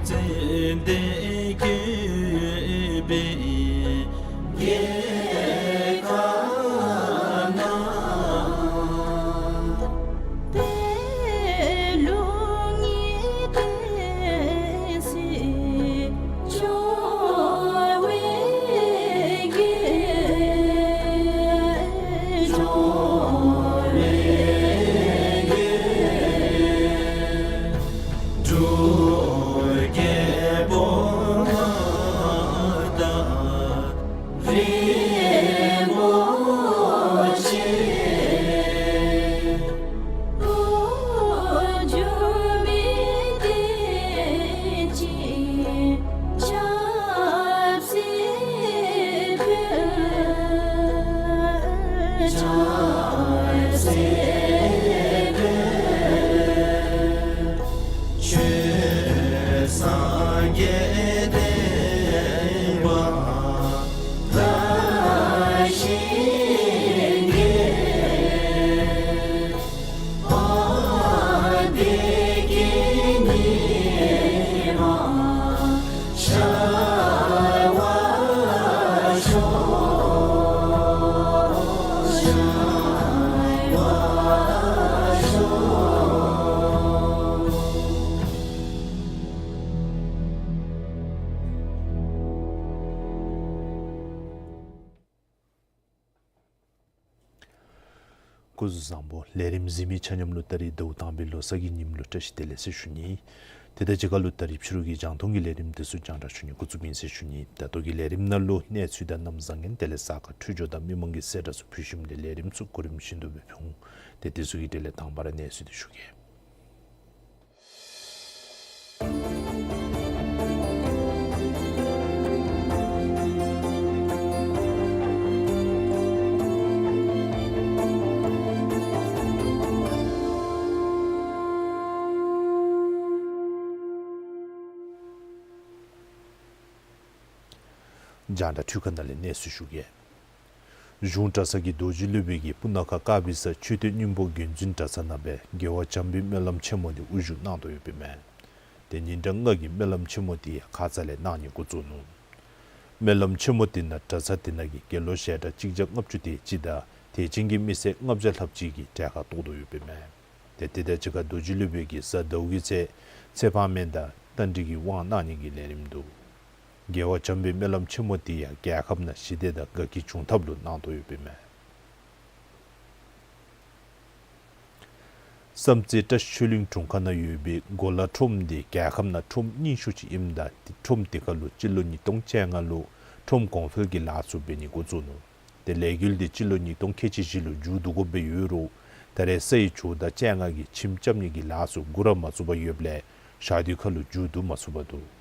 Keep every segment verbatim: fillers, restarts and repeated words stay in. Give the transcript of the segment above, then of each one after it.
ཙན་དན་བཀོད་པའི་རྒྱལ་ཁབ་ན། པད་ལུང་གི་བསྟན་སྲིད་སྐྱོང་བའི་རྒྱལ། སྐྱོང་བའི་རྒྱལ། འབྲུག་རྒྱལ་པོ་མངའ་བདག་རིན་པོ་ཆེ། འོག་འཇིགས་མེད་བསྟན་ཅིང་ཆབ་སྲིད་ཕུལ། ཆབ་སྲིད་ཕུལ། ཆོས་སངས་རྒྱས་བསྟན་པ་དར་ཞིང་རྒྱས། དཔལ་བདེ་སྐྱིད་ཉི་མ་ཤར་བར་ཤོག། ཤར་བར་ཤོག། སྐུ་གཟུགས་བཟང་པོ། ལས་རིམ་གཟིགས་མི་ཆ་མཉམ་ལུ་ད་རིས་ཟླཝ་དང་པའི་ལོ་གསར་གྱི་ཉིནམ་ལུ་བཀྲ་ཤིས་བདེ་ལེགས་ཟེར་ཞུ་ནི། དེ་དང་གཅིག་ཁར་ལུ་ད་རིས་ཕྱི་རུ་གི་རྒྱང་མཐོང་གི་ལས་རིམ་འདི་ཚུ་རྒྱང་བསྒྲགས་ཞུ་ནི་འགོ་བཙུགས་ཨིན་ཟེར་ཞུ་ནི། ད་ལྟོ་གི་ལས་རིམ་ནང་ལུ་གནས་ཚུལ་དང་གནམ་བཟང་ངན་དེ་ལས་གཟའ་སྐར་འཕྲོད་སྦྱོར་དང་མི་མང་གི་གསལ་བསྒྲགས་ཚུ་ཕུལ་ཞིནམ་ལས་ལས་རིམ་ཚུ་གོ་རིམ་བཞིན་དུ་སྦེ་ཕུལ་འོང་། ཏེ་དེ་ཚུ་གི་གྲས་ལས་དང་པ་ར་གནས་ཚུལ་འདི་ཞུ་གེ། རྒྱང་བསྒྲགས་འཕྲུལ་ཁང་ནང་ལས་གནས་ཚུལ་ཞུ་གེ། གཞུང་གྲྭ་ཚང་གི་རྡོ་རྗེ་སློབ་དཔོན་གྱིས་སྤུ་ན་ཁ་དཀར་སྦིས་ས་མཆོད་རྟེན་སྙིང་པོ་དགོན་འཛིན་གྲྭ་ཚང་ནང་སྦེ་རྒྱལ་བ་བྱམས་པའི་སྨོན་ལམ་ཆེན་མོ་འདི་དབུ་བཞུགས་གནང་དོ་ཡོདཔ་ཨིན་མས། ཏེ་ཉིན་གྲངས་ལྔ་གི་སྨོན་ལམ་ཆེན་མོ་འདི་ཡང་ཁ་ཙ་ལས་གནང་ནི་འགོ་བཙུགས་ནུག། སྨོན་ལམ་ཆེན་མོ་འདི་ནང་གྲྭ་ཚང་འདི་ནང་གི་དགེ་སློང་ཞལ་གྲངས་གཅིག་བརྒྱ་ལྔ་བཅུ་དེ་ཅིག་དང་དད་ཅན་གྱི་མི་སེར་ལྔ་བརྒྱ་ལྷགཔ་ཅིག་གིས་གྲལ་ཁར་གཏོགས་དོ་ཡོདཔ་ཨིན་མས། ཏེ་དེ་དང་གཅིག་ཁར་རྡོ་རྗེ་སློབ་དཔོན་གྱིས་གཟའ་ཟླཝ་གི་ཚེ་ཚེ་དཔག་མེད་དང་རྟ་མགྲིན་གྱི་དབང་གནང་ནི་གི་ལས་རིམ་འདུག། རྒྱལ་བ་བྱམས་པའི་སྨོན་ལམ་ཆེན་མོ་འདི་ཡང་རྒྱལ་ཁབ་ནང་ཞི་བདེ་དང་དགའ་སྐྱིད་འབྱུང་ཐབས་ལུ་གནང་དོ་ཡོདཔ་ཨིན་མས། བསམ་རྩེ་བཀྲ་ཤིས་ཆོས་གླིང་དྲུང་ཁག་ནང་ཡོད་པའི་གོ་ལ་ཁྲོམ་འདི་རྒྱལ་ཁབ་ནང་ཁྲོམ་རྙིང་ཤོས་ཅིག་ཨིནམ་ད་ཁྲོམ་འདི་ཁར་ལུ་སྤྱི་ལོ་ཉིས་སྟོང་བཅོ་ལྔ་ལུ་ཁྲོམ་གོང་འཕེལ་གྱི་ལཱ་ཚུ་འབད་ནི་འགོ་བཙུགས་ནུག། ཏེ་ལས་འགུལ་འདི་སྤྱི་ལོ་ཉིས་སྟོང་ཁལ་གཅིག་བཞི་ལུ་མཇུག་བསྡུ་དགོཔ་སྦེ་ཡོད་རུང་ད་རེས་ས་ཡི་ཇོ་བདག་བཅོ་ལྔ་གིས་ཁྱིམ་རྐྱབ་ནི་གི་ལཱ་ཚུ་འགོ་ར་མ་བཙུགས་པར་ཡོདཔ་ལས་ཞག་དུས་ཁར་ལུ་མཇུག་བསྡུ་མ་ཚུགས་པར་འདུག།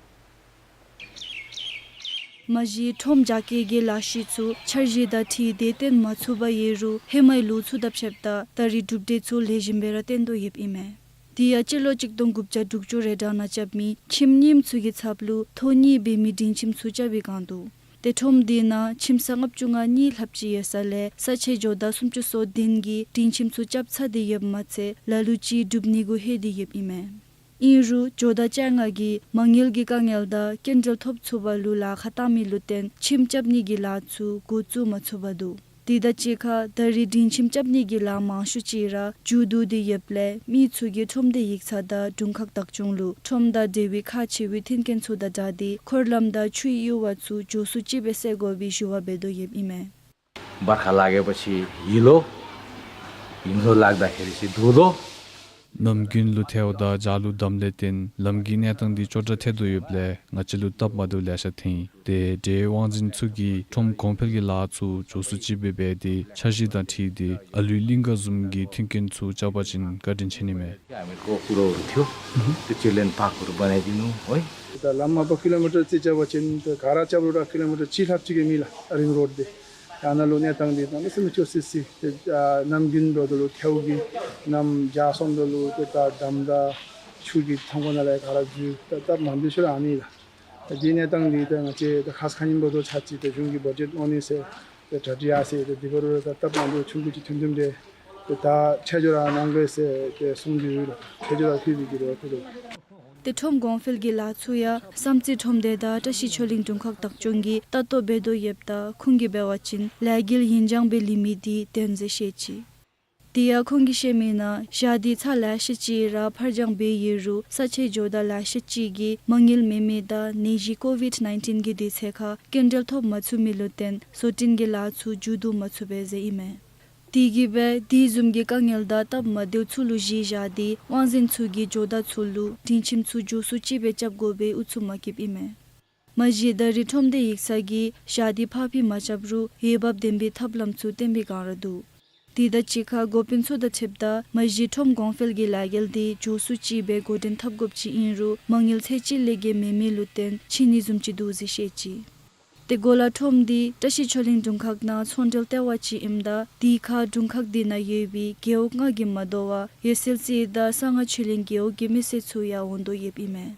མ་གཞི་ཁྲོམ་རྒྱ་སྐྱེད་ཀྱི་ལཱ་ཤུལ་ཚུ་འཆར་གཞི་དང་འཁྲིལ་ཏེ་བཏོན་མ་ཚུགས་པར་ཡོད་རུང་ཧེ་མའི་ལོ་ཚུ་དང་ཕྱདཔ་ད་ད་རེས་གྲུབ་འབྲས་ཚུ་ལེགས་ཤོམ་སྦེ་ར་བཏོན་དོ་ཡོདཔ་ཨིན་མས། དེ་ཡང་སྤྱི་ལོ་གཅིག་སྟོང་དགུ་བརྒྱ་དྲུག་ཅུ་རེ་གྲངས་ནང་རྐྱབ་མི་ཁྱིམ་རྙིངམ་ཚུ་གི་ཚབ་ལུ་ཐོ་རྙེད་འབད་མི་སྒྲིང་ཁྱིམ་ཚུ་རྐྱབ་པའི་བསྒང་འདུག། ཏེ་ཁྲོམ་འདི་ནང་ཁྱིམ་ཚང་ལྔ་བཅུ་ང་གཉིས་ལྷགཔ་ཅིག་ཡོད་ས་ལས་ས་ཆའི་ཇོ་བདག་སུམ་ཅུ་སོ་བདུན་གྱིས་སྒྲིང་ཁྱིམ་ཚུ་རྐྱབ་ཚར་ཏེ་ཡོདཔ་མ་ཚད་ལ་ལུ་ཅིག་སྒྲུབ་ནི་གུ་ལྷོད་དེ་ཡོདཔ་ཨིན་མས། ཨིན་རུང་ཇོ་བདག་བཅོ་ལྔ་གིས་མ་དངུལ་གྱི་དཀའ་ངལ་དང་སྐྱིན་འགྲུལ་ཐོབ་ཚུགས་པ་ལུ་ལཱ་ཁག་བཏང་མི་ལུ་བརྟེན་ཁྱིམ་རྐྱབ་ནི་གི་ལཱ་ཚུ་འགོ་བཙུགས་མ་ཚུགས་པར་འདུག། དེ་དང་གཅིག་ཁར་ད་རེས་སྒྲིང་ཁྱིམ་རྐྱབ་ནི་གི་ལཱ་མང་ཤོས་ཅིག་ར་མཇུག་བསྡུ་སྟེ་ཡོདཔ་ལས་མི་ཚུ་གིས་ཁྲོམ་སྡེ་ཡིག་ཚང་དང་དྲུང་ཁག་བདག་སྐྱོང་ལུ་ཁྲོམ་དང་འབྲེལ་བའི་ཁག་ཆེ་བའི་མཐུན་རྐྱེན་ཚུ་དང་སྦྲགས་ཏེ་འཁོར་ལམ་དང་ཆུའི་གཡུར་བ་ཚུ་མགྱོགས་སུ་ཅིག་སྦེ་སེལ་དགོ་པའི་ཞུ་བ་འབད་དོ་ཡོདཔ་ཨིན་མས། བར་ཁ་ལ་གེ་པ་ཆི་ཡི་ལོ། ཡིན་ལོ་ལག་ད་ཧེ་རི་སི་དུ་ལོ། ནམ་རྒྱུན་ལུ་ཐལཝ་དང་ཇ་ལུ་དམ་ལས་བརྟེན་ལམ་གྱི་གནས་སྟངས་འདི་ཅོག་འཐདཔ་ཐལ་དོ་ཡོདཔ་ལས་ང་བཅས་ལུ་སྟབས་མ་བདེཝ་ལེ་ཤ་ཐོན་ཡི། ཏེ་འབྲེལ་ཡོད་དབང་འཛིན་ཚུ་གིས་ཁྲོམ་གོང་འཕེལ་གྱི་ལཱ་ཚུ་མགྱོགས་སུ་ཅིག་སྦེ་འབད་དེ་འཆར་གཞི་དང་འཁྲིལ་ཏེ་ཨ་ལུའི་གླིང་ག་བཟུམ་གྱི་མཐུན་རྐྱེན་ཚུ་རྐྱབ་པ་ཅིན་བཀའ་དྲིན་ཆེ་ནི་མས། ཨ་མི་ཀོ་ཀུ་རོ་རུ་ཐིའོ། ཏེ་ཅི་ལེན་པ་ཀུ་རུ་བ་ནེ་ཏི་ནུ་ཨོའི། ད་ལམ་མ་པ་ཀི་ལོ་མི་ཊར་རྩིས་རྐྱབ་པ་ཅིན་ཏེ་ག་ར་རྐྱབ་རུང་ར་ཀི་ལོ་མི་ཊར་གཅིག་ལྷགཔ་ཅིག་གི་མི་ལགས་རིང་རོཌ་འདི། ཡང་ན་ལུ་གནས་སྟངས་འདི་ད་ལུ་སེམས་སྐྱོ་སི་སི། ཏེ་ཨ་ནམ་རྒྱུན་འབདཝ་ད་ལུ་ཐལཝ་གིས་ནམ་ཇ་སོངམ་ད་ལུ་ཏེ་ད་དམ་དང་ཆུ་གི་ཐང་ཀོ་ནང་ལས་ག་ར་འཛུལ། ད་སྟབས་མ་བདེཝ་ཤོར་ཨ་ནི་ལགས། ད་འདི་གནས་སྟངས་འདི་ད་ང་བཅས་ད་ཁ་ཙ་ཁ་ཉིནམ་འབདཝ་ད་ཚར་ཅིག་ཏེ་གཞུང་གི་བ་ཇེཊ་དངོས་གནས་ཟེར་ཏེ་གྲ་སྒྲིག་ཡར་སོང་ཡི། ཏེ་འདི་འབད་རུང་ད་སྟབས་མ་བདེཝ་ཆུང་ཀུ་ཅིག་ཐོན་ཐོནམ་འདི་ཏེ་ད་ཁྱད་ཆོས་ར་གནང་དགོ་ཟེར་ཏེ་གསུངས་ཏེ་ཡོད་ལགས། ཁྱད་ཆོས་ར་ཕུལ་བའི་གི་རེ་བ་ཐུགས་ལུ། ཏེ་ཁྲོམ་གོང་འཕེལ་གྱི་ལཱ་ཚུ་ཡང་བསམ་རྩེ་ཁྲོམ་སྡེ་དང་བཀྲ་ཤིས་ཆོས་གླིང་དྲུང་ཁག་བདག་སྐྱོང་གིས་ལྟ་རྟོག་འབད་དོ་ཡོདཔ་ད་ཁོང་གིས་འབད་བ་ཅིན་ལས་འགུལ་ཡུན་འགྱངས་འབད་ལི་མི་འདི་བརྟན་ཟེར་བཤད་ཅི། དེ་ཡང་ཁོང་གིས་བཤད་མི་ནང་ཞག་འདི་ཚར་ལེ་ཤ་ཅིག་ར་ཕར་འགྱངས་འབད་ཡོད་རུང་ས་ཆའི་ཇོ་བདག་ལེ་ཤ་ཅིག་གིས་མ་དངུལ་མེད་མི་དང་ནད་གཞི་ཀོ་ཝིཌ་ནའིན་ཊིན་གྱི་དུས་ཚོད་ཁར་སྐྱིན་འགྲུལ་ཐོབ་མ་ཚུགས་མི་ལུ་བརྟེན་བཟོ་སྐྲུན་གྱི་ལཱ་ཚུ་མཇུག་བསྡུ་མ་ཚུགས་པས་ཟེར་ཨིན་མས། དེ་གིས་འབད་དེ་བཟུམ་གྱི་དཀའ་ངལ་དང་སྟབས་མ་བདེཝ་ཚུ་ལུ་གཞི་བཞག་སྟེ་དབང་འཛིན་ཚུ་གིས་ཇོ་བདག་ཚུ་ལུ་སྒྲིང་ཁྱིམ་ཚུ་མགྱོགས་སུ་ཅིག་སྦེ་རྐྱབ་དགོ་པའི་ཨུ་ཚུགས་མ་བསྐྱེདཔ་ཨིན་མས། མ་གཞི་ད་རིས་ཁྲོམ་སྡེ་ཡིག་ཚང་གིས་ཞག་འདི་ཕར་འཕུལ་མ་རྐྱབ་རུང་འོས་འབབ་ལྡན་པའི་ཐབས་ལམ་ཚུ་བཏོན་པའི་བསྒང་ར་འདུག། དེ་དང་གཅིག་ཁར་འགོ་དཔོན་ཚུ་དང་འཁྲིལཝ་ད་མ་གཞི་ཁྲོམ་གོང་འཕེལ་གྱི་ལས་འགུལ་འདི་མགྱོགས་སུ་ཅིག་སྦེ་འགོ་འདྲེན་འཐབ་དགོཔ་ཅིག་ཨིན་རུང་མ་དངུལ་ཚད་ཅིག་ལས་བརྒལ་མེད་མི་ལུ་བརྟེན་ཕྱིས་ནི་བཟུམ་ཅིག་འདུག་ཟེར་བཤད་ཅི། ཏེ་གོ་ལ་ཁྲོམ་འདི་བཀྲ་ཤིས་ཆོས་གླིང་དྲུང་ཁག་ནང་ཚོང་འབྲེལ་ལྟེ་བ་ཅིག་ཨིནམ་ད་དེ་ཁར་དྲུང་ཁག་འདི་ནང་ཡོད་པའི་རྒེད་འོག་ལྔ་གིས་མ་དོ་བར་འོད་གསལ་རྩེ་དང་གསང་སྔགས་ཆོས་གླིང་རྒེད་འོག་གི་མི་སེར་ཚུ་ཡང་འོང་དོ་ཡོདཔ་ཨིན་མས།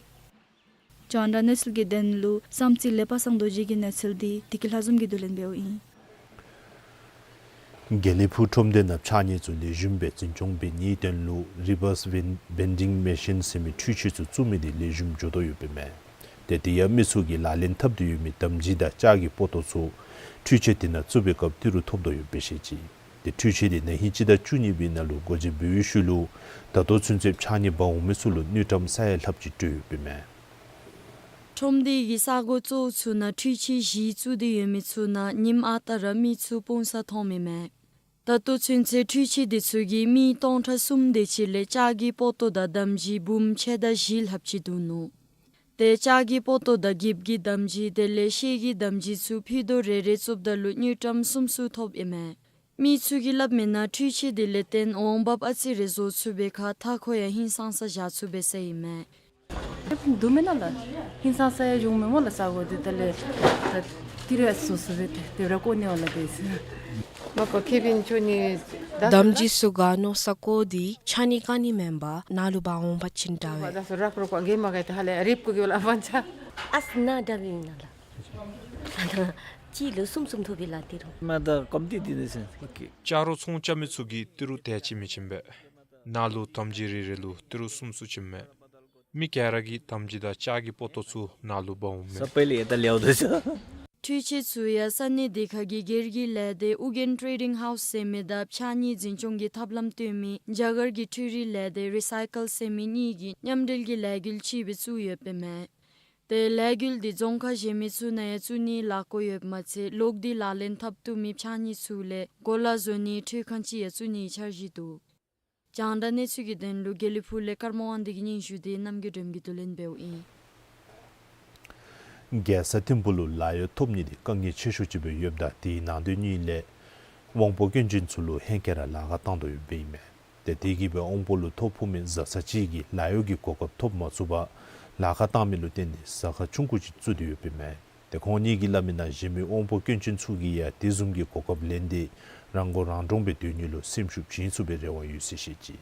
རྒྱང་བསྒྲགས་གནས་ཚུལ་གྱི་དོན་ལུ་བསམ་རྩེ་ལས་པ་སངས་རྡོ་རྗེ་གི་གནས་ཚུལ་འདི་བདེ་སྐྱིད་ལྷ་འཛོམས་ཀྱིས་བསྡུ་ལེན་འབདཝ་ཨིན། དགེ་ལེགས་ཕུག་ཁྲོམ་སྡེ་ནང་ཕྱགས་སྙིགས་ཚུ་ལེགས་ཤོམ་སྦེ་འཛིན་སྐྱོང་འབད་ནིའི་དོན་ལུ་རི་བརསི་བེན་ཌིང་མེ་ཤིན་ཟེར་མི་འཕྲུལ་ཆས་ཚུ་བཙུགས་མི་འདི་ལེགས་ཤོམ་འགྱོ་དོ་ཡོདཔ་ཨིན་མས། ཏེ་དེ་ཡང་མི་ཚུ་གིས་ལག་ལེན་འཐབ་སྟེ་ཡོད་མི་དམ་སྦྱིས་དང་ལྕགས་ཀྱི་སྤོ་ཏོ་ཚུ་འཕྲུལ་ཆས་དེ་ནང་བཙུགས་པའི་སྐབས་ཏི་རུ་ཐོབ་དོ་ཡོདཔ་སྦེ་བཤད་ཅི། ཏེ་འཕྲུལ་ཆས་དེ་ན་ཧིང་སྤྱི་ཟླ་བཅུ་གཉིས་པའི་ནང་ལུ་སྒོ་འབྱེད་འབད་བའི་ཤུལ་ལུ་ད་ལྟོ་ཚུན་ཚོད་ཕྱགས་སྙིགས་འབག་འོང་མི་ཚུ་ལུ་དངུལ་ཀྲམ་ས་ཡ་ལྷགཔ་ཅིག་སྤྲོད་ཡོདཔ་ཨིན་མས། ཁྲོམ་སྡེ་གི་ས་གོ་གཙོ་བོ་ཚུ་ནང་འཕྲུལ་ཆས་བཞི་བཙུགས་ཏེ་ཡོད་མི་ཚུ་ནང་ཉིནམ་ཨ་རྟག་ར་མི་ཚུ་སྤུངས་ས་མཐོངམ་ཨིན་མས། ད་ལྟོ་ཚུན་ཚོད་འཕྲུལ་ཆས་དེ་ཚུ་གིས་མི་སྟོང་ཕྲག་གསུམ་དེ་ཅིག་ལས་ལྕགས་ཀྱི་སྤོ་ཏོ་དང་དམ་སྦྱིས་འབུམ་ཕྱེད་དང་བཞི་ལྷགཔ་ཅིག་བརྡུང་ནུག། ཏེ་ལྕགས་ཀྱི་སྤོ་ཏོ་དང་འགྱིབ་ཀྱི་དམ་སྦྱིས་དེ་ལས་ཤེལ་གྱི་དམ་སྦྱིས་ཚུ་ཕུད་རྡོག་རེ་རེ་བཙུགསཔ་ད་ལུ་དངུལ་ཀྲམ་སུམ་ཅུ་ཐོབ་ཨིན་མས། མི་ཚུ་གིས་སླབ་མི་ནང་འཕྲུལ་ཆས་དེ་ལས་བརྟེན་འོང་འབབ་ཨ་ཙི་རེ་བཟོ་ཚུགས་པའི་ཁར་མཐའ་འཁོར་ཡང་ཧིང་སངས་ས་བཞག་ཚུགས་པས་ཟེར་ཨིན་མས། བརྡུང་མི་ནང་ལགས་ཧིང་སངས་ས་ཡང་འོང་མས་སྨོ་ལགས། ས་གོ་འདི་ད་ལས་ད་ཏི་རུ་ཡང་བཟོ་ཚུགས་པས། ཏེ་དེ་ར་བཀོ་ནི་འོང་ལགས་ཏེ་ཟེར། མ་པ་ཁེ་བིན་ཆོ་ནི་ད་དམ་སྦྱིས་ཚུ་ག་ནོ་ས་གོ་འདི་ཕྱགས་སྙིགས་ག་ནི་མེན་པར་ནཱ་ལུ་འབག་འོང་པ་ཅིན་དྲག་པས། ད་སོ་རག་རོག་པ་གེ་མ་གེ་ཏེ་ཧ་ལས་རིབ་ཀུ་གེ་ལ་ཕན་ཆ། ཨས་ན་འདྲ་བིན་ན་ལགས། གཅིག་ལུ་གསུམ་གསུམ་ཐོབ་པས་ལགས་ཏི་རུ། མ་ད་ཀོམ་ཏི་འདི་ནི་སེ་ཨོ་ཁེ། ལྕགས་རོ་ཚོང་རྐྱབ་མི་ཚུ་གིས་ཏི་རུ་དེ་ཅིག་མི་བྱིན་པས། ནཱ་ལུ་དམ་སྦྱིས་རེ་རེ་ལུ་ཏི་རུ་གསུམ་གསུམ་བྱིནམ་མས། མི་ག་ར་གིས་དམ་སྦྱིས་དང་ལྕགས་ཀྱི་སྤོ་ཏོ་ཚུ་ནཱ་ལུ་འབག་འོངམ་མས། ས་པའི་ལས་ད་ལེའོ་དོ་ཤ། འཕྲུལ་ཆས་ཚུ་ཡང་ས་གནས་དེ་ཁ་གི་སྒེར་གྱི་ལས་སྡེ་ཨུ་རྒྱན་ཊེ་རེ་ཌིང་ཧའུསི་ཟེར་མི་དང་ཕྱགས་སྙིགས་འཛིན་སྐྱོང་གི་ཐབས་ལམ་སྟོན་མི་རྒྱ་གར་གྱི་འཕྲུལ་རིག་ལས་སྡེ་རི་སའི་ཀལ་ཟེར་མི་གཉིས་ཀྱིས་མཉམ་འབྲེལ་གྱི་ལས་འགུལ་ཅིག་སྦེ་བཙུགས་ཡོདཔ་ཨིན་མས། ཏེ་ལས་འགུལ་འདི་རྫོང་ཁག་གཞན་མི་ཚུ་ནང་ཡང་བཙུགས་ནིའི་ལས་འགུལ་ཡོདཔ་མ་ཚད་ལོག་སྟེ་ལག་ལེན་འཐབ་བཏུབ་མི་ཕྱགས་སྙིགས་ཚུ་ལས་གོ་ལ་བཟོ་ནིའི་འཕྲུལ་ཁང་ཅིག་ཡང་བཙུགས་ནིའི་འཆར་གཞི་འདུག། རྒྱང་བསྒྲགས་གནས་ཚུལ་གྱི་དོན་ལུ་དགེ་ལེགས་ཕུག་ལས་ཀརྨ་དབང་འདུས་ཀྱི་སྙན་ཞུ་དེ་རྣམ་རྒྱལ་སྒྲོལམ་གྱིས་བསྡུ་ལེན་འབདཝ་ཨིན། རྒྱལ་ས་ཐིམ་ཕུག་ལུ་ལཱ་གཡོག་ཐོབ་ནི་དེ་དཀའ་ངལ་ཆེ་ཤོས་ཅིག་སྦེ་ཡོདཔ་ད་དེའི་ནང་དོན་གཉིས་ལས་དབང་པོ་སྐྱོན་ཅན་ཚུ་ལུ་ཧེང་སྐལ་ར་ལཱ་ཁར་བཏང་དོ་ཡོདཔ་ཨིན་མས། ཏེ་དེ་གིས་སྦེ་དབང་པོ་ལུ་ཐོ་ཕོག་མི་བཟའ་ཚང་ཅིག་གིས་ལཱ་གཡོག་གི་གོ་སྐབས་ཐོབ་མ་ཚུགས་པར་ལཱ་ཁར་བཏང་མི་ལུ་བརྟེན་ཏེ་ཟ་ཁང་ཆུང་ཀུ་ཅིག་བཙུགས་ཏེ་ཡོདཔ་ཨིན་མས། ཏེ་ཁོང་གཉིས་ཀྱིས་སླབ་མི་ནང་གཞན་མི་དབང་པོ་སྐྱོན་ཅན་ཚུ་གིས་ཡང་དེ་བཟུམ་གྱི་གོ་སྐབས་ལེན་ཏེ་རང་མགོ་རང་འདྲོངས་སྦེ་སྡོད་ནི་ལུ་སེམས་ཤུགས་བྱིན་ཚུགས་པའི་རེ་བ་ཡོད་ཟེར་བཤད་ཅི།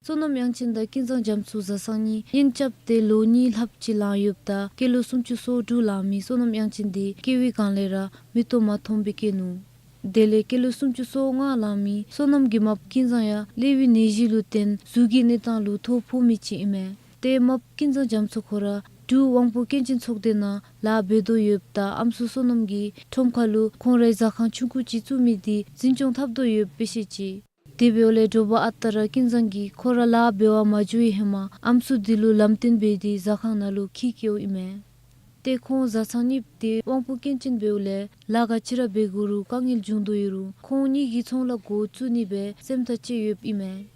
བསོད་ནམས་དབྱངས་ཅན་དང་ཀུན་བཟང་རྒྱ་མཚོ་བཟའ་ཚང་གཉིས་གཉེན་རྐྱབ་སྟེ་ལོ་གཉིས་ལྷགཔ་ཅིག་ལང་ཡོདཔ་ད་སྐྱེས་ལོ་སུམ་ཅུ་སོ་དྲུག་ལང་མི་བསོད་ནམས་དབྱངས་ཅན་དེ་སྐྱེ་བའི་སྒང་ལས་ར་མིག་ཏོ་མ་མཐོང་སྦེ་སྐྱེས་ནུག། དེ་ལས་སྐྱེས་ལོ་སུམ་ཅུ་སོ་ལྔ་ལང་མི་བསོད་ནམས་ཀྱི་མཔ་ཀུན་བཟང་ཡང་གླེ་བའི་ནད་གཞི་ལུ་བརྟེན་གཟུགས་ཀྱི་གནས་སྟངས་ལུ་ཐོ་ཕོག་མི་ཅིག་ཨིན་མས། ཏེ་མཔ་ཀུན་བཟང་རྒྱ་མཚོ་ཁོ་ར་འབྲུག་དབང་པོ་སྐྱོན་ཅན་ཚོགས་སྡེ་ནང་ལཱ་འབད་དོ་ཡོདཔ་ད་ཨམ་སྲུ་བསོད་ནམས་ཀྱིས་ཁྲོམ་ཁ་ལུ་ཁོང་རའི་ཟ་ཁང་ཆུང་ཀུ་ཅིག་བཙུགས་མི་དེ་འཛིན་སྐྱོང་འཐབ་དོ་ཡོདཔ་སྦེ་བཤད་ཅི། དེ་འབདཝ་ལས་དྲོ་པ་ཨ་རྟག་ར་ཀུན་བཟང་གིས་ཁོ་ར་ལཱ་འབད་བར་མ་འགྱོ་བའི་ཧེ་མ་ཨམ་སྲུ་དེ་ལུ་ལམ་སྟོན་འབད་དེ་ཟ་ཁང་ནང་ལུ་འཁྱིད་བསྐྱལཝ་ཨིན་མས། ཏེ་ཁོང་བཟའ་ཚང་གཉིས་དེ་དབང་པོ་སྐྱོན་ཅན་འབདཝ་ལས་ལཱ་ག་ཅི་ར་འབད་དགོ་རུང་དཀའ་ངལ་འབྱུང་དོ་ཡོད་རུང་ཁོང་གཉིས་ཀྱིས་ཚོང་ལཱ་འགོ་བཙུགས་ནི་སྦེ་སེམས་ཐག་བཅད་ཡོདཔ་ཨིན་མས།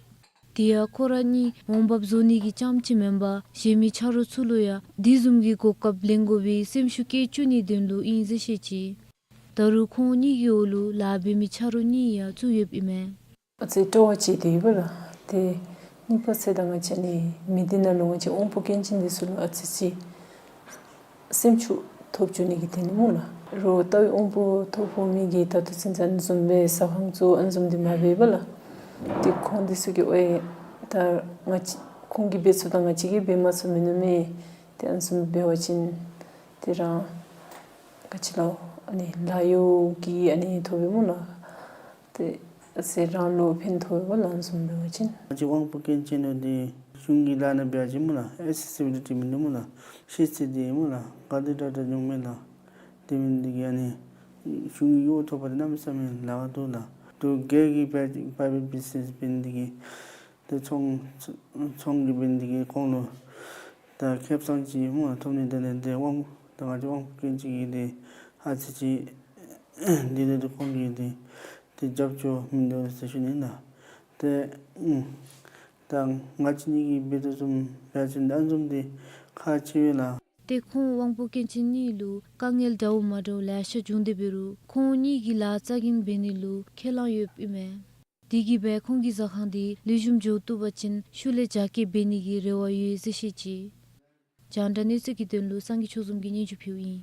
དེ་ཡང་ཁོ་ར་གཉིས་འོང་འབབ་བཟོ་ནི་གི་རྐྱངམ་ཅིག་མེན་པར་གཞན་མི་ཆ་རོགས་ཚུ་ལུ་ཡང་དེ་བཟུམ་གྱི་གོ་སྐབས་ལེན་དགོ་པའི་སེམས་ཤུགས་བསྐྱེད་བཅུག་ནིའི་དོན་ལུ་ཨིན་ཟེར་བཤད་ཅི། ད་རུང་ཁོང་གཉིས་ཀྱི་འོག་ལུ་ལཱ་འབད་མི་ཆ་རོགས་གཉིས་ཡང་བཙུགས་ཡོདཔ་ཨིན་མས། ཨ་ཙི་སྤྲོ་བ་ཅིག་དེ་ཡོད་པ་ལགས། ཏེ་གཉིས་པ་ཟེརཝ་ད་ང་བཅས་ནི་མི་སྡེ་ནང་ལུ་ང་བཅས་དབང་པོ་སྐྱོན་ཅན་འདི་ཚུ་ལུ་ཨ་ཙི་ཅིག་སེམས་ཤུགས་ཐོབ་བཅུག་ནི་གི་དོན་ལུ་སྨོ་ལགས། རོགས་ལྟ་བུའི་དབང་པོ་ཐོ་ཕོག་མི་གིས་ད་ལྟོ་ཚུན་ཚོད་ཨ་ནི་བཟུམ་སྦེ་ཟ་ཁང་བཙུགས་ཨ་ནི་བཟུམ་འདི་མ་འབད་བས་ལགས། ཏེ་ཁོང་འདི་ཚུ་གིས་ཨོའི་ད་ང་བཅས་ཁོང་གིས་འབད་ཚུགསཔ་ད་ང་བཅས་ཀྱིས་འབད་མ་ཚུགས་མིན་ནུག་མས། ཏེ་ཨ་ནི་བཟུམ་འབད་བ་ཅིན་ཏེ་རང་ག་ཅི་ལོ་ཨ་ནི་ལཱ་གཡོག་གི་ཨ་ནི་ཐོབ་པས་སྨོ་ལགས། ཏེ་ ཟེར་རང་ལུ་ཕན་ཐོགས་ཡོདཔ་ལགས་བཟུམ་འབད་བ་ཅིན། ང་བཅས་དབང་པོ་སྐྱོན་ཅན་ལུ་འདི་གཞུང་གི་ལཱ་ནང་འབད་བ་ཅིན་སྨོ་ལགས་ཨེག་སེ་སི་བི་ལི་ཊི་མིན་འདུག་སྨོ་ལགས། ཤེས་ཚད་འདི་སྨོ་ལགས་ག་དེ་དྲག་དྲག་འབྱུངམ་མས་ལགས། དེ་འབད་ནི་འདི་གིས་ཨ་ནི་གཞུང་གི་གཡོག་ཐོབ་པ་འདི་གནམ་མེད་ས་མེད་ལཱ་ཁག་འདུག་ལགས། དེ་སྒེར་གྱི་པ་པ་རའི་བེཊ་བི་ཛི་ནེསི་འབད་ནི་འདི་གིས་དེ་ཚོང་ཚོང་གི་འབད་ནི་འདི་གིས་ཁོང་ལུ་ད་ཁེ་བཟང་ཅིག་སྨོ་ཐོབ་ནི་དེ་ལས་དེ་དབང་ད་ང་བཅས་དབང་པོ་སྐྱོན་ཅན་གྱི་དེ་ཨ་ཙི་ཅིག་འདི་ལས་དེ་ཁོང་གིས་དེ་དེ་རྒྱབ་སྐྱོར་མིན་འདུག་ཟེར་ཞུ་ནི་ལགས། དེ་ཨུམ་ད་ང་བཅས་གཉིས་ཀྱིས་འབད་དོ་བཟུམ་འབད་བ་ཅིན་ཨ་ནི་བཟུམ་དེ་ཁག་ཆེ་བས་ལགས། ཏེ་ཁོང་དབང་པོ་སྐྱོན་ཅན་གཉིས་ལུ་དཀའ་ངལ་འདྲཝ་མ་འདྲཝ་ལེ་ཤ་བྱུང་སྟེ་འབད་རུང་ཁོང་གཉིས་ཀྱིས་ལཱ་རྩ་འགེངས་འབད་ནི་ལུ་ཁས་བླངས་ཡོདཔ་ཨིན་མས། དེ་གིས་སྦེ་ཁོང་གི་ཟ་ཁང་འདི་ལེགས་ཤོམ་འགྱོ་བཏུབ་པ་ཅིན་ཤུལ་ལས་རྒྱ་སྐྱེད་འབད་ནི་གི་རེ་བ་ཡོད་ཟེར་བཤད་ཅི། རྒྱང་བསྒྲགས་གནས་ཚུལ་གྱི་དོན་ལུ་སངས་རྒྱས་ཆོས་འཛོམས་ཀྱིས་སྙན་ཞུ་ཕུལཝ་ཨིན།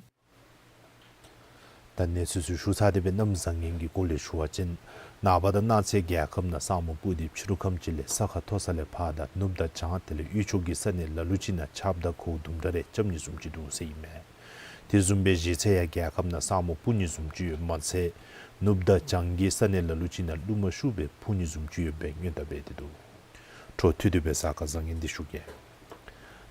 ད་གནས་ཚུལ་ཚུ་ཞུ་ཚར་ཏེ་སྦེ་གནམ་བཟང་ངན་གྱི་སྐོར་ལས་ཞུ་བ་ཅིན་ནངས་པ་དང་གནངས་ཚེ་རྒྱལ་ཁབ་ནང་ས་སྨུག་སྤུབས་ཏེ་ཕྱི་རུ་ཁམས་ཅིག་ལས་ས་ཁ་མཐོ་ས་ལས་ཕར་དང་ནུབ་དང་བྱང་དེ་ལས་དབུས་ཕྱོགས་ཀྱི་ས་གནས་ལ་ལུ་ཅིག་ནང་ཆརཔ་དང་གོའུ་དུམ་གྲ་རེ་རྐྱབ་ནི་བཟུམ་ཅིག་འདུག་ཟེར་ཨིན་མས། དེ་བཟུམ་སྦེ་གཞེས་ཚེ་ཡང་རྒྱལ་ཁབ་ནང་ས་སྨུག་སྤུབས་ནི་བཟུམ་ཅིག་ཡོདཔ་མ་ཚད་ནུབ་དང་བྱང་གི་ས་གནས་ལ་ལུ་ཅིག་ནང་རླུང་མ་ཤུགས་སྦེ་འཕུ་ནི་བཟུམ་ཅིག་ཡོདཔ་སྦེ་སྔོན་བརྡ་འབད་དེ་འདུག། འཕྲོ་མཐུད་དེ་སྦེ་གཟའ་སྐར་བཟང་ངན་འདི་ཞུ་གེ།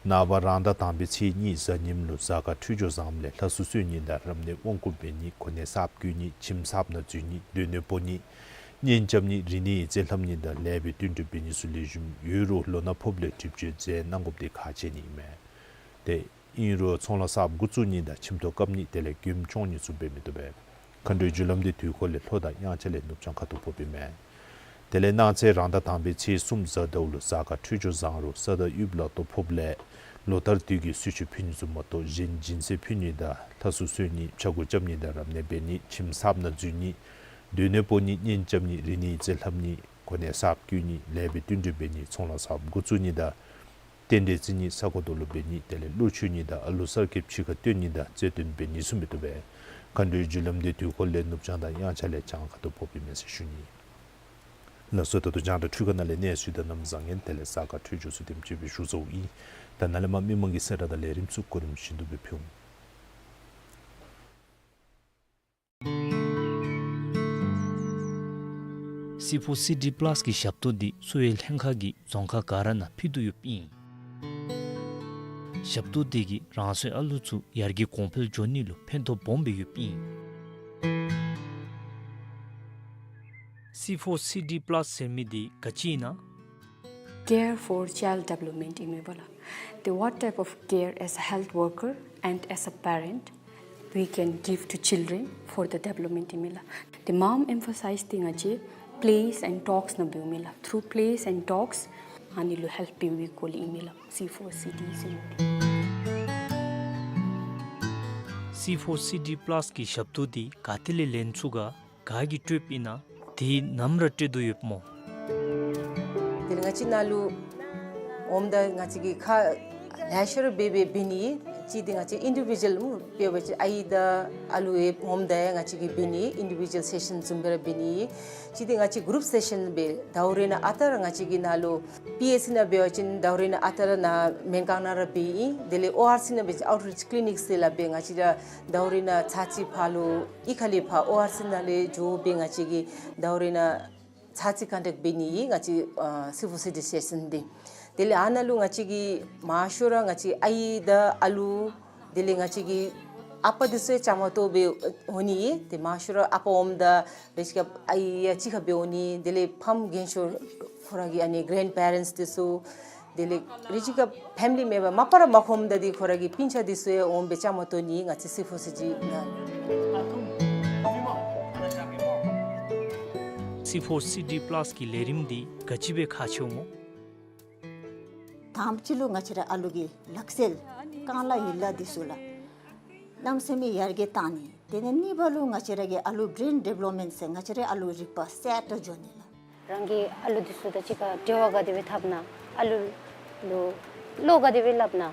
ནངས་པ་རང་ཟླ་དང་པའི་ཚེས་གཉིས་གཟའ་ཉིམ་ལུ་གཟའ་སྐར་འཕྲོད་སྦྱོར་བཟངམ་ལས་ལྷ་སྲུ་གསོལ་ནི་དང་རབ་གནས་དབང་བསྐུར་འབད་ནི་གོ་གནས་གསརཔ་བསྐོ་ནི་ཁྱིམ་གསརཔ་ནང་འཛུལ་ནི་སྡོད་གནས་སྤོ་ནི་གཉེན་རྐྱབ་ནི་རིག་གནས་ཡིག་རྩིས་ལྷབ་ནི་དང་ལེགས་པའི་བསྟུན་གྲོས་འབད་ནི་ཚུ་ལེགས་ཤོམ་ཡོད་རུང་ལོ་ན་ཕོགཔ་ལས་སྒྲིབ་སྦྱོར་མཛད་གནང་དགོཔ་འདི་ཁག་ཆེ་ནི་ཨིན་མས། ཏེ་ཨིན་རུང་ཚོང་ལཱ་གསརཔ་འགོ་བཙུགས་ནི་དང་ཁྱིམ་ཐོག་བཀབ་ནི་དེ་ལས་མགྱོནམ་བཅོ་ནི་ཚུ་འབད་མི་བཏུབ་པས། མཁའ་འགྲོའི་རྒྱུ་ལམ་འདི་དུས་འཁོར་ལས་ལྷོ་དང་དབྱངས་འཆར་ལས་ནུབ་བྱང་ཁ་ཐུག་ཕོགཔ་ཨིན་མས། དེ་ལས་གནངས་ཚེ་རང་ཟླ་དང་པའི་ཚེས་གསུམ་གཟའ་ཟླཝ་ལུ་གཟའ་སྐར་འཕྲོད་སྦྱོར་བཟང་རུང་ས་དང་དབུགས་ལ་སྟོབས་ཕོགཔ་ལས་ལོ་ལྟར་དུས་ཀྱི་གསོལ་མཆོད་ཕུལ་ནི་ཚུ་མ་གཏོགས་གཞན་སྦྱིན་སྲེག་ཕུལ་ནི་དང་ལྷ་སྲུ་གསོལ་ནི་ཕྱྭ་འགུགས་རྐྱབ་ནི་དང་རབ་གནས་འབད་ནི་ཁྱིམ་གསརཔ་ནང་འཛུལ་ནི་སྡོད་གནས་སྤོ་ནི་གཉེན་རྐྱབ་ནི་རིག་གནས་ཡིག་རྩིས་ལྷབ་ནི་གོ་གནས་གསརཔ་བསྐོ་ནི་ལེགས་པའི་བསྟུན་གྲོས་འབད་ནི་ཚོང་ལཱ་གསརཔ་འགོ་བཙུགས་ནི་དང་རྟེན་འབྲེལ་བརྩི་ནི་ས་གོ་རྡོ་ལུ་འབད་ནི་དེ་ལས་གླུ་མཆོད་ནི་དང་ཨ་ལུ་གསར་སྐྱེས་ཕྱི་ཁར་བཏོན་ནི་དང་རྩེ་བཏོན་འབད་ནི་ཚུ་མི་བཏུབ་པས། མཁའ་འགྲོའི་རྒྱུ་ལམ་འདི་དུས་འཁོར་ལས་ནུབ་བྱང་དང་དབྱངས་འཆར་ལས་བྱང་ཁ་ཐུག་ཕོགཔ་ཨིན་མས་ཟེར་ཞུ་ནི། ལགས་སོ། ད་ལྟོ་རྒྱང་བསྒྲགས་འཕྲུལ་ཁང་ནང་ལས་གནས་ཚུལ་དང་གནམ་བཟང་ངན་དེ་ལས་གཟའ་སྐར་འཕྲོད་སྦྱོར་ཚུ་དེམ་ཅིག་སྦེ་ཞུ་ཚརཝ་ཨིན། ད་ནཱ་ལས་མར་མི་མང་གི་གསལ་བསྒྲགས་དང་ལས་རིམ་ཚུ་གོ་རིམ་བཞིན་དུ་སྦེ་ཕུལ་འོང་། སི་ཕོར་སི་ཌི་པ་ལཱས་ཀྱི་ཞབས་ཏོག་འདི་གསོ་བའི་ལྷན་ཁག་གིས་རྫོང་ཁག་ག་ར་ནང་ཕུལ་དོ་ཡོདཔ་ཨིན། ཞབས་ཏོག་འདི་གིས་རང་སོའི་ཨ་ལུ་ཚུ་ཡར་རྒྱས་གོང་འཕེལ་འགྱོ་ནི་ལུ་ཕན་ཐོགས་སྦོམ་སྦེ་ཡོདཔ་ཨིན། སི་ཕོར་སི་ཌི་པ་ལཱས་ཟེར་མི་འདི་ག་ཅི་ཨིན་ན། Care for child development ཨིན་མས་པ་ལགས། The what type of care as a health worker and as a parent we can give to children for the development ཨིན་མས་ལགས། The མངམ་emphasize འདི་ང་བཅས་plays and talks ནང་འབདཝ་མས་ལགས། Through plays and talks ཨ་ནི་ལུ་ཧེལཔ་འབད་བའི་སྐོར་ལས་ཨིན་མས་ལགས། སི་ཕོར་སི་ཌི་ཟེར་མི་འདི། སི་ཕོར་སི་ཌི་པ་ལཱས་ཀྱི་ཞབས་ཏོག་འདི་ག་ཏེ་ལས་ལེན་ཚུགས་ག། ག་གིས་སྤྲོདཔ་ཨིན་ན། དེ་ནམ་ར་སྤྲོད་དོ་ཡོདཔ་སྨོ། དེ་ལས་ང་བཅས་ནཱ་ལུ་འོངམ་ད་ང་བཅས་ཀྱིས་ཁག་ལེ་ཤ་ར་འབད་འབད་འབད་ནི། གཅིག་འདི་ང་བཅས་ཨིན་ཌི་བི་ཌུ་ཨལ་སྨོ་འབད་བ་ཅིན་ཨའི་དང་ཨ་ལུ་ཡང་འོངམ་ད་ཡང་ང་བཅས་ཀྱིས་འབད་ནི་ཨིན་ཌི་བི་ཌུ་ཨལ་སེ་ཤཱན་བཟུམ་སྦེ་ར་འབད་ནི། གཅིག་འདི་ང་བཅས་གུ་རུབ་སེ་ཤཱན་འབད་ཟླཝ་རེ་ནང་ཨ་རྟག་ར་ང་བཅས་ཀྱིས་ནཱ་ལུ་པི་ཨེཆ་སི་ནང་འབད་བ་ཅིན་ཟླཝ་རེ་ནང་ཨ་རྟག་ར་ནཱ་སྨན་ཁང་ནང་ར་འབད་ཨིན། དེ་ལས་ཨོ་ཨར་སི་ནང་འབད་བ་ཅིན་Outreach Clinic ཟེར་སླབ་སྦེ་ང་བཅས་ར་ཟླཝ་རེ་ནང་ཚར་གཅིག་ཕར་ལུ་གཡུས་ཁ་ལས་ཕར་ཨོ་ཨར་སི་ནང་ལས་འགྱོ་སྦེ་ང་བཅས་ཀྱིས་ཟླཝ་རེ་ནང་ཚར་གཅིག་ཀོན་ཊེཀཊ་འབད་ནི་ཨིན་ང་བཅས་ཨ་སི་ཕོར་སི་ཌི་སི་ཊེ་ཤཱན་འདི། དེ་ལས་ཨ་ནཱ་ལུ་ང་བཅས་ཀྱིས་མང་ཤོས་ར་ང་བཅས་ཨའི་དང་ཨ་ལུ་དེ་ལས་ང་བཅས་ཀྱི་ཨ་པ་འདི་ཚུ་ཡང་བཅའ་མར་གཏོགས་སྦེ་འོང་ནི་ཨིན། ཏེ་མང་ཤོས་ར་ཨ་པ་འོངམ་ད་རེ་ཅིག་ཁར་ཨའི་ཡང་གཅིག་ཁར་སྦེ་འོང་ནི། དེ་ལས་ཕམ་རྒན་ཤོས་ཁོ་ར་གི་ཨ་ནི་གྷ་རེནཌ་པེ་རེནཌསི་འདི་ཚུ་དེ་ལས་རེ་ཅིག་ཁར་ཕེ་མི་ལི་མེམ་བར་མ་པ་ར་མ་ཁོམ་ད་འདི་ཁོ་ར་གི་སྤུན་ཆ་འདི་ཚུ་ཡང་འོང་སྦེ་བཅའ་མར་གཏོགས་ནི་ང་བཅས་སི་ཕོར་སི་ཌི་ནང་། སི་ཕོར་སི་ཌི་པ་ལཱས་ཀྱི་ལས་རིམ་འདི་ག་ཅི་སྦེ་ཁག་ཆེཝ་སྨོ། དང་པ་ཅིག་ལུ་ང་བཅས་ར་ཨ་ལུ་གི་ལག་རྩལ་རྐང་ལག་ཡན་ལག་འདི་ཚུ་ལགས་གནམ་མེད་ས་མེད་ཡར་རྒྱས་གཏང་ནི། དེ་ལས་གཉིས་པ་ལུ་ང་བཅས་ར་གི་ཨ་ལུ་བེརེན་ཌི་བེ་ལོབ་མེནཊ་ཟེར་ང་བཅས་ར་ཨ་ལུ་རིག་པ་གསར་དུ་འགྱོ་ནི་ལགས། རང་གི་ཨ་ལུ་འདི་ཚུ་དང་གཅིག་ཁར་འབྲེལ་བ་ག་དེ་སྦེ་འཐབ་ན། ཨ་ལུ་ལུ་བློ་ག་དེ་སྦེ་སླབ་ན།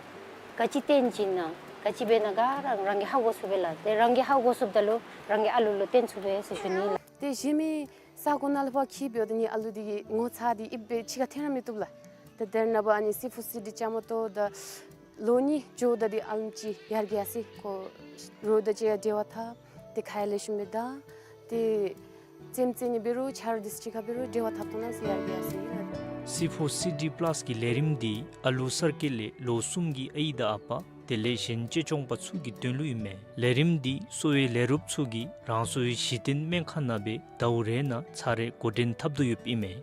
ག་ཅི་སྟོན་བྱིན་ན། ག་ཅི་འབད་ན་ག་ར་རང་གིས་ཧ་གོ་ཚུགས་པས་ལགས། ཏེ་རང་གིས་ཧ་གོ་ཚུགསཔ་ད་ལུ་རང་གི་ཨ་ལུ་ལུ་སྟོན་ཚུགས་པས་ཟེར་ཞུ་ནི་ལགས། ཏེ་གཞན་མི་ས་གོ་ནང་ལས་ཕར་འཁྱིད་འབདཝ་ད་ནི་ཨ་ལུ་འདི་གིས་ངོ་ཚ་སྟེ་ཨིན་པས་ཕྱི་ཁར་འཐོན་ར་མི་བཏུབ་ལགས། ཏེ་དེ་ནངས་པ་ཨ་ནི་སི་ཕོར་སི་ཌི་བཅའ་མར་གཏོགས་ད་ལོ་གཉིས་འགྱོཝ་ད་འདི་ཨ་ལུ་ཅིག་ཡར་རྒྱས་ཡར་སོ་ཡི། ཁོ་རོགས་དང་གཅིག་ཁར་འབྲེལ་བ་འཐབ་སྟེ་ཁ་ཡང་ལེགས་ཤོམ་སྦེ་བརྡ་ཏེ་ རྩེདམོ་རྩེ་ནི་འབད་རུང་ཆ་རོགས་དུས་ཅི་ཁར་འབད་རུང་འབྲེལ་བ་འཐབ་བཏང་གནང་ཟེར་ཡར་བཀའ་ཟེར་ཨིན་ལགས། སི་ཕོར་སི་ཌི་པ་ལཱསི་གི་ལས་རིམ་འདི་ཨ་ལུ་གསར་སྐྱེས་ལས་ལོ་གསུམ་གྱི་ཨའི་དང་ཨ་པ་དེ་ལས་གཞན་གཅེས་སྐྱོང་པ་ཚུ་གི་དོན་ལུ་ཨིན་མས། ལས་རིམ་འདི་གསོ་བའི་ལས་རོགསཔ་ཚུ་གིས་རང་སོའི་གཞི་རྟེན་སྨན་ཁང་ནང་སྦེ་ཟླཝ་རེ་ནང་ཚར་རེ་འགོ་འདྲེན་འཐབ་དོ་ཡོདཔ་ཨིན་མས།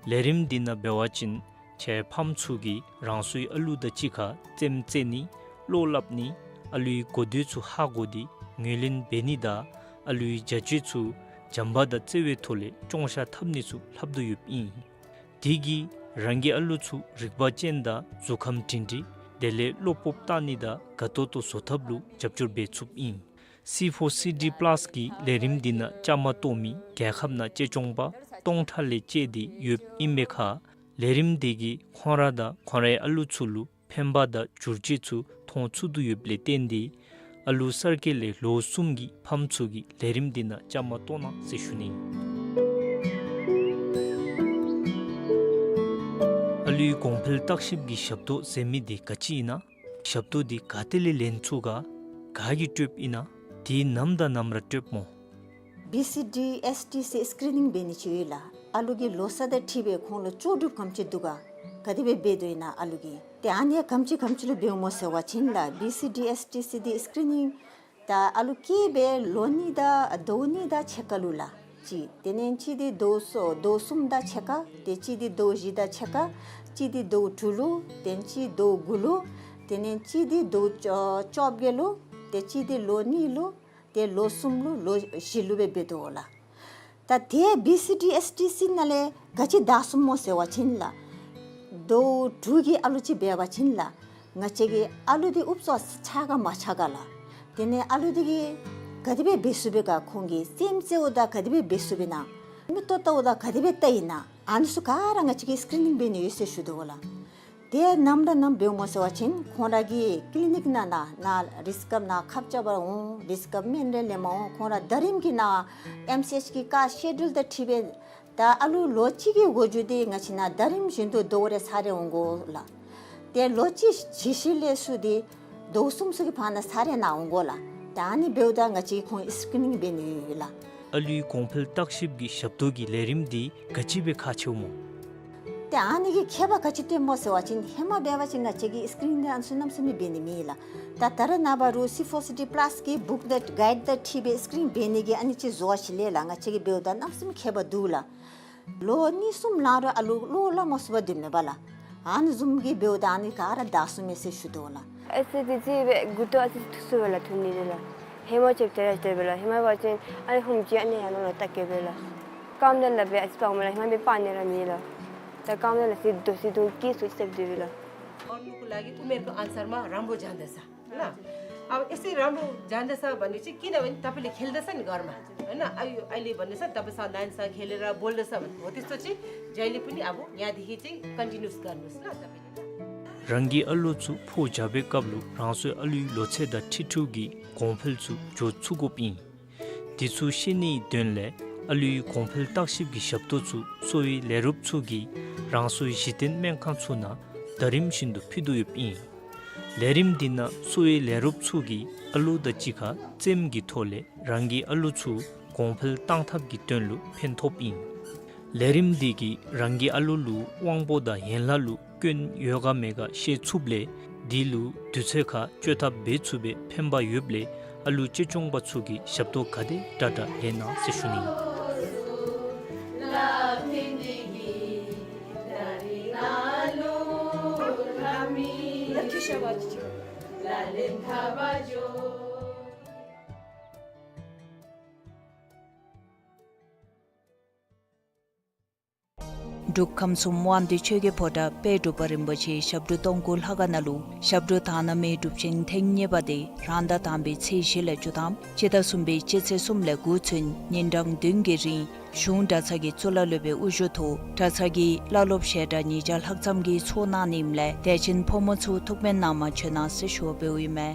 ལས་རིམ་འདི་ནང་འབད་བ་ཅིན་ཁྱེད་ཕམ་ཚུ་གིས་རང་སོའི་ཨ་ལུ་དང་གཅིག་ཁར་རྩེདམོ་རྩེ་ནི་བློ་སླབ་ནི་ཨ་ལུའི་གོ་བརྡ་ཚུ་ཧ་གོ་སྟེ་ངོས་ལེན་འབད་ནི་དང་ཨ་ལུའི་བྱ་སྤྱོད་ཚུ་བྱམས་པ་དང་བརྩེ་བའི་ཐོག་ལས་ཅོང་ཤ་འཐབ་ནི་ཚུ་ལྷབ་དོ་ཡོདཔ་ཨིན། དེ་གིས་རང་གི་ཨ་ལུ་ཚུ་རིག་པ་ཅན་དང་གཟུགས་ཁམས་སྒྲིང་སྒྲིང་དེ་ལས་བློ་སྤོབས་བཏང་ནི་དང་དགའ་ཏོག་ཏོ་བཟོ་ཐབས་ལུ་རྒྱབ་སྐྱོར་འབད་ཚུགསཔ་ཨིན། སི་ཕོར་སི་ཌི་པ་ལཱསི་གི་ལས་རིམ་འདི་ནང་བཅའ་མར་གཏོགས་མི་རྒྱལ་ཁབ་ནང་གཅེས་སྐྱོང་པ་སྟོང་ཕྲག་ལས་བཅད་དེ་ཡོདཔ་ཨིན་པའི་ཁར་ལས་རིམ་འདི་གིས་ཁོང་ར་དང་ཁོང་རའི་ཨ་ལུ་ཚུ་ལུ་ཕན་པ་དང་བསྒྱུར་བཅོས་ཚུ་མཐོང་ཚུགས་དོ་ཡོདཔ་ལས་བརྟེན་ཏེ་ཨ་ལུ་གསར་སྐྱེས་ལས་ལོ་གསུམ་གྱི་ཕམ་ཚུ་གིས་ལས་རིམ་འདི་ནང་བཅའ་མར་གཏོགས་གནང་ཟེར་ཞུ་ནི། ཨ་ལུའི་གོང་འཕེལ་བརྟག་ཞིབ་ཀྱི་ཞབས་ཏོག་ཟེར་མི་འདི་ག་ཅི་ཨིན་ན། ཞབས་ཏོག་འདི་ག་ཏེ་ལས་ལེན་ཚུགས་ག། ག་གིས་སྤྲོདཔ་ཨིན་ན། དེ་ནམ་དང་ནམ་ར་སྤྲོདཔ་སྨོ། བི་སི་ཌི་ཨེསི་ཊི་སི་སི་ཀི་རི་ནིང་འབད་ནི་ཅིག་ཡོད་ལགས། ཨ་ལུ་གི་ལོ་ཚད་དང་འཁྲིལ་སྦེ་ཁོང་ལུ་ལྕོགས་གྲུབ་ག་དེམ་ཅིག་འདུག་ག། ག་དེ་སྦེ་འབད་དོ་ཨིན་ན་ཨ་ལུ་གིས། ཏེ་ཨ་ནི་ག་དེམ་ཅིག་ག་དེམ་ཅིག་ལུ་འབདཝ་སྨོ་ཟེར་བ་ཅིན་ལགས། བི་སི་ཌི་ཨེསི་ཊི་སི་འདི་སི་ཀི་རི་ནིང་ད་ཨ་ལུ་སྐྱེས་སྦེ་ལོ་གཉིས་དང་ཟླཝ་གཉིས་དང་ཕྱེད་ཀ་ལུ་ལགས། གཅིག། དེ་ལས་གཅིག་འདི་ཟླཝ་གསུམ་དང་ཕྱེད་ཀ། ཏེ་གཅིག་འདི་ཟླཝ་བཞི་དང་ཕྱེད་ཀ། གཅིག་འདི་ཟླཝ་དྲུག་ལུ། ཏེ་གཅིག་ཟླཝ་དགུ་ལུ། དེ་ལས་གཅིག་འདི་ཟླཝ་བཅོ་བཅོ་བརྒྱད་ལུ། ཏེ་གཅིག་འདི་ལོ་གཉིས་ལུ། ཏེ་ལོ་གསུམ་ལུ་ལོ་བཞི་ལུ་སྦེ་འབད་དོ་ལགས། ད་དེ་བི་སི་ཌི་ཨེསི་ཊི་སི་ནང་ལས་ག་ཅི་དྲག་སོང་སྨོ་ཟེར་བ་ཅིན་ལགས། ཟླཝ་དྲུག་གི་ཨ་ལུ་ཅིག་འབད་བ་ཅིན་ལགས། ང་བཅས་ཀྱི་ཨ་ལུ་འདི་ཨུབ་ཙམ་ཆགས་ག་མ་ཆགས་ག་ལགས། དེ་ལས་ཨ་ལུ་འདི་གིས་ག་དེ་སྦེ་འབད་ཚུགས་པས་ག། ཁོང་གིས་རྩེདམོ་རྩེཝ་ད་ག་དེ་སྦེ་འབད་ཚུགས་པས་ན། མིག་ཏོ་བལྟཝ་ད་ག་དེ་སྦེ་བལྟ་ཡི་ན། ཨ་ནི་ཚུ་ག་ར་ང་བཅས་ཀྱིས་སི་ཀི་རི་ནིང་འབད་ནི་ཡོད་ཟེར་ཞུ་དོ་ལགས། དེ་ནམ་ར་ནམ་འབདཝ་སྨོ་ཟེར་བ་ཅིན་ཁོང་ར་གི་ཀི་ལི་ནིག་ནང་ན་ནཱ་རིསི་ཀབ་ནཱ་ཁབ་རྐྱབ་པར་འོང་། རིསི་ཀབ་སྨན་རེ་ལེནམ་འོང་། ཁོང་ར་ཟླ་རིམ་གྱི་ནང་ཨེམ་སི་ཨེཆ་གི་ཀ་སི་ཀེ་ཌུལ་དང་འཁྲིལ་སྦེ་ད་ཨ་ལུ་ལོ་གཅིག་གི་འགོ་འགྱོ་སྟེ་ང་བཅས་ནཱ་ཟླ་རིམ་བཞིན་དུ་ཟླཝ་རེ་ཚར་རེ་འོང་དགོ་ལགས། ཏེ་ལོ་གཅིག་བྱི་ཤི་ལས་ཚུར་ཏེ་ཟླཝ་གསུམ་ཚུ་གི་བར་ན་ཚར་རེ་ནཱ་འོང་དགོ་ལགས། ད་ཨ་ནི་འབདཝ་ད་ང་བཅས་ཁོང་སི་ཀི་རི་ནིང་འབད་ནི་ཡོད་ལགས། ཨ་ལུའི་གོང་འཕེལ་བརྟག་ཞིབ་ཀྱི་ཞབས་ཏོག་གི་ལས་རིམ་འདི་ག་ཅི་སྦེ་ཁག་ཆེཝ་སྨོ། ཏེ་ཨ་ནི་གི་ཁྱད་པར་ག་ཅི་སྟོནམ་སྨོ་ཟེར་བ་ཅིན་ཧེ་མ་འབད་བ་ཅིན་ང་བཅས་ཀྱིས་སི་ཀི་རི་ནིང་འདི་ཨ་ནི་ཚུ་གནམ་མེད་ས་མེད་འབད་ནི་མེད་ལགས། ད་ད་རེས་ནངས་པ་རུང་སི་ཕོར་སི་ཌི་པ་ལཱསི་གི་བུཀ་དང་གའིཌ་དང་འཁྲིལ་སྦེ་སི་ཀི་རི་ནིང་འབད་ནི་གི་ཨ་ནི་ཅིག་བཟོ་བ་ཅིག་ལས་ལགས། ང་བཅས་ཀྱིས་འབདཝ་ད་གནམ་མེད་ས་མེད་ཁྱད་པར་འདུག་ལགས། ལོ་གཉིས་གསུམ་ལང་རུང་ཨ་ལུ་བློ་སླབ་མ་ཚུགས་པར་སྡོདཔ་མས་པ་ལགས། ཨ་ནི་བཟུམ་གྱི་འབདཝ་ད་ཨ་ནི་ག་ར་དྲག་སོང་མས་ཟེར་ཞུ་དོ་ལགས། ཨེ་སི་ཌི་སི་སྦེ་མགུ་ཏོ་ཨ་ཙི་ཐུག་སོང་པས་ལགས། ཐུག་ནི་རེ་ལགས། ཧེ་མ་ཅིག་དེ་ར་དེ་སྦེ་ལགས། ཧེ་མ་འབད་བ་ཅིན་ཨ་ནི་ཧུམ་ཅིག་ཨ་ནི་ཡར་ནང་ལུ་བལྟ་གེ་སྦེ་ལགས། རྐངམ་དེ་ལས་སྦེ་ཨ་ཙི་སྤར་འོང་མས་ལགས། ཧེ་མ་སྦེ་སྤར་ནི་ར་མེད་ལགས། ད་རྐངམ་དེ་ལས་སི་དོ་སི་དོ་ཀི་སུ་སྟེ་སྡོད་པས་ལགས། और उनको लागि उमेरको अनुसारमा राम्रो जाँदछ। ल। अब यसरी राम्रो जाँदछ भनेपछि, किनभने तपाईँले खेल्दछ नि घरमा, होइन? अ-, यो अहिले भन्दैछ, तपाईँ स-, नानीसँग खेलेर बोल्दछ भने हो, त्यस्तो चाहिँ जहिले पनि अब यहाँदेखि चाहिँ कन्टिन्युस गर्नुहोस् ल तपाईँले ल। རང་གི་ཨ་ལུ་ཚུ་འཕོ་འགྱོ་བའི་སྐབས་ལུ་རང་སོའི་ཨ་ལུའི་ལོ་ཚད་དང་འཁྲིལ་འཁྲིལཝ་གི་གོང་འཕེལ་ཚུ་འགྱོ་ཚུགས་དགོཔ་ཨིན། དེ་ཚུ་ཤེས་ནིའི་དོན་ལས་ཨ་ལུའི་གོང་འཕེལ་བརྟག་ཞིབ་ཀྱི་ཞབས་ཏོག་ཚུ་གསོ་བའི་ལས་རོགསཔ་ཚུ་གིས་རང་སོའི་གཞི་རྟེན་སྨན་ཁང་ཚུ་ནང་ཟླ་རིམ་བཞིན་དུ་ཕུལ་དོ་ཡོདཔ་ཨིན། ལས་རིམ་འདི་ནང་གསོ་བའི་ལས་རོགསཔ་ཚུ་གིས་ཨ་ལུ་དང་གཅིག་ཁར་རྩེདམོ་གི་ཐོག་ལས་རང་གི་ཨ་ལུ་ཚུ་གོང་འཕེལ་གཏང་ཐབས་ཀྱི་དོན་ལུ་ཕན་ཐོགསཔ་ཨིན། ལས་རིམ་འདི་གིས་རང་གི་ཨ་ལུ་ལུ་དབང་པོ་དང་ཡན་ལག་ལུ་སྐྱོན་ཡོད་ག་མེད་ག་ཤེས་ཚུགསཔ་ལས་དེ་ལུ་དུས་ཚོད་ཁར་བཅོས་ཐབས་འབད་ཚུགས་པའི་ཕན་པ་ཡོདཔ་ལས་ཨ་ལུ་གཅེས་སྐྱོང་པ་ཚུ་གིས་ཞབས་ཏོག་ག་དེ་དྲག་དྲག་ལེན་གནང་ཟེར་ཞུ་ནི། འབྲུག་ཁམས་གསུམ་དབང་འདུས་ཆོས་ཀྱི་ཕོ་བྲང་དཔལ་འབྲུག་པ་རིན་པོ་ཆེའི་ཞབས་དྲུང་སྟོང་སྐུ་ལྷ་ཁང་ནང་ལུ་ཞབས་དྲུང་དག་སྣང་མི་སྒྲུབ་ཆེན་ཐེངས་གཉིས་པ་དེ་རང་ཟླ་དང་པའི་ཚེས་བཞི་ལས་བཅུ་ཐམ་སྤྱི་ཟླ་གསུམ་པའི་སྤྱི་ཚེས་གསུམ་ལས་འགོ་བཙུགས་ཉིན་གྲངས་བདུན་གྱི་རིང་གཞུང་གྲྭ་ཚང་གི་གཙུག་ལག་སློབ་དཔོན་དབུ་བཞུགས་ཐོག་གྲྭ་ཚང་གི་བླ་སློབ་ཞལ་གྲངས་ཉིས་བརྒྱ་ལྷག་ཙམ་གྱིས་ཚོགས་གནང་ནི་ཨིནམ་ལས་དད་ཅན་ཕོ་མོ་ཚུ་ཐུགས་ཕན་གནང་མ་བྱོན་གནང་ཟེར་ཞུ་བ་འབདཝ་ཨིན་མས།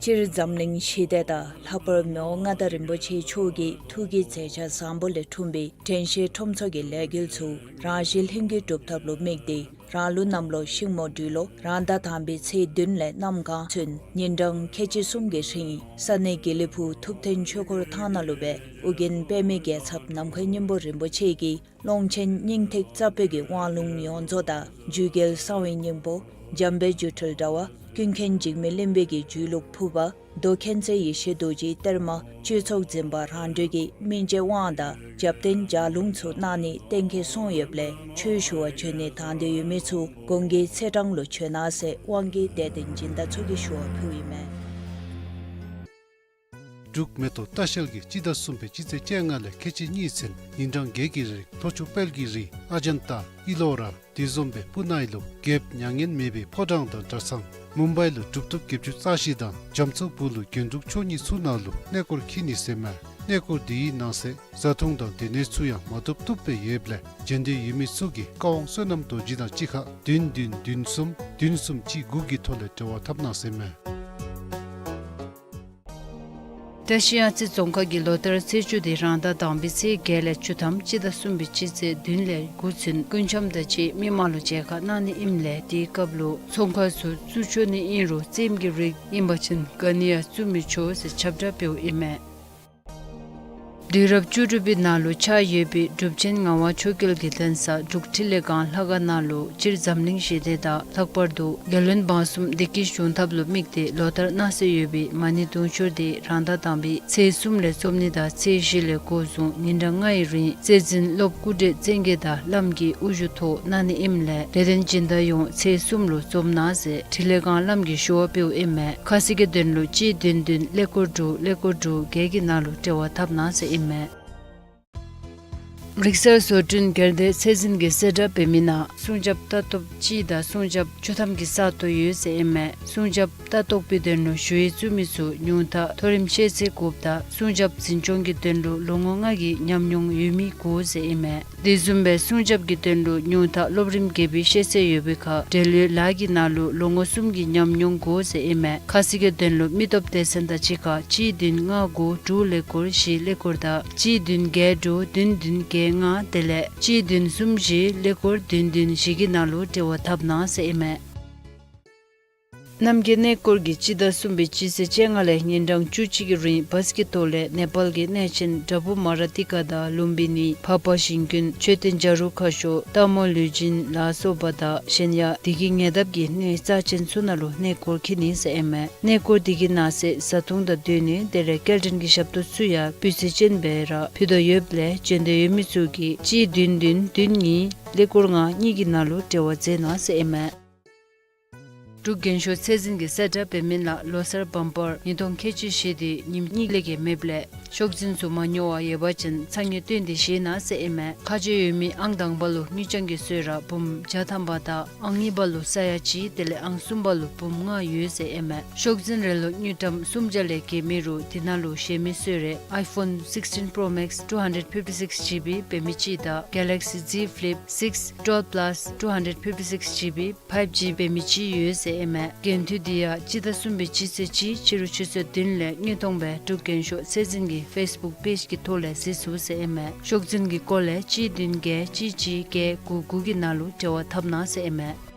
སྤྱིར་འཛམ་གླིང་ཞི་བདེ་དང་ལྷག་པར་མི་དབང་མངའ་བདག་རིན་པོ་ཆེ་མཆོག་གི་ཐུགས་ཀྱི་མཛད་འཆར་བཟང་པོ་ལས་འཁྲུངས་པའི་དྲན་ཤེས་ཁྲོམ་ཚོགས་ཀྱི་ལས་འགུལ་ཚུ་རང་གཞན་ལྷན་སྐྱེས་སྒྲུབ་ཐབས་ལུ་དམིགས་ཏེ་ རང་ལུགས་གནམ་ལོ་ཤིང་མོ་སྦྲུལ་ལོ་རང་ཟླ་དང་པའི་ཚེས་བདུན་ལས་གནམ་གང་ཚུན་ཉིན་གྲངས་ཁལ་གཅིག་གསུམ་གྱི་རིང་ས་གནས་དགེ་ལེགས་ཕུག་ཐུབ་བསྟན་ཆོས་འཁོར་ཐང་ནང་ལུ་སྦེ་ཨོ་རྒྱན་པདྨའི་རྒྱལ་ཚབ་ནམ་མཁའི་སྙིང་པོ་རིན་པོ་ཆེ་གིས་ཀློང་ཆེན་སྙིང་ཐིག་རྩ་བོད་ཀྱི་དབང་ལུང་ཡོངས་རྫོགས་དང་རྒྱུད་རྒྱལ་གསང་བའི་སྙིང་པོ་འཇམ་དཔལ་སྒྱུ་འཕྲུལ་དྲྭ་བ་ཀུན་མཁྱེན་འཇིགས་མེད་གླིང་པའི་གི་རྒྱུད་ལུགས་ཕུར་པ་མདོ་མཁྱེན་བརྩེ་ཡེ་ཤེས་རྡོ་རྗེའི་གཏེར་མ་སྤྱོད་ཚོགས་འཛིན་པ་རང་གྲོལ་གྱི་སྨིན་བྱེད་དབང་དང་རྒྱབ་རྟེན་ལྗགས་ལུང་ཚུ་གནང་ནི་གཏན་འཁེལ་སོང་ཡོདཔ་ལས་ཆོས་ཞུ་བར་བྱོན་ནི་དང་འདོད་ཡོད་མི་ཚུ་གོང་གི་ཚེས་གྲངས་ལུ་བྱོན་གནང་ཟེར་དབང་གི་དད་ལྡན་སྦྱིན་བདག་ཚུ་གིས་ཞུ་བ་ཕུལཝ་ཨིན་མས། འབྲུག་མེ་ཏོག་ལྟ་བཤལ་གྱིས་སྤྱི་ཟླ་གསུམ་པའི་སྤྱི་ཚེས་བཅོ་ལྔ་ལས་ཁལ་གཅིག་གཉིས་ཚུན་ཉིན་གྲངས་བརྒྱད་ཀྱི་རིང་ལྷོ་ཕྱོགས་དཔལ་གྱི་རི་ཨ་ཇན་ཏ་ཨི་ལོ་ར་དེ་བཟུམ་སྦེ་པུ་ནེ་ལུ་རྒྱལཔོ་མྱ་ངན་མེད་པའི་ཕོ་བྲང་དང་གྲྭ་ཚང་། མུམ་བའི་ལུ་གྲུབ་ཐོབ་བརྒྱད་ཅུ་རྩ་བཞི་དང་རྒྱ་མཚོ་བུ་ལུ་རྒྱན་དྲུག་མཆོག་གཉིས་ཚུ་ནང་ལུ་གནས་སྐོར་འཁྱིད་ནི་ཟེར་མས། གནས་སྐོར་དེའི་ནང་གསེས་བཟའ་འཐུང་དང་སྡོད་གནས་ཚུ་ཡང་མ་ཐོབ་ཐོབ་སྦེ་ཡོདཔ་ལས་བྱོན་འདོད་ཡོད་མི་ཚུ་གིས་བཀའ་དབང་བསོད་ནམས་རྡོ་རྗེ་དང་གཅིག་ཁར་བདུན་བདུན་བདུན་གསུམ་བདུན་གསུམ་གཅིག་དགུ་གི་ཐོག་ལས་འབྲེལ་བ་འཐབ་གནང་ཟེར་མས། བཀྲ་ཤིས་གཡང་རྩེ་རྫོང་ཁག་གི་ལོ་ལྟར་ཚེས་བཅུ་དེ་རང་ཟླ་དང་པའི་ཚེས་བརྒྱད་ལས་བཅུ་ཐམ་སྤྱི་ཟླ་གསུམ་པའི་སྤྱི་ཚེས་བདུན་ལས་དགུ་ཚུན་སྐུ་འཆམ་དང་གཅིག་མི་མང་ལུ་མཇལ་ཁ་གནང་ནི་ཨིནམ་ལས་དེའི་སྐབས་ལུ་ཚོང་ཁང་ཚུ་བཙུགས་ཆོག་ནི་ཨིན་རུང་རྩེདམོ་གི་རིགས་ཨིན་པ་ཅིན་ག་ནི་ཡང་བཙུགས་མི་ཆོག་ཟེར་ཁྱབ་བསྒྲགས་འབདཝ་ཨིན་མས། དུས་རབས་བཅུ་དྲུག་པའི་ནང་ལུ་ཆགས་ཡོད་པའི་གྲུབ་ཆེན་ངག་དབང་ཆོས་རྒྱལ་གྱི་གདན་ས་འབྲུག་འཕྲིན་ལས་སྒང་ལྷ་ཁང་ནང་ལུ་སྤྱིར་འཛམ་གླིང་ཞི་བདེ་དང་ལྷག་པར་དུ་རྒྱལ་བློན་འབངས་གསུམ་བདེ་སྐྱིད་འབྱུང་ཐབས་ལུ་དམིགས་ཏེ་ལོ་ལྟར་གནང་སྲོལ་ཡོད་པའི་མ་ཎི་དུང་ཕྱུར་དེ་རང་ཟླ་དང་པའི་ཚེས་གསུམ་ལས་བརྩམ་ནི་དང་ཚེས་བཞི་ལས་འགོ་བཟུང་ཉིན་གྲངས་ལྔའི་རིང་རྩེ་འཛིན་སློབ་སྐུ་བགྲེས་བཙན་རྒྱལ་དང་བླམ་གྱི་དབུ་བཞུགས་ཐོག་གནང་ནི་ཨིནམ་ལས་དད་ལྡན་སྦྱིན་བདག་ཡོངས་ཚེས་གསུམ་ལུ་འཛོམས་གནང་ཟེར་འཕྲིན་ལས་སྒང་བླམ་གྱིས་ཞུ་བ་འབདཝ་ཨིན་མས། ཁ་གསལ་གྱི་དོན་ལུ་གཅིག་བདུན་བདུན་ཀླད་ཀོར་དྲུག་ཀླད་ཀོར་དྲུག་བརྒྱད་ཀྱི་ནང་ལུ་འབྲེལ་བ་འཐབ་གནང་ཟེར་ཨིན་མས། རིག་གསར་བཟོ་སྐྲུན་སྒེར་སྡེ་ཚད་འཛིན་གྱིས་གསལ་བསྒྲགས་འབད་མི་ནང་སྲུང་སྐྱོབ་ལྟ་རྟོག་སྤྱི་དང་སྲུང་སྐྱོབ་བཅུ་ཐམ་གྱི་ས་སྟོང་ཡོད་ཟེར་ཨིན་མས། སྲུང་སྐྱོབ་ལྟ་རྟོག་པའི་དོན་ལུ་ཞུ་ཡིག་བཙུགས་མི་ཚུ་ཉུང་མཐའ་མཐོ་རིམ་ཤེས་ཚད་དགུ་དང་སྲུང་སྐྱོབ་འཛིན་སྐྱོང་གི་དོན་ལུ་ལོ་ངོ་ལྔ་གི་ཉམས་མྱོང་ཡོད་མི་དགོ་ཟེར་ཨིན་མས། དེ་བཟུམ་སྦེ་སྲུང་སྐྱོབ་ཀྱི་དོན་ལུ་ཉུང་མཐའ་སློབ་རིམ་བརྒྱད་པའི་ཤེས་ཚད་ཡོད་པའི་ཁར་འབྲེལ་ཡོད་ལཱ་གི་ནང་ལུ་ལོ་ངོ་གསུམ་གྱི་ཉམས་མྱོང་དགོ་ཟེར་ཨིན་མས། ཁ་གསལ་གྱི་དོན་ལུ་མི་སྟོབས་སྡེ་ཚན་དང་གཅིག་ཁར་གཅིག་བདུན་ལྔ་དགུ་དྲུག་ཀླད་ཀོར་བཞི་ཀླད་ཀོར་དང་གཅིག་བདུན་བརྒྱད་དྲུག་བདུན་བདུན་བརྒྱད་ལྔ་དེ་ལས་གཅིག་བདུན་གསུམ་བཞི་ཀླད་ཀོར་བདུན་བདུན་བཞི་གི་ནང་ལུ་འབྲེལ་བ་འཐབ་གནང་ཟེར་ཨིན་མས། རྣམ་རྒྱལ་གནས་སྐོར་གྱིས་སྤྱི་ཟླ་གསུམ་པའི་སྤྱི་ཚེས་བཅོ་ལྔ་ལས་ཉིན་གྲངས་བཅུ་གཅིག་གི་རིང་བཱས་ཀྱི་ཐོག་ལས་ནེ་པཱལ་གྱི་གནས་ཆེན་དྲ་འབུ་མ་ར་ཏི་ཀ་དང་ལུམ་བི་ནི་འཕགས་པ་ཞིང་ཀུན་མཆོད་རྟེན་བྱ་རུང་ཁ་ཤོར་སྟག་མོ་ལུས་སྦྱིན་ལ་སོགས་པ་དང་གཞན་ཡང་དེ་གི་ཉེ་འདབས་ཀྱི་གནས་རྩ་ཆེན་ཚུ་ནང་ལུ་གནས་སྐོར་འཁྱིད་ནི་ཟེར་ཨིན་མས། གནས་སྐོར་དེ་གི་ནང་གསེས་བཟའ་འཐུང་དང་སྡོད་གནས་དེ་ལས་སྐྱེལ་འདྲེན་གྱི་ཞབས་ཏོག་ཚུ་ཡང་སྤུས་ཚད་ཅན་སྦེ་ར་ཕུལ་དོ་ཡོདཔ་ལས་བྱོན་འདོད་ཡོད་མི་ཚུ་གིས་གཅིག་བདུན་བདུན་བདུན་གཉིས་ཀླད་ཀོར་ལྔ་གཉིས་ཀྱི་ནང་ལུ་འབྲེལ་བ་མཛད་གནང་ཟེར་ཨིན་མས། འབྲུག་རྒྱན་ཤོག་ཚད་འཛིན་གྱིས་གསལ་བསྒྲགས་འབད་མི་ནང་ལོ་གསར་བམ་པར་ཉིས་སྟོང་ཁལ་གཅིག་བཞི་དེ་ཉིནམ་གཉིས་ལས་བརྒལ་མེདཔ་ལས་ཤོག་འཛིན་ཚུ་མ་ཉོ་བར་ཡོད་པ་ཅིན་ཚ་དངོས་སྟོན་ཏེ་བཞེས་གནང་ཟེར་ཨིན་མས། ཁ་གྱེས་ཡོད་མི་ཨང་དང་པ་ལུ་དངུལ་རྐྱང་གི་གསོལ་རས་འབུམ་བརྒྱ་ཐམ་པ་དང་ཨང་གཉིས་པ་ལུ་ས་ཡ་གཅིག་དེ་ལས་ཨང་གསུམ་པ་ལུ་འབུམ་ལྔ་ཡོད་ཟེར་ཨིན་མས། ཤོག་འཛིན་རེ་ལུ་དངུལ་ཀྲམ་སུམ་བརྒྱ་ལས་བརྒལ་མི་རུང་དེ་ནང་ལུ་བཞེས་མི་གསོལ་རས་iPhone sixteen Pro Max two hundred fifty-six G B འབད་མི་གཅིག་དང་Galaxy Z Flip six twelve plus two hundred fifty-six G B five G འབད་མི་གཅིག་ཡོད་ཟེར་ཨིན་མས། འགན་འཁྲི་དེ་ཡང་སྤྱི་ཟླ་གསུམ་པའི་སྤྱི་ཚེས་གཅིག་ཕྱི་རུ་ཆུ་ཚོད་བདུན་ལས་དངོས་མཐོང་སྦེ་འབྲུག་རྒྱན་ཤོག་ཚད་འཛིན་གྱི་ཕེསི་བུཀ་པེཇ་གི་ཐོག་ལས་གཟིགས་ཚུགས་ཟེར་ཨིན་མས། ཤོག་འཛིན་གྱི་སྐོར་ལས་གཅིག་བདུན་བརྒྱད་གཅིག་གཅིག་བརྒྱད་དགུ་དགུ་གི་ནང་ལུ་འབྲེལ་བ་འཐབ་གནང་ཟེར་ཨིན་མས།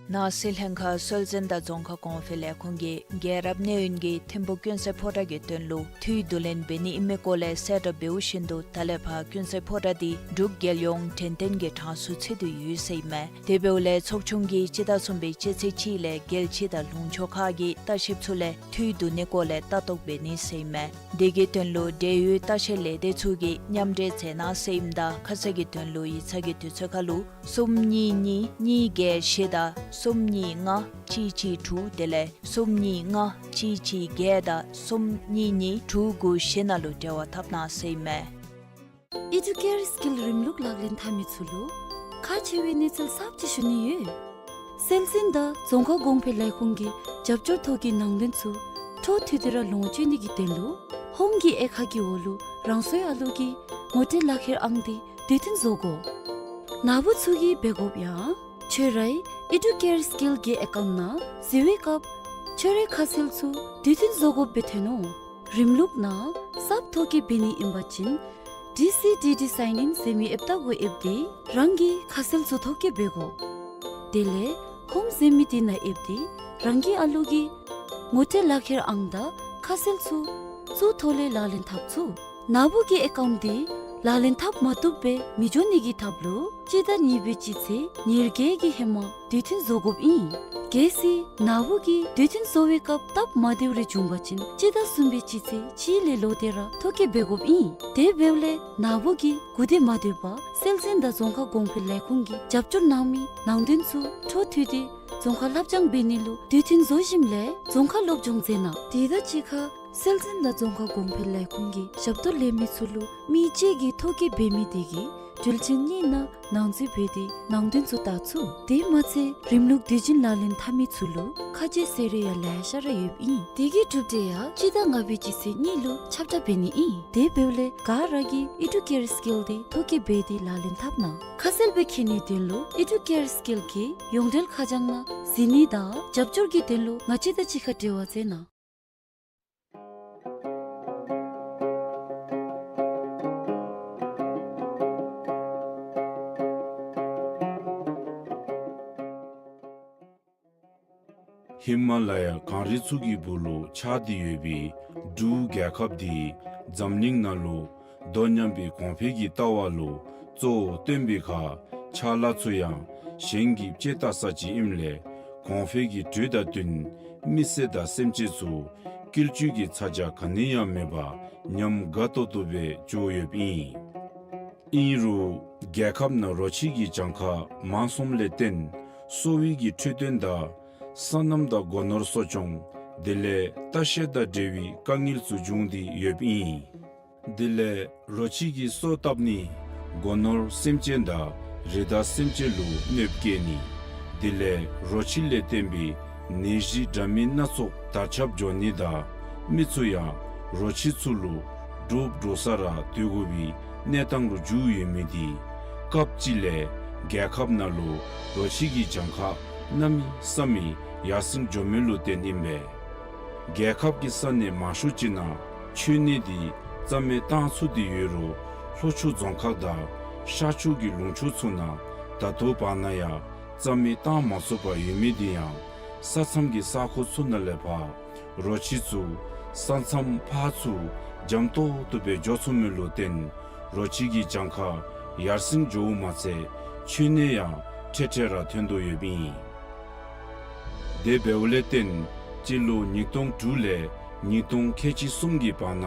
ནང་སྲིད་ལྷན་ཁག་སྲོལ་འཛིན་དང་རྫོང་ཁ་གོང་འཕེལ་ལས་ཁུངས་ཀྱིས་རྒྱལ་རབས་གནས་ཡུན་གྱི་ཐིམ་ཕུག་ཀུན་གསལ་ཕོ་བྲང་གི་དོན་ལུ་འཐུས་བསྡུ་ལེན་འབད་ནི་ཨིན་མི་སྐོར་ལས་གསལ་བསྒྲགས་འབདཝ་བཞིན་དུ་ད་ལས་ཕར་ཀུན་གསལ་ཕོ་བྲང་དེ་འབྲུག་རྒྱལ་ཡོངས་དྲན་རྟེན་གྱི་གྲངས་སུ་ཚུད་དེ་ཡོད་ཟེར་ཨིན་མས། དེ་འབདཝ་ལས་ཚོགས་ཆུང་གིས་སྤྱི་ཟླ་གསུམ་པའི་སྤྱི་ཚེས་གཅིག་ལས་རྒྱལ་སྤྱི་དང་ལུང་ཕྱོགས་ཁག་གི་ལྟ་བཤལཔ་ཚུ་ལས་འཐུས་བསྡུ་ནི་སྐོར་ལས་ལྟ་རྟོག་འབད་ནི་ཟེར་ཨིན་མས། དེ་གི་དོན་ལུ་འབྲེལ་ཡོད་ལྟ་བཤལ་ལས་སྡེ་ཚུ་གིས་མཉམ་འབྲེལ་མཛད་གནང་ཟེར་ཨིནམ་ད་ཁ་གསལ་གྱི་དོན་ལུ་ཡིག་ཚང་གི་དུས་ཚོད་ཁར་ལུ་གསུམ་གཉིས་གཉིས་གཉིས་བརྒྱད་བཞི་དང་གསུམ་གཉིས་ལྔ་གཅིག་གཅིག་དྲུག་དེ་ལས་གསུམ་གཉིས་ལྔ་གཅིག་གཅིག་བརྒྱད་དང་གསུམ་གཉིས་གཉིས་དྲུག་དགུ་བཞི་ནང་ལུ་འབྲེལ་བ་འཐབ་གནང་ཟེར་ཨིན་མས། ཨི་ཌུ་ཀེར་སི་ཀིལ་རིམ་ལུགས་ལག་ལེན་འཐབ་མི་ཚུ་ལུ་ཁག་ཆེ་བའི་གནས་ཚུལ་གསརཔ་ཅིག་ཞུ་ནི་ཡོད། སྲོལ་འཛིན་དང་རྫོང་ཁ་གོང་འཕེལ་ལས་ཁུངས་ཀྱི་རྒྱབ་སྐྱོར་ཐོག་གི་ནང་དོན་ཚུ་འཕྲོ་མཐུད་དེ་ར་ལོངས་སྤྱོད་ནི་གི་དོན་ལུ་ཧོམ་གྱི་དབྱེ་ཁག་གི་འོག་ལུ་རང་སོའི་ཨ་ལུ་གི་ངོ་སྤྲོད་ལག་ཁྱེར་ཨང་དེ་དུས་མཐུན་བཟོ་དགོ། ནཱ་བུ་ཚུ་གིས་འབད་དགོཔ་ཡང་ཁྱོད་རའི་ཨི་ཌུ་ཀེར་སི་ཀིལ་གྱི་ཨེ་ཀའུནཊ་ནང་གཟིགས་པའི་སྐབས་ཁྱོད་རའི་ཁ་གསལ་ཚུ་དུས་མཐུན་བཟོ་དགོཔ་སྦེ་ཐོན་ནུག། རིམ་ལུགས་ནང་གསརཔ་ཐོག་གི་འབད་ནི་ཨིན་པ་ཅིན་ ཌི་སི་ཌི་ཌི་སའིན་ཨིན་ཟེར་མི་ཨེབ་ཏ་གུ་ཨེབ་སྟེ་རང་གི་ཁ་གསལ་ཚུ་ཐོ་བཀོད་འབད་དགོ། དེ་ལས་ཧོམ་ཟེར་མི་དེ་ནང་ཨེབ་སྟེ་རང་གི་ཨ་ལུ་གི་ངོ་སྤྲོད་ལག་ཁྱེར་ཨང་དང་ཁ་གསལ་ཚུ་ཚུ་ཐོག་ལས་ལག་ལེན་འཐབ་ཚུགས། ནཱ་བུ་གི་ཨེ་ཀའུནཊ་དེ་ལག་ལེན་འཐབ་མ་བཏུབ་པར་མི་འགྱོ་ནི་གི་ཐབས་ལུ་སྤྱི་ཟླ་གཉིས་པའི་སྤྱི་ཚེས་ཉེར་བརྒྱད་ཀྱི་ཧེ་མ་དུས་མཐུན་བཟོ་དགོཔ་ཨིན། གལ་སྲིད་ནཱ་བུ་གིས་དུས་མཐུན་བཟོ་བའི་སྐབས་སྟབས་མ་བདེཝ་རེ་བྱུང་པ་ཅིན་སྤྱི་ཟླ་གསུམ་པའི་སྤྱི་ཚེས་གཅིག་ལས་ལོག་སྟེ་ར་ཐོ་བཀོད་འབད་དགོཔ་ཨིན། དེ་འབདཝ་ལས་ནཱ་བུ་གིས་གུ་དེ་མ་སྡོད་པར་སྲོལ་འཛིན་དང་རྫོང་ཁ་གོང་འཕེལ་ལས་ཁུངས་ཀྱིས་རྒྱབ་སྐྱོར་གནང་མི་ནང་དོན་ཚུ་འཕྲོ་མཐུད་དེ་རྫོང་ཁ་ལྷབ་སྦྱང་འབད་ནི་ལུ་དུས་མཐུན་བཟོ་ཞིནམ་ལས་རྫོང་ཁ་སློབ་སྦྱོང་མཛད་གནང་། དེ་དང་གཅིག་ཁར་སྲོལ་འཛིན་དང་རྫོང་ཁ་གོང་འཕེལ་ལས་ཁུངས་ཀྱི་ཞབས་ཏོག་ལེན་མི་ཚུ་ལུ་མི་གཅིག་གིས་ཐོ་བཀོད་འབད་མི་དེ་གིས་དུས་ཆེན་གཉིས་ནང་ནང་འཛུལ་འབད་དེ་ནང་དོན་ཚུ་བལྟ་ཚུགས། དེ་མ་ཚད་རིམ་ལུགས་དུས་ཆེན་ལག་ལེན་འཐབ་མི་ཚུ་ལུ་ཁ་རྗེ་ཟེར་རེ་ཡང་ལེ་ཤ་ར་ཡོདཔ་ཨིན། དེ་གི་གྲུབ་འབྲས་ཡང་སྤྱི་ཟླ་ལྔ་པའི་སྤྱི་ཚེས་གཉིས་ལུ་ཁྱབ་བསྒྲགས་འབད་ནི་ཨིན། དེ་འབདཝ་ལས་ག་ར་གིས་ཨི་ཌུ་ཀེར་སི་ཀིལ་དེ་ཐོ་བཀོད་འབད་དེ་ལག་ལེན་འཐབ་གནང་། ཁ་གསལ་སྦེ་མཁྱེན་ནིའི་དོན་ལུ་ཨི་ཌུ་ཀེར་སི་ཀིལ་གྱི་ཡོངས་འབྲེལ་ཁ་བྱང་ནང་གཟིགས་ནི་དང་རྒྱབ་སྐྱོར་གྱི་དོན་ལུ་ང་བཅས་དང་གཅིག་ཁར་འབྲེལ་བ་མཛད་གནང་། ཧི་མ་ལ་ཡ་གངས་རི་ཚུ་གི་སྦུག་ལུ་ཆགས་ཏེ་ཡོད་པའི་འབྲུག་རྒྱལ་ཁབ་འདི་འཛམ་གླིང་ནང་ལུ་དོ་མཉམ་པའི་གོང་འཕེལ་གྱི་ལྟ་བ་ལུ་གཙོ་བོ་བཏོན་པའི་ཁར་ཕྱག་ལཱ་ཚུ་ཡང་གཞན་གྱིས་དཔྱད་བལྟ་ས་ཅིག་ཨིནམ་ལས་གོང་འཕེལ་གྱི་དྲོད་དང་བསྟུན་མི་སེར་དང་སེམས་ཅན་ཚུ་བཀོལ་སྤྱོད་ཀྱི་ཚ་གྱང་ག་ནི་ཡང་མེད་པར་ཉམས་དགའ་ཏོག་ཏོ་སྦེ་འགྱོ་ཡོདཔ་ཨིན། ཨིན་རུང་རྒྱལ་ཁབ་ནང་རོ་ཁྱི་གི་གྱངས་ཁ་མང་སོངམ་ལས་བརྟེན་གསོ་བའི་གི་འཕྲོད་བསྟེན་དང་སོ་ནམ་དང་སྒོ་ནོར་གསོ་སྐྱོང་དེ་ལས་ལྟ་བཤལ་དང་འབྲེལ་བའི་དཀའ་ངལ་ཚུ་འབྱུང་སྟེ་ཡོདཔ་ཨིན། དེ་ལས་རོ་ཁྱི་གིས་སོ་བཏབ་ནི་སྒོ་ནོར་སེམས་ཅན་དང་རི་དྭགས་སེམས་ཅན་ལུ་གནོདཔ་བཀལ་ནི། དེ་ལས་རོ་ཁྱི་ལས་བརྟེན་པའི་ནད་གཞི་འདྲ་མིན་སྣ་ཚོགས་དར་ཁྱབ་འགྱོ་ནི་དང་མི་ཚུ་ཡང་རོ་ཁྱི་ཚུ་ལུ་འདྲོག་འདྲོག་ས་ར་སྡོད་དགོ་པའི་གནས་སྟངས་ལུ་འགྱུར་ཡོད་མི་འདི་སྐབས་ཅིག་ལས་རྒྱལ་ཁབ་ནང་ལུ་རོ་ཁྱི་གི་གྱངས་ཁ་གནམ་མེད་ས་མེད་ཡར་སེང་འགྱོ་མི་ལུ་བརྟེན་ཨིན་པས། རྒྱལ་ཁབ་ཀྱི་ས་གནས་མང་ཤོས་ཅིག་ནང་མཆོད་གནས་འདི་རྩ་མེད་བཏང་ཚུགས་ཏེ་ཡོད་རུང་ལྷོ་ཕྱོགས་རྫོང་ཁག་དང་ཤར་ཕྱོགས་ཀྱི་ལུང་ཕྱོགས་ཚུ་ནང་ད་ལྟོ་བར་ན་ཡང་རྩ་མེད་བཏང་མ་ཚུགས་པར་ཡོད་མི་འདི་ཡང་ས་མཚམས་ཀྱི་ས་ཁོངས་ཚུ་ནང་ལས་ཕར་རོ་ཁྱི་ཚུ་ས་མཚམས་ཕར་ཚུར་འཇམ་ཏོག་ཏོ་སྦེ་འགྱོ་ཚུགས་མི་ལུ་བརྟེན་རོ་ཁྱི་གི་གྱངས་ཁ་ཡར་སེང་འགྱོཝ་མ་ཚད་མཆོད་གནས་ཡང་ཁྲེ་ཁྲེ་ར་ཐོན་དོ་ཡོདཔ་ཨིན། དེ་འབདཝ་ལས་བརྟེན་སྤྱི་ལོ་ཉིས་སྟོང་དྲུག་ལས་ཉིས་སྟོང་ཁལ་གཅིག་གསུམ་གྱི་བར་ན་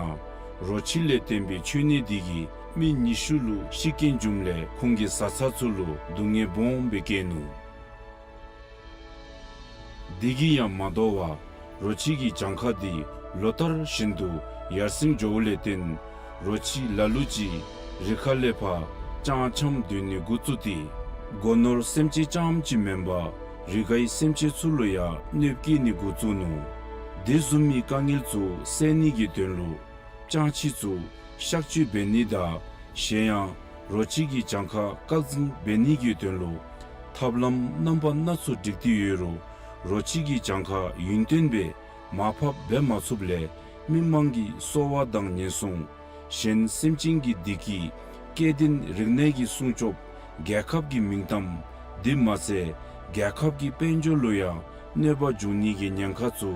རོ་ཁྱི་ལས་བརྟེན་པའི་མཆོད་གནས་འདི་གིས་མི་ཉི་ཤུ་ལུ་ཤི་རྐྱེན་བྱུངམ་ལས་ཁོང་གི་བཟའ་ཚང་ཚུ་ལུ་སྡུག་བསྔལ་སྦོམ་སྦེ་བཀལ་ནུག། དེ་གིས་ཡང་མ་དོ་བར་རོ་ཁྱི་གི་གྱངས་ཁ་འདི་ལོ་ལྟར་བཞིན་དུ་ཡར་སེང་འགྱོཝ་ལས་བརྟེན་རོ་ཁྱི་ལ་ལུ་ཅིག་རི་ཁ་ལས་ཕར་རྐྱངམ་རྐྱངམ་སྡོད་ནི་འགོ་བཙུགས་ཏེ་སྒོ་ནོར་སེམས་ཅན་རྐྱངམ་ཅིག་མེན་པར་རི་ཁའི་སེམས་ཅན་ཚུ་ལུ་ཡང་གནོདཔ་བཀལ་ནི་འགོ་བཙུགས་ནུག། དེ་བཟུམ་མའི་དཀའ་ངལ་ཚུ་སེལ་ནི་གི་དོན་ལུ་རྐྱངམ་ཅིག་ཚུ་གཤག་བཅོས་འབད་ནི་དང་གཞན་ཡང་རོ་ཁྱི་གི་གྱངས་ཁ་བཀག་འཛིན་འབད་ནི་གི་དོན་ལུ་ཐབས་ལམ་རྣམ་པ་སྣ་ཚོགས་སྒྲིག་སྟེ་ཡོད་རུང་རོ་ཁྱི་གི་གྱངས་ཁ་ཡུན་བརྟན་སྦེ་མར་ཕབ་འབད་མ་ཚུགསཔ་ལས་མི་དམངས་ཀྱི་གསོ་བ་དང་ཉེན་སྲུང་གཞན་སེམས་ཅན་གྱི་བདེ་སྐྱིད་སྐྱེ་ལྡན་རིག་གནས་ཀྱི་སྲུང་སྐྱོབ་རྒྱལ་ཁབ་ཀྱི་མིང་གཏམ་དེ་མ་ཚད་རྒྱལ་ཁབ་ཀྱི་དཔལ་འབྱོར་ལུ་ཡང་གནོད་པ་འབྱུང་ནི་གི་ཉེན་ཁ་ཚུ་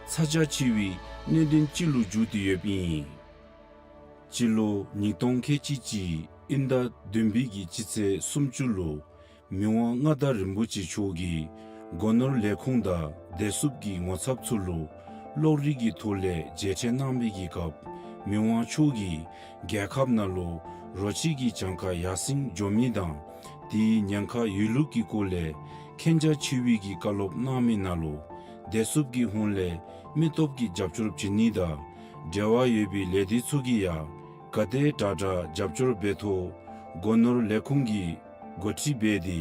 ཚ་གྱང་ཆེ་བའི་གནད་དོན་ཅིག་ལུ་འགྱུར་ཏེ་ཡོདཔ་ཨིན། སྤྱི་ལོ་ཉིས་སྟོང་ཁལ་གཅིག་གཅིག་དབྱིན་ཟླ་བདུན་པའི་གི་སྤྱི་ཚེས་སུམ་ཅུ་ལུ་མི་དབང་མངའ་བདག་རིན་པོ་ཆེ་མཆོག་གིས་སྒོ་ནོར་ལས་ཁུངས་དང་བདེ་སྲུངཔ་གི་ངོ་ཚབ་ཚུ་ལུ་གློག་རིག་གི་ཐོག་ལས་མཇལ་འཕྲད་གནང་བའི་གི་སྐབས་མི་དབང་མཆོག་གིས་རྒྱལ་ཁབ་ནང་ལུ་རོ་ཁྱི་གི་གྱངས་ཁ་ཡར་སེང་འགྱོ་མི་དང་དེའི་ཉེན་ཁ་ཡོད་ལུགས་ཀྱི་སྐོར་ལས་མཁྱེན་རྒྱ་ཆེ་བའི་གི་བཀའ་སློབ་གནང་མི་ནང་ལུ་བདེ་སྲུངཔ་གི་ཧོངས་ལས་མི་སྟོབས་ཀྱིས་རྒྱབ་སྐྱོར་བྱིན་ནི་དང་འབྲེལ་བ་ཡོད་པའི་ལས་སྡེ་ཚུ་གིས་ཡང་ག་དེ་དྲག་དྲག་རྒྱབ་སྐྱོར་འབད་ཐོག་སྒོ་ནོར་ལས་ཁུངས་ཀྱིས་འགོ་ཁྲིད་འབད་དེ་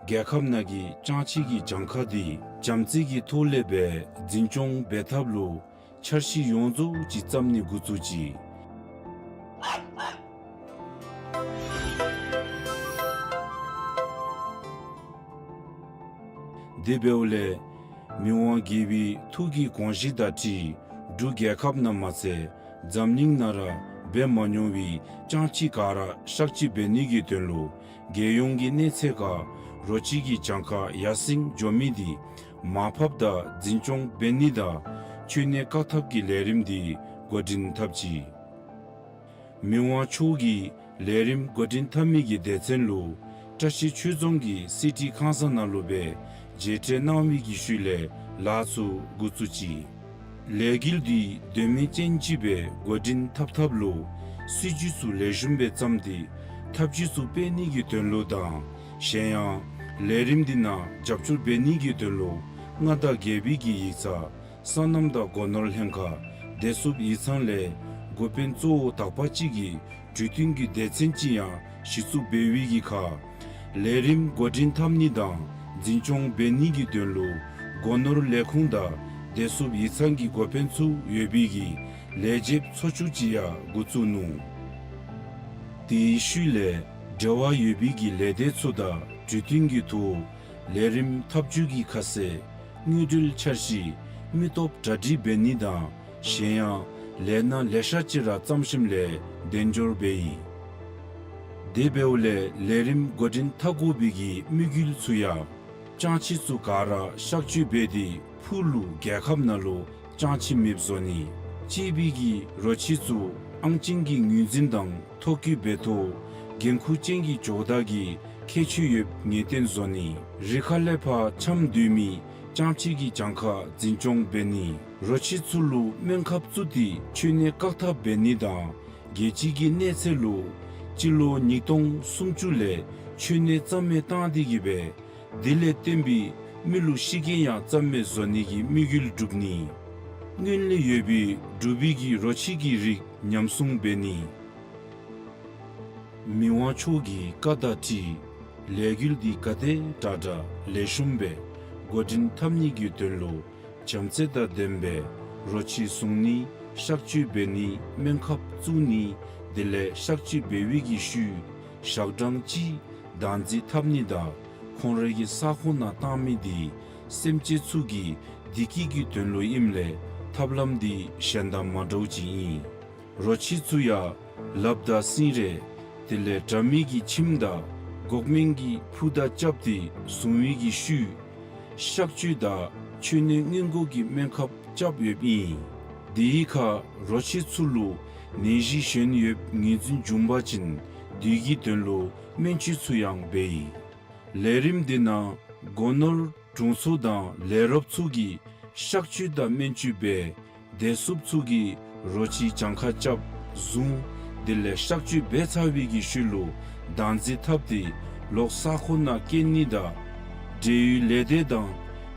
རྒྱལ་ཁབ་ནང་གི་རྐྱངམ་ཅིག་གི་གྱངས་ཁ་འདི་བྱམས་བརྩེ་གི་ཐོག་ལས་སྦེ་འཛིན་སྐྱོང་འབད་ཐབས་ལུ་འཆར་གཞི་ཡོངས་རྫོགས་ཅིག་བརྩམ་ནི་འགོ་བཙུགས་ཅི། དེ་འབདཝ་ལས་མི་དབང་རྒྱལ་པོའི་ཐུགས་ཀྱི་དགོངས་གཞི་དང་འཁྲིལ་འབྲུག་རྒྱལ་ཁབ་ནང་མ་ཚད་འཛམ་གླིང་ནང་ར་ འབད་མ་མྱོང་བའི་ཅང་ཅི་ག་ར་གཤག་བཅོས་འབད་ནི་གི་དོན་ལུ་རྒྱལ་ཡོངས་ཀྱི་གནས་ཚད་ཁར་རོ་ཁྱི་གི་གྱངས་ཁ་ཡར་སེང་འགྱོ་མི་འདི་མར་ཕབ་དང་འཛིན་སྐྱོང་འབད་ནི་དང་འཕྲུལ་གནས་བཀག་ཐབས་ཀྱི་ལས་རིམ་འདི་འགོ་འདྲེན་འཐབ་ཅི། མི་དབང་མཆོག་གིས་ལས་རིམ་འགོ་འདྲེན་འཐབ་མི་གི་སྡེ་ཚན་ལུ་བཀྲ་ཤིས་ཆོས་རྫོང་གི་སི་ཊི་ཁང་གསར་ནང་ལུ་སྦེ་མཇལ་འཕྲད་གནང་བའི་གི་ཤུལ་ལས་ལཱ་ཚུ་འགོ་བཙུགས་ཅི། ལས་འགུལ་འདི་དོན་སྨིན་ཅན་ཅིག་སྦེ་འགོ་འདྲེན་འཐབ་ཐབས་ལུ་སྲིད་བྱུས་ཚུ་ལེགས་ཤོམ་སྦེ་བརྩམས་ཏེ་ཐབས་ཇུས་ཚུ་སྤེལ་ནི་གི་དོན་ལུ་དང་གཞན་ཡང་ལས་རིམ་འདི་ནང་རྒྱབ་སྐྱོར་འབད་ནི་གི་དོན་ལུ་མངའ་བདག་རྒྱལ་པོའི་གི་ཡིག་ཚང་སོ་ནམ་དང་སྒོ་ནོར་ལྷན་ཁག་བདེ་སྲུངཔ་ཡིག་ཚང་ལས་འགོ་དཔོན་གཙོ་བོ་དག་པ་ཅིག་གིས་གྲོས་བསྟུན་གྱི་སྡེ་ཚན་ཅིག་ཡང་གཞི་བཙུགས་འབད་བའི་གི་ཁར་ལས་རིམ་འགོ་འདྲེན་འཐབ་ནི་དང་འཛིན་སྐྱོང་འབད་ནི་གི་དོན་ལུ་སྒོ་ནོར་ལས་ཁུངས་དང་བདེ་སྲུངཔ་ཡིག་ཚང་གི་འགོ་དཔོན་ཚུ་ཡོད་པའི་གི་ལས་བྱེདཔ་ཚོགས་ཆུང་ཅིག་ཡང་འགོ་བཙུགས་ནུག། དེའི་ཤུལ་ལས་འབྲེལ་བ་ཡོད་པའི་གི་ལས་སྡེ་ཚུ་དང་གྲོས་བསྟུན་གྱི་ཐོག་ལས་རིམ་འཐབ་ཇུས་ཀྱི་ཁ་གསལ་དངུལ་འབྲེལ་འཆར་གཞི་མི་སྟོབས་གྲ་སྒྲིག་འབད་ནི་དང་གཞན་ཡང་ལས་སྣ་ལེ་ཤ་ཅིག་ར་བརྩམས་ཞིནམ་ལས་གདན་འབྱོར་འབད་ཡི། དེ་འབདཝ་ལས་ལས་རིམ་འགོ་འདྲེན་འཐབ་དགོ་པའི་གི་དམིགས་ཡུལ་ཚུ་ཡང་ཅང་ཅི་ཚུ་ག་ར་གཤག་བཅོས་འབད་དེ་ཕུགས་ལུ་རྒྱལ་ཁབ་ནང་ལུ་ཅང་ཅི་མེདཔ་བཟོ་ནི། གཅིག་པའི་གི་རོ་ཁྱི་ཚུ་ཨང་ཅན་གྱི་ངོས་འཛིན་དང་ཐོ་བཀོད་འབད་ཐོག་འགན་ཁུར་ཅན་གྱི་ཇོ་བདག་གི་ཁྱད་ཆོས་ཡོདཔ་ངེས་གཏན་བཟོ་ནི། རི་ཁ་ལས་ཕར་འཁྱམས་སྡོད་མི་ཅང་ཅི་གི་གྱངས་ཁ་འཛིན་སྐྱོང་འབད་ནི། རོ་ཁྱི་ཚུ་ལུ་སྨན་ཁབ་བཙུགས་ཏེ་འཕྲུལ་གནས་བཀག་ཐབས་འབད་ནི་དང་རྒྱལ་སྤྱི་གི་གནས་ཚད་ལུ་སྤྱི་ལོ་ཉིས་སྟོང་སུམ་ཅུ་ལས་འཕྲུལ་གནས་རྩ་མེད་བཏང་སྟེ་གི་སྦེ་དེ་ལས་བརྟེན་པའི་མི་ལུ་ཤི་རྐྱེན་ཡང་རྩ་མེད་བཟོ་ནི་གི་དམིགས་ཡུལ་བསྒྲུབ་ནི། སྔོན་ལས་ཡོད་པའི་འབྲུག་པའི་གི་རོ་ཁྱི་གི་རིགས་ཉམས་སྲུང་འབད་ནི། མི་དབང་མཆོག་གི་བཀའ་དང་འཁྲིལ་ལས་འགུལ་འདི་ག་དེ་དྲག་དྲག་ལེགས་ཤོམ་སྦེ་འགོ་འདྲེན་འཐབ་ནི་གི་དོན་ལུ་བྱམས་བརྩེ་དང་ལྡན་པའི་རོ་ཁྱི་བཟུང་ནི་གཤག་བཅོས་འབད་ནི་སྨན་ཁབ་བཙུགས་ནི་དེ་ལས་གཤག་བཅོས་འབད་བའི་གི་ཤུལ་ཞག་གྲངས་གཅིག་བདག་འཛིན་འཐབ་ནི་དང་ཁོང་རའི་གི་ས་ཁོངས་ནང་བཏང་མི་འདི་སེམས་ཅན་ཚུ་གི་བདེ་སྐྱིད་ཀྱི་དོན་ལུ་ཨིནམ་ལས་ཐབས་ལམ་འདི་གཞན་དང་མ་འདྲཝ་ཅིག་ཨིན། རོ་ཁྱི་ཚུ་ཡང་ལགཔ་དང་སིང་རེ་དེ་ལས་དྲ་མིག་གི་ཁྱིམ་དང་འགོག་སྨན་གྱི་ཕུད་དང་རྐྱབ་སྟེ་བཟུང་བའི་གི་ཤུལ་གཤག་བཅོས་དང་འཕྲུལ་གནས་སྔོན་འགོག་གི་སྨན་ཁབ་རྐྱབ་ཡོདཔ་ཨིན། དེའི་ཁར་རོ་ཁྱི་ཚུ་ལུ་ནད་གཞི་གཞན་ཡོདཔ་ངོས་འཛིན་བྱུང་པ་ཅིན་དེ་གི་དོན་ལུ་སྨན་བཅོས་ཚུ་ཡང་འབད་ཡི། ལས་རིམ་འདི་ནང་སྒོ་ནོར་དྲུང་འཚོ་དང་ལས་རོགསཔ་ཚུ་གིས་གཤག་བཅོས་དང་སྨན་བཅོས་འབད་བདེ་སྲུངཔ་ཚུ་གིས་རོ་ཁྱི་གྱངས་ཁ་རྐྱབ་བཟུང་དེ་ལས་གཤག་བཅོས་འབད་ཚར་བའི་གི་ཤུལ་ལུ་བདག་འཛིན་འཐབ་སྟེ་ལོག་ས་ཁོངས་ནང་བསྐྱལ་ནི་དང་འབྲེལ་ཡོད་ལས་སྡེ་དང་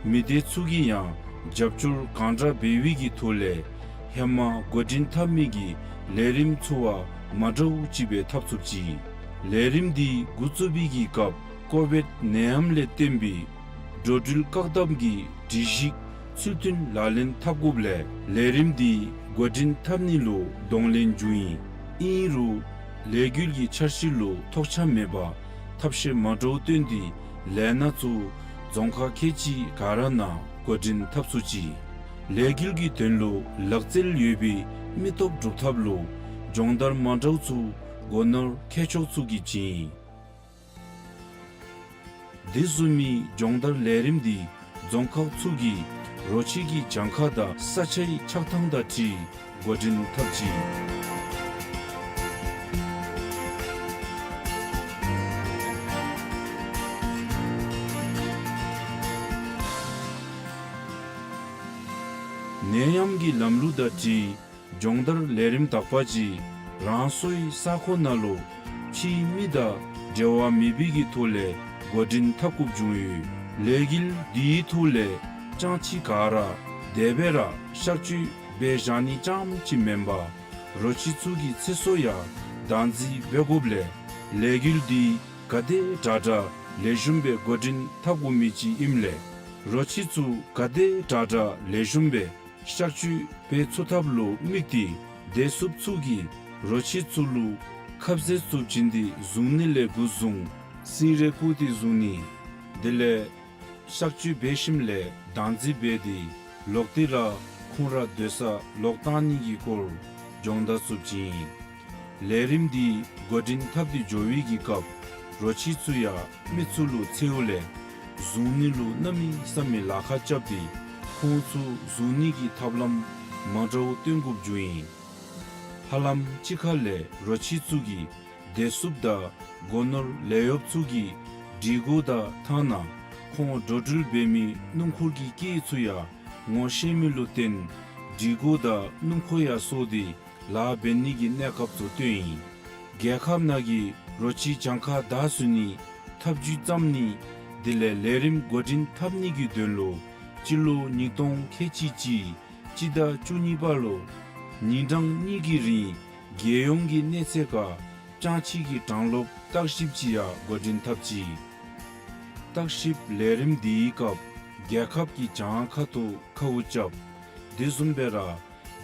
མི་སྡེ་ཚུ་གིས་ཡང་རྒྱབ་སྐྱོར་གང་དྲག་འབད་བའི་གི་ཐོག་ལས་ཧེ་མ་འགོ་འདྲེན་འཐབ་མི་གི་ལས་རིམ་ཚུ་བ་མ་འདྲཝ་ཅིག་སྦེ་འཐབ་ཚུགསཔ་ཅིག། ལས་རིམ་འདི་འགོ་བཙུགས་པའི་གི་སྐབས་ཀོ་བིཌ་ནད་ཡམས་ལས་བརྟེན་པའི་འགྲོ་འགྲུལ་བཀག་དམ་གྱི་སྒྲིག་གཞི་ཚུལ་མཐུན་ལག་ལེན་འཐབ་དགོཔ་ལས་ལས་རིམ་འདི་འགོ་འདྲེན་འཐབ་ནི་ལུ་གདོང་ལེན་འབྱུང་ཡི། ཨིན་རུང་ལས་འགུལ་གྱི་འཆར་གཞི་ལུ་ཐོགས་ཆགས་མེད་པར་ཐབས་ཤེས་མ་འདྲཝ་བཏོན་ཏེ་ལས་སྣ་ཚུ་རྫོང་ཁག་ཁལ་གཅིག་ག་ར་ནང་འགོ་འདྲེན་འཐབ་ཚུགས་ཅི། ལས་འགུལ་གྱི་དོན་ལུ་ལག་རྩལ་ཡོད་པའི་མི་སྟོབས་སྒྲུབ་ཐབས་ལུ་སྦྱོང་བརྡར་མ་འདྲཝ་ཚུ་སྒོ་ནོར་མཁས་མཆོག་ཚུ་གིས་བྱིན་ཡི། དེ་བཟུམ་མའི་སྦྱོང་བརྡར་ལས་རིམ་འདི་རྫོང་ཁག་ཚུ་གི་རོ་ཁྱི་གི་གྱངས་ཁ་དང་ས་ཆའི་ཆགས་ཐངས་དང་འཁྲིལ་འགོ་འདྲེན་འཐབ་ཅི། ནད་ཡམས་ཀྱི་ལམ་ལུགས་དང་འཁྲིལ་སྦྱོང་བརྡར་ལས་རིམ་དག་པ་ཅིག་རང་སོའི་ས་ཁོངས་ནང་ལུ་ཕྱིའི་མི་དང་འབྲེལ་བ་མེད་པའི་གི་ཐོག་ལས་འགོ་འདྲེན་འཐབ་དགོཔ་བྱུང་ཡོད། ལས་འགུལ་འདིའི་ཐོག་ལས་ཅང་ཅི་ག་ར་དེ་སྦེ་ར་གཤག་བཅོས་འབད་བཞག་ནི་ཙམ་ཅིག་མེན་པར་རོ་ཁྱི་ཚུ་གི་ཚེ་སྲོག་ཡང་བདག་འཛིན་འབད་དགོཔ་ལས་ལས་འགུལ་འདི་ག་དེ་དྲག་དྲག་ལེགས་ཤོམ་སྦེ་འགོ་འདྲེན་འཐབ་དགོ་མི་ཅིག་ཨིནམ་ལས་རོ་ཁྱི་ཚུ་ག་དེ་དྲག་དྲག་ལེགས་ཤོམ་སྦེ་གཤག་བཅོས་འབད་ཚུགས་ཐབས་ལུ་དམིགས་ཏེ་བདེ་སྲུངཔ་ཚུ་གིས་རོ་ཁྱི་ཚུ་ལུ་ཁབ་ཟས་ཚུ་བྱིན་ཏེ་བཟུང་ནི་ལས་འགོ་བཟུང་སིང་རེ་བསྐུར་ཏེ་བཟུང་ནི། དེ་ལས་གཤག་བཅོས་འབད་ཞིནམ་ལས་བདག་འཛིན་འབད་དེ་ལོག་སྟེ་ར་ཁོང་ར་སྡོད་ས་ལོག་བཏང་ནི་གི་སྐོར་སྦྱོང་བརྡར་ཚུ་བྱིན། ལས་རིམ་འདི་འགོ་འདྲེན་འཐབ་སྟེ་འགྱོ་བའི་གི་སྐབས་རོ་ཁྱི་ཚུ་ཡང་མི་ཚུ་ལུ་འཚེརཝ་ལས་བཟུང་ནི་ལུ་གནམ་མེད་ས་མེད་ལཱ་ཁག་རྐྱབ་སྟེ་ཁོང་ཚུ་བཟུང་ནི་གི་ཐབས་ལམ་མ་འདྲཝ་སྟོན་དགོཔ་འགྱོ་ཡི། ཧ་ལམ་གཅིག་ཁར་ལས་རོ་ཁྱི་ཚུ་གིས་བདེ་སྲུངཔ་དང་སྒོ་ནོར་ལས་གཡོགཔ་ཚུ་གིས་སྒྲིག་གོ་དང་ཐ་ན་ཁོང་འགྲོ་འགྲུལ་འབད་མི་སྣུམ་འཁོར་གྱི་སྐེད་ཚུ་ཡང་ངོ་ཤེས་མི་ལུ་བརྟེན་སྒྲིག་གོ་དང་སྣུམ་འཁོར་ཡང་སོར་ཏེ་ལཱ་འབད་ནི་གི་གནས་སྐབས་ཚུ་སྟོན་ཡི། རྒྱལ་ཁབ་ནང་གི་རོ་ཁྱི་གྱངས་ཁ་བདའ་ཟུན་ནི་ཐབས་བྱུས་བརྩམ་ནི་དེ་ལས་ལས་རིམ་འགོ་འདྲེན་འཐབ་ནི་གི་དོན་ལུ་སྤྱི་ལོ་ཉིས་སྟོང་ཁལ་གཅིག་གཅིག་སྤྱི་ཟླ་བཅུ་གཉིས་པ་ལུ་ཉིན་གྲངས་གཉིས་ཀྱི་རིང་རྒྱལ་ཡོངས་ཀྱི་གནས་ཚད་ཁར་སྤྱང་ཁྱི་གི་གྲངས་ལོབ་བརྟག་ཞིབ་ཅིག་ཡང་འགོ་འདྲེན་འཐབ་ཅི། བརྟག་ཞིབ་ལས་རིམ་འདིའི་སྐབས་རྒྱལ་ཁབ་ཀྱི་གྱངས་ཁ་ཐུག་ཁཝ་རྐྱབ། དེ་བཟུམ་སྦེ་ར་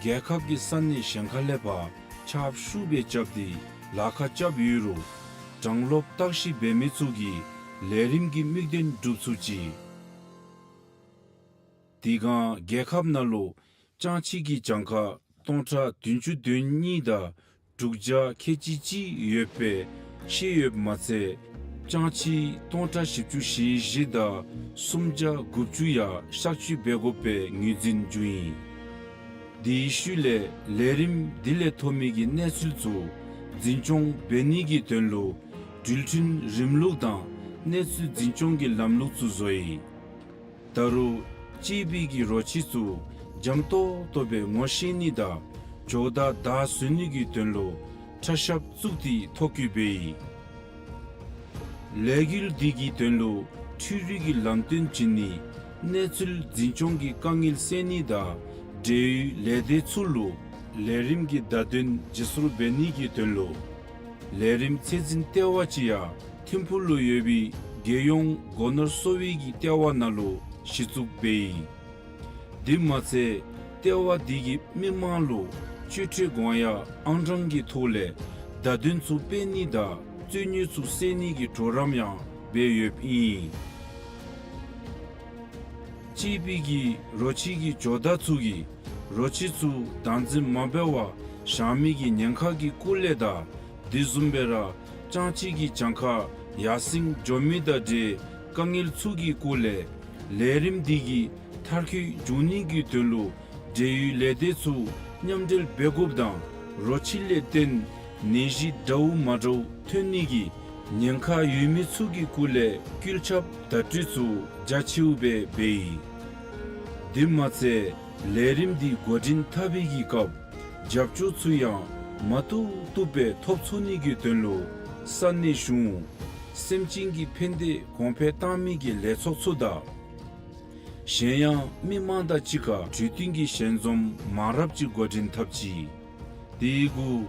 རྒྱལ་ཁབ་ཀྱི་ས་གནས་གཞན་ཁ་ལས་ཕར་ཁྱབ་ཤུགས་སྦེ་རྐྱབ་སྟེ་ལཱ་ཁག་རྐྱབ་ཡོད་རུང་གྲངས་ལོབ་བརྟག་ཞིབ་འབད་མི་ཚུ་གིས་ལས་རིམ་གྱི་དམིགས་དོན་འགྲུབ་ཚུགས་ཅི། དེ་སྒང་རྒྱལ་ཁབ་ནང་ལུ་སྤྱང་ཁྱི་གི་གྱངས་ཁ་སྟོང་ཕྲག་བདུན་ཅུ་དོན་གཉིས་དང་དྲུག་བརྒྱ་ཁལ་གཅིག་གཅིག་ཡོད་པའི་ཤེས་ཡོདཔ་མ་ཚད་སྤྱང་ཁྱི་སྟོང་ཕྲག་བཞི་བཅུ་ཞེ་བཞི་དང་སུམ་བརྒྱ་དགུ་བཅུ་ཡང་གཤག་བཅོས་འབད་དགོ་པའི་ངོས་འཛིན་བྱུང་ཡི། དེའི་ཤུལ་ལས་ལས་རིམ་དེ་ལས་ཐོབ་མི་གི་གནས་ཚུལ་ཚུ་འཛིན་སྐྱོང་འབད་ནི་གི་དོན་ལུ་འགྲུལ་འཕྲིན་རིམ་ལུགས་དང་གནས་ཚུལ་འཛིན་སྐྱོང་གི་ལམ་ལུགས་ཚུ་བཟོ་ཡི། ད་རུང་གཅེས་པའི་གི་རོ་ཁྱི་ཚུ་འཇམ་ཏོང་ཏོ་སྦེ་ངོ་ཤེས་ནི་དང་ཇོ་བདག་བདའ་ཟུན་ནི་གི་དོན་ལུ་ཁྲ་ཤབ་བཙུགས་ཏེ་ཐོ་བཀོད་འབད་ཡི། ལས་འགུལ་འདི་གི་དོན་ལུ་འཕྲུལ་རིག་གི་ལམ་སྟོན་བྱིན་ནི་གནས་ཚུལ་འཛིན་སྐྱོང་གི་དཀའ་ངལ་སེལ་ནི་དང་འབྲེལ་ཡོད་ལས་སྡེ་ཚུ་ལུ་ལས་རིམ་གྱི་བརྡ་དོན་བརྗེ་སོར་འབད་ནི་གི་དོན་ལུ་ལས་རིམ་ཚད་འཛིན་ལྟེ་བ་ཅིག་ཡང་ཐིམ་ཕུག་ལུ་ཡོད་པའི་རྒྱལ་ཡོངས་སྒོ་ནོར་གསོ་བའི་གི་ལྟེ་བ་ནང་ལུ་གཞི་བཙུགས་འབད་ཡི། དེ་མ་ཚད་ལྟེ་བ་འདི་གིས་མི་མང་ལུ་སྤྱོད་ཁྲལ་དགོངས་ཡངས་ཨང་གྲངས་ཀྱི་ཐོག་ལས་བརྡ་དོན་ཚུ་སྤེལ་ནི་དང་རྩོད་རྙོག་ཚུ་སེལ་ནི་གི་གྲོགས་རམ་ཡང་འབད་ཡོདཔ་ཨིན། གཅེས་པའི་གི་རོ་ཁྱི་གི་ཇོ་བདག་ཚུ་གིས་རོ་ཁྱི་ཚུ་བདག་འཛིན་མ་འབད་བར་བཞག་མི་གི་ཉེན་ཁ་གི་སྐོར་ལས་དང་དེ་བཟུམ་སྦེ་ར་སྤྱང་ཁྱི་གི་གྱངས་ཁ་ཡར་སེང་འགྱོ་མི་དང་འབྲེལ་དཀའ་ངལ་ཚུ་གི་སྐོར་ལས་ལས་རིམ་འདི་གིས་མཐར་འཁྱོལ་འབྱུང་ནི་གི་དོན་ལུ་འབྲེལ་ཡོད་ལས་སྡེ་ཚུ་མཉམ་འབྲེལ་འབད་དགོཔ་དང་རོ་ཁྱི་ལས་བརྟེན་ནད་གཞི་འདྲཝ་མ་འདྲཝ་ཐོན་ནི་གི་ཉེན་ཁ་ཡོད་མི་ཚུ་གི་སྐོར་ལས་བཀོད་ཁྱབ་བརྡ་སྤྲོད་ཚུ་རྒྱ་ཆེཝ་སྦེ་འབད་ཡི། དེ་མ་ཚད་ལས་རིམ་འདི་འགོ་འདྲེན་འཐབ་པའི་གི་སྐབས་རྒྱབ་སྐྱོར་ཚུ་ཡང་མ་བཏུབ་བཏུབ་སྦེ་ཐོབ་ཚུགས་ནི་གི་དོན་ལུ་ས་གནས་གཞུང་སེམས་ཅན་གྱི་ཕན་བདེ་གོང་འཕེལ་བཏང་མི་གི་ལས་ཚོགས་ཚུ་དང་གཞན་ཡང་མི་མང་དང་གཅིག་ཁར་གྲོས་བསྟུན་གྱི་ཞལ་འཛོམས་མང་རབས་ཅིག་འགོ་འདྲེན་འཐབ་ཅི། དེ་གུ་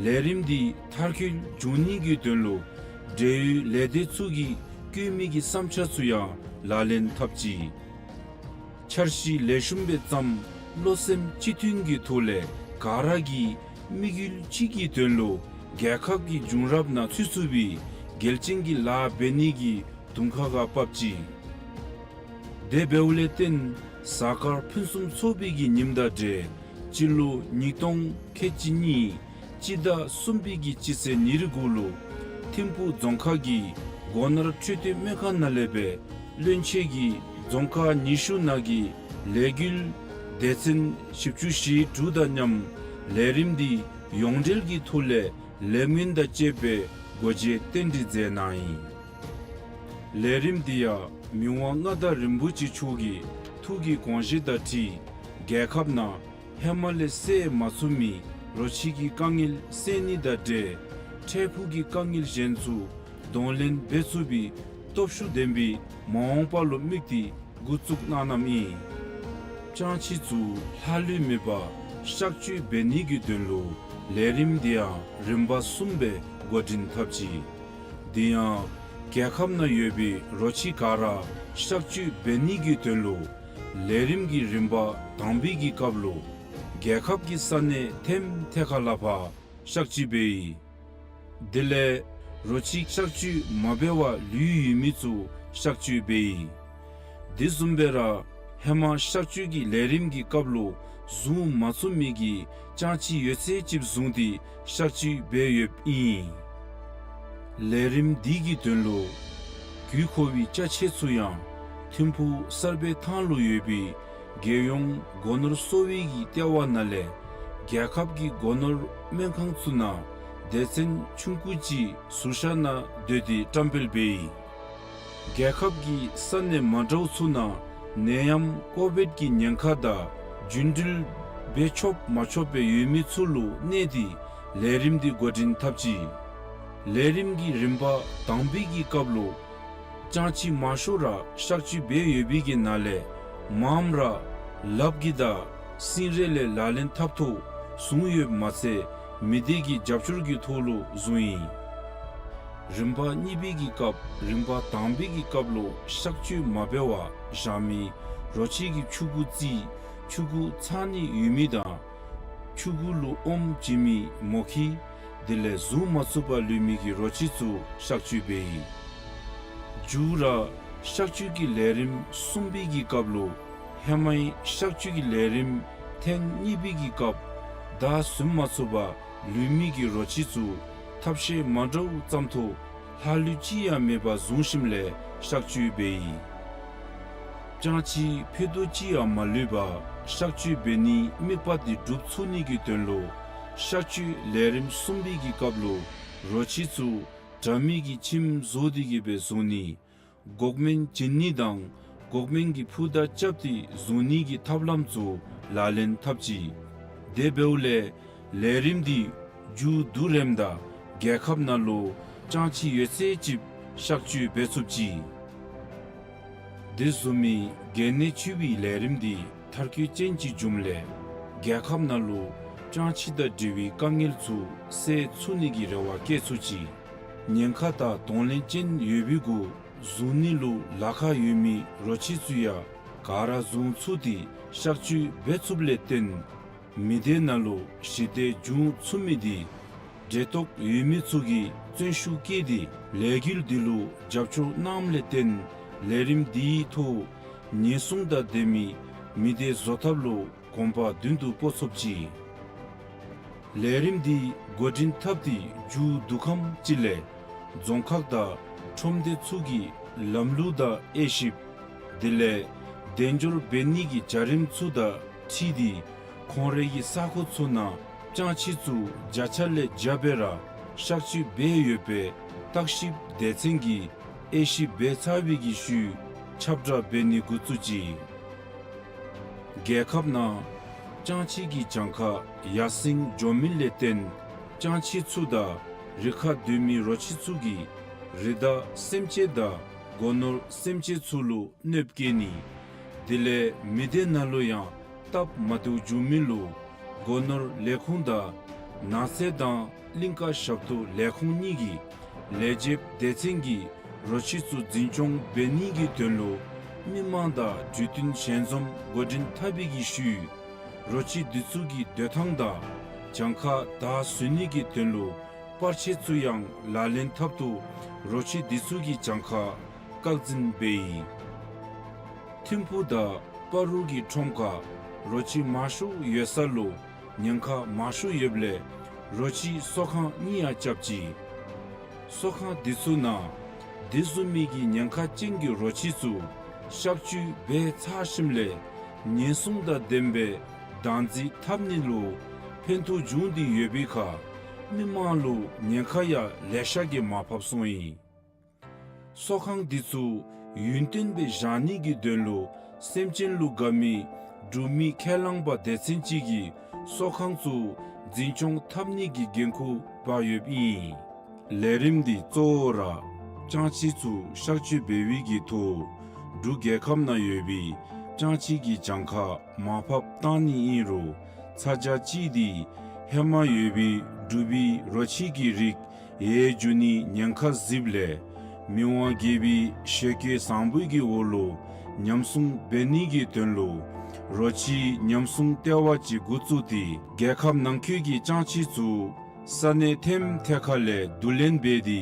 ལས་རིམ་འདི་མཐར་འཁྱོལ་འབྱུང་ནི་གི་དོན་ལུ་འབྲེལ་ཡོད་ལས་སྡེ་ཚུ་གིས་བཀོད་མི་གི་བསམ་འཆར་ཚུ་ཡང་ལག་ལེན་འཐབ་ཅི། འཆར་གཞི་ལེགས་ཤོམ་སྦེ་བརྩམས་བློ་སེམས་གཅིག་མཐུན་གྱི་ཐོག་ལས་ག་ར་གིས་དམིགས་ཡུལ་གཅིག་གི་དོན་ལུ་རྒྱལ་ཁབ་ཀྱི་འབྱུང་རབས་ནང་ཚུད་ཚུགས་པའི་གལ་ཅན་གྱི་ལཱ་འབད་ནི་གི་དུང་ཁ་ཁར་བབས་ཅི། དེ་འབདཝ་ལས་བརྟེན་གཟའ་སྐར་ཕུན་སུམ་ཚོགས་པའི་གི་ཉིནམ་དང་འབྲེལ་སྤྱི་ལོ་ཉིས་སྟོང་ཁལ་གཅིག་གཉིས་སྤྱི་ཟླ་གསུམ་པའི་གི་སྤྱི་ཚེས་ཉེར་དགུ་ལུ་ཐིམ་ཕུག་རྫོང་ཁག་གི་སྒོ་ནོར་འཕྲོད་བསྟེན་སྨན་ཁང་ནང་ལས་སྦེ་བློན་ཆེན་གྱིས་རྫོང་ཁག་ཉི་ཤུ་ནང་གི་ལས་འགུལ་སྡེ་ཚན་བཞི་བཅུ་ཞེ་དྲུག་དང་མཉམ་ལས་རིམ་འདི་ཡོངས་འབྲེལ་གྱི་ཐོག་ལས་ལས་མགོན་དང་བཅས་པའི་སྒོ་འབྱེད་རྟེན་འབྲེལ་མཛད་གནང་ཡི། ལས་རིམ་འདི་ཡང་མི་དབང་མངའ་བདག་རིན་པོ་ཆེ་མཆོག་གི་ཐུགས་ཀྱི་དགོངས་བཞེད་དང་འཁྲིལ་རྒྱལ་ཁབ་ནང་ཧེ་མ་ལས་སེལ་མ་ཚུགས་མི་རོ་ཁྱི་གི་དཀའ་ངལ་སེལ་ནི་དང་འབྲེལ་འཕྲལ་ཕུགས་ཀྱི་དཀའ་ངལ་གཞན་ཚུ་གདོང་ལེན་འབད་ཚུགས་པའི་སྟོབས་ཤུགས་ལྡན་པའི་མ་འོངས་པ་ལུ་དམིགས་ཏེ་འགོ་བཙུགས་གནང་གནངམ་ཨིན། སྤྱང་ཁྱི་ཚུ་ལྷག་ལུས་མེད་པར་གཤག་བཅོས་འབད་ནི་གི་དོན་ལུ་ལས་རིམ་འདི་ཡང་རིམ་པ་གསུམ་སྦེ་འགོ་འདྲེན་འཐབ་ཅི། དེ་ཡང་རྒྱལ་ཁབ་ནང་ཡོད་པའི་རོ་ཁྱི་ག་ར་གཤག་བཅོས་འབད་ནི་གི་དོན་ལུ་ལས་རིམ་གྱི་རིམ་པ་དང་པའི་གི་སྐབས་ལུ་རྒྱལ་ཁབ་ཀྱི་ས་གནས་ཐེམ་ཐེ་ཁ་ལ་ཕར་གཤག་བཅོས་འབད་ཡི། དེ་ལས་རོ་ཁྱི་གཤག་བཅོས་མ་འབད་བར་ལུས་ཡོད་མི་ཚུ་གཤག་བཅོས་འབད་ཡི། དེ་བཟུམ་སྦེ་ར་ཧེ་མ་གཤག་བཅོས་ཀྱི་ལས་རིམ་གྱི་སྐབས་ལུ་ བཟུང་མ་ཚུགས་མི་གི་ཅང་ཅི་ཡོད་ཚད་ཅིག་བཟུང་སྟེ་གཤག་བཅོས་འབད་ཡོདཔ་ཨིན། ལས་རིམ་འདི་གི་དོན་ལུ་དགོས་མཁོ་བའི་ཅ་ཆས་ཚུ་ཡང་ཐིམ་ཕུག་གསར་སྦས་ཐང་ལུ་ཡོད་པའི་རྒྱལ་ཡོངས་སྒོ་ནོར་གསོ་བའི་གི་ལྟེ་བ་ནང་ལས་རྒྱལ་ཁབ་ཀྱི་སྒོ་ནོར་སྨན་ཁང་ཚུ་ནང་སྡེ་ཚན་ཆུང་ཀུ་ཅིག་ཟུར་ཤག་ནང་སྡོད་དེ་བཀྲམ་སྤེལ་འབད་ཡི། རྒྱལ་ཁབ་ཀྱི་ས་གནས་མ་འདྲཝ་ཚུ་ནང་ནད་ཡམས་ཀོ་བིཌ་ཀྱི་ཉེན་ཁ་དང་རྒྱུན་འགྲུལ་འབད་ཆོགཔ་མ་ཆོགཔ་སྦེ་ཡོད་མི་ཚུ་ལུ་གནས་ཏེ་ལས་རིམ་འདི་འགོ་འདྲེན་འཐབ་ཅི། ལས་རིམ་གྱི་རིམ་པ་དང་པའི་གི་སྐབས་ལུ་ཅང་ཅི་མང་ཤོས་ར་གཤག་བཅོས་འབད་ཡོད་པའི་གི་ནང་ལས་མངམ་ར་ལགཔ་གིས་དང་སིང་རེ་ལས་ལག་ལེན་འཐབ་ཐོག་བཟུང་ཡོདཔ་མ་ཚད་མི་སྡེ་གི་རྒྱབ་སྐྱོར་གྱི་ཐོག་ལུ་བཟུང་ཡི། རིམ་པ་གཉིས་པའི་གི་སྐབས་རིམ་པ་དང་པའི་གི་སྐབས་ལུ་གཤག་བཅོས་མ་འབད་བར་བཞག་མི་རོ་ཁྱི་གི་ཕྱུ་གུ་རྩིས་ཕྱུ་གུ་ཚང་ནི་ཡོད་མི་དང་ཕྱུ་གུ་ལུ་ཨོམ་བྱིན་མི་མོ་ཁྱི་དེ་ལས་བཟུང་མ་ཚུགས་པར་ལུས་མི་གི་རོ་ཁྱི་ཚུ་གཤག་བཅོས་འབད་ཡི། མཇུག་ར་གཤག་བཅོས་ཀྱི་ལས་རིམ་གསུམ་པའི་གི་སྐབས་ལུ་ཧེ་མའི་གཤག་བཅོས་ཀྱི་ལས་རིམ་ཐེངས་གཉིས་པའི་གི་སྐབས་བདའ་ཟུན་མ་ཚུགས་པར་ལུས་མི་གི་རོ་ཁྱི་ཚུ་ཐབས་ཤེས་མ་འདྲཝ་བརྩམ་ཐོག་ལྷག་ལུས་ཅི་ཡང་མེད་པར་བཟུང་ཞིནམ་ལས་གཤག་བཅོས་འབད་ཡི། ཅང་ཅི་ཕུད་རྡོག་ཅིག་ཡང་མ་ལུས་པར་གཤག་བཅོས་འབད་ནིའི་དམིགས་པ་དེ་འགྲུབ་ཚུགས་ནི་གི་དོན་ལུ་གཤག་བཅོས་ལས་རིམ་གསུམ་པའི་གི་སྐབས་ལུ་རོ་ཁྱི་ཚུ་དྲ་མིག་གི་ཁྱིམ་བཟོ་སྟེ་གི་སྦེ་བཟུང་ནི། འགོག་སྨན་བྱིན་ནི་དང་འགོག་སྨན་གྱི་ཕུད་རྡོག་རྐྱབ་སྟེ་བཟུང་ནི་གི་ཐབས་ལམ་ཚུ་ལག་ལེན་འཐབ་ཅི། དེ་འབདཝ་ལས་ལས་རིམ་འདི་མཇུག་བསྡུ་རནམ་ད་རྒྱལ་ཁབ་ནང་ལུ་ཅང་ཅི་ཡོད་ཚད་ཅིག་གཤག་བཅོས་འབད་ཚུགས་ཅི། དེ་བཟུམ་མའི་གལ་གནད་ཆེ་བའི་ལས་རིམ་འདི་མཐར་འཁྱོལ་ཅན་ཅིག་འབྱུངམ་ལས་རྒྱལ་ཁབ་ནང་ལུ་ཅང་ཅི་དང་འབྲེལ་བའི་དཀའ་ངལ་ཚུ་སེལ་ཚུགས་ནི་གི་རེ་བ་བསྐྱེད་ཚུགས་ཅི། ཉེན་ཁ་དང་གདོང་ལེན་ཅན་ཡོད་པའི་གུ་བཟུང་ནི་ལུ་ལཱ་ཁག་ཡོད་མི་རོ་ཁྱི་ཚུ་ཡང་ག་ར་བཟུང་ཚུགས་ཏེ་གཤག་བཅོས་འབད་ཚུགསཔ་ལས་བརྟེན་མི་སྡེ་ནང་ལུ་ཞི་བདེ་འབྱུང་ཚུགས་མི་འདི་འདྲེ་ལྟོགས་ཡོད་མི་ཚུ་གིས་བརྩོན་ཤུགས་བསྐྱེད་དེ་ལས་འགུལ་འདི་ལུ་རྒྱབ་སྐྱོར་གནངམ་ལས་བརྟེན་ལས་རིམ་འདིའི་ཐོག་ཉེན་སྲུང་དང་ལྡན་མི་མི་སྡེ་བཟོ་ཐབས་ལུ་གོམ་པ་མདུན་དུ་སྤོ་ཚུགས་ཅི། ལས་རིམ་འདི་འགོ་འདྲེན་འཐབ་སྟེ་མཇུག་བསྡུ་ཁམས་ཅིག་ལས་རྫོང་ཁག་དང་ཁྲོམ་སྡེ་ཚུ་གི་ལམ་ལུགས་དང་དབྱེ་ཞིབ་དེ་ལས་དལ་འབྱོར་འབད་ནི་གི་བྱ་རིམ་ཚུ་དང་འཁྲིལ་ཏེ་ཁོང་རའི་གི་ས་ཁོངས་ཚུ་ནང་ཅང་ཅི་ཚུ་བརྒྱ་ཆ་ལས་བརྒྱ་སྦེ་ར་གཤག་བཅོས་འབད་ཡོདཔ་སྦེ་བརྟག་ཞིབ་སྡེ་ཚན་གྱིས་དབྱེ་ཞིབ་འབད་ཚར་བའི་གི་ཤུལ་ཁྱབ་བསྒྲགས་འབད་ནི་འགོ་བཙུགས་ཅི། རྒྱལ་ཁབ་ནང་ཅང་ཅི་གི་གྱངས་ཁ་ཡར་སེང་འགྱོ་མི་ལས་བརྟེན་ཅང་ཅི་ཚུ་དང་རི་ཁར་སྡོད་མི་རོ་ཁྱི་ཚུ་གི་རི་དྭགས་སེམས་ཅན་དང་སྒོ་ནོར་སེམས་ཅན་ཚུ་ལུ་གནོདཔ་བཀལ་ནི། དེ་ལས་མི་སྡེ་ནང་ལུ་ཡང་སྟབས་མ་བདེཝ་འབྱུང་མི་ལུ་སྒོ་ནོར་ལས་ཁུངས་དང་ནགས་ཚལ་དང་གླིང་ཀ་ཞབས་ཏོག་ལས་ཁུངས་གཉིས་ཀྱི་ལས་བྱེདཔ་སྡེ་ཚན་གྱིས་རོ་ཁྱི་ཚུ་འཛིན་སྐྱོང་འབད་ནི་གི་དོན་ལུ་མི་མང་དང་གྲོས་བསྟུན་ཞལ་འཛོམས་འགོ་འདྲེན་འཐབ་པའི་གི་ཤུལ་རོ་ཁྱི་འདི་ཚུ་གི་སྡོད་ཐངས་དང་གྱངས་ཁ་བདའ་ཟུན་ནི་གི་དོན་ལུ་པར་ཆས་ཚུ་ཡང་ལག་ལེན་འཐབ་ཐོག་རོ་ཁྱི་འདི་ཚུ་གི་གྱངས་ཁ་བཀག་འཛིན་འབད་ཡི། ཐིམ་ཕུག་དང་སྤ་རོ་གི་ཁྲོམ་ཁར་རོ་ཁྱི་མང་ཤོས་ཡོད་ས་ལུ་ཉེན་ཁ་མང་ཤོས་ཡོདཔ་ལས་རོ་ཁྱི་གསོ་ཁང་གཉིས་ཡང་རྐྱབ་ཅི། གསོ་ཁང་འདི་ཚུ་ནང་དེ་བཟུམ་མའི་གི་ཉེན་ཁ་ཅན་གྱི་རོ་ཁྱི་ཚུ་གཤག་བཅོས་འབད་ཚར་ཞིནམ་ལས་ཉེན་སྲུང་དང་ལྡནམ་སྦེ་བདག་འཛིན་འཐབ་ནི་ལུ་ཕན་ཐོགས་འབྱུང་སྟེ་ཡོད་པའི་ཁར་མི་མང་ལུ་ཉེན་ཁ་ཡང་ལེ་ཤ་གིས་མར་ཕབ་སོང་ཡི། གསོ་ཁང་འདི་ཚུ་ཡུན་བརྟན་སྦེ་བཞག་ནི་གི་དོན་ལུ་སེམས་ཅན་ལུ་དགའ་མི་འབྲུག་མི་ཁས་བླངས་པ་སྡེ་ཚན་ཅིག་གིས་གསོ་ཁང་ཚུ་འཛིན་སྐྱོང་འཐབ་ནི་གི་འགན་ཁུར་འབག་ཡོདཔ་ཨིན། ལས་རིམ་འདི་གཙོ་བོ་ར་ཅང་ཅི་ཚུ་གཤག་བཅོས་འབད་བའི་གི་ཐོག་འབྲུག་རྒྱལ་ཁབ་ནང་ཡོད་པའི་ཅང་ཅི་གི་གྱངས་ཁ་མར་ཕབ་གཏང་ནི་ཨིན་རུང་ཚ་གྱང་ཅིག་འདི་ཧེ་མ་ཡོད་པའི་འབྲུག་པའི་རོ་ཁྱི་གི་རིགས་ཡལ་འགྱོ་ནི་ཉེན་ཁ་གཟིགསཔ་ལས་མི་དབང་རྒྱལ་པོའི་ཞལ་བཀོད་བཟང་པོའི་གི་འོག་ལུ་ཉམས་སྲུང་འབད་ནི་གི་དོན་ལུ་རོ་ཁྱི་ཉམས་སྲུང་ལྟེ་བ་ཅིག་འགོ་བཙུགས་ཏེ་རྒྱལ་ཁབ་ནང་འཁོད་ཀྱི་ཅང་ཅི་ཚུ་ས་གནས་ཐེམ་ཐད་ཁ་ལས་བསྡུ་ལེན་འབད་དེ་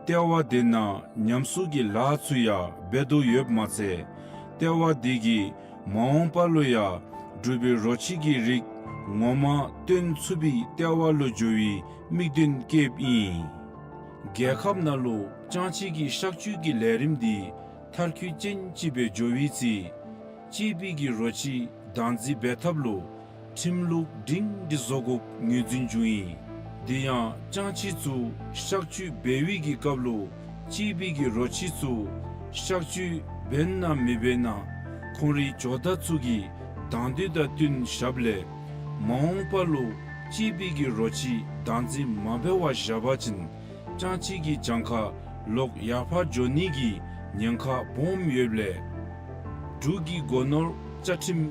ལྟེ་བ་དེ་ནང་ཉམས་གསོ་གི་ལཱ་ཚུ་ཡང་འབད་དོ་ཡོདཔ་མ་ཚད་ལྟེ་བ་དེ་གིས་མ་འོངས་པ་ལུ་ཡང་ འབྲུག་པའི་རོ་ཁྱི་གི་རིགས་ངོ་མ་སྟོན་ཚུགས་པའི་ལྟེ་བ་ལུ་འགྱོ་བའི་དམིགས་དོན་བསྐྱེདཔ་ཨིན། རྒྱལ་ཁབ་ནང་ལུ་ཅང་ཅེ་གི་གཤག་བཅོས་ཀྱི་ལས་རིམ་འདི་མཐར་འཁྱོལ་ཅན་ཅིག་སྦེ་འགྱོ་བའི་ཚེ་སྤྱི་པའི་གི་རོ་ཁྱི་བདག་འཛིན་འབད་ཐབས་ལུ་ཁྲིམས་ལུགས་སྒྲིང་སྒྲི་བཟོ་དགོཔ་ངོས་འཛིན་བྱུང་ཡི། དེ་ཡང་ཅང་ཅེ་ཚུ་གཤག་བཅོས་འབད་བའི་གི་སྐབས་ལུ་སྤྱི་པའི་གི་རོ་ཁྱི་ཚུ་གཤག་བཅོས་འབད་ན་མི་འབད་ན་ཁོང་རའི་ཇོ་བདག་ཚུ་གི་དང་འདོད་དང་བསྟུན་བཞགཔ་ལས་མ་འོངས་པ་ལུ་སྤྱི་པའི་གི་རོ་ཁྱི་བདག་འཛིན་མ་འབད་བར་བཞག་པ་ཅིན་ཅང་ཅེ་གི་གྱངས་ཁ་ལོག་ཡར་འཕར་འགྱོ་ནི་གི་ཉེན་ཁ་སྦོམ་ཡོདཔ་ལས་འབྲུག་གི་སྒོ་ནོར་བཅའ་ཁྲིམས་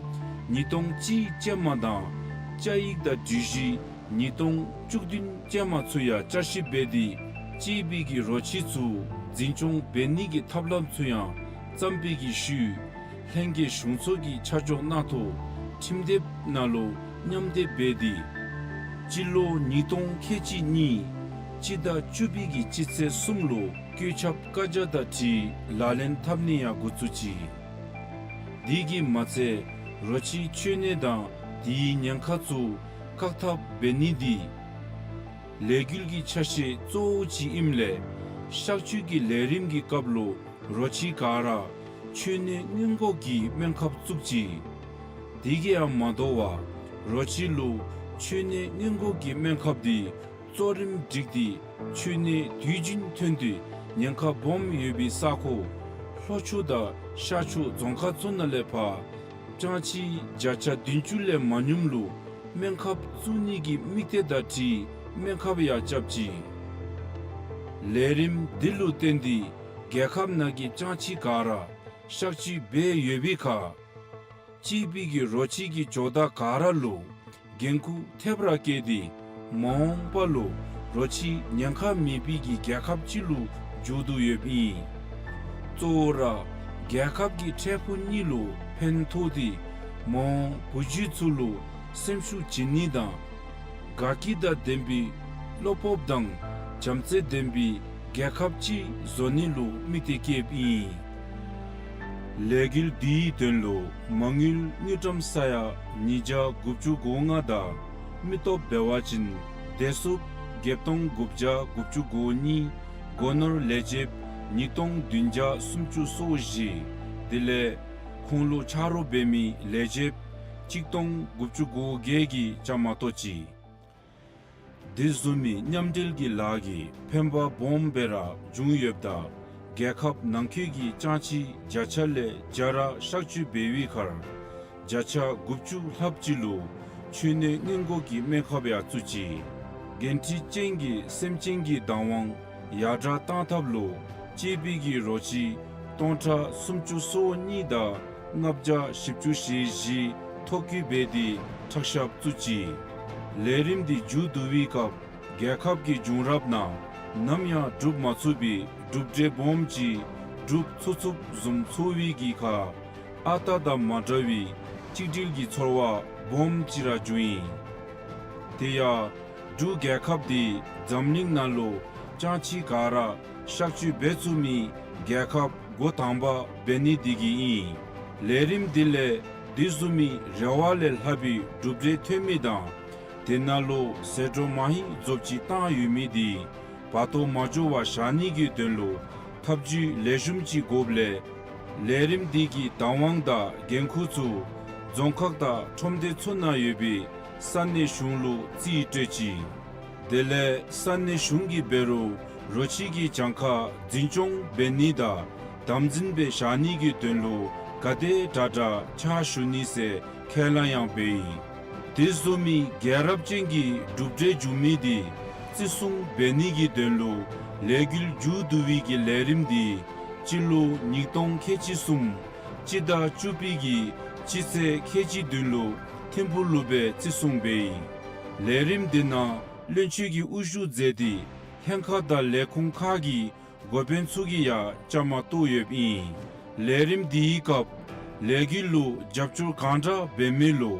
ཉིས་སྟོང་གཅིག་ཅན་མ་དང་བཅའ་ཡིག་དང་སྒྲིག་གཞི་ཉིས་སྟོང་བཅུ་བདུན་ཅན་མ་ཚུ་ཡང་བསྐྱར་ཞིབ་འབད་དེ་སྤྱི་པའི་གི་རོ་ཁྱི་ཚུ་འཛིན་སྐྱོང་འབད་ནི་གི་ཐབས་ལམ་ཚུ་ཡང་བརྩམས་པའི་གི་ཤུལ་ལྷན་རྒྱས་གཞུང་ཚོགས་ཀྱི་ཆ་འཇོག་གནང་ཐོག་ཁྲིམས་དེབ་ནང་ལུ་མཉམ་འདེབས་འབད་དེ་སྤྱི་ལོ་ཉིས་སྟོང་ཁལ་གཅིག་གཉིས་སྤྱི་ཟླ་བཅུ་པའི་གི་སྤྱི་ཚེས་གསུམ་ལུ་བཀོད་ཁྱབ་བཀའ་རྒྱ་དང་འཁྲིལ་ལག་ལེན་འཐབ་ནི་ཡང་འགོ་བཙུགས་ཅི། དེ་གིས་མ་ཚད་རོ་ཁྱི་འཆོལ་ནི་དང་དེའི་ཉེན་ཁ་ཚུ་བཀག་ཐབས་འབད་ནི་འདི་ལས་འགུལ་གྱི་ཆ་ཤས་གཙོ་བོ་ཅིག་ཨིནམ་ལས་གཤག་བཅོས་ཀྱི་ལས་རིམ་གྱི་སྐབས་ལུ་རོ་ཁྱི་ག་ར་འཆོལ་ནི་སྔོན་འགོག་གི་སྨན་ཁབ་བཙུགས་ཅི། དེ་གིས་ཡང་མ་དོ་བར་རོ་ཁྱི་ལུ་འཆོལ་ནི་སྔོན་འགོག་གི་སྨན་ཁབ་འདི་གཙོ་རིམ་བསྒྲིགས་ཏེ་འཆོལ་ནི་དུས་རྒྱུན་ཐོན་ཏེ་ཉེན་ཁ་སྦོམ་ཡོད་པའི་ས་ཁོངས་ལྷོ་ཕྱོགས་དང་ཤར་ཕྱོགས་རྫོང་ཁག་ཚུ་ནང་ལས་ཕར་ཅང་ཅེ་བརྒྱ་ཆ་བདུན་ཅུ་ལས་མ་ཉུངམ་ལུ་སྨན་ཁབ་བཙུགས་ནི་གི་དམིགས་གཏད་དང་འཁྲིལ་སྨན་ཁབ་ཡང་རྐྱབ་ཅི། ལས་རིམ་འདི་ལུ་བརྟེན་ཏེ་རྒྱལ་ཁབ་ནང་གི་ཅང་ཅེ་ག་ར་གཤག་བཅོས་འབད་ཡོད་པའི་ཁར་སྤྱི་པའི་གི་རོ་ཁྱི་གི་ཇོ་བདག་ག་ར་ལུ་འགན་ཁུར་ཐེབས་ར་བཀལ་ཏེ་མ་འོངས་པ་ལུ་རོ་ཁྱི་ཉེན་ཁ་མེད་པའི་གི་རྒྱལ་ཁབ་ཅིག་ལུ་འགྱུར་དོ་ཡོདཔ་ཨིན། གཙོ་བོ་ར་རྒྱལ་ཁབ་ཀྱི་འཕྲལ་ཕུགས་གཉིས་ལུ་ཕན་ཐོགས་ཏེ་མ་འོངས་བུ་རྒྱུད་ཚུ་ལུ་སེམས་ཤུགས་བྱིན་ནི་དང་དགའ་སྐྱིད་དང་ལྡན་པའི་བློ་སྤོབས་དང་བྱམས་བརྩེ་ལྡན་པའི་རྒྱལ་ཁབ་ཅིག་བཟོ་ནི་ལུ་དམིགས་གཏད་བསྐྱེདཔ་ཨིན། ལས་འགུལ་འདིའི་དོན་ལུ་མ་དངུལ་དངུལ་ཀྲམ་ས་ཡ་ཉིས་བརྒྱ་དགུ་བཅུ་གོ་ལྔ་དང་མི་སྟོབས་འབད་བ་ཅིན་བདེ་སྲུངཔ་བརྒྱད་སྟོང་དགུ་བརྒྱ་དགུ་བཅུ་གོ་གཉིས་སྒོ་ནོར་ལས་བྱེདཔ་ཉིས་སྟོང་བདུན་བརྒྱ་སུམ་ཅུ་སོ་བཞི། དེ་ལས་ཁོང་ལུ་ཆ་རོགས་འབད་མི་ལས་བྱེདཔ་གཅིག་སྟོང་དགུ་བཅུ་གོ་བརྒྱད་ཀྱི་བཅའ་མར་གཏོགས་ཅི། དེ་བཟུམ་མའི་མཉམ་འབྲེལ་གྱི་ལཱ་གིས་ཕན་པ་སྦོམ་སྦེ་ར་བྱུང་ཡོདཔ་ད་རྒྱལ་ཁབ་ནང་འཁོད་ཀྱི་ཅང་ཅེ་བརྒྱ་ཆ་ལས་བརྒྱ་ར་གཤག་བཅོས་འབད་བའི་ཁར་བརྒྱ་ཆ་དགུ་བཅུ་ལྷགཔ་ཅིག་ལུ་འཆོལ་ནི་སྔོན་འགོག་གི་སྨན་ཁབ་ཡང་བཙུགས་ཅི། འགན་འཁྲི་ཅན་གྱི་སེམས་ཅན་གྱི་བདག་དབང་ཡར་དྲག་གཏང་ཐབས་ལུ་སྤྱི་པའི་གི་རོ་ཁྱི་སྟོང་ཕྲག་སུམ་ཅུ་སོ་གཉིས་དང་ལྔ་བརྒྱ་བཞི་བཅུ་ཞེ་བཞི་ཐོ་བཀོད་འབད་དེ་ཁྲག་ཤབ་བཙུགས་ཅི། ལས་རིམ་འདི་མཇུག་བསྡུ་བའི་སྐབས་རྒྱལ་ཁབ་ཀྱི་བྱུང་རབས་ནང་ནམ་ཡང་གྲུབ་མ་ཚུགས་པའི་གྲུབ་འབྲས་སྦོམ་ཅིག་གྲུབ་ཚུགས་ཚུགསཔ་བཟུམ་ཚོར་བའི་གི་ཁར་ཨ་རྟག་དང་མ་འདྲ་བའི་གཅིག་སྒྲིལ་གྱི་ཚོར་བ་སྦོམ་ཅིག་ར་བྱུང་ཡི། དེ་ཡང་འབྲུག་རྒྱལ་ཁབ་འདི་འཛམ་གླིང་ནང་ལུ་ཅང་ཅེ་ག་ར་གཤག་བཅོས་འབད་ཚུགས་མི་རྒྱལ་ཁབ་འགོ་དང་པ་འབད་ནི་འདི་གིས་ཨིན། ལས་རིམ་འདི་ལས་དེ་བཟུམ་མའི་རེ་བ་ལས་ལྷག་པའི་གྲུབ་འབྲས་ཐོན་མི་དང་དེ་ནང་ལུ་ཟད་འགྲོ་མ་ཧེ་རྫོབ་ཅིག་བཏང་ཡོད་མི་འདི་བར་སྟོང་མ་འགྱོ་བར་བཞག་ནི་གི་དོན་ལུ་ཐབས་བྱུས་ལེགས་ཤོམ་ཅིག་དགོཔ་ལས་ལས་རིམ་འདི་གི་བདག་དབང་དང་འགན་ཁུར་ཚུ་རྫོང་ཁག་དང་ཁྲོམ་སྡེ་ཚུ་ནང་ཡོད་པའི་ས་གནས་གཞུང་ལུ་རྩིས་སྤྲོད་ཅི། དེ་ལས་ས་གནས་གཞུང་གིས་འབད་རུང་རོ་ཁྱི་གི་གྱངས་ཁ་འཛིན་སྐྱོང་འབད་ནི་དང་དམ་འཛིན་འབད་བཞག་ནི་གི་དོན་ལུ་ག་དེ་དྲག་དྲག་ཕྱག་ཞུ་ནི་ཟེར་ཁས་བླངས་ཡང་འབད་ཡི། དེ་བཟུམ་མའི་རྒྱལ་རབས་ཅན་གྱི་གྲུབ་འབྲས་བྱུང་མི་འདི་བརྩི་སྲུང་འབད་ནི་གི་དོན་ལུ་ལས་འགུལ་མཇུག་བསྡུ་བའི་གི་ལས་རིམ་འདི་སྤྱི་ལོ་ཉིས་སྟོང་ཁལ་གཅིག་གསུམ་སྤྱི་ཟླ་བཅུ་པའི་གི་སྤྱི་ཚེས་ཁལ་གཅིག་བདུན་ལུ་ཐིམ་ཕུག་ལུ་སྦེ་བརྩི་སྲུང་འབད་ཡི། ལས་རིམ་འདི་ནང་བློན་ཆེན་གྱིས་དབུ་བཞུགས་མཛད་དེ་ལྷན་ཁག་དང་ལས་ཁུངས་ཁག་གི་འགོ་དཔོན་ཚུ་གིས་ཡང་བཅའ་མར་གཏོགས་ཡོདཔ་ཨིན། ལས་རིམ་འདིའི་སྐབས་ལས་འགུལ་ལུ་རྒྱབ་སྐྱོར་གང་དྲག་འབད་མི་ལུ་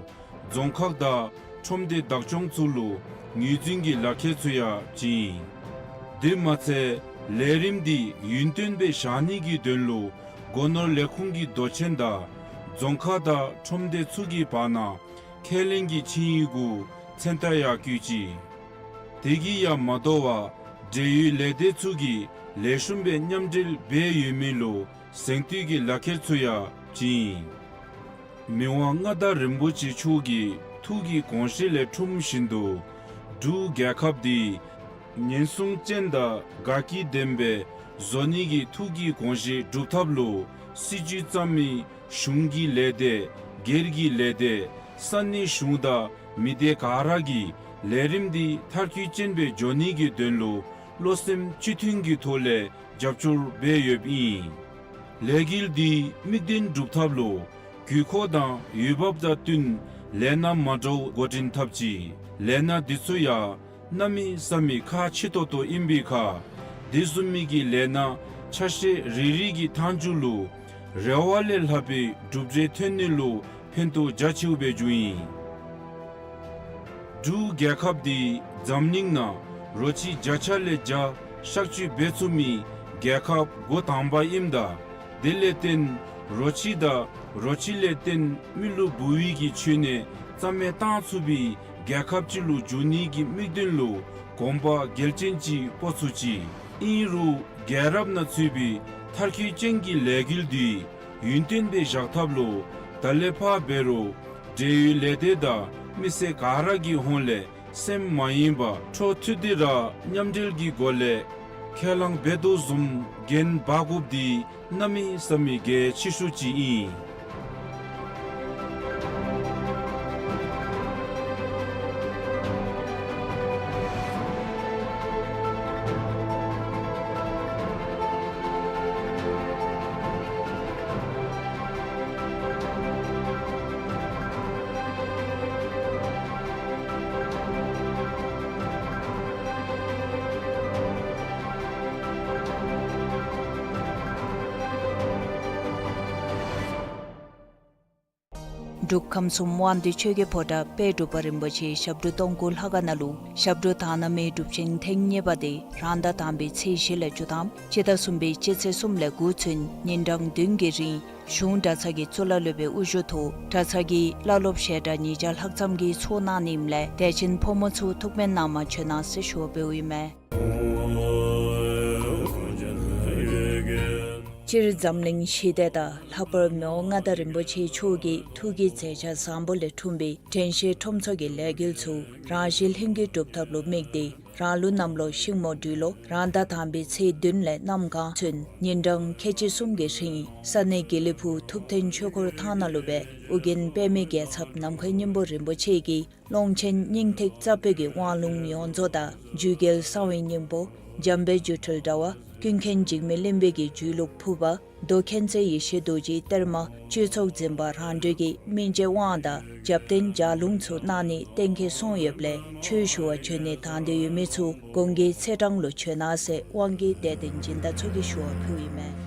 རྫོང་ཁག་དང་ཁྲོམ་སྡེ་བདག་སྐྱོང་ཚུ་ལུ་ངོས་འཛིན་གྱི་ལག་ཁྱེར་ཚུ་ཡང་བྱིན། དེ་མ་ཚད་ལས་རིམ་འདི་ཡུན་བརྟན་སྦེ་བཞག་ནི་གི་དོན་ལུ་སྒོ་ནོར་ལས་ཁུངས་ཀྱི་མདོ་ཆེན་དང་ རྫོང་ཁག་དང་ཁྲོམ་སྡེ་ཚུ་གི་བར་ན་ཁས་ལེན་གྱི་ཆིངས་ཡིག་གུ་མཚན་རྟགས་ཡང་བཀོད་ཅི། དེ་གིས་ཡང་མ་དོ་བར་འབྲེལ་ཡོད་ལས་སྡེ་ཚུ་གིས་ལེགས་ཤོམ་སྦེ་མཉམ་འབྲེལ་འབད་ཡོད་མི་ལུ་གཟེངས་བསྟོད་ཀྱི་ལག་ཁྱེར་ཚུ་ཡང་བྱིན་ཡི། མི་དབང་མངའ་བདག་རིན་པོ་ཆེ་མཆོག་གི་ཐུགས་ཀྱི་དགོངས་བཞེད་ལས་འཁྲུངས་བཞིན་དུ་འབྲུག་རྒྱལ་ཁབ་འདི་ཉེན་སྲུང་ཅན་དང་དགའ་སྐྱིད་ལྡན་པའི་བཟོ་ནི་གི་ཐུགས་ཀྱི་དགོངས་བཞེད་སྒྲུབ་ཐབས་ལུ་སྲིད་བྱུས་བརྩམ་མི་གཞུང་གི་ལས་སྡེ་སྒེར་གྱི་ལས་སྡེ་ས་གནས་གཞུང་དང་མི་སྡེ་ག་ར་གིས་ལས་རིམ་འདི་མཐར་འཁྱོལ་ཅན་སྦེ་འགྱོ་ནི་གི་དོན་ལུ་བློ་སེམས་གཅིག་མཐུན་གྱི་ཐོག་ལས་རྒྱབ་སྐྱོར་འབད་ཡོདཔ་ཨིན། ལས་འགུལ་འདི་དམིགས་དོན་སྒྲུབ་ཐབས་ལུ་དགོས་མཁོ་དང་འོས་འབབ་དང་བསྟུན་ལས་སྣ་མ་འདྲཝ་འགོ་འདྲེན་འཐབ་ཅི། ལས་སྣ་འདི་ཚུ་ཡང་གནམ་མེད་ས་མེད་ཁག་ཆེ་ཏོག་ཏོ་ཨིན་པའི་ཁར་དེ་བཟུམ་མའི་གི་ལས་སྣ་ཆ་ཤས་རེ་རེ་གི་མཐའ་མཇུག་ལུ་རེ་བ་ལས་ལྷག་པའི་གྲུབ་འབྲས་ཐོན་ནི་ལུ་ཕན་ཐོགས་རྒྱ་ཆེཝ་སྦེ་འགྱུར་ཨིན། འབྲུག་རྒྱལ་ཁབ་འདི་འཛམ་གླིང་ནང་རོ་ཁྱི་བརྒྱ་ཆ་ལས་བརྒྱ་གཤག་བཅོས་འབད་ཚུགས་མི་རྒྱལ་ཁབ་འགོ་དང་པ་ཨིནམ་ད་དེ་ལས་བརྟེན་རོ་ཁྱི་དང་རོ་ཁྱི་ལས་བརྟེན་མི་ལུ་འབུ་བའི་གི་མཆོད་གནས་རྩ་མེད་བཏང་ཚུགས་པའི་རྒྱལ་ཁབ་ཅིག་ལུ་འགྱུར་ནི་གི་དམིགས་དོན་ལུ་གོམ་པ་འགལ་ཅན་ཅིག་སྤོ་ཚུགས་ཅི། ཨིན་རུང་རྒྱལ་རབས་ནང་ཚུད་པའི་མཐར་འཁྱོལ་ཅན་གྱི་ལས་འགུལ་འདི་ཡུན་བརྟན་སྦེ་བཞག་ཐབས་ལུ་ད་ལས་ཕར་འབད་རུང་འབྲེལ་ཡོད་ལས་སྡེ་དང་མི་སེར་ག་ར་གི་ཧོངས་ལས་སེམས་མ་ཡེངས་པར་འཕྲོ་མཐུད་དེ་ར་མཉམ་འབྲེལ་གྱི་སྒོ་ལས་ཁས་བླངས་འབད་དོ་བཟུམ་འགན་འབག་དགོཔ་འདི་གནམ་མེད་ས་མེད་གལ་ཆེ་ཤོས་ཅིག་ཨིན། འབྲུག་ཁམས་གསུམ་དབང་འདུས་ཆོས་ཀྱི་ཕོ་བྲང་དཔལ་འབྲུག་པ་རིན་པོ་ཆེ་ཞབས་དྲུང་སྟོང་སྐུ་ལྷ་ཁང་ནང་ལུ་ཞབས་དྲུང་དག་སྣང་མའི་སྒྲུབ་ཆེན་ཐེངས་གཉིས་པ་དེ་རང་ཟླ་དང་པའི་ཚེས་བཞི་ལས་བཅུ་ཐམ་སྤྱི་ཟླ་གསུམ་པའི་སྤྱི་ཚེས་གསུམ་ལས་འགོ་བཙུགས་ཉིན་གྲངས་བདུན་གྱི་རིང་གཞུང་གྲྭ་ཚང་གི་གཙུག་ལག་སློབ་དཔོན་དབུ་བཞུགས་ཐོག་གྲྭ་ཚང་གི་བླ་སློབ་ཞལ་གྲངས་ཉིས་བརྒྱ་ལྷག་ཙམ་གྱིས་ཚོགས་གནང་ནི་ཨིནམ་ལས་དད་ཅན་ཕོ་མོ་ཚུ་ཐུགས་ཕན་གནང་མ་བྱོན་གནང་ཟེར་ཞུ་བ་འབདཝ་ཨིན་མས། སྤྱིར་འཛམ་གླིང་ཞི་བདེ་དང་ལྷག་པར་མི་དབང་མངའ་བདག་རིན་པོ་ཆེ་མཆོག་གི་ཐུགས་ཀྱི་མཛད་འཆར་བཟང་པོ་ལས་འཁྲུངས་པའི་དྲན་ཤེས་ཁྲོམ་ཚོགས་ཀྱི་ལས་འགུལ་ཚུ་རང་བཞིན་ལྷུན་གྱིས་གྲུབ་ཐབས་ལུ་དམིགས་ཏེ་རང་ལུགས་གནམ་ལོ་ཤིང་མོ་སྦྲུལ་ལོ་རང་ཟླ་དང་པའི་ཚེས་བདུན་ལས་གནམ་གང་ཚུན་ཉིན་གྲངས་ཁལ་གཅིག་གསུམ་གྱི་རིང་ས་གནས་དགེ་ལེགས་ཕུག་ཐུབ་བསྟན་ཆོས་འཁོར་ཐང་ནང་ལུ་སྦེ་ཨོ་རྒྱན་པདྨའི་རྒྱལ་ཚབ་ནམ་མཁའི་སྙིང་པོ་རིན་པོ་ཆེ་གིས་ཀློང་ཆེན་སྙིང་ཐིག་རྩ་བརྒྱད་ཀྱི་དབང་ལུང་ཡོངས་རྫོགས་དང་རྒྱུད་རྒྱལ་གསང་བའི་སྙིང་པོ་འཇམ་དཔལ་སྒྱུ་འཕྲུལ་དྲྭ་བ་ཀུན་མཁྱེན་འཇིགས་མེད་གླིང་པའི་གི་རྒྱུད་ལུགས་ཕུར་པ་མདོ་མཁྱེན་བརྩེ་ཡེ་ཤེས་རྡོ་རྗེའི་གཏེར་མ་སྤྱོད་ཚོགས་འཛིན་པ་རང་གྲོལ་གྱི་སྨིན་བྱེད་དབང་དང་རྒྱབ་རྟེན་ལྗགས་ལུང་ཚུ་གནང་ནི་གཏན་འཁེལ་སོང་ཡོདཔ་ལས་ཆོས་ཞུ་བར་བྱོན་ནི་དང་འདོད་ཡོད་མི་ཚུ་གུང་གི་ཚེས་གྲངས་ལུ་བྱོན་གནང་ཟེར་དབང་གི་དད་ལྡན་སྦྱིན་བདག་ཚུ་གིས་ཞུ་བ་ཕུལཝ་ཨིན་མས།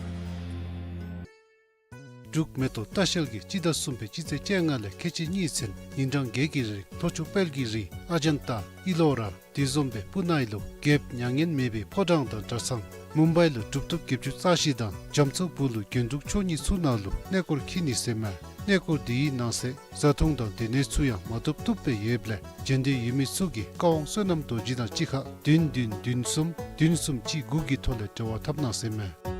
འབྲུག་མེ་ཏོག་ལྟ་བཤལ་གྱིས་སྤྱི་ཟླ་གསུམ་པའི་སྤྱི་ཚེས་བཅོ་ལྔ་ལས་ཁལ་གཅིག་གཉིས་ཚུན་ཉིན་གྲངས་བརྒྱད་ཀྱི་རིང་ལྷོ་ཕྱོགས་དཔལ་གྱི་རི་ཨ་ཇན་ཏ་ཨི་ལོ་ར་དེ་བཟུམ་སྦེ་པུ་ནའི་ལུ་རྒྱལཔོ་མྱ་ངན་མེད་པའི་ཕོ་བྲང་དང་གྲྭ་ཚང་མུམ་བའི་ལུ་གྲུབ་ཐོབ་བརྒྱད་ཅུ་རྩ་བཞི་དང་རྒྱ་མཚོ་སྦུག་ལུ་རྒྱན་དྲུག་མཆོག་གཉིས་ཚུ་ནང་ལུ་གནས་སྐོར་འཁྱིད་ནི་ཟེར་མས། གནས་སྐོར་དེའི་ནང་གསེས་བཟའ་འཐུང་དང་སྡོད་གནས་ཚུ་ཡང་མ་ཐུབ་ཐུབ་སྦེ་ཡོདཔ་ལས་བྱོན་འདོད་ཡོད་མི་ཚུ་གིས་ཀ་ཝང་བསོད་ནམས་རྡོ་རྗེ་དང་གཅིག་ཁར་བདུན་བདུན་བདུན་གསུམ་བདུན་གསུམ་གཅིག་དགུ་གི་ཐོག་ལས་འབྲེལ་བ་འཐབ་གནང་ཟེར་མས།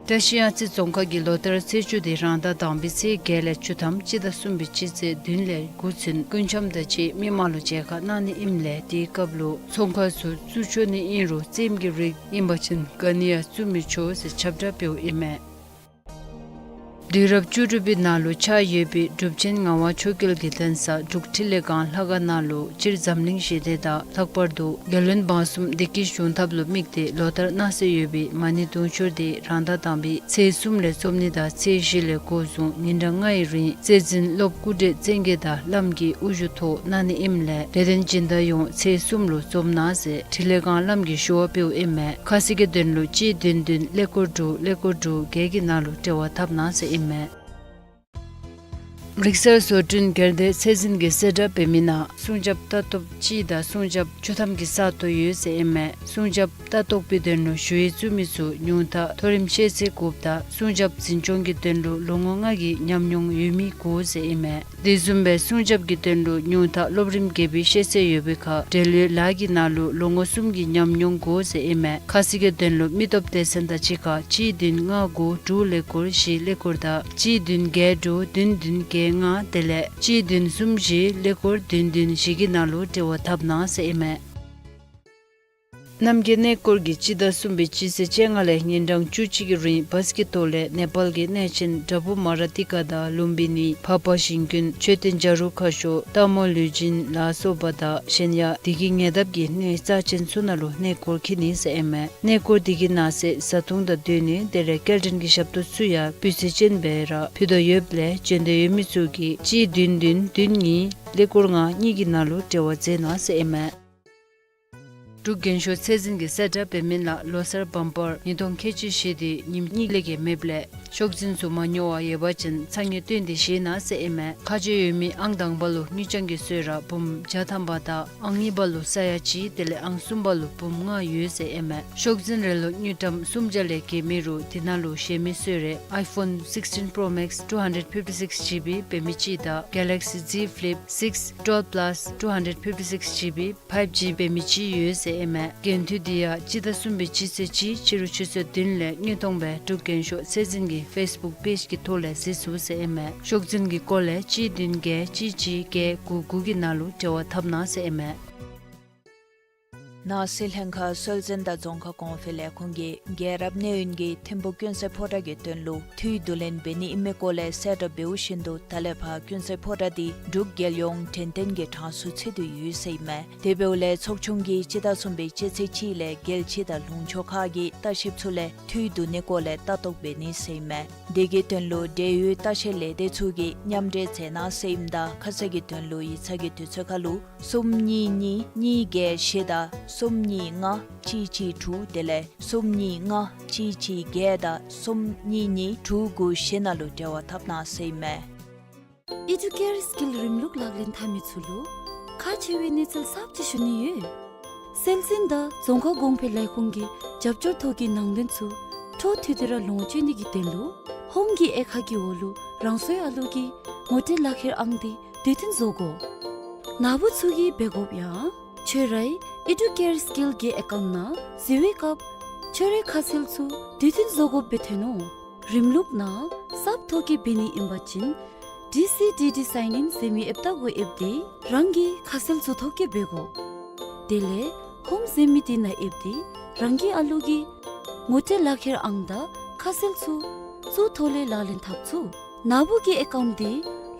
བཀྲ་ཤིས་གཡང་རྩེ་རྫོང་ཁག་གི་ལོ་ལྟར་ཚེས་བཅུ་དེ་རང་ཟླ་དང་པའི་ཚེས་བརྒྱད་ལས་བཅུ་ཐམ་སྤྱི་ཟླ་གསུམ་པའི་སྤྱི་ཚེས་བདུན་ལས་དགུ་ཚུན་སྐུ་འཆམ་དང་བཅས་མི་མང་ལུ་མཇལ་ཁ་གནང་ནི་ཨིནམ་ལས་དེའི་སྐབས་ལུ་ཚོང་ཁང་ཚུ་བཙུགས་ཆོག་ནི་ཨིན་རུང་རྩེདམོ་གི་རིགས་ཨིན་པ་ཅིན་ག་ནི་ཡང་བཙུགས་མི་ཆོག་ཟེར་ཁྱབ་བསྒྲགས་འབདཝ་ཨིན་མས། དུས་རབས་བཅུ་དྲུག་པའི་ནང་ལུ་ཆགས་ཡོད་པའི་གྲུབ་ཆེན་ངག་དབང་ཆོས་རྒྱལ་གྱི་གདན་ས་འབྲུག་འཕྲིན་ལས་སྒང་ལྷ་ཁང་ནང་ལུ་སྤྱིར་འཛམ་གླིང་ཞི་བདེ་དང་ལྷག་པར་དུ་རྒྱལ་བློན་འབངས་གསུམ་བདེ་སྐྱིད་འབྱུང་ཐབས་ལུ་དམིགས་ཏེ་ལོ་ལྟར་གནང་སྲོལ་ཡོད་པའི་མ་ཎི་དུང་ཕྱུར་དེ་རང་ཟླ་དང་པའི་ཚེས་གསུམ་ལས་རྩོམ་ནི་དང་ཚེས་བཞི་ལས་འགོ་བཟུང་ཉིན་གྲངས་ལྔའི་རིང་རྩེ་འཛིན་སློབ་སྐུ་བགྲེས་བཙན་རྒྱལ་དང་བླམ་གྱི་དབུ་བཞུགས་ཐོག་གནང་ནི་ཨིནམ་ལས་དད་ལྡན་སྦྱིན་བདག་ཡོངས་ཚེས་གསུམ་ལུ་འཛོམས་གནང་ཟེར་འཕྲིན་ལས་སྒང་བླམ་གྱིས་ཞུ་བ་འབདཝ་ཨིན་མས། ཁ་གསལ་གྱི་དོན་ལུ་གཅིག་བདུན་བདུན་ཀླད་ཀོར་དྲུག་ཀླད་ཀོར་དྲུག་བརྒྱད་ཀྱི་ནང་ལུ་འབྲེལ་བ་འཐབ་གནང་ཟེར་ཨིན་མས། རིག་གསར་བཟོ་སྐྲུན་སྒེར་སྡེ་ཚད་འཛིན་གྱིས་གསལ་བསྒྲགས་འབད་མི་ནང་སྲུང་སྐྱོབ་ལྟ་རྟོག་སྤྱི་དང་སྲུང་སྐྱོབ་བཅུ་ཐམ་གྱི་ས་སྟོང་ཡོད་ཟེར་ཨིན་མས། སྲུང་སྐྱོབ་ལྟ་རྟོག་པའི་དོན་ལུ་ཞུ་ཡིག་བཙུགས་མི་ཚུ་ཉུང་མཐའ་མཐོ་རིམ་ཤེས་ཚད་དགོཔ་དང་སྲུང་སྐྱོབ་འཛིན་སྐྱོང་གི་དོན་ལུ་ལོ་ངོ་ལྔ་གི་ཉམས་མྱོང་ཡོད་མི་དགོ་ཟེར་ཨིན་མས། དེ་བཟུམ་སྦེ་སྲུང་སྐྱོབ་ཀྱི་དོན་ལུ་ཉུང་མཐའ་སློབ་རིམ་བརྒྱད་པའི་ཤེས་ཚད་ཡོད་པའི་ཁར་འབྲེལ་ཡོད་ལཱ་གི་ནང་ལུ་ལོ་ངོ་གསུམ་གྱི་ཉམས་མྱོང་དགོ་ཟེར་ཨིན་མས། ཁ་གསལ་གྱི་དོན་ལུ་མི་སྟོབས་སྡེ་ཚན་དང་གཅིག་ཁར་གཅིག་བདུན་ལྔ་དགུ་དྲུག་ཀླད་ཀོར་བཞི་ཀླད་ཀོར་དང་གཅིག་བདུན་བརྒྱད་དྲུག་བདུན་བདུན་བརྒྱད་ལྔ་དེ་ལས་གཅིག་བདུན་གསུམ་བཞི་ཀླད་ཀོར་བདུན་བདུན་བཞི་གི་ནང་ལུ་འབྲེལ་བ་འཐབ་གནང་ཟེར་ཨིན་མས། རྣམ་རྒྱལ་གནས་སྐོར་གྱིས་སྤྱི་ཟླ་གསུམ་པའི་སྤྱི་ཚེས་བཅོ་ལྔ་ལས་ཉིན་གྲངས་བཅུ་གཅིག་གི་རིང་བཱས་ཀྱི་ཐོག་ལས་ནེ་པཱལ་གྱི་གནས་ཆེན་དྲ་འབུ་མ་ར་ཏི་ཀ་དང་ལུམ་བི་ནི་འཕགས་པ་ཞིང་ཀུན་མཆོད་རྟེན་བྱ་རུང་ཁ་ཤོར་སྟག་མོ་ལུས་སྦྱིན་ལ་སོགས་པ་དང་གཞན་ཡང་དེ་གི་ཉེ་འདབས་ཀྱི་གནས་རྩ་ཆེན་ཚུ་ནང་ལུ་གནས་སྐོར་འཁྱིད་ནི་ཟེར་ཨིན་མས། གནས་སྐོར་དེ་གི་ནང་གསེས་བཟའ་འཐུང་དང་སྡོད་གནས་དེ་ལས་སྐྱེལ་འདྲེན་གྱི་ཞབས་ཏོག་ཚུ་ཡང་སྤུས་ཚད་ཅན་སྦེ་ར་ཕུལ་དོ་ཡོདཔ་ལས་བྱོན་འདོད་ཡོད་མི་ཚུ་གིས་གཅིག་བདུན་བདུན་བདུན་གཉིས་ཀླད་ཀོར་ལྔ་གཉིས་ཀྱི་ནང་ལུ་འབྲེལ་བ་མཛད་གནང་ཟེར་ཨིན་མས། འབྲུག་རྒྱན་ཤོག་ཚད་འཛིན་གྱིས་གསལ་བསྒྲགས་འབད་མི་ནང་ལོ་གསར་བམ་པར་ཉིས་སྟོང་ཁལ་གཅིག་བཞེས་ཏེ་ཉིནམ་གཉིས་ལས་བརྒལ་མེདཔ་ལས་ཤོག་འཛིན་ཚུ་མ་ཉོ་བར་ཡོད་པ་ཅིན་ཚ་དངོས་བཏོན་ཏེ་བཞེས་གནང་ཟེར་ཨིན་མས། ཁ་གྱེས་ཡོད་མི་ཨང་དང་པ་ལུ་དངུལ་རྐྱང་གི་གསོལ་རས་འབུམ་བརྒྱ་ཐམ་པ་དང་ཨང་གཉིས་པ་ལུ་ས་ཡ་གཅིག་དེ་ལས་ཨང་གསུམ་པ་ལུ་འབུམ་ལྔ་ཡོད་ཟེར་ཨིན་མས། ཤོག་འཛིན་རེ་ལུ་དངུལ་ཀྲམ་སུམ་བརྒྱ་ལས་བརྒལ་མེད་རུང་དེ་ནང་ལུ་བཞེས་མི་གསོལ་རས་iPhone sixteen Pro Max two hundred fifty-six G B འབད་མི་གཅིག་དང་Galaxy Z Flip six twelve plus two hundred fifty-six G B five G འབད་མི་གཅིག་ཡོད་ཟེར་ཨིན་མས། འགན་འཁྲི་དེ་ཡང་སྤྱི་ཟླ་གསུམ་པའི་སྤྱི་ཚེས་གཅིག་ཕྱི་རུ་ཆུ་ཚོད་བདུན་ལས་དངོས་མཐོང་སྦེ་འབྲུག་རྒྱན་ཤོག་ཚད་འཛིན་གྱི་ཕེསི་བུཀ་པེཇ་གི་ཐོག་ལས་གཟིགས་ཚུགས་ཟེར་ཨིན་མས། ཤོག་འཛིན་གྱི་སྐོར་ལས་གཅིག་བདུན་བརྒྱད་གཅིག་གཅིག་བརྒྱད་དགུ་དགུ་གི་ནང་ལུ་འབྲེལ་བ་འཐབ་གནང་ཟེར་ཨིན་མས། ནང་སྲིད་ལྷན་ཁག་སྲོལ་འཛིན་དང་རྫོང་ཁ་གོང་འཕེལ་ལས་ཁུངས་ཀྱིས་རྒྱལ་རབས་གནས་ཡུན་གྱི་ཐིམ་ཕུག་ཀུན་གསལ་ཕོ་བྲང་གི་དོན་ལུ་འཐུས་བསྡུ་ལེན་འབད་ནི་ཨིན་མི་སྐོར་ལས་གསལ་བསྒྲགས་འབདཝ་བཞིན་དུ་ད་ལས་ཕར་ཀུན་གསལ་ཕོ་བྲང་འདི་འབྲུག་རྒྱལ་ཡོངས་དྲན་རྟེན་གྱི་གྲངས་སུ་ཚུད་དེ་ཡོད་ཟེར་ཨིན་མས། དེ་འབདཝ་ལས་ཚོགས་ཆུང་གིས་སྤྱི་ཟླ་གསུམ་པའི་སྤྱི་ཚེས་གཅིག་ལས་རྒྱལ་སྤྱི་དང་ལུང་ཕྱོགས་ཁག་གི་ལྟ་བཤལཔ་ཚུ་ལས་འཐུས་བསྡུ་ནི་སྐོར་ལས་ལྟ་རྟོག་འབད་ནི་ཟེར་ཨིན་མས། དེ་གི་དོན་ལུ་འབྲེལ་ཡོད་ལྟ་བཤལ་ལས་སྡེ་ཚུ་གིས་མཉམ་འབྲེལ་མཛད་གནང་ཟེར་ཨིནམ་ད་ཁ་གསལ་གྱི་དོན་ལུ་ཡིག་ཚང་གི་དུས་ཚོད་ཁར་ལུ་གསུམ་གཉིས་གཉིས་གཉིས་བརྒྱད་བཞི་དང་གསུམ་གཉིས་ལྔ་གཅིག་གཅིག་དྲུག་དེ་ལས་གསུམ་གཉིས་ལྔ་གཅིག་གཅིག་བརྒྱད་དང་གསུམ་གཉིས་གཉིས་དྲུག་དགུ་བཞི་ནང་ལུ་འབྲེལ་བ་འཐབ་གནང་ཟེར་ཨིན་མས། ཨི་ཌུ་ཀེར་སི་ཀིལ་རིམ་ལུགས་ལག་ལེན་འཐབ་མི་ཚུ་ལུ་ཁག་ཆེ་བའི་གནས་ཚུལ་གསརཔ་ཅིག་ཞུ་ནི་ཡོད། སྲོལ་འཛིན་དང་རྫོང་ཁ་གོང་འཕེལ་ལས་ཁུངས་ཀྱི་རྒྱབ་སྐྱོར་ཐོག་གི་ནང་དོན་ཚུ་འཕྲོ་མཐུད་དེ་ར་ལོངས་སྤྱོད་ནི་གི་དོན་ལུ་ཧོམ་གྱི་དབྱེ་ཁག་གི་འོག་ལུ་རང་སོའི་ཨ་ལུ་གི་ངོ་སྤྲོད་ལག་ཁྱེར་ཨང་འདི་དུས་མཐུན་བཟོ་དགོ། ནཱ་བུ་ཚུ་གིས་འབད་དགོཔ་ཡང་ཁྱོད་རའི་ཨི་ཌུ་ཀེར་སི་ཀིལ་གྱི་ཨེ་ཀའུནཊ་ནང་གཟིགས་པའི་སྐབས་ཁྱོད་རའི་ཁ་གསལ་ཚུ་དུས་མཐུན་བཟོ་དགོཔ་སྦེ་ཐོན་ནུག། རིམ་ལུགས་ནང་གསརཔ་ཐོ་བཀོད་འབད་ནི་ཨིན་པ་ཅིན་ཌི་སི་ཌི་ཌི་སའིན་ཨིན་ཟེར་མི་ཨེཔ་ལྟ་བུ་ཨེབ་སྟེ་རང་གི་ཁ་གསལ་ཚུ་ཐོ་བཀོད་འབད་དགོ། དེ་ལས་ཧོམ་ཟེར་མི་དེ་ནང་ཨེབ་སྟེ་རང་གི་ཨ་ལུ་གི་ངོ་སྤྲོད་ལག་ཁྱེར་ཨང་དང་ཁ་གསལ་ཚུ་ཚུ་ཐོག་ལས་ལག་ལེན་འཐབ་ཚུགས། ནཱ་བུ་གི་ཨེ་ཀའུནཊ་དེ་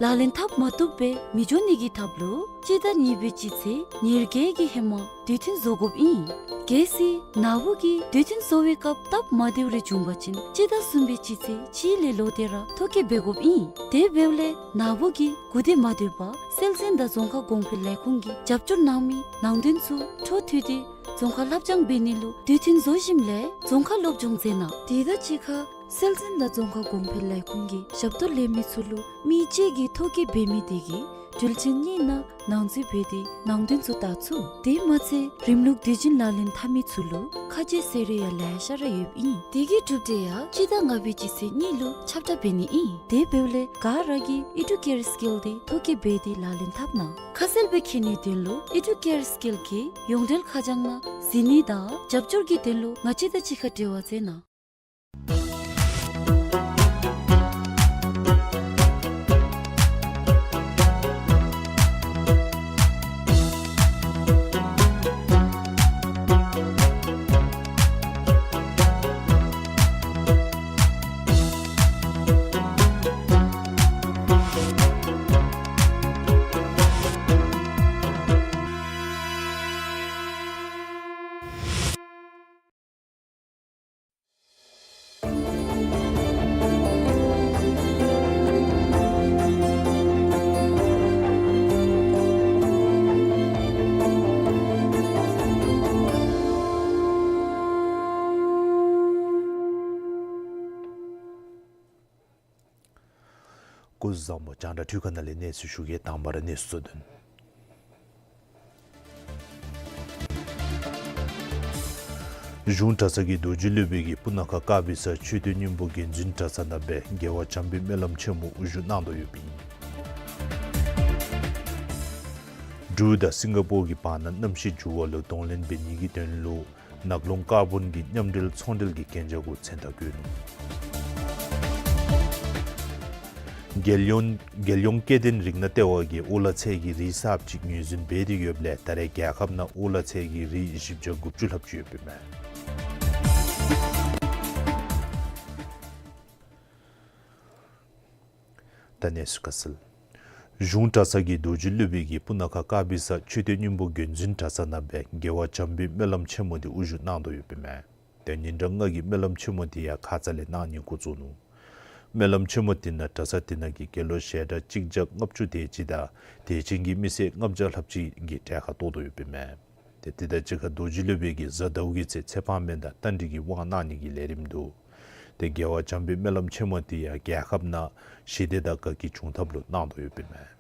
ལག་ལེན་འཐབ་མ་བཏུབ་སྦེ་མི་འགྱོ་ནི་གི་ཐབས་ལུ་སྤྱི་ཟླ་གཉིས་པའི་སྤྱི་ཚེས་ཉེར་བརྒྱད་ཀྱི་ཧེ་མ་དུས་མཐུན་བཟོ་དགོཔ་ཨིན། གལ་སྲིད་ནཱ་བུ་གིས་དུས་མཐུན་བཟོ་བའི་སྐབས་སྟབས་མ་བདེཝ་རེ་བྱུང་པ་ཅིན་སྤྱི་ཟླ་གསུམ་པའི་སྤྱི་ཚེས་གཅིག་ལས་ལོག་སྟེ་ར་ཐོ་བཀོད་འབད་དགོཔ་ཨིན། དེ་འབདཝ་ལས་ནཱ་བུ་གིས་གུ་དེ་མ་སྡོད་པར་སྲོལ་འཛིན་དང་རྫོང་ཁ་གོང་འཕེལ་ལས་ཁུངས་ཀྱིས་རྒྱབ་སྐྱོར་གནང་མི་ནང་དོན་ཚུ་འཕྲོ་མཐུད་དེ་རྫོང་ཁ་ལྷབ་སྦྱང་འབད་ནི་ལུ་དུས་མཐུན་བཟོ་ཞིནམ་ལས་རྫོང་ཁ་སློབ་སྦྱོང་མཛད་གནང་། དེ་དང་གཅིག་ཁར་སྲོལ་འཛིན་དང་རྫོང་ཁ་གོང་འཕེལ་ལས་ཁུངས་ཀྱི་ཞབས་ཏོག་ལེན་མི་ཚུ་ལུ་མི་གཅིག་གིས་ཐོ་བཀོད་འབད་མི་དེ་གི་དུས་ཆེན་གཉིས་ནང་ནང་འཛུལ་འབད་དེ་ནང་དོན་ཚུ་བལྟ་ཚུགས། དེ་མ་ཚད་རིམ་ལུགས་དུས་རྒྱུན་ལག་ལེན་འཐབ་མི་ཚུ་ལུ་ཁ་རྗེ་ཟེར་རེ་ཡང་ལེ་ཤ་ར་ཡོདཔ་ཨིན། དེ་གི་གྲུབ་འབྲས་ཡང་སྤྱི་ཟླ་ལྔ་པའི་སྤྱི་ཚེས་གཉིས་ལུ་ཁྱབ་བསྒྲགས་འབད་ནི་ཨིན། དེ་འབདཝ་ལས་ག་ར་གིས་ཨི་ཌུ་ཀེར་སི་ཀིལ་དེ་ཐོ་བཀོད་འབད་དེ་ལག་ལེན་འཐབ་གནང་། ཁ་གསལ་སྦེ་མཁྱེན་ནིའི་དོན་ལུ་ཨི་ཌུ་ཀེར་སི་ཀིལ་གྱི་ཡོངས་འབྲེལ་ཁ་བྱང་ནང་གཟིགས་ནི་དང་རྒྱབ་སྐྱོར་གྱི་དོན་ལུ་ང་བཅས་དང་གཅིག་ཁར་འབྲེལ་བ་མཛད་གནང་། སྐུ་གཟུགས་བཟང་པོ། རྒྱང་བསྒྲགས་འཕྲུལ་ཁང་ནང་ལས་གནས་ཚུལ་ཞུ་གེ། དང་པ་ར་གནས་ཚུལ་གཙོ་དོན། གཞུང་གྲྭ་ཚང་གི་རྡོ་རྗེ་སློབ་དཔོན་གྱིས་སྤུ་ན་ཁ་དཀར་སྦི་ས་མཆོད་རྟེན་སྙིང་པོ་དགོན་འཛིན་གྲྭ་ཚང་ནང་སྦེ་རྒྱལ་བ་བྱམས་པའི་སྨོན་ལམ་ཆེན་མོ་དབུ་བཞུགས་གནང་དོ་ཡོདཔ་ཨིན། འབྲུག་དང་སིང་ག་པོར་གྱི་བར་ན་གནམ་གཤིས་འགྱུར་བ་ལུ་གདོང་ལེན་འབད་ནིའི་དོན་ལུ་ནགས་ཀློང་ཀར་བོན་གྱི་མཉམ་འབྲེལ་ཚོང་འབྲེལ་གྱི་གན་རྒྱ་གུ་མཚན་རྟགས་བཀོད་ནུག། རྒྱལ་ཡོངས་རྒྱལ་ཡོངས་སྐྱེ་ལྡན་རིགས་སྣ་ལྟེ་བ་གིས་ཨོ་ལ་ཚལ་གྱི་རིགས་གསརཔ་ཅིག་ངོས་འཛིན་འབད་དེ་ཡོདཔ་ལས་ད་རེས་རྒྱལ་ཁབ་ནང་ཨོ་ལ་ཚལ་གྱི་རིགས་བཞི་བརྒྱ་དགུ་བཅུ་ལྷགཔ་ཅིག་ཡོདཔ་ཨིན་མས། ད་གནས་ཚུལ་ཁ་གསལ། གཞུང་གྲྭ་ཚང་གི་རྡོ་རྗེ་སློབ་དཔོན་གྱིས་སྤུ་ན་ཁ་དཀར་སྦི་ས་མཆོད་རྟེན་སྙིང་པོ་དགོན་འཛིན་གྲྭ་ཚང་ནང་སྦེ་རྒྱལ་བ་བྱམས་པའི་སྨོན་ལམ་ཆེན་མོ་དེ་དབུ་བཞུགས་གནང་དོ་ཡོདཔ་ཨིན་མས། ཏེ་ཉིན་གྲངས་ལྔ་གི་སྨོན་ལམ་ཆེན་མོ་དེ་ཡང་ཁ་ཙ་ལས་གནང་ནི་འགོ་བཙུགས་ནུག། སྨོན་ལམ་ཆེན་མོ་དེ་ནང་གྲྭ་ཚང་དེ་ནང་གི་དགེ་སློང་ཞལ་གྲངས་གཅིག་བརྒྱ་ལྔ་བཅུ་དེ་ཅིག་དང་དད་ཅན་གྱི་མི་སེར་ལྔ་བརྒྱ་ལྷགཔ་ཅིག་གིས་གྲལ་ཁར་གཏོགས་དོ་ཡོདཔ་ཨིན་མས། ཏེ་དེ་དང་གཅིག་ཁར་རྡོ་རྗེ་སློབ་དཔོན་གྱིས་གཟའ་ཟླཝ་གི་ཚེ་ཚེ་དཔག་མེད་དང་རྟ་མགྲིན་གྱི་དབང་གནང་ནི་གི་ལས་རིམ་འདུག། ཏེ་རྒྱལ་བ་བྱམས་པའི་སྨོན་ལམ་ཆེན་མོ་དེ་ཡང་རྒྱལ་ཁབ་ནང་ཞི་བདེ་དང་དགའ་སྐྱིད་འབྱུང་ཐབས་ལུ་གནང་དོ་ཡོདཔ་ཨིན་མས།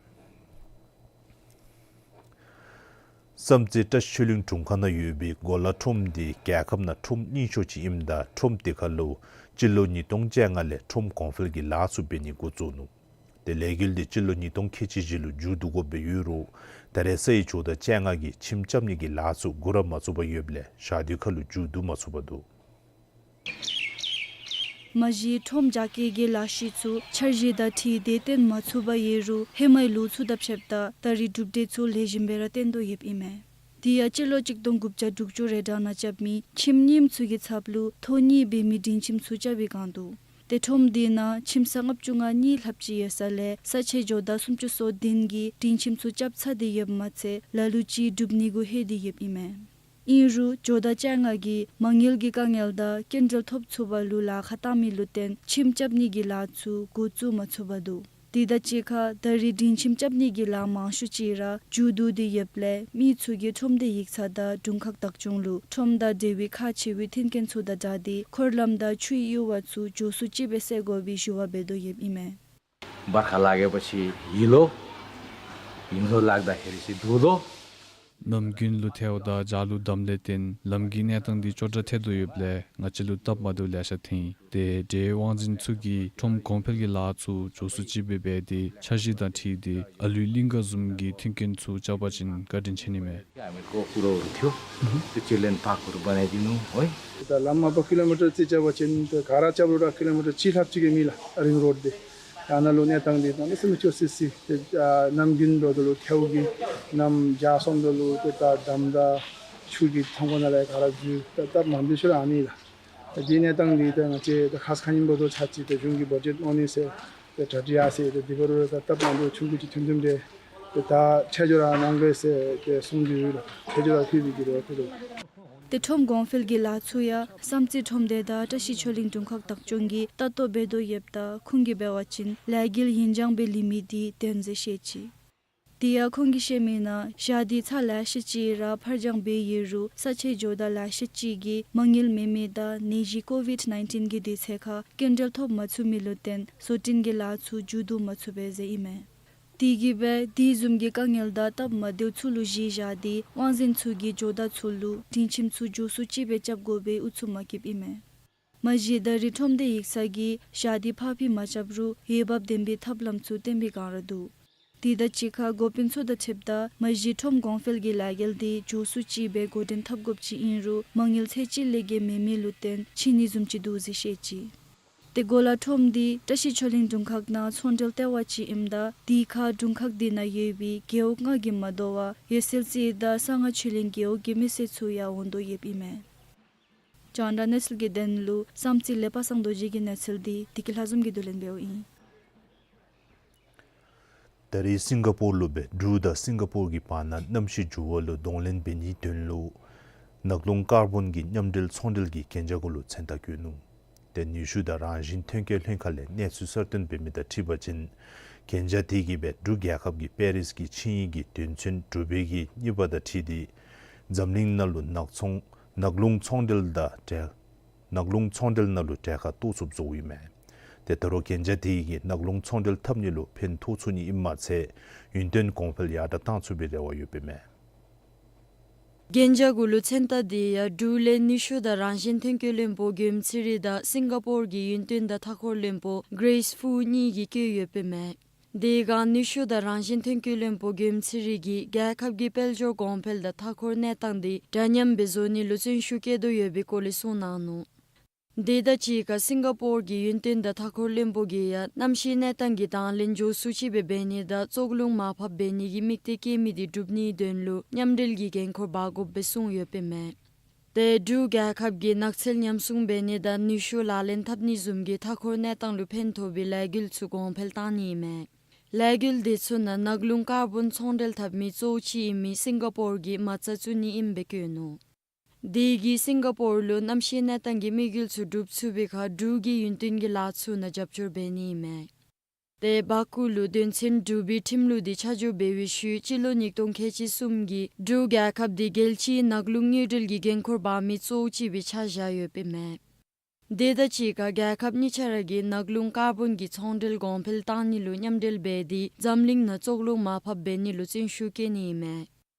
བསམ་རྩེ་བཀྲ་ཤིས་ཆོས་གླིང་དྲུང་ཁག་ནང་ཡོད་པའི་གོ་ལ་ཁྲོམ་དེ་རྒྱལ་ཁབ་ནང་ཁྲོམ་རྙིང་ཤོས་ཅིག་ཨིནམ་ད་ཁྲོམ་དེ་ཁར་ལུ་སྤྱི་ལོ་ཉིས་སྟོང་བཅོ་ལྔ་ལས་ཁྲོམ་གོང་འཕེལ་གྱི་ལཱ་ཚུ་འབད་ནི་འགོ་བཙུགས་ནུག། ཏེ་ལས་འགུལ་དེ་སྤྱི་ལོ་ཉིས་སྟོང་ཁལ་གཅིག་བཞི་ལུ་མཇུག་བསྡུ་དགོཔ་སྦེ་ཡོད་རུང་ད་རེས་ས་ཡི་ཇོ་བདག་བཅོ་ལྔ་གིས་ཁྱིམ་རྐྱབ་ནི་གི་ལཱ་ཚུ་འགོ་ར་མ་བཙུགས་པར་ཡོདཔ་ལས་ཞག་དུས་ཁར་ལུ་མཇུག་བསྡུ་མ་ཚུགས་པར་འདུག། མ་གཞི་ཁྲོམ་རྒྱག་ནི་གི་ལཱ་གཞི་ཚུ་འཆར་གཞི་དང་འཁྲིལ་ཏེ་བཏོན་མ་ཚུགས་པར་ཡོད་རུང་ཧེ་མའི་ལོ་ཚུ་དང་ཕྱདཔ་ད་ད་རེས་གྲུབ་འབྲས་ཚུ་ལེགས་ཤོམ་སྦེ་ར་བཏོན་དོ་ཡོདཔ་ཨིན་མས། དེ་ཡང་སྤྱི་ལོ་གཅིག་སྟོང་དགུ་བརྒྱ་དྲུག་ཅུ་རེ་གྲངས་ནང་རྐྱབ་མི་ཁྱིམ་རྙིངམ་ཚུ་གི་ཚབ་ལུ་ཐོ་གཉིས་འབད་མི་སྒྲིང་ཁྱིམ་ཚུ་རྐྱབ་པའི་བསྒང་འདུག། ཏེ་ཁྲོམ་དེ་ནང་ཁྱིམ་ཚང་ལྔ་བཅུ་ང་གཉིས་ལྷགཔ་ཅིག་ཡོད་ས་ལས་ས་ཆའི་ཇོ་བདག་སུམ་ཅུ་སོ་བདུན་གྱིས་སྒྲིང་ཁྱིམ་ཚུ་རྐྱབ་ཚར་ཏེ་ཡོདཔ་མ་ཚད་ལ་ལུ་ཅིག་སྒྲུབ་ནི་གུ་ལྷོད་དེ་ཡོདཔ་ཨིན་མས། ཨིན་རུང་ཇོ་བདག་བཅོ་ལྔ་གིས་མ་དངུལ་གྱི་དཀའ་ངལ་དང་སྐྱིན་འགྲུལ་ཐོབ་ཚུགས་པ་ལུ་ལཱ་ཁག་བཏང་མི་ལུ་བརྟེན་ཁྱིམ་རྐྱབ་ནི་གི་ལཱ་ཚུ་འགོ་བཙུགས་མ་ཚུགས་པར་འདུག། དེ་དང་གཅིག་ཁར་ད་རེས་སྒྲིང་ཁྱིམ་རྐྱབ་ནི་གི་ལཱ་མང་ཤོས་ཅིག་ར་མཇུག་བསྡུ་སྟེ་ཡོདཔ་ལས་མི་ཚུ་གིས་ཁྲོམ་སྡེ་ཡིག་ཚང་དང་དྲུང་ཁག་བདག་སྐྱོང་ལུ་ཁྲོམ་དང་འབྲེལ་བའི་ཁག་ཆེ་བའི་མཐུན་རྐྱེན་ཚུ་དང་སྦྲགས་ཏེ་འཁོར་ལམ་དང་ཆུའི་གཡུར་བ་ཚུ་མགྱོགས་སུ་ཅིག་སྦེ་སེལ་དགོ་པའི་ཞུ་བ་འབད་དོ་ཡོདཔ་ཨིན་མས། བར་ཁ་ལ་གི་པ་ཆེ་ཡི་ལོ། ཡིན་ལོ་ལག་ད་ཁེ་རི་སི་དུ་ལོ། ནམ་རྒྱུན་ལུ་ཐལཝ་དང་ཇ་ལུ་དམ་ལས་བརྟེན་ལམ་གྱི་གནས་སྟངས་འདི་སྐྱོ་དྲགས་ཐལ་དོ་ཡོདཔ་ལས་ང་བཅས་ལུ་སྟབས་མ་བདེཝ་ལེ་ཤ་ཐོན་ཡི། ཏེ་འབྲེལ་ཡོད་དབང་འཛིན་ཚུ་གིས་ཁྲོམ་གོང་འཕེལ་གྱི་ལཱ་ཚུ་མགྱོགས་སུ་ཅིག་སྦེ་འབད་དེ་འཆར་གཞི་དང་འཁྲིལ་ཏེ་ཨ་ལུའི་གླིང་ག་བཟུམ་གྱི་མཐུན་རྐྱེན་ཚུ་རྐྱབ་པ་ཅིན་བཀའ་དྲིན་ཆེ་ནི་མས། ཡ་མི་ཀོ་ཀུ་རོ་ཐིའོ། ཏེ་ཅི་ལེན་པ་ཀུ་རུ་བ་ནེ་དི་ནུ་ཨོའི། ད་ལམ་མ་པ་ཀི་ལོ་མི་ཊར་རྩིས་རྐྱབ་པ་ཅིན་ད་ག་ར་རྐྱབ་རུང་ར་ཀི་ལོ་མི་ཊར་གཅིག་ལྷགཔ་ཅིག་གི་མི་ལགས་རིང་རོཌ་འདི། ཨ་ནཱ་ལུ་གནས་སྟངས་འདི་ད་མི་སེམས་སྐྱོ་སི་སི། ཏེ་ཨ་ནམ་རྒྱུན་འགྱོ་དོ་ལུ་ཐལཝ་གིས་ནམ་ཇ་སོང་དོ་ལུ་ཏེ་ད་དམ་དང་ཆུ་གིས་ཐང་པ་ནང་ལས་ག་ར་འཛུལ། ད་སྟབས་མ་བདེཝ་ཤུལ་ཨ་ནི་ལགས། ད་འདི་གནས་སྟངས་འདི་ད་ང་བཅས་ད་ཁ་ཙ་ཁ་ཉིནམ་ལུ་ད་ཆ་ཅིག་ད་གཞུང་གི་བ་ཇེཊ་གནང་ནི་ཟེར་ད་གྲ་སྒྲིག་ཡར་སོ་ཡི། ད་འདི་འབད་རུང་ད་སྟབས་མ་བདེཝ་ཆུང་ཀུ་ཅིག་ཐོན་ཐོནམ་རེ་ད་ད་ཆ་འཇོག་ར་གནང་དགོ་ཟེར་ཏེ་གསུངས་ཏེ་ཡོད་ལགས། ཆ་འཇོག་ར་ཕུལ་བའི་གི་རེ་བ་ཐུགས་རྗེ་ཆེ། ཏེ་ཁྲོམ་གོང་འཕེལ་གྱི་ལཱ་ཚུ་ཡང་བསམ་རྩེ་ཁྲོམ་སྡེ་དང་བཀྲ་ཤིས་ཆོས་གླིང་དྲུང་ཁག་བདག་སྐྱོང་གིས་ལྟ་རྟོག་འབད་དོ་ཡོདཔ་ད་ཁོང་གིས་འབད་བ་ཅིན་ལས་འགུལ་ཡུན་འགྱངས་སྦེ་ལུས་མི་འདི་བདེན་ཟེར་བཤད་ཅི། དེ་ཡང་ཁོང་གིས་བཤད་མི་ནང་ཞག་དུས་ཚར་ལེ་ཤ་ཅིག་ར་ཕར་འགྱངས་འབད་ཡོད་རུང་ས་ཆའི་ཇོ་བདག་ལེ་ཤ་ཅིག་གིས་མ་དངུལ་མེད་མི་དང་ནད་གཞི་ཀོ་ཝིཌ་ནའིན་ཊིན་གྱི་དུས་ཚོད་ཁར་སྐྱིན་འགྲུལ་ཐོབ་མ་ཚུགས་མི་ལུ་བརྟེན་བཟོ་སྐྲུན་གྱི་ལཱ་ཚུ་མཇུག་བསྡུ་མ་ཚུགས་པས་ཟེར་ཨིན་མས། དེ་གིས་སྦེ་དེ་བཟུམ་གྱི་དཀའ་ངལ་དང་སྟབས་མ་བདེཝ་ཚུ་ལུ་གཞི་བཞག་སྟེ་དབང་འཛིན་ཚུ་གིས་ཇོ་བདག་ཚུ་ལུ་སྒྲིང་ཁྱིམ་ཚུ་མགྱོགས་སུ་ཅིག་སྦེ་རྐྱབ་དགོ་པའི་ཨུ་ཚུགས་མ་བསྐྱེདཔ་ཨིན་མས། མ་གཞི་ད་རེས་ཁྲོམ་སྡེ་ཡིག་ཚང་གིས་ཞག་དུས་ཕར་འཕུལ་མ་རྐྱབ་རུང་འོས་འབབ་ལྡན་པའི་ཐབས་ལམ་ཚུ་བཏོན་པའི་བསྒང་ར་འདུག། དེ་དང་གཅིག་ཁར་འགོ་དཔོན་ཚུ་དང་འཁྲིལཝ་ད་མ་གཞི་ཁྲོམ་གོང་འཕེལ་གྱི་ལས་འགུལ་འདི་མགྱོགས་སུ་ཅིག་སྦེ་འགོ་འདྲེན་འཐབ་དགོཔ་ཅིག་ཨིན་རུང་མ་དངུལ་ཚད་ཅིག་ལས་བརྒལ་མེད་མི་ལུ་བརྟེན་འཕྱིད་ནི་བཟུམ་ཅིག་འདུག་ཟེར་བཤད་ཅི། ཏེ་གོ་ལ་ཁྲོམ་འདི་བཀྲ་ཤིས་ཆོས་གླིང་དྲུང་ཁག་ནང་ཚོང་འབྲེལ་ལྟེ་བ་ཅིག་ཨིནམ་ད་དེ་ཁར་དྲུང་ཁག་དེ་ནང་ཡོད་པའི་རྒེད་འོག་ལྔ་གིས་མ་དོ་བར་འོད་གསལ་རྩེ་དང་གསང་སྔགས་ཆོས་གླིང་རྒེད་འོག་གི་མི་སེར་ཚུ་ཡང་འོང་དོ་ཡོདཔ་ཨིན་མས། རྒྱང་བསྒྲགས་གནས་ཚུལ་གྱི་དོན་ལུ་བསམ་རྩེ་ལས་པ་སངས་རྡོ་རྗེ་གི་གནས་ཚུལ་འདི་བདེ་སྐྱིད་ལྷ་འཛོམས་ཀྱིས་བསྡུ་ལེན་འབདཝ་ཨིན། ད་རེས་སིང་ག་པོར་ལུ་སྦེ་འབྲུག་དང་སིང་ག་པོར་གྱི་བར་ན་གནམ་གཤིས་འགྱུར་བ་ལུ་གདོང་ལེན་འབད་ནིའི་དོན་ལུ་ནགས་ཀླུང་ཀར་བོན་གྱི་མཉམ་འབྲེལ་ཚོང་འབྲེལ་གྱི་གན་རྒྱ་གུ་ལུ་མཚན་རྟགས་བཀོད་ནུག། ཏེ་ནུས་ཤུགས་དང་རང་བཞིན་ཐོན་སྐྱེད་ལྷན་ཁག་ལས་གནས་ཚུལ་གསར་བཏོན་འབད་མི་དང་འཁྲིལ་བ་ཅིན་གན་རྒྱ་དེ་གིས་སྦེ་འབྲུག་རྒྱལ་ཁབ་ཀྱི་པེ་རིས་ཀྱི་ཆིངས་ཡིག་གི་དོན་ཚན་དྲུག་པའི་གི་གཉིས་པ་དང་འཁྲིལ་ཏེ་འཛམ་གླིང་ནང་ལུ་ནགས་ཚོང་ནགས་ཀླུང་ཚོང་འབྲེལ་དང་འབྲེལ་ནགས་ཀླུང་ཚོང་འབྲེལ་ནང་ལུ་གྲལ་ཁར་གཏོགས་ཚུགསཔ་བཟོཝ་ཨིན་མས། ཏེ་ད་རུང་གན་རྒྱ་དེ་གིས་ནག་རླུང་ཚོང་འབྲེལ་འཐབ་ནི་ལུ་ཕན་ཐོགས་ཚུགས་ནི་ཨིནམ་མ་ཚད་ཡུན་བརྟན་གོང་འཕེལ་ཡར་དྲག་བཏང་ཚུགས་པའི་རེ་བ་ཡོདཔ་ཨིན་མས། གན་རྒྱ་གུ་ལུ་མཚན་རྟགས་དེ་ཡང་འབྲུག་ལས་ནུས་ཤུགས་དང་རང་བཞིན་ཐོན་སྐྱེད་བློན་པོ་མགྱོནམ་ཚེ་རིང་དང་སིང་ག་པོར་གྱི་ཡུན་བརྟན་དང་མཐའ་འཁོར་བློན་པོ་གེ་རེས་ཧྥུའུ་གཉིས་ཀྱིས་བསྐྱོད་ཡོདཔ་ཨིན་མས། དེ་སྒང་ནུས་ཤུགས་དང་རང་བཞིན་ཐོན་སྐྱེད་བློན་པོ་མགྱོནམ་ཚེ་རིང་གིས་རྒྱལ་ཁབ་ཀྱི་དཔལ་འབྱོར་གོང་འཕེལ་དང་མཐའ་འཁོར་གནས་སྟངས་དེ་འདྲ་མཉམ་སྦེ་བཟོ་ནི་ལུ་བརྩོན་ཤུགས་བསྐྱེད་དོ་ཡོད་པའི་སྐོར་ལས་གསུངས་གནང་ནུག། དེ་དང་གཅིག་ཁར་སིང་ག་པོར་གྱི་ཡུན་བརྟན་དང་མཐའ་འཁོར་བློན་པོ་གིས་ཡང་གནམ་གཤིས་གནས་སྟངས་ཀྱི་དང་ལེན་མགྱོགས་སུ་ཅིག་སྦེ་འབད་ནི་དང་བཙོག་རླུང་མར་ཕབ་འབད་ནི་གི་དམིགས་གཏད་བསྐྱེད་མི་དེ་འགྲུབ་ནིའི་དོན་ལུ་མཉམ་འབྲེལ་གྱི་འགན་ཁུར་འབག་དགོཔ་སྦེ་གསུངས་ཡོདཔ་ཨིན་མས། ཏེ་འབྲུག་རྒྱལ་ཁབ་ཀྱིས་ནགས་ཚལ་ཉམས་སྲུང་འབད་ནི་དང་ནུས་ཤུགས་ལག་ལེན་འཐབ་ནི་བཟུམ་གྱི་མཐའ་འཁོར་གནས་སྟངས་ལུ་ཕན་ཐོགས་པའི་ལས་འགུལ་ཚུ་གོང་འཕེལ་བཏང་ནི་ཨིན་མས། ལས་འགུལ་དེ་ཚུ་ནང་ནག་རླུང་ཀར་བོན་ཚོང་འབྲེལ་འཐབ་མི་གཙོ་བོ་ཅིག་ཨིན་མི་སིང་ག་པོར་གྱིས་མ་རྩ་བཙུགས་ནི་ཨིནམ་སྦེ་བཀོད་ནུག། དེ་གིས་སིང་ག་པོར་ལུ་གནམ་གཤིས་གནས་སྟངས་ཀྱི་དམིགས་ཡུལ་ཚུ་འགྲུབ་ཚུགས་པའི་ཁར་འབྲུག་གི་ཡུན་བརྟན་གྱི་ལཱ་ཚུ་ནང་རྒྱབ་སྐྱོར་འབད་ནི་ཨིན་མས། ཏེ་བར་སྐོར་ལུ་དོན་ཚན་དྲུག་པའི་ཁྲིམས་ལུགས་དེ་ཆ་འཇོག་འབད་བའི་ཤུལ་སྤྱི་ལོ་ཉིས་སྟོང་ཁལ་གཅིག་གསུམ་གྱི་འབྲུག་རྒྱལ་ཁབ་དེ་རྒྱལ་སྤྱིའི་ནག་རླུང་དངུལ་འབྲེལ་གྱི་འགན་ཁུར་འབག་མི་གཙོ་བོ་ཅིག་སྦེ་ཆ་བཞག་ཡོདཔ་ཨིན་མས། དེ་དང་གཅིག་ཁར་རྒྱལ་ཁབ་གཉིས་ཆ་ར་གིས་ནག་རླུང་ཀར་བོན་གྱི་ཚོང་འབྲེལ་གོང་འཕེལ་བཏང་ནི་ལུ་མཉམ་འབྲེལ་འབད་དེ་འཛམ་གླིང་ནང་བཙོག་རླུང་མར་ཕབ་འབད་ནི་ལུ་བརྩོན་ཤུགས་བསྐྱེད་ནི་ཨིན་མས།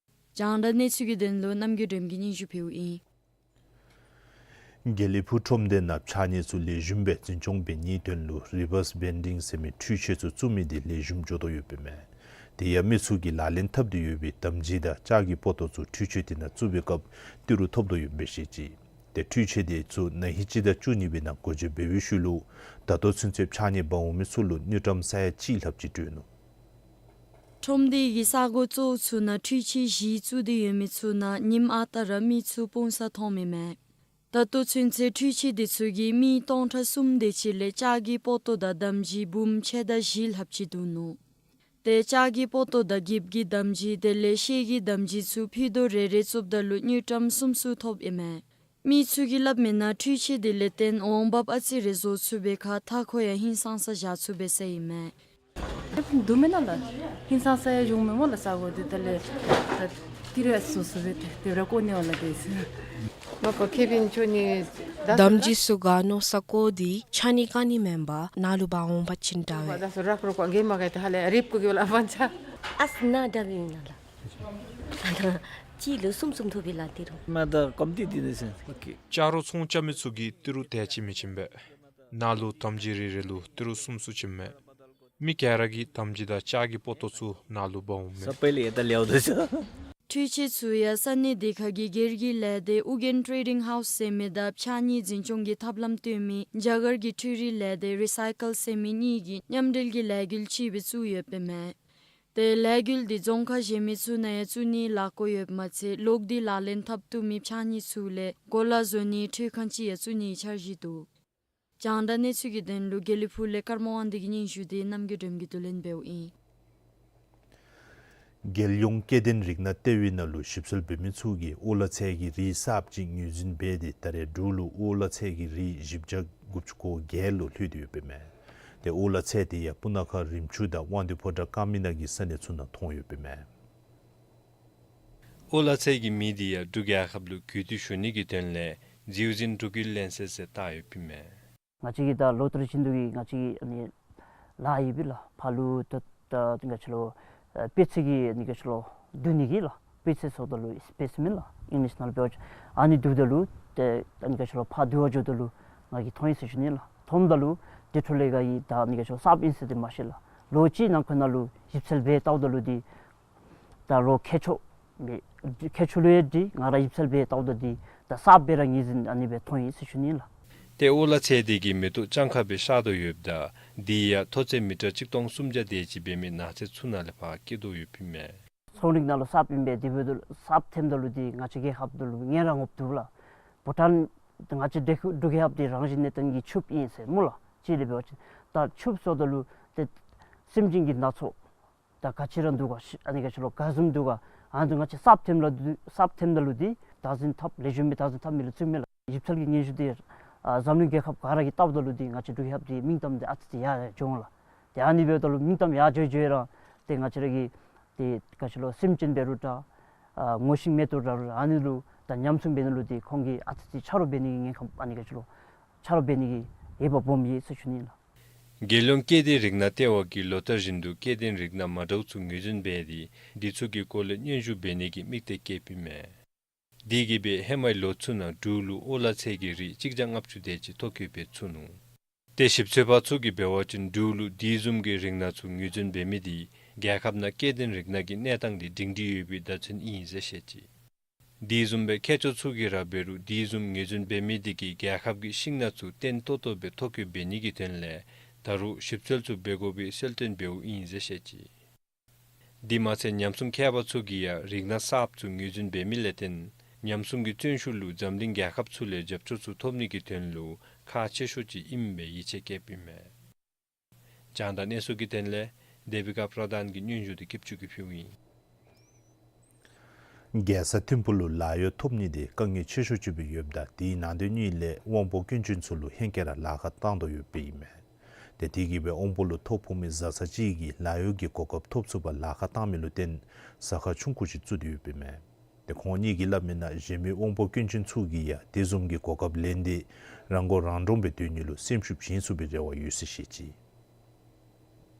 རྒྱང་བསྒྲགས་གནས་ཚུལ་གྱི་དོན་ལུ་རྣམ་རྒྱལ་སྒྲོལམ་གྱིས་སྙན་ཞུ་ཕུལཝ་ཨིན། དགེ་ལེགས་ཕུག་ཁྲོམ་སྡེ་ནང་ཕྱགས་སྙིགས་ཚུ་ལེགས་ཤོམ་སྦེ་འཛིན་སྐྱོང་འབད་ནིའི་དོན་ལུ་རི་བརས་བེན་ཌིང་ཟེར་མི་འཕྲུལ་ཆས་ཚུ་བཙུགས་མི་དེ་ལེགས་ཤོམ་འགྱོ་དོ་ཡོདཔ་ཨིན་མས། དེ་ཡང་མི་ཚུ་གིས་ལག་ལེན་འཐབ་སྟེ་ཡོད་པའི་འདམ་སྦྱིས་དང་ལྕགས་ཀྱི་པོ་ཏོ་ཚུ་འཕྲུལ་ཆས་དེ་ནང་བཙུགས་པའི་སྐབས་ཏི་རུ་ཐོབ་དོ་ཡོདཔ་སྦེ་བཤད་ཅི། ཏེ་འཕྲུལ་ཆས་དེ་ཚུ་ན་ཧིང་སྤྱི་ཟླ་བཅུ་གཉིས་པའི་ནང་འགོ་འབྱེད་འབད་བའི་ཤུལ་ལུ་ད་ལྟོ་ཚུན་ཚོད་ཕྱགས་སྙིགས་འབག་འོང་མི་ཚུ་ལུ་དངུལ་ཀྲམ་ས་ཡ་གཅིག་ལྷགཔ་ཅིག་སྤྲོད་ནུག། ཁྲོམ་སྡེ་གི་ས་གོ་གཙོ་བོ་ཚུ་ནང་འཕྲུལ་ཆས་བཞི་བཙུགས་ཏེ་ཡོད་མི་ཚུ་ནང་ཉིནམ་ཨ་རྟག་ར་མི་ཚུ་སྤུངས་ས་མཐོངམ་ཨིན་མས། ད་ལྟོ་ཚུན་ཚོད་འཕྲུལ་ཆས་དེ་ཚུ་གིས་མི་སྟོང་ཕྲག་གསུམ་དེ་ཅིག་ལས་ལྕགས་ཀྱི་པོ་ཏོ་དང་འདམ་སྦྱིས་འབུམ་ཕྱེད་དང་བཞི་ལྷགཔ་ཅིག་བསྡུ་ནུག། ཏེ་ལྕགས་ཀྱི་པོ་ཏོ་དང་འགྱིབ་ཀྱི་འདམ་སྦྱིས་དེ་ལས་ཤེལ་གྱི་འདམ་སྦྱིས་ཚུ་ཕུད་རྡོག་རེ་རེ་བཙུགསཔ་ད་ལུ་དངུལ་ཀྲམ་སུམ་ཅུ་ཐོབ་ཨིན་མས། མི་ཚུ་གིས་སླབ་མིའི་ནང་འཕྲུལ་ཆས་དེ་ལས་བརྟེན་འོང་འབབ་ཨ་ཙི་རེ་བཟོ་ཚུགས་པའི་ཁར་མཐའ་འཁོར་ཡང་ཧིང་སངས་ས་བཞག་ཚུགས་པས་ཟེར་ཨིན་མས། བསྡུ་མི་ནང་ལགས་ཧིང་སངས་ས་ཡང་འོང་མས་སྨོ་ལགས། ས་གོ་དེ་ད་ལས་ད་ཏི་རུ་ཨ་ཙི་བཟོ་ཚུགས་པས། ཏེ་དེ་ར་བཀོ་ནི་ཨོ་ལགས་དེ་ཟེར། མ་པ་ཁེ་བིན་ཆོ་ནི་འདམ་སྦྱིས་ཚུ་ག་ནོ་ས་གོ་དེ་ཕྱགས་སྙིགས་བཀལ་ནི་མེན་པར་ནཱ་ལུ་འབག་འོང་པ་ཅིན་དྲག་པས། ད་སོ་རག་རོག་གོ་གེ་མ་གེ་ཏེ་ཧ་ལས་རིབ་ཀོ་གེ་ལ་བན་ཆ། ཨ་ཙི་ནཱ་འདྲ་བའི་ནང་ལགས། གཅིག་ལུ་གསུམ་གསུམ་ཐོབ་པས་ལགས་ཏི་རུ། མ་ད་གོམ་ཏི་དེ་ནི་ཟེར། ཨོ་ཁེ། ལྕགས་རོ་ཚོང་རྐྱབ་མི་ཚུ་གིས་ཏི་རུ་དེ་ཅིག་མི་བྱིན་པས། ནཱ་ལུ་འདམ་སྦྱིས་རེ་རེ་ལུ་ཏི་རུ་གསུམ་གསུམ་བྱིནམ་མས། མི་ག་ར་གིས་འདམ་སྦྱིས་དང་ལྕགས་ཀྱི་པོ་ཏོ་ཚུ་ནཱ་ལུ་འབག་འོངམ་མས། ས་པའི་ལས་ད་ལེའོ་དོ་ཤ། འཕྲུལ་ཆས་ཚུ་ཡང་ས་གནས་དེ་ཁ་གི་སྒེར་གྱི་ལས་སྡེ་ཨུ་རྒྱན་ཊེ་ཌིང་ཧའུསི་ཟེར་མི་དང་ཕྱགས་སྙིགས་འཛིན་སྐྱོང་གི་ཐབས་ལམ་སྟོན་མི་རྒྱ་གར་གྱི་འཕྲུལ་རིག་ལས་སྡེ་རི་སའི་ཀལ་ཟེར་མི་གཉིས་ཀྱིས་མཉམ་འབྲེལ་གྱི་ལས་འགུལ་ཅིག་སྦེ་བཙུགས་ཡོདཔ་ཨིན་མས། ཏེ་ལས་འགུལ་དེ་རྫོང་ཁག་གཞན་མི་ཚུ་ནང་ཡང་བཙུགས་ནིའི་ལཱ་བཀོད་ཡོདཔ་མ་ཚད་ལོག་སྟེ་ལག་ལེན་འཐབ་བཏུབ་མི་ཕྱགས་སྙིགས་ཚུ་ལས་གོ་ལ་བཟོ་ནིའི་འཕྲུལ་ཁང་ཅིག་ཡང་བཙུགས་ནིའི་འཆར་གཞི་འདུག། རྒྱང་བསྒྲགས་གནས་ཚུལ་གྱི་དོན་ལུ་དགེ་ལེགས་ཕུག་ལས་ཀརྨ་དབང་འདུས་ཀྱི་སྙན་ཞུ་དེ་རྣམ་རྒྱལ་སྒྲོལམ་གྱིས་བསྡུ་ལེན་འབདཝ་ཨིན། རྒྱལ་ཡོངས་སྐྱེ་ལྡན་རིགས་སྣ་ལྟེ་བའི་ནང་ལུ་ཞིབ་འཚོལ་འབད་མི་ཚུ་གིས་ཨོ་ལ་ཚེ་གི་རིགས་གསརཔ་ཅིག་ངོས་འཛིན་འབད་དེ་ད་རེས་འབྲུག་ལུ་ཨོ་ལ་ཚེ་གི་རིགས་བཞི་བརྒྱ་དགུ་བཅུ་གོ་བརྒྱད་ལུ་ལྷོད་དེ་ཡོདཔ་ཨིན་མས། ཏེ་ཨོ་ལ་ཚེ་དེ་ཡང་སྤུ་ན་ཁ་རིམ་ཆུ་དང་དབང་འདུས་ཕོ་བྲང་དཀར་མེ་ནང་གི་ས་གནས་ཚུ་ནང་མཐོང་ཡོདཔ་ཨིན་མས། ཨོ་ལ་ཚེ་གི་མི་དེ་ཡང་འབྲུག་རྒྱལ་ཁབ་ལུ་གུས་འདུད་ཞུ་ནི་གི་དོན་ལས་མཛེའུ་འཛིན་འབྲུག་ཡུལ་ལེན་ས་ཟེར་བཏགས་ཡོདཔ་ཨིན་མས། ང་བཅས་ཀྱིས་ད་ལོ་ལྟར་བཞིན་དུ་གི་ང་བཅས་ཀྱི་ཨ་ནི་ལཱ་ཨིན་པས་ལགས། ཕར་ལུ་ད་ད་ང་བཅས་ལུ་ཨ་དཔེ་ཆ་གི་ཨ་ནི་ང་བཅས་ལུ་བསྡུ་ནི་གི་ལགས། དཔེ་ཆ་ཟེརཝ་ད་ལུ་སི་པེ་སི་མེན་ལགས། ཨིང་ལིཤ་ནང་ལུ་འབད་བ་ཅིན་ཨ་ནི་བསྡུཝ་ད་ལུ་ཏེ་ཨ་ནི་ང་བཅས་ལུ་ཕར་འདུ་བར་འགྱོཝ་ད་ལུ་ང་གིས་མཐོང་ཡི་ཟེར་ཞུ་ནི་ལགས། མཐོངམ་ད་ལུ་དེ་འཕྲོ་ལས་ང་གིས་ད་ཨ་ནི་ང་བཅས་ལུ་གསརཔ་ཨིན་ཟེར་དེ་མ་ཤེས་ལགས། ལོ་གཅིག་ནང་འཁོད་ནང་ལུ་ཞིབ་འཚོལ་འབད་བལྟཝ་ད་ལུ་དེ་ད་རོགས་མཁས་མཆོག་མི་མཁས་མཆོག་ལུ་ཡང་དྲི་ང་ར་ཞིབ་འཚོལ་འབད་བལྟཝ་ད་དེ་ད་གསརཔ་སྦེ་ར་ངོས་འཛིན་ཨ་ནི་སྦེ་མཐོང་ཡི་ཟེར་ཞུ་ནི་ལགས། ཏེ་ཨོ་ལ་ཚེ་དེ་གིས་མེ་ཏོག་སྤྱང་ཀ་སྦེ་ཤར་དོ་ཡོདཔ་ད་དེ་ཡང་མཐོ་ཚད་མི་ཊར་གཅིག་སྟོང་སུམ་བརྒྱ་དེ་ཅིག་འབད་མི་ནགས་ཚལ་ཚུ་ནང་ལས་ཕར་སྐྱེ་དོ་ཡོདཔ་ཨིན་མས། ཚོང་རིག་ནང་ལུ་གསརཔ་ཨིན་པས། དེ་འབདཝ་ད་གསརཔ་ཐོནམ་ད་ལུ་དེ་ང་བཅས་རྒྱལ་ཁབ་ད་ལུ་ངན་ར་ངོ་བོ་འདུག་ལགས། བྷུ་ཊཱན་ང་བཅས་འབྲུག་རྒྱལ་ཁབ་དེ་རང་བཞིན་གནས་སྟངས་ཀྱིས་ཕྱུགཔོ་ཨིན་ཟེར་སྨོ་ལགས། གཅིག་ལས་འབད་བ་ཅིན་ད་ཕྱུགཔོ་ཟེརཝ་ད་ལུ་ཏེ་སེམས་ཅན་གྱི་སྣ་ཚོགས་ད་ག་ཅི་ར་འདུག་ག་ཤི་ཨ་ནི་ང་བཅས་ལུ་ག་བཟུམ་འདུག་ག། ཨ་ནི་ང་བཅས་གསརཔ་ཐོནམ་ལུ་དེ་གསརཔ་ཐོནམ་ད་ལུ་དེ་བདག་འཛིན་འཐབ་ལེགས་ཤོམ་སྦེ་བདག་འཛིན་འཐབ་མི་ལུ་བརྩི་མི་ལགས། ཞིབ་འཚོལ་གྱི་སྙན་ཞུ་དེ་ཨ་འཛམ་གླིང་རྒྱལ་ཁབ་ག་ར་གིས་བལྟཝ་ད་ལུ་དེ་ང་བཅས་འབྲུག་རྒྱལ་ཁབ་དེ་མིང་གཏམ་དེ་ཨ་ཙི་ཅིག་ཡར་འགྱོ་འོང་ལགས། ཏེ་ཨ་ནི་འབདཝ་ད་ལུ་མིང་གཏམ་ཡར་འགྱོ་འགྱོ་ར་ཏེ་ང་བཅས་ར་གི་ཏེ་ག་ཅི་ལོ་སེམས་ཅན་འབད་རུང་འདྲ་ཨ་ངོ་ཤེས་མེད་དོ་འདྲ་རུང་ཨ་ནི་ལུ་ད་ཉམས་སྲུང་འབད་ནི་ལུ་དེ་ཁོང་གིས་ཨ་ཙི་ཅིག་ཆ་རོགས་འབད་ནི་གི་ངེས་ཁམས་ཨ་ནི་ག་ཅི་ལོ་ཆ་རོགས་འབད་ནི་གི་འོས་འབབ་སྦོམ་ཡོད་ཟེར་ཞུ་ནི་ལགས། རྒྱལ་ཡོངས་སྐྱེ་ལྡན་རིགས་སྣ་ལྟེ་བ་གིས་ལོ་ལྟར་བཞིན་དུ་སྐྱེ་ལྡན་རིགས་སྣ་མ་འདྲཝ་ཚུ་ངོས་འཛིན་འབད་དེ་འདི་ཚུ་གི་སྐོར་ལས་སྙན་ཞུ་འབད་ནི་གི་དམིགས་གཏད་བསྐྱེདཔ་ཨིན་མས། དེ་གིས་སྦེ་ཧེ་མའི་ལོ་ཚུ་ནང་འབྲུག་ལུ་ཨོ་ལ་ཚལ་གྱི་རིགས་གཅིག་བརྒྱ་ལྔ་བཅུ་དེ་ཅིག་ཐོ་བཀོད་འབད་ཚུགས་ནུག། ཏེ་ཞིབ་འཚོལ་པ་ཚུ་གིས་འབད་བ་ཅིན་འབྲུག་ལུ་དེ་བཟུམ་གྱི་རིགས་སྣ་ཚུ་ངོས་འཛིན་འབད་མི་དེ་རྒྱལ་ཁབ་ནང་སྐྱེ་ལྡན་རིགས་སྣ་གི་གནས་སྟངས་དེ་སྒྲིང་སྒྲི་ཡོད་པའི་བརྡ་མཚོན་ཨིན་ཟེར་བཤད་ཅི། དེ་བཟུམ་སྦེ་མཁས་མཆོག་ཚུ་གིས་ར་འབད་རུང་དེ་བཟུམ་ངོས་འཛིན་འབད་མི་དེ་གིས་རྒྱལ་ཁབ་ཀྱི་ཤིང་སྣ་ཚུ་བརྟན་ཏོག་ཏོ་སྦེ་ཐོ་བཀོད་འབད་ནི་གི་དོན་ལས་ད་རུང་ཞིབ་འཚོལ་ཚུ་འབད་དགོ་པའི་གསལ་སྟོན་འབདཝ་ཨིན་ཟེར་བཤད་ཅི། དེ་མ་ཚད་ཉམས་སྲུང་མཁས་པ་ཚུ་གིས་ཡང་རིགས་སྣ་གསརཔ་ཚུ་ངོས་འཛིན་འབད་མི་ལས་བརྟེན་ཉམས་སྲུང་གི་བརྩོན་ཤུགས་ལུ་འཛམ་གླིང་རྒྱལ་ཁབ་ཚུ་ལས་རྒྱབ་སྐྱོར་ཚུ་ཐོབ་ནི་གི་དོན་ལུ་ཁག་ཆེ་ཤོས་ཅིག་ཨིནམ་སྦེ་ཡིད་ཆེས་བསྐྱེདཔ་ཨིན་མས། རྒྱང་བསྒྲགས་གནས་ཚུལ་གྱི་དོན་ལས་དེ་བི་ཀ་པྲ་དཱན་གྱི་སྙན་ཞུ་དེ་སྐྱིདཔ་ཆོས་ཀྱིས་ཕུལཝ་ཨིན། རྒྱལ་ས་ཐིམ་ཕུག་ལུ་ལཱ་གཡོག་ཐོབ་ནི་དེ་དཀའ་ངལ་ཆེ་ཤོས་ཅིག་སྦེ་ཡོདཔ་ད་དེའི་ནང་དོན་གཉིས་ལས་དབང་པོ་སྐྱོན་ཅན་ཚུ་ལུ་ཧེང་སྐལ་ར་ལཱ་ཁག་བཏང་དོ་ཡོདཔ་ཨིན་མས། ཏེ་དེ་གིས་སྦེ་དབང་པོ་ལུ་ཐོ་ཕོག་མི་བཟའ་ཚང་ཅིག་གིས་ལཱ་གཡོག་གི་གོ་སྐབས་ཐོབ་ཚུགས་པར་ལཱ་ཁག་བཏང་མི་ལུ་བརྟེན་ཟ་ཁང་ཆུང་ཀུ་ཅིག་བཙུགས་ཏེ་ཡོདཔ་ཨིན་མས། ཏེ་ཁོང་གཉིས་ཀྱིས་སླབ་མིའི་ནང་གཞན་མི་དབང་པོ་སྐྱོན་ཅན་ཚུ་གིས་ཡང་དེ་བཟུམ་གྱི་གོ་སྐབས་ལེན་ཏེ་རང་མགོ་རང་འདྲོངས་སྦེ་སྡོད་ནི་ལུ་སེམས་ཤུགས་བྱིན་ཚུགས་པའི་རེ་བ་ཡོད་ཟེར་བཤད་ཅི།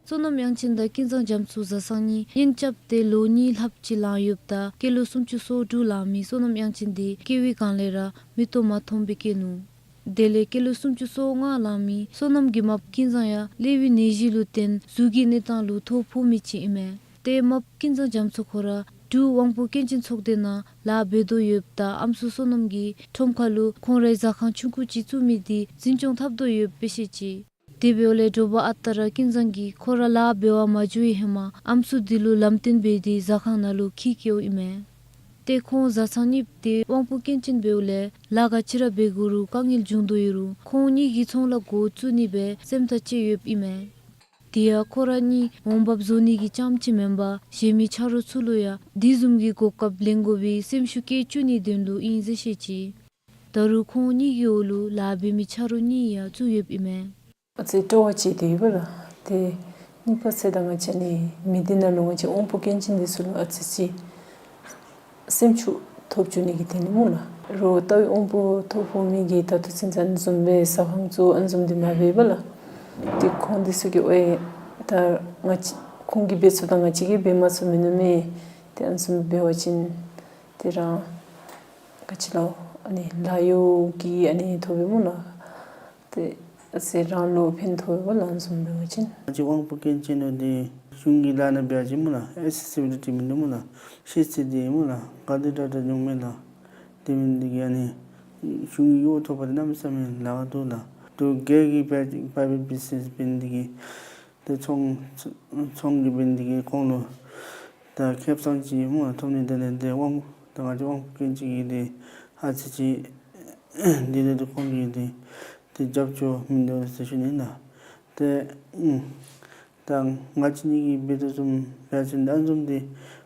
བསོད་ནམས་དབྱངས་ཅན་དང་ཀུན་བཟང་རྒྱ་མཚོ་བཟའ་ཚང་གཉིས་གཉེན་རྐྱབ་སྟེ་ལོ་གཉིས་ལྷགཔ་ཅིག་ལང་ཡོདཔ་ད་སྐྱེས་ལོ་སུམ་ཅུ་སོ་དྲུག་ལང་མི་བསོད་ནམས་དབྱངས་ཅན་དེ་སྐྱེ་བའི་སྒང་ལས་ར་མིག་ཏོ་མ་མཐོངམ་སྦེ་སྐྱེས་ནུག། དེ་ལས་སྐྱེས་ལོ་སུམ་ཅུ་སོ་ལྔ་ལང་མི་བསོད་ནམས་ཀྱི་མཔ་ཀུན་བཟང་ཡང་གླེ་བའི་ནད་གཞི་ལུ་བརྟེན་གཟུགས་ཀྱི་གནས་སྟངས་ལུ་ཐོ་ཕོག་མི་ཅིག་ཨིན་མས། ཏེ་མཔ་ཀུན་བཟང་རྒྱ་མཚོ་ཁོ་ར་འབྲུག་དབང་པོ་སྐྱོན་ཅན་ཚོགས་སྡེ་ནང་ལཱ་འབད་དོ་ཡོདཔ་ད་ཨམ་སྲུ་བསོད་ནམས་ཀྱིས་ཁྲོམ་ཁ་ལུ་ཁོང་རའི་ཟ་ཁང་ཆུང་ཀུ་ཅིག་བཙུགས་མི་དེ་འཛིན་སྐྱོང་འཐབ་དོ་ཡོདཔ་སྦེ་བཤད་ཅི། དེ་འབདཝ་ལས་དྲོ་པ་ཨ་རྟག་ར་ཀུན་བཟང་གིས་ཁོ་ར་ལཱ་འབད་བར་མ་འགྱོ་བའི་ཧེ་མ་ཨམ་སྲུ་དེ་ལུ་ལམ་སྟོན་འབད་དེ་ཟ་ཁང་ནང་ལུ་འཁྱིད་བསྐྱལཝ་ཨིན་མས། ཏེ་ཁོང་བཟའ་ཚང་གཉིས་དེ་དབང་པོ་སྐྱོན་ཅན་འབདཝ་ལས་ལཱ་ག་ཅི་ར་འབད་དགོ་རུང་དཀའ་ངལ་འབྱུང་དོ་ཡོད་རུང་ཁོང་གཉིས་ཀྱིས་ཚོང་ལཱ་འགོ་བཙུགས་ནི་སྦེ་སེམས་ཐག་བཅད་ཡོདཔ་ཨིན་མས། དེ་ཡང་ཁོང་ར་གཉིས་འོང་འབབ་བཟོ་ནི་གི་རྐྱངམ་ཅིག་མེན་པར་གཞན་མི་ཆ་རོགས་ཚུ་ལུ་ཡང་དེ་བཟུམ་གྱི་གོ་སྐབས་ལེན་དགོ་པའི་སེམས་ཤུགས་བསྐྱེད་བཅུག་ནིའི་དོན་ལུ་ཨིན་ཟེར་བཤད་ཅི། ད་རུང་ཁོང་གཉིས་ཀྱི་འོག་ལུ་ལཱ་འབད་མི་ཆ་རོགས་གཉིས་ཡང་བཙུགས་ཡོདཔ་ཨིན་མས། ཨ་ཙི་སྤྲོ་བ་ཅིག་དེ་ཡོདཔ་ལགས། ཏེ་གཉིས་པ་ཟེར་ད་ང་བཅས་ནི་མི་སྡེ་ནང་ལུ་ང་བཅས་དབང་པོ་སྐྱོན་ཅན་འདི་ཚུ་ལུ་ཨ་ཙི་ཅིག་སེམས་ཤུགས་ཐོབ་བཅུག་ནི་གི་དོན་ལུ་སྨོ་ལགས། རོགས་ལྟ་བུའི་དབང་པོ་ཐོ་ཕོག་མི་གིས་ད་ལྟོ་ཚུན་ཚོད་ཨ་ནི་བཟུམ་སྦེ་ཟ་ཁང་བཙུགས་ཨ་ནི་བཟུམ་འདི་མ་འབད་བས་ལགས། ཏེ་ཁོང་འདི་ཚུ་གིས་ཨོའི་ད་ང་བཅས་ཁོང་གིས་འབད་ཚུགས་ད་ང་བཅས་ཀྱིས་འབད་མ་ཚུགས་མིན་ནུག་མས། ཏེ་ཨ་ནི་བཟུམ་འབད་བ་ཅིན་ཏེ་རང་ག་ཅི་ལོ་ཨ་ནི་ལཱ་གཡོག་གི་ཨ་ནི་ཐོབ་པས་སྨོ་ལགས། ཏེ་ཨ་ཙི་རང་ལུ་ཕན་ཐོགས་པས་ལགས་ཨ་ནི་བཟུམ་འབད་བ་ཅིན། ང་བཅས་དབང་པོ་སྐྱོན་ཅན་ལུ་འདི་གཞུང་གི་ལཱ་ནང་འབད་བ་ཅིན་སྨོ་ལགས་ཨེག་སེ་སི་བི་ལི་ཊི་མིན་འདུག་སྨོ་ལགས། ཤེས་ཚད་འདི་སྨོ་ལགས་ག་དེ་དྲག་དྲག་འབྱུང་མས་ལགས། དེ་མིན་འདི་གིས་ཨ་ནི་གཞུང་གི་གཡོག་ཐོབ་པ་དེ་གནམ་མེད་ས་མེད་ལཱ་ཁག་འདུག་ལགས། ཏེ་སྒེར་གྱི་པ་པ་རའི་བེཊ་བི་ཛི་ནེསི་འབད་ནི་འདི་གིས་ཏེ་ཚོང་ཚོང་གི་འབད་ནི་འདི་གིས་ཁོང་ལུ་ད་ཁེ་བཟང་ཅིག་སྨོ་ཐོབ་ནི་དེ་ལས་ཏེ་དབང་ད་ང་བཅས་དབང་པོ་སྐྱོན་ཅན་གྱི་འདི་ཨ་ཙི་ཅིག་འདི་ལས་ཏེ་ཁོང་གིས་འདི་ཏེ་རྒྱབ་སྐྱོར་མིན་འདུག་ཟེར་ཞུ་ནི་ཨིན་ལགས། ཏེ་ཨུམ་ད་ང་བཅས་གཉིས་ཀྱིས་འབད་དོ་བཟུམ་འབད་བ་ཅིན་ཨ་ནི་བཟུམ་འདི་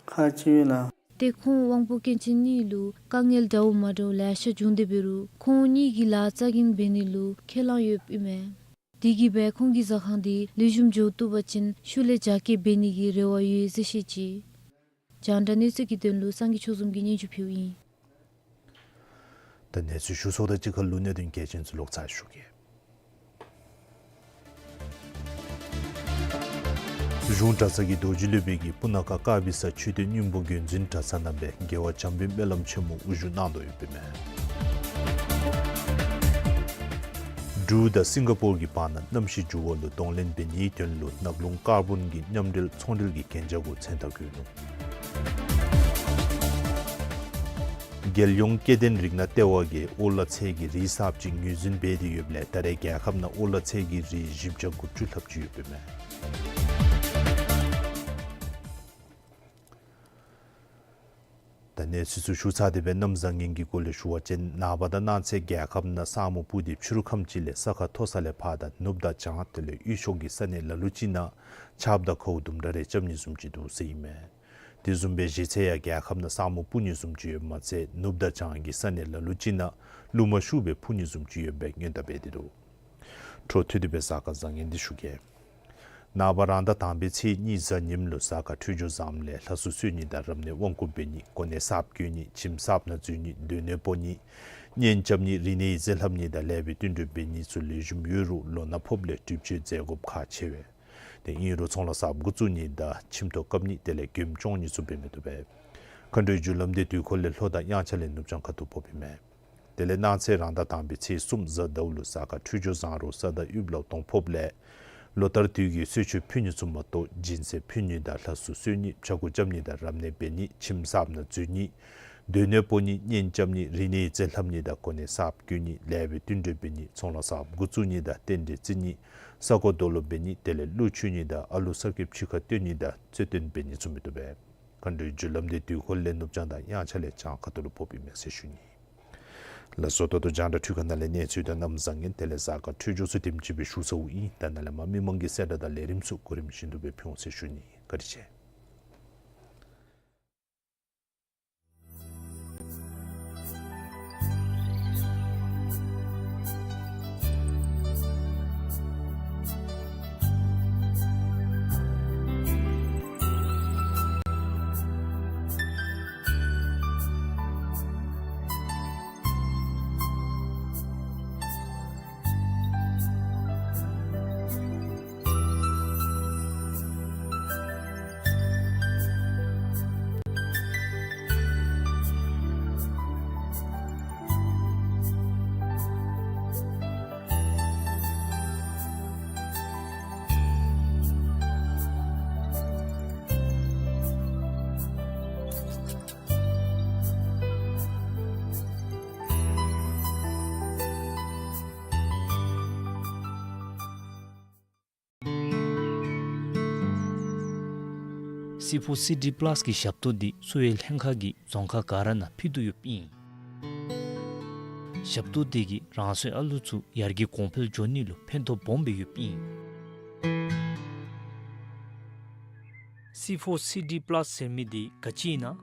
ཁག་ཆེ་བས་ལགས། ཏེ་ཁོང་དབང་པོ་སྐྱོན་ཅན་གཉིས་ལུ་དཀའ་ངལ་འདྲཝ་མ་འདྲཝ་ལེ་ཤ་བྱུང་སྟེ་འབད་རུང་ཁོང་གཉིས་ཀྱིས་ལཱ་རྩ་འགེངས་འབད་ནི་ལུ་ཁས་བླངས་ཡོདཔ་ཨིན་མས། དེ་གིས་སྦེ་ཁོང་གི་ཟ་ཁང་འདི་ལེགས་ཤོམ་འགྱོ་བཏུབ་པ་ཅིན་ཤུལ་ལས་རྒྱ་སྐྱེད་འབད་ནི་གི་རེ་བ་ཡོད་ཟེར་བཤད་ཅི། རྒྱང་བསྒྲགས་གནས་ཚུལ་གྱི་དོན་ལུ་སངས་རྒྱས་ཆོས་འཛོམས་ཀྱིས་སྙན་ཞུ་ཕུལཝ་ཨིན། ད་གནས་ཚུལ་ཞུ་ཚརཝ་དང་གཅིག་ཁར་ལུ་གནད་དོན་གལ་ཆེན་ཚུ་ལོག་ཚར་ཞུ་གེ། གཞུང་གྲྭ་ཚང་གི་རྡོ་རྗེ་སློབ་དཔོན་གྱིས་སྤུ་ན་ཁ་དཀར་སྦི་ས་མཆོད་རྟེན་སྙིང་པོ་རྒྱུན་འཛིན་གྲྭ་ཚང་ནང་སྦེ་རྒྱལ་བ་བྱམས་པའི་སྨོན་ལམ་ཆེན་མོ་དབུ་བཞུགས་གནང་དོ་ཡོདཔ་ཨིན་མས། འབྲུག་དང་སིང་ག་པོར་གྱི་བར་ན་གནམ་གཤིས་འགྱུར་བ་ལུ་གདོང་ལེན་འབད་ནིའི་དོན་ལུ་ནགས་ཀླུང་ཀར་བོན་གྱི་མཉམ་འབྲེལ་ཚོང་འབྲེལ་གྱི་གན་རྒྱ་གུ་མཚན་རྟགས་བཀོད་ནུག། རྒྱལ་ཡོངས་སྐྱེ་ལྡན་རིགས་སྣ་ལྟེ་བ་གིས་ཨོ་ལ་ཚལ་གྱི་རིགས་གསརཔ་ཅིག་ངོས་འཛིན་འབད་དེ་ཡོདཔ་ལས་ད་རེས་རྒྱལ་ཁབ་ནང་ཨོ་ལ་ཚལ་གྱི་རིགས་བཞི་བརྒྱ་དགུ་བཅུ་ལྷགཔ་ཅིག་ཡོདཔ་ཨིན་མས། ད་གནས་ཚུལ་ཚུ་ཞུ་ཚར་ཏེ་སྦེ་གནམ་བཟང་ངན་གྱི་སྐོར་ལས་ཞུ་བ་ཅིན་ནངས་པ་དང་གནངས་ཚེ་རྒྱལ་ཁབ་ནང་ས་སྨུག་སྤུབས་ཏེ་ཕྱི་རུ་ཁམས་ཅིག་ལས་ས་ཁ་མཐོ་ས་ལས་ཕར་དང་ནུབ་དང་བྱང་དེ་ལས་དབུས་ཕྱོགས་ཀྱི་ས་གནས་ལ་ལུ་ཅིག་ནང་ཆརཔ་དང་ཁཝ་དུམ་གྲ་རེ་རྐྱབ་ནི་བཟུམ་ཅིག་འདུག་ཟེར་ཨིན་མས། དེ་བཟུམ་སྦེ་གཞེས་ཚེ་ཡང་རྒྱལ་ཁབ་ནང་ས་སྨུག་སྤུབས་ནི་བཟུམ་ཅིག་ཡོདཔ་མ་ཚད་ནུབ་དང་བྱང་གི་ས་གནས་ལ་ལུ་ཅིག་ནང་རླུང་མ་ཤུགས་སྦེ་འཕུ་ནི་བཟུམ་ཅིག་ཡོདཔ་སྦེ་སྔོན་བརྡ་འབད་དེ་འདུག། འཕྲོ་མཐུད་དེ་སྦེ་གཟའ་སྐར་བཟང་ངན་འདི་ཞུ་གེ། ནངས་པ་རང་ཟླ་དང་པའི་ཚེས་གཉིས་གཟའ་ཉིམ་ལུ་གཟའ་སྐར་འཕྲོད་སྦྱོར་བཟངམ་ལས་ལྷ་གསོལ་གསོལ་ནི་དང་རབ་གནས་དབང་བསྐུར་འབད་ནི། གོ་གནས་གསརཔ་བསྐོ་ནི། ཁྱིམ་གསརཔ་ནང་འཛུལ་ནི། སྡོད་གནས་སྤོ་ནི། གཉེན་རྐྱབ་ནི། རིག་གནས་ཡིག་རྩིས་ལྷབ་ནི་དང་ལེགས་པའི་བསྟུན་གྲོས་འབད་ནི་ཚུ་ལེགས་ཤོམ་ཡོད་རུང་ལོ་ན་ཕོགཔ་ལས་སྒྲུབ་བྱེད་མཛད་དགོཔ་ཁག་ཆེ་བས། དེ་ཨིན་རུང་ཚོང་ལཱ་གསརཔ་འགོ་བཙུགས་ནི་དང་ཁྱིམ་ཐོག་བཀབ་ནི་དེ་ལས་མགྱོནམ་སྐྱོང་ནི་ཚུ་འབད་མི་བཏུབ་པས། མཁའ་འགྲོའི་རྒྱུ་ལམ་དེ་དུས་འཁོར་ལས་ལྷོ་དང་དབྱངས་འཆར་ལས་ནུབ་བྱང་ཁ་ཐུག་ཕོགཔ་ཨིན་མས། དེ་ལས་གནངས་ཚེ་རང་ཟླ་དང་པའི་ཚེས་གསུམ་གཟའ་ཟླཝ་ལུ་གཟའ་སྐར་འཕྲོད་སྦྱོར་བཟང་རུང་ས་བདག་དབུལ་ལོ་གཏོང་ཕོགཔ་ལས་ལོ་ལྟར་དུས་ཀྱི་གསོལ་མཆོད་ཕུལ་ནི་ཚུ་མ་གཏོགས་སྦྱིན་སྲེག་ཕུལ་ནི་དང་ལྷ་གསོལ་གསོལ་ནི། ཕྱྭ་འགུགས་རྐྱབ་ནི་དང་རབ་གནས་འབད་ནི། ཁྱིམ་གསརཔ་ནང་འཛུལ་ནི། སྡོད་གནས་སྤོ་ནི། གཉེན་རྐྱབ་ནི། རིག་གནས་ཡིག་རྩིས་ལྷབ་ནི་དང་གོ་གནས་གསརཔ་བསྐོ་ནི། ལེགས་པའི་བསྟུན་གྲོས་འབད་ནི། ཚོང་ལཱ་གསརཔ་འགོ་བཙུགས་ནི་དང་རྟེན་འབྲེལ་བརྩི་ནི། ས་རྐོ་རྡོ་སློག་འབད་ནི་དེ་ལས་གླུ་མཆོད་ནི་དང་ཨ་ལུ་གསར་སྐྱེསཔ་ཕྱི་ཁར་བཏོན་ནི་དང་རྩོད་བཏོན་འབད་ནི་ཚུ་མི་བཏུབ་པས། མཁའ་འགྲོའི་རྒྱུ་ལམ་དེ་དུས་འཁོར་ལས་ནུབ་བྱང་དང་དབྱངས་འཆར་ལས་བྱང་ཁ་ཐུག་ལུ་ཕོགཔ་ཨིན་མས་ཟེར་ཞུ་ནི། ལགས་སོ། ད་ལྟོ་རྒྱང་བསྒྲགས་འཕྲུལ་ཁང་ནང་ལས་གནས་ཚུལ་དང་གནམ་བཟང་ངན་དེ་ལས་གཟའ་སྐར་འཕྲོད་སྦྱོར་ཚུ་དེམ་ཅིག་སྦེ་ཞུ་ཚརཝ་ཨིན། ད་ནཱ་ལས་མར་མི་མང་གི་གསལ་བསྒྲགས་དང་ལས་རིམ་ཚུ་གོ་རིམ་བཞིན་དུ་སྦེ་ཕུལ་འོང་ཟེར་ཞུ་ནི། བཀའ་དྲིན་ཆེ། སི་ཕོར་སི་ཌི་པ་ལཱས་ཀྱི་ཞབས་ཏོག་འདི་གསོ་བའི་ལྷན་ཁག་གིས་རྫོང་ཁག་ག་ར་ནང་ཕུལ་དོ་ཡོདཔ་ཨིན། ཞབས་ཏོག་འདི་གིས་རང་སོའི་ཨ་ལུ་ཚུ་ཡར་རྒྱས་གོང་འཕེལ་འགྱོ་ནི་ལུ་ཕན་ཐོགས་སྦོམ་སྦེ་ཡོདཔ་ཨིན། སི་ཕོར་སི་ཌི་པ་ལཱས་ཟེར་མི་འདི་ག་ཅི་ཨིན་ན།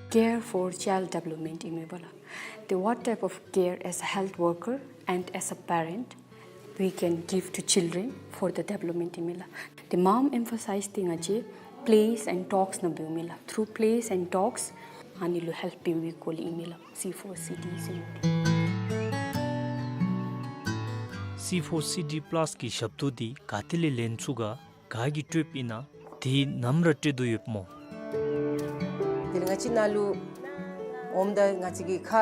Care for child development ཨིན་མས་པ་ལགས། The what type of care as a health worker and as a parent we can give to children for the development ཨིན་མས་ལགས། The mom emphasize འདི་ང་བཅས་plays and talks ནང་འབདཝ་མས་ལགས། Through plays and talks ཨ་ནི་ལུ་ཧེལཔ་འབད་བའི་སྐོར་ལས་ཨིན་མས་ལགས། སི་ཕོར་སི་ཌི་ཟེར་མི་འདི། སི་ཕོར་སི་ཌི་པ་ལཱས་ཀྱི་ཞབས་ཏོག་འདི་ག་ཏེ་ལས་ལེན་ཚུགས་ག། ག་གིས་སྤྲོདཔ་ཨིན་ན། དེ་ནམ་ར་སྤྲོད་དོ་ཡོདཔ་སྨོ། དེ་ལས་ང་བཅས་ནཱ་ལུ་འོངམ་ད་ང་བཅས་ཀྱིས་ཁ་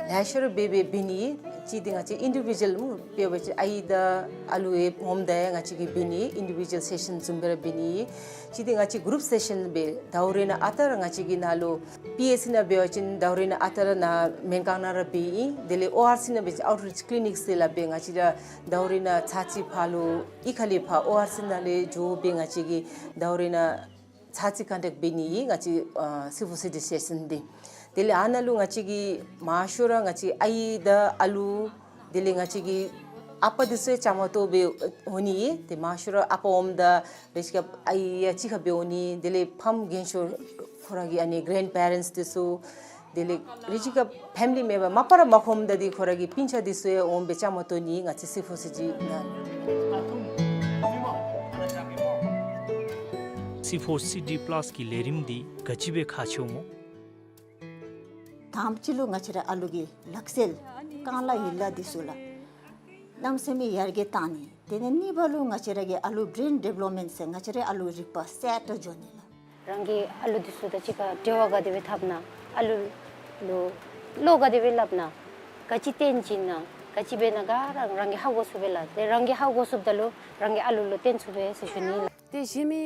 ལེ་ཤ་ར་འབད་འབད་འབད་ནི། གཅིག་འདི་ང་བཅས་ཨིན་ཌི་བི་ཇུ་ཨེལ་འབད་བ་ཅིན་ཨའི་དང་ཨ་ལུ་ཡང་འོངམ་ད་ཡང་ང་བཅས་ཀྱིས་འབད་ནི། ཨིན་ཌི་བི་ཇུ་ཨེལ་སེ་ཤཱན་བཟུམ་སྦེ་ར་འབད་ནི། གཅིག་འདི་ང་བཅས་གུ་རུབ་སེ་ཤཱན་འབད། ཟླཝ་རེ་ནང་ཨ་རྟག་ར་ང་བཅས་ཀྱིས་ནཱ་ལུ་པི་ཨེཆ་སི་ནང་འབད་བ་ཅིན་ཟླཝ་རེ་ནང་ཨ་རྟག་ར་ནཱ་སྨན་ཁང་ནང་ར་འབད་ཨིན། དེ་ལས་ཨོ་ཨར་སི་ནང་འབད་བ་ཅིན་ཨའུཊ་རིཅ་ཀི་ལི་ནིཀ་ཟེར་སླབ་སྦེ་ང་བཅས་ར་ཟླཝ་རེ་ནང་ཚར་གཅིག་ཕར་ལུ་གཡུས་ཁ་ལས་ཕར་ཨོ་ཨར་སི་ནང་ལས་འགྱོ་སྦེ་ང་བཅས་ཀྱིས་ཟླཝ་རེ་ནང་ཚར་གཅིག་ཀོན་ཊེཀཊ་འབད་ནི་ཨིན་ང་བཅས་ཨ་སི་ཕོར་སི་ཌི་སེ་ཤཱན་འདི། དེ་ལས་ཨ་ནཱ་ལུ་ང་བཅས་ཀྱིས་མང་ཤོས་ར་ང་བཅས་ཨའི་དང་ཨ་ལུ་དེ་ལས་ང་བཅས་ཀྱི་ཨ་པ་འདི་ཚུ་ཡང་བཅའ་མར་གཏོགས་སྦེ་འོང་ནི་ཨིན། ཏེ་མང་ཤོས་ར་ཨ་པ་འོངམ་ད་རེ་ཅིག་ཁར་ཨའི་ཡང་གཅིག་ཁར་སྦེ་འོང་ནི། དེ་ལས་ཕམ་རྒན་ཤོས་ཁོ་ར་གི་ཨ་ནི་གེ་རེནཌ་པེ་རེནཊསི་འདི་ཚུ་དེ་ལས་རེ་ཅིག་ཁར་ཕེ་མི་ལི་མེམ་བར་མ་པ་ར་མ་ཁོམ་ད་འདི་ཁོ་ར་གི་སྤུན་ཆ་འདི་ཚུ་ཡང་འོང་སྦེ་བཅའ་མར་གཏོགས་ནི་ཨིན་ང་བཅས་སི་ཕོར་སི་ཌི་ནང་། སི་ཕོར་སི་ཌི་པ་ལཱས་ཀྱི་ལས་རིམ་འདི་ག་ཅི་སྦེ་ཁག་ཆེཝ་སྨོ། དང་པ་ཅིག་ལུ་ང་བཅས་ར་ཨ་ལུ་གི་ལག་རྩལ་རྐང་ལག་ཡིག་ལགས་འདི་ཚུ་ལགས་གནམ་མེད་ས་མེད་ཡར་རྒྱས་བཏང་ནི། དེ་ལས་གཉིས་པ་ལུ་ང་བཅས་ར་གི་ཨ་ལུ་བེརེན་ཌི་བེ་ལོབ་མེནཊ་ཟེར་ང་བཅས་ར་ཨ་ལུ་རིག་པ་གསརཔ་འགྱོ་ནི་ལགས། རང་གི་ཨ་ལུ་འདི་ཚུ་དང་གཅིག་ཁར་འབྲེལ་བ་ག་དེ་སྦེ་འཐབ་ན། ཨ་ལུ་ལུ་བློ་ག་དེ་སྦེ་སླབ་ན། ག་ཅི་སྟོན་བྱིན་ན་ག་ཅི་འབད་ན་ག་ར་རང་གིས་ཧ་གོ་ཚུགས་པས་ལགས། ཏེ་རང་གིས་ཧ་གོ་ཚུགསཔ་ད་ལུ་རང་གི་ཨ་ལུ་ལུ་སྟོན་ཚུགས་པས་ཟེར་ཞུ་ནི་ལགས། ཏེ་གཞན་མི་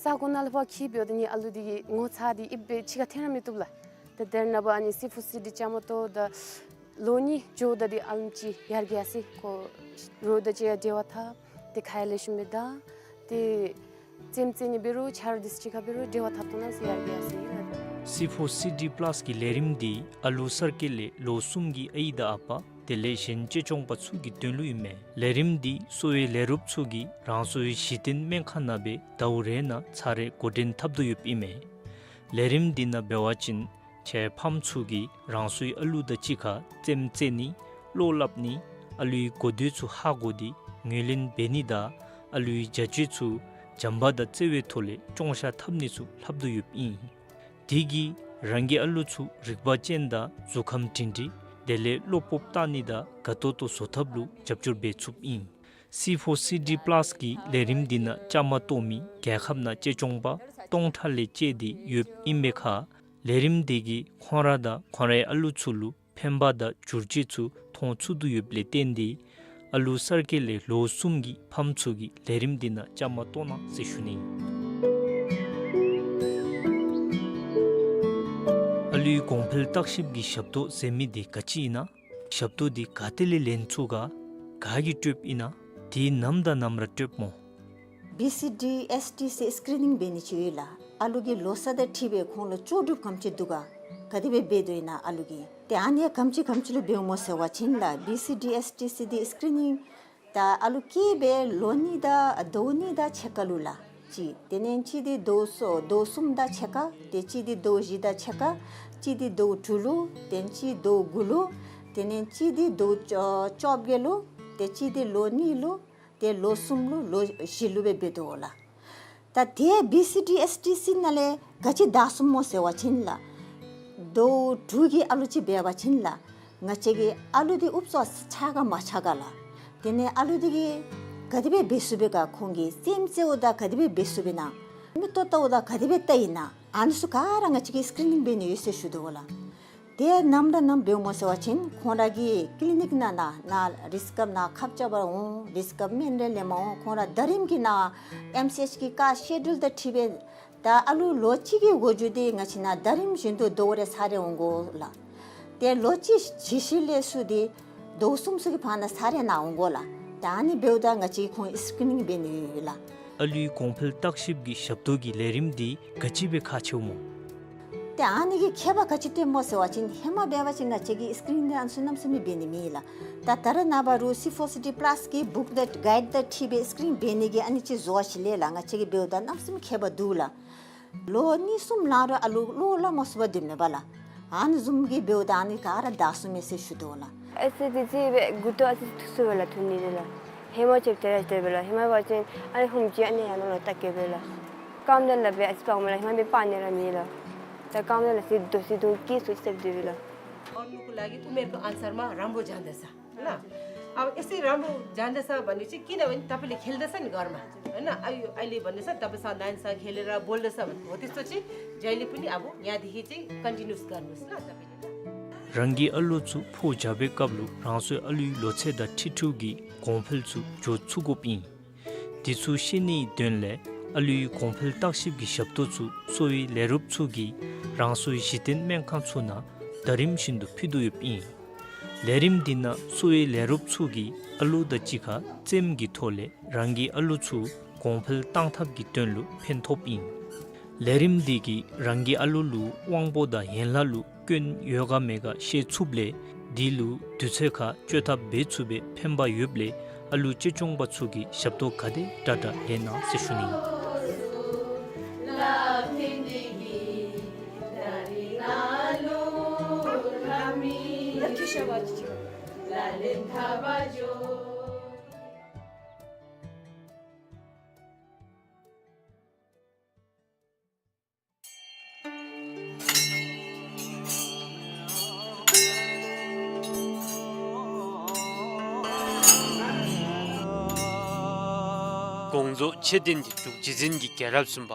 ས་གོ་ནང་ལས་ཕར་འཁྱིད་འབདཝ་ད་ནི་ཨ་ལུ་འདི་གི་ངོ་ཚ་འདི་ཨེབ་སྦེ་ཕྱི་ཁར་འཐོན་ར་མི་བཏུབ་ལགས། ཏེ་དེ་ནང་ཕར་ཨ་ནི་སི་ཕོར་སི་ཌི་བཅའ་མར་གཏོགས་ད་ལོ་གཉིས་འགྱོཝ་ད་འདི་ཨ་ལུ་ཅིག་ཡར་རྒྱས་ཡར་སོ་ཡི། ཁོ་རོགས་དང་གཅིག་ཁར་འབྲེལ་བ་འཐབ། ཏེ་ཁ་ཡང་ལེགས་ཤོམ་སྦེ་བརྡ། ཏེ་རྩེདམོ་རྩེ་ནི་འབད་རུང་ཆ་རོགས་འདི་ཚུ་གཅིག་ཁར་འབད་རུང་འབྲེལ་བ་འཐབ་བཏུབ་ན་ཟེར་ཡར་རྒྱས་ཡར་སོ་ཡི་ལགས། སི་ཕོར་སི་ཌི་པ་ལཱས་ཀྱི་ལས་རིམ་འདི་ཨ་ལུ་གསར་སྐྱེས་ལས་ལོ་གསུམ་གྱི་ཨའི་དང་ཨ་པ་དེ་ལས་གཞན་གཅེས་སྐྱོང་པ་ཚུ་གི་དོན་ལུ་ཨིན་མས། ལས་རིམ་འདི་གསོ་བའི་ལས་རོགསཔ་ཚུ་གིས་རང་སོའི་གཞི་རྟེན་སྨན་ཁང་ནང་སྦེ་ཟླཝ་རེ་ནང་ཚར་རེ་འགོ་འདྲེན་འཐབ་དོ་ཡོདཔ་ཨིན་མས། ལས་རིམ་འདི་ནང་འབད་བ་ཅིན་ཁྱེད་ཕམ་ཚུ་གིས་རང་སོའི་ཨ་ལུ་དང་གཅིག་ཁར་རྩེདམོ་རྩེ་ནི། བློ་སླབ་ནི། ཨ་ལུའི་གོ་ཐོས་ཚུ་ཧ་གོ་སྟེ་ངོས་ལེན་འབད་ནི་དང་ ཨ་ལུའི་བྱ་སྤྱོད་ཚུ་བྱམས་པ་དང་བརྩེ་བའི་ཐོག་ལས་སྐྱོང་བཞག་ཐབས་ནི་ཚུ་ལྷབ་དོ་ཡོདཔ་ཨིན། དེ་གིས་རང་གི་ཨ་ལུ་ཚུ་རིག་པ་ཅན་དང་གཟུགས་ཁམས་སྒྲིང་སྒྲིང་དེ་ལས་བློ་སྤོབས་བཏང་ནི་དང་དགའ་ཏོག་ཏོ་བཟོ་ཐབས་ལུ་རྒྱབ་སྐྱོར་འབད་ཚུགསཔ་ཨིན། སི་ཕོར་སི་ཌི་པ་ལཱསི་གི་ལས་རིམ་འདི་ནང་བཅའ་མར་གཏོགས་མི་རྒྱལ་ཁབ་ནང་གཅེས་སྐྱོང་པ་སྟོང་ཕྲག་ལས་བཅད་དེ་ཡོདཔ་ཨིན་པའི་ཁར་ལས་རིམ་འདི་གིས་ཁོང་ར་དང་ཁོང་རའི་ཨ་ལུ་ཚུ་ལུ་ཕན་པ་དང་བསྒྱུར་བཅོས་ཚུ་མཐོང་ཚུགས་དོ་ཡོདཔ་ལས་བརྟེན་ཏེ་ཨ་ལུ་གསར་སྐྱེས་ལས་ལོ་གསུམ་གྱི་ཕམ་ཚུ་གིས་ལས་རིམ་འདི་ནང་བཅའ་མར་གཏོགས་གནང་ཟེར་ཞུ་ནི། ཨ་ལུའི་གོང་འཕེལ་བརྟག་ཞིབ་ཀྱི་ཞབས་ཏོག་ཟེར་མི་འདི་ག་ཅི་ཨིན་ན། ཞབས་ཏོག་འདི་ག་ཏེ་ལས་ལེན་ཚུགས་ག། ག་གིས་སྤྲོདཔ་ཨིན་ན། དེ་ནམ་དང་ནམ་ར་སྤྲོདཔ་སྨོ། བི་སི་ཌི་ཨེསི་ཊི་ཟེར་སི་ཀི་རི་ནིང་འབད་ནི་ཅིག་ཡོད་ལགས། ཨ་ལུ་གི་ལོ་ས་དང་འཁྲིལ་སྦེ་ཁོང་ལུ་ལྕོགས་གྲུབ་ག་དེམ་ཅིག་འདུག་ག། ག་དེ་སྦེ་འབད་དོ་ཨིན་ན་ཨ་ལུ་གིས། ཏེ་ཨ་ནི་ཡང་ག་དེམ་ཅིག་ག་དེམ་ཅིག་ལུ་འབདཝ་སྨོ་ཟེར་བ་ཅིན་ལགས། བི་སི་ཌི་ཨེསི་ཊི་ཟེར་འདི་སི་ཀི་རི་ནིང་ད་ཨ་ལུ་སྐྱེས་སྦེ་ལོ་གཉིས་དང་ཟླཝ་གཉིས་དང་ཕྱེད་ཀ་ལུ་ལགས། གཅིག། དེ་ལས་གཅིག་འདི་ཟླཝ་གསུམ་ཟླཝ་གསུམ་དང་ཕྱེད་ཀ། ཏེ་གཅིག་འདི་ཟླཝ་བཞི་དང་ཕྱེད་ཀ། གཅིག་འདི་ཟླཝ་དྲུག་ལུ། ཏེ་གཅིག་ཟླཝ་དགུ་ལུ། དེ་ལས་གཅིག་འདི་ཟླཝ་བཅོ་བཅོ་བརྒྱད་ལུ། ཏེ་གཅིག་འདི་ལོ་གཉིས་ལུ། ཏེ་ལོ་གསུམ་ལུ་ལོ་བཞི་ལུ་སྦེ་འབད་དོ་ལགས། ད་དེ་བི་སི་ཌི་ཨེསི་ཊི་ཟེར་ནང་ལས་ག་ཅི་བདའ་ཚུགས་སྨོ་ཟེར་བ་ཅིན་ལགས། ཟླཝ་དྲུག་གི་ཨ་ལུ་ཅིག་འབད་བ་ཅིན་ལགས། ང་བཅས་ཀྱི་ཨ་ལུ་འདི་ཨུབ་ཙམ་ཆགས་ག་མ་ཆགས་ག་ལགས། དེ་ལས་ཨ་ལུ་འདི་གིས་ག་དེ་སྦེ་འབད་ཚུགསཔ་སྦེ་ག། ཁོང་གི་སེམས་རྩེཝ་དང་ག་དེ་སྦེ་འབད་ཚུགསཔ་ཨིན་ན། མིག་ཏོ་བལྟཝ་དང་ག་དེ་སྦེ་བལྟཝ་ཨིན་ན། ཨ་ནི་ཚུ་ག་ར་ང་བཅས་ཀྱིས་སི་ཀི་རི་ནིང་འབད་ནི་ཡོད་ཟེར་ཞུ་དོ་ལགས། དེ་ནམ་ར་ནམ་འབདཝ་སྨོ་ཟེར་བ་ཅིན་ཁོང་ར་གི་ཀི་ལི་ནིག་ནང་ན་ན་རིས་སྐབས་ནང་ཁབ་རྐྱབ་པར་འོང་། རིས་སྐབས་སྨན་རེ་ལེནམ་འོང་། ཁོང་ར་ཟླ་རིམ་གྱི་ནང་ཨེམ་སི་ཨེཆ་གི་ཀ་སི་ཀེ་ཌུལ་དང་འཁྲིལ་སྦེ་ད་ཨ་ལུ་ལོ་གཅིག་གི་འགོ་འགྱུར་འདི་ང་བཅས་ནང་ཟླ་རིམ་བཞིན་དུ་ཟླཝ་རེ་ཚར་རེ་འོང་དགོ་ལགས། ཏེ་ལོ་གཅིག་གི་ཤུལ་ལས་ཚུར་འདི་ཟླཝ་གསུམ་ཚུ་གི་བར་ན་ཚར་རེ་ནང་འོང་དགོ་ལགས། ད་ཨ་ནི་འབདཝ་ད་ང་བཅས་ཁོང་སི་ཀི་རི་ནིང་འབད་ནི་ཡོད་ལགས། ཨ་ལུའི་གོང་འཕེལ་བརྟག་ཞིབ་ཀྱི་ཞབས་ཏོག་གི་ལས་རིམ་འདི་ག་ཅི་སྦེ་ཁག་ཆེཝ་སྨོ། ཏེ་ཨ་ནི་གི་ཁྱད་པར་ག་ཅི་སྟོནམ་སྨོ་ཟེར་བ་ཅིན་ཧེ་མ་འབད་བ་ཅིན་ང་བཅས་ཀྱིས་སི་ཀི་རི་ནིང་འདི་ཨ་ནི་ཚུ་གནམ་མེད་ས་མེད་འབད་ནི་མེད་ལགས། ད་ད་རེས་ནངས་པ་རུང་སི་ཕོར་སི་ཌི་པ་ལཱསི་གི་བུཀ་དང་གའིཌ་དང་འཁྲིལ་སྦེ་སི་ཀི་རི་ནིང་འབད་ནི་གི་ཨ་ནི་ཅིག་བཟོ་བ་ཅིག་ལས་ལགས། ང་བཅས་ཀྱིས་འབདཝ་ད་གནམ་མེད་ས་མེད་ཁྱད་པར་འདུག་ལགས། ལོ་གཉིས་གསུམ་ལང་རུང་ཨ་ལུ་བློ་སླབ་མ་ཚུགས་པར་སྡོདཔ་མས་པ་ལགས། ཨ་ནི་བཟུམ་གྱི་འབདཝ་ད་ཨ་ནི་ག་ར་བདའ་ཚུགས་མས་ཟེར་ཞུ་དོ་ལགས། ཨེ་སི་ཌི་སི་སྦེ་མགུ་ཏོ་ཨ་ཙི་ཐུག་སོང་པས་ལགས། ཐུག་ནི་རེ་ལགས། ཧེ་མ་ཆེ་དེ་ར་ཆེ་བས་ལགས། ཧེ་མ་འབད་བ་ཅིན་ཨ་ནི་ཧུམ་ཅིག་ཨ་ནི་ཡར་ལོང་ལུ་བལྟ་གེ་པས་ལགས། རྐངམ་དེ་ལག་པས་ཨ་ཙི་སྤརཝ་མས་ལགས། ཧེ་མ་འབད་སྤར་ནི་ར་མེད་ལགས། ད་རྐངམ་དེ་ལགས་ཟེར་དོ་ཟེར་དོ་སྐྱིད་སུ་ཅིག་སྡོད་པས་ལགས། और नुकुला की उमेर को अनुसार मा राम्रो जाँदैछ। होइन? अब यसै राम्रो जाँदैछ भनेपछि किनभने तपाईँले खेल्दैछ नि घरमा, होइन? अहिले, अहिले भन्दैछ, तपाईँ स-, नानीसँग खेलेर बोल्दैछ भने हो त्यस्तो चाहिँ जहिले पनि अब यहाँदेखि चाहिँ कन्टिन्युस गर्नुहोस् ल तपाईँले ल। རང་གི་ཨ་ལུ་ཚུ་ཕོ་རྒྱས་པའི་སྐབས་ལུ་རང་སོའི་ཨ་ལུའི་ལོ་ཚད་དང་འཁྲིལ་འཁྲིལཝ་གི་གོང་འཕེལ་ཚུ་འགྱོ་ཚུགས་དགོཔ་ཨིན། དེ་ཚུ་ཤེས་ནིའི་དོན་ལས་ཨ་ལུའི་གོང་འཕེལ་བརྟག་ཞིབ་ཀྱི་ཞབས་ཏོག་ཚུ་གསོ་བའི་ལས་རོགསཔ་ཚུ་གིས་རང་སོའི་གཞི་རྟེན་སྨན་ཁང་ཚུ་ནང་ཟླ་རིམ་བཞིན་དུ་ཕུལ་དོ་ཡོདཔ་ཨིན། ལས་རིམ་འདི་ནང་གསོ་བའི་ལས་རོགསཔ་ཚུ་གིས་ཨ་ལུ་དང་གཅིག་ཁར་རྩེདམོ་གི་ཐོག་ལས་རང་གི་ཨ་ལུ་ཚུ་གོང་འཕེལ་གཏང་ཐབས་ཀྱི་དོན་ལུ་ཕན་ཐོགསཔ་ཨིན། ལས་རིམ་འདི་གིས་རང་གི་ཨ་ལུ་ལུ་དབང་པོ་དང་ཡན་ལག་ལུ་སྐྱོན་ཡོད་ག་མེད་ག་ཤེས་ཚུགསཔ་ལས་དེ་ལུ་དུས་ཚོད་ཁར་བཅོས་ཐབས་འབད་ཚུགས་པའི་ཕན་པ་ཡོདཔ་ལས་ཨ་ལུ་གཅེས་སྐྱོང་པ་ཚུ་གིས་ཞབས་ཏོག་ག་དེ་དྲག་དྲག་ལེན་གནང་ཟེར་ཞུ་ནི། དགོངས་རྫོགས་མཆོད་རྟེན་འདི་འབྲུག་རྗེ་བཙུན་གྱི་རྒྱལ་རབས་གསུམ་པ་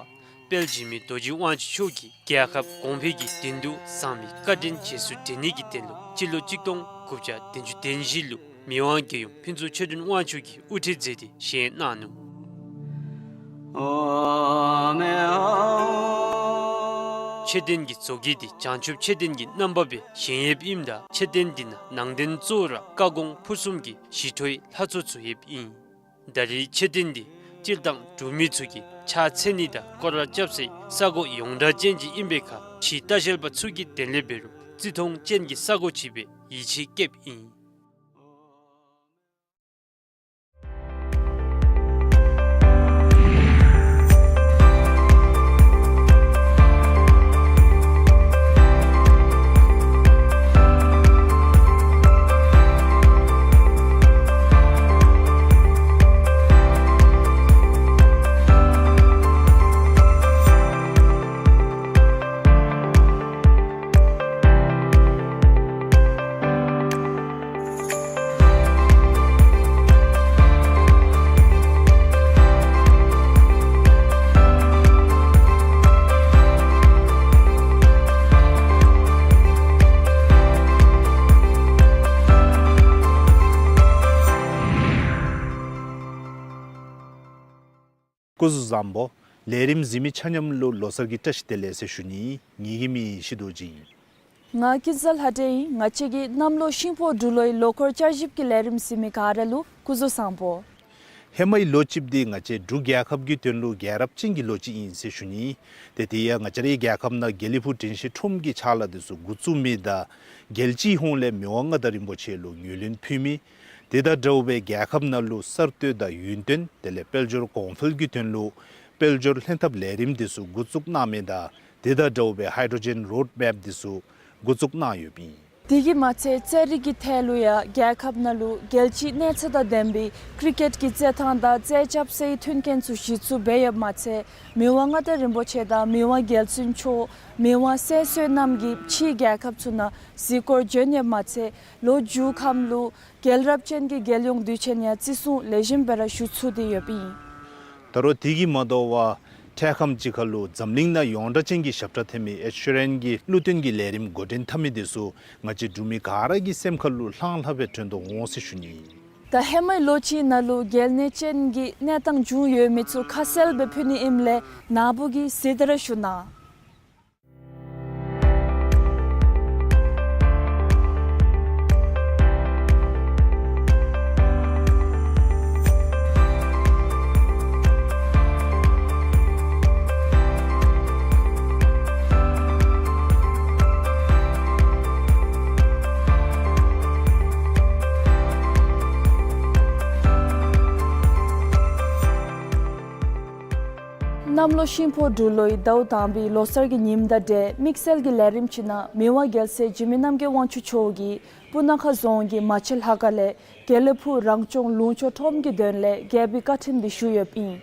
དཔལ་འཇིགས་མེད་རྡོ་རྗེ་དབང་ཕྱུག་མཆོག་གིས་རྒྱལ་ཁབ་གོང་འཕེལ་གྱི་དོན་དུ་བཟང་པོའི་བཀའ་དྲིན་རྗེས་སུ་དྲན་ནི་གི་དོན་ལུ་སྤྱི་ལོ་གཅིག་སྟོང་དགུ་བརྒྱ་བདུན་ཅུ་དོན་བཞི་ལུ་མི་དབང་རྒྱལ་ཡུམ་ཕུན་ཚོགས་ཆོས་སྒྲོན་དབང་ཕྱུག་གིས་དབུ་ཁྲིད་མཛད་དེ་བཞེངས་གནང་ནུག། མཆོད་རྟེན་གྱི་བཟོ་བཀོད་འདི་བྱང་ཆུབ་མཆོད་རྟེན་གྱི་རྣམ་པ་སྦེ་བཞེངས་ཡོདཔ་ཨིནམ་ད་མཆོད་རྟེན་འདི་ནང་ནང་རྟེན་གཙོ་བོ་ར་བཀའ་དགོངས་ཕུར་གསུམ་གྱི་ཞི་ཁྲོའི་ལྷ་ཚོགས་ཚུ་ཡོདཔ་ཨིན། ད་རེས་མཆོད་རྟེན་འདི་སྤྱིར་བཏང་འབྲུག་མི་ཚུ་གིས་ཕྱག་འཚལ་ནི་དང་སྐོར་ར་རྐྱབ་སའི་ས་གོ་ཡོངས་གྲགས་ཅན་ཅིག་ཨིན་པའི་ཁར་ཕྱིའི་ལྟ་བཤལ་པ་ཚུ་གིས་དོན་ལས་འབད་རུང་བརྩི་མཐོང་ཅན་གྱི་ས་གོ་ཅིག་སྦེ་ཡིད་ཆེས་བསྐྱེདཔ་ཨིན། སྐུ་གཟུགས་བཟང་པོ། ལས་རིམ་གཟིགས་མི་ཆ་མཉམ་ལུ་ལོ་གསར་གྱི་བཀྲ་ཤིས་བདེ་ལེགས་ཟེར་ཞུ་ནི། ངེ་གི་མིང་ཡེ་ཤེས་རྡོ་རྗེ་ཨིན། ང་སྐྱིད་གསལ་ལྷ་སྒྲོན་ཨིན། ང་བཅས་ཀྱི་གནམ་ལོ་ཤིང་ཕོ་འབྲུག་ལོའི་ལོ་འཁོར་བསྐྱར་ཞིབ་ཀྱི་ལས་རིམ་གཟིགས་མི་ག་ར་ལུ་སྐུ་གཟུགས་བཟང་པོ། ཧེ་མའི་ལོ་གཅིག་འདི་ང་བཅས་འབྲུག་རྒྱལ་ཁབ་ཀྱི་དོན་ལུ་རྒྱལ་རབས་ཅན་གྱི་ལོ་གཅིག་ཨིན་ཟེར་ཞུ་ནི། ཏེ་དེ་ཡང་ང་བཅས་རའི་རྒྱལ་ཁབ་ནང་དགེ་ལེགས་ཕུག་དྲིན་ཅན་ཁྲོམ་གྱི་ཕྱག་ལཱ་འདི་ཚུ་འགོ་བཙུགས་མི་དང་རྒྱལ་སྤྱིའི་ཧོངས་ལས་མི་དབང་མངའ་བདག་རིན་པོ་ཆེ་ལུ་ངོས་ལེན་ཕུལ་མི། དེ་དང་འདྲཝ་སྦེ་རྒྱལ་ཁབ་ནང་ལུ་གསར་གཏོད་དང་ཡུན་བརྟན་དེ་ལས་དཔལ་འབྱོར་གོང་འཕེལ་གྱི་དོན་ལུ་དཔལ་འབྱོར་ལྷན་ཐབས་ལས་རིམ་འདི་ཚུ་འགོ་བཙུགས་གནང་མི་དང་དེ་དང་འདྲཝ་སྦེ་ཧའི་ཌོ་ཇེན་རོཌ་མེཔ་འདི་ཚུ་འགོ་བཙུགས་གནང་ཡོདཔ་ཨིན། དེ་གིས་མ་ཚད་རྩེད་རིགས་ཀྱི་ཐད་ལུ་ཡང་རྒྱལ་ཁབ་ནང་ལུ་རྒྱལ་སྤྱིའི་གནས་ཚད་དང་ལྡན་པའི་ཀྲི་ཀེཊ་ཀྱི་རྩེད་ཐང་དང་རྩེད་རྐྱབ་སའི་མཐུན་རྐྱེན་ཚུ་གཞི་བཙུགས་འབད་ཡོདཔ་མ་ཚད་མི་དབང་མངའ་བདག་རིན་པོ་ཆེ་དང་མི་དབང་རྒྱལ་བཙུན་མཆོག་མི་དབང་གསན་གསོལ་གནང་གིས་ཕྱིའི་རྒྱལ་ཁབ་ཚུ་ནང་གཟིགས་སྐོར་བྱོན་ཡོདཔ་མ་ཚད་ལོ་མཇུག་ཁམས་ལུ་རྒྱལ་རབས་ཅན་གྱི་རྒྱལ་ཡོངས་དུས་ཆེན་ཡང་བརྩི་སྲུང་ལེགས་ཤོམ་སྦེ་ར་ཞུ་ཚུགས་ཏེ་ཡོདཔ་ཨིན། ད་རུང་དེ་གིས་མ་དོ་བར་འཕྲལ་ཁམས་ཅིག་ཁར་ལུ་འཛམ་གླིང་ནང་ཡོངས་གྲགས་ཅན་གྱི་ཞབས་ཁྲ་འཐེན་མི་ཨེཌ་ཤི་རན་གྱི་གླུ་བཏོན་གྱི་ལས་རིམ་འགོ་འདྲེན་འཐབ་མི་འདི་ཚུ་ང་བཅས་འབྲུག་མི་ག་ར་གི་སེམས་ཁར་ལུ་ལྷང་ལྷང་སྦེ་དྲན་དོ་འོང་ཟེར་ཞུ་ནི། ད་ཧེ་མའི་ལོ་གཅིག་ནང་ལུ་གལ་གནད་ཅན་གྱི་གནས་སྟངས་བྱུང་ཡོད་མི་ཚུ་ཁ་གསལ་སྦེ་ཕུལ་ནི་ཨིནམ་ལས་ནཱ་བུ་གིས་གཟིགས་ཏེ་ར་བཞུགས་གནང་། གནམ་ལོ་ཤིང་ཕོ་འབྲུག་ལོའི་ཟླཝ་དང་པའི་ལོ་གསར་གྱི་ཉིནམ་དང་འབྲེལ་དམིགས་བསལ་གྱི་ལས་རིམ་ཅིག་ནང་མི་དབང་རྒྱལ་སྲས་འཇིགས་མེད་རྣམ་རྒྱལ་དབང་ཕྱུག་མཆོག་གིས་སྤུ་ན་ཁ་རྫོང་གི་མ་ཆེན་ལྷ་ཁང་ལས་དགེ་ལེགས་ཕུག་རང་སྐྱོང་ལུང་ཕྱོགས་ཁྲོམ་གྱི་དོན་ལས་རྒྱལ་པོའི་བཀའ་ཁྲིམས་འདི་ཞུ་ཡོདཔ་ཨིན།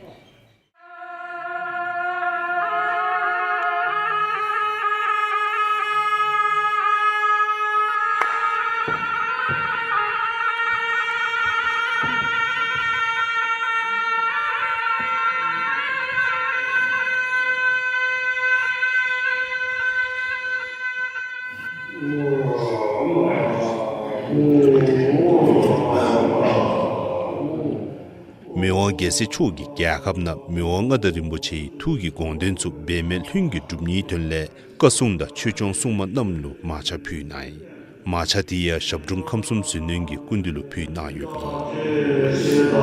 མི་དབང་རྒྱལ་སྲས་མཆོག་གིས་རྒྱལ་ཁབ་ནང་མི་དབང་མངའ་བདག་རིན་པོ་ཆེའི་ཐུགས་ཀྱི་དགོངས་དོན་ཚུ་འབད་མེད་ལྷུན་གྱིས་གྲུབ་ནིའི་དོན་ལས་བཀའ་སྲུང་དང་ཆོས་སྐྱོང་སྲུང་མ་རྣམས་ལུ་མར་ཆང་ཕུལ་གནང་ཡི། མར་ཆང་དེ་ཡང་ཞབས་དྲུང་ཁམས་གསུམ་ཟིལ་གནོན་གྱི་སྐུ་མདུན་ལུ་ཕུལ་གནང་ཡོདཔ་ཨིན།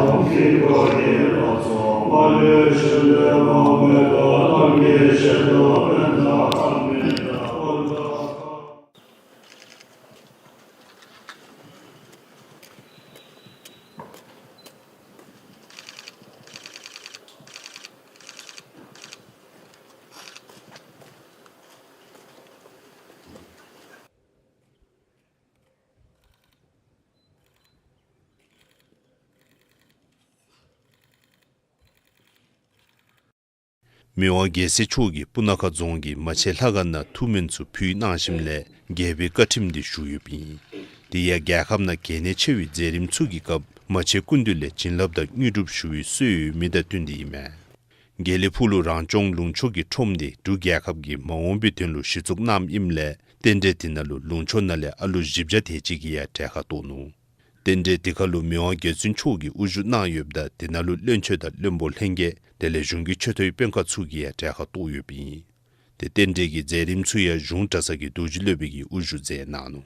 མི་དབང་རྒྱལ་སྲས་མཆོག་གིས་སྤུ་ན་ཁ་རྫོང་གི་མ་ཆེན་ལྷ་ཁང་ནང་ཐུགས་སྨོན་ཚུ་ཕུལ་གནང་ཞིནམ་ལས་རྒྱལ་པོའི་བཀའ་ཁྲིམས་འདི་ཞུ་ཡོདཔ་ཨིན། དེ་ཡང་རྒྱལ་ཁབ་ནང་གལ་གནད་ཆེ་བའི་མཛད་རིམ་ཚུ་གི་སྐབས་མ་ཆེན་སྐུ་མདུན་ལས་བྱིན་རླབས་དང་དངོས་གྲུབ་ཞུ་བའི་སྲོལ་ཡོད་མི་དང་བསྟུན་ཏེ་ཨིན་མས། དགེ་ལེགས་ཕུག་ལུ་རང་སྐྱོང་ལུང་ཕྱོགས་ཀྱི་ཁྲོམ་འདི་འབྲུག་རྒྱལ་ཁབ་ཀྱིས་མ་འོངས་པའི་དོན་ལུ་གཞི་བཙུགས་གནངམ་ཨིནམ་ལས་རྟེན་འབྲེལ་དེ་ནང་ལུ་ལུང་ཕྱོགས་ནང་ལས་ཨ་ལུ་བཞི་བརྒྱ་དེ་ཅིག་གིས་ཡང་གྲལ་ཁར་གཏོགས་ནུག། རྟེན་འབྲེལ་དེ་ཁར་ལུ་མི་དབང་རྒྱལ་བཙུན་མཆོག་གིས་དབུ་བཞུགས་གནང་ཡོདཔ་ད་དེ་ནང་ལུ་བློན་ཆེན་དང་བློན་པོ་ལྷན་རྒྱས་དེ་ལས་གཞུང་གི་ཆེ་མཐོའི་དཔོན་ཁག་ཚུ་གིས་ཡང་གྲལ་ཁར་གཏོགས་ཡོདཔ་ཨིན། ཏེ་རྟེན་འབྲེལ་གྱི་མཛད་རིམ་ཚུ་ཡང་གཞུང་གྲྭ་ཚང་གི་རྡོ་རྗེ་སློབ་དཔོན་གྱིས་དབུ་བཞུགས་མཛད་གནང་ནུག།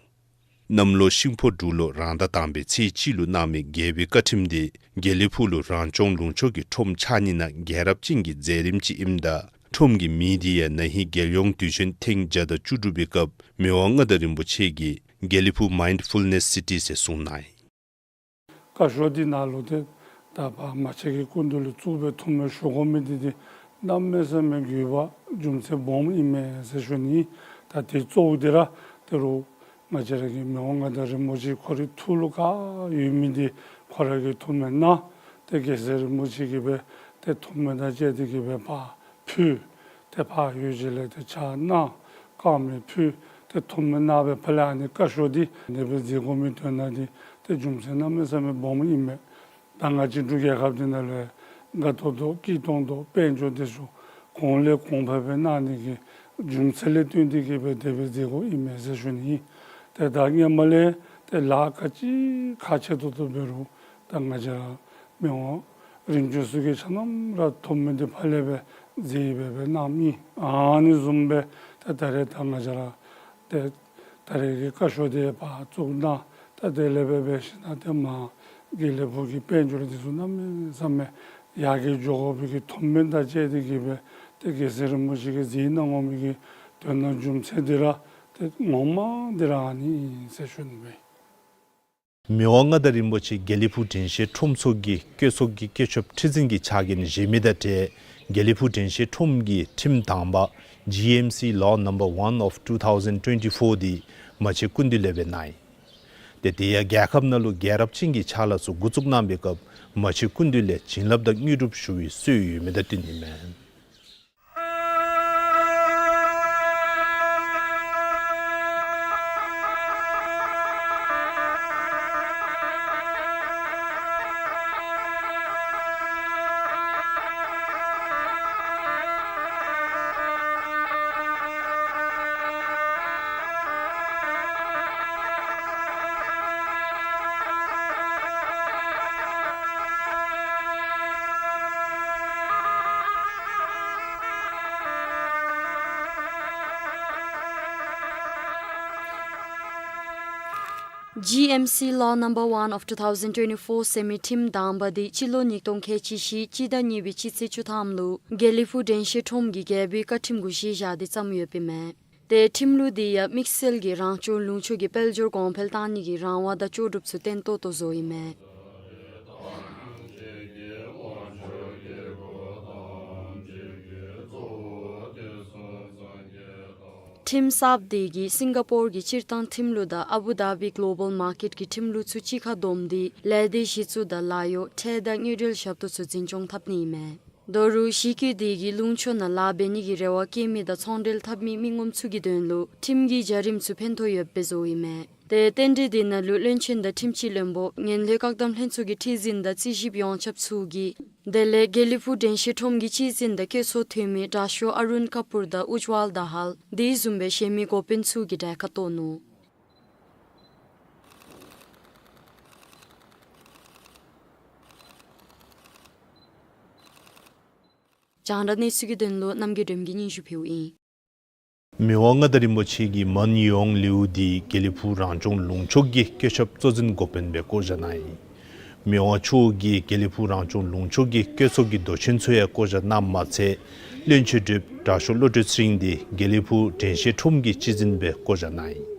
གནམ་ལོ་ཤིང་ཕོ་འབྲུག་ལོ་རང་ཟླ་དང་པའི་ཚེས་གཅིག་ལུ་གནང་མི་རྒྱལ་པོའི་བཀའ་ཁྲིམས་འདི་དགེ་ལེགས་ཕུག་ལུ་རང་སྐྱོང་ལུང་ཕྱོགས་ཀྱི་ཁྲོམ་ཆགས་ནི་ནང་རྒྱལ་རབས་ཅན་གྱི་མཛད་རིམ་ཅིག་ཨིནམ་ད་ཁྲོམ་གྱི་མིང་འདི་ཡང་ན་ཧིང་རྒྱལ་ཡོངས་དུས་ཆེན་ཐེངས་བརྒྱ་དང་བཅུ་དྲུག་པའི་སྐབས་མི་དབང་མངའ་བདག་རིན་པོ་ཆེ་གིས་དགེ་ལེགས་ཕུག་མའིནཌ་ཕུལ་ནེསི་སི་ཊི་ཟེར་གསུངས་གནང་ཡི། བཀའ་ཤོག་འདི་ནང་ལུ་ཏེ་ད་ཕར་མ་ཆེན་གྱི་སྐུ་མདུན་ལུ་བཙུགས་སྦེ་ཐུགས་སྨོན་ཞུ་དགོ་མི་འདི་ཏེ་གནམ་མེད་ས་མེད་དགོས་པ་རྒྱུ་མཚན་སྦོམ་ཨིན་མས་ཟེར་ཞུ་ནི། ད་དེ་གཙོ་བོ་འདི་ར་ད་རུང་ང་བཅས་ར་གི་མི་དབང་མངའ་བདག་རིན་པོ་ཆེ་ཁོ་རའི་ཐུགས་ལུ་ག་ཡོད་མི་འདི་ཁོ་ར་གིས་ཐུགས་སྨོན་གནང་། ཏེ་རྒྱལ་སྲས་རིན་པོ་ཆེ་གིས་སྦེ་ཏེ་ཐུགས་སྨོན་དང་བཅས་ཏེ་གིས་སྦེ་ཕར་ཕུལ། ཏེ་ཕར་ཡོད་ཅིག་ལས་ཏེ་ཕྱག་གནང་། དཀར་མེ་ཕུལ། ཏེ་ཐུགས་སྨོན་གནང་སྦེ་ཕར་ལས་ཨ་ནི་བཀའ་ཤོག་འདི་ཨ་ནི་སྦེ་མཛད་དགོ་མི་དོན་དག་འདི་ཏེ་རྒྱུ་མཚན་གནམ་མེད་ས་མེད་སྦོམ་ཨིན་མས། ད་ང་བཅས་འབྲུག་རྒྱལ་ཁབ་འདི་ནང་ལུ་དགའ་ཏོག་ཏོ་སྐྱིད་ཏོང་ཏོ་དཔལ་འབྱོར་འདི་ཚུ་གོང་ལས་གོང་འཕེལ་སྦེ་གནང་ནི་གི་རྒྱུ་མཚན་ལས་བརྟེན་ཏེ་གིས་སྦེ་དེ་སྦེ་མཛད་དགོཔ་ཨིན་མས་ཟེར་ཞུ་ནི་ཨིན། ཏེ་ད་སྔོན་མ་ལས་ཏེ་ལཱ་ག་ཅི་ཁག་ཆེ་ཏོག་ཏོ་འབད་རུང་ད་ང་བཅས་ར་མི་དབང་ རིམ་གྲོ་ཚུ་གིས་ཆ་མཉམ་ར་ཐོབ་མི་འདི་ཕར་ལས་སྦེ་མཛད་སྦེ་སྦེ་གནངམ་ཨིན། ཨ་ནི་བཟུམ་སྦེ་ད་ད་རེས་ད་ང་བཅས་ར་ཏེ་ད་རེས་ཀྱི་བཀའ་ཤོག་འདི་ཕར་བཙུགས་གནང་། ད་དེ་ལས་སྦེ་འབད་ཞིན་ན་ཏེ་མར་དགེ་ལེགས་ཕུག་གི་དཔལ་འབྱོར་འདི་ཚུ་གནམ་མེད་ས་མེད་ཡར་རྒྱས་འགྱོ་དགོ་པའི་གི་ཐོག་མེད་དང་བཅས་ཏེ་གིས་སྦེ་ཏེ་རྒྱལ་སྲས་རིན་པོ་ཆེ་གིས་མཛད་གནང་དགོ་མི་གི་དོན་དང་རྒྱུ་མཚན་འདི་ར་ཏེ་ངོ་མ་འདི་ར་ཨ་ནི་ཨིན་ཟེར་ཞུ་ནི་སྦེ། མི་དབང་མངའ་བདག་རིན་པོ་ཆེ་དགེ་ལེགས་ཕུག་དྲན་ཤེས་ཁྲོམ་ཚོགས་ཀྱི་བཀོད་ཚོགས་ཀྱི་བཀོད་ཁྱབ་ཁྲི་འཛིན་གྱི་ཕྱག་འགན་བཞེས་མི་དང་འབྲེལ་དགེ་ལེགས་ཕུག་དྲན་ཤེས་ཁྲོམ་གྱི་ཁྲིམས་དང་པ་G M C Law Number One of two thousand twenty-four འདི་མ་ཆེན་སྐུ་མདུན་ལས་སྦེ་གནང་ཡི། ཏེ་དེ་ཡང་རྒྱལ་ཁབ་ནང་ལུ་རྒྱལ་རབས་ཅན་གྱི་ཕྱག་ལཱ་ཚུ་འགོ་བཙུགས་གནང་པའི་སྐབས་མ་ཆེན་སྐུ་མདུན་ལས་བྱིན་རླབས་དང་དངོས་གྲུབ་ཞུ་བའི་སྲོལ་ཡོད་མི་དང་བསྟུན་ནི་མས། G M C Law Number One of two thousand twenty-four ཟེར་མི་ཁྲིམས་དང་པ་འདི་སྤྱི་ལོ་ཉིས་སྟོང་ཁལ་གཅིག་བཞི་སྤྱི་ཟླ་གཉིས་པའི་སྤྱི་ཚེས་བཅུ་ཐམ་ལུ་དགེ་ལེགས་ཕུག་དྲན་ཤེས་ཁྲོམ་གྱི་རྒྱལ་པོའི་བཀའ་ཁྲིམས་གུ་གཞི་བཞག་སྟེ་བརྩམས་ཡོདཔ་ཨིན་མས། ཏེ་ཁྲིམས་ལུགས་འདི་ཡང་དམིགས་བསལ་གྱི་རང་སྐྱོང་ལུང་ཕྱོགས་ཀྱི་དཔལ་འབྱོར་གོང་འཕེལ་གཏང་ནི་གི་རང་དབང་དང་ལྕོགས་གྲུབ་ཚུ་བརྟན་ཏོག་ཏོ་བཟོཝ་ཨིན་མས། ཁྲིམས་གསརཔ་འདི་གིས་སིང་ག་པོར་གྱི་སྤྱིར་བཏང་ཁྲིམས་ལུགས་དང་ཨ་བུ་དྷ་བི་གློ་བཱལ་མར་ཀེཊ་ཀྱི་ཁྲིམས་ལུགས་ཚུ་གཅིག་ཁར་བསྡོམས་ཏེ་ལས་སྡེ་གཞི་བཙུགས་དང་ལཱ་གཡོག་ཁྲལ་དང་དངུལ་འབྲེལ་ཞབས་ཏོག་ཚུ་འཛིན་སྐྱོང་འཐབ་ནི་ཨིན་མས། ད་རུང་གཞི་བཀོད་འདི་གིས་ལུང་ཕྱོགས་ནང་ལཱ་འབད་ནི་གི་རེ་བ་བསྐྱེད་མི་དང་ཚོང་འབྲེལ་འཐབ་མི་མི་ངོམ་ཚུ་གི་དོན་ལུ་ཁྲིམས་ཀྱི་བྱ་རིམ་ཚུ་ཕན་ཐོགས་ཡོདཔ་སྦེ་བཟོཝ་ཨིན་མས། ཏེ་རྟེན་འབྲེལ་འདི་ནང་ལུ་བློན་ཆེན་དང་ཁྲིམས་སྤྱི་བློན་པོ་ངན་ལྷད་བཀག་སྡོམ་ལྷན་ཚོགས་ཀྱི་ཁྲི་འཛིན་དང་རྩིས་ཞིབ་ཡོངས་ཁྱབ་ཚུ་གིས་དེ་ལས་དགེ་ལེགས་ཕུག་དྲན་ཤེས་ཁྲོམ་གྱི་སྤྱི་འཛིན་དང་བཀོད་ཚོགས་འཐུས་མི་དྲག་ཤོས་ཨ་རུན་ཀ་པུར་དང་ཨུཇ་ཝལ་དཱ་ཧལ་དེ་བཟུམ་སྦེ་གཞན་མི་འགོ་དཔོན་ཚུ་གིས་གྲལ་ཁར་གཏོགས་ནུག། རྒྱང་བསྒྲགས་གནས་ཚུལ་གྱི་དོན་ལུ་རྣམ་རྒྱལ་སྒྲོལམ་གྱིས་སྙན་ཞུ་ཕུལཝ་ཨིན། མི་དབང་མངའ་བདག་རིན་པོ་ཆེ་གི་མོན་ཡོང་ལེའུ་འདི་དགེ་ལེགས་ཕུག་རང་སྐྱོང་ལུང་ཕྱོགས་ཀྱི་བཀོད་ཁྱབ་གཙོ་འཛིན་འགོ་དཔོན་སྦེ་བསྐོ་བཞག་གནང་ཡི། མི་དབང་མཆོག་གིས་དགེ་ལེགས་ཕུག་རང་སྐྱོང་ལུང་ཕྱོགས་ཀྱི་བཀོད་ཚོགས་ཀྱི་མདོ་ཆེན་ཚུ་ཡང་བསྐོ་བཞག་གནངམ་མ་ཚད་བློན་ཆེན་དྲུང་དྲག་ཤོས་བློ་གྲོས་ཚེ་རིང་འདི་དགེ་ལེགས་ཕུག་དྲན་ཤེས་ཁྲོམ་གྱི་སྤྱི་འཛིན་སྦེ་བསྐོ་བཞག་གནང་ཡི།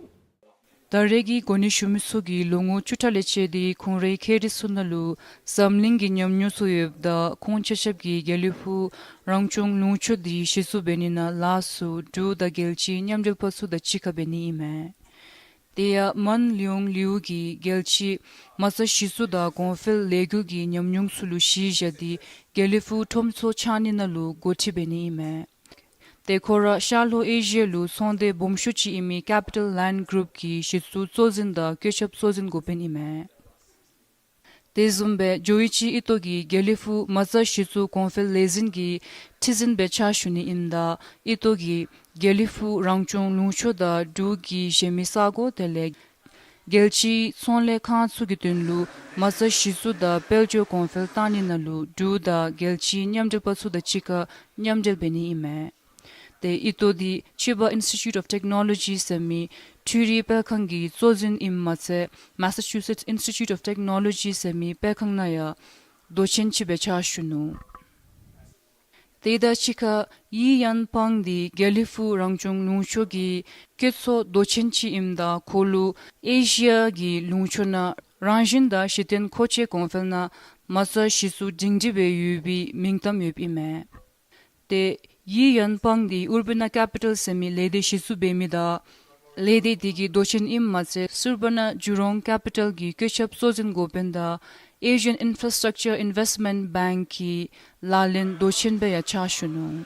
ད་རེས་ཀྱི་གོ་གནས་ཞུ་མི་ཚུ་གིས་ལོ་ངོ་བཅུ་ཕྲག་ལས་བཅད་དེ་ཁོང་རའི་ཁྱད་རིག་ཚུ་ནང་ལུ་འཛམ་གླིང་གི་ཉམས་མྱོང་ཚུ་ཡོདཔ་ད་ཁོང་ཆ་ཁྱབ་ཀྱིས་དགེ་ལེགས་ཕུག་རང་སྐྱོང་ལུང་ཕྱོགས་འདི་གཞི་བཙུགས་འབད་ནི་ནང་ལཱ་ཚུ་འབྲུག་དང་རྒྱལ་སྤྱིའི་མཉམ་འབྲེལ་པ་ཚུ་དང་གཅིག་ཁར་འབད་ནི་ཨིན་མས། དེ་ཡང་མོན་ཡོང་ལེའུ་གིས་རྒྱལ་སྤྱིའི་མ་རྩ་གཞི་བཙུགས་དང་གོང་འཕེལ་ལས་འགུལ་གྱི་ཉམས་མྱོང་ཚུ་ལུ་གཞི་བཞག་སྟེ་དགེ་ལེགས་ཕུག་ཁྲོམ་ཚོགས་ཆགས་ནི་ནང་ལུ་འགོ་ཁྲིད་འབད་ནི་ཨིན་མས། ཏེ་ཁོ་ར་ཤར་ལྷོ་ཨེ་ཤི་ཡ་ལུ་ཚོང་སྡེ་སྦོམ་ཤོས་ཅིག་ཨིན་མི་ཀེ་པི་ཊལ་ལེནཌ་གུ་རུབ་ཀྱི་གཞི་བཙུགས་གཙོ་འཛིན་དང་བཀོད་ཁྱབ་གཙོ་འཛིན་འགོ་དཔོན་ཨིན་མས། དེ་བཟུམ་སྦེ་ཇོ་ཨི་ཅི་ཨི་ཏོ་གིས་དགེ་ལེགས་ཕུག་མ་རྩ་གཞི་བཙུགས་གོང་འཕེལ་ལས་འཛིན་གྱི་ཁྲི་འཛིན་སྦེ་ཕྱག་ཞུ་ནི་ཨིནམ་ད་ཨི་ཏོ་གིས་དགེ་ལེགས་ཕུག་རང་སྐྱོང་ལུང་ཕྱོགས་དང་འབྲུག་གི་གཞན་མི་ས་གོ་དེ་ལས་རྒྱལ་སྤྱིའི་ཚོང་ལས་ཁང་ཚུ་གི་དོན་ལུ་མ་རྩ་གཞི་བཙུགས་དང་དཔལ་འབྱོར་གོང་འཕེལ་གཏང་ནི་ནང་ལུ་འབྲུག་དང་རྒྱལ་སྤྱིའི་མཉམ་འབྲེལ་པ་ཚུ་དང་གཅིག་ཁར་མཉམ་འབྲེལ་འབད་ནི་ཨིན་མས། ཏེ་ཨི་ཏོ་འདི་ཆི་བ་ཨིནསི་ཊི་ཊིའུཊ་ཨོཕ་ཊེཀ་ནོ་ལོ་ཇི་ཟེར་མི་འཕྲུལ་རིག་དཔེ་ཁང་གི་གཙོ་འཛིན་ཨིནམ་མ་ཚད་མེ་ས་ཅུ་སེཊསི་ཨིནསི་ཊི་ཊིའུཊ་ཨོཕ་ཊེཀ་ནོ་ལོ་ཇི་ཟེར་མི་དཔེ་ཁང་ནང་ཡང་མདོ་ཆེན་ཅིག་སྦེ་ཕྱག་ཞུ་ནུག། དེ་དང་གཅིག་ཁར་ཡི་ཡན་ཕང་འདི་དགེ་ལེགས་ཕུག་རང་སྐྱོང་ལུང་ཕྱོགས་ཀྱི་བཀོད་ཚོགས་མདོ་ཆེན་ཅིག་ཨིནམ་ད་ཁོ་ལུ་ཨེ་ཤི་ཡ་གི་ལུང་ཕྱོགས་ནང་རང་བཞིན་དང་གཞི་རྟེན་མཁོ་ཆས་གོང་འཕེལ་ནང་མ་རྩ་གཞི་བཙུགས་སྒྲིང་སྒྲི་སྦེ་ཡོད་པའི་མིང་གཏམ་ཡོདཔ་ཨིན་མས། ཏེ་ཡི་ཡན་ཕང་འདི་ཨུར་བཱ་ན་ཀེ་པི་ཊལ་ཟེར་མི་ལས་སྡེ་གཞི་བཙུགས་འབད་མི་དང་ལས་སྡེ་འདི་གི་མདོ་ཆེན་ཨིནམ་མ་ཚད་སུར་བཱ་ན་ཇུ་རོང་ཀེ་པི་ཊལ་གྱི་བཀོད་ཁྱབ་གཙོ་འཛིན་འགོ་དཔོན་དང་ཨེ་ཤི་ཡཱན་ཨིན་ཕ་ར་སི་ཊག་ཅར་ཨིན་ཝེསི་མེནཊ་བེངཀ་གི་ལག་ལེན་མདོ་ཆེན་སྦེ་ཡང་ཕྱག་ཞུ་ནུག།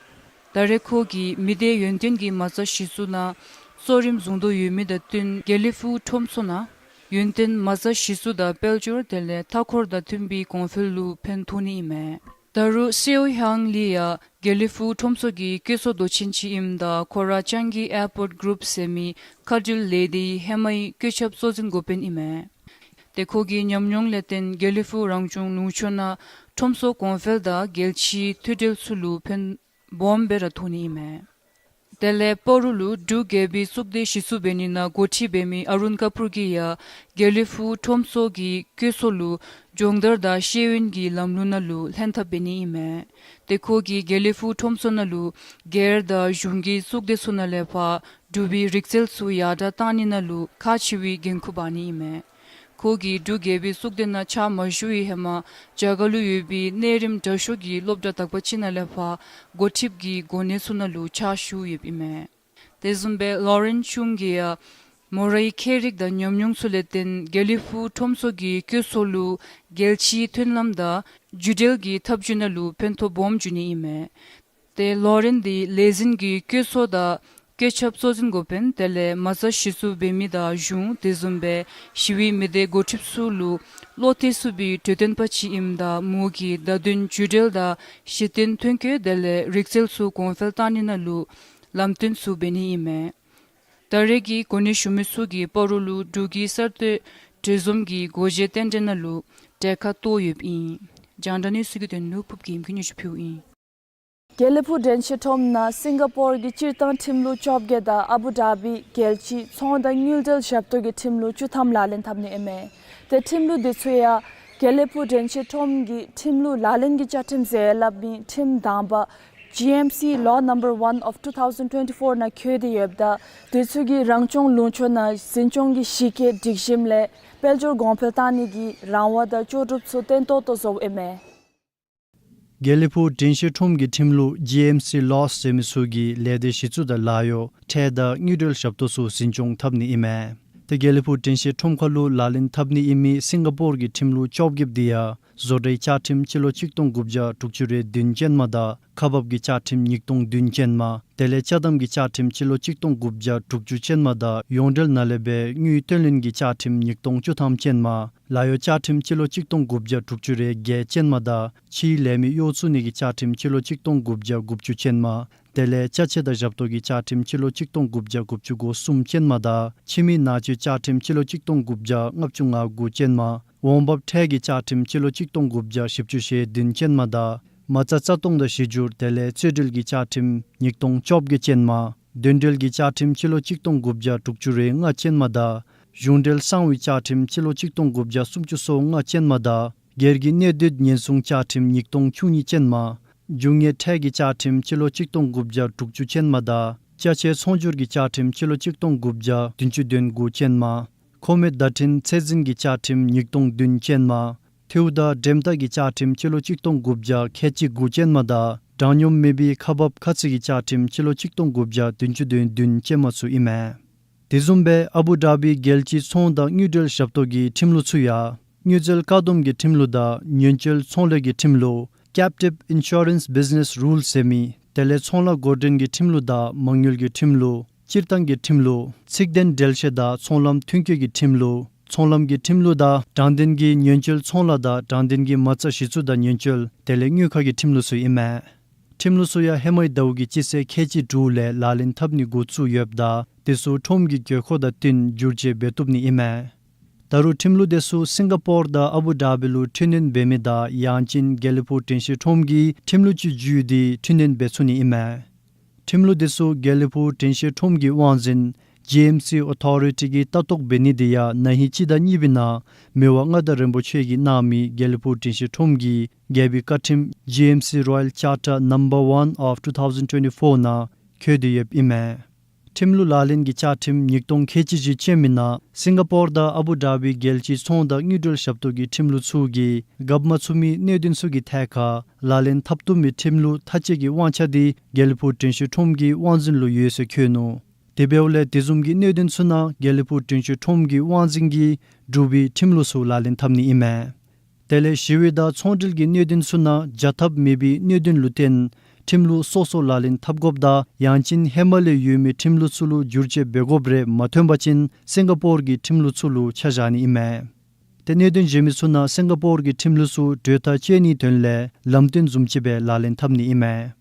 ད་རེས་ཁོ་གིས་མི་སྡེ་ཡོན་ཏན་གྱི་མ་རྩ་གཞི་བཙུགས་ནང་གཙོ་རིམ་བཟུང་དོ་ཡོད་མི་དང་བསྟུན་དགེ་ལེགས་ཕུག་ཁྲོམ་ཚོགས་ནང་ཡོན་ཏན་མ་རྩ་གཞི་བཙུགས་དང་དཔལ་འབྱོར་དེ་ལས་མཐའ་འཁོར་དང་མཐུན་པའི་གོང་འཕེལ་ལུ་ཕན་ཐོགས་ནི་ཨིན་མས། ད་རུང་སེའུ་ཧང་ལི་ཡང་དགེ་ལེགས་ཕུག་ཁྲོམ་ཚོགས་ཀྱི་བཀོད་ཚོགས་མདོ་ཆེན་ཅིག་ཨིནམ་ད་ཁོ་ར་ཅང་གི་ཨེར་པོརཊ་གུ་རུབ་ཟེར་མི་མཁའ་འགྲུལ་ལས་སྡེའི་ཧེ་མའི་བཀོད་ཁྱབ་གཙོ་འཛིན་འགོ་དཔོན་ཨིན་མས། ཏེ་ཁོ་གི་ཉམས་མྱོང་ལས་བརྟེན་དགེ་ལེགས་ཕུག་རང་སྐྱོང་ལུང་ཕྱོགས་ནང་ ཁྲོམ་ཚོགས་གོང་འཕེལ་དང་རྒྱལ་སྤྱིའི་མཐུད་འབྲེལ་ཚུ་ལུ་ཕན་སྦོམ་སྦེ་ར་ཐོགས་ནི་ཨིན་མས། དེ་ལས་སྤ་རོ་ལུ་འབྲུག་རྒྱལ་པོའི་གཙུག་སྡེ་གཞི་བཙུགས་འབད་ནི་ནང་འགོ་ཁྲིདཔ་འབད་མི་ཨ་རུན་ཀ་པུར་གྱིས་ཡང་དགེ་ལེགས་ཕུག་ཁྲོམ་ཚོགས་ཀྱི་བཀོད་ཚོགས་ལུ་སྦྱོང་བརྡར་དང་ཤེས་ཡོན་གྱི་ལམ་ལུགས་ནང་ལུ་ལྷན་ཐབས་འབད་ནི་ཨིན་མས། ཏེ་ཁོ་གིས་དགེ་ལེགས་ཕུག་ཁྲོམ་ཚོགས་ནང་ལུ་སྒེར་དང་གཞུང་གི་གཙུག་སྡེ་ཚུ་ནང་ལས་ཕར་འབྲུག་པའི་རིག་རྩལ་ཚུ་ཡར་དྲག་གཏང་ནི་ནང་ལུ་ཁག་ཆེ་བའི་འགན་ཁུར་འབག་ནི་ཨིན་མས། ཁོ་གིས་འབྲུག་རྒྱལ་པོའི་གཙུག་སྡེ་ནང་ཕྱག་མ་ཞུ་བའི་ཧེ་མ་རྒྱ་གར་ལུ་ཡོད་པའི་གནས་རིམ་དྲག་ཤོས་ཀྱི་སློབ་གྲྭ་དག་པ་ཅིག་ནང་ལས་ཕར་འགོ་ཁྲིདཔ་གི་གོ་གནས་ཚུ་ནང་ལུ་ཕྱག་ཞུ་ཡོདཔ་ཨིན་མས། དེ་བཟུམ་སྦེ་ལོ་རེན་ཆུང་གིས་ཡང་མོ་རའི་ཁྱད་རིག་དང་ཉམས་མྱོང་ཚུ་ལས་བརྟེན་དགེ་ལེགས་ཕུག་ཁྲོམ་ཚོགས་ཀྱི་བཀོད་ཚོགས་ལུ་རྒྱལ་སྤྱིའི་མཐུན་ལམ་དང་བརྒྱུད་འབྲེལ་གྱི་འཐབ་ཇུས་ནང་ལུ་ཕན་ཐོགས་སྦོམ་འབྱུང་ནི་ཨིན་མས། ཏེ་ལོ་རེན་འདི་ལས་འཛིན་གྱི་བཀོད་ཚོགས་དང་བཀོད་ཁྱབ་གཙོ་འཛིན་འགོ་དཔོན་དེ་ལས་མ་རྩ་གཞི་བཙུགས་འབད་མི་དང་གཞུང་དེ་བཟུམ་སྦེ་ཞི་བའི་མི་སྡེ་འགོ་ཁྲིདཔ་ཚུ་ལུ་བློ་གཏད་ཚུགས་པའི་གྲོས་སྟོན་པ་ཅིག་ཨིནམ་ད་མོ་གིས་བརྡ་དོན་བརྒྱུད་འབྲེལ་དང་གཞི་རྟེན་ཐོན་སྐྱེད་དེ་ལས་རིག་རྩལ་ཚུ་གོང་འཕེལ་གཏང་ནི་ནང་ལུ་ལམ་སྟོན་ཚུ་འབད་ནི་ཨིན་མས། ད་རེས་ཀྱི་གོ་གནས་ཞུ་མི་ཚུ་གིས་སྤ་རོ་ལུ་འབྲུག་གི་གསར་གཏོད་གྲོས་འཛོམས་ཀྱི་སྒོ་འབྱེད་རྟེན་འབྲེལ་ནང་ལུ་གྲལ་ཁར་གཏོགས་ཡོདཔ་ཨིན། རྒྱང་བསྒྲགས་གནས་ཚུལ་གྱི་དོན་ལུ་ཕུབ་རྒྱལམོ་གིས་སྙན་ཞུ་ཕུལཝ་ཨིན། དགེ་ལེགས་ཕུག་དྲན་ཤེས་ཁྲོམ་ནང་སིང་ག་པོར་གྱི་སྤྱིར་བཏང་ཁྲིམས་ལུགས་བཅོ་བརྒྱད་དང་ཨ་བུ་དྷ་བི་རྒྱལ་སྤྱིའི་ཚོང་དང་དངུལ་འབྲེལ་ཞབས་ཏོག་གི་ཁྲིམས་ལུགས་བཅུ་ཐམ་ལག་ལེན་འཐབ་ནི་ཨིན་མས། ཏེ་ཁྲིམས་ལུགས་འདི་ཚུ་ཡང་དགེ་ལེགས་ཕུག་དྲན་ཤེས་ཁྲོམ་གྱི་ཁྲིམས་ལུགས་ལག་ལེན་གྱི་བཅའ་ཁྲིམས་ཟེར་སླབ་མི་ཁྲིམས་དང་པ་ཇི་ཨེམ་སི་Law Number One of two thousand twenty-four ནང་འཁོད་དེ་ཡོདཔ་ད་དེ་ཚུ་གིས་རང་སྐྱོང་ལུང་ཕྱོགས་ནང་འཛིན་སྐྱོང་གི་གཞི་བཀོད་སྒྲིག་གཞིམ་ལས་དཔལ་འབྱོར་གོང་འཕེལ་གཏང་ནི་གི་རང་དབང་དང་ལྕོགས་གྲུབ་ཚུ་བརྟན་ཏོག་ཏོ་བཟོཝ་ཨིན་མས། དགེ་ལེགས་ཕུག་དྲན་ཤེས་ཁྲོམ་གྱི་ཁྲིམས་ལུགས་ཇི་ཨེམ་སི་Laws ཟེར་མི་ཚུ་གིས་ལས་སྡེ་གཞི་བཙུགས་དང་ལཱ་གཡོག་ཁྲལ་དང་དངུལ་འབྲེལ་ཞབས་ཏོག་ཚུ་འཛིན་སྐྱོང་འཐབ་ནི་ཨིན་མས། ཏེ་དགེ་ལེགས་ཕུག་དྲན་ཤེས་ཁྲོམ་ཁ་ལུ་ལག་ལེན་འཐབ་ནི་ཨིན་མི་སིང་ག་པོར་གྱི་ཁྲིམས་ལུགས་བཅོ་བརྒྱད་འདི་ཡང་བཟོ་གྲྭའི་བཅའ་ཁྲིམས་སྤྱི་ལོ་གཅིག་སྟོང་དགུ་བརྒྱ་དྲུག་ཅུ་རེ་བདུན་ཅན་མ་དང་ཁག་འབག་གི་བཅའ་ཁྲིམས་ཉིས་སྟོང་བདུན་ཅན་མ་དེ་ལས་ཅ་དམ་གྱི་བཅའ་ཁྲིམས་སྤྱི་ལོ་གཅིག་སྟོང་དགུ་བརྒྱ་དྲུག་ཅུ་ཅན་མ་དང་ཡོངས་འབྲེལ་ནང་ལས་སྦེ་དངུལ་བཏོན་ལེན་གྱི་བཅའ་ཁྲིམས་ཉིས་སྟོང་བཅུ་ཐམ་ཅན་མ་ལཱ་གཡོག་བཅའ་ཁྲིམས་སྤྱི་ལོ་གཅིག་སྟོང་དགུ་བརྒྱ་དྲུག་ཅུ་རེ་བརྒྱད་ཅན་མ་དང་ཕྱིའི་ལས་མི་གཡོག་བཙུགས་ནི་གི་བཅའ་ཁྲིམས་སྤྱི་ལོ་གཅིག་སྟོང་དགུ་བརྒྱ་དགུ་བཅུ་ཅན་མ་དེ་ལས་ཅ་ཆས་དང་ཞབས་ཏོག་གི་བཅའ་ཁྲིམས་སྤྱི་ལོ་གཅིག་སྟོང་དགུ་བརྒྱ་དགུ་བཅུ་གོ་གསུམ་ཅན་མ་དང་ཕྱི་མི་ནང་ཆོས་བཅའ་ཁྲིམས་སྤྱི་ལོ་གཅིག་སྟོང་དགུ་བརྒྱ་ལྔ་བཅུ་ང་དགུ་ཅན་མ་འོང་འབབ་ཁྲལ་གྱི་བཅའ་ཁྲིམས་སྤྱི་ལོ་གཅིག་སྟོང་དགུ་བརྒྱ་བཞི་བཅུ་ཞེ་བདུན་ཅན་མ་དང་མ་རྩ་རྩ་སྟོང་དང་བཞི་འགྱུར་དེ་ལས་རྩོད་འབྲེལ་གྱི་བཅའ་ཁྲིམས་ཉིས་སྟོང་བཅོ་བརྒྱད་ཅན་མ་དོན་འབྲེལ་གྱི་བཅའ་ཁྲིམས་སྤྱི་ལོ་གཅིག་སྟོང་དགུ་བརྒྱ་དྲུག་ཅུ་རེ་ལྔ་ཅན་མ་དང་གཞུང་འབྲེལ་གསང་བའི་བཅའ་ཁྲིམས་སྤྱི་ལོ་གཅིག་སྟོང་དགུ་བརྒྱ་སུམ་ཅུ་སོ་ལྔ་ཅན་མ་དང་སྒེར་གྱི་གནས་སྡུད་ཉེན་སྲུང་བཅའ་ཁྲིམས་ཉིས་སྟོང་བཅུ་གཉིས་ཅན་མ་རྒྱུ་དངོས་ཁྲལ་གྱི་བཅའ་ཁྲིམས་སྤྱི་ལོ་གཅིག་སྟོང་དགུ་བརྒྱ་དྲུག་ཅུ་ཅན་མ་དང་ཅ་ཆས་ཚོང་སྒྱུར་གྱི་བཅའ་ཁྲིམས་སྤྱི་ལོ་གཅིག་སྟོང་དགུ་བརྒྱ་བདུན་ཅུ་དོན་དགུ་ཅན་མ་མཁོ་མེད་བརྡ་འཕྲིན་ཚད་འཛིན་གྱི་བཅའ་ཁྲིམས་ཉིས་སྟོང་བདུན་ཅན་མ་ཐིའུ་དང་འགྲེམས་ཐག་གི་བཅའ་ཁྲིམས་སྤྱི་ལོ་གཅིག་སྟོང་དགུ་བརྒྱ་ཁལ་གཅིག་དགུ་ཅན་མ་དང་དྲང་སྙོམས་མེད་པའི་ཁག་འབག་ཁ་ཚིག་གི་བཅའ་ཁྲིམས་སྤྱི་ལོ་གཅིག་སྟོང་དགུ་བརྒྱ་བདུན་ཅུ་དོན་བདུན་ཅན་མ་ཚུ་ཨིན་མས། དེ་བཟུམ་སྦེ་ཨ་བུ་དྷ་བི་རྒྱལ་སྤྱིའི་ཚོང་དང་དངུལ་འབྲེལ་ཞབས་ཏོག་གི་ཁྲིམས་ལུགས་ཚུ་ཡང་དངུལ་རྩིས་བཀག་སྡོམ་གྱི་ཁྲིམས་ལུགས་དང་ཉེན་བཅོལ་ཚོང་ལས་ཀྱི་ཁྲིམས་ལུགས་Captive Insurance Business Rule ཟེར་མི་དེ་ལས་ཚོང་ལཱ་འགོ་འདྲེན་གྱི་ཁྲིམས་ལུགས་དང་མ་དངུལ་གྱི་ཁྲིམས་ལུགས་སྤྱིར་བཏང་གི་ཁྲིམས་ལུགས་ཚིག་དོན་འགྲེལ་བཤད་དང་ཚོང་ལམ་ཐོན་སྐྱེད་ཀྱི་ཁྲིམས་ལུགས་ཚོང་ལམ་གྱི་ཁྲིམས་ལུགས་དང་དྲང་བདེན་གྱི་ཉེན་བཅོལ་ཚོང་ལཱ་དང་དྲང་བདེན་གྱི་མ་རྩ་གཞི་བཙུགས་དང་ཉེན་བཅོལ་དེ་ལས་དངུལ་ཁང་གི་ཁྲིམས་ལུགས་ཚུ་ཨིན་མས། ཁྲིམས་ལུགས་ཚུ་ཡང་ཧེ་མའི་ཟླཝ་གི་སྤྱི་ཚེས་ཁལ་གཅིག་དྲུག་ལས་ལག་ལེན་འཐབ་ནི་འགོ་བཙུགས་ཡོདཔ་ད་དེ་ཚུ་ཁྲོམ་གྱི་དགོས་མཁོ་དང་བསྟུན་བསྒྱུར་བཅོས་འབད་བཏུབ་ནི་ཨིན་མས། ད་རུང་ཁྲིམས་ལུགས་དེ་ཚུ་སིང་ག་པོར་དང་ཨ་བུ་དྷ་བི་ལུ་འཕྲི་སྣོན་འབད་མི་དང་ཡང་ཅིན་དགེ་ལེགས་ཕུག་དྲན་ཤེས་ཁྲོམ་གྱི་ཁྲིམས་ལུགས་ཅིག་བརྒྱུད་དེ་འཕྲི་སྣོན་འབད་ཚུགས་ནི་ཨིན་མས། ཁྲིམས་ལུགས་དེ་ཚུ་དགེ་ལེགས་ཕུག་དྲན་ཤེས་ཁྲོམ་གྱི་དབང་འཛིན་ཇི་ཨེམ་སི་ཨོ་ཐོ་རི་ཊི་གིས་ལྟ་རྟོག་འབད་ནི་དེ་ཡང་ན་ཧིང་སྤྱི་ཟླ་གཉིས་པའི་ནང་མི་དབང་མངའ་བདག་རིན་པོ་ཆེ་གིས་གནང་མི་དགེ་ལེགས་ཕུག་དྲན་ཤེས་ཁྲོམ་གྱི་རྒྱལ་པོའི་བཀའ་ཁྲིམས་G M C Royal Charter Number One of two thousand twenty-four ནང་འཁོད་དེ་ཡོདཔ་ཨིན་མས། ཁྲིམས་ལུགས་ལག་ལེན་གྱི་བཅའ་ཁྲིམས་ཉིས་སྟོང་ཁལ་གཅིག་བཞི་ཅན་མའི་ནང་སིང་ག་པོར་དང་ཨ་བུ་དྷ་བི་རྒྱལ་སྤྱིའི་ཚོང་དང་དངུལ་འབྲེལ་ཞབས་ཏོག་གི་ཁྲིམས་ལུགས་ཚུ་གིས་རྒཔོ་མ་ཚུགས་མི་གནད་དོན་ཚུ་གི་ཐད་ཁར་ལག་ལེན་འཐབ་བཏུབ་མི་ཁྲིམས་ལུགས་མཐའ་དཔྱད་ཀྱི་དབང་ཆ་དེ་དགེ་ལེགས་ཕུག་དྲན་ཤེས་ཁྲོམ་གྱི་དབང་འཛིན་ལུ་ཡོད་ཟེར་འཁོད་ནུག། དེ་འབདཝ་ལས་དེ་བཟུམ་གྱི་གནད་དོན་ཚུ་ནང་དགེ་ལེགས་ཕུག་དྲན་ཤེས་ཁྲོམ་གྱི་དབང་འཛིན་གྱིས་འབྲུག་པའི་ཁྲིམས་ལུགས་ཚུ་ལག་ལེན་འཐབ་ནི་ཨིན་མས། དེ་ལས་ཞི་བའི་དང་ཚོང་འབྲེལ་གྱི་གནད་དོན་ཚུ་ནང་བྱ་ཐབས་མེད་པའི་གནད་དོན་ལུ་བརྟེན་ཁྲིམས་ལུགས་སོ་སོ་ལག་ལེན་འཐབ་དགོཔ་དང་ཡང་ཅིན་ཧེ་མ་ལས་ཡོད་མི་ཁྲིམས་ལུགས་ཚུ་ལུ་བསྒྱུར་བཅོས་འབད་དགོཔ་རེ་མ་ཐོན་པ་ཅིན་སིང་ག་པོར་གྱི་ཁྲིམས་ལུགས་ཚུ་ལུ་ཆ་བཞག་ནི་ཨིན་མས། ཏེ་གནད་དོན་གཞན་མི་ཚུ་ནང་སིང་ག་པོར་གྱི་ཁྲིམས་ལུགས་ཚུ་གྲོས་ཐག་བཅད་ནིའི་དོན་ལས་ལམ་སྟོན་བཟུམ་ཅིག་སྦེ་ལག་ལེན་འཐབ་ནི་ཨིན་མས།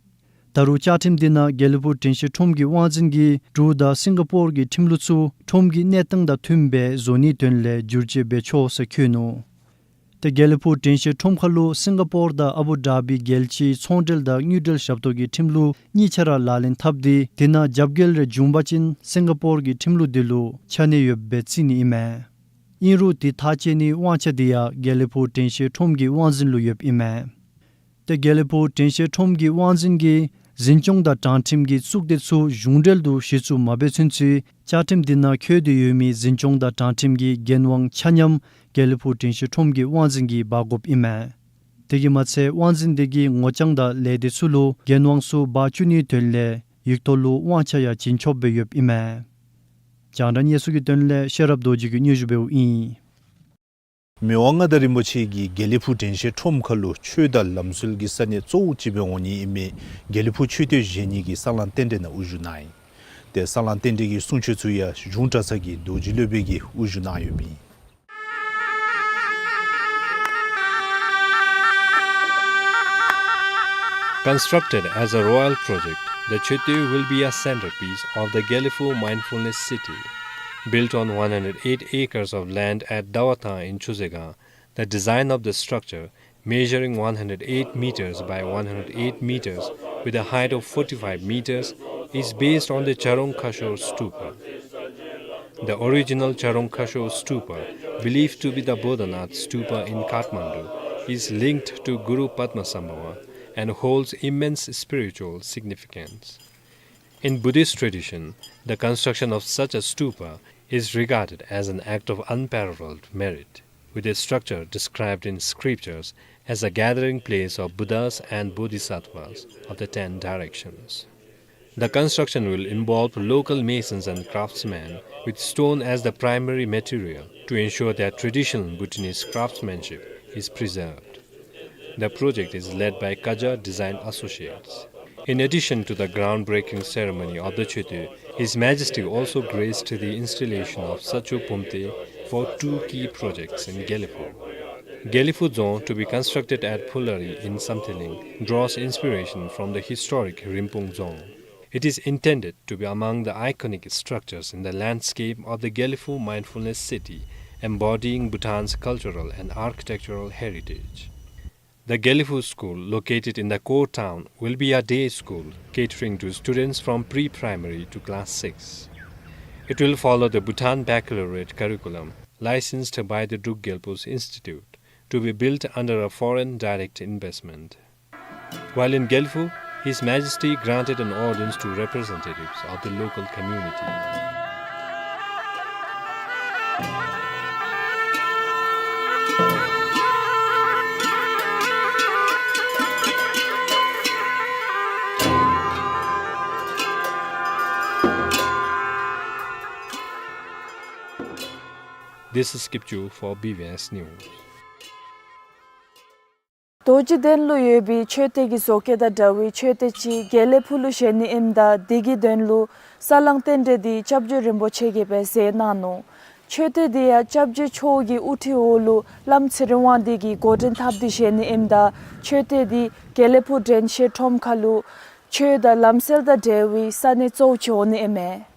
ད་རུང་བཅའ་ཁྲིམས་འདི་ནང་དགེ་ལེགས་ཕུག་དྲན་ཤེས་ཁྲོམ་གྱི་དབང་འཛིན་གྱིས་འབྲུག་དང་སིང་ག་པོར་གྱི་ཁྲིམས་ལུགས་ཚུ་ཁྲོམ་གྱི་གནས་སྟངས་དང་མཐུནམ་སྦེ་བཟོ་ནིའི་དོན་ལས་བསྒྱུར་བཅོས་འབད་ཆོག་ཟེར་འཁོད་ནུག། ཏེ་དགེ་ལེགས་ཕུག་དྲན་ཤེས་ཁྲོམ་ཁ་ལུ་སིང་ག་པོར་དང་ཨ་བུ་དཱ་བི་རྒྱལ་སྤྱིའི་ཚོང་འབྲེལ་དང་དངུལ་འབྲེལ་ཞབས་ཏོག་གི་ཁྲིམས་ལུགས་གཉིས་ཆ་ར་ལག་ལེན་འཐབ་སྟེ་དེ་ནང་རྒྱབ་འགལ་རེ་བྱུང་པ་ཅིན་སིང་ག་པོར་གྱི་ཁྲིམས་ལུགས་དེ་ལུ་ཆ་གནས་ཡོདཔ་སྦེ་བརྩི་ནི་ཨིན་མས། ཨིན་རུང་དེ་ཐག་བཅད་ནིའི་དབང་ཆ་དེ་ཡང་དགེ་ལེགས་ཕུག་དྲན་ཤེས་ཁྲོམ་གྱི་དབང་འཛིན་ལུ་ཡོདཔ་ཨིན་མས། ཏེ་དགེ་ལེགས་ཕུག་དྲན་ཤེས་ཁྲོམ་གྱི་དབང་འཛིན་གྱིས་འཛིན་སྐྱོང་དང་དྲང་ཁྲིམས་ཀྱི་གཙུག་སྡེ་ཚུ་གཞུང་འབྲེལ་དུ་གཞི་བཙུགས་མ་འབད་ཚུན་ཚོད་བཅའ་ཁྲིམས་དེ་ནང་འཁོད་དེ་ཡོད་མི་འཛིན་སྐྱོང་དང་དྲང་ཁྲིམས་ཀྱི་འགན་དབང་ཆ་མཉམ་དགེ་ལེགས་ཕུག་དྲན་ཤེས་ཁྲོམ་གྱི་དབང་འཛིན་གྱིས་འབག་དགོཔ་ཨིན་མས། དེ་གིས་མ་ཚད་དབང་འཛིན་དེ་གིས་ངོ་རྐྱང་དང་ལས་སྡེ་ཚུ་ལུ་འགན་དབང་ཚུ་འབག་བཅུག་ནིའི་དོན་ལས་ཡིག་ཐོག་ལུ་དབང་ཆ་ཡང་བྱིན་ཆོགཔ་སྦེ་ཡོདཔ་ཨིན་མས། རྒྱང་བསྒྲགས་གནས་ཚུལ་གྱི་དོན་ལས་ཤེས་རབ་རྡོ་རྗེ་གིས་སྙན་ཞུ་འབདཝ་ཨིན། མི་དབང་མངའ་བདག་རིན་པོ་ཆེ་གིས་དགེ་ལེགས་ཕུག་དྲན་ཤེས་ཁྲོམ་ཁ་ལུ་ཆོས་དང་ལམ་སྲོལ་གྱི་ས་གནས་གཙོ་བོ་ཅིག་སྦེ་འོང་ནི་ཨིན་མི་དགེ་ལེགས་ཕུག་མཆོད་རྟེན་བཞེངས་ནི་གི་ས་བསླང་རྟེན་འབྲེལ་ནང་དབུ་བཞུགས་གནང་ཡི། ཏེ་ས་བསླང་རྟེན་འབྲེལ་གྱི་གསུང་ཆོས་ཚུ་ཡང་གཞུང་གྲྭ་ཚང་གི་རྡོ་རྗེ་སློབ་དཔོན་གྱིས་དབུ་བཞུགས་གནང་ཡོདཔ་ཨིན། Constructed as a royal project, the Choetey will be a centerpiece of the Gelephu Mindfulness City. Built on one hundred eight acres of land at Dawathang in Choesegang, the design of the structure, measuring one hundred eight meters by one hundred eight meters with a height of forty-five meters, is based on the Charong Khashor Stupa. The original Charong Khashor Stupa, believed to be the Bodhanath Stupa in Kathmandu, is linked to Guru Padmasambhava and holds immense spiritual significance. In Buddhist tradition, the construction of such a stupa is regarded as an act of unparalleled merit, with a structure described in scriptures as a gathering place of Buddhas and Bodhisattvas of the ten directions. The construction will involve local masons and craftsmen with stone as the primary material to ensure that traditional Bhutanese craftsmanship is preserved. The project is led by Kaja Design Associates. In addition to the groundbreaking ceremony of the Choetey, His Majesty also graced the installation of Sacho Phomtey for two key projects in Gelephu. Gelephu Dzong, to be constructed at Phulari in Samthiling, draws inspiration from the historic Rinpung Dzong. It is intended to be among the iconic structures in the landscape of the Gelephu Mindfulness City, embodying Bhutan's cultural and architectural heritage. The Gelephu School, located in the core town, will be a day school catering to students from pre-primary to class six. It will follow the Bhutan Baccalaureate curriculum, licensed by the Druk Gyalpo's Institute, to be built under a foreign direct investment. While in Gelephu, His Majesty granted an audience to representatives of the local community. This is Kipchu for B V S News. རྡོ་རྗེ་གདན་ལུ་ཡོད་པའི་མཆོད་རྟེན་གྱི་བཟོ་བཀོད་དང་འདྲ་བའི་མཆོད་རྟེན་ཅིག་དགེ་ལེགས་ཕུག་ལུ་བཞེངས་ནི་ཨིནམ་ད་དེ་གི་དོན་ལུ་ས་བསླང་རྟེན་འབྲེལ་དེ་སྐྱབས་རྗེ་རིན་པོ་ཆེ་གིས་སྦེ་མཛད་གནང་ནུག། མཆོད་རྟེན་དེ་ཡང་སྐྱབས་རྗེ་མཆོག་གི་དབུ་ཁྲིད་འོག་ལུ་བླམ་ཚེ་རིང་དབང་འདུས་ཀྱིས་འགོ་འདྲེན་འཐབ་སྟེ་བཞེངས་ནི་ཨིནམ་ད་མཆོད་རྟེན་དེ་དགེ་ལེགས་ཕུག་དྲན་ཤེས་ཁྲོམ་ཁ་ལུ་ཆོས་དང་ལམ་སྲོལ་དང་འབྲེལ་བའི་ས་གནས་གཙོ་བོ་ཅིག་འོང་ནི་ཨིན་མས།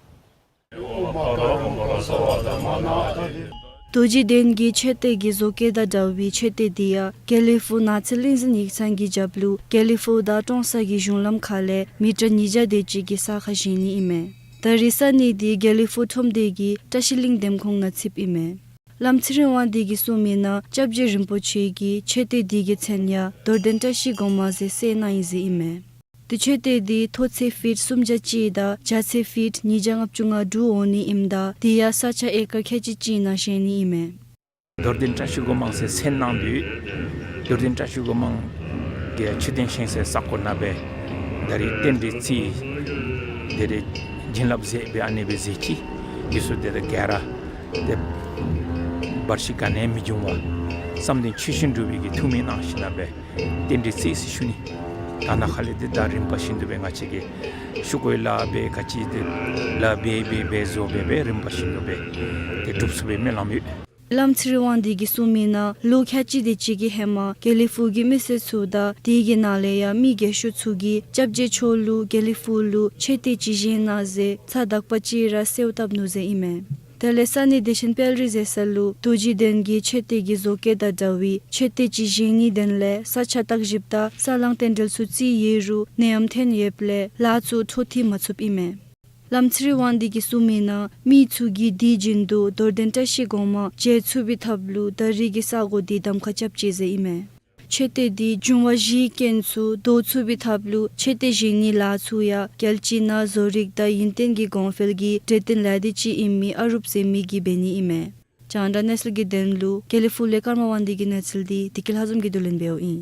རྡོ་རྗེ་གདན་གྱི་མཆོད་རྟེན་གྱི་བཟོ་བཀོད་དང་འདྲ་བའི་མཆོད་རྟེན་དེ་ཡང་དགེ་ལེགས་ཕུག་ནགས་ཚལ་གླིང་འཛིན་ཡིག་ཚང་གི་རྒྱབ་ལུ་དགེ་ལེགས་ཕུག་དང་ཀྲོང་གསར་གྱི་གཞུང་ལམ་ཁ་ལས་མི་ཊར་ཉིས་བརྒྱ་དེ་ཅིག་གི་ས་ཁར་བཞེངས་ནི་ཨིན་མས། ད་རེས་ས་གནས་དེ་དགེ་ལེགས་ཕུག་ཁྲོམ་སྡེ་གི་བཀྲ་ཤིས་གླིང་འདེམས་ཁོངས་ནང་ཚུདཔ་ཨིན་མས། བླམ་ཚེ་རིང་དབང་འདུས་ཀྱིས་གསུངས་མི་ནང་སྐྱབས་རྗེ་རིན་པོ་ཆེ་གིས་མཆོད་རྟེན་དེ་གི་མཚན་ཡང་རྡོར་གདན་བཀྲ་ཤིས་སྒོ་མང་ཟེར་གསོལ་གནང་ཡི་ཟེར་ཨིན་མས། དེ་མཆོད་རྟེན་དེ་མཐོ་ཚད་ཕིཊ་སུམ་བརྒྱ་གཅིག་དང་རྒྱ་ཚད་ཕིཊ་ཉིས་བརྒྱ་ལྔ་བཅུ་ང་དྲུག་འོང་ནི་ཨིནམ་ད་དེ་ཡང་ས་ཆ་ཨེ་ཀར་ཁལ་གཅིག་གཅིག་ནང་བཞེངས་ནི་ཨིན་མས། རྡོར་གདན་བཀྲ་ཤིས་སྒོ་མང་ཟེར་མཚན་གནང་དོ། རྡོར་གདན་བཀྲ་ཤིས་སྒོ་མང་གི་མཆོད་རྟེན་བཞེངས་སའི་ས་གོ་ནང་སྦེ་ད་རེས་རྟེན་འབྲེལ་རྩིས་དེ་རེས་བྱིན་རླབས་མཛད་སྦེ་ཨ་ནི་སྦེ་མཛད་ཅི། འདི་ཚུ་དེ་ད་ག་ར་དེ་བར་ཆད་ག་ནི་མི་འབྱུང་བར་བསམ་དོན་ཆོས་བཞིན་འགྲུབ་པའི་གི་ཐུགས་སྨོན་གནང་ཞིནམ་ལས་རྟེན་འབྲེལ་རྩིས་ཟེར་ཞུ་ནི། ད་ནཱ་ཁ་ལས་དེ་ད་རིམ་པ་བཞིན་དུ་སྦེ་ང་བཅས་ཀྱིས་ཤུགས་ཀོ་ལཱ་འབད་ག་ཅི་དེ་ལཱ་འབད་འབད་འབད་བཟོ་འབད་འབད་རིམ་པ་བཞིན་དུ་སྦེ་དེ་འགྲུབ་ཚུགས་པའི་སྨོན་ལམ་ཡོད། བླམ་ཚེ་རིང་དབང་འདུས་ཀྱིས་གསུངས་མི་ནང་ལོ་ཁལ་གཅིག་དེ་ཅིག་གི་ཧེ་མ་དགེ་ལེགས་ཕུག་གི་མི་སེར་ཚུ་དང་དེ་གི་ནང་ལས་ཡང་མི་རྒས་ཤོས་ཚུ་གིས་སྐྱབས་རྗེ་མཆོག་ལུ་དགེ་ལེགས་ཕུག་ལུ་མཆོད་རྟེན་ཅིག་བཞེངས་གནང་ཟེར་ཚར་དག་པ་ཅིག་ར་གསོལཝ་བཏབ་ནུག་ཟེར་ཨིན་མས། དེ་ལས་ས་གནས་བདེ་ཆེན་དཔལ་རི་ཟེར་ས་ལུ་རྡོ་རྗེ་གདན་གྱི་མཆོད་རྟེན་གྱི་བཟོ་བཀོད་དང་འདྲ་བའི་མཆོད་རྟེན་ཅིག་བཞེངས་ནིའི་དོན་ལས་ས་ཆ་བརྟག་ཞིབ་དང་ས་བསླང་རྟེན་འབྲེལ་ཚུ་རྩིས་ཡོད་རུང་ནད་ཡམས་ཐོན་ཡོདཔ་ལས་ལཱ་ཚུ་འཕྲོ་མཐུད་མ་ཚུགསཔ་ཨིན་མས། ལམ་སྲི་ཝང་འདི་གིས་གསུངས་མིའི་ནང་མི་ཚུ་གིས་དུས་རྒྱུན་དུ་རྡོར་གདན་བཀྲ་ཤིས་སྒོ་མོ་མཇལ་ཚུགས་པའི་ཐབས་ལུ་ད་རེས་ཀྱི་ས་གོ་འདི་གདམ་ཁ་རྐྱབ་ཅི་ཟེར་ཨིན་མས། མཆོད་རྟེན་འདི་འབྱུང་བ་བཞིའི་རྐྱེན་ཚུ་བཟློག་ཚུགས་པའི་ཐབས་ལུ་མཆོད་རྟེན་བཞེངས་ནིའི་ལཱ་ཚུ་ཡང་རྒྱལ་སྤྱི་ནང་བཟོ་རིག་དང་ཡུན་བརྟན་གྱི་གོང་འཕེལ་གྱི་གྲོས་བསྟུན་ལས་སྡེ་ཅིག་ཨིན་མི་ཨ་རུབ་ཟེར་མི་གིས་འབད་ནི་ཨིན་མས། རྒྱང་བསྒྲགས་གནས་ཚུལ་གྱི་དོན་ལུ་དགེ་ལེགས་ཕུག་ལས་ཀརྨ་དབང་འདུས་ཀྱི་གནས་ཚུལ་འདི་བདེ་སྐྱིད་ལྷ་འཛོམས་ཀྱིས་བསྡུ་ལེན་འབདཝ་ཨིན།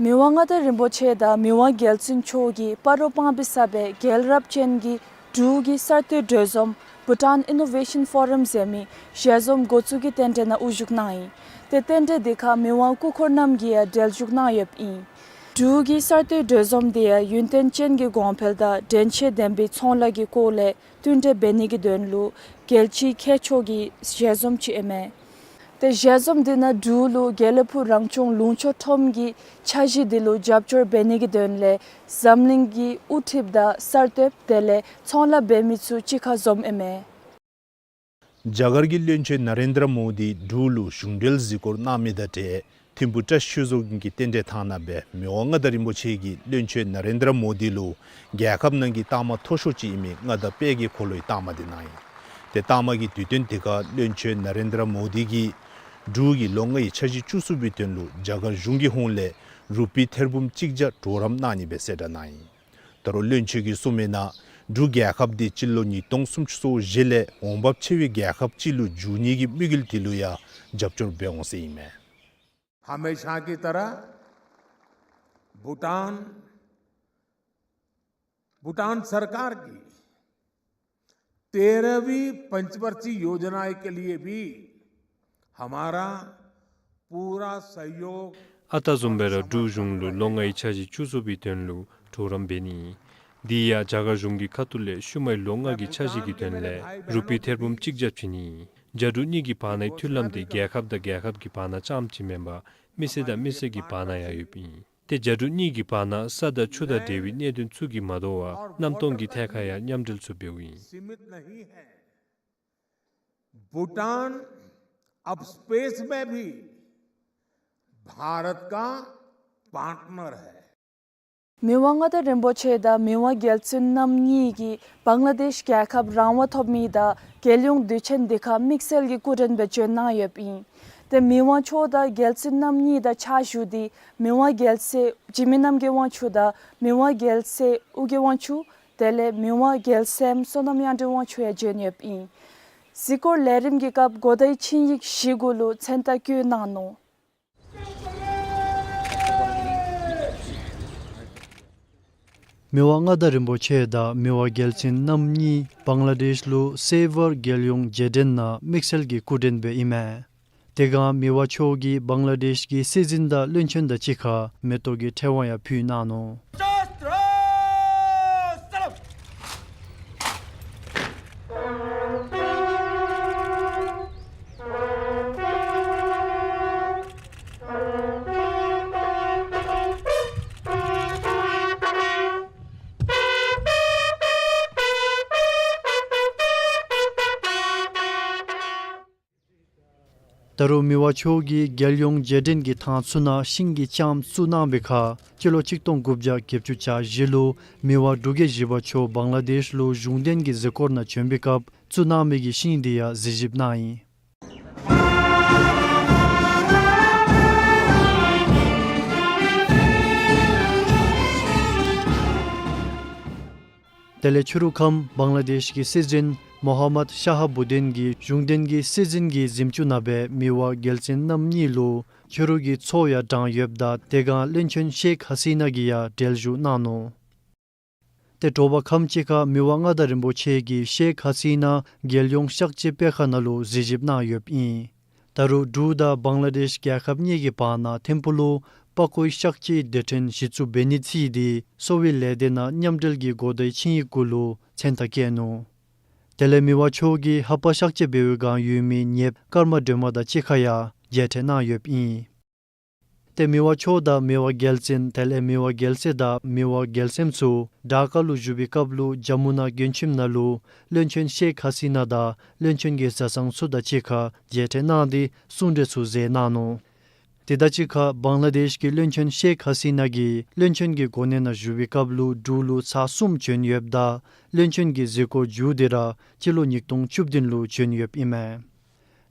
མི་དབང་མངའ་བདག་རིན་པོ་ཆེ་དང་མི་དབང་རྒྱལ་བཙུན་མཆོག་གིས་སྤ་རོ་སྤང་སྦིས་ས་སྦེ་རྒྱལ་རབས་ཅན་གྱི་འབྲུག་གི་གསར་གཏོད་གྲོས་འཛོམས་Bhutan Innovation Forum ཟེར་མི་ཞལ་འཛོམས་འགོ་བཙུགས་ཀྱི་རྟེན་འབྲེལ་ནང་དབུ་བཞུགས་གནང་ཡི། ཏེ་རྟེན་འབྲེལ་འདི་ཁར་མི་དབང་སྐུ་འཁོར་རྣམས་ཀྱིས་ཡང་གྲལ་བཞུགས་གནང་ཡོདཔ་ཨིན། འབྲུག་གི་གསར་གཏོད་གྲོས་འཛོམས་འདི་ཡང་ཡུན་བརྟན་ཅན་གྱི་གོང་འཕེལ་དང་འདྲེན་ཤེས་ལྡན་པའི་ཚོང་ལཱ་གི་སྐོར་ལས་བསྟུན་གྲོས་འབད་ནི་གི་དོན་ལུ་རྒྱལ་སྤྱིའི་མཁས་མཆོག་གི་ཞལ་འཛོམས་ཅིག་ཨིན་མས། ཏེ་ཞལ་འཛོམས་འདི་ནང་འབྲུག་ལུ་དགེ་ལེགས་ཕུག་རང་སྐྱོང་ལུང་ཕྱོགས་ཁྲོམ་གྱི་འཆར་གཞི་འདི་ལུ་རྒྱབ་སྐྱོར་འབད་ནི་གི་དོན་ལས་འཛམ་གླིང་གི་དབུ་ཁྲིདཔ་དང་གསར་གཏོདཔ་དེ་ལས་ཚོང་ལཱ་འབད་མི་ཚུ་གཅིག་ཁར་འཛོམས་ཨིན་མས། རྒྱ་གར་གྱི་བློན་ཆེན་ན་རེན་དྲ་མོ་དི་འབྲུག་ལུ་གཞུང་འབྲེལ་གཟིགས་སྐོར་གནང་མི་དང་འབྲེལ་ཐིམ་ཕུ་བཀྲ་ཤིས་ཆོས་རྫོང་གི་རྟེན་འབྲེལ་ཐང་ནང་སྦེ་མི་དབང་མངའ་བདག་རིན་པོ་ཆེ་གིས་བློན་ཆེན་ན་རེན་དྲ་མོ་དི་ལུ་རྒྱལ་ཁབ་ནང་གི་རྟགས་མ་མཐོ་ཤོས་ཅིག་ཨིན་མི་མངའ་བདག་དཔལ་གྱི་འཁོར་ལོའི་རྟགས་མ་འདི་གནང་ཡི། ཏེ་རྟགས་མ་གི་དུས་སྟོན་འདི་ཁར་བློན་ཆེན་ན་རེན་དྲ་མོ་དི་གིས་འབྲུག་གི་ལོ་ལྔའི་འཆར་གཞི་བཅུ་གསུམ་པའི་དོན་ལུ་རྒྱ་གར་གཞུང་གི་ཧོངས་ལས་རུ་པི་ཐེར་འབུམ་གཅིག་བརྒྱ་གྲོགས་རམ་གནང་ནི་སྦེ་གསལ་བསྒྲགས་གནང་ཡི། ད་རུང་བློན་ཆེན་གྱིས་གསུངས་མིའི་ནང་འབྲུག་རྒྱལ་ཁབ་འདི་སྤྱི་ལོ་ཉིས་སྟོང་སུམ་ཅུ་སོ་བཞི་ལས་འོང་འབབ་ཆེ་བའི་རྒྱལ་ཁབ་ཅིག་ལུ་འགྱུར་ནི་གི་དམིགས་ཡུལ་འདི་ལུ་ཡང་རྒྱབ་སྐྱོར་འབད་འོང་ཟེར་ཨིན་མས། हमेशा की तरह भूटान, भूटान सरकार की तेरहवीं पंचवर्षीय योजना के लिए भी हमारा पूरा सहयोग ཨ་རྟག་བཟུམ་སྦེ་ར་འབྲུག་གཞུང་ལུ་ལོ་ལྔའི་འཆར་གཞི་བཅུ་གསུམ་པའི་དོན་ལུ་གྲོགས་རམ་འབད་ནི། དེ་ཡང་རྒྱ་གར་གཞུང་གི་ཁ་ཐུག་ལས་ཤུལ་མའི་ལོ་ལྔ་གི་འཆར་གཞི་གི་དོན་ལས་རུ་པི་ཐེར་འབུམ་གཅིག་བརྒྱ་བྱིན་ནི། རྒྱ་འབྲུག་གཉིས་ཀྱི་བར་ནའི་མཐུན་ལམ་འདི་རྒྱལ་ཁབ་དང་རྒྱལ་ཁབ་ཀྱི་བར་ན་རྐྱངམ་ཅིག་མེན་པར་མི་སེར་དང་མི་སེར་གྱི་བར་ན་ཡང་ཡོདཔ་ཨིན། ཏེ་རྒྱ་འབྲུག་གཉིས་ཀྱི་བར་ན་ས་དང་ཆུ་དང་འབྲེལ་བའི་གནད་དོན་ཚུ་གིས་མ་དོ་བར་གནམ་སྟོང་གི་ཐད་ཁར་ཡང་མཉམ་འབྲེལ་ཚུ་འབདཝ་ཨིན། भूटान अब स्पेस में भी भारत का पार्टनर है। མི་དབང་མངའ་བདག་རིན་པོ་ཆེ་དང་མི་དབང་རྒྱལ་བཙུན་རྣམ་གཉིས་ཀྱིས་བང་ལ་དེཤ་རྒྱལ་ཁབ་རང་དབང་ཐོབ་མི་དང་རྒྱལ་ཡོངས་དུས་ཆེན་འདི་ཁར་དམིགས་བསལ་གྱི་སྐུ་མགྲོན་སྦེ་བྱོན་གནང་ཡོདཔ་ཨིན། ཏེ་མི་དབང་མཆོག་དང་རྒྱལ་བཙུན་རྣམ་གཉིས་དང་ཕྱག་ཞུ་སྟེ་མི་དབང་རྒྱལ་སྲས་འཇིགས་མེད་རྣམ་རྒྱལ་དབང་ཕྱུག་དང་མི་དབང་རྒྱལ་སྲས་ཨོ་རྒྱན་དབང་ཕྱུག་དེ་ལས་མི་དབང་རྒྱལ་མཚན་བསོད་ནམས་དབྱངས་སྒྲོན་དབང་ཕྱུག་ཡང་བྱོན་ཡོདཔ་ཨིན། གཟིགས་སྐོར་ལས་རིམ་གྱི་སྐབས་གོ་བརྡའི་ཆིངས་ཡིག་བཞི་གུ་ལུ་མཚན་རྟགས་བཀོད་གནང་ནུག། མི་དབང་མངའ་བདག་རིན་པོ་ཆེ་དང་མི་དབང་རྒྱལ་བཙུན་རྣམ་གཉིས་བང་ལ་དེཤ་ལུ་སེ་ཝར་རྒྱལ་ཡོངས་རྗེས་དྲན་ནང་དམིགས་བསལ་གྱི་སྐུ་མགྲོན་སྦེ་ཨིན་མས། དེ་སྒང་མི་དབང་མཆོག་གིས་བང་ལ་དེཤ་གི་སྲིད་འཛིན་དང་བློན་ཆེན་དང་གཅིག་ཁར་མེ་ཏོག་གི་ཕྲེང་བ་ཡང་ཕུལ་གནང་ནུག། ད་རུང་མི་དབང་མཆོག་གིས་རྒྱལ་ཡོངས་རྗེས་དྲན་གྱི་ཐང་ཚུ་ནང་ཤིང་གི་ལྕངམ་བཙུགས་གནང་བའི་ཁར་སྤྱི་ལོ་ཆིག་སྟོང་དགུ་བརྒྱ་བརྒྱད་ཅུ་གྱ་བཞི་ལུ་མི་དབང་འབྲུག་རྒྱལ་བཞི་པ་མཆོག་བང་ལ་དེཤ་ལུ་གཞུང་དོན་གྱི་གཟིགས་སྐོར་ནང་བྱོན་པའི་སྐབས་བཙུགས་གནང་མི་གི་ཤིང་འདི་ཡང་གཟིགས་ཞིབ་གནང་ཡི། དེ་ལས་ཕྱི་རུ་ཁམས་བང་ལ་དེཤ་གི་སྲིད་འཛིན་མོ་ཧམ་མད་ཤ་ཧ་བུ་དིན་གྱིས་གཞུང་དོན་གྱི་སྲིད་འཛིན་གྱི་གཟིམ་ཅུང་ནང་སྦེ་མི་དབང་རྒྱལ་བཙུན་རྣམ་གཉིས་ལུ་ཕྱི་རུ་གི་ཚོགས་ཡང་དྲངས་ཡོདཔ་ད་དེ་སྒང་བློན་ཆེན་ཤེཁ་ཧ་སི་ན་གིས་ཡང་གྲལ་བཞུགས་གནང་ནུག། ཏེ་དྲོ་པ་ཁམས་ཅིག་ཁར་མི་དབང་མངའ་བདག་རིན་པོ་ཆེ་གིས་ཤེཁ་ཧ་སི་ན་རྒྱལ་ཡོངས་གཤག་བཅོས་སྤེལ་ཁང་ནང་ལུ་གཟིགས་ཞིབ་གནང་ཡོདཔ་ཨིན། ད་རུང་འབྲུག་དང་བང་ལ་དེཤ་རྒྱལ་ཁབ་གཉིས་ཀྱི་བར་ན་ཐིམ་ཕུ་ལུ་པགས་ཀོའི་གཤག་བཅོས་སྡེ་ཕྲན་གཞི་བཙུགས་འབད་ནི་ཚུ་འདི་གསོ་བའི་ལས་སྡེ་ནང་མཉམ་འབྲེལ་གྱི་གོ་བརྡའི་ཆིངས་ཡིག་གུ་ལུ་མཚན་རྟགས་བཀོད་ནུག། དེ་ལས་མི་དབང་མཆོག་གིས་ལྷ་པ་གཤག་བཅོས་འབད་བའི་སྒང་ཡོད་མི་ཉེཔ་ཀརྨ་སྒྲོལ་མ་དང་གཅིག་ཁར་ཡང་མཇལ་འཕྲད་གནང་ཡོདཔ་ཨིན། ཏེ་མི་དབང་མཆོག་དང་མི་དབང་རྒྱལ་བཙུན་དེ་ལས་མི་དབང་རྒྱལ་སྲས་དང་མི་དབང་རྒྱལ་མཚན་ཚུ་ཌ་ཀ་ལུ་བཞུགས་པའི་སྐབས་ལུ་ཇ་མུ་ན་མགྲོན་ཁྱིམ་ནང་ལུ་བློན་ཆེན་ཤེག་ཧ་སི་ན་དང་བློན་ཆེན་གྱི་བཟའ་ཚང་ཚུ་དང་གཅིག་ཁར་མཇལ་འཕྲད་གནང་སྟེ་གསུང་གྲོས་ཚུ་མཛད་གནང་ནུག། དེ་དང་གཅིག་ཁར་བང་ལ་དེཤ་གི་བློན་ཆེན་ཤེག་ཧ་སི་ན་གིས་བློན་ཆེན་གྱི་གོ་གནས་ནང་བཞུགས་པའི་སྐབས་ལུ་འབྲུག་ལུ་ཚར་གསུམ་བྱོན་ཡོདཔ་ད་བློན་ཆེན་གྱི་གཟིགས་སྐོར་མཇུག་སྟེ་ར་སྤྱི་ལོ་ཉིས་སྟོང་བཅུ་བདུན་ལུ་བྱོན་ཡོདཔ་ཨིན་མས།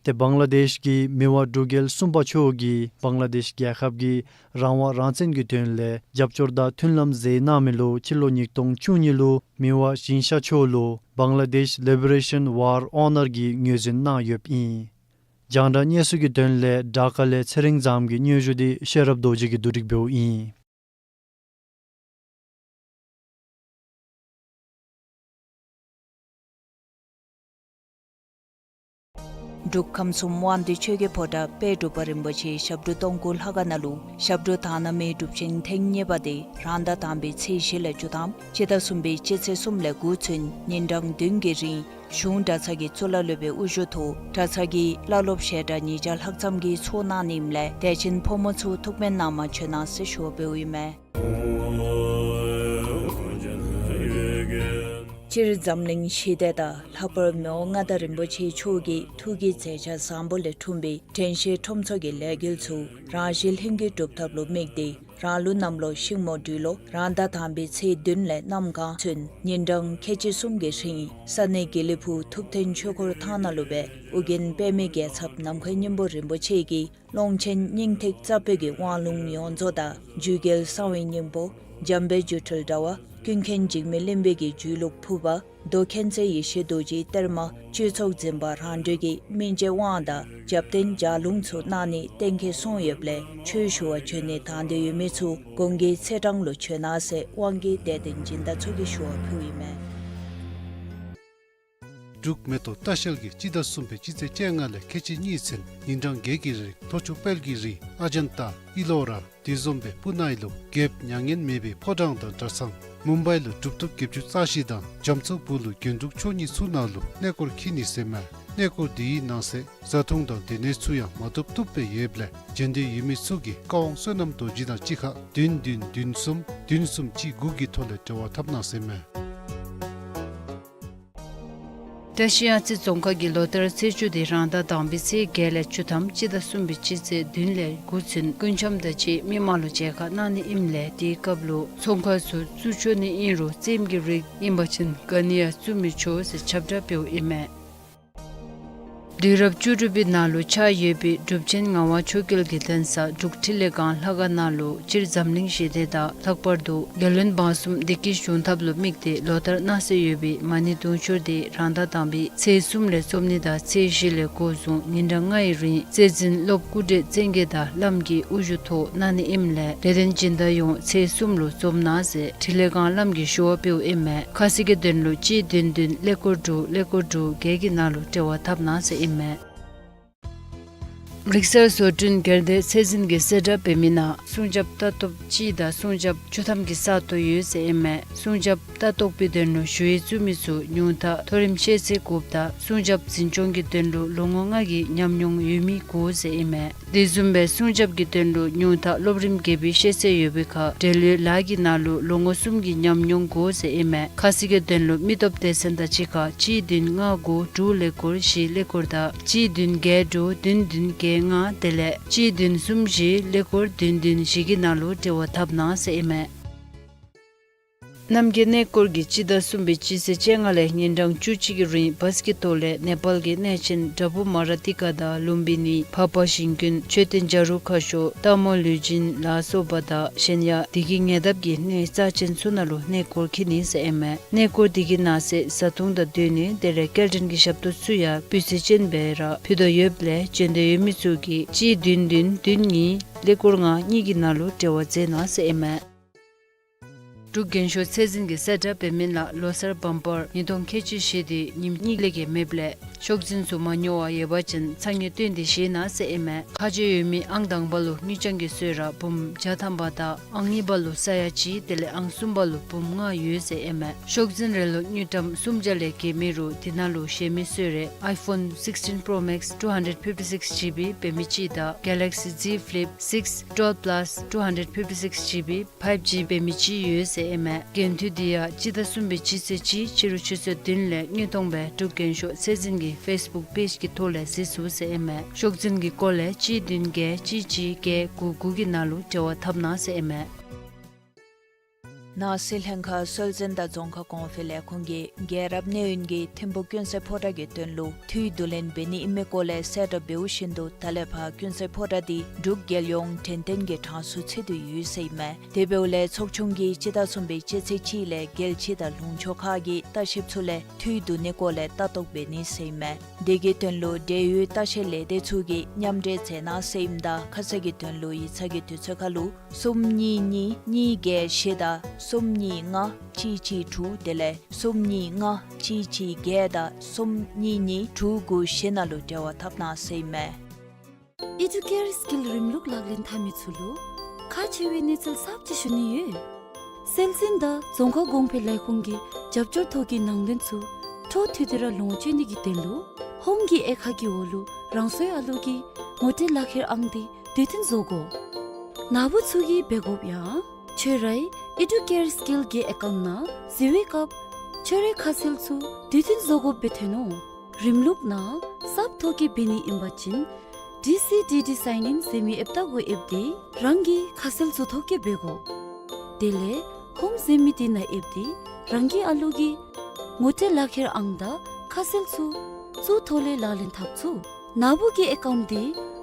ཏེ་བང་ལ་དེཤ་གི་མི་དབང་འབྲུག་རྒྱལ་གསུམ་པ་མཆོག་གིས་བང་ལ་དེཤ་རྒྱལ་ཁབ་ཀྱི་རང་དབང་རང་བཙན་གྱི་དོན་ལས་རྒྱབ་སྐྱོར་དང་མཐུན་ལམ་མཛད་གནང་མི་ལུ་སྤྱི་ལོ་ཉིས་སྟོང་བཅུ་གཉིས་ལུ་མི་དབང་ཞིང་གཤེགས་མཆོག་ལུ་Bangladesh Liberation War Honour གྱི་ངོས་འཛིན་གནང་ཡོདཔ་ཨིན། རྒྱང་བསྒྲགས་གནས་ཚུལ་གྱི་དོན་ལས་ཌ་ཀ་ལས་ཚེ་རིང་བཟངམོ་གིས་སྙན་ཞུ་འདི་ཤེས་རབ་རྡོ་རྗེ་གིས་བསྡུ་སྒྲིག་འབདཝ་ཨིན། འབྲུག་ཁམས་གསུམ་དབང་འདུས་ཆོས་ཀྱི་ཕོ་བྲང་དཔལ་འབྲུག་པ་རིན་པོ་ཆེ་ཞབས་དྲུང་སྟོང་སྐུ་ལྷ་ཁང་ནང་ལུ་ཞབས་དྲུང་དག་སྣང་མའི་སྒྲུབ་ཆེན་ཐེངས་གཉིས་པ་དེ་རང་ཟླ་དང་པའི་ཚེས་བཞི་ལས་བཅུ་ཐམ་སྤྱི་ཟླ་གསུམ་པའི་སྤྱི་ཚེས་གསུམ་ལས་དགུ་ཚུན་ཉིན་གྲངས་བདུན་གྱི་རིང་གཞུང་གྲྭ་ཚང་གི་གཙུག་ལག་སློབ་དཔོན་དབུ་བཞུགས་ཐོག་གྲྭ་ཚང་གི་བླ་སློབ་ཞལ་གྲངས་ཉིས་བརྒྱ་ལྷག་ཙམ་གྱིས་ཚོགས་གནང་ནི་ཨིནམ་ལས་དད་ཅན་ཕོ་མོ་ཚུ་ཐུགས་སྨོན་གནང་མ་བྱོན་གནང་ཟེར་ཞུ་བ་འབདཝ་ཨིན་མས། སྤྱིར་འཛམ་གླིང་ཞི་བདེ་དང་ལྷག་པར་མི་དབང་མངའ་བདག་རིན་པོ་ཆེ་མཆོག་གི་ཐུགས་ཀྱི་མཛད་འཆར་བཟང་པོ་ལས་འཁྲུངས་པའི་དྲན་ཤེས་ཁྲོམ་ཚོགས་ཀྱི་ལས་འགུལ་ཚུ་རང་བཞིན་ལྷན་གྱིས་སྒྲུབ་ཐབས་ལུ་དམིགས་ཏེ་རང་ལུགས་གནམ་ལོ་ཤིང་མོ་སྦྲུལ་ལོ་རང་ཟླ་དང་པའི་ཚེས་བདུན་ལས་གནམ་གང་ཚུན་ཉིན་གྲངས་ཁལ་གཅིག་གསུམ་གྱི་རིང་ས་གནས་དགེ་ལེགས་ཕུག་ཐུབ་བསྟན་ཆོས་འཁོར་ཐང་ནང་ལུ་སྦེ་ཨོ་རྒྱན་པདྨའི་རྒྱལ་ཚབ་ནམ་མཁའི་སྙིང་པོ་རིན་པོ་ཆེ་གིས་ཀློང་ཆེན་སྙིང་ཐིག་རྩ་བརྒྱད་ཀྱི་དབང་ལུང་ཡོངས་རྫོགས་དང་འཇུ་སྐལ་གསང་བའི་སྙིང་པོ་འཇམ་དཔལ་སྒྱུ་འཕྲུལ་དྲྭ་བ་ཀུན་མཁྱེན་འཇིགས་མེད་གླིང་པའི་རྒྱུད་ལུགས་ཕུར་པ་མདོ་མཁྱེན་བརྩེ་ཡེ་ཤེས་རྡོ་རྗེའི་གཏེར་མ་བཅུད་ཚོགས་འཛིན་པ་རང་གྲོལ་གྱི་སྨིན་བྱེད་དབང་དང་རྒྱབ་རྟེན་ལྗགས་ལུང་ཚུ་གནང་ནི་གཏན་འཁེལ་སོང་ཡོདཔ་ལས་ཆོས་ཞུ་བར་བྱོན་ནི་དང་འདོད་ཡོད་མི་ཚུ་གོང་གི་ཚེས་གྲངས་ལུ་བྱོན་གནང་ཟེར་དབང་གི་དད་ལྡན་སྦྱིན་བདག་ཚུ་གིས་ཞུ་བ་ཕུལཝ་ཨིན་མས། འབྲུག་མེ་ཏོག་ལྟ་བཤལ་གྱིས་སྤྱི་ཟླ་གསུམ་པའི་སྤྱི་ཚེས་བཅོ་ལྔ་ལས་ཁལ་གཅིག་གཉིས་ཚུན་ཉིན་གྲངས་བརྒྱད་ཀྱི་རིང་ལྷོ་ཕྱོགས་དཔལ་གྱི་རི་ཨ་ཇན་ཏ་ཨི་ལོ་ར་དེ་བཟུམ་སྦེ་སྤུ་ན་ཨི་ལོ་རྒྱལཔོ་མྱ་ངན་མེད་པའི་ཕོ་བྲང་དང་གྲྭ་ཚང་མུམ་བའི་ལུ་གྲུབ་ཐོབ་བརྒྱད་ཅུ་རྩ་བཞི་དང་རྒྱ་མཚོ་སྦུག་ལུ་རྒྱན་དྲུག་མཆོག་གཉིས་ཚུ་ནང་ལུ་གནས་སྐོར་འཁྱིད་ནི་ཟེར་མས། གནས་སྐོར་འདི་ཡི་ནང་གསེས་བཟའ་འཐུང་དང་སྡོད་གནས་ཚུ་ཡང་མ་ཐོབ་ཐོབ་སྦེ་ཡོདཔ་ལས་བྱོན་འདོད་ཡོད་མི་ཚུ་གིས་བཀའ་དབང་བསོད་ནམས་རྡོ་རྗེ་དང་གཅིག་ཁར་བདུན་བདུན་བདུན་གསུམ་བདུན་གསུམ་གཅིག་དགུ་གི་ཐོག་ལས་འབྲེལ་བ་འཐབ་གནང་ཟེར་མས། བཀྲ་ཤིས་གཡང་རྩེ་རྫོང་ཁག་གིས་ལོ་ལྟར་ཚེས་བཅུ་དེ་རང་ཟླ་དང་པའི་ཚེས་བརྒྱད་ལས་བཅུ་ཐམ་སྤྱི་ཟླ་གསུམ་པའི་སྤྱི་ཚེས་བདུན་ལས་དགུ་ཚུན་ཀུན་འཆམ་དང་བཅས་མི་མང་ལུ་མཇལ་ཁ་གནང་ནི་ཨིནམ་ལས་དེའི་སྐབས་ལུ་ཚོང་ཁང་ཚུ་བཙུགས་ཆོག་ནི་ཨིན་རུང་རྩེདམོ་གི་རིགས་ཨིན་པ་ཅིན་ག་ནི་ཡང་བཙུགས་མི་ཆོག་ཟེར་ཁྱབ་བསྒྲགས་འབདཝ་ཨིན་མས། དུས་རབས་བཅུ་དྲུག་པའི་ནང་ལུ་ཆགས་ཡོད་པའི་གྲུབ་ཆེན་ངག་དབང་ཆོས་རྒྱལ་གྱི་གདན་ས་འབྲུག་འཕྲིན་ལས་སྒང་ལྷ་ཁང་ནང་ལུ་སྤྱིར་འཛམ་གླིང་ཞི་བདེ་དང་ལྷག་པར་དུ་རྒྱལ་བློན་འབངས་གསུམ་བདེ་སྐྱིད་འབྱུང་ཐབས་ལུ་དམིགས་ཏེ་ལོ་ལྟར་གནང་སྲོལ་ཡོད་པའི་མ་ཎི་དུང་ཕྱུར་དེ་རང་ཟླ་དང་པའི་ཚེས་གསུམ་ལས་རྩོམ་ནི་དང་ཚེས་བཞི་ལས་འགོ་བཟུང་ཉིན་གྲངས་ལྔ་ཡི་རིང་རྩེ་འཛིན་སློབ་སྐུ་བགྲེས་བཙན་རྒྱལ་དང་བླམ་གྱི་དབུ་བཞུགས་ཐོག་གནང་ནི་ཨིནམ་ལས་དད་ལྡན་སྦྱིན་བདག་ཡོངས་ཚེས་གསུམ་ལུ་འཛོམས་གནང་ཟེར་འཕྲིན་ལས་སྒང་བླམ་གྱིས་ཞུ་བ་འབདཝ་ཨིན་མས། ཁ་གསལ་གྱི་དོན་ལུ་གཅིག་བདུན་བདུན་ཀླད་ཀོར་དྲུག་ཀླད་ཀོར་དྲུག་བརྒྱད་ཀྱི་ནང་ལུ་འབྲེལ་བ་འཐབ་གནང་ཟེར་ཨིན་མས། རིག་གསར་བཟོ་སྐྲུན་སྒེར་སྡེ་ཚད་འཛིན་གྱིས་གསལ་བསྒྲགས་འབད་མི་ནང་སྲུང་སྐྱོབ་ལྟ་རྟོག་གཅིག་དང་སྲུང་སྐྱོབ་བཅུ་ཐམ་གྱི་ས་སྟོང་ཡོད་ཟེར་ཨིན་མས། སྲུང་སྐྱོབ་ལྟ་རྟོག་པའི་དོན་ལུ་ཞུ་ཡིག་བཙུགས་མི་ཚུ་ཉུང་མཐའ་མཐོ་རིམ་ཤེས་ཚད་དགུ་པ་དང་སྲུང་སྐྱོབ་འཛིན་སྐྱོང་གི་དོན་ལུ་ལོ་ངོ་ལྔ་གི་ཉམས་མྱོང་ཡོད་མི་དགོ་ཟེར་ཨིན་མས། དེ་བཟུམ་སྦེ་སྲུང་སྐྱོབ་ཀྱི་དོན་ལུ་ཉུང་མཐའ་སློབ་རིམ་བརྒྱད་པའི་ཤེས་ཚད་ཡོད་པའི་ཁར་འབྲེལ་ཡོད་ལཱ་གི་ནང་ལུ་ལོ་ངོ་གསུམ་གྱི་ཉམས་མྱོང་དགོ་ཟེར་ཨིན་མས། ཁ་གསལ་གྱི་དོན་ལུ་མི་སྟོབས་སྡེ་ཚན་དང་གཅིག་ཁར་གཅིག་བདུན་ལྔ་དགུ་དྲུག་ཀླད་ཀོར་བཞི་ཀླད་ཀོར་དང་གཅིག་བདུན་བརྒྱད་དྲུག་བདུན་བདུན་བརྒྱད་ལྔ་དེ་ལས་གཅིག་བདུན་གསུམ་བཞི་ཀླད་ཀོར་བདུན་བདུན་བཞི་གི་ནང་ལུ་འབྲེལ་བ་འཐབ་གནང་ཟེར་ཨིན་མས། རྣམ་རྒྱལ་གནས་སྐོར་གྱིས་སྤྱི་ཟླ་གསུམ་པའི་སྤྱི་ཚེས་བཅོ་ལྔ་ལས་ཉིན་གྲངས་བཅུ་གཅིག་གི་རིང་བཱས་ཀྱི་ཐོག་ལས་ནེ་པཱལ་གྱི་གནས་ཆེན་དྲ་བུ་མ་ར་ཏི་ཀ་དང་ལུམ་བི་ནི་འཕགས་པ་ཞིང་ཀུན་མཆོད་རྟེན་བྱ་རུང་ཁ་ཤོར་སྟག་མོ་ལུས་སྦྱིན་ལ་སོགས་པ་དང་གཞན་ཡང་བདེ་སྐྱིད་ཉེ་འདབས་ཀྱི་གནས་རྩ་ཆེན་ཚུ་ནང་ལུ་གནས་སྐོར་འཁྱིད་ནི་ཟེར་ཨིན་མས། གནས་སྐོར་དེ་གི་ནང་གསེས་བཟའ་འཐུང་དང་སྡོད་གནས་དེ་ལས་སྐྱེལ་འདྲེན་གྱི་ཞབས་ཏོག་ཚུ་ཡང་སྤུས་ཚད་ཅན་སྦེ་ར་ཕུལ་དོ་ཡོདཔ་ལས་བྱོན་འདོད་ཡོད་མི་ཚུ་གིས་གཅིག་བདུན་བདུན་བདུན་གཉིས་ཀླད་ཀོར་ལྔ་གཉིས་ཀྱི་ནང་ལུ་འབྲེལ་བ་མཛད་གནང་ཟེར་ཨིན་མས། འབྲུག་རྒྱན་ཤོག་ཚད་འཛིན་གྱི་གསལ་བསྒྲགས་འབད་མི་ནང་ལོ་གསར་བམ་པར་ཉིས་སྟོང་ཁལ་གཅིག་བཞེས་ཏེ་ཉིནམ་གཉིས་ལས་བརྒལ་མེདཔ་ལས་ཤོག་འཛིན་ཚུ་མ་ཉོ་བར་ཡོད་པ་ཅིན་ཚ་དངོས་བཏོན་ཏེ་བཞེས་གནང་ཟེར་ཨིན་མས། ཁ་གྱེས་ཡོད་མི་ཨང་དང་པ་ལུ་དངུལ་རྐྱང་གི་གསོལ་རས་འབུམ་བརྒྱ་ཐམ་པ་དང་ཨང་གཉིས་པ་ལུ་ས་ཡ་གཅིག་དེ་ལས་ཨང་གསུམ་པ་ལུ་འབུམ་ལྔ་ཡོད་ཟེར་ཨིན་མས། ཤོག་འཛིན་རེ་ལུ་དངུལ་ཀྲམ་སུམ་བརྒྱ་ལས་བརྒལ་མེད་རུང་དེ་ནང་ལུ་བཞེས་མི་གསོལ་རས་iPhone sixteen Pro Max two hundred fifty-six GB འབད་མི་གཅིག་དང་Galaxy Z Flip six twelve Plus two hundred fifty-six GB five G འབད་མི་གཅིག་ཡོད་ཟེར་ཨིན་མས། རྒྱན་མཐུད་འདི་ཡང་སྤྱི་ཟླ་གསུམ་པའི་སྤྱི་ཚེས་གཅིག་ཕྱི་རུ་ཆུ་ཚོད་བདུན་ལས་དངོས་མཐོང་སྦེ་འབྲུག་རྒྱན་ཤོག་ཚད་འཛིན་གྱི་Facebook Page གི་ཐོག་ལས་གཟིགས་ཚུགས་ཟེར་ཨིན་མས། ཤོག་འཛིན་གྱི་སྐོར་ལས་གཅིག་བདུན་བརྒྱད་གཅིག་གཅིག་བརྒྱད་དགུ་དགུ་གི་ནང་ལུ་འབྲེལ་བ་འཐབ་གནང་ཟེར་ཨིན་མས། ནང་སྲིད་ལྷན་ཁག་སྲོལ་འཛིན་དང་རྫོང་ཁ་གོང་འཕེལ་ལས་ཁུངས་ཀྱིས་རྒྱལ་རབས་གནས་ཡུན་གྱི་ཐིམ་ཕུག་ཀུན་གསལ་ཕོ་བྲང་གི་དོན་ལུ་འཐུས་བསྡུ་ལེན་འབད་ནི་ཨིན་མི་སྐོར་ལས་གསལ་བསྒྲགས་འབདཝ་བཞིན་དུ་ད་ལས་ཕར་ཀུན་གསལ་ཕོ་བྲང་འདི་འབྲུག་རྒྱལ་ཡོངས་དྲན་རྟེན་གྱི་གྲངས་སུ་ཚུད་དེ་ཡོད་ཟེར་ཨིན་མས། དེ་འབདཝ་ལས་ཚོགས་ཆུང་གིས་སྤྱི་ཟླ་གསུམ་པའི་སྤྱི་ཚེས་གཅིག་ལས་རྒྱལ་སྤྱི་དང་ལྷུང་ཕྱོགས་ཁག་གི་ལྟ་བཤལཔ་ཚུ་ལས་འཐུས་བསྡུ་ནི་སྐོར་ལས་ལྟ་རྟོག་འབད་ནི་ཟེར་ཨིན་མས། དེ་གི་དོན་ལུ་འབྲེལ་ཡོད་ལྟ་བཤལ་ལས་སྡེ་ཚུ་གིས་མཉམ་འབྲེལ་མཛད་གནང་ཟེར་ཨིནམ་ད་ཁ་གསལ་གྱི་དོན་ལུ་ཡིག་ཚང་གི་དུས་ཚོད་ཁར་ལུ་གསུམ་གཉིས་གཉིས་གཉིས་བརྒྱད་བཞི་དང་གསུམ་གཉིས་ལྔ་གཅིག་གཅིག་དྲུག་དེ་ལས་གསུམ་གཉིས་ལྔ་གཅིག་གཅིག་བརྒྱད་དང་གསུམ་གཉིས་གཉིས་དྲུག་དགུ་བཞི་ནང་ལུ་འབྲེལ་བ་འཐབ་གནང་ཟེར་ཨིན་མས། ཨི་ཌུ་ཀེར་སི་ཀིལ་རིམ་ལུགས་ལག་ལེན་འཐབ་མི་ཚུ་ལུ་ཁག་ཆེ་བའི་གནས་ཚུལ་གསརཔ་ཅིག་ཞུ་ནི་ཡོད། སྲོལ་འཛིན་དང་རྫོང་ཁ་གོང་འཕེལ་ལས་ཁུངས་ཀྱི་རྒྱབ་སྐྱོར་ཐོག་གི་ནང་དོན་ཚུ་འཕྲོ་མཐུད་དེ་ར་ལོངས་སྤྱོད་ནི་གི་དོན་ལུ་ཧོམ་གྱི་དབྱེ་ཁག་གི་འོག་ལུ་རང་སོའི་ཨ་ལོ་གི་ངོ་སྤྲོད་ལག་ཁྱེར་ཨང་འདི་དུས་མཐུན་བཟོ་དགོ། ནཱ་བུ་ཚུ་གིས་འབད་དགོཔ་ཡང་ཁྱོད་རའི་ཨི་ཌུ་ཀེར་སི་ཀིལ་གྱི་ཨེ་ཀའུནཊ་ནང་གཟིགས་པའི་སྐབས་ཁྱོད་རའི་ཁ་གསལ་ཚུ་དུས་མཐུན་བཟོ་དགོཔ་སྦེ་ཐོན་ནུག། རིམ་ལུགས་ནང་གསརཔ་ཐོ་བཀོད་འབད་ནི་ཨིན་པ་ཅིན་ཌི་སི་ཌི་ཌི་སའིན་ཨིན་ཟེར་མི་ཨེཔ་ད་གུ་ཨེབ་སྟེ་རང་གི་ཁ་གསལ་ཚུ་ཐོ་བཀོད་འབད་དགོ། དེ་ལས་ཧོམ་ཟེར་མི་འདི་ནང་ཨེབ་སྟེ་རང་གི་ཨ་ལོ་གི་ངོ་སྤྲོད་ལག་ཁྱེར་ཨང་དང་ཁ་གསལ་ཚུ་ཚུ་ཐོག་ལས་ལག་ལེན་འཐབ་ཚུགས། ནཱ་བུ་གི་ཨེ་ཀའུནཊ་འདི་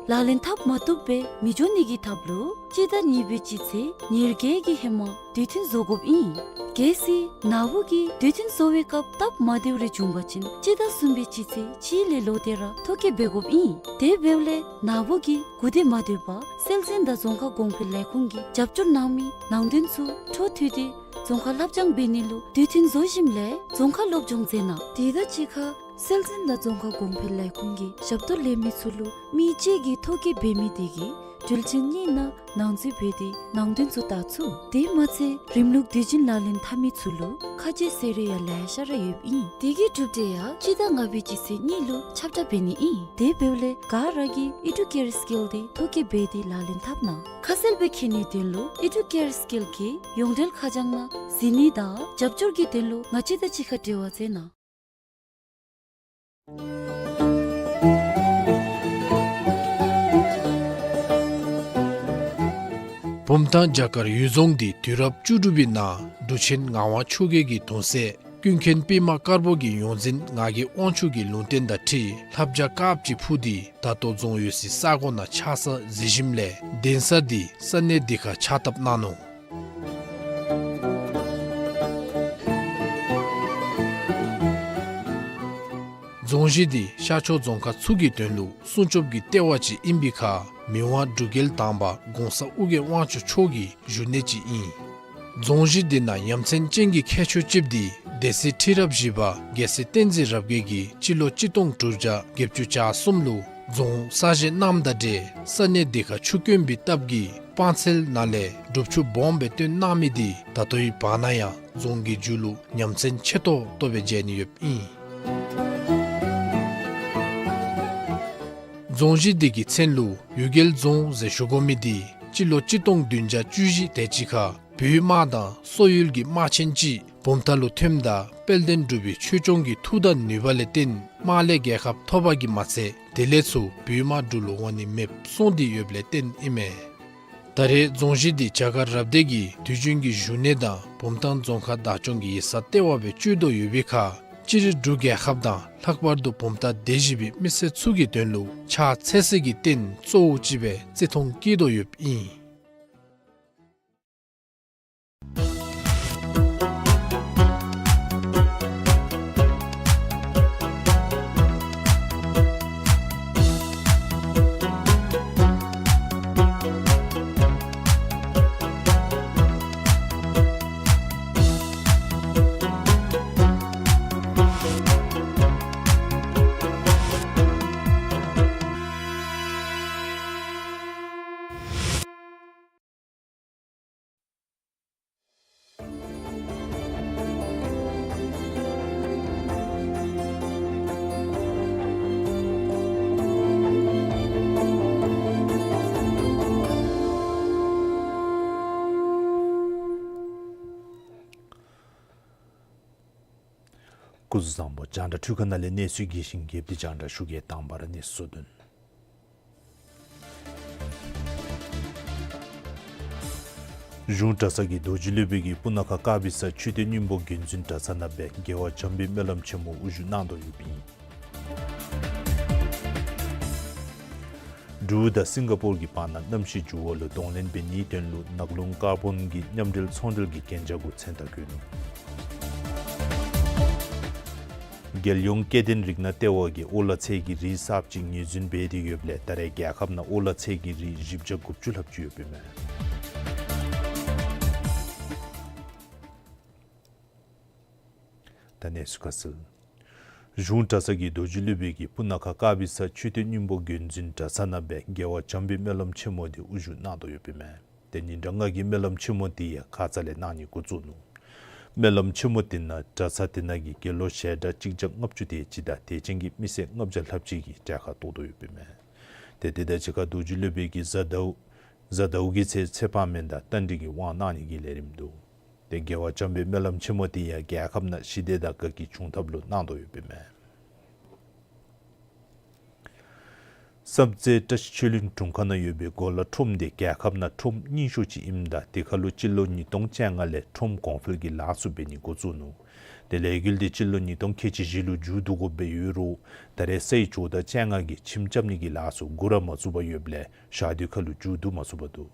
ལག་ལེན་འཐབ་མ་བཏུབ་པར་མི་འགྱོ་ནི་གི་ཐབས་ལུ་སྤྱི་ཟླ་གཉིས་པའི་སྤྱི་ཚེས་ཉེར་བརྒྱད་ཀྱི་ཧེ་མ་དུས་མཐུན་བཟོ་དགོཔ་ཨིན། གལ་སྲིད་ནཱ་བུ་གིས་དུས་མཐུན་བཟོ་བའི་སྐབས་སྟབས་མ་བདེཝ་རེ་བྱུང་པ་ཅིན་སྤྱི་ཟླ་གསུམ་པའི་སྤྱི་ཚེས་གཅིག་ལས་ལོག་སྟེ་ར་ཐོ་བཀོད་འབད་དགོཔ་ཨིན། དེ་འབདཝ་ལས་ནཱ་བུ་གིས་གུ་དེ་མ་སྡོད་པར་སྲོལ་འཛིན་དང་རྫོང་ཁ་གོང་འཕེལ་ལས་ཁུངས་ཀྱི་རྒྱབ་སྐྱོར་གནང་མི་ནང་དོན་ཚུ་འཕྲོ་མཐུད་དེ་རྫོང་ཁར་ལྷབ་སྦྱང་འབད་ནི་ལུ་དུས་མཐུན་བཟོ་ཞིནམ་ལས་རྫོང་ཁར་སློབ་སྦྱོང་མཛད་གནང་། དེ་དང་གཅིག་ཁར་སྲོལ་འཛིན་དང་རྫོང་ཁ་གོང་འཕེལ་ལས་ཁུངས་ཀྱི་ཞབས་ཏོག་ལེན་མི་ཚུ་ལུ་མི་གཅིག་གིས་ཐོ་བཀོད་འབད་མི་དེ་གིས་དྲིལ་ཅན་གཉིས་ནང་ནང་འཛུལ་འབད་དེ་ནང་དོན་ཚུ་བལྟ་ཚུགས། དེ་མ་ཚད་རིམ་ལུགས་དུས་རྒྱུན་ལག་ལེན་འཐབ་མི་ཚུ་ལུ་ཁ་གསལ་གསལ་རས་ཡང་ལེ་ཤ་ར་ཡོདཔ་ཨིན། དེ་གི་གྲུབ་འབྲས་ཡང་སྤྱི་ཟླ་ལྔ་པའི་སྤྱི་ཚེས་གཉིས་ལུ་ཁྱབ་བསྒྲགས་འབད་ནི་ཨིན། དེ་འབདཝ་ལས་ག་ར་གིས་ཨི་ཌུ་ཀེར་སི་ཀིལ་འདི་ཐོ་བཀོད་འབད་དེ་ལག་ལེན་འཐབ་གནང་། ཁ་གསལ་སྦེ་མཁྱེན་ནིའི་དོན་ལུ་ཨི་ཌུ་ཀེར་སི་ཀིལ་གྱི་ཡོངས་འབྲེལ་ཁ་བྱང་ནང་གཟིགས་ནི་དང་རྒྱབ་སྐྱོར་གྱི་དོན་ལུ་ང་བཅས་དང་གཅིག་ཁར་འབྲེལ་བ་མཛད་གནང་། བུམ་ཐང་བྱ་དཀར་གཡུལ་རྫོང་འདི་དུས་རབས་བཅུ་དྲུག་པའི་ནང་འབྲུག་ཆེན་ངག་དབང་ཆོས་རྒྱལ་གྱི་གདུང་སྲས་ཀུན་མཁྱེན་པདྨ་དཀར་པོ་གི་ཡོངས་འཛིན་ངག་གི་དབང་ཕྱུག་གི་ལུང་བསྟན་དང་འཁྲིལ་ལྷ་བྱ་དཀརཔོ་ཅིག་འཕུར་ཏེ་ད་ལྟོ་རྫོང་ཡོད་སའི་ས་གོ་ནང་ཆགས་ས་གཟིགས་ཞིནམ་ལས་གདན་ས་འདི་ས་གནས་འདི་ཁར་ཕྱག་བཏབ་གནང་ནུག། རྫོང་གཞི་འདི་ཤར་ཕྱོགས་རྫོང་ཁག་ཚུ་གི་དོན་ལུ་སྲུང་སྐྱོབ་ཀྱི་ལྟེ་བ་ཅིག་ཨིན་པའི་ཁར་མི་དབང་འབྲུག་རྒྱལ་དང་པ་གོང་ས་ཨོ་རྒྱན་དབང་ཕྱུག་མཆོག་གི་བཞུགས་གནས་ཅིག་ཨིན། རྫོང་གཞི་འདི་ནང་ཡ་མཚན་ཅན་གྱི་ཁྱད་ཆོས་ཅིག་འདི་སྡེ་སྲིད་ཁྲི་རབས་བཞི་པ་རྒྱལ་སྲས་བསྟན་འཛིན་རབ་རྒྱས་ཀྱིས་སྤྱི་ལོ་གཅིག་སྟོང་དྲུག་བརྒྱ་བརྒྱད་ཅུ་གྱ་གསུམ་ལུ་རྫོང་གསར་བཞེངས་གནངམ་དང་འབྲེལ་ས་གནས་འདི་ཁར་ཆུ་དཀོན་པའི་སྟབས་ཀྱིས་སྤང་ཚལ་ནང་ལས་སྒྲུབ་ཆུ་སྦོམ་སྦེ་བཏོན་གནང་མི་འདི་ད་ལྟོའི་བར་ན་ཡང་རྫོང་གི་མཇུག་ལུ་ཡ་མཚན་ཆེ་ཏོག་ཏོ་སྦེ་མཇལ་ནི་ཡོདཔ་ཨིན། རྫོང་གཞི་འདི་གི་མཚན་ལུ་གཡུལ་རྒྱལ་རྫོང་ཟེར་ཞུ་དགོ་མི་འདི་སྤྱི་ལོ་གཅིག་སྟོང་བདུན་བརྒྱ་བཅུ་བཞི་དེ་ཅིག་ཁར་བོད་དམག་དང་སོག་ཡུལ་གྱི་དམག་ཆེན་ཅིག་བུམ་ཐང་ལུ་ཐོནམ་ད་དཔལ་ལྡན་འབྲུག་པའི་ཆོས་སྐྱོང་གི་མཐུ་དང་ནུས་པ་ལས་བརྟེན་དམག་ལས་རྒྱལ་ཁ་ཐོབ་པ་གིས་མ་ཚད་དེ་ལས་ཚུར་བོད་དམག་འབྲུག་ལུ་འོང་ནི་མེདཔ་སོང་སྟེ་ཡོདཔ་ལས་བརྟེན་ཨིན་མས། ད་རེས་རྫོང་གཞི་འདི་བྱ་དཀར་རབ་སྡེ་གི་དུས་རྒྱུན་གྱི་བཞུགས་གནས་དང་བུམ་ཐང་རྫོང་ཁག་བདག་སྐྱོང་གི་ཡིག་ཚང་ལྟེ་བ་སྦེ་སྤྱོད་དོ་ཡོད་པའི་ཁར་སྤྱིར་འབྲུག་རྒྱལ་ཁབ་དང་ལྷག་པར་དུ་བུམ་ཐང་སྡེ་བཞི་པའི་མི་སེར་ཚུ་གི་དོན་ལུ་ཕྱག་འཚལ་སའི་གི་རྟེན་གཙོ་བོ་ཅིག་སྦེ་བརྩི་མཐོང་བསྐྱེད་དོ་ཡོདཔ་ཨིན། སྐུ་གཟུགས་བཟང་པོ། རྒྱང་བསྒྲགས་འཕྲུལ་ཁང་ནང་ལས་གནས་ཚུལ་རྒྱས་ཤིང་རྒྱསཔ་འདི་རྒྱང་བསྒྲགས་ཞུ་གེ། དང་པ་ར་གནས་ཚུལ་བསྡུ་ནི། གཞུང་གྲྭ་ཚང་གིས་རྡོ་རྗེ་སློབ་དཔོན་གྱི་སྤུ་ན་ཁ་དཀར་སྦི་ས་མཆོད་རྟེན་སྙིང་པོ་རྒྱུན་འཛིན་གྲྭ་ཚང་ནང་སྦེ་རྒྱལ་བ་བྱམས་པའི་སྨོན་ལམ་ཆེན་མོ་དབུ་བཞུགས་གནང་དོ་ཡོདཔ་ཨིན། འབྲུག་དང་སིང་ག་པོར་གྱི་བར་ན་གནམ་གཤིས་འགྱུར་བ་ལུ་གདོང་ལེན་འབད་ནིའི་དོན་ལུ་ནགས་ཀླུང་ཀར་བོན་གྱི་མཉམ་འབྲེལ་ཚོང་འབྲེལ་གྱི་གན་རྒྱ་གུ་མཚན་རྟགས་བཀོད་ནུག། རྒྱལ་ཡོངས་སྐྱེ་ལྡན་རིགས་སྣ་ལྟེ་བ་གིས་ཨོ་ལ་ཚལ་གྱི་རིགས་གསརཔ་ཅིག་ངོས་འཛིན་འབད་དེ་ཡོདཔ་ལས་ད་རེས་རྒྱལ་ཁབ་ནང་ཨོ་ལ་ཚལ་གྱི་རིགས་བཞི་བརྒྱ་དགུ་བཅུ་ལྷགཔ་ཅིག་ཡོདཔ་ཨིན་མས། ད་གནས་ཚུལ་ཁ་གསལ། གཞུང་གྲྭ་ཚང་གིས་རྡོ་རྗེ་སློབ་དཔོན་གྱི་སྤུ་ན་ཁ་དཀར་སྦི་ས་མཆོད་རྟེན་སྙིང་པོ་རྒྱུན་འཛིན་གྲྭ་ཚང་ནང་སྦེ་རྒྱལ་བ་བྱམས་པའི་སྨོན་ལམ་ཆེན་མོ་འདི་དབུ་བཞུགས་གནང་དོ་ཡོདཔ་ཨིན་མས། ཏེ་ཉིན་གྲངས་ལྔ་གི་སྨོན་ལམ་ཆེན་མོ་འདི་ཡང་ཁ་ཙ་ལས་གནང་ནི་འགོ་བཙུགས་ནུག། སྨོན་ལམ་ཆེན་མོ་འདི་ནང་གྲྭ་ཚང་འདི་ནང་གི་དགེ་སློང་ཞལ་གྲངས་གཅིག་བརྒྱ་ལྔ་བཅུ་དེ་ཅིག་དང་དད་ཅན་གྱི་མི་སེར་ལྔ་བརྒྱ་ལྷགཔ་ཅིག་གིས་གྲལ་ཁར་གཏོགས་དོ་ཡོདཔ་ཨིན་མས། ཏེ་དེ་དང་གཅིག་ཁར་རྡོ་རྗེ་སློབ་དཔོན་གྱིས་གཟའ་ཟླཝ་གཟའ་ཟླཝ་གི་ཚེ་ཚེ་དཔག་མེད་དང་རྟ་མགྲིན་གྱི་དབང་གནང་ནི་གི་ལས་རིམ་འདུག། ཏེ་རྒྱལ་བ་བྱམས་པའི་སྨོན་ལམ་ཆེན་མོ་འདི་ཡང་རྒྱལ་ཁབ་ནང་ཞི་བདེ་དང་དགའ་སྐྱིད་འབྱུང་ཐབས་ལུ་གནང་དོ་ཡོདཔ་ཨིན་མས། བསམ་རྩེ་བཀྲ་ཤིས་ཆོས་གླིང་དྲུང་ཁག་ནང་ཡོད་པའི་གོ་ལ་ཁྲོམ་འདི་རྒྱལ་ཁབ་ནང་ཁྲོམ་རྙིང་ཤོས་ཅིག་ཨིནམ་ད་དེ་ཁར་ལུ་སྤྱི་ལོ་ཉིས་སྟོང་བཅོ་ལྔ་ལས་ཁྲོམ་གོང་འཕེལ་གྱི་ལཱ་ཚུ་འབད་ནི་འགོ་བཙུགས་ནུག། ཏེ་ལས་འགུལ་འདི་སྤྱི་ལོ་ཉིས་སྟོང་ཁལ་གཅིག་བཞི་ལུ་མཇུག་བསྡུ་དགོཔ་སྦེ་ཡོད་རུང་ད་རེས་ས་ཡི་ཇོ་བདག་བཅོ་ལྔ་གིས་ཁྱིམ་རྐྱབ་ནི་གི་ལཱ་ཚུ་འགོ་ར་མ་བཙུགས་པར་ཡོདཔ་ལས་ཞག་དུས་ཁར་ལུ་མཇུག་བསྡུ་མ་ཚུགས་པར་འདུག།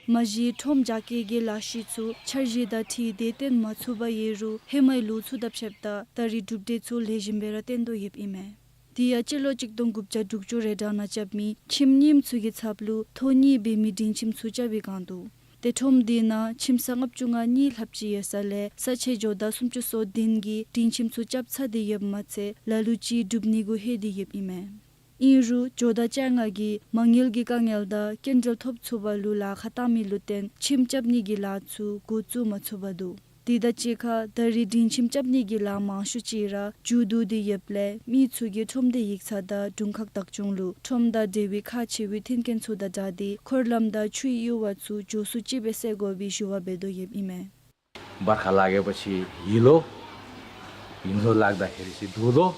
མ་གཞི་ཁྲོམ་རྒྱ་སྐྱེད་ཀྱི་ལཱ་གཞི་ཚུ་འཆར་གཞི་དང་འཁྲིལ་ཏེ་བཏོན་མ་ཚུགས་པར་ཡོད་རུང་ཧེ་མའི་ལོ་ཚུ་དང་ཕྱདཔ་ད་ད་རེས་གྲུབ་འབྲས་ཚུ་ལེགས་ཤོམ་སྦེ་ར་བཏོན་དོ་ཡོདཔ་ཨིན་མས། དེ་ཡང་སྤྱི་ལོ་གཅིག་སྟོང་དགུ་བརྒྱ་དྲུག་ཅུ་རེ་གྲངས་ནང་རྐྱབ་མི་ཁྱིམ་རྙིངམ་ཚུ་གི་ཚབ་ལུ་ཐོ་རྙེད་འབད་མི་སྒྲིང་ཁྱིམ་ཚུ་རྐྱབ་པའི་བསྒང་འདུག། ཏེ་ཁྲོམ་འདི་ནང་ཁྱིམ་ཚང་ལྔ་བཅུ་ང་གཉིས་ལྷགཔ་ཅིག་ཡོད་ས་ལས་ས་ཆའི་ཇོ་བདག་སུམ་ཅུ་སོ་བདུན་གྱིས་སྒྲིང་ཁྱིམ་ཚུ་རྐྱབ་ཚར་ཏེ་ཡོདཔ་མ་ཚད་ལ་ལུ་ཅིག་སྒྲུབ་ནི་གུ་ལྷོད་དེ་ཡོདཔ་ཨིན་མས། ཨིན་རུང་ཇོ་བདག་བཅོ་ལྔ་གིས་མ་དངུལ་གྱི་དཀའ་ངལ་དང་སྐྱིན་འགྲུལ་ཐོབ་ཚུགས་པ་ལུ་ལཱ་ཁག་བཏང་མི་ལུ་བརྟེན་ཁྱིམ་རྐྱབ་ནི་གི་ལཱ་ཚུ་འགོ་བཙུགས་མ་ཚུགས་པར་འདུག། དེ་དང་གཅིག་ཁར་ད་རེས་སྒྲིང་ཁྱིམ་རྐྱབ་ནི་གི་ལཱ་མང་ཤོས་ཅིག་ར་མཇུག་བསྡུ་སྟེ་ཡོདཔ་ལས་མི་ཚུ་གིས་ཁྲོམ་སྡེའི་ཡིག་ཚང་དང་དྲུང་ཁག་བདག་སྐྱོང་ལུ་ཁྲོམ་དང་འབྲེལ་བའི་ཁག་ཆེ་བའི་མཐུན་རྐྱེན་ཚུ་དང་སྦྲགས་ཏེ་འཁོར་ལམ་དང་ཆུའི་གཡུར་བ་ཚུ་མགྱོགས་སུ་ཅིག་སྦེ་སེལ་དགོ་པའི་ཞུ་བ་འབད་དོ་ཡོདཔ་ཨིན་མས། བར་ཁ་ལ་གེ་པ་ཆེ་ཡི་ལོ། ཡི་ལོ་ལག་དང་ཧེ་རི་སི་དུ་ལོ།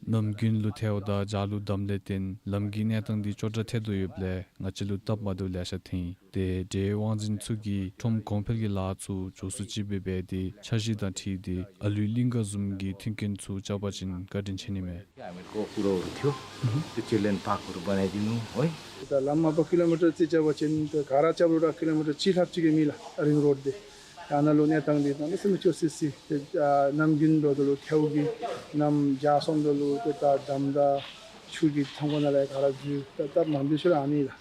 ནམ་རྒྱུན་ལུ་ཐལཝ་དང་ཇ་ལུ་དམ་ལས་བརྟེན་ལམ་གྱི་གནས་སྟངས་འདི་སྐྱོ་དྲགས་ཐལ་དོ་ཡོདཔ་ལས་ང་བཅས་ལུ་སྟབས་མ་བདེཝ་ལེ་ཤ་ཐོན་ཡི། ཏེ་འབྲེལ་ཡོད་དབང་འཛིན་ཚུ་གིས་ཁྲོམ་གོང་འཕེལ་གྱི་ལཱ་ཚུ་མགྱོགས་སུ་ཅིག་སྦེ་འབད་དེ་འཆར་གཞི་དང་འཁྲིལ་ཏེ་ཨ་ལུའི་གླིང་ག་བཟུམ་གྱི་མཐུན་རྐྱེན་ཚུ་རྐྱབ་པ་ཅིན་བཀའ་དྲིན་ཆེ་ནི་མས། ཨ་མི་ཀོ་ཀུ་རོ་རུ་ཐིའོ། ཏེ་ཅི་ལེན་པ་ཀུ་རུ་བ་ནེ་ཏི་ནུ་ཨོའི། ད་ལམ་མ་པ་ཀི་ལོ་མི་ཊར་རྩིས་རྐྱབ་པ་ཅིན་ཏེ་ག་ར་རྐྱབ་རུང་ར་ཀི་ལོ་མི་ཊར་གཅིག་ལྷགཔ་ཅིག་གི་མི་ལགས་རིང་རོཌ་འདི། ཨ་ནཱ་ལུ་གནས་སྟངས་འདི་ད་མི་སེམས་སྐྱོ་སི་སི། ཏེ་ཨ་ནམ་རྒྱུན་འགྱོ་དོ་ལུ་ཐལཝ་གིས་ནམ་ཇ་སོང་དོ་ལུ་ཏེ་ད་དམ་དང་ཆུ་གིས་ཐང་ཀོ་ནང་ལས་ག་ར་འཛུལ། ད་སྟབས་མ་བདེཝ་ཅིག་ར་ཨ་ནི་ལགས།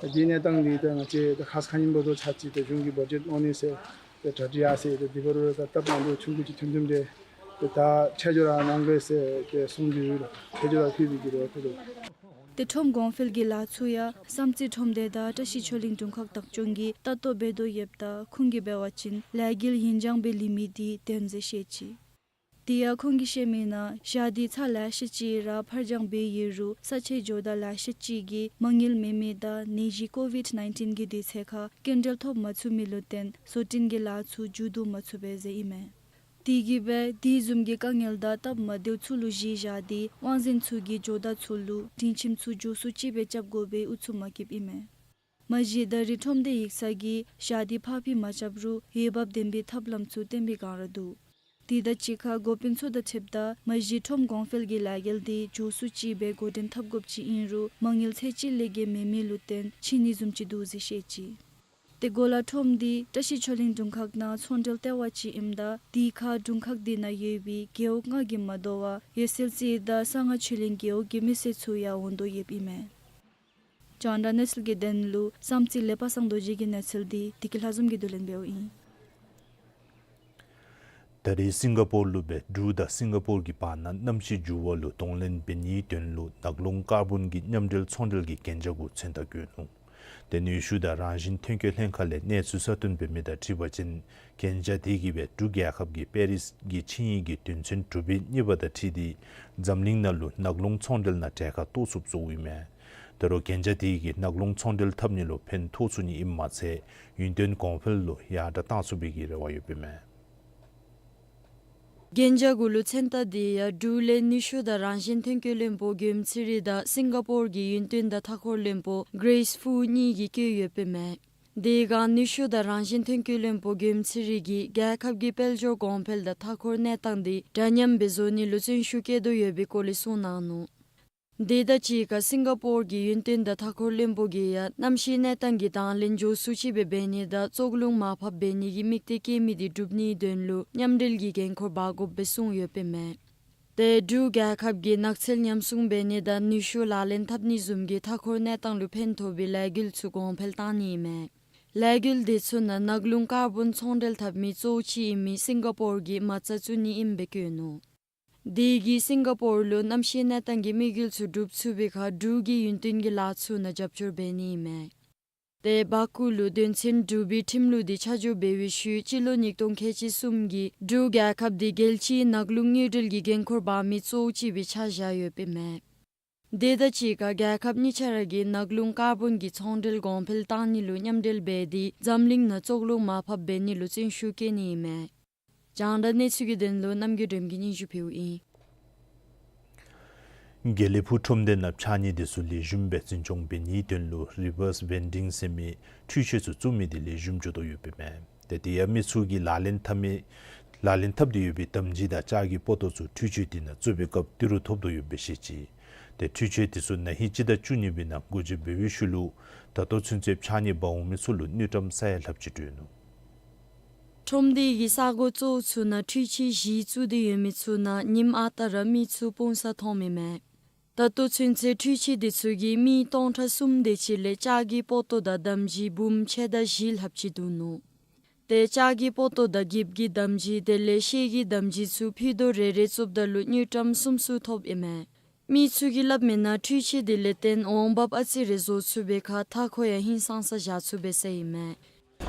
ད་འདི་གནས་སྟངས་འདི་ད་ང་བཅས་ད་ཁ་ཙ་ཁ་ཉིནམ་ལུ་ད་ཆ་ཅིག་ད་གཞུང་གིས་བ་ཇེཊ་གནང་ནི་ཟེར་ད་གྲ་སྒྲིག་ཡར་སོང་ཡི། ད་འདི་འབད་རུང་ད་སྟབས་མ་བདེཝ་ཆུང་ཀུ་ཅིག་ཐོན་ཐོནམ་འདི་ད་ད་ཆ་འཇོག་ར་གནང་དགོ་ཟེར་ཏེ་གསུང་གི་ཡོད་ལགས། ཆ་འཇོག་ར་ཕུལ་བའི་གི་རེ་བ་ཐོབ་དོ། ཏེ་ཁྲོམ་གོང་འཕེལ་གྱི་ལཱ་ཚུ་ཡང་བསམ་རྩེ་ཁྲོམ་སྡེ་དང་བཀྲ་ཤིས་ཆོས་གླིང་དྲུང་ཁག་བདག་སྐྱོང་གིས་ལྟ་རྟོག་འབད་དོ་ཡོདཔ་ད་ཁོང་གིས་འབད་བ་ཅིན་ལས་འགུལ་ཡུན་འགྱངས་སྦེ་ལུས་མི་འདི་དོན་ཟེར་བཤད་ཅི། དེ་ཡང་ཁོང་གིས་བཤད་མི་ནང་ཞག་འདི་ཚར་ལེ་ཤ་ཅིག་ར་ཕར་འགྱངས་འབད་ཡོད་རུང་ས་ཆའི་ཇོ་བདག་ལེ་ཤ་ཅིག་གིས་མ་དངུལ་མེད་མི་དང་ནད་གཞི་ཀོ་ཝིཌ་ནའིན་ཊིན་གྱི་དུས་ཚོད་ཁར་སྐྱིན་འགྲུལ་ཐོབ་མ་ཚུགས་མི་ལུ་བརྟེན་བཟོ་སྐྲུན་གྱི་ལཱ་ཚུ་མཇུག་བསྡུ་མ་ཚུགས་པས་ཟེར་ཨིན་མས། དེ་གིས་སྦེ་དེ་བཟུམ་གྱི་དཀའ་ངལ་དང་སྟབས་མ་བདེཝ་ཚུ་ལུ་གཞི་བཞག་སྟེ་དབང་འཛིན་ཚུ་གིས་ཇོ་བདག་ཚུ་ལུ་སྒྲིང་ཁྱིམ་ཚུ་མགྱོགས་སུ་ཅིག་སྦེ་རྐྱབ་དགོ་པའི་ཨུ་ཚུགས་མ་བསྐྱེདཔ་ཨིན་མས། མ་གཞི་ད་རེས་ཁྲོམ་སྡེ་ཡིག་ཚང་གིས་ཞག་འདི་ཕར་འཕུལ་མ་རྐྱབ་རུང་འོས་འབབ་ལྡན་པའི་ཐབས་ལམ་ཚུ་བཏོན་པའི་བསྒང་ར་འདུག། དེ་དང་གཅིག་ཁར་འགོ་དཔོན་ཚུ་དང་འཁྲིལཝ་ད་མ་གཞི་ཁྲོམ་གོང་འཕེལ་གྱི་ལས་འགུལ་འདི་མགྱོགས་སུ་ཅིག་སྦེ་འགོ་འདྲེན་འཐབ་དགོཔ་ཅིག་ཨིན་རུང་མ་དངུལ་ཚད་ཅིག་ལས་བརྒལ་མེད་མི་ལུ་བརྟེན་ཕྱིས་ནི་བཟུམ་ཅིག་འདུག་ཟེར་བཤད་ཅི། ཏེ་གོ་ལ་ཁྲོམ་འདི་བཀྲ་ཤིས་ཆོས་གླིང་དྲུང་ཁག་ནང་ཚོང་འབྲེལ་ལྟེ་བ་ཅིག་ཨིནམ་ད་དེ་ཁར་དྲུང་ཁག་དེ་ནང་ཡོད་པའི་རྒེད་འོག་ལྔ་གིས་མ་དོ་བར་འོད་གསལ་རྩེ་དང་གསང་སྔགས་ཆོས་གླིང་རྒེད་འོག་གི་མི་སེར་ཚུ་ཡང་འོང་དོ་ཡོདཔ་ཨིན་མས། རྒྱང་བསྒྲགས་གནས་ཚུལ་གྱི་དོན་ལུ་བསམ་རྩེ་ལས་པ་སངས་རྡོ་རྗེ་གི་གནས་ཚུལ་འདི་བདེ་སྐྱིད་ལྷ་འཛོམས་ཀྱིས་བསྡུ་ལེན་འབདཝ་ཨིན། ད་རེས་སིང་ག་པོར་ལུ་སྦེ་འབྲུག་དང་སིང་ག་པོར་གྱི་བར་ན་གནམ་གཤིས་འགྱུར་བ་ལུ་གདོང་ལེན་འབད་ནིའི་དོན་ལུ་ནགས་ཀླུང་ཀར་བོན་གྱི་མཉམ་འབྲེལ་ཚོང་འབྲེལ་གྱི་གན་རྒྱ་གུ་མཚན་རྟགས་བཀོད་ནུག། ཏེ་ནུས་ཤུགས་དང་རང་བཞིན་ཐོན་སྐྱེད་ལྷན་ཁག་ལས་གནས་ཚུལ་གསར་བཏོན་འབད་མི་དང་འཁྲིལ་བ་ཅིན་གན་རྒྱ་དེ་གིས་སྦེ་འབྲུག་རྒྱལ་ཁབ་ཀྱི་པེ་རིས་ཀྱི་ཆིངས་ཡིག་གི་དོན་ཚན་དྲུག་པའི་གཉིས་པ་དང་འཁྲིལ་ཏེ་འཛམ་གླིང་ནང་ལུ་ནགས་ཀླུང་ཚོང་འབྲེལ་ནང་གྲལ་ཁར་གཏོགས་ཚུགསཔ་བཟོཝ་ཨིན་མས། ད་རུང་གན་རྒྱ་དེ་གིས་ནགས་ཀླུང་ཚོང་འབྲེལ་འཐབ་ནི་ལུ་ཕན་ཐོགས་ཚུགས་ནི་ཨིནམ་མ་ཚད་ཡུན་བརྟན་གོང་འཕེལ་ལུ་ཡར་དྲགས་གཏང་ཚུགས་པའི་གི་རེ་བ་ཡོདཔ་ཨིན་མས། གན་རྒྱ་གུ་ལུ་མཚན་རྟགས་འདི་ཡང་འབྲུག་ལས་ནུས་ཤུགས་དང་རང་བཞིན་ཐོན་སྐྱེད་བློན་པོ་མགོནམ་ཚེ་རིང་དང་སིང་ག་པོར་གྱི་ཡུན་བརྟན་དང་མཐའ་འཁོར་བློན་པོ་གེ་རེས་ཧྥུའུ་གཉིས་ཀྱིས་བཀོད་ཡོདཔ་ཨིན་མས། དེ་སྒང་ནུས་ཤུགས་དང་རང་བཞིན་ཐོན་སྐྱེད་བློན་པོ་མགོནམ་ཚེ་རིང་གིས་རྒྱལ་ཁབ་ཀྱི་དཔལ་འབྱོར་གོང་འཕེལ་དང་མཐའ་འཁོར་གནས་སྟངས་འདི་འདྲ་མཉམ་སྦེ་བཟོ་ནི་ལུ་བརྩོན་ཤུགས་བསྐྱེད་དོ་ཡོད་པའི་སྐོར་ལས་གསུངས་གནང་ནུག། དེ་དང་གཅིག་ཁར་སིང་ག་པོར་གྱི་ཡུན་བརྟན་དང་མཐའ་འཁོར་བློན་པོ་གིས་ཡང་གནམ་གཤིས་གནས་སྟངས་ཀྱི་དང་ལེན་མགྱོགས་སུ་ཅིག་སྦེ་འབད་ནི་དང་བཙོག་རླུང་མར་ཕབ་འབད་ནི་གི་དམིགས་གཏད་བསྐྱེད་མི་འདི་འགྲུབ་ནིའི་དོན་ལུ་མཉམ་འབྲེལ་གྱི་འགན་ཁུར་འབག་དགོཔ་སྦེ་གསུངས་ཡོདཔ་ཨིན་མས། ཏེ་འབྲུག་རྒྱལ་ཁབ་ཀྱིས་ནགས་ཚལ་ཉམས་སྲུང་འབད་ནི་དང་ནུས་ཤུགས་ལག་ལེན་འཐབ་ནི་བཟུམ་གྱི་མཐའ་འཁོར་གནས་སྟངས་ལུ་ཕན་ཐོགས་པའི་ལས་འགུལ་ཚུ་གོང་འཕེལ་བཏང་ནི་ཨིན་མས། ལས་འགུལ་དེ་ཚུ་ནང་ནགས་རླུང་ཀར་བོན་ཚོང་འབྲེལ་འཐབ་མི་གཙོ་བོ་ཅིག་ཨིན་མི་སིང་ག་པོར་གྱིས་མ་རྩ་བཙུགས་ནི་ཨིནམ་སྦེ་བཀོད་ནུག། དེ་གིས་སིང་ག་པོར་ལུ་གནམ་གཤིས་གནས་སྟངས་ཀྱི་དམིགས་ཡུལ་ཚུ་སྒྲུབ་ཚུགས་པའི་ཁར་འབྲུག་གིས་ཡུན་བརྟན་གྱི་ལཱ་ཚུ་ནང་རྒྱབ་སྐྱོར་འབད་ནི་ཨིན་མས། ཏེ་བར་སྐོར་ལུ་དོན་ཚན་དྲུག་པའི་ཁྲིམས་ལུགས་འདི་ཆ་འཇོག་འབད་བའི་ཤུལ་སྤྱི་ལོ་ཉིས་སྟོང་ཁལ་གཅིག་གསུམ་གྱི་འབྲུག་རྒྱལ་ཁབ་འདི་རྒྱལ་སྤྱིའི་ནགས་རླུང་དངུལ་འབྲེལ་གྱི་འགན་ཁུར་འབག་མི་གཙོ་བོ་ཅིག་སྦེ་ཆ་བཞག་ཡོདཔ་ཨིན་མས། དེ་དང་གཅིག་ཁར་རྒྱལ་ཁབ་གཉིས་ཆ་ར་གིས་ནགས་རླུང་ཀར་བོན་གྱི་ཚོང་འབྲེལ་གོང་འཕེལ་བཏང་ནི་ལུ་མཉམ་འབྲེལ་འབད་དེ་འཛམ་གླིང་ནང་བཙོག་རླུང་མར་ཕབ་འབད་ནི་ལུ་བརྩོན་ཤུགས་བསྐྱེད་ནི་ཨིན་མས། རྒྱང་བསྒྲགས་གནས་ཚུལ་གྱི་དོན་ལུ་རྣམ་རྒྱལ་སྒྲོལ་མ་གིས་སྙན་ཞུ་ཕུལཝ་ཨིན། དགེ་ལེགས་ཕུག་ཁྲོམ་སྡེ་ནང་ཕྱགས་སྙིགས་དེ་ཚུ་ལེགས་ཤོམ་སྦེ་འཛིན་སྐྱོང་འབད་ནིའི་དོན་ལུ་རི་བརསི་བེན་ཌིང་ཟེར་མི་འཕྲུལ་ཆས་ཚུ་བཙུགས་མི་དེ་ལེགས་ཤོམ་འགྱོ་དོ་ཡོདཔ་ཨིན་མས། ཏེ་དེ་ཡང་མི་ཚུ་གིས་ལག་ལེན་འཐབ་མི་ལག་ལེན་འཐབ་སྟེ་ཡོད་པའི་དམ་སྦྱིས་དང་ལྕགས་ཀྱི་པོ་ཏོ་ཚུ་འཕྲུལ་ཆས་དེ་ནང་བཙུགས་པའི་སྐབས་ཏི་རུ་ཐོབ་དོ་ཡོདཔ་སྦེ་བཤད་ཅི། ཏེ་འཕྲུལ་ཆས་དེ་ཚུ་ན་ཧིང་སྤྱི་ཟླ་བཅུ་གཉིས་པའི་ནང་འགོ་འབྱེད་འབད་བའི་ཤུལ་ལུ་ད་ལྟོ་ཚུན་ཚོད་ཕྱགས་སྙིགས་འབག་འོང་མི་ཚུ་ལུ་དངུལ་ཀྲམ་ས་ཡ་ལྷགཔ་ཅིག་སྤྲོད་ནུག། ཁྲོམ་སྡེ་གི་ས་གོ་གཙོ་བོ་ཚུ་ནང་འཕྲུལ་ཆས་བཞི་བཙུགས་ཏེ་ཡོད་མི་ཚུ་ནང་ཉིནམ་ཨ་རྟག་ར་མི་ཚུ་སྤུངས་ས་མཐོངམ་ཨིན་མས། ད་ལྟོ་ཚུན་ཚོད་འཕྲུལ་ཆས་དེ་ཚུ་གིས་མི་སྟོང་ཕྲག་གསུམ་དེ་ཅིག་ལས་ལྕགས་ཀྱི་པོ་ཏོ་དང་དམ་སྦྱིས་འབུམ་ཕྱེད་དང་བཞི་ལྷགཔ་ཅིག་བསྡུ་ནུག། ཏེ་ལྕགས་ཀྱི་པོ་ཏོ་དང་འགྱིབ་ཀྱི་དམ་སྦྱིས་དེ་ལས་ཤེལ་གྱི་དམ་སྦྱིས་ཚུ་ཕུད་རྡོག་རེ་རེ་བཙུགསཔ་ད་ལུ་དངུལ་ཀྲམ་སུམ་ཅུ་ཐོབ་ཨིན་མས། མི་ཚུ་གིས་སླབ་མིའི་ནང་འཕྲུལ་ཆས་དེ་ལས་བརྟེན་འོང་འབབ་ཨ་ཙི་རེ་བཟོ་ཚུགས་པའི་ཁར་མཐའ་འཁོར་ཡང་ཧིང་སངས་ས་བཞག་ཚུགས་པས་ཟེར་ཨིན་མས།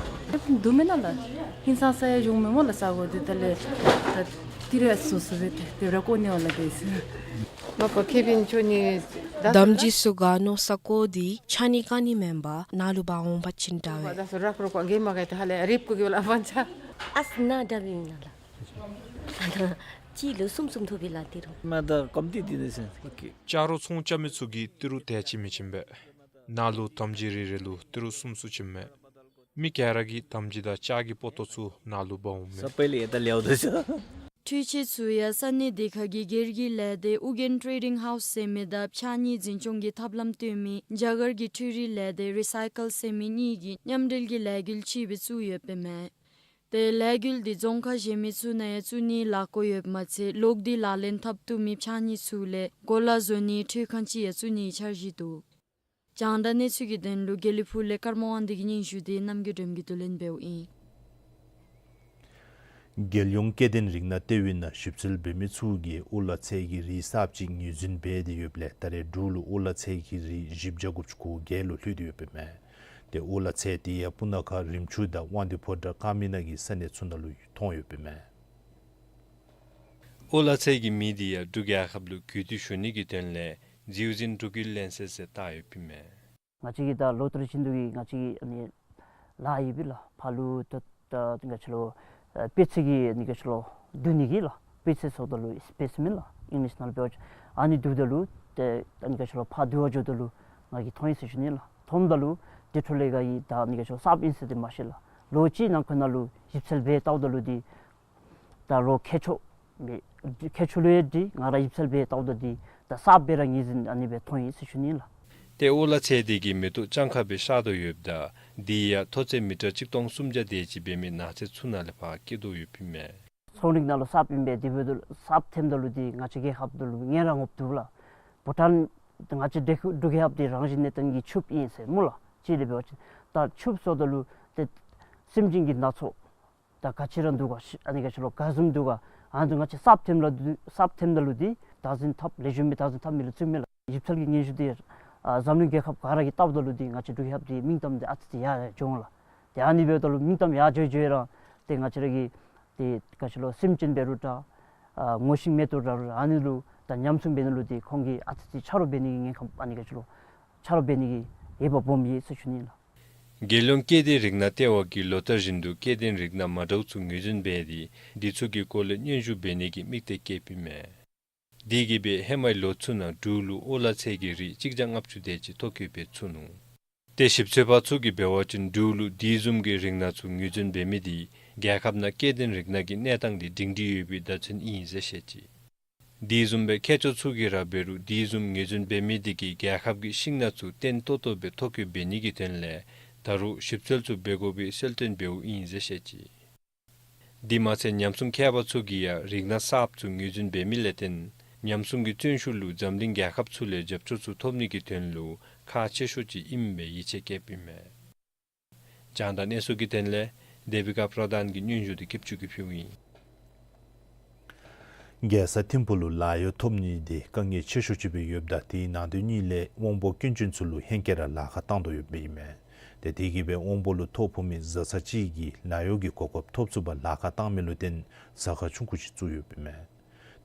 བསྡུ་མི་ནང་ལགས། ཧིང་སངས་ས་ཡང་འོང་མས་སྨོ་ལགས། ས་གོ་འདི་ད་ལས་ད་ཏི་རུ་ཡང་བཟོ་ཚུགས་པས། ཏེ་དེ་ར་ཀོ་ནི་ཝ་ལ་དེ་ཟེར། མ་པ་ཁེ་བིན་ཆོ་ནི་ད་དམ་སྦྱིས་ཚུ་ག་ནོ་ས་གོ་འདི་ཕྱགས་སྙིགས་ག་ནི་མེན་པར་ནཱ་ལུ་འབག་འོང་པ་ཅིན་དྲག་པས། ད་སོ་རག་རོག་པ་གེ་མ་གེ་ད་ཧ་ལས་རིབ་ཀོ་གེ་ཝ་ལ་ཕན་ཆ། ཨས་ན་དྲག་པས་ན་ལགས། ཅིག་ལུ་སུམ་སུམ་ཐོབ་པས་ལགས་ཏི་རུ། མ་ད་ཀོམ་ཏི་ཏི་ནི་སེ། ཨོ་ཁེ། ལྕགས་རོ་ཚོང་རྐྱབ་མི་ཚུ་གིས་ཏི་རུ་དེ་ཅིག་མི་བྱིན་པས། ནཱ་ལུ་དམ་སྦྱིས་རེ་རེ་ལུ་ཏི་རུ་སུམ་སུ་བྱིནམ་མས། མི་ག་ར་གིས་དམ་སྦྱིས་དང་ལྕགས་ཀྱི་པོ་ཏོ་ཚུ་ནཱ་ལུ་འབག་འོངམ་མས། ས་པའི་ལས་ད་ལེའོ་དོ་ཤོ། འཕྲུལ་ཆས་ཚུ་ཡང་ས་གནས་དེ་ཁ་གི་སྒེར་གྱི་ལས་སྡེ་ཨོ་རྒྱན་ཊེ་རེ་ཌིང་ཧའུསི་ཟེར་མི་དང་ཕྱགས་སྙིགས་འཛིན་སྐྱོང་གི་ཐབས་ལམ་སྟོན་མི་རྒྱ་གར་གྱི་འཕྲུལ་རིག་ལས་སྡེ་རི་སའི་ཀལ་ཟེར་མི་གཉིས་ཀྱིས་མཉམ་འབྲེལ་གྱི་ལས་འགུལ་ཅིག་སྦེ་བཙུགས་ཡོདཔ་ཨིན་མས། ཏེ་ལས་འགུལ་འདི་རྫོང་ཁག་གཞན་མི་ཚུ་ནང་ཡང་བཙུགས་ནིའི་ལས་འགུལ་ཡོདཔ་མ་ཚད་ལོག་སྟེ་ལག་ལེན་འཐབ་བཏུབ་མི་ཕྱགས་སྙིགས་ཚུ་ལས་གོ་ལ་བཟོ་ནིའི་འཕྲུལ་ཁང་ཅིག་ཡང་བཙུགས་ནིའི་འཆར་གཞི་འདུག། རྒྱང་བསྒྲགས་གནས་ཚུལ་གྱི་དོན་ལུ་དགེ་ལེགས་ཕུག་ལས་ཀརྨ་དབང་འདུས་ཀྱི་སྙན་ཞུ་དེ་རྣམ་རྒྱལ་སྒྲོལ་མ་གིས་བསྡུ་ལེན་འབདཝ་ཨིན། རྒྱལ་ཡོངས་སྐྱེ་ལྡན་རིགས་སྣ་ལྟེ་བའི་ནང་ཞིབ་འཚོལ་འབད་མི་ཚུ་གིས་ཨོ་ལ་ཚེ་གི་རིགས་གསརཔ་ཅིག་ངོས་འཛིན་འབད་དེ་ཡོདཔ་ལས་ད་རེས་འབྲུག་ལུ་ཨོ་ལ་ཚེ་གི་རིགས་བཞི་བརྒྱ་དགུ་བཅུ་གོ་བརྒྱད་ལུ་ལྷོད་དེ་ཡོདཔ་ཨིན་མས། ཏེ་ཨོ་ལ་ཚེ་དེ་ཡང་སྤུ་ན་ཁ་རིམ་ཆུ་དང་དབང་འདུས་ཕོ་བྲང་ཀ་མི་ན་གི་ས་གནས་ཚུ་ནང་ལུ་མཐོང་ཡོདཔ་ཨིན་མས། ཨོ་ལ་ཚེ་གི་མིང་དེ་ཡང་འབྲུག་རྒྱལ་ཁབ་ལུ་གུས་བཏུད་ཞུ་ནི་གི་དོན་ལས་མཛེའུ་འཛིན་འབྲུག་གི་བརླན་ས་ཟེར་བཏགས་ཡོདཔ་ཨིན་མས། ང་བཅས་ཀྱིས་ད་ལོ་ལྟར་བཞིན་དུ་གི་ང་བཅས་ཀྱི་ཨ་ནི་ལཱ་ཡོད་པས་ལགས། ཕར་ལུ་ད་ད་ང་བཅས་ལུ་ཨ་དཔེ་ཆ་གི་ཨ་ནི་ང་བཅས་ལུ་བསྡུ་ནི་གི་ལགས། དཔེ་ཆ་ཟེརཝ་ད་ལུ་སི་པེ་སི་མེན་ལགས། ཨིང་ལིཤ་ནང་ལུ་འབད་བ་ཅིན་ཨ་ནི་བསྡུཝ་ད་ལུ་ཏེ་ཨ་ནི་ང་བཅས་ལུ་ཕར་བསྡུ་བར་འགྱོཝ་ད་ལུ་ང་གིས་མཐོང་ཡི་ཟེར་ཞུ་ནི་ལགས། མཐོངམ་ད་ལུ་དེ་འཕྲོ་ལས་ག་ཡི་ད་ཨ་ནི་ང་བཅས་ལུ་གསརཔ་ཨིན་ཟེར་དེ་མ་ཤེས་ལགས། ལོ་གཅིག་ནང་འཁོད་ནང་ལུ་ཞིབ་འཚོལ་འབད་བལྟཝ་ད་ལུ་དེ་ད་རོགས་མཁས་མཆོག་མི་མཁས་མཆོག་ལུ་ཡང་འདྲི་ང་ར་ཞིབ་འཚོལ་འབད་བལྟཝ་ད་དེ་ད་གསརཔ་སྦེ་ར་ངོས་འཛིན་ཨ་ནི་སྦེ་མཐོང་ཡི་ཟེར་ཞུ་ནི་ལགས། ཏེ་ཨོ་ལ་ཚེ་དེ་གི་མེ་ཏོག་སྤྱང་ཀ་སྦེ་ཤར་དོ་ཡོདཔ་ད་དེ་ཡང་མཐོ་ཚད་མི་ཊར་གཅིག་སྟོང་སུམ་བརྒྱ་དེ་ཅིག་འབད་མི་ནགས་ཚལ་ཚུ་ནང་ལས་ཕར་སྐྱེ་དོ་ཡོདཔ་ཨིན་མས། ཚོང་རིག་ནང་ལུ་གསརཔ་ཨིན་པས། དེ་འབདཝ་ད་གསརཔ་ཐོནམ་ད་ལུ་དེ་ང་བཅས་རྒྱལ་ཁབ་ད་ལུ་ངན་ར་ངོ་བོ་འདུག་ལགས། བྷུ་ཊཱན་ང་བཅས་འབྲུག་འབྲུག་རྒྱལ་ཁབ་དེ་རང་བཞིན་གནས་སྟངས་ཀྱི་ཕྱུགཔོ་ཨིན་ཟེར་སྨོ་ལགས། གཅིག་ལས་འབད་བ་ཅིན་ད་ཕྱུགཔོ་ཟེརཝ་ད་ལུ་ཏེ་སེམས་ཅན་གྱི་སྣ་ཚོགས་ད་ག་ཅི་ར་འདུག་ག་ཨ་ནི་ང་བཅས་ལུ་ག་བཟུམ་འདུག་ག་ཨ་ནི་ང་བཅས་གསརཔ་ཐོནམ་ལུ་གསརཔ་ཐོནམ་ད་ལུ་དེ་བདག་འཛིན་འཐབ་ལེགས་ཤོམ་སྦེ་བདག་འཛིན་འཐབ་མི་ལུ་བརྩོནམ་མས་ལགས། ཞིབ་འཚོལ་གྱི་སྙན་ཞུ་དེ་ཨ་འཛམ་གླིང་རྒྱལ་ཁབ་ག་ར་གིས་བལྟཝ་ད་ལུ་དེ་ང་བཅས་འབྲུག་རྒྱལ་ཁབ་དེ་མིང་གཏམ་དེ་ཨ་ཙི་ཅིག་ཡར་ཡར་འགྱོ་འོང་ལགས། ཏེ་ཨ་ནི་འབདཝ་ད་ལུ་མིང་གཏམ་ཡར་འགྱོ་འགྱོ་ར་ཏེ་ང་བཅས་ར་གི་ཏེ་ག་ཅི་ལོ་སེམས་ཅན་འབད་རུང་འདྲ་ཨ་ངོ་ཤེས་མེད་དོ་འདྲ་རུང་ཨ་ནི་ལུ་ད་ཉམས་སྲུང་འབད་ནི་ལུ་དེ་ཁོང་གིས་ཨ་ཙི་ཅིག་ཆ་རོགས་འབད་ནི་གི་ངེས་ཁམས་ཨ་ནི་ག་ཅི་ལོ་ཆ་རོགས་འབད་ནི་གི་འོས་འབབ་སྦོམ་ཡོད་ཟེར་ཞུ་ནི་ལགས། རྒྱལ་ཡོངས་སྐྱེ་ལྡན་རིགས་སྣ་ལྟེ་བ་གིས་ལོ་ལྟར་བཞིན་དུ་སྐྱེ་ལྡན་རིགས་སྣ་མ་འདྲཝ་ཚུ་ངོས་འཛིན་འབད་དེ་འདི་ཚུ་གི་སྐོར་ལས་སྙན་ཞུ་འབད་ནི་གི་དམིགས་གཏད་བསྐྱེདཔ་ཨིན་མས། དེ་གིས་སྦེ་ཧེ་མའི་ལོ་ཚུ་ནང་འབྲུག་ལུ་ཨོ་ལ་ཚལ་གྱི་རིགས་གཅིག་བརྒྱ་ལྔ་བཅུ་དེ་ཅིག་ཐོ་བཀོད་འབད་ཚུགས་ནུག། ཏེ་ཞིབ་འཚོལ་པ་ཚུ་གིས་འབད་བ་ཅིན་འབྲུག་ལུ་དེ་བཟུམ་གྱི་རིགས་སྣ་ཚུ་ངོས་འཛིན་འབད་མི་དེ་རྒྱལ་ཁབ་ནང་སྐྱེ་ལྡན་རིགས་སྣ་གི་གནས་སྟངས་དེ་སྒྲིང་སྒྲི་ཡོད་པའི་བརྡ་མཚོན་ཨིན་ཟེར་བཤད་ཅི། དེ་བཟུམ་སྦེ་མཁས་མཆོག་ཚུ་གིས་ར་འབད་རུང་དེ་བཟུམ་ངོས་འཛིན་འབད་མི་དེ་གིས་རྒྱལ་ཁབ་ཀྱི་ཤིང་སྣ་ཚུ་བརྟན་ཏོག་ཏོ་སྦེ་ཐོ་བཀོད་འབད་ནི་གི་དོན་ལས་ད་རུང་ཞིབ་འཚོལ་ཚུ་འབད་དགོ་པའི་གསལ་སྟོན་འབདཝ་ཨིན་ཟེར་བཤད་ཅི། དེ་མ་ཚད་ཉམས་སྲུང་མཁས་པ་ཚུ་གིས་ཡང་རིགས་སྣ་གསརཔ་ཚུ་ངོས་འཛིན་འབད་མི་ལས་བརྟེན་ཉམས་སྲུང་གི་བརྩོན་ཤུགས་ལུ་འཛམ་གླིང་རྒྱལ་ཁབ་ཚུ་ལས་རྒྱབ་སྐྱོར་ཚུ་ཐོབ་ནི་གི་དོན་ལུ་ཁག་ཆེ་ཤོས་ཅིག་ཨིནམ་སྦེ་ཡིད་ཆེས་བསྐྱེདཔ་ཨིན་མས། རྒྱང་བསྒྲགས་གནས་ཚུལ་གྱི་དོན་ལས་དེ་བི་ཀ་པྲ་དཱན་གྱི་སྙན་ཞུ་དེ་ཀིབ་ཅུ་གིས་ཕུལཝ་ཨིན། རྒྱལ་ས་ཐིམ་ཕུག་ལུ་ལཱ་གཡོག་ཐོབ་ནི་དེ་དཀའ་ངལ་ཆེ་ཤོས་ཅིག་སྦེ་ཡོདཔ་ད་དེའི་ནང་དོན་གཉིས་ལས་དབང་པོ་སྐྱོན་ཅན་ཚུ་ལུ་ཧེང་སྐལ་ར་ལཱ་ཁག་བཏང་དོ་ཡོདཔ་ཨིན་མས། ཏེ་དེ་གིས་སྦེ་དབང་པོ་ལུ་ཐོ་ཕོག་མི་བཟའ་ཚང་ཅིག་གིས་ལཱ་གཡོག་གི་གོ་སྐབས་ཐོབ་ཚུགས་པར་ལཱ་ཁག་བཏང་མི་ལུ་བརྟེན་ཟ་ཁང་ཆུང་ཀུ་ཅིག་བཙུགས་ཡོདཔ་ཨིན་མས།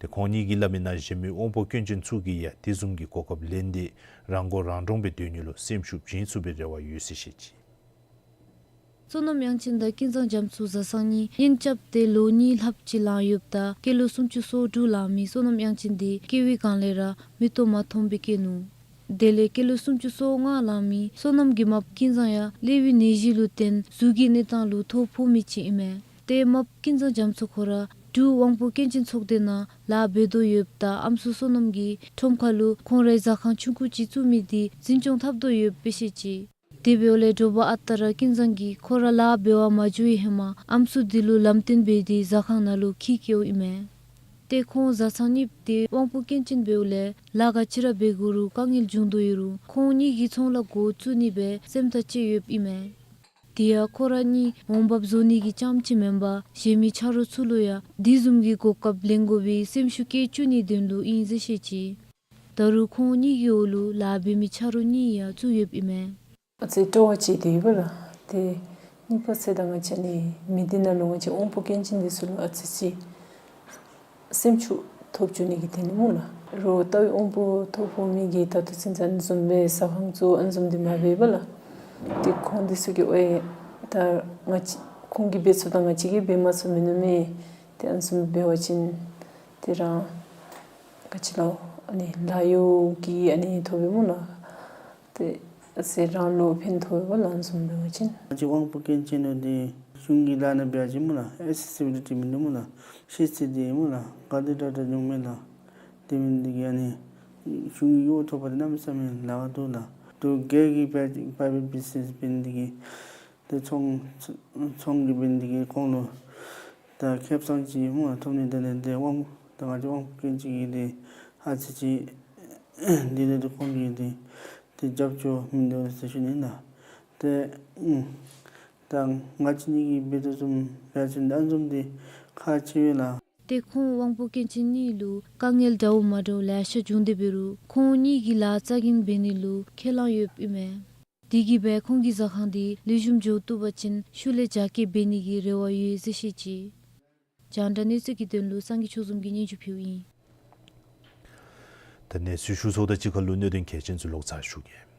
ཏེ་ཁོང་གཉིས་ཀྱིས་སླབ་མིའི་ནང་གཞན་མི་དབང་པོ་སྐྱོན་ཅན་ཚུ་གིས་ཡང་དེ་བཟུམ་གྱི་གོ་སྐབས་ལེན་ཏེ་རང་མགོ་རང་འདྲོངས་སྦེ་སྡོད་ནི་ལུ་སེམས་ཤུགས་བྱིན་ཚུགས་པའི་རེ་བ་ཡོད་ཟེར་བཤད་ཅི། བསོད་ནམས་དབྱངས་ཅན་དང་ཀུན་བཟང་རྒྱ་མཚོ་བཟའ་ཚང་གཉིས་གཉེན་རྐྱབ་སྟེ་ལོ་གཉིས་ལྷགཔ་ཅིག་ལང་ཡོདཔ་ད་སྐྱེས་ལོ་སུམ་ཅུ་སོ་དྲུག་ལང་མི་བསོད་ནམས་དབྱངས་ཅན་དེ་སྐྱེ་བའི་སྒང་ལས་ར་མིག་ཏོ་མ་མཐོངམ་སྦེ་སྐྱེས་ནུག། དེ་ལས་སྐྱེས་ལོ་སུམ་ཅུ་སོ་ལྔ་ལང་མི་བསོད་ནམས་ཀྱི་མཔ་ཀུན་བཟང་ཡང་གླེ་བའི་ནད་གཞི་ལུ་བརྟེན་གཟུགས་ཀྱི་གནས་སྟངས་ལུ་ཐོ་ཕོག་མི་ཅིག་ཨིན་མས། ཏེ་མཔ་ཀུན་བཟང་རྒྱ་མཚོ་ཁོ་ར་འབྲུག་དབང་པོ་སྐྱོན་ཅན་ཚོགས་སྡེ་ནང་ལཱ་འབད་དོ་ཡོདཔ་ད་ཨམ་སྲུ་བསོད་ནམས་ཀྱིས་ཁྲོམ་ཁ་ལུ་ཁོང་རའི་ཟ་ཁང་ཆུང་ཀུ་ཅིག་བཙུགས་མི་དེ་འཛིན་སྐྱོང་འཐབ་དོ་ཡོདཔ་སྦེ་བཤད་ཅི། དེ་འབདཝ་ལས་དྲོ་པ་ཨ་རྟག་ར་ཀུན་བཟང་གིས་ཁོ་ར་ལཱ་འབད་བར་མ་འགྱོ་བའི་ཧེ་མ་ཨམ་སྲུ་དེ་ལུ་ལམ་སྟོན་འབད་དེ་ཟ་ཁང་ནང་ལུ་འཁྱིད་བསྐྱལཝ་ཨིན་མས། ཏེ་ཁོང་བཟའ་ཚང་གཉིས་དེ་དབང་པོ་སྐྱོན་ཅན་འབདཝ་ལས་ལཱ་ག་ཅི་ར་འབད་དགོ་རུང་དཀའ་ངལ་འབྱུང་དོ་ཡོད་རུང་ཁོང་གཉིས་ཀྱིས་ཚོང་ལཱ་འགོ་བཙུགས་ནི་སྦེ་སེམས་ཐག་བཅད་ཡོདཔ་ཨིན་མས། དེ་ཡང་ཁོང་ར་གཉིས་འོང་འབབ་བཟོ་ནི་གི་རྐྱངམ་ཅིག་མེན་པར་གཞན་མི་ཆ་རོགས་ཚུ་ལུ་ཡང་དེ་བཟུམ་གྱི་གོ་སྐབས་ལེན་དགོ་པའི་སེམས་ཤུགས་བསྐྱེད་བཅུག་ནིའི་དོན་ལུ་ཨིན་ཟེར་བཤད་ཅི། ད་རུང་ཁོང་གཉིས་ཀྱི་འོག་ལུ་ལཱ་འབད་མི་ཆ་རོགས་གཉིས་ཡང་བཙུགས་ཡོདཔ་ཨིན་མས། ཨ་ཙི་སྤྲོ་བ་ཅིག་དེ་ཡོད་པ་ལགས། ཏེ་གཉིས་པ་ཟེར་ད་ང་བཅས་ནི་མི་སྡེ་ནང་ལུ་ང་བཅས་དབང་པོ་སྐྱོན་ཅན་འདི་ཚུ་ལུ་ཨ་ཙི་ཅིག་སེམས་ཤུགས་ཐོབ་བཅུག་ནི་གི་དོན་ལུ་སྨོ་ལགས། རོགས་ལྟ་བུའི་དབང་པོ་ཐོ་ཕོག་མི་གིས་ད་ལྟོ་ཚུན་ཚོད་ཨ་ནི་བཟུམ་སྦེ་ཟ་ཁང་བཙུགས་ཨ་ནི་བཟུམ་འདི་མ་འབད་བས་ལགས། ཏེ་ཁོང་འདི་ཚུ་གིས་ཨོའི་ད་ང་བཅས་ཁོང་གིས་འབད་ཚུགས་དང་ང་བཅས་ཀྱིས་འབད་མ་ཚུགས་མིན་ནུག་མས། ཏེ་ཨ་ནི་བཟུམ་འབད་བ་ཅིན་ཏེ་རང་ག་ཅི་ལོ་ཨ་ནི་ལཱ་གཡོག་གི་ཨ་ནི་ཐོབ་པས་སྨོ་ལགས། ཏེ་ཟེར་རང་ལུ་ཕན་ཐོགས་པས་ལགས་ཨ་ནི་བཟུམ་འབད་བ་ཅིན། ང་བཅས་དབང་པོ་སྐྱོན་ཅན་ལུ་འདི་གཞུང་གི་ལཱ་ནང་འབད་བ་ཅིན་སྨོ་ལགས་ཨེག་སེ་སི་བི་ལི་ཊི་མིན་འདུག་སྨོ་ལགས། ཤེས་ཚད་འདི་སྨོ་ལགས་ག་དེ་དྲག་དྲག་འབྱུང་མས་ལགས། དེ་མིན་འདི་གིས་ཨ་ནི་གཞུང་གི་གཡོག་ཐོབ་པ་དེ་གནམ་མེད་ས་མེད་ལཱ་ཁག་འདུག་ལགས། དེ་སྒེར་གྱི་པ་པ་རའི་བེཊ་བི་ཛི་ནེསི་འབད་ནི་འདི་གིས་ཏེ་ཚོང་ཚོང་གི་འབད་ནི་འདི་གིས་ཁོང་ལུ་ད་ཁེ་བཟང་ཅིག་སྨོ་ཐོབ་ནི་དེ་ལས་ཏེ་དབང་ད་ང་བཅས་དབང་པོ་སྐྱོན་ཅན་གྱི་འདི་ཨ་ཙི་ཅིག་འདི་ལས་ཏེ་ཁོང་གི་འདི་ཏེ་རྒྱབ་སྐྱོར་མིན་འདུག་ཟེར་ཞུ་ནི་ལགས། ཏེ་ཨུམ་ད་ང་བཅས་གཉིས་ཀྱིས་འབད་དོ་བཟུམ་འབད་བ་ཅིན་ཨ་ནི་བཟུམ་འདི་ཁག་ཆེ་བས་ལགས། ཏེ་ཁོང་དབང་པོ་སྐྱོན་ཅན་གཉིས་ལུ་དཀའ་ངལ་འདྲཝ་མ་འདྲཝ་ལེ་ཤ་བྱུང་སྟེ་འབད་རུང་ཁོང་གཉིས་ཀྱིས་ལཱ་རྩ་འགེངས་འབད་ནི་ལུ་ཁས་བླངས་ཡོདཔ་ཨིན་མས། དེ་གིས་སྦེ་ཁོང་གི་ཟ་ཁང་འདི་ལེགས་ཤོམ་འགྱོ་བཏུབ་པ་ཅིན་ཤུལ་ལས་རྒྱ་སྐྱེད་འབད་ནི་གི་རེ་བ་ཡོད་ཟེར་བཤད་ཅི། རྒྱང་བསྒྲགས་གནས་ཚུལ་གྱི་དོན་ལུ་སངས་རྒྱས་ཆོས་འཛོམས་ཀྱིས་སྙན་ཞུ་ཕུལཝ་ཨིན། ད་གནས་ཚུལ་ཞུ་ཚརཝ་དང་གཅིག་ཁར་ལུ་གནད་དོན་གལ་ཆེན་ཚུ་ལོག་ཚར་ཞུ་གེ།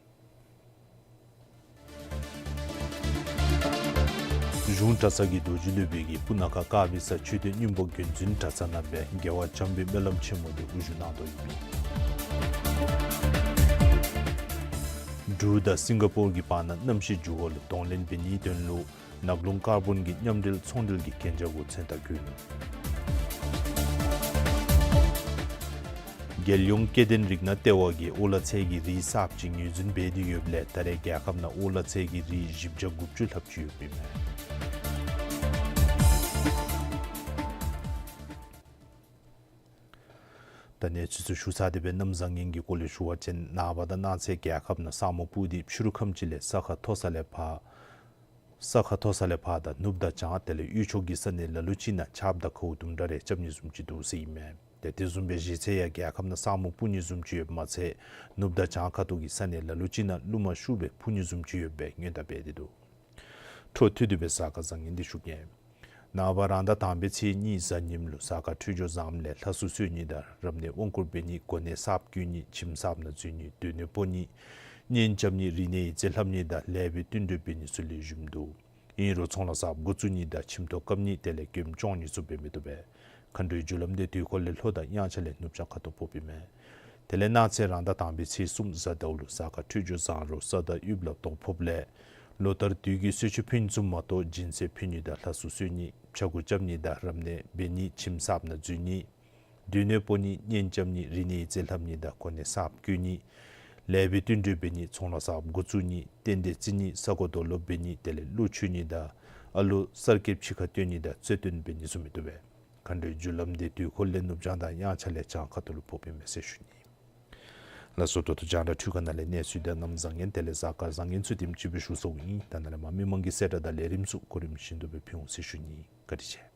གཞུང་གྲྭ་ཚང་གི་རྡོ་རྗེ་སློབ་དཔོན་གྱིས་སྤུ་ན་ཁ་དཀར་སྦིས་ས་མཆོད་རྟེན་སྙིང་པོ་དགོན་འཛིན་གྲྭ་ཚང་ནང་སྦེ་རྒྱལ་བ་བྱམས་པའི་སྨོན་ལམ་ཆེན་མོ་དེ་དབུ་བཞུགས་གནང་དོ་ཡོདཔ་ཨིན། འབྲུག་དང་སིང་ག་པོར་གྱི་བར་ན་གནམ་གཤིས་འགྱུར་བ་ལུ་གདོང་ལེན་འབད་ནིའི་དོན་ལུ་ནག་རླུང་ཀར་བོན་གྱི་མཉམ་འབྲེལ་ཚོང་འབྲེལ་གྱི་གན་རྒྱ་གུ་མཚན་རྟགས་བཀོད་ནུག། རྒྱལ་ཡོངས་སྐྱེ་ལྡན་རིགས་སྣ་ལྟེ་བ་གིས་ཨོ་ལ་ཚལ་གྱི་རིགས་གསརཔ་ཅིག་ངོས་འཛིན་འབད་དེ་ཡོདཔ་ལས་ད་རེས་རྒྱལ་ཁབ་ནང་ཨོ་ལ་ཚལ་གྱི་རིགས་བཞི་བརྒྱ་དགུ་བཅུ་ལྷགཔ་ཅིག་ཡོདཔ་ཨིན་མས། ད་གནས་ཚུལ་ཚུ་ཞུ་ཚར་ཏེ་སྦེ་གནམ་བཟང་ངན་གྱི་སྐོར་ལས་ཞུ་བ་ཅིན་ནངས་པ་དང་གནངས་ཚེ་རྒྱལ་ཁབ་ནང་ས་སྨུག་སྤུབས་ཏེ་ཕྱི་རུ་ཁམས་ཅིག་ལས་ས་ཁ་མཐོ་ས་ལས་ཕར་ས་ཁ་མཐོ་ས་ལས་ཕར་དང་ནུབ་དང་བྱང་དེ་ལས་དབུས་ཕྱོགས་ཀྱི་ས་གནས་ལ་ལུ་ཅིག་ནང་ཆརཔ་དང་ཁཝ་དུམ་གྲ་རེ་རྐྱབ་ནི་བཟུམ་ཅིག་འདུག་ཟེར་ཨིན་མས། ཏེ་དེ་བཟུམ་སྦེ་གཞེས་ཚེས་ཡང་རྒྱལ་ཁབ་ནང་ས་སྨུག་སྤུབས་ནི་བཟུམ་ཅིག་ཡོདཔ་མ་ཚད་ནུབ་དང་བྱང་ཁ་ཐུག་གི་ས་གནས་ལ་ལུ་ཅིག་ནང་རླུང་མ་ཤུགས་སྦེ་འཕུ་ནི་བཟུམ་ཅིག་ཡོདཔ་སྦེ་སྔོན་བརྡ་འབད་དེ་འདུག། འཕྲོ་མཐུད་དེ་སྦེ་གཟའ་སྐར་བཟང་ངན་འདི་ཞུ་གེ། ནངས་པ་རང་ཟླ་དང་པའི་ཚེས་གཉིས་གཟའ་ཉིམ་ལུ་གཟའ་སྐར་འཕྲོད་སྦྱོར་བཟངམ་ལས་ལྷ་སྲུ་གསོལ་ནི་དང་རབ་གནས་དབང་བསྐུར་འབད་ནི་གོ་གནས་གསརཔ་བསྐོ་ནི་ཁྱིམ་གསརཔ་ནང་འཛུལ་ནི་སྡོད་གནས་སྤོ་ནི་ གཉེན་རྐྱབ་ནི་རིག་གནས་ཡིག་རྩིས་ལྷབ་ནི་དང་ལེགས་པའི་བསྟུན་གྲོས་འབད་ནི་ཚུ་ལེགས་ཤོམ་འདུག། ཨིན་རུང་ཚོང་ལཱ་གསརཔ་འགོ་བཙུགས་ནི་དང་ཁྱིམ་ཐོག་བཀབ་ནི་དེ་ལས་གྱོདམ་བཅོང་ནི་ཚུ་འབད་མི་བཏུབ་པས། མཁའ་འགྲོའི་རྒྱུ་ལམ་འདི་དུས་འཁོར་ལས་ལྷོ་དང་དབྱངས་འཆར་ལས་ནུབ་བྱང་ཁ་ཐུག་ཕོགཔ་ཨིན་མས། དེ་ལས་གནངས་ཚེ་རང་ཟླ་དང་པའི་ཚེས་གསུམ་གཟའ་ཟླཝ་ལུ་གཟའ་སྐར་འཕྲོད་སྦྱོར་བཟང་རུང་ས་དང་དབུགས་ལ་གཏོར་ཕོགཔ་ལས་ལོ་ལྟར་དུས་ཀྱི་གསོལ་མཆོད་ཕུལ་ནི་བཟུམ་མ་གཏོགས་སྦྱིན་སྲེག་ཕུལ་ནི་དང་ལྷ་གསོལ་གསོལ་ནི་ཕྱྭ་འགུགས་རྐྱབ་ནི་དང་རབ་གནས་འབད་ནི་ཁྱིམ་གསརཔ་ནང་འཛུལ་ནི་སྡོད་གནས་སྤོ་ནི་གཉེན་རྐྱབ་ནི་རིག་གནས་ཡིག་རྩིས་ལྷབ་ནི་དང་གོ་གནས་གསརཔ་བསྐོ་ནི་ལེགས་པའི་བསྟུན་གྲོས་འབད་ནི་ཚོང་ལཱ་གསརཔ་འགོ་བཙུགས་ནི་རྟེན་འབྲེལ་བརྩི་ནི་ས་གོ་རྡོ་སློག་འབད་ནི་དེ་ལས་གླུ་མཆོད་ནི་དང་ཨ་ལོ་གསར་སྐྱེསཔ་ཕྱི་ཁར་བཏོན་ནི་དང་རྩོད་བཏོན་འབད་ནི་ཚུ་མི་བཏུབ་པས། མཁའ་འགྲོའི་རྒྱུ་ལམ་འདི་དུས་འཁོར་ལས་ནུབ་བྱང་དང་དབྱངས་འཆར་ལས་བྱང་ཁ་ཐུག་ལུ་ཕོགཔ་ཨིན་མས་ཟེར་ཞུ་ནི། ལགས་སོ། ད་ལྟོ་རྒྱང་བསྒྲགས་འཕྲུལ་ཁང་ནང་ལས་གནས་ཚུལ་དང་གནམ་བཟང་ངན་དེ་ལས་གཟའ་སྐར་བཟང་ངན་ཚུ་དེམ་ཅིག་སྦེ་ཞུ་ཚརཝ་ཨིན། ད་ནཱ་ལས་མར་མི་མང་གི་གསལ་བསྒྲགས་དང་ལས་རིམ་ཚུ་གོ་རིམ་བཞིན་དུ་སྦེ་ཕུལ་འོང་ཟེར་ཞུ་ནི། བཀའ་དྲིན་ཆེ།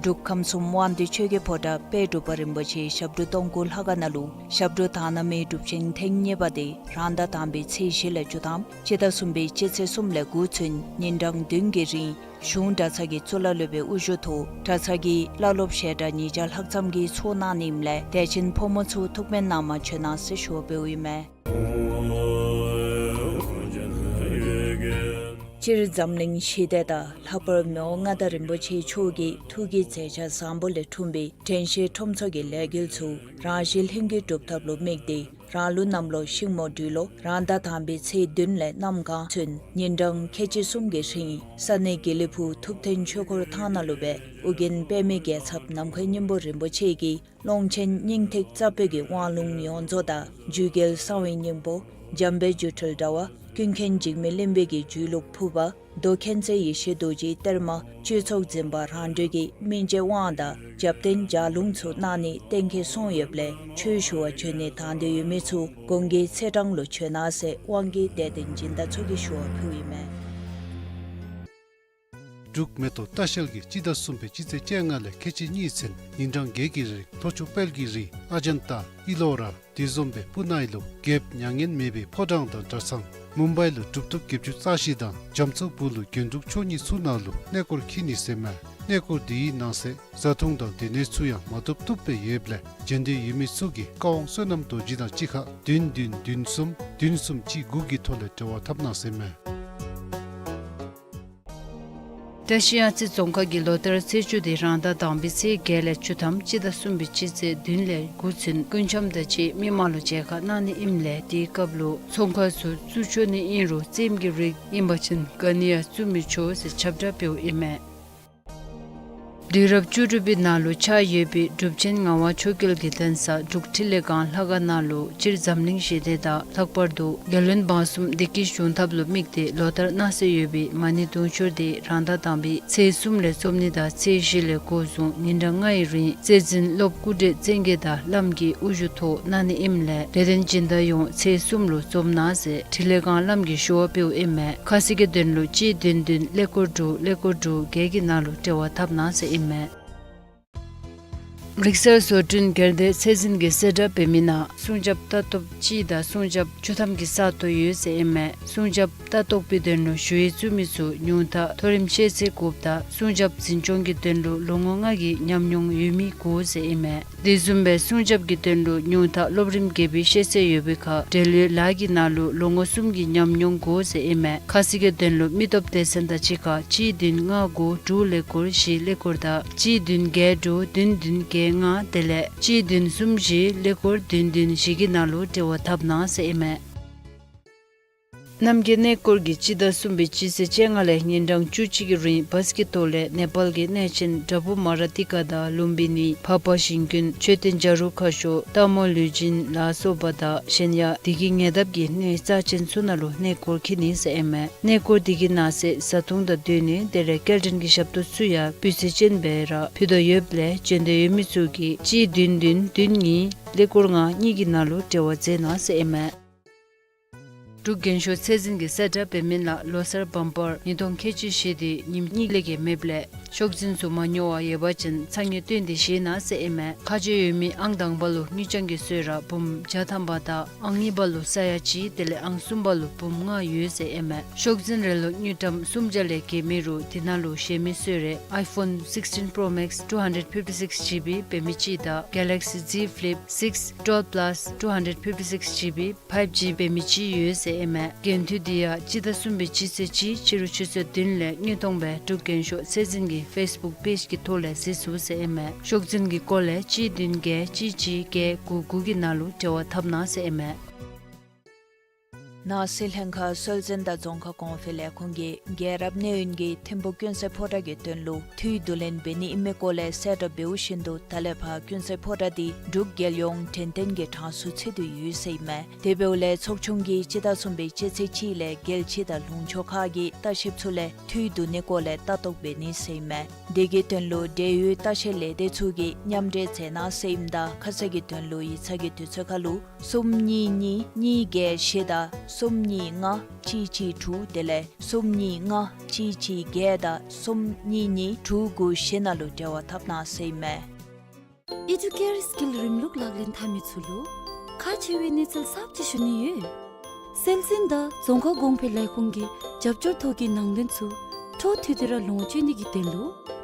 འབྲུག་ཁམས་གསུམ་དབང་འདུས་ཆོས་ཀྱི་ཕོ་བྲང་དཔལ་འབྲུག་པ་རིན་པོ་ཆེ་ཞབས་དྲུང་སྟོང་སྐུ་ལྷ་ཁང་ནང་ལུ་ཞབས་དྲུང་དག་སྣང་མའི་སྒྲུབ་ཆེན་ཐེངས་གཉིས་པ་དེ་རང་ཟླ་དང་པའི་ཚེས་བཞི་ལས་བཅུ་ཐམ་སྤྱི་ཟླ་གསུམ་པའི་སྤྱི་ཚེས་གསུམ་ལས་འགོ་བཙུགས་ཉིན་གྲངས་བདུན་གྱི་རིང་གཞུང་གྲྭ་ཚང་གི་གཙུག་ལག་སློབ་དཔོན་དབུ་བཞུགས་ཐོག་གྲྭ་ཚང་གི་བླ་སློབ་ཞལ་གྲངས་ཉིས་བརྒྱ་ལྷག་ཙམ་གྱིས་ཚོགས་གནང་ནི་ཨིནམ་ལས་དད་ཅན་ཕོ་མོ་ཚུ་ཐུགས་སྨོན་གནང་མ་བྱོན་གནང་ཟེར་ཞུ་བ་འབདཝ་ཨིན་མས། སྤྱིར་འཛམ་གླིང་ཞི་བདེ་དང་ལྷག་པར་མི་དབང་མངའ་བདག་རིན་པོ་ཆེ་མཆོག་གི་ཐུགས་ཀྱི་མཛད་འཆར་བཟང་པོ་ལས་འཁྲུངས་པའི་དྲན་ཤེས་ཁྲོམ་ཚོགས་ཀྱི་ལས་འགུལ་ཚུ་རང་གཞན་ལྷན་སྐྱེས་སྒྲུབ་ཐབས་ལུ་དམིགས་ཏེ་རང་ལུགས་གནམ་ལོ་ཤིང་མོ་སྦྲུལ་ལོ་རང་ཟླ་དང་པའི་ཚེས་བདུན་ལས་གནམ་གང་ཚུན་ཉིན་གྲངས་ཁལ་གཅིག་གསུམ་གྱི་རིང་ས་གནས་དགེ་ལེགས་ཕུག་ཐུབ་བསྟན་ཆོས་འཁོར་ཐང་ནང་ལུ་སྦེ་ཨོ་རྒྱན་པདྨའི་རྒྱལ་ཚབ་ནམ་མཁའི་སྙིང་པོ་རིན་པོ་ཆེ་གིས་ཀློང་ཆེན་སྙིང་ཐིག་རྩ་བོད་ཀྱི་དབང་ལུང་ཡོངས་རྫོགས་དང་རྒྱུད་རྒྱལ་གསང་བའི་སྙིང་པོ་འཇམ་དཔལ་སྒྱུ་འཕྲུལ་དྲྭ་བ་ཀུན་མཁྱེན་འཇིགས་མེད་གླིང་པའི་གི་རྒྱུད་ལུགས་ཕུར་པ་མདོ་མཁྱེན་བརྩེ་ཡེ་ཤེས་རྡོ་རྗེའི་གཏེར་མ་སྤྱོད་ཚོགས་འཛིན་པ་རང་གྲོལ་གྱི་སྨིན་བྱེད་དབང་དང་རྒྱབ་རྟེན་ལྗགས་ལུང་ཚུ་གནང་ནི་གཏན་འཁེལ་སོང་ཡོདཔ་ལས་ཆོས་ཞུ་བར་བྱོན་ནི་དང་འདོད་ཡོད་མི་ཚུ་གོང་གི་ཚེས་གྲངས་ལུ་བྱོན་གནང་ཟེར་དབང་གི་དད་ལྡན་སྦྱིན་བདག་ཚུ་གིས་ཞུ་བ་ཕུལཝ་ཨིན་མས། འབྲུག་མེ་ཏོག་ལྟ་བཤལ་གྱིས་སྤྱི་ཟླ་གསུམ་པའི་སྤྱི་ཚེས་བཅོ་ལྔ་ལས་ཁལ་གཅིག་གཉིས་ཚུན་ཉིན་གྲངས་བརྒྱད་ཀྱི་རིང་ལྷོ་ཕྱོགས་དཔལ་གྱི་རི་ཨ་ཇན་ཏ་ཨི་ལོ་ར་དེ་བཟུམ་སྦེ་སྤུ་ན་ཨི་ལོ་རྒྱལཔོ་མྱ་ངན་མེད་པའི་ཕོ་བྲང་དང་གྲྭ་ཚང་མུམ་བའི་ལུ་གྲུབ་ཐོབ་བརྒྱད་ཅུ་རྩ་བཞི་དང་རྒྱ་མཚོ་བུ་ལུ་དགེ་ཕྲུག་མཆོག་གཉིས་ཚུ་ནང་ལུ་གནས་སྐོར་འཁྱིད་ནི་ཟེར་མས། གནས་སྐོར་འདི་ཡི་ནང་གསེས་བཟའ་འཐུང་དང་སྡོད་གནས་ཚུ་ཡང་མ་བཏུབ་བཏུབ་སྦེ་ཡོདཔ་ལས་བྱོན་འདོད་ཡོད་མི་ཚུ་གིས་བཀའ་དབང་བསོད་ནམས་རྡོ་རྗེ་དང་གཅིག་ཁར་བདུན་བདུན་བདུན་གསུམ་བདུན་གསུམ་གཅིག་དགུ་གི་ཐོག་ལས་འབྲེལ་བ་འཐབ་གནང་ཟེར་མས། བཀྲ་ཤིས་གཡང་རྩེ་རྫོང་ཁག་གི་ལོ་ལྟར་ཚེས་བཅུ་དེ་རང་ཟླ་དང་པའི་ཚེས་བརྒྱད་ལས་བཅུ་ཐམ་སྤྱི་ཟླ་གསུམ་པའི་སྤྱི་ཚེས་བདུན་ལས་དགུ་ཚུན་སྐུ་འཆམ་དང་གཅིག་མི་མང་ལུ་མཇལ་ཁ་གནང་ནི་ཨིནམ་ལས་དེའི་སྐབས་ལུ་ཚོང་ཁང་ཚུ་བཙུགས་ཆོག་ནི་ཨིན་རུང་རྩེདམོ་གི་རིགས་ཨིན་པ་ཅིན་ག་ནི་ཡང་བཙུགས་མི་ཆོག་ཟེར་ཁྱབ་བསྒྲགས་འབདཝ་ཨིན་མས། དུས་རབས་བཅུ་དྲུག་པའི་ནང་ལུ་ཆགས་ཡོད་པའི་གྲུབ་ཆེན་ངག་དབང་ཆོས་རྒྱལ་གྱི་གདན་ས་འབྲུག་འཕྲིན་ལས་སྒང་ལྷ་ཁང་ནང་ལུ་སྤྱིར་འཛམ་གླིང་ཞི་བདེ་དང་ལྷག་པར་དུ་རྒྱལ་བློན་འབངས་གསུམ་བདེ་སྐྱིད་འབྱུང་ཐབས་ལུ་དམིགས་ཏེ་ལོ་ལྟར་གནང་སྲོལ་ཡོད་པའི་མ་ཎི་དུང་ཕྱུར་དེ་རང་ཟླ་དང་པའི་ཚེས་གསུམ་ལས་རྩོམ་ནི་དང་ཚེས་བཞི་ལས་འགོ་བཟུང་ཉིན་གྲངས་ལྔའི་རིང་རྩེ་འཛིན་སློབ་སྐུ་བགྲེས་བཙན་རྒྱལ་དང་བླམ་གྱི་དབུ་བཞུགས་ཐོག་གནང་ནི་ཨིནམ་ལས་དད་ལྡན་སྦྱིན་བདག་ཡོངས་ཚེས་གསུམ་ལུ་འཛོམས་གནང་ཟེར་འཕྲིན་ལས་སྒང་བླམ་གྱིས་ཞུ་བ་འབདཝ་ཨིན་མས། ཁ་གསལ་གྱི་དོན་ལུ་གཅིག་བདུན་བདུན་ཀླད་ཀོར་དྲུག་ཀླད་ཀོར་དྲུག་བརྒྱད་ཀྱི་ནང་ལུ་འབྲེལ་བ་འཐབ་གནང་ཟེར་ཨིན་མས། རིག་གསར་བཟོ་སྐྲུན་སྒེར་སྡེ་ཚད་འཛིན་གྱིས་གསལ་བསྒྲགས་འབད་མི་ནང་སྲུང་སྐྱོབ་ལྟ་རྟོག་གཅིག་དང་སྲུང་སྐྱོབ་བཅུ་ཐམ་གྱི་ས་སྟོང་ཡོད་ཟེར་ཨིན་མས། སྲུང་སྐྱོབ་ལྟ་རྟོག་པའི་དོན་ལུ་ཞུ་ཡིག་བཙུགས་མི་ཚུ་ཉུང་མཐའ་མཐོ་རིམ་ཤེས་ཚད་དགོཔ་དང་སྲུང་སྐྱོབ་འཛིན་སྐྱོང་གི་དོན་ལུ་ལོ་ངོ་ལྔ་གི་ཉམས་མྱོང་ཡོད་མི་དགོ་ཟེར་ཨིན་མས། དེ་བཟུམ་སྦེ་སྲུང་སྐྱོབ་ཀྱི་དོན་ལུ་ཉུང་མཐའ་སློབ་རིམ་བརྒྱད་པའི་ཤེས་ཚད་ཡོད་པའི་ཁར་འབྲེལ་ཡོད་ལཱ་གི་ནང་ལུ་ལོ་ངོ་གསུམ་གྱི་ཉམས་མྱོང་དགོ་ཟེར་ཨིན་མས། ཁ་གསལ་གྱི་དོན་ལུ་མི་སྟོབས་སྡེ་ཚན་དང་གཅིག་ཁར་གཅིག་བདུན་ལྔ་དགུ་དྲུག་ཀླད་ཀོར་བཞི་ཀླད་ཀོར་དང་གཅིག་བདུན་བརྒྱད་དྲུག་བདུན་བདུན་བརྒྱད་ལྔ་དེ་ལས་གཅིག་བདུན་གསུམ་བཞི་ཀླད་ཀོར་བདུན་བདུན་བཞི་གི་ནང་ལུ་འབྲེལ་བ་འཐབ་གནང་ཟེར་ཨིན་མས། རྣམ་རྒྱལ་གནས་སྐོར་གྱིས་སྤྱི་ཟླ་གསུམ་པའི་སྤྱི་ཚེས་བཅོ་ལྔ་ལས་ཉིན་གྲངས་བཅུ་གཅིག་གི་རིང་བཱས་ཀྱི་ཐོག་ལས་ནེ་པཱལ་གྱི་གནས་ཆེན་བྲག་ཕུག་མ་ར་ཏི་ཀ་དང་ལུམ་བི་ནི་བྷ་བ་ཞིང་ཀུན་མཆོད་རྟེན་བྱ་རུང་ཁ་ཤོར་སྟག་མོ་ལུས་སྦྱིན་ལ་སོགས་པ་དང་གཞན་ཡང་བདེ་སྐྱིད་ཉེ་འདབས་ཀྱི་གནས་རྩ་ཆེན་ཚུ་ནང་ལུ་གནས་སྐོར་འཁྱིད་ནི་ཟེར་ཨིན་མས། གནས་སྐོར་དེ་གི་ནང་གསེས་བཟའ་འཐུང་དང་སྡོད་གནས་དེ་ལས་སྐྱེལ་འདྲེན་གྱི་ཞབས་ཏོག་ཚུ་ཡང་སྤུས་ཚད་ཅན་སྦེ་ར་ཕུལ་དོ་ཡོདཔ་ལས་འབྱོན་འདོད་ཡོད་མི་ཚུ་གིས་གཅིག་བདུན་བདུན་བདུན་གཉིས་ཀླད་ཀོར་ལྔ་གཉིས་ཀྱི་ནང་ལུ་འབྲེལ་བ་མཛད་གནང་ཟེར་ཨིན་མས། འབྲུག་རྒྱན་ཤོག་ཚད་འཛིན་གྱིས་གསལ་བསྒྲགས་འབད་མི་ནང་ལོ་གསར་བམ་པར་ཉིས་སྟོང་ཁལ་གཅིག་བཞེས་ཏེ་ཉིནམ་གཉིས་ལས་བརྒལ་མེདཔ་ལས་ཤོག་འཛིན་ཚུ་མ་ཉོ་བར་ཡོད་པ་ཅིན་ཚ་དངོས་བཏོན་ཏེ་བཞེས་གནང་ཟེར་ཨིན་མས། ཁ་གཅོད་ཡོད་མི་ཨང་དང་པ་ལུ་དངུལ་རྐྱང་གི་གསོལ་རས་འབུམ་བརྒྱ་ཐམ་པ་དང་ཨང་གཉིས་པ་ལུ་ས་ཡ་གཅིག་དེ་ལས་ཨང་གསུམ་པ་ལུ་འབུམ་ལྔ་ཡོད་ཟེར་ཨིན་མས། ཤོག་འཛིན་རེ་ལུ་དངུལ་ཀྲམ་སུམ་བརྒྱ་ལས་བརྒལ་མེད་རུང་དེ་ནང་ལུ་བཞེས་མི་གསོལ་རས་ཨའི་ཕོན་sixteen Pro Max two hundred fifty-six GB འབད་མི་གཅིག་དང་གེ་ལེག་སི་ཛི་ཕི་ལིབ་six twelve Plus two hundred fifty-six GB five G འབད་མི་གཅིག་ཡོད་ཟེར་ཨིན་མས། འགན་འཁྲི་དེ་ཡང་སྤྱི་ཟླ་གསུམ་པའི་སྤྱི་ཚེས་གཅིག་ཕྱི་རུ་ཆུ་ཚོད་བདུན་ལས་དངོས་མཐོང་སྦེ་འབྲུག་རྒྱན་ཤོག་ཚད་འཛིན་གྱི་ཕེསི་བུཀ་པེཇ་གི་ཐོག་ལས་གཟིགས་ཚུགས་ཟེར་ཨིན་མས། ཤོག་འཛིན་གྱི་སྐོར་ལས་གཅིག་བདུན་བརྒྱད་གཅིག་གཅིག་བརྒྱད་དགུ་དགུ་གི་ནང་ལུ་འབྲེལ་བ་འཐབ་གནང་ཟེར་ཨིན་མས། ནང་སྲིད་ལྷན་ཁག་སྲོལ་འཛིན་དང་རྫོང་ཁ་གོང་འཕེལ་ལས་ཁུངས་ཀྱིས་རྒྱལ་རབས་གནས་ཡུན་གྱི་ཐིམ་ཕུག་ཀུན་གསལ་ཕོ་བྲང་གི་དོན་ལུ་འཐུས་བསྡུ་ལེན་འབད་ནི་ཨིན་མི་སྐོར་ལས་གསལ་བསྒྲགས་འབདཝ་བཞིན་དུ་ད་ལས་ཕར་ཀུན་གསལ་ཕོ་བྲང་འདི་འབྲུག་རྒྱལ་ཡོངས་དྲན་རྟེན་གྱི་གྲངས་སུ་ཚུད་དེ་ཡོད་ཟེར་ཨིན་མས། དེ་འབདཝ་ལས་ཚོགས་ཆུང་གིས་སྤྱི་ཟླ་གསུམ་པའི་སྤྱི་ཚེས་གཅིག་ལས་རྒྱལ་སྤྱི་དང་ལུང་ཕྱོགས་ཁག་གི་ལྟ་བཤལཔ་ཚུ་ལས་འཐུས་བསྡུ་ནི་སྐོར་ལས་ལྟ་རྟོག་འབད་ནི་ཟེར་ཨིན་མས། དེ་གི་དོན་ལུ་འབྲེལ་ཡོད་ལྟ་བཤལ་ལས་སྡེ་ཚུ་གིས་མཉམ་འབྲེལ་མཛད་གནང་ཟེར་ཨིནམ་ད་ཁ་གསལ་གྱི་དོན་ལུ་ཡིག་ཚང་གི་དུས་ཚོད་ཁར་ལུ་གསུམ་གཉིས་གཉིས་གཉིས་བརྒྱད་བཞི་དང་གསུམ་གཉིས་ལྔ་གཅིག་གཅིག་དྲུག་དེ་ལས་གསུམ་གཉིས་ལྔ་གཅིག་གཅིག་བརྒྱད་དང་གསུམ་གཉིས་གཉིས་དྲུག་དགུ་བཞི་ནང་ལུ་འབྲེལ་བ་འཐབ་གནང་ཟེར་ཨིན་མས། ཨི་ཌུ་ཀེར་སི་ཀིལ་རིམ་ལུགས་ལག་ལེན་འཐབ་མི་ཚུ་ལུ་ཁག་ཆེ་བའི་གནས་ཚུལ་གསརཔ་ཅིག་ཞུ་ནི་ཡོད། སྲོལ་འཛིན་དང་རྫོང་ཁ་གོང་འཕེལ་ལས་ཁུངས་ཀྱི་རྒྱབ་སྐྱོར་ཐོག་གི་ནང་དོན་ཚུ་འཕྲོ་མཐུད་དེ་ར་ལོངས་སྤྱོད་ནི་གི་དོན་ལུ་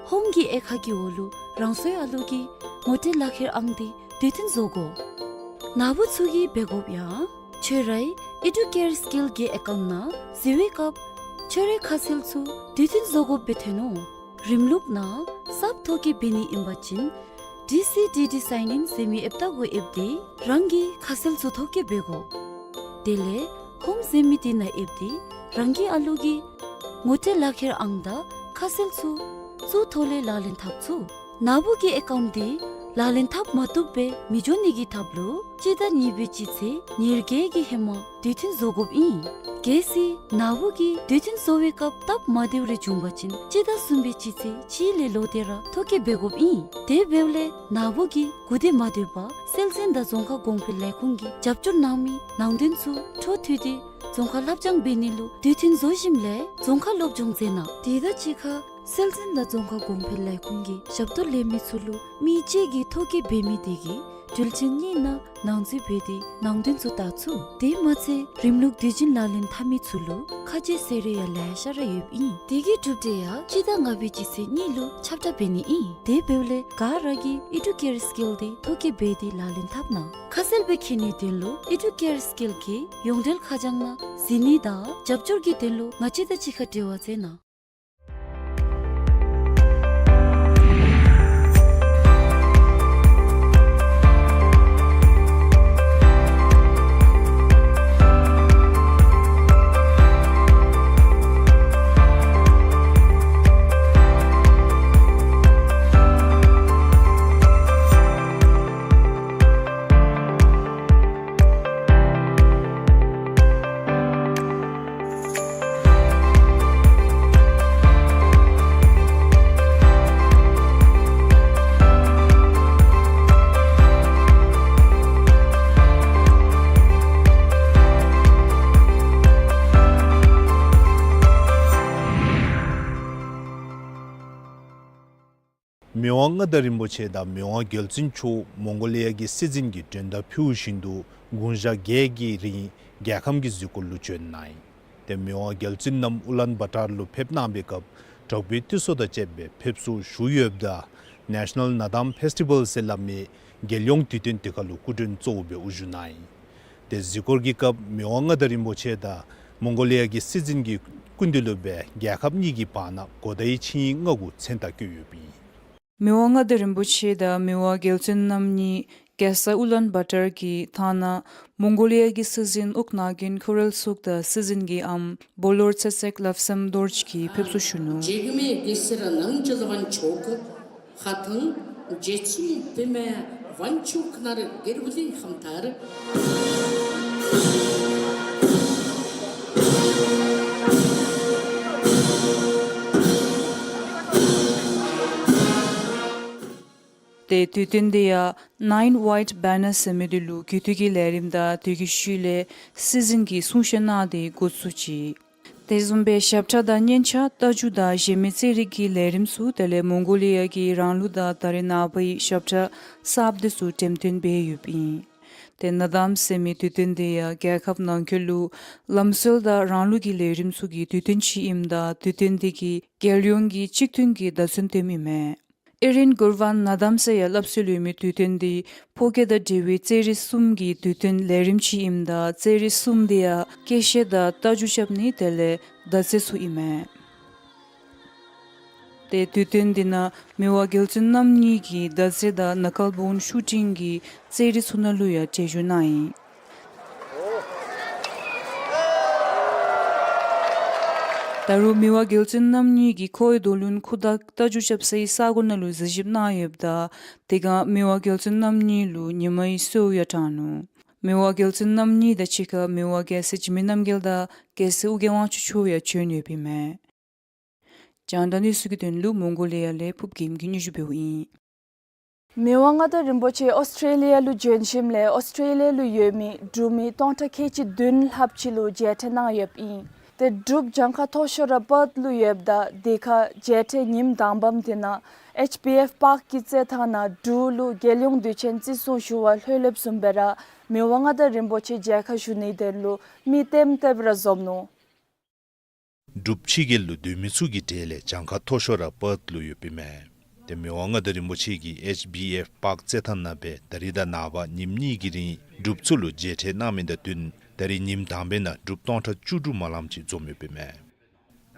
ཧོམ་གྱི་དབྱེ་ཁག་གི་འོག་ལུ་རང་སོའི་ཨ་ལུ་གི་ངོ་སྤྲོད་ལག་ཁྱེར་ཨང་དེ་དུས་མཐུན་བཟོ་དགོ། ནཱ་བུ་ཚུ་གིས་འབད་དགོཔ་ཡང་ཁྱོད་རའི་ཨི་ཌུ་ཀེར་སི་ཀིལ་གྱི་ཨེ་ཀའུནཊ་ནང་གཟིགས་པའི་སྐབས་ཁྱོད་རའི་ཁ་གསལ་ཚུ་དུས་མཐུན་བཟོ་དགོཔ་སྦེ་ཐོན་ནུག། རིམ་ལུགས་ནང་གསརཔ་ཐོ་བཀོད་འབད་ནི་ཨིན་པ་ཅིན་ཌི་སི་ཌི་ཌི་སའིན་ཨིན་ཟེར་མི་ཨེབ་ཏ་གུ་ཨེབ་སྟེ་རང་གི་ཁ་གསལ་ཚུ་ཐོ་བཀོད་འབད་དགོ། དེ་ལས་ཧོམ་ཟེར་མི་དེ་ནང་ཨེབ་སྟེ་རང་གི་ཨ་ལུ་གི་ངོ་སྤྲོད་ལག་ཁྱེར་ཨང་དང་ཁ་གསལ་ཚུ་ཚུ་ཐོག་ལས་ལག་ལེན་འཐབ་ཚུགས། ནཱ་བུ་གི་ཨེ་ཀའུནཊ་དེ་ལག་ལེན་འཐབ་མ་བཏུབ་སྦེ་མི་འགྱོ་ནི་གི་ཐབས་ལུ་སྤྱི་ཟླ་གཉིས་པའི་སྤྱི་ཚེས་ཉེར་བརྒྱད་ཀྱི་ཧེ་མ་དུས་མཐུན་བཟོ་དགོཔ་ཨིན། གལ་སྲིད་ནཱ་བུ་གིས་དུས་མཐུན་བཟོ་བའི་སྐབས་སྟབས་མ་བདེཝ་རེ་བྱུང་པ་ཅིན་སྤྱི་ཟླ་གསུམ་པའི་སྤྱི་ཚེས་གཅིག་ལས་ལོག་སྟེ་ར་ཐོ་བཀོད་འབད་དགོཔ་ཨིན། དེ་འབདཝ་ལས་ནཱ་བུ་གིས་གུ་དེ་མ་སྡོད་པར་སྲོལ་འཛིན་དང་རྫོང་ཁ་གོང་འཕེལ་ལས་ཁུངས་ཀྱིས་རྒྱབ་སྐྱོར་གནང་མི་ནང་དོན་ཚུ་འཕྲོ་མཐུད་དེ་རྫོང་ཁར་ལྷབ་སྦྱང་འབད་ནི་ལུ་དུས་མཐུན་བཟོ་ཞིནམ་ལས་རྫོང་ཁར་སློབ་སྦྱོང་མཛད་གནང་། དེ་དང་གཅིག་ཁར་སྲོལ་འཛིན་དང་རྫོང་ཁ་གོང་འཕེལ་ལས་ཁུངས་ཀྱི་ཞབས་ཏོག་ལེན་མི་ཚུ་ལུ་མི་གཅིག་གིས་ཐོ་བཀོད་འབད་མི་དེ་གིས་དུས་ཆེན་གཉིས་ནང་ནང་འཛུལ་འབད་དེ་ནང་དོན་ཚུ་བལྟ་ཚུགས། དེ་མ་ཚད་རིམ་ལུགས་དུས་ཆེན་ལག་ལེན་འཐབ་མི་ཚུ་ལུ་ཁ་གསལ་ཟེར་རེ་ཡང་ལེ་ཤ་ར་ཡོདཔ་ཨིན། དེ་གི་གྲུབ་འབྲས་ཡང་སྤྱི་ཟླ་ལྔ་པའི་སྤྱི་ཚེས་གཉིས་ལུ་ཁྱབ་བསྒྲགས་འབད་ནི་ཨིན། དེ་འབདཝ་ལས་ག་ར་གིས་ཨི་ཌུ་ཀེར་སི་ཀིལ་དེ་ཐོ་བཀོད་འབད་དེ་ལག་ལེན་འཐབ་གནང་། ཁ་གསལ་སྦེ་མཁྱེན་ནིའི་དོན་ལུ་ཨི་ཌུ་ཀེར་སི་ཀིལ་གྱི་ཡོངས་འབྲེལ་ཁ་བྱང་ནང་གཟིགས་ནི་དང་རྒྱབ་སྐྱོར་གྱི་དོན་ལུ་ང་བཅས་དང་གཅིག་ཁར་འབྲེལ་བ་མཛད་གནང་། མི་དབང་མངའ་བདག་རིན་པོ་ཆེ་དང་མི་དབང་རྒྱལ་བཙུན་མཆོག་མོང་གོ་ལི་ཡ་གི་སྲིད་འཛིན་གྱི་མགྲོན་བརྡ་ཕུལ་བཞིན་དུ་དགུང་ཞག་བརྒྱད་ཀྱི་རིང་རྒྱལ་ཁམས་ཀྱི་གཟིགས་སྐོར་ལུ་བྱོན་གནང་ཡི། ཏེ་མི་དབང་རྒྱལ་བཙུན་རྣམ་ཨུ་ལན་བ་ཏར་ལུ་ཕེབས་གནང་བའི་སྐབས་དྲག་པོའི་དུས་ཚོད་དང་བཅསཔ་སྦེ་ཕེབས་བསུ་ཞུ་ཡོདཔ་ད་ནེ་ཤ་ནཱལ་ནཱ་དཱམ་ཕེསི་ཊི་བཱལ་ཟེར་སླབ་མི་རྒྱལ་ཡོངས་དུས་སྟོན་དེ་ཁར་ལུ་སྐུ་མགྲོན་གཙོ་བོ་སྦེ་དབུ་བཞུགས་གནང་ཡི། ཏེ་གཟིགས་སྐོར་གྱི་སྐབས་མི་དབང་མངའ་བདག་རིན་པོ་ཆེ་དང་མོང་གོ་ལི་ཡ་གི་སྲིད་འཛིན་གྱི་སྐུ་མདུན་ལུ་སྦེ་རྒྱལ་ཁབ་གཉིས་ཀྱི་བར་ན་གོ་བརྡའི་ཆིངས་ཡིག་ལྔ་གུ་མཚན་རྟགས་བཀོད་ཡོདཔ་ཨིན། མི་དབང་མངའ་བདག་རིན་པོ་ཆེ་དང་མི་དབང་རྒྱལ་བཙུན་རྣམ་གཉིས་ རྒྱལ་ས་ཨུ་ལན་བཱ་ཏར་གྱི་ཐང་ནང་མོང་གོ་ལི་ཡ་གི་སྲིད་འཛིན་དབུགས་ནག་རྒན་ཁོ་རེལ་སུག་དང་སྲིད་འཛིན་གྱི་ཨམ་བོ་ལོར་ཚེ་སྲེག་བློ་བཟང་རྡོ་རྗེ་གིས་ཕེབས་བསུ་ཞུ་ནུག། འཇིགས་མེད་གེ་སར་རྣམ་རྒྱལ་དབང་ཕྱུག་ཁ་ཐང་རྗེ་བཙུན་བི་མའི་དབང་ཕྱུག་ནར་གྱི་རུ་ལིང་ཁམས་ཐར། ཏེ་དུས་སྟོན་འདི་ཡང་Nine White Banners ཟེར་མི་འདི་ལུ་གུས་བཏུད་ཀྱི་ལས་རིམ་དང་དེ་གི་ཤུལ་ལས་སྲིད་འཛིན་གྱིས་གསུང་བཤད་གནང་སྟེ་འགོ་བཙུགས་ཅི། དེ་བཟུམ་སྦེ་ཞབས་ཁྲ་དང་སྙན་ཆ་རྟ་རྒྱུག་དང་གཞན་མི་རྩེད་རིགས་ཀྱི་ལས་རིམ་ཚུ་དེ་ལས་མོང་གོ་ལི་ཡ་གི་རང་ལུགས་དང་ད་རེས་ནངས་པའི་ཞབས་ཁྲ་གསརཔ་འདི་ཚུ་འགྲེམས་སྟོན་འབད་ཡོདཔ་ཨིན། ཏེ་གནའ་གཏམ་ཟེར་མི་དུས་སྟོན་འདི་ཡང་རྒྱལ་ཁབ་ནང་འཁོད་ལུ་ལམ་སྲོལ་དང་རང་ལུགས་ཀྱི་ལས་རིམ་ཚུ་གི་དུས་སྟོན་ཅིག་ཨིནམ་ད་དུས་སྟོན་འདི་གིས་རྒྱལ་ཡོངས་ཀྱི་གཅིག་མཐུན་གྱི་བརྡ་མཚོན་སྟོནམ་ཨིན་མས། ཨེ་རིན་གུར་ཝན་གནའ་གཏམ་ཟེར་ཡང་སླབ་སྲོལ་ཡོད་མི་དུས་སྟོན་འདི་ཕོ་སྐྱེས་དང་འབྲེལ་བའི་རྩེད་རིགས་གསུམ་གྱི་དུས་སྟོན་ལས་རིམ་ཅིག་ཨིནམ་ད་རྩེད་རིགས་གསུམ་འདི་ཡང་ཀེ་ཤེ་དང་རྟ་རྒྱུག་རྐྱབ་ནི་དེ་ལས་མདའ་རྩེད་ཚུ་ཨིན་མས། ཏེ་དུས་སྟོན་འདི་ནང་མི་དབང་རྒྱལ་བཙུན་རྣམ་གཉིས་ཀྱི་མདའ་རྩེད་དང་ནཱ་ཀལ་བོན་ཤུ་ཊིང་གི་རྩེད་རིགས་ཚུ་ནང་ལུ་ཡང་གྲལ་བཞུགས་གནང་ཡི། ད་རུང་མི་དབང་རྒྱལ་བཙུན་རྣམ་གཉིས་ཀྱིས་ཁོའི་རྡོ་ལུང་ཁུ་དྭགས་རྟ་རྒྱུག་རྐྱབ་སའི་ས་གོ་ནང་ལུ་གཟིགས་ཞིབ་གནང་ཡོདཔ་ད་དེ་སྒང་མི་དབང་རྒྱལ་བཙུན་རྣམ་གཉིས་ལུ་ཉི་མའི་གསོལཝ་ཡང་དྲངས་ནུག། མི་དབང་རྒྱལ་བཙུན་རྣམ་གཉིས་དང་གཅིག་ཁར་མི་དབང་རྒྱལ་སྲས་འཇིགས་མེད་རྣམ་རྒྱལ་དང་རྒྱལ་སྲས་ཨོ་རྒྱན་དབང་ཕྱུག་མཆོག་ཡང་བྱོན་ཡོདཔ་ཨིན་མས། རྒྱང་བསྒྲགས་གནས་ཚུལ་གྱི་དོན་ལུ་མོང་གོ་ལི་ཡ་ལས་ཕུརབ་རྒྱལམ་གྱིས་སྙན་ཞུ་འབདཝ་ཨིན། མི་དབང་མངའ་བདག་རིན་པོ་ཆེ་ཨོསི་ཊེ་ལི་ཡ་ལུ་བྱོན་ཞིནམ་ལས་ཨོསི་ཊེ་ལི་ཡ་ལུ་ཡོད་མི་འབྲུག་མི་སྟོང་ཕྲག་ཁལ་གཅིག་བདུན་ལྷགཔ་ཅིག་ལུ་མཇལ་འཕྲད་གནང་ཡོདཔ་ཨིན། ཏེ་འབྲུག་གྱངས་ཁ་མཐོ་ཤོས་ར་པརཐ་ལུ་ཡོདཔ་ད་དེ་ཁར་མཇལ་འཕྲད་ཉིནམ་དང་པམ་འདི་ནང་ཨེཆ་བི་ཨེཕ་པཱརཀ་གི་རྩེད་ཐང་ནང་འབྲུག་ལུ་རྒྱལ་ཡོངས་དུས་ཆེན་བརྩི་སྲུང་ཞུ་བར་ལྷོད་ལྷོདཔ་བཟུམ་སྦེ་ར་མི་དབང་མངའ་བདག་རིན་པོ་ཆེ་མཇལ་ཁ་ཞུ་ནིའི་དོན་ལུ་མི་ལྟེམ་ལྟེམ་ར་འཛོམས་ནུག། འབྲུགཔ་ཕྱི་རྒྱལ་ལུ་སྡོད་མི་ཚུ་གི་གྲས་ལས་གྱངས་ཁ་མཐོ་ཤོས་ར་པརཐ་ལུ་ཡོདཔ་ཨིན་མས། ཏེ་མི་དབང་མངའ་བདག་རིན་པོ་ཆེ་གིས་ཨེཆ་བི་ཨེཕ་པཱརཀ་རྩེད་ཐང་ནང་སྦེ་ད་རིས་དང་ནངས་པ་ཉིནམ་གཉིས་ཀྱི་རིང་འབྲུགཔ་ཚུ་ལུ་མཇལ་འཕྲད་གནང་མི་དང་བསྟུན་ད་རིས་ཉིནམ་དང་པའི་ནང་འབྲུགཔ་སྟོང་ཕྲག་བཅུ་དྲུག་མ་ལངམ་ཅིག་འཛོམས་ཡོདཔ་ཨིན་མས།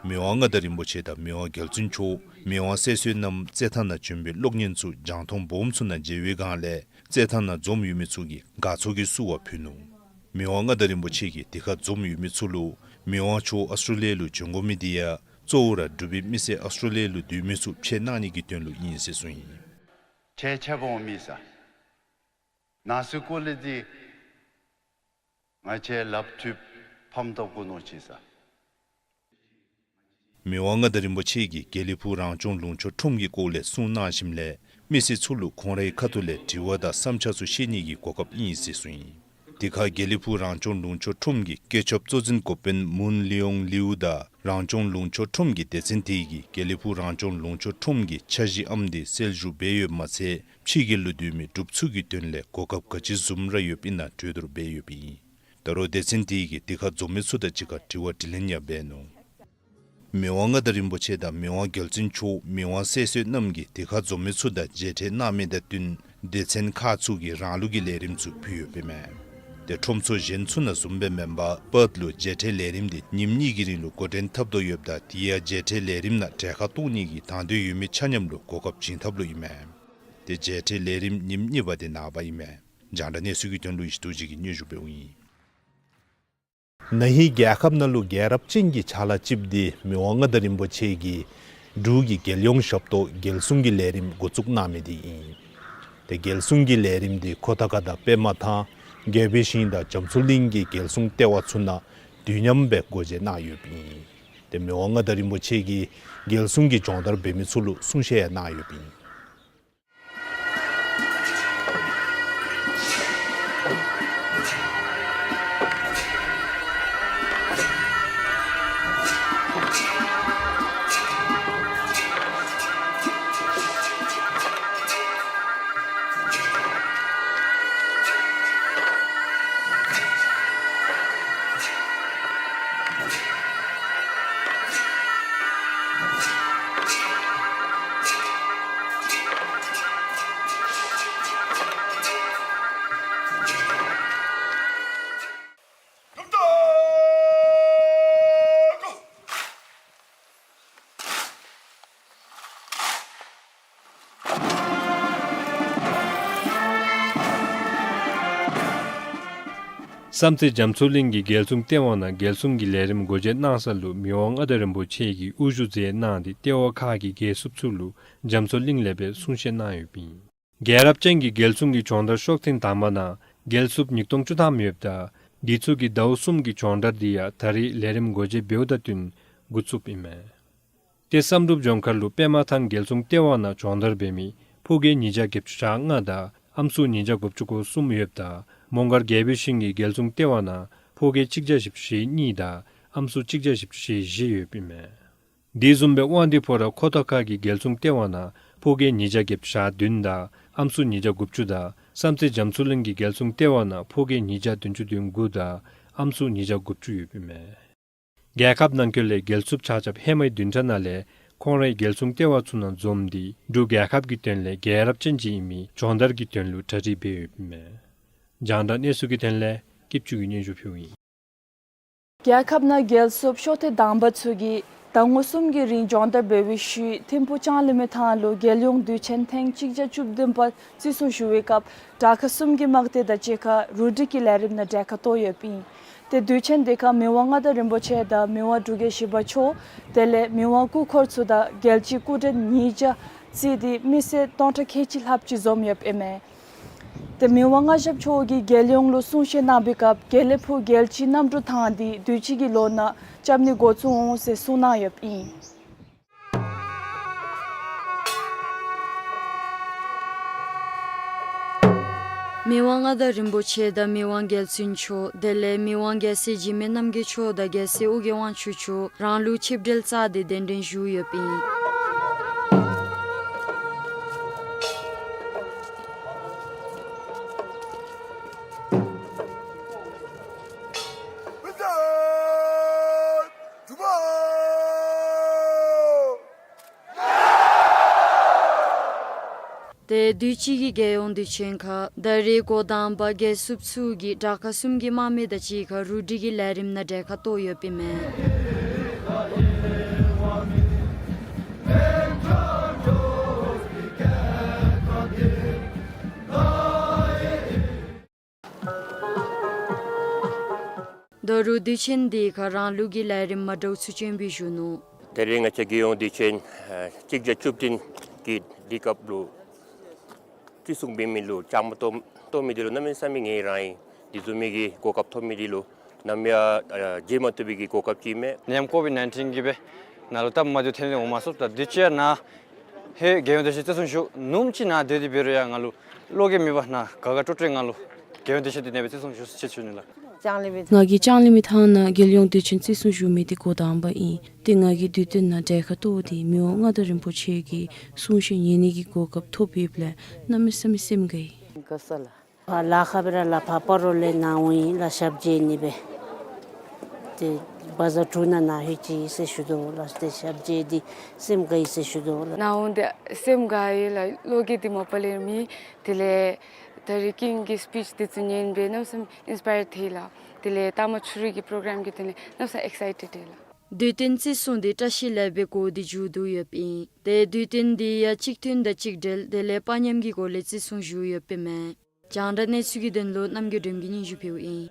མི་དབང་མངའ་བདག་རིན་པོ་ཆེ་དང་མི་དབང་རྒྱལ་བཙུན་མཆོག་མི་དབང་སྲས་བསོད་ནམས་རྩེད་ཐང་ནང་བྱོན་པའི་གློག་བརྙན་ཚུ་རྒྱང་མཐོང་སྦོམ་ཚུ་ནང་མཇལ་བའི་སྒང་ལས་རྩེད་ཐང་ནང་འཛོམས་ཡོད་མི་ཚུ་གིས་དགའ་ཚོར་གྱི་བསུ་བ་ཕུལ་ནུག། མི་དབང་མངའ་བདག་རིན་པོ་ཆེ་གིས་དེ་ཁར་འཛོམས་ཡོད་མི་ཚུ་ལུ་མི་དབང་མཆོག་ཨོསི་ཊེ་ལི་ཡ་ལུ་བྱོན་དགོ་མི་འདི་ཡང་གཙོ་བོ་ར་འབྲུག་པའི་མི་སེར་ཨོསི་ཊེ་ལི་ཡ་ལུ་སྡོད་མི་ཚུ་ཕྱད་གནང་ནི་གི་དོན་ལུ་ཨིན་ཟེར་གསུངས་ཡི། ཁྱེད་ཁྱེད་འབོ་མི་ས་ན་སུ་ཀོ་ལི་འདི་ང་བཅས་ལགཔ་མཐུད་ཕམ་བཏབ་དགོ་མནོ་ཅི་ས། མི་དབང་མངའ་བདག་རིན་པོ་ཆེ་གིས་དགེ་ལེགས་ཕུག་རང་སྐྱོང་ལུང་ཕྱོགས་ཁྲོམ་གྱི་སྐོར་ལས་གསུང་གནང་ཞིནམ་ལས་མི་སེར་ཚུ་ལུ་ཁོང་རའི་ཁ་ཐུག་ལས་དྲི་བ་དང་བསམ་འཆར་ཚུ་བཤད་ནི་གི་གོ་སྐབས་ཨིན་ཟེར་གསུངས་ཡི། དེ་ཁར་དགེ་ལེགས་ཕུག་རང་སྐྱོང་ལུང་ཕྱོགས་ཁྲོམ་གྱི་སྐྱེད་ཁྱབ་གཙོ་འཛིན་འགོ་དཔོན་མུན་ལི་ཡོང་ལིའུ་དང་རང་སྐྱོང་ལུང་ཕྱོགས་ཁྲོམ་གྱི་སྡེ་ཚན་དེ་གི་དགེ་ལེགས་ཕུག་རང་སྐྱོང་ལུང་ཕྱོགས་ཁྲོམ་གྱི་འཆར་གཞི་ཨམ་འདི་གསལ་ཞུ་འབད་ཡོདཔ་མ་ཚད་ཕྱི་རྒྱལ་ལུ་སྡོད་མི་འབྲུགཔ་ཚུ་གི་དོན་ལས་གོ་སྐབས་ག་ཅི་བཟུམ་ར་ཡོདཔ་ཨིན་ན་གྲོས་བསྡུར་འབད་ཡོདཔ་ཨིན། ད་རུང་སྡེ་ཚན་དེ་གིས་དེ་ཁར་འཛོམས་མི་ཚུ་དང་གཅིག་ཁར་དྲི་བ་དྲིས་ལན་ཡང་འབད་ནུག། མི་དབང་མངའ་བདག་རིན་པོ་ཆེ་དང་མི་དབང་རྒྱལ་བཙུན་མཆོག་མི་དབང་སྲས་བསོད་ནམས་ཀྱིས་དེ་ཁར་འཛོམས་མི་ཚུ་དང་མཇལ་འཕྲད་གནང་མི་དང་བསྟུན་སྡེ་ཚན་ཁག་ཚུ་གིས་རང་ལུགས་ཀྱི་ལས་རིམ་ཚུ་ཕུལ་ཡོདཔ་ཨིན་མས། ཏེ་ཁྲོམ་ཚུ་གཞན་ཚུ་ནང་བཟུམ་སྦེ་མེན་པར་པརཐ་ལུ་མཇལ་འཕྲད་ལས་རིམ་འདི་ཉིནམ་གཉིས་ཀྱི་རིང་ལུ་འགོ་འདྲེན་འཐབ་དོ་ཡོདཔ་ད་དེ་ཡང་མཇལ་འཕྲད་ལས་རིམ་ནང་གྲལ་ཁར་གཏོགས་ནི་གི་དང་འདོད་ཡོད་མི་ཆ་མཉམ་ལུ་གོ་སྐབས་བྱིན་ཐབས་ལུ་ཨིན་མས། ཏེ་མཇལ་འཕྲད་ལས་རིམ་ཉིནམ་གཉིས་པ་འདི་ནངས་པ་ཨིན་མས། རྒྱང་བསྒྲགས་གནས་ཚུལ་གྱི་དོན་ལུ་ཡེ་ཤེས་རྡོ་རྗེ་གིས་སྙན་ཞུ་འབདཝ་ཨིན། ན་ཧིང་རྒྱལ་ཁབ་ནང་ལུ་རྒྱལ་རབས་ཅན་གྱི་ཕྱག་ལཱ་ཅིག་འདི་མི་དབང་མངའ་བདག་རིན་པོ་ཆེ་གིས་འབྲུག་གི་རྒྱལ་ཡོངས་ཞབས་ཏོག་རྒྱལ་སྲུང་གི་ལས་རིམ་འགོ་བཙུགས་གནང་མི་འདི་ཨིན། ཏེ་རྒྱལ་སྲུང་གི་ལས་རིམ་འདི་ཁོ་ཐང་ཁ་དང་པདྨ་ཐང་རྒྱལ་པོའི་ཞིང་དང་རྒྱ་མཚོ་གླིང་གི་རྒྱལ་སྲུང་ལྟེ་བ་ཚུ་ནང་དུས་མཉམ་སྦེ་སྒོ་འབྱེད་གནང་ཡོདཔ་ཨིན། ཏེ་མི་དབང་མངའ་བདག་རིན་པོ་ཆེ་གིས་རྒྱལ་སྲུང་གི་སྦྱོང་བརྡར་འབད་མི་ཚུ་ལུ་གསུང་བཤད་ཡང་གནང་ཡོདཔ་ཨིན། བསམ་རྩེ་རྒྱ་མཚོ་གླིང་གི་རྒྱལ་སྲུང་ལྟེ་བ་ནང་རྒྱལ་སྲུང་གི་ལས་རིམ་འགོ་འབྱེད་གནང་ས་ལུ་མི་དབང་མངའ་བདག་རིན་པོ་ཆེ་གིས་དབུ་བཞུགས་མཛད་གནང་སྟེ་ལྟེ་བ་ཁག་གི་རྒྱལ་སྲུངཔ་ཚུ་ལུ་རྒྱ་མཚོ་གླིང་ལས་སྦེ་གསུང་བཤད་གནང་ཡོདཔ་ཨིན། རྒྱལ་རབས་ཅན་གྱི་རྒྱལ་སྲུང་གི་སྦྱོང་བརྡར་ཤོག་ཐེངས་དང་པ་ནང་རྒྱལ་སྲུངཔ་ཉིས་སྟོང་བཅུ་ཐམ་ཡོདཔ་ད་དེ་ཚུ་གི་ཟླཝ་གསུམ་གྱི་སྦྱོང་བརྡར་འདི་ཡང་ད་རེས་ལས་རིམ་འགོ་འབྱེད་འབདཝ་དང་བསྟུན་འགོ་བཙུགསཔ་ཨིན་མས། ཏེ་བསམ་གྲུབ་ལྗོངས་མཁར་ལུ་པདྨ་ཐང་རྒྱལ་སྲུང་ལྟེ་བ་ནང་སྦྱོང་བརྡར་འབད་མི་ཕོ་རྒས་ཉིས་བརྒྱ་བརྒྱད་ཅུ་གྱ་ལྔ་དང་ཨམ་སྲུ་ཉིས་བརྒྱ་དགུ་བཅུ་གོ་གསུམ་ཡོདཔ་ད་མོང་སྒར་རྒྱལ་པོའི་ཞིང་གི་རྒྱལ་སྲུང་ལྟེ་བ་ནང་ཕོ་རྒས་གཅིག་བརྒྱ་བཞི་བཅུ་ཞེ་གཉིས་དང་ཨམ་སྲུ་གཅིག་བརྒྱ་བཞི་བཅུ་ཞེ་བཞི་ཡོདཔ་ཨིན་མས། དེ་བཟུམ་སྦེ་དབང་འདུས་ཕོ་བྲང་ཁོ་ཐང་ཁ་གི་རྒྱལ་སྲུང་ལྟེ་བ་ནང་ཕོ་རྒས་ཉིས་བརྒྱ་བརྒྱད་ཅུ་གྱ་བདུན་དང་ཨམ་སྲུ་ཉིས་བརྒྱ་དགུ་བཅུ་དང་བསམ་རྩེ་རྒྱ་མཚོ་གླིང་གི་རྒྱལ་སྲུང་ལྟེ་བ་ནང་ཕོ་རྒས་ཉིས་བརྒྱ་བདུན་ཅུ་དོན་དགུ་དང་ཨམ་སྲུ་ཉིས་བརྒྱ་དགུ་བཅུ་ཡོདཔ་ཨིན་མས། རྒྱལ་ཁབ་ནང་འཁོད་ལས་རྒྱལ་སྲུངཔ་ཆ་ཁྱབ་ཧེ་མའི་བདུན་ཕྲག་ནང་ལས་ཁོང་རའི་རྒྱལ་སྲུང་ལྟེ་བ་ཚུ་ནང་འཛོམས་ཏེ་འབྲུག་རྒྱལ་ཁབ་ཀྱི་དོན་ལས་རྒྱལ་རབས་ཅན་ཅིག་ཨིན་མི་སྦྱོང་བརྡར་གྱི་དོན་ལུ་གྲ་སྒྲིག་འབད་ཡོདཔ་ཨིན་མས། རྒྱང་བསྒྲགས་གནས་ཚུལ་གྱི་དོན་ལས་སྐྱིད་ཆུ་གིས་སྙན་ཞུ་ཕུལཝ་ཨིན། རྒྱལ་ཁབ་ནང་རྒྱལ་སྲུངཔ་ཤོག་ཐེངས་དང་པ་ཚུ་གིས་ཟླ་ངོ་གསུམ་གྱི་རིང་སྦྱོང་བརྡར་འབད་བའི་ཤུལ་ཐིམ་ཕུག་ལྕང་གླིང་མའི་ཐང་ལུ་རྒྱལ་ཡོངས་དུས་ཆེན་ཐེངས་གཅིག་བརྒྱ་བཅུ་བདུན་པ་བརྩི་སྲུང་ཞུ་བའི་སྐབས་དྲག་ཁག་གསུམ་གྱི་དམག་སྡེ་དང་གཅིག་ཁར་རུ་སྒྲིག་གི་ལས་རིམ་ནང་གྲལ་ཁར་གཏོགས་ཡོདཔ་ཨིན། ཏེ་དུས་ཆེན་དེ་ཁར་མི་དབང་མངའ་བདག་རིན་པོ་ཆེ་དང་མི་དབང་འབྲུག་རྒྱལ་བཞི་པ་མཆོག་དེ་ལས་མི་དབང་སྐུ་འཁོར་ཚུ་དང་རྒྱལ་སྤྱིའི་སྐུ་མགྲོན་ཉིས་བརྒྱ་བརྩིས་ཏེ་མི་སེར་སྟོང་ཕྲག་ཁལ་གཅིག་ལྷགཔ་ཅིག་འཛོམས་ཡོདཔ་ཨིན་མས། ཏེ་མི་དབང་མངའ་ཞབས་མཆོག་གིས་རྒྱལ་ཡོངས་ལུ་གསུང་བཤད་གནང་བའི་སྐབས་དགེ་ལེགས་ཕུག་རྒྱལ་སྤྱིའི་གནམ་གྲུ་ཐང་འདི་དུས་ཅི་གི་ལོ་ནང་རྐྱབ་ནི་འགོ་བཙུགས་འོང་ཟེར་གསུངས་གནང་ཡོདཔ་ཨིན། མི་དབང་མངའ་བདག་རིན་པོ་ཆེ་དང་མི་དབང་རྒྱལ་བཙུན་མཆོག་དེ་ལས་མི་དབང་རྒྱལ་སྲས་འཇིགས་མེད་རྣམ་རྒྱལ་མཆོག་དང་རྒྱལ་སྲས་ཨོ་རྒྱན་དབང་ཕྱུག་མཆོག་རང་ལུགས་ཆིབས་གྲལ་བཅད་དེ་གདན་འདྲེན་ཞུ་ཡོདཔ་ཨིན། ཏེ་དུས་ཅི་གི་རྒྱལ་ཡོངས་དུས་ཆེན་ཁར་ད་རེས་འགོ་དང་པ་རྒྱལ་སྲུངཔ་ཚུ་གིས་དྲག་ཁག་གསུམ་གྱི་དམག་མི་དང་གཅིག་ཁར་རུ་སྒྲིག་གི་ལས་རིམ་ནང་གྲལ་ཁར་གཏོགས་ཡོདཔ་ཨིན་མས། ད་རུང་དུས་ཆེན་འདི་ཁར་རང་ལུགས་ཀྱི་ལས་རིམ་མ་འདྲཝ་ཚུ་སྟོན་པའི་ཞུ་ནུག། ད་རེས་ང་བཅས་རྒྱལ་ཡོངས་དུས་ཆེན་ཨ་གཅིག་བརྒྱ་བཅུ་བདུན་གྱི་དུས་སྐབས་ལུ་བརྩི་སྲུང་འབད་མི་ལུ་བཅའ་མར་གཏོགས་གཏོགས་མི་འདི་ལུ་གནམ་མེད་ས་མེད་ངལ་རངས་ཡི། དེ་བཟུམ་མའི་གི་གོ་སྐབས་ཐོབ་མི་འདི་ལུ་ནམ་ཡང་ཨ་བརྗེད་མ་བཏུབ་པའི་གི་གོ་སྐབས་ཅིག་ཨིན་མས། ནད་ཡམས་ཀོ་ཝིཌ་ནའིན་ཊིན་གིས་སྦེ་ནཱ་ལུ་སྟབས་མ་བདེཝ་ཐོན་ཏེ་འོང་མ་ཚུགས། ད་དུས་ཅི་ཡང་ནཱ་ཧེ་རྒྱལ་ཡོངས་དུས་ཆེན་བརྩི་སྲུང་ཞུ་ནུམ་ཅིག་ནཱ་སྡོད་དེ་འབད་རུང་ཡང་ང་ལུ་བློ་འགྱོད་མེད་པར་ནཱ་དགའ་དགའ་སྤྲོ་སྤྲོའི་ངང་ལུ་རྒྱལ་ཡོངས་དུས་ཆེན་འདི་ནཱ་སྦེ་བརྩི་སྲུང་ཞུ་ཟེར་ཞུ་ནི་ལགས། ང་གིས་ལྕང་གླིང་མའི་ཐང་ནང་རྒྱལ་ཡོངས་དུས་ཆེན་བརྩི་སྲུང་ཞུ་མི་འདི་འགོ་དང་པ་ཨིན། ཏེ་ང་གིས་དུས་སྟོན་ནང་གྲལ་ཁར་གཏོགས་ཏེ་མི་དབང་མངའ་བདག་རིན་པོ་ཆེ་གི་གསུང་བཤད་ཉན་ནི་གི་གོ་སྐབས་ཐོབ་ཡོདཔ་ལས་གནམ་མེད་ས་མེད་སེམས་དགའ་ཡི། དགའ་ས་ལགས། ཕར་ལ་ཁ་སྦེ་ར་ལགས་ཕར་སྤ་རོ་ལས་ནཱ་འོང་ཡི་ལགས་ཞབས་མཇལ་ནི་སྦེ། ཏེ་བ་ཛར་དྲུག་ནང་ནཱ་ལྷོད་ཅི་ཟེར་ཞུ་དོ་ལགས། ཏེ་ཞབས་མཇལ་འདི་སེམས་དགའ་ཡི་ཟེར་ཞུ་དོ་ལགས། ནཱ་འོང་སྟེ་སེམས་དགའ་ཡི་ལགས། བློ་འགྱོད་འདི་མ་པ་ལས་མེད། དེ་ལས་ད་རེས་ཀིང་གི་སི་པིཆ་འདི་ཚུ་ཉན་སྦེ་གནམ་མེད་ས་མེད་ཨིནསི་པ་ཡར་ཐལ་ལགས། དེ་ལས་ལྟ་མ་ཚུ་རའི་གི་པོ་རོ་གརམ་གྱི་དོན་ལས་གནམ་མེད་ས་མེད་ཨེག་སའི་ཊེཌ་ལགས། དུས་སྟོན་བརྩི་སྲུང་འདི་བཀྲ་ཤིས་ལེགས་པའི་སྒོ་འདི་མཇུག་བསྡུ་ཡོདཔ་ཨིན། ཏེ་དུས་སྟོན་འདི་ཡང་གཅིག་མཐུན་དང་གཅིག་སྒྲིལ་དེ་ལས་དཔའ་ཉམས་ཀྱི་སྒོ་ལས་བརྩི་སྲུང་ཞུ་ཡོདཔ་ཨིན་མས། རྒྱང་བསྒྲགས་གནས་ཚུལ་གྱི་དོན་ལུ་རྣམ་རྒྱལ་སྒྲོལམ་གྱིས་སྙན་ཞུ་ཕུལཝ་ཨིན།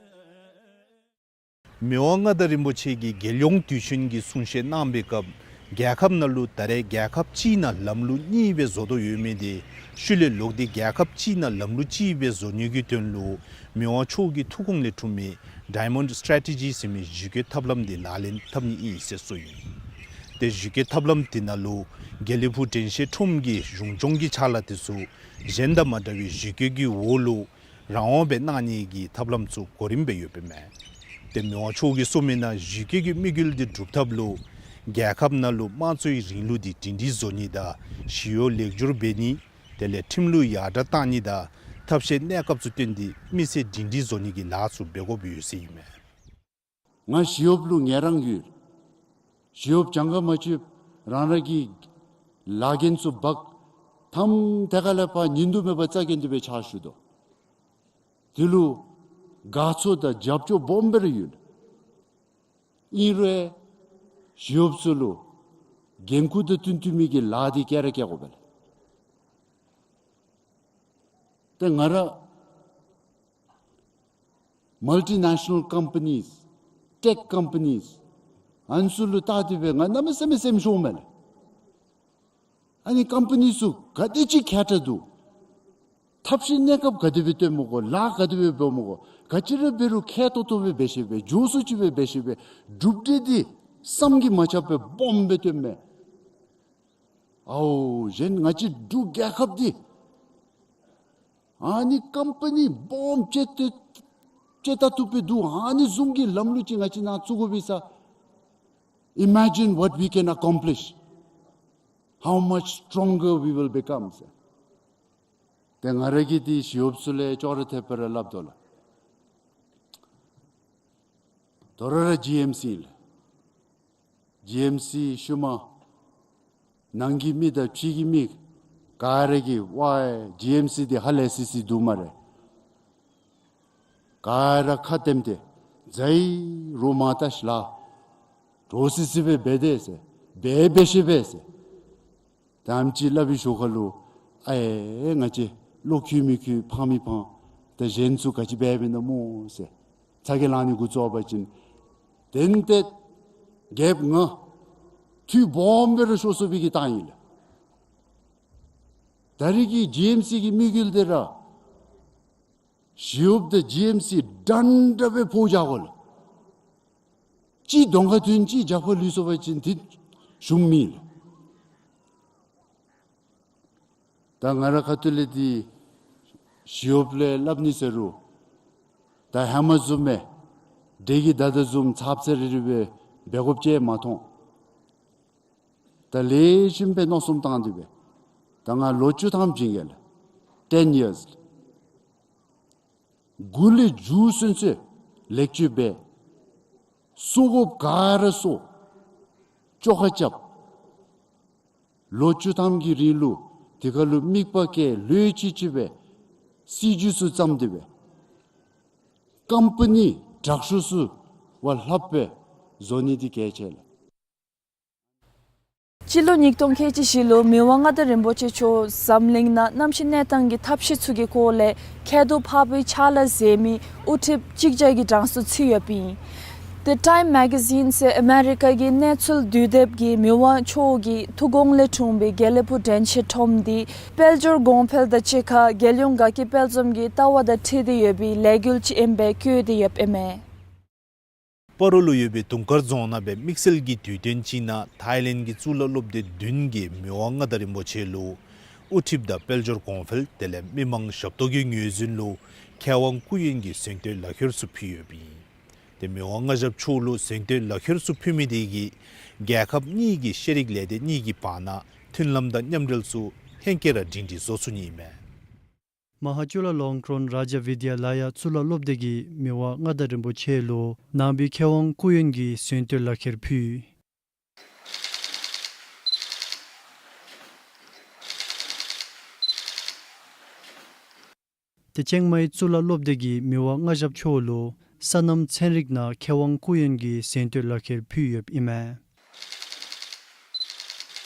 མི་དབང་མངའ་བདག་རིན་པོ་ཆེ་གིས་རྒྱལ་ཡོངས་དུས་ཆེན་གྱི་གསུང་བཤད་གནང་པའི་སྐབས་རྒྱལ་ཁབ་ནང་ལུ་ད་རེས་རྒྱལ་ཁབ་གཅིག་ནང་ལམ་ལུགས་གཉིས་སྦེ་བཟོ་དོ་ཡོད་མི་འདི་ཤུལ་ལས་ལོག་སྟེ་རྒྱལ་ཁབ་གཅིག་ནང་ལམ་ལུགས་གཅིག་སྦེ་བཟོ་ནི་གི་དོན་ལུ་མི་དབང་མཆོག་གི་ཐུགས་དགོངས་ལས་འཁྲུངས་མི་ཌའི་མོནཌ་སི་ཊེ་རེ་ཊི་ཇི་ཟེར་མི་གཞི་བཀོད་ཐབས་ལམ་འདི་ལག་ལེན་འཐབ་ནི་ཨིན་ཟེར་གསུངས་ཡི། ཏེ་གཞི་བཀོད་ཐབས་ལམ་འདི་ནང་ལུ་དགེ་ལེགས་ཕུག་དྲན་ཤེས་ཁྲོམ་གྱི་གཞུང་སྐྱོང་གི་ཕྱག་ལཱ་འདི་ཚུ་གཞན་དང་མ་འདྲ་བའི་གཞི་བཀོད་ཀྱི་འོག་ལུ་རང་དབང་སྦེ་གནང་ནི་གི་ཐབས་ལམ་ཚུ་གོ་རིམ་སྦེ་ཡོདཔ་ཨིན་མས། ཏེ་མི་དབང་མཆོག་གིས་གསུངས་མི་ནང་གཞི་བཀོད་ཀྱི་དམིགས་ཡུལ་འདི་སྒྲུབ་ཐབས་ལུ་རྒྱལ་ཁབ་ནང་ལུ་དམངས་གཙོའི་རིང་ལུགས་འདི་སྒྲིང་སྒྲིང་བཟོ་ནི་དང་ཞི་གཡོག་ལེགས་བསྒྱུར་འབད་ནི་དེ་ལས་ཁྲིམས་ལུགས་ཡར་དྲག་གཏང་ནི་དང་ཐབས་ཤེས་གནས་སྐབས་ཚུ་བཏོན་ཏེ་མི་སེར་སྒྲིང་སྒྲིང་བཟོ་ནི་གི་ལཱ་ཚུ་འབད་དགོཔ་ཡོད་ཟེར་ཨིན་མས། ང་ཞི་གཡོགཔ་ལུ་ངལ་རངས་ཡོད། ཞི་གཡོགཔ་གྱངས་ཁ་མ་ཆོདཔ་རང་རང་གི་ལཱ་འགན་ཚུ་འབག་ཐམ་ཐད་ཀར་ལས་ཕར་ཉིན་དུ་མེད་པར་རྩ་འགེངས་ཏེ་སྦེ་ཕྱག་ཞུ་དོ། དེ་ལུ་དགའ་ཚོར་དང་རྒྱབ་སྐྱོར་སྦོམ་སྦེ་ར་ཡོད། ཨིན་རུང་ཞི་གཡོགཔ་ཚུ་ལུ་འགན་ཁུར་དང་བསྟུན་བསྟུན་མི་གི་ལཱ་འདི་བཀལ་ར་བཀལ་དགོ་པས་ལགས། ཏེ་ང་ར་ མལ་ཊི་ནེ་ཤ་ནཱལ་ཀམ་པ་ནིས་ཊེཀ་ཀམ་པ་ནིས་ཨ་ནི་ཚུ་ལུ་བལྟ་སྟེ་སྦེ་ང་གནམ་མེད་ས་མེད་སེམས་ཤོརཝ་མས་ལགས། ཨ་ནི་ཀམ་པ་ནི་ཚུ་ག་དེ་ཅིག་མཁས་དྲགས་འདུག། ཐབས་ཤེས་གནས་སྐབས་ག་དེ་སྦེ་སྟོནམ་སྨོ་གོ། ལཱ་ག་དེ་སྦེ་འབདཝ་སྨོ་གོ། ག་ཅི་ར་འབད་རུང་མཁས་ཏོག་ཏོ་སྦེ་འབད་ཤེས་པས། མགྱོགས་སུ་ཅིག་སྦེ་འབད་ཤེས་པས། གྲུབ་འབྲས་འདི་བསམ་གྱིས་མ་ཁྱབ་པའི་སྦོམ་སྦེ་སྟོནམ་མས། ཨའོ་གཞན་ང་བཅས་འབྲུག་རྒྱལ་ཁབ་འདི་ཨ་ནི་ཀམ་པ་ནི་སྦོམ་ཅིག་ཏེ་ཅིག་ད་བཏུབ་པས་འདུག། ཨ་ནི་བཟུམ་གྱི་ལམ་ལུགས་ཅིག་ང་བཅས་ནང་བཙུགས་དགོ་པས་ཟེར། Imagine what we can accomplish, how much stronger we will become ཟེར། ཏེ་ང་ར་གིས་འདི་ཞི་གཡོགཔ་ཚུ་ལས་ཅོག་ར་འཐདཔ་སྦེ་ར་སླབ་དོ་ལགས། དོ་རུང་ར་ཇི་ཨེམ་སི་ཨིན་ལགས། ཇི་ཨེམ་སི་ཤུལ་མ་ནང་གི་མི་དང་ཕྱི་གི་མི་ག་ར་གིས་ཝའི་ཇི་ཨེམ་སི་འདི་ཧ་ལས་སི་སི་འདུག་སྨ་རེ། ག་ར་ཁ་བསྟནམ་ཏེ་ཛའི་རོགས་མ་བལྟ་ཤིག་ལགས། འདྲོག་སི་སི་སྦེ་འབད་དེས་ཟེར། འབད་འབད་ཤེས་པས་ཟེར། ད་ཨེམ་ཅིག་སླབ་པའི་ཞོར་ཁ་ལུ་ཨའེ་ང་བཅས་བློ་འཁྱུད་མི་འཁྱུད་ཕངས་མི་ཕངས། ད་གཞན་ཚུ་ག་ཅི་འབད་འབདཝ་ཨིན་ན་སྨོ་ཟེར་ཚ་གྱང་ལང་ནི་འགོ་བཙུགས་པ་ཅིན་དེ་ལས་ཏེ་རྒྱལཔོ་ང་འཐུས་སྦོམ་སྦེ་ར་ཤོར་སོང་བའི་གི་རྟགས་ཨིན་ལགས། ད་རེས་ཀྱི་ཇི་ཨེམ་སི་གི་དམིགས་ཡུལ་འདི་ར་ཞི་གཡོགཔ་དང་ཇི་ཨེམ་སི་འདྲན་འདྲ་སྦེ་ཕོག་བཞག་དགོ་ལགས། གཅིག་གདོང་ཁར་ཐོན་གཅིག་རྒྱབ་ཁར་ལུས་སོང་པ་ཅིན་འདི་གཞུང་མེད་ལགས། ད་ང་ར་ཁ་ཐུག་ལས་འདི་ཞི་གཡོགཔ་ལས་སླབ་ནི་ཟེར་རུང་ད་ཧེ་མ་བཟུམ་སྦེ་འདྲེ་གི་མདའ་དང་བཟུམ་ཚབ་ཚ་རི་རི་སྦེ་འབད་དགོཔ་ཅིག་མ་མཐོང་། ད་ལེགས་ཤོམ་སྦེ་མནོ་བསམ་བཏང་སྟེ་སྦེ་ད་ང་ལོ་བཅུ་ཐམ་བྱིན་གེ་ལགས། ten years། དགུ་ལས་མཇུག་སོན་སོན་ལེགས་བཅོས་འབད། གསོ་དགོཔ་ག་ར་གསོ། བཅོ་ཁ་རྐྱབ། ལོ་བཅུ་ཐམ་གྱི་རིང་ལུ་དེ་ཁར་ལུ་མིག་པ་བཀལ་ལྷོད་ཅིག་ཅིག་སྦེ་སྲིད་བྱུས་ཚུ་བརྩམས་ཏེ་སྦེ་ཀམ་པ་ནི་དྲག་ཤོས་ཚུ་བ་ལྷགཔ་སྦེ་བཟོ་ནི་འདི་གལ་ཆེ་ལགས། སྤྱི་ལོ་ཉིས་སྟོང་ཁལ་གཅིག་བཞི་ལུ་མི་དབང་མངའ་བདག་རིན་པོ་ཆེ་མཆོག་འཛམ་གླིང་ནང་གནམ་གཤིས་གནས་སྟངས་ཀྱི་ཐབས་ཤེས་ཚུ་གི་སྐོར་ལས་མཁལ་རྡོག་ཕར་པའི་ཕྱག་ལཱ་མཛད་མི་དབུ་ཁྲིདཔ་གཅིག་བརྒྱ་གི་གྲངས་སུ་ཚུད་ཡོདཔ་ཨིན། ཏེ་ཊའིམ་མེ་ག་ཛིན་ཟེར་ཨ་མེ་རི་ཀ་གི་གནས་ཚུལ་དུས་དེབ་ཀྱིས་མི་དབང་མཆོག་གི་ཐུགས་དགོངས་ལས་འཁྲུངས་པའི་དགེ་ལེགས་ཕུག་དྲན་ཤེས་ཁྲོམ་འདི་དཔལ་འབྱོར་གོང་འཕེལ་དང་གཅིག་ཁར་རྒྱལ་ཡོངས་དགའ་སྐྱིད་དཔལ་འཛོམས་ཀྱི་ལྟ་བ་དང་འཁྲིལ་ཏེ་ཡོད་པའི་ལས་འགུལ་ཅིག་ཨིནམ་སྦེ་བཀོད་དེ་ཡོདཔ་ཨིན་མས། སྤ་རོ་ལུ་ཡོད་པའི་དུང་དཀར་རྫོང་ནང་སྦེ་དམིགས་བསལ་གྱི་དུས་སྟོན་ཅིག་ནང་ཐའི་ལེནཌ་གི་གཙུག་ལག་སློབ་སྡེ་བདུན་གྱིས་མི་དབང་མངའ་བདག་རིན་པོ་ཆེ་ལུ་དབུ་ཁྲིད་དང་དཔལ་འབྱོར་གོང་འཕེལ་དེ་ལས་མི་མང་ཞབས་ཏོག་གི་ངོས་འཛིན་ལུ་མཁས་དབང་སྐུ་ཡོན་གྱི་གཟེངས་བསྟོད་ལག་ཁྱེར་ཚུ་ཕུལ་ཡོདཔ་ཨིན། ཏེ་མི་དབང་མངའ་ཞབས་མཆོག་ལུ་གཟེངས་བསྟོད་ལག་ཁྱེར་ཚུ་ཕུལ་མི་དེ་གིས་རྒྱལ་ཁབ་གཉིས་ཀྱི་ཤེས་རིག་ལས་སྡེ་གཉིས་ཀྱི་བར་ན་མཐུན་ལམ་དང་མཉམ་འབྲེལ་ཚུ་ཧེང་སྐལ་ར་སྒྲིང་སྒྲིང་བཟོ་ཚུགས་ནི་ཨིན་མས། མ་ཧཱ་ཅུ་ལ་ལོང་ཀྲོན་རཱ་ཇ་བི་དྱ་ལ་ཡ་གཙུག་ལག་སློབ་སྡེ་གིས་མི་དབང་མངའ་བདག་རིན་པོ་ཆེ་ལུ་ནང་པའི་མཁས་དབང་སྐུ་ཡོན་གྱི་གཟེངས་བསྟོད་ལག་ཁྱེར་ཕུལ། ཏེ་ཅིང་མའི་གཙུག་ལག་སློབ་སྡེ་གིས་མི་དབང་མངའ་ཞབས་མཆོག་ལུ་སོ་ནམ་ཚན་རིག་ནང་མཁས་དབང་སྐུ་ཡོན་གྱི་གཟེངས་བསྟོད་ལག་ཁྱེར་ཕུལ་ཡོདཔ་ཨིན་མས།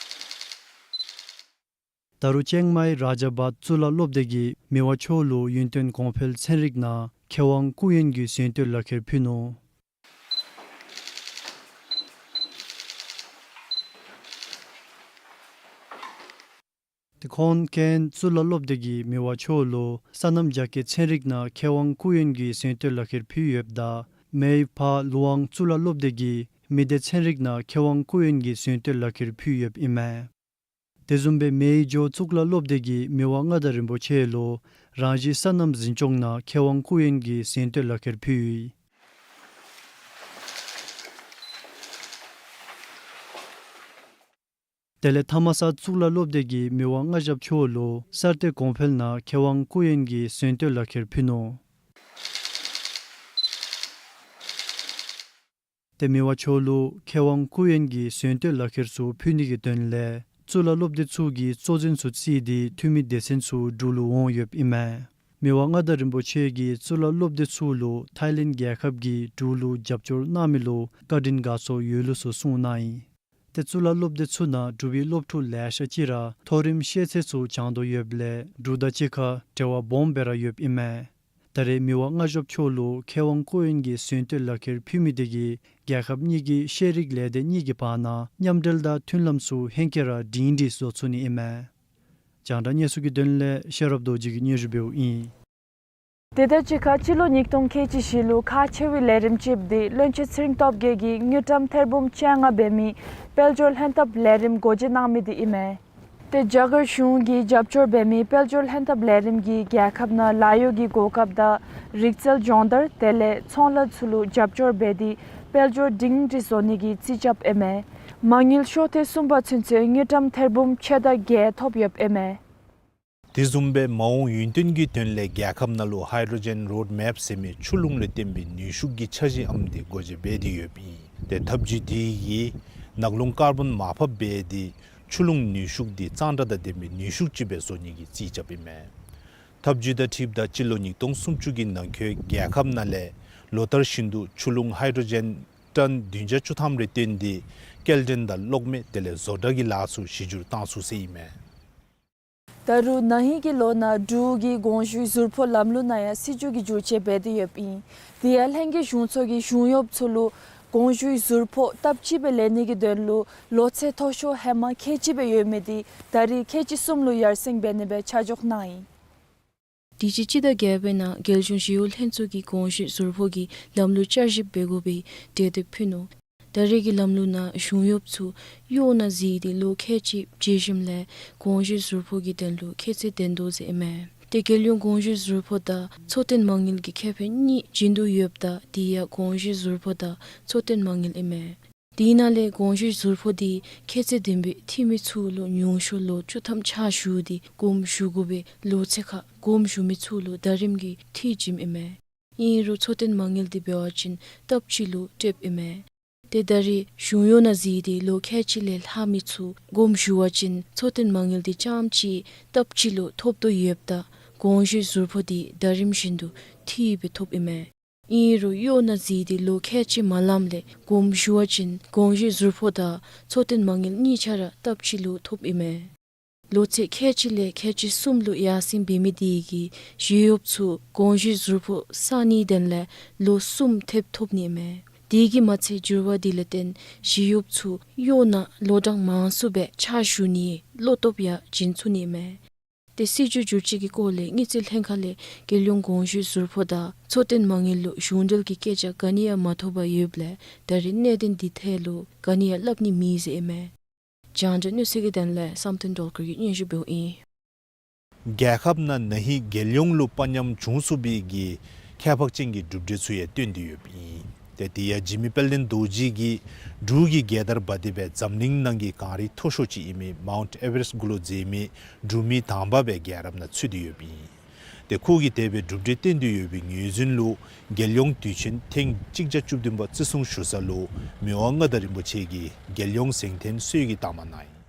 ད་རུང་ཅིང་མའི་རཱ་ཇ་བཱད་གཙུག་ལག་སློབ་སྡེ་གིས་མི་དབང་མཆོག་ལུ་ཡུན་བརྟན་གོང་འཕེལ་ཚན་རིག་ནང་མཁས་དབང་སྐུ་ཡོན་གྱི་གཟེངས་བསྟོད་ལག་ཁྱེར་ཕུལ་ནུག། ཏེ་ཁོང་ཀེན་གཙུག་ལག་སློབ་སྡེ་གིས་མི་དབང་མཆོག་ལུ་སོ་ནམ་རྒྱ་སྐྱེད་ཚན་རིག་ནང་མཁས་དབང་སྐུ་ཡོན་གྱི་གཟེངས་བསྟོད་ལག་ཁྱེར་ཕུལ་ཡོདཔ་ད་མེའི་ཕཱ་ལུའང་གཙུག་ལག་སློབ་སྡེ་གིས་མི་སྡེ་ཚན་རིག་ནང་མཁས་དབང་སྐུ་ཡོན་གྱི་གཟེངས་བསྟོད་ལག་ཁྱེར་ཕུལ་ཡོདཔ་ཨིན་མས། དེ་བཟུམ་སྦེ་མེའི་ཇོ་གཙུག་ལག་སློབ་སྡེ་གིས་མི་དབང་མངའ་བདག་རིན་པོ་ཆེ་ལུ་རང་བཞིན་སོ་ནམ་འཛིན་སྐྱོང་ནང་མཁས་དབང་སྐུ་ཡོན་གྱི་གཟེངས་བསྟོད་ལག་ཁྱེར་ཕུལ། དེ་ལས་ཐ་མ་ས་གཙུག་ལག་སློབ་སྡེ་གིས་མི་དབང་མངའ་ཞབས་མཆོག་ལུ་གསར་གཏོད་གོང་འཕེལ་ནང་མཁས་དབང་སྐུ་ཡོན་གྱི་གཟེངས་བསྟོད་ལག་ཁྱེར་ཕུལ་ནུག། ཏེ་མི་དབང་མཆོག་ལུ་མཁས་དབང་སྐུ་ཡོན་གྱི་གཟེངས་བསྟོད་ལག་ཁྱེར་ཚུ་ཕུལ་ནི་གི་དོན་ལས་གཙུག་ལག་སློབ་སྡེ་ཚུ་གི་གཙོ་འཛིན་ཚུ་བརྩིས་ཏེ་འཐུས་མི་སྡེ་ཚན་ཚུ་འབྲུག་ལུ་འོང་ཡོདཔ་ཨིན་མས། མི་དབང་མངའ་བདག་རིན་པོ་ཆེ་གིས་གཙུག་ལག་སློབ་སྡེ་ཚུ་ལུ་ཐའི་ལེནཌ་རྒྱལ་ཁབ་ཀྱིས་འབྲུག་ལུ་རྒྱབ་སྐྱོར་གནང་མི་ལུ་བཀའ་དྲིན་དགའ་ཚོར་ཡོད་ལུགས་སུ་གསུངས་གནང་ཡི། ཏེ་གཙུག་ལག་སློབ་སྡེ་ཚུ་ནང་འབྲུག་པའི་སློབ་ཕྲུག་ལེ་ཤ་ཅིག་ར་མཐོ་རིམ་ཤེས་ཚད་ཚུ་སྦྱང་དོ་ཡོདཔ་ལས་འབྲུག་དང་གཅིག་ཁར་འབྲེལ་བ་སྦོམ་སྦེ་ར་ཡོདཔ་ཨིན་མས། ད་རེས་མི་དབང་མངའ་ཞབས་མཆོག་ལུ་མཁས་དབང་སྐུ་ཡོན་གྱི་གཟེངས་བསྟོད་ལག་ཁྱེར་ཕུལ་མི་དེ་གིས་རྒྱལ་ཁབ་གཉིས་ཀྱི་ཤེས་རིག་ལས་སྡེ་གཉིས་ཀྱི་བར་ན་མཉམ་འབྲེལ་དང་མཐུན་ལམ་ཚུ་ཧེང་སྐལ་ར་སྒྲིང་སྒྲིང་བཟོ་ཚུགས་ནི་ཨིན་མས། རྒྱང་བསྒྲགས་གནས་ཚུལ་གྱི་དོན་ལས་ཤེས་རབ་རྡོ་རྗེ་གིས་སྙན་ཞུ་འབདཝ་ཨིན། དེ་དང་གཅིག་ཁར་སྤྱི་ལོ་ཉིས་སྟོང་ཁལ་གཅིག་བཞི་ལུ་ཁག་ཆེ་བའི་ལས་རིམ་ཅིག་འདི་བློན་ཆེན་ཚེ་རིང་སྟོབས་རྒྱས་ཀྱིས་དངུལ་ཀྲམ་ཐེར་འབུམ་བཅོ་ལྔ་འབད་མི་དཔལ་འབྱོར་ལྷན་ཐབས་ལས་རིམ་སྒོ་འབྱེད་གནང་མི་འདི་ཨིན་མས། ཏེ་རྒྱ་གར་གཞུང་གིས་རྒྱབ་སྐྱོར་འབད་མི་དཔལ་འབྱོར་ལྷན་ཐབས་ལས་རིམ་གྱིས་རྒྱལ་ཁབ་ནང་ལཱ་གཡོག་གི་གོ་སྐབས་དང་རིག་རྩལ་སྦྱོང་བརྡར་དེ་ལས་ཚོང་ལཱ་ཚུ་ལུ་རྒྱབ་སྐྱོར་འབད་དེ་དཔལ་འབྱོར་སྒྲིང་སྒྲིང་བཟོ་ནི་གི་རྩིས་རྐྱབ་ཨིན་མས། མ་དངུལ་ཤོག་ཐེངས་གསུམ་པ་ཚུན་ཚོད་དངུལ་ཀྲམ་ཐེར་འབུམ་ཕྱེད་དང་བརྒྱད་ཐོབ་ཡོདཔ་ཨིན་མས། དེ་བཟུམ་སྦེ་མ་འོངས་ཡུན་བརྟན་གྱི་དོན་ལས་རྒྱལ་ཁབ་ནང་ལུ་Hydrogen Roadmap ཟེར་མི་ཆུ་རླུང་ལས་བརྟེན་པའི་ནུས་ཤུགས་ཀྱི་འཆར་གཞི་ཨམ་འདི་སྒོ་འབྱེད་འབད་དེ་ཡོདཔ་ཨིན། ཏེ་ཐབས་བྱུས་དེ་གིས་ནགས་ཀླུང་ཀར་བོན་མར་ཕབ་འབད་དེ་ཆུ་རླུང་ནུས་ཤུགས་འདི་གཙང་སྦྲ་དང་ལྡན་པའི་ནུས་ཤུགས་ཅིག་སྦེ་བཟོ་ནི་གི་རྩིས་རྐྱབ་ཨིན་མས། ཐབས་བྱུས་དང་འཁྲིལཝ་ད་སྤྱི་ལོ་ཉིས་སྟོང་སུམ་ཅུ་གི་ནང་འཁོད་རྒྱལ་ཁབ་ནང་ལས་ལོ་ལྟར་བཞིན་དུ་ཆུ་རླུང་Hydrogen ཊཱན་བདུན་བརྒྱ་བཅུ་ཐམ་རེ་བཏོན་ཏེ་སྐྱེལ་འདྲེན་དང་གློག་མེ་དེ་ལས་བཟོ་གྲྭ་གི་ལཱ་ཚུ་གཞི་འགྱུར་བཏང་ཚུགས་ཟེར་ཨིན་མས། ད་རུང་ན་ཧིང་གི་ལོ་ནང་འབྲུག་གི་གོང་ཞུའི་ཟུར་ཕོག་ལམ་ལུགས་ནང་ཡང་སྲིད་བྱུས་ཀྱི་བསྒྱུར་བཅོས་འབད་དེ་ཡོདཔ་ཨིན། དེ་ཡང་ལྷན་རྒྱས་གཞུང་ཚོགས་ཀྱིས་གཞུང་གཡོགཔ་ཚུ་ལུ་གོང་ཞུའི་ཟུར་ཕོག་སྟབས་གཅིག་སྦེ་ལེན་ནི་གི་དོན་ལུ་ལོ་ཚད་མཐོ་ཤོས་ཧེ་མ་ཁལ་གཅིག་སྦེ་ཡོད་མི་འདི་ད་རེས་ཁལ་གཅིག་གསུམ་ལུ་ཡར་སེང་འབད་ནི་སྦེ་ཆ་འཇོག་གནང་ཡི། དུས་ཅི་སྤྱི་ཟླ་བརྒྱད་པའི་ནང་རྒྱལ་གཞུང་ཞི་གཡོག་ལྷན་ཚོགས་ཀྱིས་གོང་ཞུའི་ཟུར་ཕོག་གི་ལམ་ལུགས་བསྐྱར་ཞིབ་འབད་དགོ་པའི་གྲོས་འདེབས་ཕུལ་ནུག། ད་རེས་ཀྱི་ལམ་ལུགས་ནང་གཞུང་གཡོགཔ་ཚུ་གཡོག་ནང་འཛུལ་ཏེ་ལོ་ཁལ་གཅིག་བརྗེ་ཞིནམ་ལས་གོང་ཞུའི་ཟུར་ཕོག་གི་དོན་ལུ་ཁྱད་ཚད་ལྡན་དོ་ཟེར་ཨིན་མས། ཏེ་རྒྱལ་ཡོངས་གོང་ཞུའི་ཟུར་ཕོག་དང་འཚོ་རྟེན་མ་དངུལ་གྱི་ཁེ་ཕན་གཉིས་བྱིན་དོ་ཡོདཔ་ད་དེ་ཡང་གོང་ཞུའི་ཟུར་ཕོག་དང་འཚོ་རྟེན་མ་དངུལ་ཨིན་མས། དེ་ནང་ལས་གོང་ཞུའི་ཟུར་ཕོག་འདི་ཁྱད་ཚད་ལྡན་པའི་འཐུས་མི་ཚུ་ལུ་ཉུང་ཤོས་ལོ་བཅུ་ཐམ་ཕྱག་ཞུ་སྟེ་དགོངསམ་ཞུ་དགོ་པའི་ལོ་ཚད་ཁར་དགོངསམ་ཞུ་མི་ཚུ་ལུ་ཟླ་རིམ་གྱི་འཐུས་བྱིནམ་ཨིན་མས། ཨིན་རུང་འཚོ་རྟེན་མ་དངུལ་འདི་འབད་བ་ཅིན་སྟབས་གཅིག་ལུ་སྤྲོདཔ་ཨིན་མས། ཏེ་ད་རེས་གཞུང་གཡོག་ནང་འཛུལ་ཏེ་ལོ་ཁལ་གཅིག་ལས་ལྷག་མི་ཚུ་དགོངསམ་ཞུ་བ་ཅིན་འཚོ་རྟེན་མ་དངུལ་འདི་རྐྱངམ་ཅིག་སྟབས་གཅིག་ལུ་ཐོབ་དོ་ཡོདཔ་ད་གོང་ཞུའི་ཟུར་ཕོག་འདི་ཟླ་རིམ་བཞིན་དུ་འཐུས་སྦེ་ཐོབ་ཨིན་མས། ཨིན་རུང་གཡོག་ནང་འཛུལ་ཏེ་ལོ་ཁལ་གཅིག་མ་ལངམ་ལས་དགོངསམ་ཞུ་བ་ཅིན་གོང་ཞུའི་ཟུར་ཕོག་དང་འཚོ་རྟེན་མ་དངུལ་གཉིས་ཆ་ར་སྟབས་གཅིག་ལུ་ཐོབ་ཨིན་མས། ལོ་ཚད་ཁལ་གཅིག་ལས་ཁལ་གཅིག་གསུམ་ལུ་ཡར་སེང་འབད་མི་དེ་གིས་ཞི་གཡོགཔ་ཚུ་གོང་ཞུའི་ཟུར་ཕོག་བསག་ནིའི་དོན་ལས་ལོ་གསུམ་ཐེབས་ཐོབ་ནི་མས། དེ་གིས་མ་ཚད་འགྱུར་བ་དེ་ལས་བརྟེན་ཞི་གཡོགཔ་ཚུ་གཡོག་ནང་ལོ་གྲངས་མང་སུ་སྦེ་ཕྱག་ཞུ་ནིའི་བློ་སྟོབས་ཡང་བྱིན་ཚུགས་ནི་མས། ཏེ་སྲིད་བྱུས་བསྒྱུར་བཅོས་ཀྱི་སྐོར་ལས་དངུལ་རྩིས་ལྷན་ཁག་ལས་རྒྱལ་ཡོངས་གོང་ཞུའི་ཟུར་ཕོག་དང་འཚོ་རྟེན་མ་དངུལ་ལུ་གཞུང་འབྲེལ་གྱི་སྐད་ཆ་ག་ནི་ཡང་མ་ཐོབ་པར་ཡོདཔ་ལས་ད་རེས་གནད་དོན་འདི་ཐད་ལུ་ག་ནི་ཡང་སླབ་ནི་མེད་ཟེར་ཨིན་མས། རྒྱང་བསྒྲགས་གནས་ཚུལ་གྱི་དོན་ལས་བསམ་གཏན་སྒྲོལ་དཀར་གྱིས་སྙན་ཞུ་འབདཝ་ཨིན། རྒྱལ་ཁབ་ནང་ན་ཧིང་རྒྱལ་ཡོངས་ལུ་དཔའ་ཉམས་བྱུང་སོང་བའི་གི་ཁྱད་འཕགས་ཅན་གྱི་གྲུབ་འབྲས་ཚུ་ཡང་སྟོན་ཏེ་ཡོདཔ་ཨིན། ཏེ་དེ་ཡང་འཇིགས་མེད་དཔལ་ལྡན་རྡོ་རྗེ་གིས་འབྲུག་གི་རྒྱལ་དར་འབག་སྟེ་སྦེ་འཛམ་གླིང་ནང་གི་གངས་རི་མཐོ་ཤོས་ཅིག་ཨིན་མི་མའུནཊ་ཨེ་ཝ་རེསཊ་གུ་ལུ་འཛེགས་མི་འབྲུག་མི་དང་པ་སྦེ་རྒྱལ་རབས་ནང་ཚུད་དེ་ཡོདཔ་ཨིན། ཏེ་ཁོ་གིས་དེ་སྦེ་གྲུབ་འབྲས་སྟོན་ཏེ་ཡོད་པའི་ངོས་འཛིན་ལུ་རྒྱལ་ཡོངས་དུས་ཆེན་ཐེངས་གཅིག་བརྒྱ་བཅུ་བདུན་པ་བརྩི་སྲུང་ཞུ་ས་ལུ་མི་དབང་མངའ་བདག་རིན་པོ་ཆེ་གིས་རྒྱལ་ཡོངས་གཟེངས་བསྟོད་གསོལ་གྱི་རྟགས་མ་གནང་ཡི།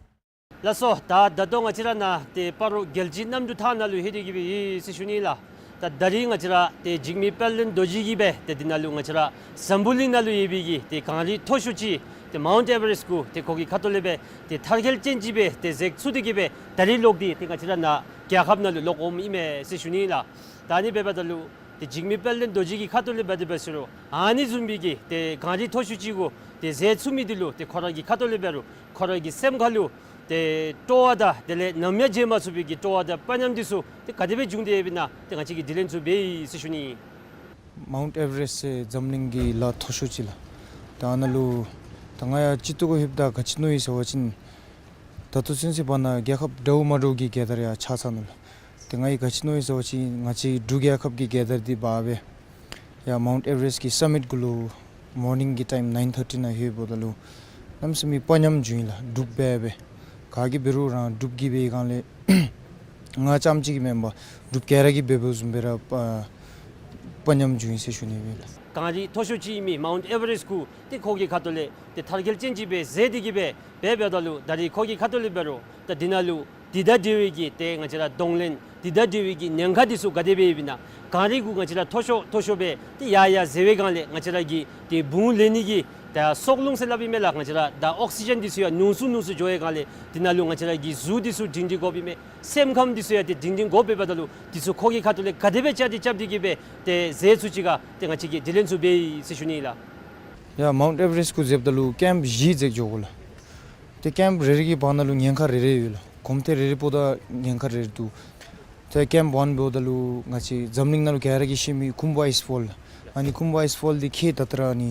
ལགས་སོ། ད་ད་ལྟོ་ང་བཅས་ར་ནཱ་ཏེ་སྤ་རོ་རྒྱལ་སྤྱིའི་གནམ་གྲུ་ཐང་ནང་ལུ་ལྷོད་དེ་གི་སྦེ་ཡོད་ཟེར་ཞུ་ནི་ལགས། ད་ད་རིས་ང་བཅས་ར་ཏེ་འཇིགས་མེད་དཔལ་ལྡན་རྡོ་རྗེ་གིས་སྦེ་ཏེ་འདི་ནང་ལུ་ང་བཅས་ར་འཛམ་བུ་གླིང་ནང་ལུ་ཡོད་པའི་གི་ཏེ་གངས་རི་མཐོ་ཤོས་ཅིག་ཏེ་མའུནཊ་ཨེ་ཝ་རེསཊ་གུ་ཏེ་ཁོ་གི་ཁ་ཐུག་ལས་སྦེ་ཏེ་མཐར་འཁྱོལ་ཅན་ཅིག་སྦེ་ཏེ་འཛེགས་ཚུགས་ཏེ་གི་སྦེ་ད་རིས་ལོག་སྟེ་ཏེ་ང་བཅས་ར་ནཱ་རྒྱལ་ཁབ་ནང་ལུ་ལོག་འོངམ་ཨིན་མས་ཟེར་ཞུ་ནི་ལགས། ད་ཨ་ནི་འབདཝ་ད་ལུ་ཏེ་འཇིགས་མེད་དཔལ་ལྡན་རྡོ་རྗེ་གི་ཁ་ཐུག་ལས་འབད་དེ་འབད་ཟེར་རུང་ཨ་ནི་བཟུམ་མའི་གི་ཏེ་གངས་རི་མཐོ་ཤོས་ཅིག་གུ་ཏེ་འཛེགས་ཚུགས་མི་འདི་ལུ་ཏེ་ཁོ་ར་གི་ཁ་ཐུག་ལས་འབད་རུང་ཁོ་ར་གི་སེམས་ཁ་ལུ་ཏེ་སྤྲོ་བ་དང་དེ་ལས་ནམ་ཡང་བརྗེད་མ་ཚུགས་པའི་གི་སྤྲོ་བ་དང་དཔའ་ཉམས་འདི་ཚུ་ཏེ་ག་དེ་སྦེ་བྱུང་སྟེ་ཡོདཔ་ཨིན་ན་ཏེ་ང་བཅས་ཀྱིས་དྲི་ལན་ཚུ་འབད་ཡི་ཟེར་ཞུ་ནི་ཨིན། མའུནཊ་ཨེ་ཝ་རེསཊ་ཟེར་འཛམ་གླིང་གི་ལ་མཐོ་ཤོས་ཅིག་ལགས། ད་ཨ་ནཱ་ལུ་ད་ང་ཡང་སྤྱི་འཐུས་གུ་ལྷོདཔ་ད་ག་ཅི་མནོ་ཡི་ཟེར་བ་ཅིན་ད་ལྟོ་ཚུན་ཚོད་བར་ན་རྒྱལ་ཁབ་འདྲཝ་མ་འདྲཝ་གི་རྒྱལ་དར་ཡང་ཆགས་ཚར་ནུག་ལགས། ཏེ་ང་གིས་ག་ཅི་མནོ་ཡི་ཟེར་བ་ཅིན་ང་བཅས་འབྲུག་རྒྱལ་ཁབ་ཀྱི་རྒྱལ་དར་འདི་འབག་སྦེ་ཡར་མའུནཊ་ཨེ་ཝ་རེསཊ་ཀྱི་སམ་མིཊ་གུ་ལུ་མོར་ནིང་གི་ཊའིམ་ནའིན་ཐར་ཊི་ནང་ལྷོདཔ་ད་ལུ་གནམ་མེད་ས་མེད་དཔའ་ཉམས་བྱུང་ཡི་ལགས། འབྲུགཔ་འབད་སྦེ་ག་གིས་འབད་རུང་རང་འབྲུགཔ་གིས་འབད་བའི་སྒང་ལས་ང་རྐྱངམ་ཅིག་གིས་མེན་པར་འབྲུགཔ་ག་ར་གིས་འབད་འབདཝ་བཟུམ་སྦེ་ར་དཔའ་དཔའ་ཉམས་བྱུང་ཡི་ཟེར་ཞུ་ནི་ཨིན་ལགས། གངས་རི་མཐོ་ཤོས་ཅིག་ཨིན་མི་མའུནཊ་ཨེ་ཝ་རེསཊ་གུ་ཏེ་ཁོ་གི་ཁ་ཐུག་ལས་ཏེ་མཐར་འཁྱོལ་ཅན་ཅིག་སྦེ་འཛེགས་ཏེ་གི་སྦེ་འབད་འབདཝ་ད་ལུ་ད་རིས་ཁོ་གི་ཁ་ཐུག་ལས་འབད་རུང་ད་འདི་ནང་ལུ་འདི་དང་འབྲེལ་བའི་གི་ཏེ་ང་བཅས་ར་གདོང་ལེན་འདི་དང་འབྲེལ་བའི་གི་ཉེན་ཁ་འདི་ཚུ་ག་དེ་སྦེ་ཡོདཔ་ཨིན་ན། གངས་རི་གུ་ང་བཅས་ར་མཐོ་ཤོས་མཐོ་ཤོས་སྦེ་ཏེ་ཡར་ཡར་འཛེགས་པའི་སྒང་ལས་ང་བཅས་ར་གི་ཏེ་བུང་ལེན་ནི་གི་ ད་སྲོག་རླུང་ཟེར་སླབ་ཨིན་མས་ལགས། ང་བཅས་ར་ད་ཨོག་སི་ཇན་འདི་ཚུ་ཡང་ཉུང་སུ་ཉུང་སུ་འགྱོ་བའི་སྒང་ལས་འདི་ནང་ལུ་ང་བཅས་ར་གི་གཟུགས་འདི་ཚུ་སྒྲིང་སྒྲིང་དགོཔ་ཨིན་མས། སེམས་ཁམས་འདི་ཚུ་ཡང་ཏེ་སྒྲིང་སྒྲིང་དགོཔ་འབདཝ་ད་ལུ་འདི་ཚུ་ཁོ་གི་ཁ་ཐུག་ལས་ག་དེ་སྦེ་བཅའ་སྒྲིག་རྐྱབ་སྟེ་གི་སྦེ་ཏེ་ཟས་ཚུ་ཅིག་ཁར་ཏེ་ང་བཅས་ཀྱིས་དྲི་ལན་ཚུ་འབད་ཡི་ཟེར་ཞུ་ནི་ཨིན་ལགས། ཡར་མའུནཊ་ཨེ་ཝ་རེསཊ་གུ་འཛེགཔ་ད་ལུ་ཀེམཔ་བཞི་འཛེགས་འགྱོ་དགོ་ལགས། ཏེ་ཀེམཔ་རེ་རེ་གི་བར་ན་ལུ་ཉེན་ཁ་རེ་རེ་ཡོད་ལགས། གོམ་ཐེངས་རེ་རེ་བར་ན་ཉེན་ཁ་རེ་རེ་འདུག། ཏེ་ཀེམཔ་ཝན་འབདཝ་ད་ལུ་ང་བཅས་འཛམ་གླིང་ནང་ལུ་ག་ར་གིས་ཤེས་མི་ཁུམ་བོ་ཨའིས་ཕོལ་ལགས། ཨ་ནི་ཁུམ་བོ་ཨའིས་ཕོལ་འདི་ཁྱད་ད་ལྟོ་ར་ཨ་ནི་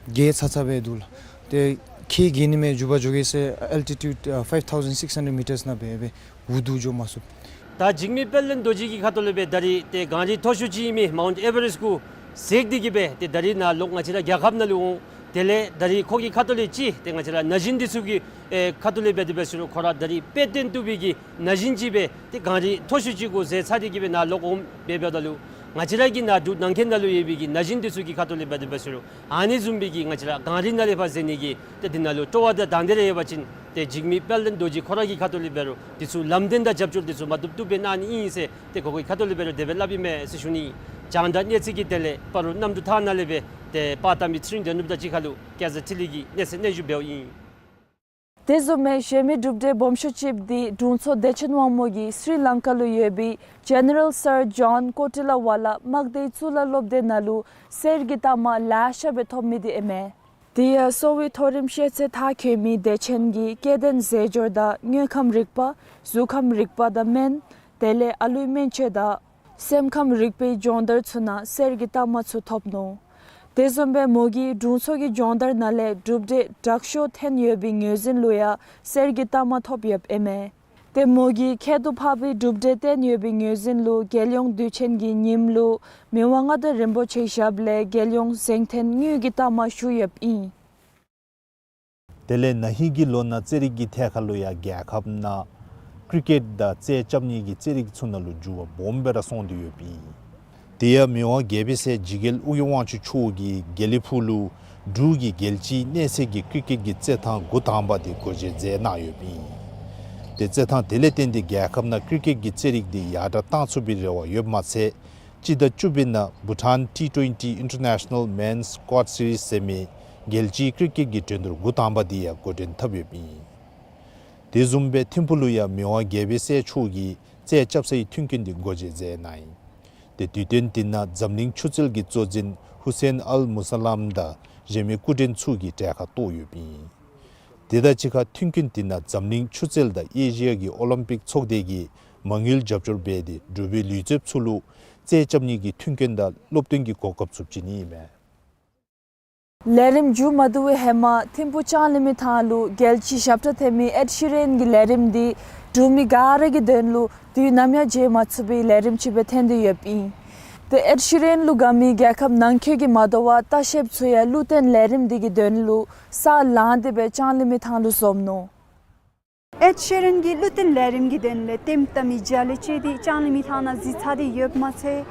རྒྱས་ཚ་ཚ་སྦེ་འདུག་ལགས། ཏེ་ཁྱད་རྒྱས་ནི་མས། མཇུག་པ་འགྱོ་གེ་ཟེར་ཨལ་ཊི་ཊིའུཌ་ཨ་ཕའིབ་ཐའུ་ཟེན་སིགསི་ཧན་ཌེཌ་མི་ཊརསི་ནང་སྦེ་སྦེ་འུ་སྡུག་འགྱོ་མ་ཚུགས། ད་འཇིགས་མེད་དཔལ་ལྡན་རྡོ་རྗེ་གི་ཁ་ཐུག་ལས་སྦེ་ད་རིས་ཏེ་གངས་རི་མཐོ་ཤོས་ཅིག་ཨིན་མི་མའུནཊ་ཨེ་ཝ་རེསཊ་གུ་འཛེགས་ཏེ་གི་སྦེ་ཏེ་ད་རིས་ནཱ་ལོག་ང་བཅས་ར་རྒྱལ་ཁབ་ནང་ལུ་འོང་། དེ་ལས་ད་རིས་ཁོ་གི་ཁ་ཐུག་ལས་ཅིག་ཏེ་ང་བཅས་ར་ན་གཞོན་འདི་ཚུ་གི་ཨེ་ཁ་ཐུག་ལས་འབད་དེ་འབད་ཟེར་རུང་ཁོ་ར་ད་རིས་དཔེ་སྟོན་བཏུབ་པའི་གི་ན་གཞོན་ཅིག་སྦེ་ཏེ་གངས་རི་མཐོ་ཤོས་ཅིག་གུ་འཛེགས་ཚར་ཏེ་གི་སྦེ་ནཱ་ལོག་འོངམ་འབདཝ་ད་ལུ་ང་བཅས་ར་གི་ནཱ་འབྲུག་ནང་འཁོད་ནང་ལུ་ཡོད་པའི་གི་ན་གཞོན་འདི་ཚུ་གི་ཁ་ཐུག་ལས་འབད་དེ་འབད་ཟེར་རུང་ཨ་ནི་བཟུམ་སྦེ་གི་ང་བཅས་ར་གངས་རི་ནང་ལས་ཕར་འཛེགས་ནི་གི་ཏེ་འདི་ནང་ལུ་སྤྲོ་བ་དང་དང་འདོད་རེ་ཡོད་པ་ཅིན་ཏེ་འཇིགས་མེད་དཔལ་ལྡན་རྡོ་རྗེ་ཁོ་ར་གི་ཁ་ཐུག་ལས་འབད་རུང་འདི་ཚུ་ལམ་སྟོན་དང་རྒྱབ་སྐྱོར་འདི་ཚུ་མ་བཏུབ་བཏུབ་སྦེ་གནང་ནི་ཨིན་ཟེར་ཏེ་ཁོ་གི་ཁ་ཐུག་ལས་འབད་རུང་དེ་སྦེ་སླབ་ཨིན་མས་ཟེར་ཞུ་ནི། རྒྱང་བསྒྲགས་གནས་ཚུལ་གྱི་དོན་ལས་སྤ་རོ་གནམ་གྲུ་ཐང་ནང་ལས་སྦེ་ཏེ་པར་བཏབ་མི་ཚེ་རིང་དོན་གྲུབ་དང་གཅིག་ཁར་ལུ་སྐལ་བཟང་འཕྲིན་ལས་ཀྱིས་གནས་ཚུལ་སྙན་ཞུ་འབདཝ་ཨིན། དེ་བཟུམ་མའི་གཞན་མི་གྲུབ་འབྲས་སྦོམ་ཤོས་ཅིག་འདི་དྲུང་འཚོ་བདེ་ཆེན་དབང་མོ་གིས་སྲི་ལང་ཀ་ལུ་ཡོད་པའི་ཇེ་ནེ་རལ་སར་ཇོན་ཀོ་ཊི་ལ་ཝ་ལ་དམག་སྡེའི་གཙུག་ལག་སློབ་སྡེ་ནང་ལུ་གསེར་གྱི་རྟགས་མ་ལེ་ཤ་སྦེ་ཐོབ་མི་འདི་ཨིན་མས། དེ་ཡང་གསོ་བའི་མཐོ་རིམ་ཤེས་ཚད་མཐར་འཁྱོལ་མི་བདེ་ཆེན་གྱིས་སྐྱེ་ལྡན་རྫས་སྦྱོར་དང་དངོས་ཁམས་རིག་པ་གཟུགས་ཁམས་རིག་པ་དང་སྨན་དེ་ལས་ཨ་ལུའི་སྨན་བཅོས་དང་སེམས་ཁམས་རིག་པའི་སྦྱོང་བརྡར་ཚུ་ནང་གསེར་གྱི་རྟགས་མ་ཚུ་ཐོབ་ནུག། དེ་བཟུམ་སྦེ་མོ་གིས་དྲུང་འཚོ་གི་སྦྱོང་བརྡར་ནང་ལས་གྲུབ་འབྲས་དྲག་ཤོས་ཐོན་ཡོད་པའི་ངོས་འཛིན་ལུ་ཡང་གསེར་གྱི་རྟགས་མ་ཐོབ་ཡོདཔ་ཨིན་མས། ཏེ་མོ་གིས་ཁྱད་དུ་འཕགས་པའི་གྲུབ་འབྲས་བསྟན་ཡོད་པའི་ངོས་འཛིན་ལུ་རྒྱལ་ཡོངས་དུས་ཆེན་གྱི་ཉིནམ་ལུ་མི་དབང་མངའ་བདག་རིན་པོ་ཆེའི་ཞབས་ལས་རྒྱལ་ཡོངས་གཟེངས་ཐོན་དངུལ་གྱི་རྟགས་མ་ཞུ་ཡོདཔ་ཨིན། དེ་ལས་ན་ཧིང་གི་ལོ་ནང་རྩེད་རིགས་ཀྱི་ཐད་ཁར་ལུ་ཡང་རྒྱལ་ཁབ་ནང་ཀི་རི་ཀེཊ་དང་རྩེད་རྐྱབ་ནི་གི་རྩེད་རིགས་ཚུ་ནང་ལུ་འགྱུར་བ་སྦོམ་སྦེ་ར་སོང་སྟེ་ཡོདཔ་ཨིན། དེ་ཡང་མི་དབང་རྒྱལ་པོའི་སྲས་འཇིགས་རྒྱལ་ཨོ་རྒྱན་དབང་ཕྱུག་མཆོག་གིས་དགེ་ལེགས་ཕུག་ལུ་འབྲུག་གི་རྒྱལ་སྤྱིའི་གནས་ཚད་ཀྱི་ཀི་རི་ཀེཊ་ཀྱི་རྩེད་ཐང་འགོ་དང་པ་དེ་སྒོ་འབྱེད་མཛད་གནང་ཡོདཔ་ཨིན། ཏེ་རྩེད་ཐང་དེ་ལས་བརྟེན་ཏེ་རྒྱལ་ཁབ་ནང་ཀི་རི་ཀེཊ་ཀྱི་རྩེད་རིགས་དེ་ཡར་དྲག་གཏང་ཚུགས་པའི་རེ་བ་ཡོདཔ་མ་ཚད་སྤྱི་ཟླ་བཅུ་པའི་ནང་Bhutan T twenty International Men's Quad Series ཟེར་མི་རྒྱལ་སྤྱིའི་ཀི་རི་ཀེཊ་ཀྱི་འགྲན་བསྡུར་འགོ་དང་པ་དེ་ཡང་འགོ་འདྲེན་འཐབ་ཡོདཔ་ཨིན། དེ་བཟུམ་སྦེ་ཐིམ་ཕུག་ལུ་ཡང་མི་དབང་རྒྱལ་པོའི་སྲས་མཆོག་གིས་རྩེད་རྐྱབ་སའི་མཐུན་རྐྱེན་དེ་སྒོ་འབྱེད་མཛད་གནང་ཡི། ཏེ་དུས་སྟོན་དེ་ནང་འཛམ་གླིང་ཆུ་རྩལ་གྱི་གཙོ་འཛིན་ཧུ་སེན་ཨལ་མུ་ས་ལམ་དང་གཞན་མི་སྐུ་མགྲོན་ཚུ་གིས་གྲལ་ཁར་གཏོགས་ཡོདཔ་ཨིན། དེ་དང་གཅིག་ཁར་མཐུན་རྐྱེན་དེ་ནང་འཛམ་གླིང་ཆུ་རྩལ་དང་ཨེ་ཤི་ཡ་གི་ཨོ་ལིམ་པིག་ཚོགས་སྡེ་གིས་མ་དངུལ་རྒྱབ་སྐྱོར་འབད་དེ་འབྲུག་པའི་ལུས་རྩལཔ་ཚུ་ལུ་རྩེད་རྐྱབ་ནི་གི་མཐུན་རྐྱེན་དང་སློབ་སྟོན་གྱི་གོ་སྐབས་ཚུ་བྱིན་ནི་ཨིན་མས། ལས་རིམ་མཇུག་མ་བསྡུ་བའི་ཧེ་མ་ཐིམ་ཕུག་ལྕང་གླིང་མའི་ཐང་ལུ་རྒྱལ་སྤྱིའི་ཞབས་ཁྲ་འཐེན་མི་ཨེཌ་ཤི་རན་གྱི་ལས་རིམ་འདི་འབྲུག་མི་ག་ར་གི་དོན་ལུ་དུས་ནམ་ཡང་བརྗེད་མ་ཚུགས་པའི་ལས་རིམ་ཅིག་སྦེ་ཐོན་ཏེ་ཡོདཔ་ཨིན། ཏེ་ཨེཌ་ཤི་རན་ལུ་དགའ་མི་རྒྱལ་ཁབ་ནང་འཁོད་ཀྱི་མ་དོ་བར་ལྟ་བཤལཔ་ཚུ་ཡང་གླུ་བརྟེན་ལས་རིམ་འདི་གི་དོན་ལུ་ས་ལངས་ཏེ་སྦེ་ལྕང་གླིང་མའི་ཐང་ལུ་འཛོམས་ནུག། ཨེཌ་ཤི་རན་གྱི་གླུ་བརྟེན་ལས་རིམ་གྱི་དོན་ལས་ལྟདམོ་བལྟ་མི་རྒྱ་ལས་བཅད་དེ་ལྕང་གླིང་མའི་ཐང་ནང་གཟིགས་ཚར་ཏེ་ཡོདཔ་མ་ཚད་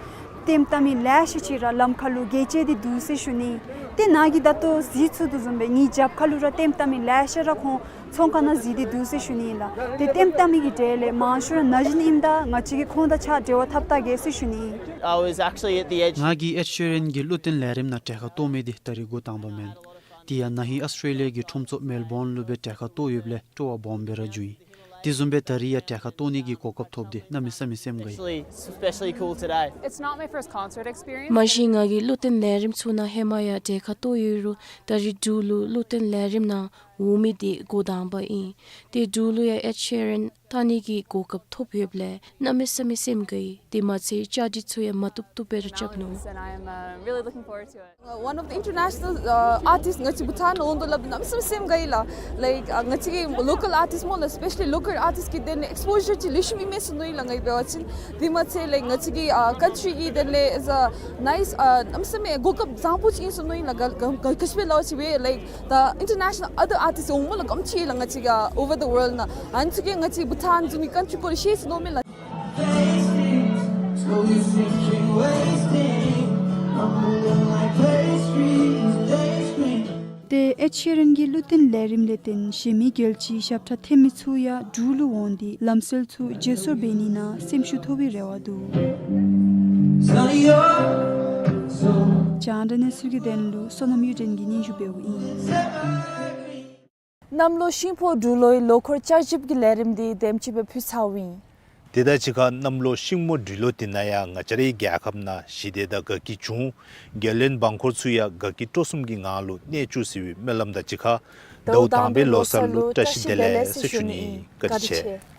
ལྟདམོ་བལྟ་མི་ལེ་ཤ་ཅིག་ར་ལམ་ཁར་ལུ་བརྒལ་བཅད་དེ་འདུག་ཟེར་ཞུ་ནི། ཏེ་ནཱ་གིས་ད་ལྟོ་གཟིགས་ཚུགས་དོ་བཟུམ་སྦེ་ངེའི་རྒྱབ་ཁར་ལུ་ར་ལྟདམོ་བལྟ་མི་ལེ་ཤ་ར་ཁོང་ཚོང་ཁང་ནང་གཟིགས་ཏེ་འདུག་ཟེར་ཞུ་ནི་ཨིན་ལགས། ཏེ་ལྟདམོ་བལྟ་མི་གི་གྲས་ལས་མང་ཤོས་ར་ན་གཞོན་ཨིནམ་ད་ང་བཅས་ཀྱིས་ཁོང་དང་གཅིག་ཁར་འབྲེལ་བ་འཐབ་བལྟ་གེ་ཟེར་ཞུ་ནི་ཨིན། I was actually at the edge. ང་གིས་ཨེཌ་ཤི་རན་གྱི་གླུ་བརྟེན་ལས་རིམ་ནང་གྲལ་ཁར་གཏོགས་མི་འདི་ད་རིས་འགོ་དང་པ་མེན། དེ་ཡང་ན་ཧིང་ཨོསི་ཊྲེ་ལི་ཡ་གི་ཁྲོམ་ཚོགས་མེལ་བོན་ལུ་སྦེ་གྲལ་ཁར་གཏོགས་ཡོདཔ་ལས་སྤྲོ་བ་སྦོམ་སྦེ་ར་བྱུང་ཡི། དེ་བཟུམ་སྦེ་ད་རིས་ཡང་གྲལ་ཁར་གཏོགས་ནི་གི་གོ་སྐབས་ཐོབ་སྟེ་གནམ་མེད་ས་མེད་སེམས་དགའ་ཡི། Especially, especially cool today. It's not my first concert experience. མ་གཞི་ང་གིས་གླུ་བརྟེན་ལས་རིམ་ཚུ་ནང་ཧེ་མ་ཡང་གྲལ་ཁར་གཏོགས་ཡོད་རུང་ད་རིས་འབྲུག་ལུ་གླུ་བརྟེན་ལས་རིམ་ནང་འོང་མི་འདི་འགོ་དང་པ་ཨིན། ཏེ་འབྲུག་ལུ་ཡང་ཨེཌ་ཤི་རན་ལྟ་ནི་གི་གོ་སྐབས་ཐོབ་ཡོདཔ་ལས་གནམ་མེད་ས་མེད་སེམས་དགའ་ཡི། དེ་མ་ཚད་བཅའ་སྒྲིག་ཚུ་ཡང་མ་བཏུབ་བཏུབ་སྦེ་ར་རྐྱབ་ནུག། And I'm, uh, really looking forward to it. Uh, one of the international, uh, artists ང་བཅས་བྷུ་ཊཱན་འོང་དོ་སླབ་ནི་གནམ་མེད་ས་མེད་སེམས་དགའ་ཡི་ལགས། Like, uh, ང་བཅས་ཀྱི་ལོ་ཀཱལ་ཨར་ཊིསཊ་སྨོ་ལགས། Especially ལོ་ཀཱལ་ཨར་ཊིསཊ་ཀྱི་དོན་ལས་ཨེགསི་པོ་ཞར་ཅིག་ལེགས་ཤོམ་ཨིན་མས་ཟེར་མནོ་ཡི་ལགས་ང་གིས་འབད་བ་ཅིན། དེ་མ་ཚད་like ང་བཅས་ཀྱི་ཨ་ཀཱན་ཊི་རི་གི་དོན་ལས་is a nice, uh, གནམ་མེད་ས་མེད་གོ་སྐབས་བཟང་པོ་ཅིག་ཨིན་ཟེར་མནོ་ཡི་ལགས། ག་ག་ག་ཅི་སྦེ་སླབ་ཅི་སྦེ་like the international other artists འོང་སྨོ་ལགས། ག་དེམ་ཅིག་ལགས་ང་བཅས་ཀྱི་ཨ་over the world ནང་ཨ་ནི་ཚུ་གིས་ང་བཅས་བྷུ་ཊཱན་བཟུམ་མའི་ཀཱན་ཊི་རི་སྐོར་ལས་ཤེས་ཟེར་མནོཝ་མས་ལགས། ཏེ་ཨེཌ་ཤི་རན་གྱི་གླུ་བརྟེན་ལས་རིམ་ལས་བརྟེན་གཞན་མི་རྒྱལ་སྤྱིའི་ཞབས་ཁྲ་འཐེན་མི་ཚུ་ཡང་འབྲུག་ལུ་འོང་སྟེ་ལམ་སྲོལ་ཚུ་བརྗེ་སོར་འབད་ནི་ནང་སེམས་ཤུགས་ཐོབ་པའི་རེ་བ་འདུག། རྒྱང་བསྒྲགས་གནས་ཚུལ་གྱི་དོན་ལུ་བསོད་ནམས་གཡུ་སྒྲོན་གྱིས་སྙན་ཞུ་འབདཝ་ཨིན། གནམ་ལོ་ཤིང་ཕོ་འབྲུག་ལོའི་ལོ་འཁོར་བསྐྱར་ཞིབ་ཀྱི་ལས་རིམ་འདི་དེམ་ཅིག་སྦེ་ཕུལ་ཚརཝ་ཨིན། དེ་དང་གཅིག་ཁར་གནམ་ལོ་ཤིང་མོ་འབྲུག་ལོ་འདི་ནང་ཡང་ང་བཅས་རའི་རྒྱལ་ཁབ་ནང་ཞི་བདེ་དང་དགའ་སྐྱིད་འབྱུང་། རྒྱལ་བློན་འབངས་འཁོར་ཚུ་ཡང་དགའ་སྐྱིད་སྤྲོ་གསུམ་གྱི་ངང་ལུ་གནས་བཅུག་ཟེར་བའི་སྨོན་ལམ་དང་གཅིག་ཁར་ཟླཝ་དང་པའི་ལོ་གསར་ལུ་བཀྲ་ཤིས་བདེ་ལེགས་ཟེར་ཞུ་ནི་ཨིན། བཀའ་དྲིན་ཆེ།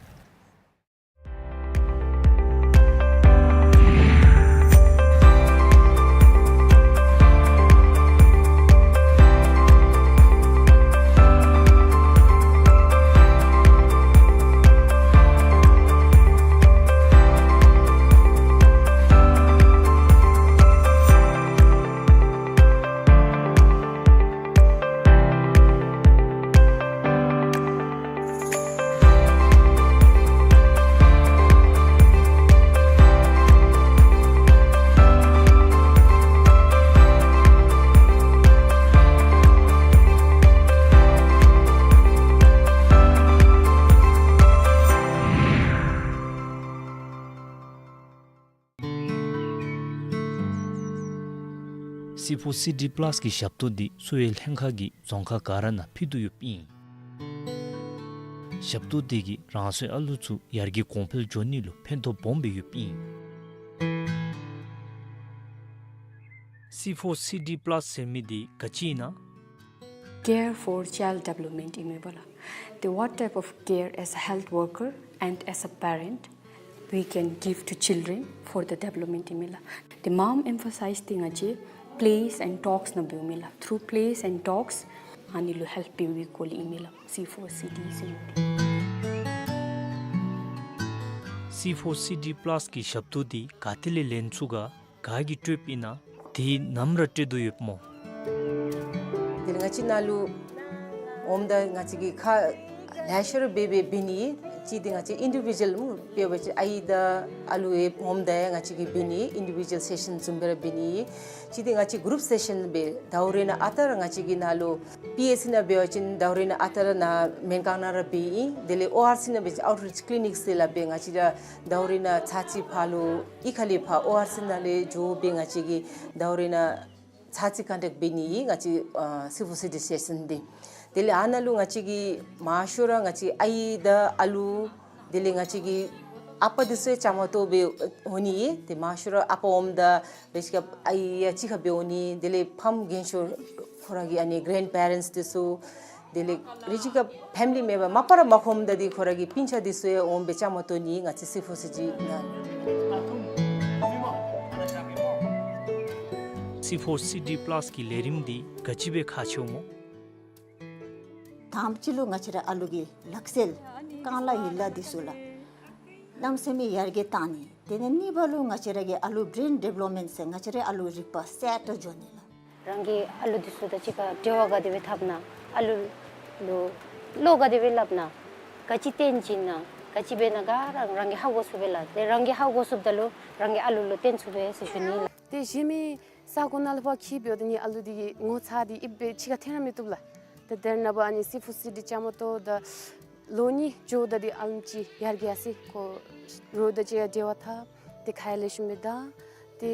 སི་ཕོར་སི་ཌི་པ་ལཱས་ཀྱི་ཞབས་ཏོག་འདི་གསོ་བའི་ལྷན་ཁག་གིས་རྫོང་ཁག་ག་ར་ནང་ཕུལ་དོ་ཡོདཔ་ཨིན། ཞབས་ཏོག་འདི་གིས་རང་སོའི་ཨ་ལུ་ཚུ་ཡར་རྒྱས་གོང་འཕེལ་འགྱོ་ནི་ལུ་ཕན་ཐོགས་སྦོམ་སྦེ་ཡོདཔ་ཨིན། སི་ཕོར་སི་ཌི་པ་ལཱས་ཟེར་མི་འདི་ག་ཅི་ཨིན་ན། Care for child development ཨིན་མས་པ་ལགས། The what type of care as a health worker and as a parent we can give to children for the development ཨིན་མས་ལགས། The mom emphasize འདི་ང་བཅས་plays and talks ནང་འབདཝ་ཨིན་མས་ལགས། Through plays and talks ཨ་ནི་ལུ་ཧེལཔ་འབད་བའི་སྐོར་ལས་ཨིན་མས་ལགས། སི་ཕོར་སི་ཌི་ཟེར་མི་འདི། སི་ཕོར་སི་ཌི་པ་ལཱས་ཀྱི་ཞབས་ཏོག་འདི་ག་ཏེ་ལས་ལེན་ཚུགས་ག་ག་གིས་སྤྲོདཔ་ཨིན་ན། དེ་ནམ་ར་སྤྲོད་དོ་ཡོདཔ་སྨོ། དེ་ལས་ང་བཅས་ནང་ལུ་འོངམ་ད་ང་བཅས་ཀྱིས་ཁག་ལེ་ཤ་ར་འབད་འབད་འབད་ནི། གཅིག་འདི་ང་བཅས་ཨིན་ཌི་བི་ཇུ་ཨལ་སྨོ། དཔེ་འབད་བ་ཅིན་ཨའི་དང་ཨ་ལུ་ཡང་འོངམ་ད་ཡང་ང་བཅས་ཀྱིས་འབད་ནི། ཨིན་ཌི་བི་ཇུ་ཨལ་སེ་ཤཱན་བཟུམ་སྦེ་ར་འབད་ནི། གཅིག་འདི་ང་བཅས་གུ་རུབ་སེ་ཤཱན་སྦེ་ཟླཝ་རེ་ནང་ཨ་རྟག་ར་ང་བཅས་ཀྱི་ནང་ལུ་པི་ཨེཆ་སི་ནང་འབད་བ་ཅིན་ཟླཝ་རེ་ནང་ཨ་རྟག་ར་ནཱ་སྨན་ཁང་ནང་ར་འབད་ཨིན། དེ་ལས་ཨོ་ཨར་སི་ནང་འབད་བ་ཅིན་ཨའུཊ་རིཆ་ཀི་ལི་ནིཀ་ཟེར་སླབ་སྦེ་ང་བཅས་ར་ཟླཝ་རེ་ནང་ཚར་གཅིག་ཕར་ལུ་གཡུས་ཁ་ལས་ཕར་ཨོ་ཨར་སི་ནང་ལས་འགྱོ་སྦེ་ང་བཅས་ཀྱིས་ཟླཝ་རེ་ནང་ཚར་གཅིག་ཀོན་ཊེཀཊ་འབད་ནི་ཨིན་ང་བཅས་ཨ་སི་ཕོར་སི་ཌི་སེ་ཤཱན་འདི། དེ་ལས་ཨ་ནཱ་ལུ་ང་བཅས་ཀྱིས་མང་ཤོས་ར་ང་བཅས་ཨའི་དང་ཨ་ལུ་དེ་ལས་ང་བཅས་ཀྱི་ཨ་པ་འདི་ཚུ་ཡང་བཅའ་མར་གཏོགས་སྦེ་འོང་ནི་ཨིན། དེ་མང་ཤོས་ར་ཨ་པ་འོངམ་ད་འབད་ཞིནམ་ཨའི་ཡང་གཅིག་ཁར་སྦེ་འོང་ནི། དེ་ལས་ཕམ་རྒན་ཤོས་ཁོ་ར་གི་ཨ་ནི་གེ་རེནཌ་པེ་རེནཊསི་འདི་ཚུ་དེ་ལས་རེ་ཅིག་ཁར་ཕེ་མི་ལི་མེམ་བར་མ་པ་ར་མ་ཁོམ་ད་འདི་ཁོ་ར་གི་སྤུན་ཆ་འདི་ཚུ་ཡང་འོང་སྦེ་བཅའ་མར་གཏོགས་ནི་ང་བཅས་སི་ཕོར་སི་ཌི་ནང་། སི་ཕོར་སི་ཌི་པ་ལཱས་ཀྱི་ལས་རིམ་འདི་ག་ཅི་སྦེ་ཁག་ཆེཝ་སྨོ། དང་པ་ཅིག་ལུ་ང་བཅས་ར་ཨ་ལུ་གི་ལག་རྩལ་རྐང་ལག་ཡན་ལག་འདི་ཚུ་ལགས། གནམ་མེད་ས་མེད་ཡར་རྒྱས་བཏང་ནི། དེ་ལས་གཉིས་པ་ལུ་ང་བཅས་ར་གི་ཨ་ལུ་བེརེན་ཌི་བེ་ལོབ་མེནཊ་ཟེར་ང་བཅས་ར་ཨ་ལུ་རིག་པ་གསརཔ་འགྱོ་ནི་ལགས། རང་གི་ཨ་ལུ་འདི་ཚུ་དང་གཅིག་ཁར་འབྲེལ་བ་ག་དེ་སྦེ་འཐབ་ན། ཨ་ལུ་ལུ་བློ་ག་དེ་སྦེ་སླབ་ན། ག་ཅི་སྟོན་བྱིན་ན། ག་ཅི་འབད་ན་ག་ར་རང་གིས་ཧ་གོ་ཚུགས་པས་ལགས། དེ་རང་གིས་ཧ་གོ་ཚུགསཔ་ད་ལུ་རང་གི་ཨ་ལུ་ལུ་སྟོན་ཚུགས་པས་ཟེར་ཞུ་ནི་ལགས། དེ་གཞན་མི་ས་གོ་ནང་ལུ་ཕར་འཁྱིད་འབདཝ་ད་ནི་ཨ་ལུ་འདི་གི་ངོ་ཚ་འདི་ཨིབ་སྦེ་ཕྱི་ཁར་འཐོན་ར་མི་བཏུབ་ལགས། ད་དེ་ནངས་པ་ཨ་ནི་སི་ཕོར་སི་ཌི་བཅའ་མར་གཏོགས་ད་ལོ་གཉིས་འགྱོཝ་ད་འདི་ཨ་ལུ་ཅིག་ཡར་རྒྱས་ཡར་སོ་ཁོ་རོགས་དང་གཅིག་ཁར་འབྲེལ་བ་འཐབ། དེ་ཁ་ཡར་ལེགས་ཤོམ་སྦེ་ད་དེ་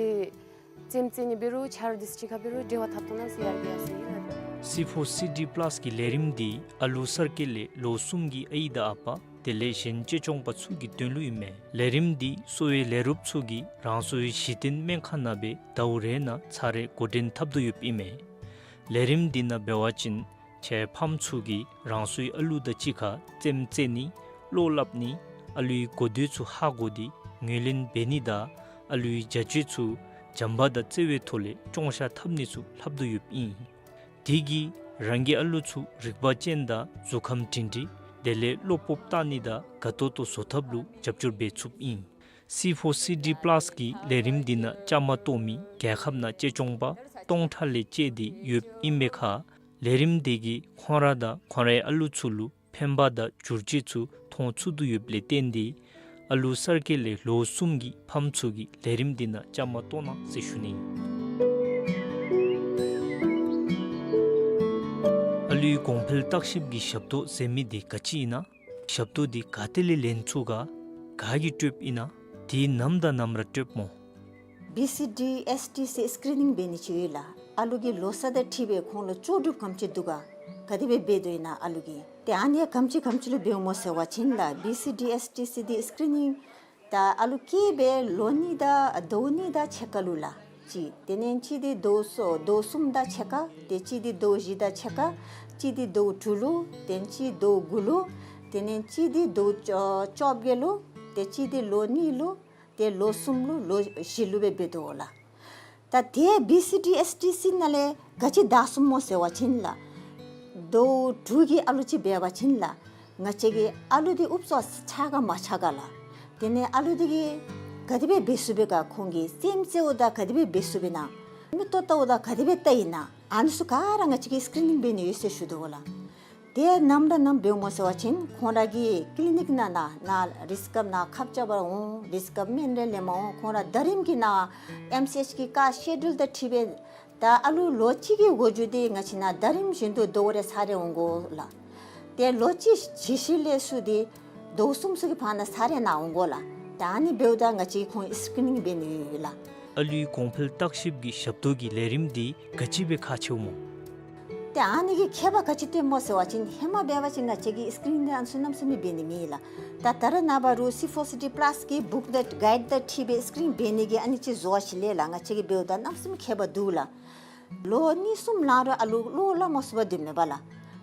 རྩེདམོ་རྩེ་ནི་འབད་རུང་ཆ་རོགས་འདི་ཚུ་གཅིག་ཁར་འབད་རུང་འབྲེལ་བ་འཐབ་ཐོག་ནང་ཡར་རྒྱས་ཡར་སོ་ཡི་ལགས། སི་ཕོར་སི་ཌི་པ་ལཱས་ཀྱི་ལས་རིམ་འདི་ཨ་ལུ་གསར་སྐྱེས་ལས་ལོ་གསུམ་གྱི་ཨའི་དང་ཨ་པ་དེ་ལས་གཞན་གཅེས་སྐྱོང་པ་ཚུ་གི་དོན་ལུ་ཨིན་མས། ལས་རིམ་འདི་གསོ་བའི་ལས་རོགསཔ་ཚུ་གིས་རང་སོའི་གཞི་རྟེན་སྨན་ཁང་ནང་སྦེ་ཟླཝ་རེ་ནང་ཚར་རེ་འགོ་འདྲེན་འཐབ་དོ་ཡོདཔ་ཨིན་མས། ལས་རིམ་འདི་ནང་འབད་བ་ཅིན་ཁྱེད་ཕམ་ཚུ་གིས་རང་སོའི་ཨ་ལུ་དང་གཅིག་ཁར་རྩེདམོ་རྩེ་ནི་བློ་སླབ་ནི་ཨ་ལུའི་གོ་ཐོས་ཚུ་ཧ་གོ་སྟེ་ངོས་ལེན་འབད་ནི་དང་ཨ་ལུའི་བྱ་སྤྱོད་ཚུ་བྱམས་པ་དང་བརྩེ་བའི་ཐོག་ལས་སྐྱོང་བཤད་འཐབ་ནི་ཚུ་ལྷབ་དོ་ཡོདཔ་ཨིན། དེ་གིས་རང་གི་ཨ་ལུ་ཚུ་རིག་པ་ཅན་དང་གཟུགས་ཁམས་སྒྲིང་སྒྲིང་དེ་ལས་བློ་སྤོབས་བཏང་ནི་དང་དགའ་ཏོག་ཏོ་བཟོ་ཐབས་ལུ་རྒྱབ་སྐྱོར་འབད་ཚུགསཔ་ཨིན། སི་ཕོར་སི་ཌི་པ་ལཱས་ཀྱི་ལས་རིམ་འདི་ནང་བཅའ་མར་གཏོགས་མི་རྒྱལ་ཁབ་ནང་གཅེས་སྐྱོང་པ་སྟོང་ཕྲག་ལས་བཅད་དེ་ཡོདཔ་ཨིན་པའི་ཁར་ལས་རིམ་འདི་གིས་ཁོང་ར་དང་ཁོང་རའི་ཨ་ལུ་ཚུ་ལུ་ཕན་པ་དང་བསྒྱུར་བཅོས་ཚུ་མཐོང་ཚུགས་དོ་ཡོདཔ་ལས་བརྟེན་ཏེ་ཨ་ལུ་གསར་སྐྱེས་ལས་ལོ་གསུམ་གྱི་ཕམ་ཚུ་གིས་ལས་རིམ་འདི་ནང་བཅའ་མར་གཏོགས་གནང་ཟེར་ཞུ་ནི། ཨ་ལུའི་གོང་འཕེལ་བརྟག་ཞིབ་ཀྱི་ཞབས་ཏོག་ཟེར་མི་འདི་ག་ཅི་ཨིན་ན། ཞབས་ཏོག་འདི་ག་ཏེ་ལས་ལེན་ཚུགས་ག་ག་གིས་སྤྲོདཔ་ཨིན་ན། དེ་ནམ་དང་ནམ་ར་སྤྲོདཔ་སྨོ། བི་སི་ཌི་ཨེས་ཊི་སི་སི་ཀི་རི་ནིང་འབད་ནི་ཅིག་ཡོད་ལགས། ཨ་ལུ་གི་ལོ་ས་དང་འཁྲིལ་སྦེ་ཁོང་ལུ་ལྕོགས་གྲུབ་ག་དེམ་ཅིག་འདུག་ག། ག་དེ་སྦེ་འབད་དོ་ཨིན་ན་ཨ་ལུ་གིས། ཏེ་ཨ་ནི་ཡང་ག་དེམ་ཅིག་ག་དེམ་ཅིག་ལུ་འབདཝ་སྨོ་ཟེར་བ་ཅིན་ལགས། བི་སི་ཌི་ཨེས་ཊི་སི་སི་ཀི་རི་ནིང་ད་ཨ་ལུ་སྐྱེས་སྦེ་ལོ་གཉིས་དང་ཟླཝ་གཉིས་དང་ཕྱེད་ཀ་ལུ་ལགས་ཅིག། དེ་ལས་གཅིག་འདི་ཟླཝ་གསུམ་ཟླཝ་གསུམ་དང་ཕྱེད་ཀ། ཏེ་གཅིག་འདི་ཟླཝ་བཞི་དང་ཕྱེད་ཀ། གཅིག་འདི་ཟླཝ་དྲུག་ལུ། ཏེ་གཅིག་ཟླཝ་དགུ་ལུ། དེ་ལས་གཅིག་འདི་ཟླཝ་བཅོ་བཅོ་བརྒྱད་ལུ། ཏེ་གཅིག་འདི་ལོ་གཉིས་ལུ། ཏེ་ལོ་གསུམ་ལུ་ལོ་བཞི་ལུ་སྦེ་འབད་དོ་ལགས། ད་ཏེ་བི་སི་ཌི་ཨེས་ཊི་སི་ནང་ལས་ག་ཅི་བདའ་ཚུགསཔ་སྨོ་ཟེར་བ་ཅིན་ལགས། ཟླཝ་དྲུག་གི་ཨ་ལུ་ཅིག་འབད་བ་ཅིན་ལགས། ང་བཅས་ཀྱིས་ཨ་ལུ་འདི་ཨུབ་སོ་ཆགས་ག་མ་ཆགས་ག་ལགས། དེ་ལས་ཨ་ལུ་འདི་གིས་ག་དེ་སྦེ་འབད་ཚུགས་པས་ག། ཁོང་གིས་རྩེདམོ་རྩེཝ་ད་ག་དེ་སྦེ་འབད་ཚུགས་པས་ན། མིག་ཏོ་བལྟཝ་ད་ག་དེ་སྦེ་བལྟ་ཡི་ན། ཨ་ནི་ཚུ་ག་ར་ང་བཅས་ཀྱིས་སི་ཀི་རི་ནིང་འབད་ནི་ཡོད་ཟེར་ཞུ་དོ་ལགས། ཏེ་ནམ་ར་ནམ་འབདཝ་སྨོ་ཟེར་བ་ཅིན་ཁོང་ར་གི་ཀི་ལི་ནིཀ་ནང་ན་ན་རིསི་ཀབ་ནང་ཁབ་རྐྱབ་པར་འོང་། རིསི་ཀབ་སྨན་རེ་ལེནམ་འོང་། ཁོང་ར་ཟླ་རིམ་གྱི་ནང་ཨེམ་སི་ཨེཆ་གི་ཀ་སི་ཀེ་ཌུལ་དང་འཁྲིལ་སྦེ་ད་ཨ་ལུ་ལོ་གཅིག་གི་འགོ་འགྱུར་འདི་ང་བཅས་ནང་ཟླ་རིམ་བཞིན་དུ་ཟླཝ་རེ་ཚར་རེ་འོང་དགོ་ལགས། ཏེ་ལོ་གཅིག་ཇི་ཞིག་ལས་ཚུར་འདི་ཟླཝ་གསུམ་ཚུ་གི་བར་ན་ཚར་རེ་ནང་འོང་དགོ་ལགས། ད་ཨ་ནི་འབདཝ་ད་ང་བཅས་ཁོང་སི་ཀི་རི་ནིང་འབད་ནི་ཡོད་ལགས། ཨ་ལུའི་གོང་འཕེལ་བརྟག་ཞིབ་ཀྱི་ཞབས་ཏོག་གི་ལས་རིམ་འདི་ག་ཅི་སྦེ་ཁག་ཆེཝ་སྨོ། ཏེ་ཨ་ནི་གིས་ཁྱད་པར་ག་ཅི་སྟོནམ་སྨོ་ཟེར་བ་ཅིན་ཧེ་མ་འབད་བ་ཅིན་ང་བཅས་ཀྱིས་སི་ཀི་རི་ནིང་འདི་ཨ་ནི་ཚུ་གནམ་མེད་ས་མེད་འབད་ནི་མེད་ལགས། ད་ད་རེས་ནངས་པ་རུང་སི་ཕོར་སི་ཌི་པ་ལཱས་ཀྱི་བུཀ་དང་གའིཌ་དང་འཁྲིལ་སྦེ་སི་ཀི་རི་ནིང་འབད་ནི་གི་ཨ་ནི་ཅིག་བཟོ་བ་ཅིན་ལས་ལགས། ང་བཅས་ཀྱིས་འབདཝ་ད་གནམ་མེད་ས་མེད་ཁྱད་པར་འདུག་ལགས། ལོ་གཉིས་གསུམ་ལང་རུང་ཨ་ལུ་བློ་སླབ་མ་ཚུགས་པར་སྡོདཔ་མས་པ་ལགས།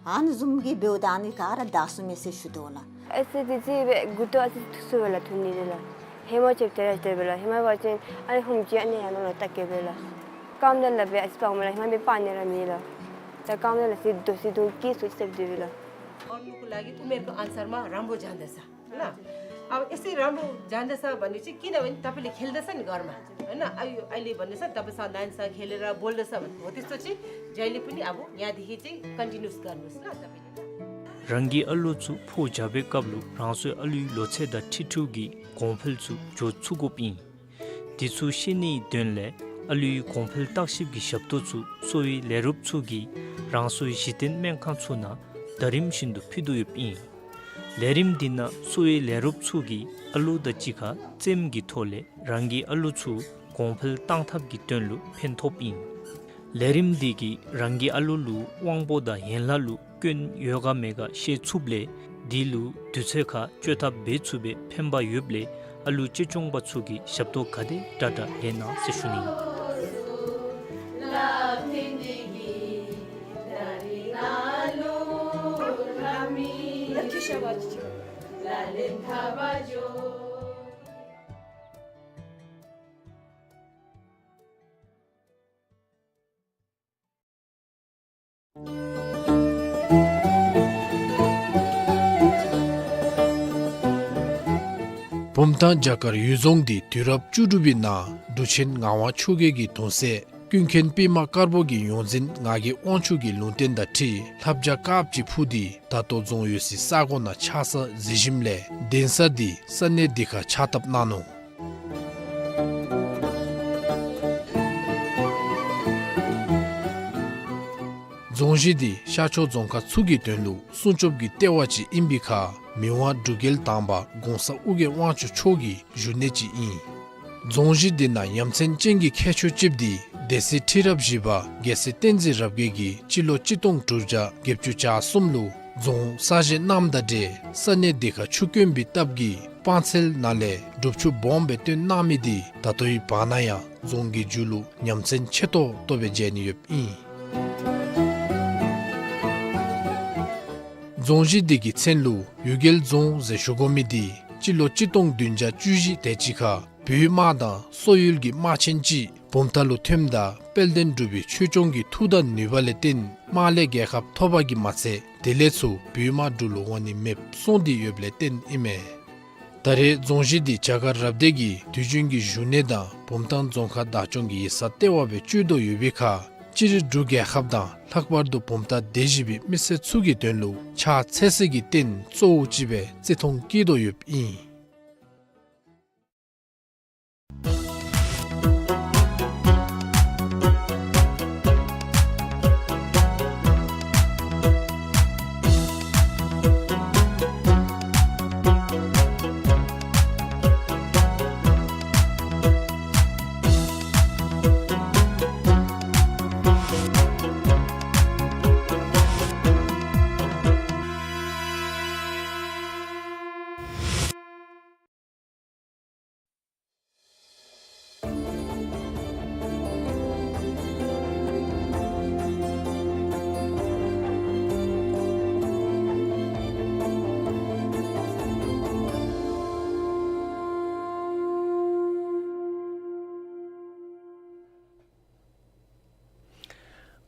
ཨ་ནི་བཟུམ་གྱི་འབདཝ་ད་ཨ་ནི་ག་ར་བདའ་ཚུགས་མས་ཟེར་ཞུ་དོ་ལགས། ཨེ་སི་ཌི་ཅིག་སྦེ་མགུ་ཏོ་ཨ་ཙི་ཐུག་སོང་པས་ལགས། ཐུག་ནི་རེ་ལགས། ཧེ་མ་ཅིག་དེ་ར་དེ་སྦེ་ལགས། ཧེ་མ་འབད་བ་ཅིན་ཨ་ནི་ཧོམ་ཅིག་ཨ་ནི་ཡར་ནང་ལུ་བལྟ་གེ་སྦེ་ལགས། རྐངམ་དང་ལགཔ་སྦེ་ཨ་ཙི་སྤར་འོང་མས་ལགས། ཧེ་མ་སྦེ་སྤར་ནི་ར་མེད་ལགས། ད་རྐངམ་དང་ལགཔ་ཨ་ཙི་རྡོག་ཙི་རྡོག་སྐྱེས་སོང་ཅི་ཟེར་སྡོདཔ་ལགས། और उनको लागि त उमेरको अनुसारमा राम्रो जाँदछ। होइन? अब यसै राम्रो जाँदछ भनेपछि किनभने तपाईँले खेल्दछ नि घरमा, होइन? अब यो अहिले भन्दैछ, तपाईँसँग नानीसँग खेलेर बोल्दछ भने, हो त्यस्तो चाहिँ जहिले पनि अब यहाँदेखि चाहिँ कन्टिन्युस गर्नुहोस् ल तपाईँले। རང་གི་ཨ་ལུ་ཚུ་ཕོ་རྒྱས་པའི་སྐབས་ལུ་རང་སོའི་ཨ་ལུའི་ལོ་ཚད་དང་འཁྲིལ་འཁྲིལཝ་གི་གོང་འཕེལ་ཚུ་འགྱོ་ཚུགས་དགོཔ་ཨིན། དེ་ཚུ་ཤེས་ནིའི་དོན་ལས་ཨ་ལུའི་གོང་འཕེལ་བརྟག་ཞིབ་ཀྱི་ཞབས་ཏོག་ཚུ་གསོ་བའི་ལས་རོགསཔ་ཚུ་གིས་རང་སོའི་གཞི་རྟེན་སྨན་ཁང་ཚུ་ནང་ཟླ་རིམ་བཞིན་དུ་ཕུལ་དོ་ཡོདཔ་ཨིན། ལས་རིམ་འདི་ནང་གསོ་བའི་ལས་རོགསཔ་ཚུ་གིས་ཨ་ལུ་དང་གཅིག་ཁར་རྩེདམོ་གི་ཐོག་ལས་རང་གི་ཨ་ལུ་ཚུ་གོང་འཕེལ་གཏང་ཐབས་ཀྱི་དོན་ལུ་ཕན་ཐོགསཔ་ཨིན། ལས་རིམ་འདི་གིས་རང་གི་ཨ་ལུ་ལུ་དབང་པོ་དང་ཡན་ལག་ལུ་སྐྱོན་ཡོད་ག་མེད་ག་ཤེས་ཚུགསཔ་ལས་འདི་ལུ་དུས་ཚོད་ཁར་བཅོས་ཐབས་འབད་ཚུགས་པའི་ཕན་པ་ཡོདཔ་ལས་ཨ་ལུ་གཅེས་སྐྱོང་པ་ཚུ་གིས་ཞབས་ཏོག་ག་དེ་དྲག་དྲག་ལེན་གནང་ཟེར་ཞུ་ནི་ཨིན། བུམ་ཐང་བྱ་དཀར་གཡུལ་རྫོང་འདི་དུས་རབས་བཅུ་དྲུག་པའི་ནང་འབྲུག་ཆེན་ངག་དབང་ཆོས་རྒྱལ་གྱི་གདུང་སྲས་ཀུན་མཁྱེན་པདྨ་དཀར་པོ་གི་ཡོངས་འཛིན་ངག་གི་དབང་ཕྱུག་གི་ལུང་བསྟན་དང་འཁྲིལ་ལྷ་བྱ་དཀརཔོ་ཅིག་འཕུར་ཏེ་ད་ལྟོ་རྫོང་ཡོད་སའི་ས་གོ་ནང་ཆགས་ས་གཟིགས་ཞིནམ་ལས་གདན་ས་འདི་ས་གནས་འདི་ཁར་ཕྱག་བཏབ་གནང་ནུག། རྫོང་གཞི་འདི་ཤར་ཕྱོགས་རྫོང་ཁག་ཚུ་གི་དོན་ལུ་སྲུང་སྐྱོབ་ཀྱི་ལྟེ་བ་ཅིག་ཨིན་པའི་ཁར་མི་དབང་འབྲུག་རྒྱལ་དང་པ་གོང་ས་ཨོ་རྒྱན་དབང་ཕྱུག་མཆོག་གི་བཞུགས་གནས་ཅིག་ཨིན། རྫོང་གཞི་འདི་ནང་ཡ་མཚན་ཅན་གྱི་ཁྱད་ཆོས་ཅིག་འདི་སྡེ་སྲིད་ཁྲི་རབས་བཞི་པ་རྒྱལ་སྲས་བསྟན་འཛིན་རབ་རྒྱས་ཀྱིས་སྤྱི་ལོ་གཅིག་སྟོང་དྲུག་བརྒྱ་བརྒྱད་ཅུ་གྱ་གསུམ་ལུ་རྫོང་གསར་བཞེངས་གནངམ་དང་འབྲེལ་ས་གནས་འདི་ཁར་ཆུ་དཀོན་པའི་སྟབས་ཀྱིས་སྤང་ཚལ་ནང་ལས་སྒྲུབ་ཆུ་སྦོམ་སྦེ་བཏོན་གནང་མི་འདི་ད་ལྟོའི་བར་ན་ཡང་རྫོང་གི་མཇུག་ལུ་ཡ་མཚན་ཆེ་ཏོག་ཏོ་སྦེ་མཇལ་ནི་ཡོདཔ་ཨིན། རྫོང་གཞི་འདི་གི་མཚན་ལུ་གཡུལ་རྒྱལ་རྫོང་ཟེར་ཞུ་དགོ་མི་འདི་སྤྱི་ལོ་གཅིག་སྟོང་བདུན་བརྒྱ་བཅུ་བཞི་དེ་ཅིག་ཁར་བོད་དམག་དང་སོག་ཡུལ་གྱི་དམག་ཆེན་ཅིག་བུམ་ཐང་ལུ་ཐོནམ་ད་དཔལ་ལྡན་འབྲུག་པའི་ཆོས་སྐྱོང་གི་མཐུ་དང་ནུས་པ་ལས་བརྟེན་དམག་ལས་རྒྱལ་ཁ་ཐོབ་པ་གིས་མ་ཚད་དེ་ལས་ཚུར་བོད་དམག་འབྲུག་ལུ་འོང་ནི་མེདཔ་སོང་སྟེ་ཡོདཔ་ལས་བརྟེན་ཨིན་མས། ད་རེས་རྫོང་གཞི་འདི་བྱ་དཀར་རབ་སྡེ་གི་དུས་རྒྱུན་གྱི་བཞུགས་གནས་དང་བུམ་ཐང་རྫོང་ཁག་བདག་སྐྱོང་གི་ཡིག་ཚང་ལྟེ་བ་སྦེ་སྤྱོད་དོ་ཡོད་པའི་ཁར་སྤྱིར་འབྲུག་རྒྱལ་ཁབ་དང་ལྷག་པར་དུ་བུམ་ཐང་སྡེ་བཞི་པའི་མི་སེར་ཚུ་གི་དོན་ལུ་ཕྱག་འཚལ་སའི་རྟེན་གཙོ་བོ་ཅིག་སྦེ་བརྩི་མཐོང་བསྐྱེད་དོ་ཡོདཔ་ཨིན།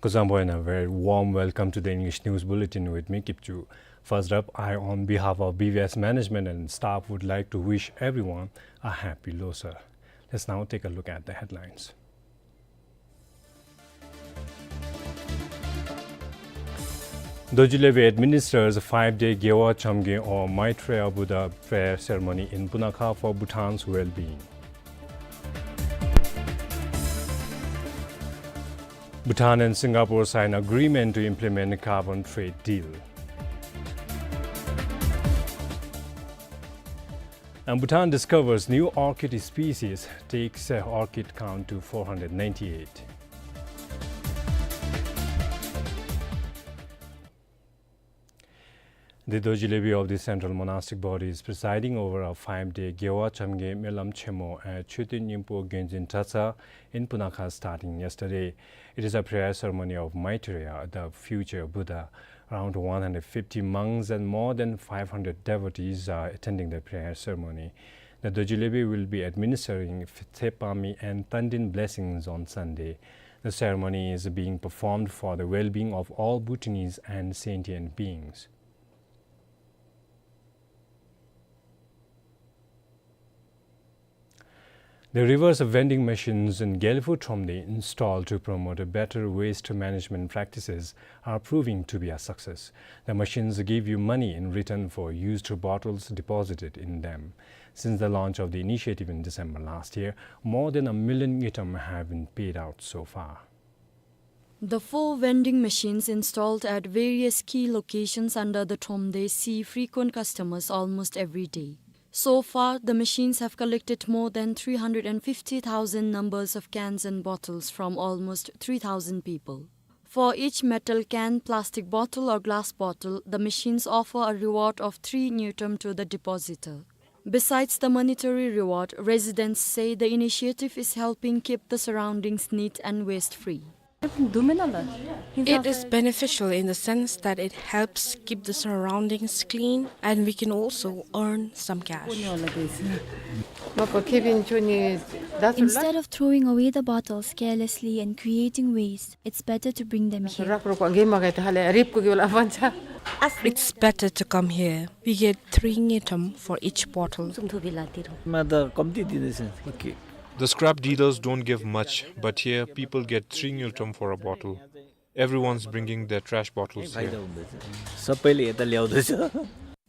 Kuzuzangpo and a very warm welcome to the English News Bulletin with me, Kipchu. First up, I, on behalf of B V S management and staff, would like to wish everyone a happy Losar. Let's now take a look at the headlines. Dorji Lebe administers five-day Gewar Chamgen or Maitreya Buddha prayer ceremony in Punakha for Bhutan's well-being. Bhutan and Singapore sign agreement to implement carbon trade deal. And Bhutan discovers new orchid species, takes, uh, orchid count to four hundred ninety-eight. The Dorji Lebe of the Central Monastic Body is presiding over a five-day Gewar Chamgen Melam Chemo at Choten Nyingpo Gyonzin Tratsa in Punakha starting yesterday. It is a prayer ceremony of Maitreya, the future Buddha. Around one hundred fifty monks and more than five hundred devotees are attending the prayer ceremony. The Dorji Lebe will be administering Tshepami and Tandin blessings on Sunday. The ceremony is being performed for the well-being of all Bhutanese and sentient beings. The reverse vending machines in Gelephu Thromde installed to promote a better waste management practices are proving to be a success. The machines give you money in return for used bottles deposited in them. Since the launch of the initiative in December last year, more than a million ngultrum have been paid out so far. The four vending machines installed at various key locations under the Thromde see frequent customers almost every day. So far, the machines have collected more than three hundred and fifty thousand numbers of cans and bottles from almost three thousand people. For each metal can, plastic bottle or glass bottle, the machines offer a reward of three ngultrum to the depositor. Besides the monetary reward, residents say the initiative is helping keep the surroundings neat and waste-free. It is beneficial in the sense that it helps keep the surroundings clean and we can also earn some cash. Instead of throwing away the bottles carelessly and creating waste, it's better to bring them here. It's better to come here. We get three ngultrum for each bottle. The scrap dealers don't give much, but here people get three ngultrum for a bottle. Everyone's bringing their trash bottles here.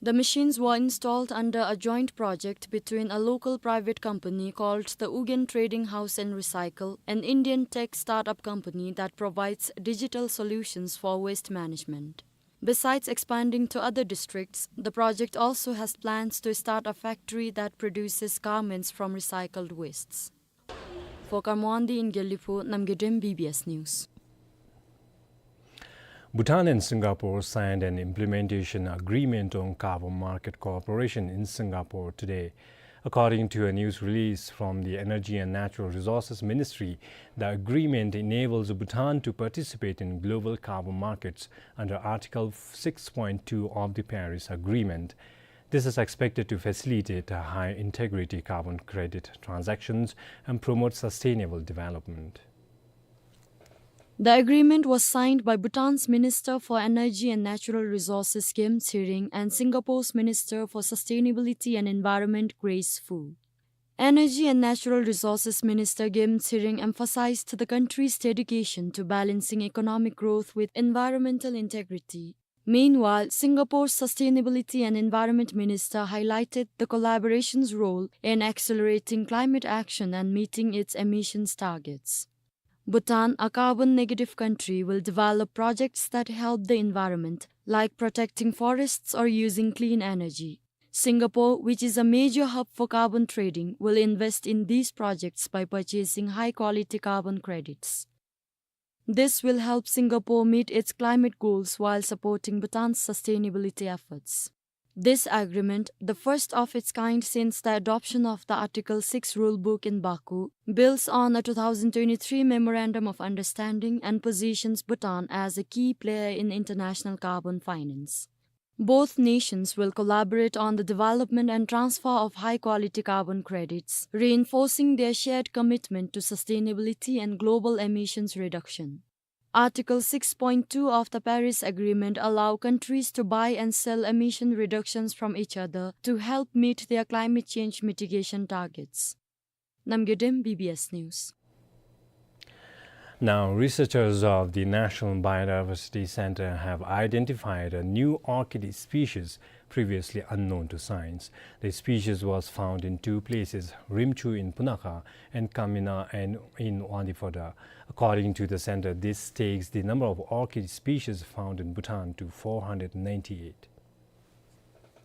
The machines were installed under a joint project between a local private company called the Ugyen Trading House and Recycle, an Indian tech startup company that provides digital solutions for waste management. Besides expanding to other districts, the project also has plans to start a factory that produces garments from recycled wastes. For Karmoandi in Gelephu, Namgay Drem, B B S News. Bhutan and Singapore signed an implementation agreement on carbon market cooperation in Singapore today. According to a news release from the Energy and Natural Resources Ministry, the agreement enables Bhutan to participate in global carbon markets under Article six point two of the Paris Agreement. This is expected to facilitate high-integrity carbon credit transactions and promote sustainable development. The agreement was signed by Bhutan's Minister for Energy and Natural Resources, Gem Tshering, and Singapore's Minister for Sustainability and Environment, Grace Fu. Energy and Natural Resources Minister Gem Tshering emphasized the country's dedication to balancing economic growth with environmental integrity. Meanwhile, Singapore's Sustainability and Environment Minister highlighted the collaboration's role in accelerating climate action and meeting its emissions targets. Bhutan, a carbon-negative country, will develop projects that help the environment, like protecting forests or using clean energy. Singapore, which is a major hub for carbon trading, will invest in these projects by purchasing high-quality carbon credits. This will help Singapore meet its climate goals while supporting Bhutan's sustainability efforts. This agreement, the first of its kind since the adoption of the Article six rulebook in Baku, builds on a two thousand twenty-three Memorandum of Understanding and positions Bhutan as a key player in international carbon finance. Both nations will collaborate on the development and transfer of high-quality carbon credits, reinforcing their shared commitment to sustainability and global emissions reduction. Article six point two of the Paris Agreement allow countries to buy and sell emission reductions from each other to help meet their climate change mitigation targets. Namgay Dem, B B S News. Now, researchers of the National Biodiversity Center have identified a new orchid species previously unknown to science. The species was found in two places, Rimchu in Punakha and Kamina and in Wangdue Phodrang. According to the center, this takes the number of orchid species found in Bhutan to four hundred ninety-eight.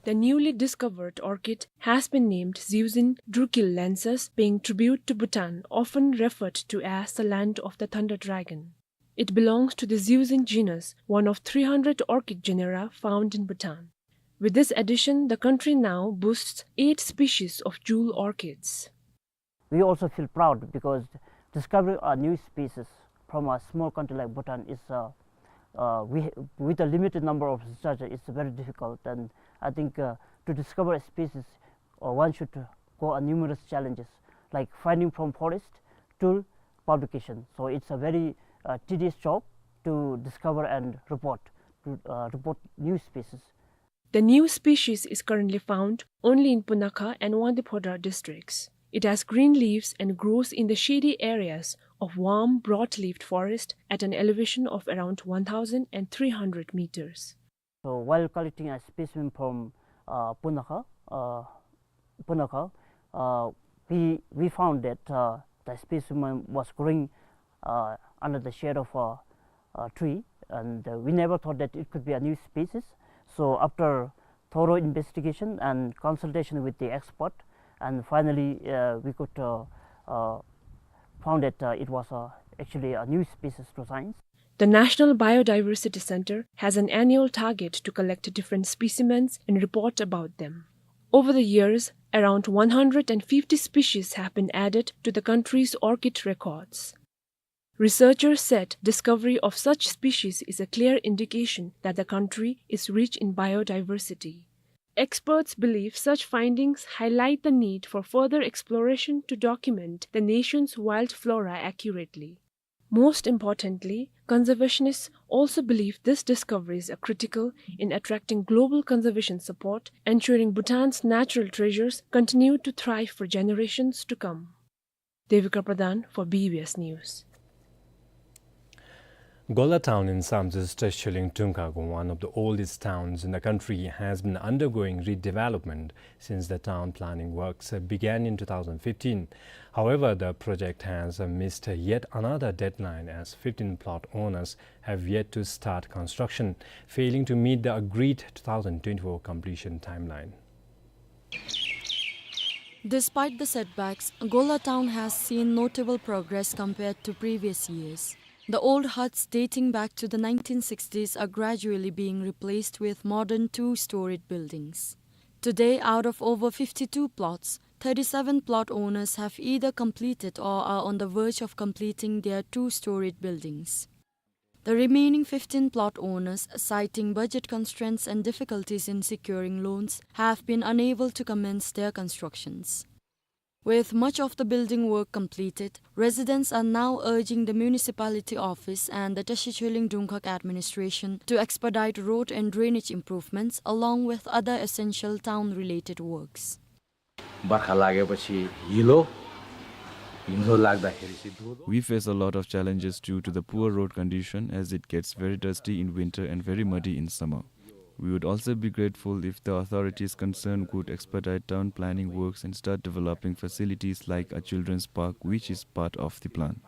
The newly discovered orchid has been named Xiuxin drucillensis, paying tribute to Bhutan, often referred to as the land of the thunder dragon. It belongs to the Xiuxin genus, one of three hundred orchid genera found in Bhutan. With this addition, the country now boasts eight species of jewel orchids. We also feel proud because discovering a new species from a small country like Bhutan is, uh, uh, we, with a limited number of researchers, it's very difficult. And I think, uh, to discover a species, uh, one should go on numerous challenges, like finding from forest to publication. So it's a very, uh, tedious job to discover and report, to, uh, report new species. The new species is currently found only in Punakha and Wangdue Phodrang districts. It has green leaves and grows in the shady areas of warm, broad-leaved forest at an elevation of around one thousand three hundred meters. So while collecting a specimen from, uh, Punakha, uh, Punakha, uh, we, we found that, uh, the specimen was growing, uh, under the shade of a, a tree, and, uh, we never thought that it could be a new species. So after thorough investigation and consultation with the expert, and finally, uh, we could, uh, uh, found that, uh, it was, uh, actually a new species to science. The National Biodiversity Center has an annual target to collect different specimens and report about them. Over the years, around one hundred fifty species have been added to the country's orchid records. Researchers said discovery of such species is a clear indication that the country is rich in biodiversity. Experts believe such findings highlight the need for further exploration to document the nation's wild flora accurately. Most importantly, conservationists also believe these discoveries are critical in attracting global conservation support, ensuring Bhutan's natural treasures continue to thrive for generations to come. Devika Pradhan for B B S News. Golla town in Samtse's Tashi Chholeung Dungkhag, one of the oldest towns in the country, has been undergoing redevelopment since the town planning works began in two thousand fifteen. However, the project has missed yet another deadline, as fifteen plot owners have yet to start construction, failing to meet the agreed two thousand twenty-four completion timeline. Despite the setbacks, Golla town has seen notable progress compared to previous years. The old huts dating back to the nineteen sixties are gradually being replaced with modern two-storied buildings. Today, out of over fifty-two plots, thirty-seven plot owners have either completed or are on the verge of completing their two-storied buildings. The remaining fifteen plot owners, citing budget constraints and difficulties in securing loans, have been unable to commence their constructions. With much of the building work completed, residents are now urging the municipality office and the Tashi Chholeung Dungkhag administration to expedite road and drainage improvements along with other essential town-related works. बर्खा लागेपछि हिलो, हिउँदो लाग्दाखेरि चाहिँ धुलो। We face a lot of challenges due to the poor road condition, as it gets very dusty in winter and very muddy in summer. We would also be grateful if the authorities concerned could expedite town planning works and start developing facilities like a children's park, which is part of the plan.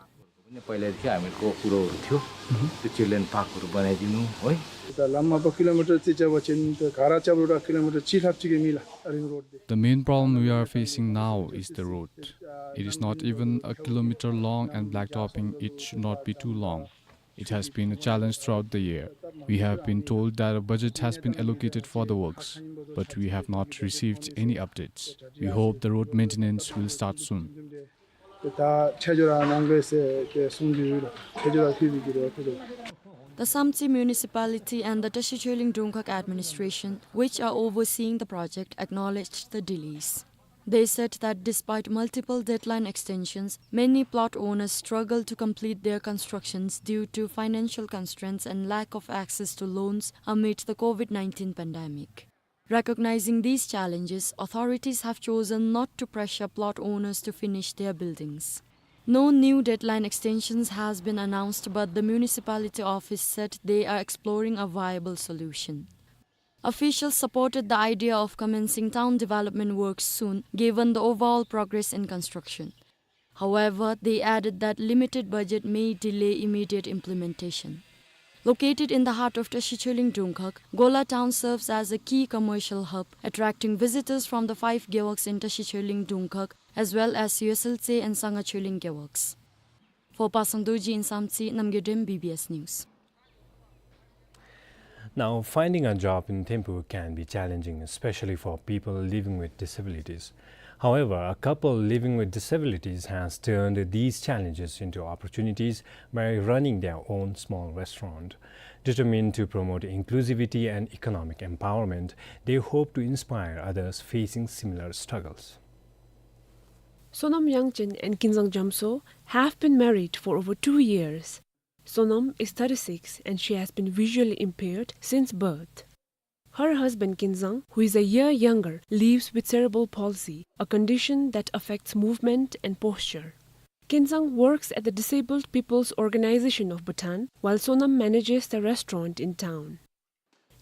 पनि पहिलादेखि हामीहरूको कुरोहरू थियो, त्यो चिल्ड्रेन पार्कहरू बनाइदिनु है। यता लाममापा किलोमिटर चिच्याबाचेन त घारा च्याब्रुडा किलोमिटर चिल्हाप चिके मिला ring road they. The main problem we are facing now is the road. It is not even a kilometer long, and blacktopping it should not be too long. It has been a challenge throughout the year. We have been told that a budget has been allocated for the works, but we have not received any updates. We hope the road maintenance will start soon. ད་ཆ་འཇོག་ར་གནང་དགོས་ཟེར་ཏེ་གསུང་གི་ཡོད་ལགས། ཆ་འཇོག་ར་ཕུལ་བའི་གི་རེད་པ། The Samtse Municipality and the Tashi Chholeung Dungkhag administration, which are overseeing the project, acknowledged the delays. They said that despite multiple deadline extensions, many plot owners struggle to complete their constructions due to financial constraints and lack of access to loans amid the COVID nineteen pandemic. Recognizing these challenges, authorities have chosen not to pressure plot owners to finish their buildings. No new deadline extensions has been announced, but the municipality office said they are exploring a viable solution. Officials supported the idea of commencing town development works soon, given the overall progress in construction. However, they added that limited budget may delay immediate implementation. Located in the heart of Tashi Choling Dungkhag, Gola town serves as a key commercial hub, attracting visitors from the five gewogs in Tashi Choling Dungkhag, as well as Yoseltse and Sanga Choling gewogs. For Pasang Dorji in Samtse, Namgay Dem, B B S News. Now, finding a job in Thimphu can be challenging, especially for people living with disabilities. However, a couple living with disabilities has turned these challenges into opportunities by running their own small restaurant. Determined to promote inclusivity and economic empowerment, they hope to inspire others facing similar struggles. Sonam Yangchen and Kinzang Jamso have been married for over two years. Sonam is thirty-six and she has been visually impaired since birth. Her husband Kinzang, who is a year younger, lives with cerebral palsy, a condition that affects movement and posture. Kinzang works at the Disabled People's Organization of Bhutan, while Sonam manages the restaurant in town.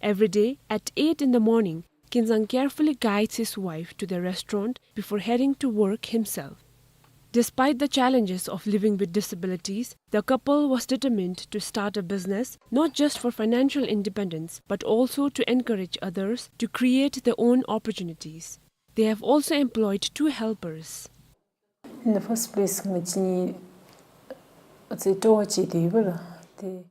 Every day, at eight in the morning, Kinzang carefully guides his wife to the restaurant before heading to work himself. Despite the challenges of living with disabilities, the couple was determined to start a business, not just for financial independence, but also to encourage others to create their own opportunities. They have also employed two helpers. In the first place, ང་བཅས་གཉིས་ཨ་ཙི་སྤྲོ་བ་ཅིག་ཡོད་པ་ལགས། དེ།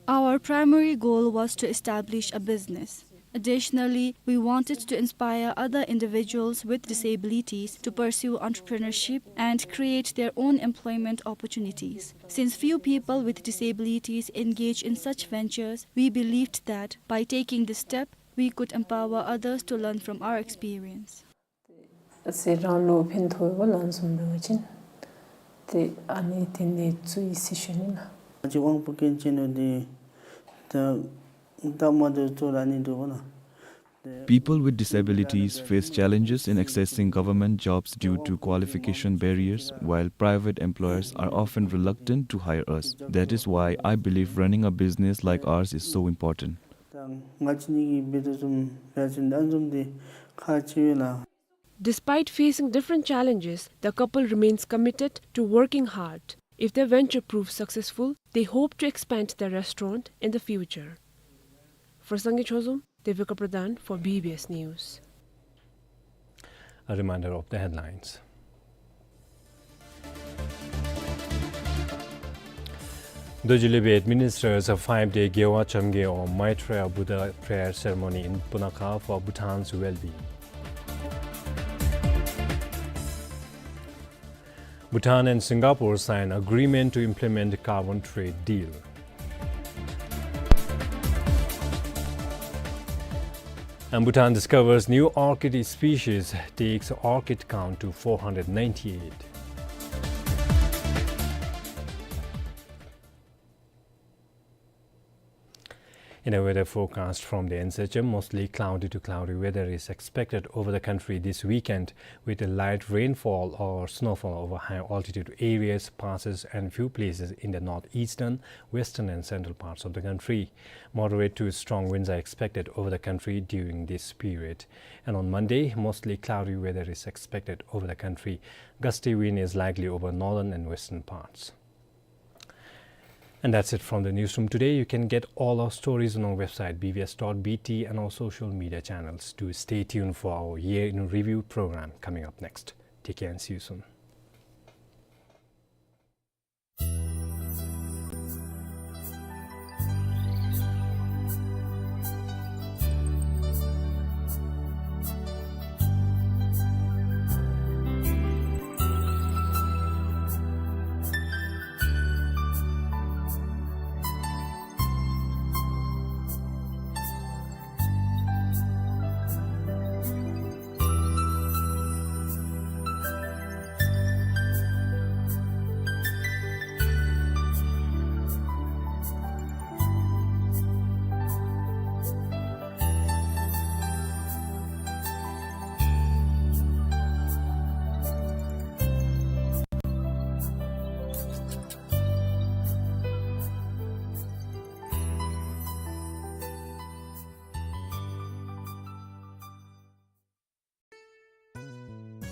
Our primary goal was to establish a business. Additionally, we wanted to inspire other individuals with disabilities to pursue entrepreneurship and create their own employment opportunities. Since few people with disabilities engage in such ventures, we believed that by taking this step, we could empower others to learn from our experience. ཨ་ཙི་རང་ལུ་ཕན་ཐོགས་པ་ལམ་སང་འབད་བ་ཅིན་ཏེ་ཨ་ནི་དེ་ནི་བཙུགས་ཡི་ཟེར་ཞུ་ནི་ལགས། ང་བཅས་དབང་པོ་སྐྱོན་ཅན་འདི་ད་ད་མ་འདི་བཙུགས་ར་ནི་འདུག་པ་ལགས། People with disabilities face challenges in accessing government jobs due to qualification barriers, while private employers are often reluctant to hire us. That is why I believe running a business like ours is so important. ད་ང་བཅས་གཉིས་ཀྱིས་འབད་དོ་བཟུམ་འབད་བ་ཅིན་ད་བཟུམ་འདི་ཁག་ཆེ་བས་ལགས། Despite facing different challenges, the couple remains committed to working hard. If their venture proves successful, they hope to expand their restaurant in the future. For Sangay Chozom, Devika Pradhan for B B S News. A reminder of the headlines. Dorji Lwebey administers a five-day Gewar Chamgye or Maitreya Buddha prayer ceremony in Punakha for Bhutan's well-being. Bhutan and Singapore sign agreement to implement carbon trade deal. And Bhutan discovers new orchid species, takes orchid count to four hundred ninety-eight. In a weather forecast from the N S H M, mostly cloudy to cloudy weather is expected over the country this weekend, with a light rainfall or snowfall over high altitude areas, passes and few places in the northeastern, western and central parts of the country. Moderate to strong winds are expected over the country during this period. And on Monday, mostly cloudy weather is expected over the country. Gusty wind is likely over northern and western parts. And that's it from the newsroom today. You can get all our stories on our website, B B S dot B T, and our social media channels. Do stay tuned for our Year in Review program coming up next. Take care and see you soon.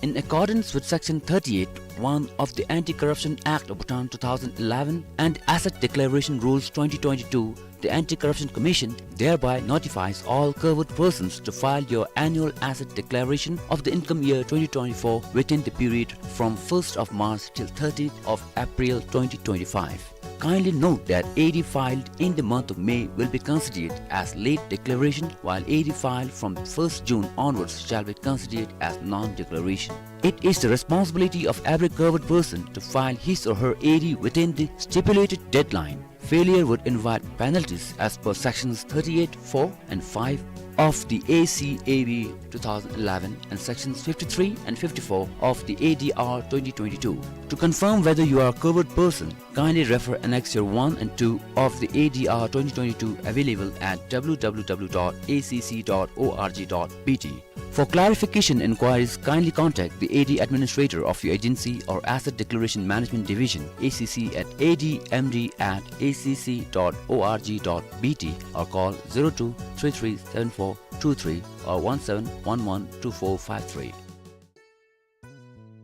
In accordance with Section thirty-eight one of the Anti-Corruption Act of Bhutan two thousand eleven and Asset Declaration Rules twenty twenty-two, the Anti-Corruption Commission thereby notifies all covered persons to file your annual asset declaration of the income year twenty twenty-four within the period from first of March till thirtieth of April twenty twenty-five. Kindly note that A D filed in the month of May will be considered as late declaration, while A D filed from first June onwards shall be considered as non-declaration. It is the responsibility of every covered person to file his or her A D within the stipulated deadline. Failure would invite penalties as per Sections thirty-eight four and five of the A C A B two thousand eleven and Sections fifty-three and fifty-four of the A D R twenty twenty-two. To confirm whether you are a covered person, kindly refer Annexure one and two of the A D R twenty twenty-two, available at W W W dot A C C dot org dot B T. For clarification inquiries, kindly contact the A D administrator of your agency or Asset Declaration Management Division, A C C, at A D M D at A C C dot org dot B T or call zero two three three seven four two three or one seven one one two four five three.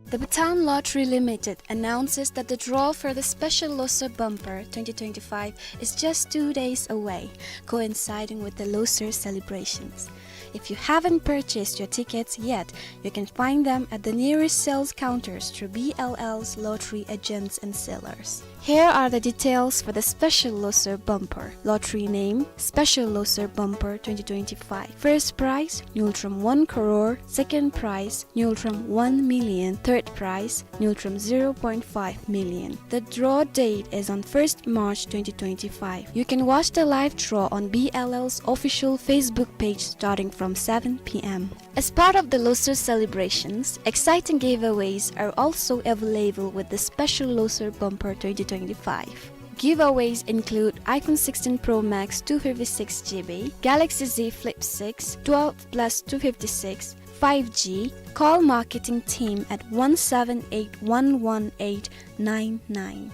The Bhutan Lottery Limited announces that the draw for the Special Losar Bumper twenty twenty-five is just two days away, coinciding with the Losar celebrations. If you haven't purchased your tickets yet, you can find them at the nearest sales counters through B L L's lottery agents and sellers. Here are the details for the Special Losar Bumper. Lottery name, Special Losar Bumper twenty twenty-five. First prize, Ngultrum one crore. Second prize, Ngultrum one million. Third prize, Ngultrum zero point five million. The draw date is on first March twenty twenty-five. You can watch the live draw on B L L's official Facebook page starting from seven P M. As part of the Losar celebrations, exciting giveaways are also available with the Special Losar Bumper twenty twenty-five. Giveaways include iPhone sixteen Pro Max two fifty-six G B, Galaxy Z Flip six, twelve plus two fifty-six, five G. Call marketing team at one seven eight one one eight nine nine.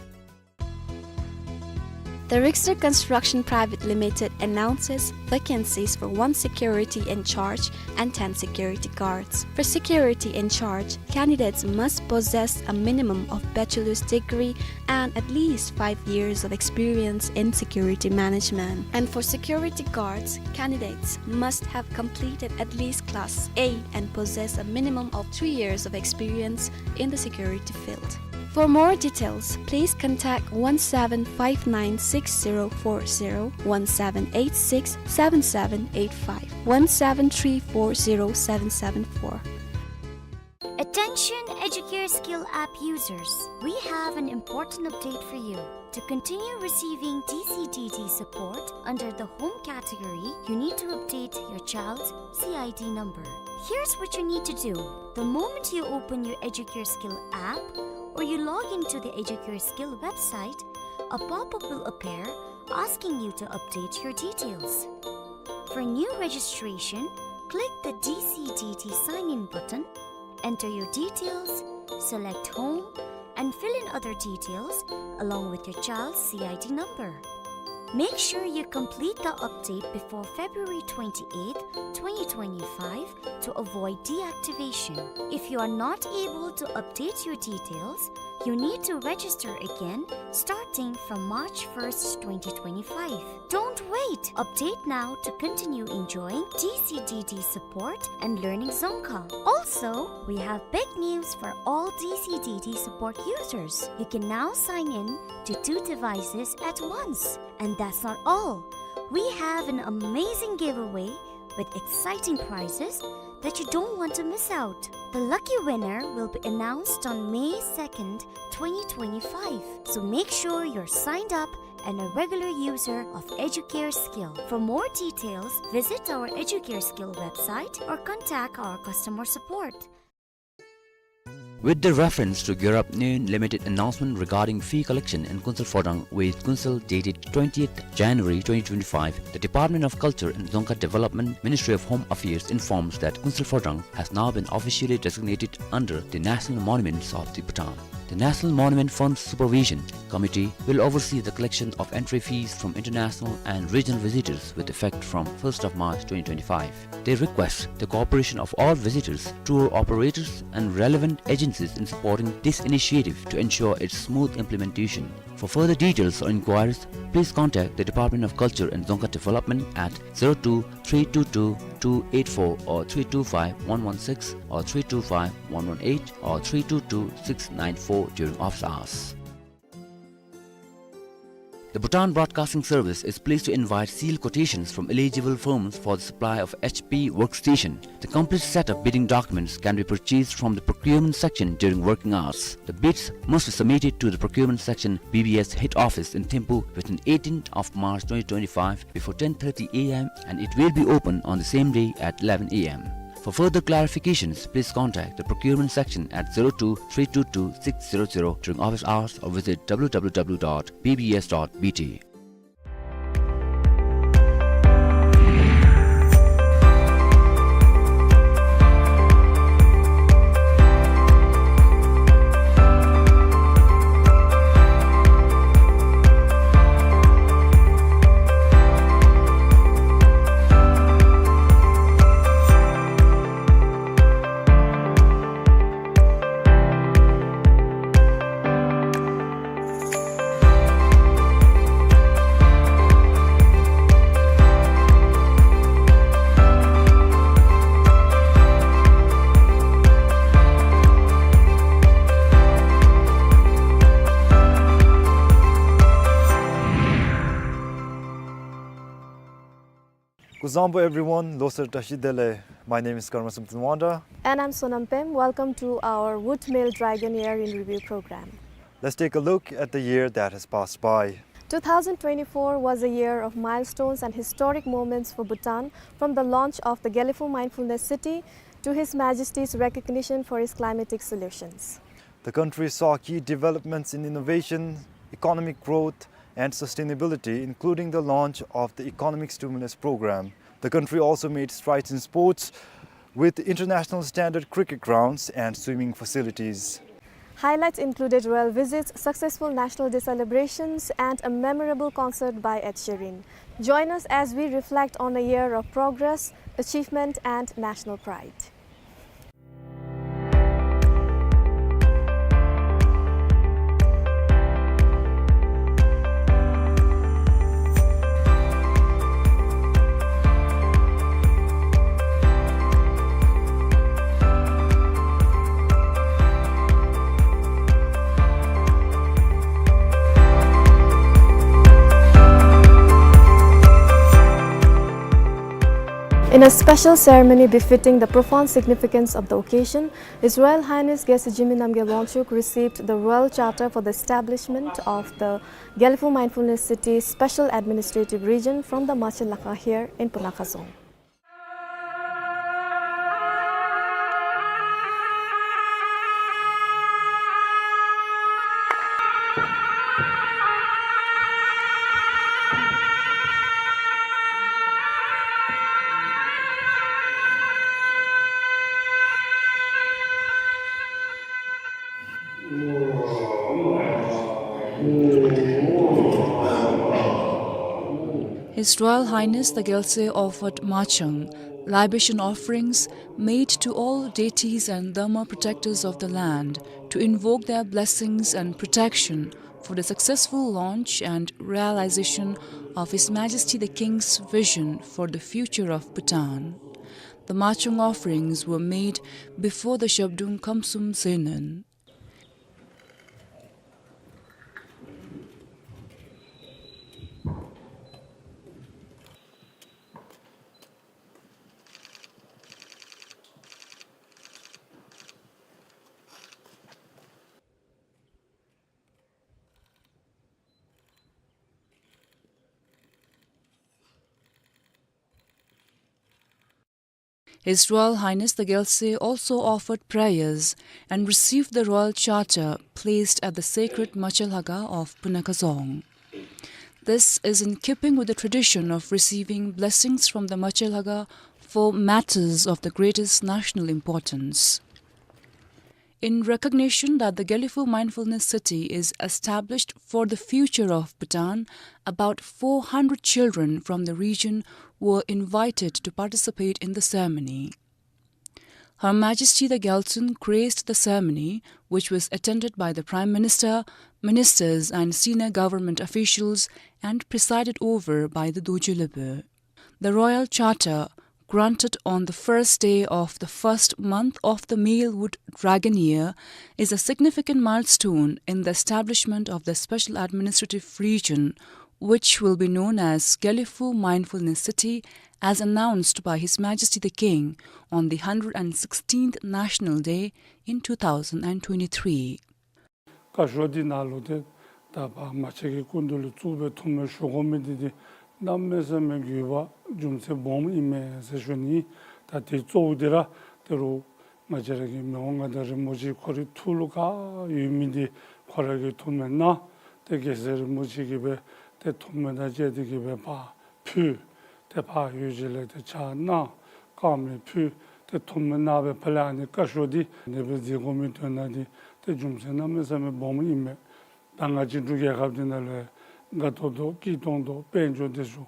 The Rickster Construction Private Limited announces vacancies for one security in charge and ten security guards. For security in charge, candidates must possess a minimum of bachelor's degree and at least five years of experience in security management. And for security guards, candidates must have completed at least Class eight and possess a minimum of two years of experience in the security field. For more details, please contact one seven five nine six zero four zero, one seven eight six seven seven eight five, one seven three four zero seven seven four. Attention Educare Skill app users, we have an important update for you. To continue receiving D C D D support under the home category, you need to update your child's C I D number. Here's what you need to do. The moment you open your Educare Skill app or you log into the Educare Skill website, a pop-up will appear asking you to update your details. For new registration, click the D C D D sign in button, enter your details, select home, and fill in other details along with your child's C I D number. Make sure you complete the update before February twenty-eighth, twenty twenty-five to avoid deactivation. If you are not able to update your details, you need to register again starting from March first, twenty twenty-five. Don't wait! Update now to continue enjoying D C D D support and learning Dzongkha. Also, we have big news for all D C D D support users. You can now sign in to two devices at once. And that's not all. We have an amazing giveaway with exciting prizes that you don't want to miss out. The lucky winner will be announced on May second, twenty twenty-five. So make sure you're signed up and a regular user of Educare Skill. For more details, visit our Educare Skill website or contact our customer support. With the reference to Gyurap Nyoen Limited announcement regarding fee collection in Kunsel Phodrang with Kunsel dated twentieth January twenty twenty-five, the Department of Culture and Dzongkha Development, Ministry of Home Affairs informs that Kunsel Phodrang has now been officially designated under the National Monuments of the Bhutan. The National Monument Fund Supervision Committee will oversee the collection of entry fees from international and regional visitors with effect from first of March twenty twenty-five. They request the cooperation of all visitors, tour operators, and relevant agencies in supporting this initiative to ensure its smooth implementation. For further details or inquiries, please contact the Department of Culture and Dzongkha Development at zero two three two two two eight four or three two five one one six or three two five one one eight or three two two six nine four during office hours. The Bhutan Broadcasting Service is pleased to invite sealed quotations from eligible firms for the supply of H P workstation. The complete set of bidding documents can be purchased from the procurement section during working hours. The bids must be submitted to the procurement section B B S head office in Thimphu within eighteenth of March twenty twenty-five before ten thirty A M, and it will be open on the same day at eleven A M. For further clarifications, please contact the procurement section at zero two three two two six zero zero during office hours or visit W W W dot B B S dot B T. Kuzuzangpo everyone, losar tashi dele. My name is Karma Samten Wangda. And I'm Sonam Pem. Welcome to our Woodmill Dragon Year in Review program. Let's take a look at the year that has passed by. Two thousand twenty-four was a year of milestones and historic moments for Bhutan, from the launch of the Gelephu Mindfulness City to His Majesty's recognition for his climatic solutions. The country saw key developments in innovation, economic growth, and sustainability, including the launch of the Economic Stimulus Program. The country also made strides in sports with international standard cricket grounds and swimming facilities. Highlights included royal visits, successful National Day celebrations, and a memorable concert by Ed Sheeran. Join us as we reflect on a year of progress, achievement, and national pride. In a special ceremony befitting the profound significance of the occasion, His Royal Highness Gyaltse Jigme Namgyel Wangchuck received the Royal Charter for the establishment of the Gelephu Mindfulness City Special Administrative Region from the Machel Lakha here in Punakha Dzong. His Royal Highness the Gyaltse offered machang, libation offerings made to all deities and dharma protectors of the land, to invoke their blessings and protection for the successful launch and realization of His Majesty the King's vision for the future of Bhutan. The machang offerings were made before the Zhabdrung Khamsum Zenan. His Royal Highness the Gyaltse also offered prayers and received the Royal Charter placed at the sacred Machel Lakha of Punakha Dzong. This is in keeping with the tradition of receiving blessings from the Machel Lakha for matters of the greatest national importance. In recognition that the Gelephu Mindfulness City is established for the future of Bhutan, about four hundred children from the region were invited to participate in the ceremony. Her Majesty the Gyaltsuen graced the ceremony, which was attended by the Prime Minister, ministers and senior government officials, and presided over by the Dorje Lobö. The Royal Charter, granted on the first day of the first month of the malewood dragon year, is a significant milestone in the establishment of the Special Administrative Region, which will be known as Gelephu Mindfulness City, as announced by His Majesty the King on the hundred and sixteenth National Day in two thousand and twenty-three. བཀའ་ཤོག་འདི་ནང་ལུ་ཏེ་ད་ཕར་མ་ཆེན་གྱི་སྐུ་མདུན་ལུ་བཙུགས་སྦེ་ཐུགས་སྨོན་ཞུ་དགོ་མི་འདི་འདི་གནམ་མེད་ས་མེད་དགོས་པ་རྒྱུ་མཚན་སྦོམ་ཨིན་མས་ཟེར་ཞུ་ནི། ད་དེ་གཙོ་བོ་འདི་ར་ད་རུང་ང་བཅས་ར་གི་མི་དབང་མངའ་བདག་རིན་པོ་ཆེ་ཁོ་རའི་ཐུགས་ལུ་ག་ཡོད་མི་འདི་ཁོ་ར་གིས་ཐུགས་སྨོན་གནང་། ཏེ་རྒྱལ་སྲས་རིན་པོ་ཆེ་གིས་སྦེ་ཏེ་ཐུགས་སྨོན་དང་བཅས་ཏེ་གིས་སྦེ་ཕར་ཕུལ། ཏེ་ཕར་ཡུལ་གཞི་ལས་ཏེ་ཕྱག་གནང་། དཀར་མེ་ཕུལ། ཏེ་ཐུགས་སྨོན་གནང་བའི་ཕར་ལས་ཨ་ནི་བཀའ་ཤོག་འདི་ནེ་སྦེ་མཛད་དགོ་མི་དོན་དག་འདི་ཏེ་རྒྱུ་མཚན་གནམ་མེད་ས་མེད་སྦོམ་ཨིན་མས། ད་ང་བཅས་འབྲུག་རྒྱལ་ཁབ་འདི་ནང་ལུ་དགའ་ཏོག་ཏོ་སྐྱིད་ཏོང་ཏོ་དཔལ་འབྱོར་འདི་ཚུ་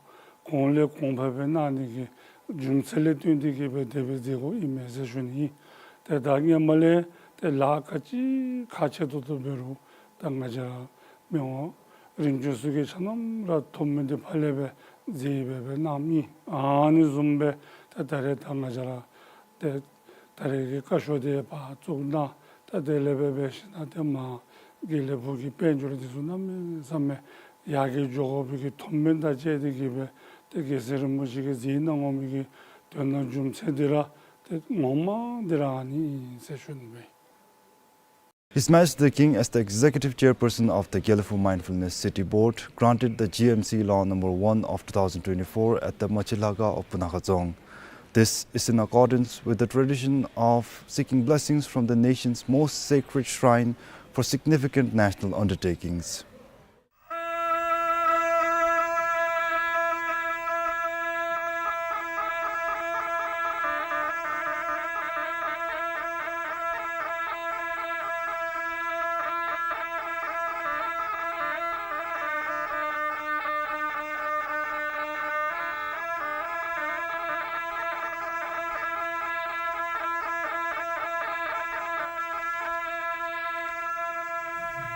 གོང་ལས་གོང་འཕེལ་སྦེ་གནང་ནི་གི་རྒྱུ་མཚན་ལས་བརྟེན་ཏེ་གིས་སྦེ་དེ་སྦེ་མཛད་དགོཔ་ཨིན་མས་ཟེར་ཞུ་ནི། ཏེ་ད་སྔོན་མ་ལས་ཏེ་ལཱ་ག་ཅི་ཁག་ཆེ་ཏོག་ཏོ་འབད་རུང་ད་ང་བཅས་ར་མི་དབང་རིམ་བྱོན་ཚུ་གིས་ཆ་མཉམ་ར་ཐུགས་སྨོན་འདི་ཕར་ལས་སྦེ་མཛད་སྦེ་སྦེ་གནངམ་ཨིན། ཨ་ནི་བཟུམ་སྦེ་ད་ད་རེས་ད་ང་བཅས་ར་ཏེ་ད་རེས་ཀྱི་བཀའ་ཤོག་འདི་ཕར་བཙུགས་གནང་། ད་དེ་ལས་སྦེ་འབད་ཞིནམ་ཏེ་མར་དགེ་ལེགས་ཕུག་གི་དཔལ་འབྱོར་འདི་ཚུ་གནམ་མེད་ས་མེད་ཡར་རྒྱས་འགྱོ་དགོ་པའི་གི་ཐུགས་སྨོན་དང་བཅས་ཏེ་གིས་སྦེ་ཏེ་རྒྱལ་སྲས་རིན་པོ་ཆེ་གིས་མཛད་གནང་དགོ་མི་གི་དོན་དག་རྒྱུ་མཚན་འདི་ར་ཏེ་ངོ་མ་འདི་ར་ཨ་ནི་ཨིན་ཟེར་ཞུ་ནི་མས། His Majesty the King, as the Executive Chairperson of the Gelephu Mindfulness City Board, granted the G M C Law number one of two thousand twenty-four at the Machi Lhakhang of Bunagha Dzong. This is in accordance with the tradition of seeking blessings from the nation's most sacred shrine for significant national undertakings.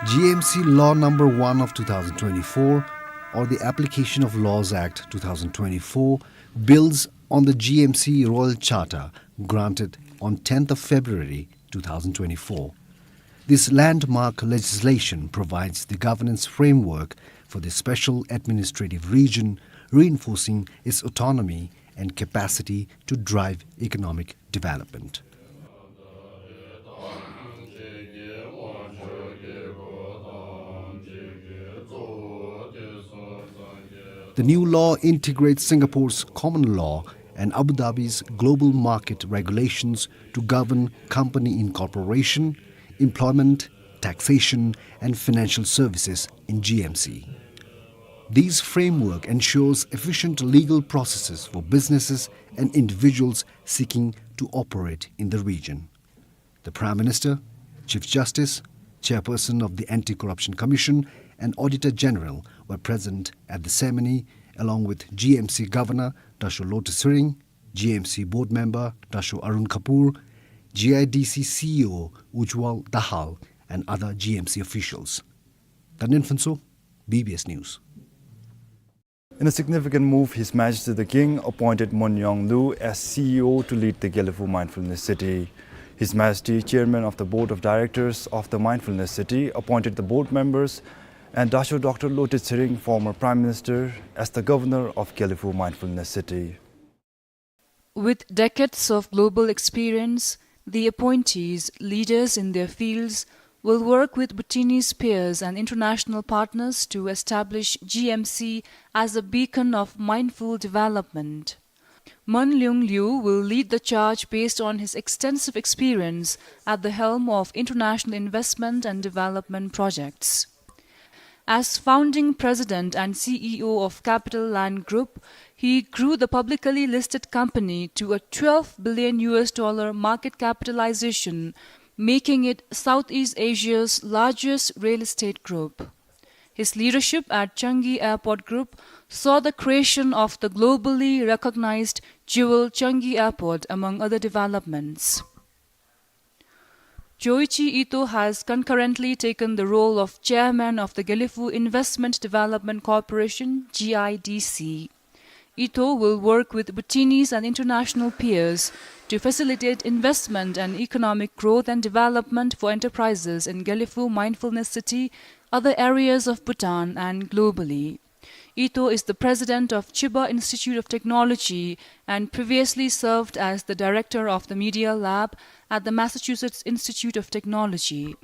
G M C Law number one of two thousand twenty-four, or the Application of Laws Act two thousand twenty-four, builds on the G M C Royal Charter granted on tenth of February two thousand twenty-four. This landmark legislation provides the governance framework for the special administrative region, reinforcing its autonomy and capacity to drive economic development. The new law integrates Singapore's common law and Abu Dhabi's global market regulations to govern company incorporation, employment, taxation, and financial services in G M C. This framework ensures efficient legal processes for businesses and individuals seeking to operate in the region. The Prime Minister, Chief Justice, Chairperson of the Anti-Corruption Commission, and Auditor General were present at the ceremony, along with G M C Governor Dasho Lotay Tshering, G M C Board Member Dasho Arun Kapur, G I D C C E O Ujjwal Dahal, and other G M C officials. Tandin Phuntsho, B B S News. In a significant move, His Majesty the King appointed Mon Yong Lyu as C E O to lead the Gelephu Mindfulness City. His Majesty, Chairman of the Board of Directors of the Mindfulness City, appointed the board members, and Dasho Doctor Lotay Tshering, former Prime Minister, as the Governor of Gelephu Mindfulness City. With decades of global experience, the appointees, leaders in their fields, will work with Bhutanese peers and international partners to establish G M C as a beacon of mindful development. Mon Yong Lyu will lead the charge based on his extensive experience at the helm of international investment and development projects. As founding president and C E O of Capital Land Group, he grew the publicly listed company to a twelve billion U S dollar market capitalization making it Southeast Asia's largest real estate group. His leadership at Changi Airport Group saw the creation of the globally recognized jewel Changi Airport, among other developments. Joichi Ito has concurrently taken the role of chairman of the Gelephu Investment Development Corporation, G I D C. Ito will work with Bhutanese and international peers to facilitate investment and economic growth and development for enterprises in Gelephu Mindfulness City, other areas of Bhutan, and globally. Ito is the president of Chiba Institute of Technology and previously served as the director of the Media Lab at the Massachusetts Institute of Technology.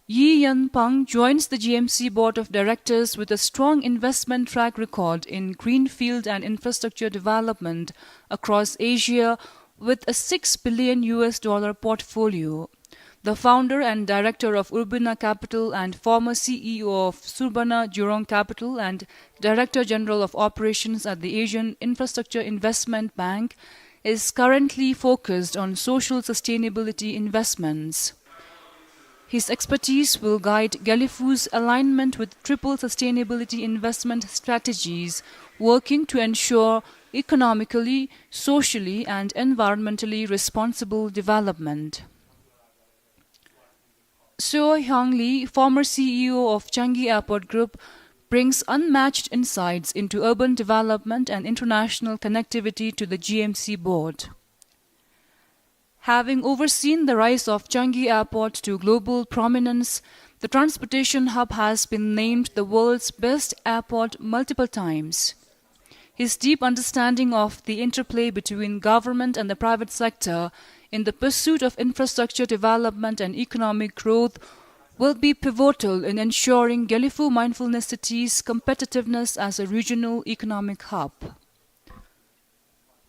Yi Yun Pang joins the G M C Board of Directors with a strong investment track record in greenfield and infrastructure development across Asia, with a six billion U S dollar portfolio. The founder and director of Urbana Capital and former C E O of Surbana Jurong Capital and Director General of Operations at the Asian Infrastructure Investment Bank is currently focused on social sustainability investments. His expertise will guide Gelephu's alignment with triple sustainability investment strategies, working to ensure economically, socially, and environmentally responsible development. Seo Hyang Lee, former C E O of Changi Airport Group, brings unmatched insights into urban development and international connectivity to the G M C board. Having overseen the rise of Changi Airport to global prominence, the transportation hub has been named the world's best airport multiple times. His deep understanding of the interplay between government and the private sector in the pursuit of infrastructure development and economic growth will be pivotal in ensuring Gelephu Mindfulness City's competitiveness as a regional economic hub.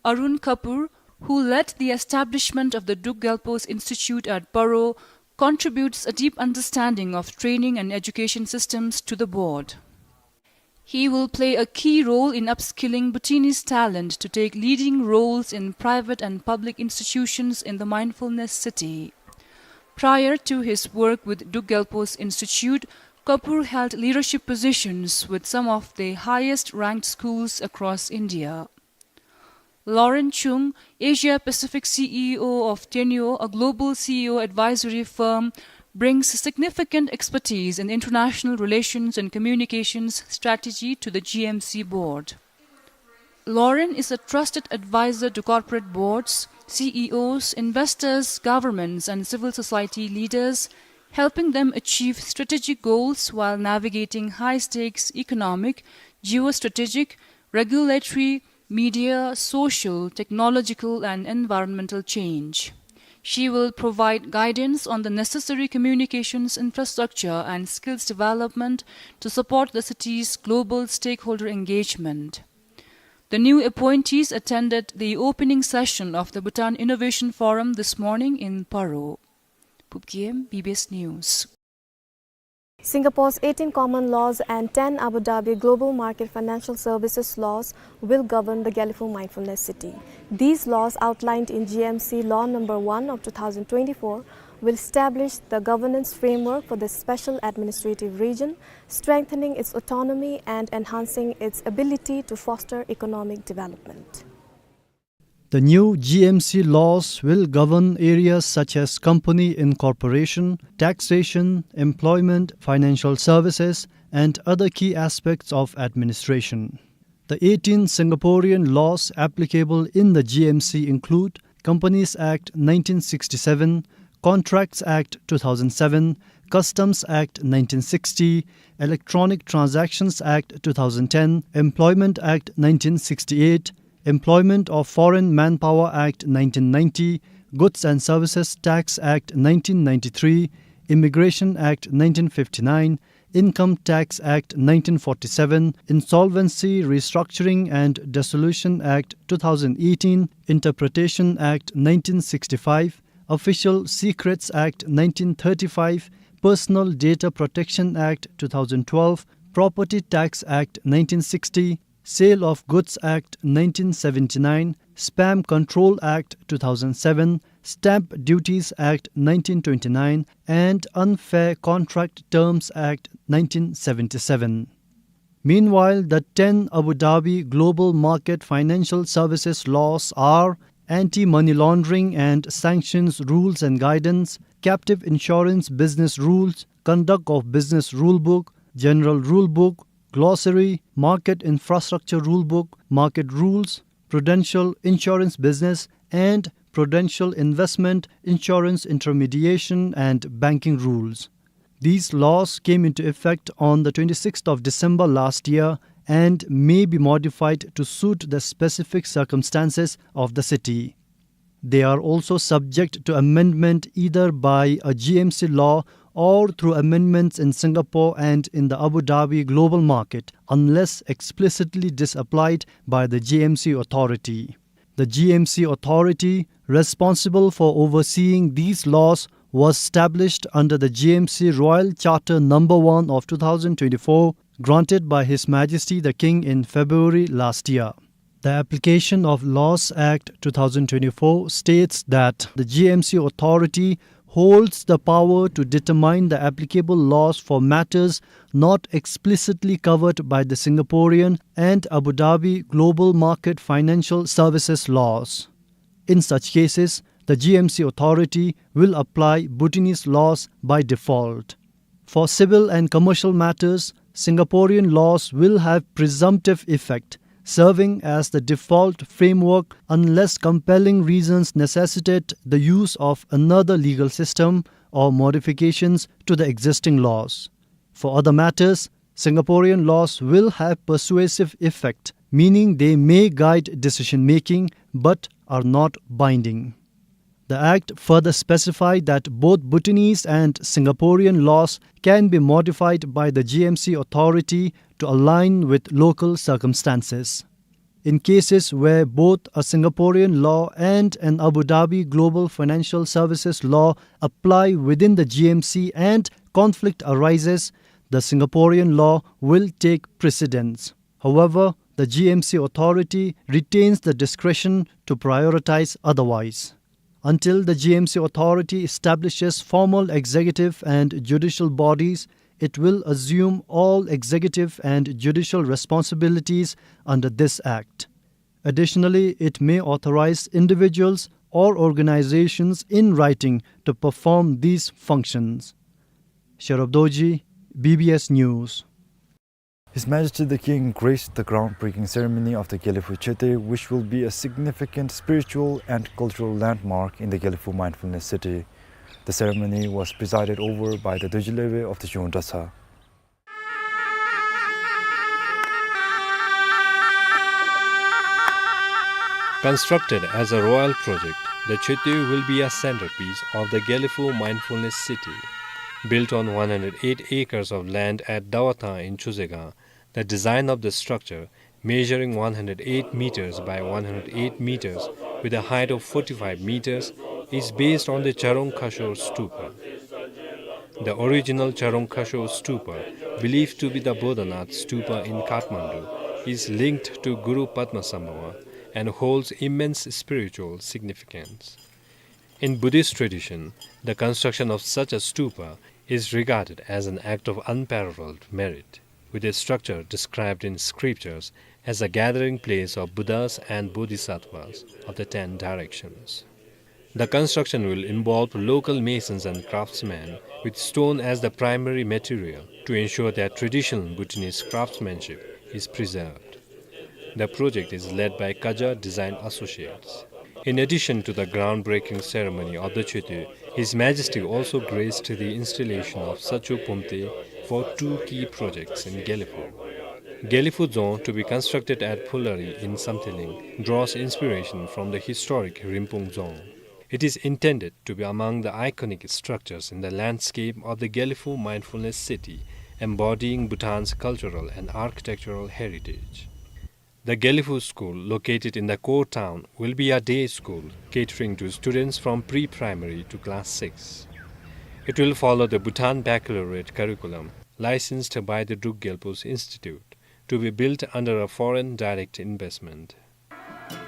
Arun Kapoor, who led the establishment of the Druk Gyalpo's Institute at Paro, contributes a deep understanding of training and education systems to the board. He will play a key role in upskilling Bhutanese talent to take leading roles in private and public institutions in the Mindfulness City. Prior to his work with Druk Gyalpo's Institute, Kapoor held leadership positions with some of the highest ranked schools across India. Lauren Chung, Asia Pacific C E O of Teneo, a global C E O advisory firm, brings significant expertise in international relations and communications strategy to the G M C board. Lauren is a trusted advisor to corporate boards, C E Os, investors, governments, and civil society leaders, helping them achieve strategic goals while navigating high-stakes economic, geostrategic, regulatory, media, social, technological, and environmental change. She will provide guidance on the necessary communications infrastructure and skills development to support the city's global stakeholder engagement. The new appointees attended the opening session of the Bhutan Innovation Forum this morning in Paro. Pupkiem, B B S News. Singapore's eighteen common laws and ten Abu Dhabi global market financial services laws will govern the Gelephu Mindfulness City. These laws, outlined in G M C Law Number One of two thousand twenty-four, will establish the governance framework for the special administrative region, strengthening its autonomy and enhancing its ability to foster economic development. The new G M C laws will govern areas such as company incorporation, taxation, employment, financial services, and other key aspects of administration. The eighteen Singaporean laws applicable in the G M C include Companies Act nineteen sixty-seven, Contracts Act two thousand seven, Customs Act nineteen sixty, Electronic Transactions Act two thousand ten, Employment Act nineteen sixty-eight, Employment of Foreign Manpower Act nineteen ninety, Goods and Services Tax Act nineteen ninety-three, Immigration Act nineteen fifty-nine, Income Tax Act nineteen forty-seven, Insolvency, Restructuring and Dissolution Act two thousand eighteen, Interpretation Act nineteen sixty-five, Official Secrets Act nineteen thirty-five, Personal Data Protection Act two thousand twelve, Property Tax Act nineteen sixty, Sale of Goods Act nineteen seventy-nine, Spam Control Act two thousand seven, Stamp Duties Act nineteen twenty-nine and Unfair Contract Terms Act nineteen seventy-seven. Meanwhile, the ten Abu Dhabi Global Market Financial Services Laws are Anti-Money Laundering and Sanctions Rules and Guidance, Captive Insurance Business Rules, Conduct of Business Rulebook, General Rulebook, Glossary, Market Infrastructure Rulebook, Market Rules, Prudential Insurance Business, and Prudential Investment, Insurance Intermediation and Banking Rules. These laws came into effect on the twenty-sixth of December last year and may be modified to suit the specific circumstances of the city. They are also subject to amendment either by a G M C law or through amendments in Singapore and in the Abu Dhabi global market, unless explicitly disapplied by the G M C authority. The G M C authority responsible for overseeing these laws was established under the G M C Royal Charter number one of two thousand twenty-four, granted by His Majesty the King in February last year. The Application of Laws Act two thousand twenty-four states that the G M C authority holds the power to determine the applicable laws for matters not explicitly covered by the Singaporean and Abu Dhabi Global Market Financial Services laws. In such cases, the G M C authority will apply Bhutanese laws by default. For civil and commercial matters, Singaporean laws will have presumptive effect, serving as the default framework unless compelling reasons necessitate the use of another legal system or modifications to the existing laws. For other matters, Singaporean laws will have persuasive effect, meaning they may guide decision-making but are not binding. The Act further specified that both Bhutanese and Singaporean laws can be modified by the G M C authority to align with local circumstances. In cases where both a Singaporean law and an Abu Dhabi Global Financial Services law apply within the G M C and conflict arises, the Singaporean law will take precedence. However, the G M C authority retains the discretion to prioritize otherwise. Until the G M C authority establishes formal executive and judicial bodies, it will assume all executive and judicial responsibilities under this Act. Additionally, it may authorize individuals or organizations in writing to perform these functions. Sherab Dorji, B B S News. His Majesty the King graced the groundbreaking ceremony of the Gelephu Chete, which will be a significant spiritual and cultural landmark in the Gelephu Mindfulness City. The ceremony was presided over by the Dorji Lwebe of the Zhong Dratshang. Constructed as a royal project, the Chete will be a centerpiece of the Gelephu Mindfulness City. Built on one hundred eight acres of land at Dawathang in Chuzehgang, the design of the structure, measuring one hundred eight meters by one hundred eight meters with a height of forty-five meters, is based on the Charong Khashor Stupa. The original Charong Khashor Stupa, believed to be the Bodhanath Stupa in Kathmandu, is linked to Guru Padmasambhava and holds immense spiritual significance. In Buddhist tradition, the construction of such a stupa is regarded as an act of unparalleled merit, with a structure described in scriptures as a gathering place of Buddhas and Bodhisattvas of the ten directions. The construction will involve local masons and craftsmen with stone as the primary material to ensure that traditional Bhutanese craftsmanship is preserved. The project is led by Kaja Design Associates. In addition to the groundbreaking ceremony of the Chete, His Majesty also graced the installation of Sacho Phomte for two key projects in Gelephu. Gelephu Dzong, to be constructed at Phulari in Samthiling, draws inspiration from the historic Rinpung Dzong. It is intended to be among the iconic structures in the landscape of the Gelephu Mindfulness City, embodying Bhutan's cultural and architectural heritage. The Gelephu School, located in the core town, will be a day school catering to students from pre-primary to class six. It will follow the Bhutan Baccalaureate curriculum, licensed by the Druk Gyalpo's Institute, to be built under a foreign direct investment.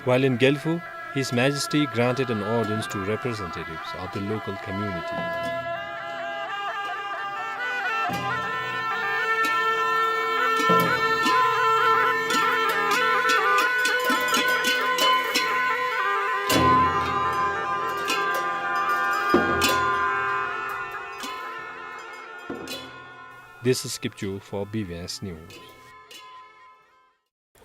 While in Gelephu, His Majesty granted an audience to representatives of the local community. This is Kipchu for B V S News.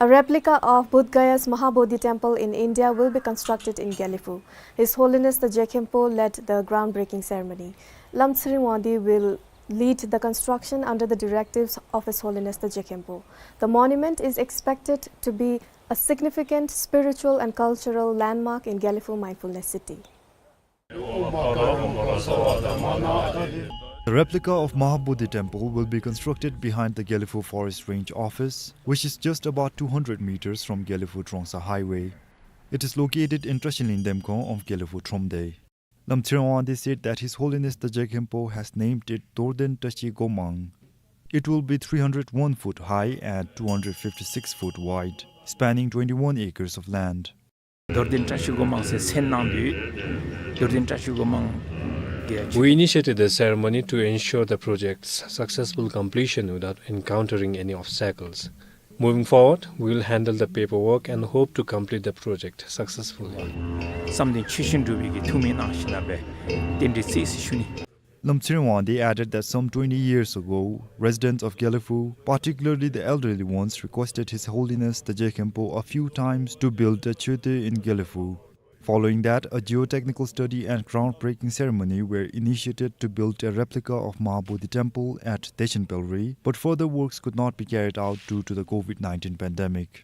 A replica of Bodh Gaya's Mahabodhi temple in India will be constructed in Gelephu. His Holiness the Je Khenpo led the groundbreaking ceremony. Lamtsering Wangdi will lead the construction under the directives of His Holiness the Je Khenpo. The monument is expected to be a significant spiritual and cultural landmark in Gelephu Mindfulness City. The replica of Mahabodhi Temple will be constructed behind the Gelephu Forest Range office, which is just about two hundred meters from Gelephu Trongsa Highway. It is located in Trashilin Demkhong of Gelephu Thromde. Lamtsering Wangdi said that His Holiness the Je Khenpo has named it Dorden Trashi Gomang. It will be three hundred one foot high and two hundred fifty-six foot wide, spanning twenty-one acres of land. Dorden Trashi Gomang ཟེར་མཚན་གནང་དོ། Dorden Trashi Gomang གི་We initiated the ceremony to ensure the project's successful completion without encountering any obstacles. Moving forward, we will handle the paperwork and hope to complete the project successfully. བསམ་དོན་ཆོས་བཞིན་འགྲུབ་པའི་གི་ཐུགས་སྨོན་གནང་ཞིནམ་ལས་རྟེན་འབྲེལ་བརྩི་ཟེར་ཞུ་ནི། Lamtsering Wangdi added that some twenty years ago, residents of Gelephu, particularly the elderly ones, requested His Holiness the Je Khenpo a few times to build a chöte in Gelephu. Following that, a geotechnical study and groundbreaking ceremony were initiated to build a replica of Mahabodhi Temple at Dechen Pelri, but further works could not be carried out due to the COVID nineteen pandemic.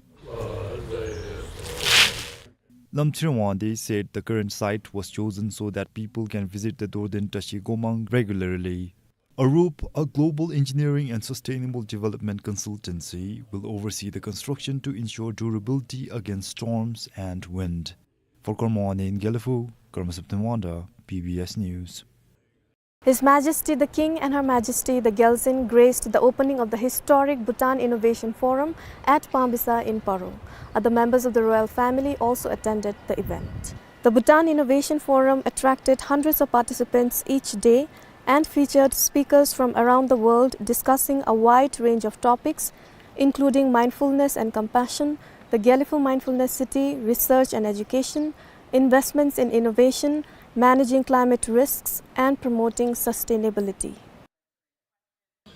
Lamtsering Wangdi said the current site was chosen so that people can visit the Dorden Trashi Gomang regularly. Arup, a global engineering and sustainable development consultancy, will oversee the construction to ensure durability against storms and wind. For Karma Wangdi in Gelephu, Karma Septen Wangda, B B S News. His Majesty the King and Her Majesty the Gyaltsuen graced the opening of the historic Bhutan Innovation Forum at Pangbisa in Paro. Other members of the royal family also attended the event. The Bhutan Innovation Forum attracted hundreds of participants each day and featured speakers from around the world discussing a wide range of topics, including mindfulness and compassion, the Gelephu Mindfulness City, research and education, investments in innovation, managing climate risks, and promoting sustainability.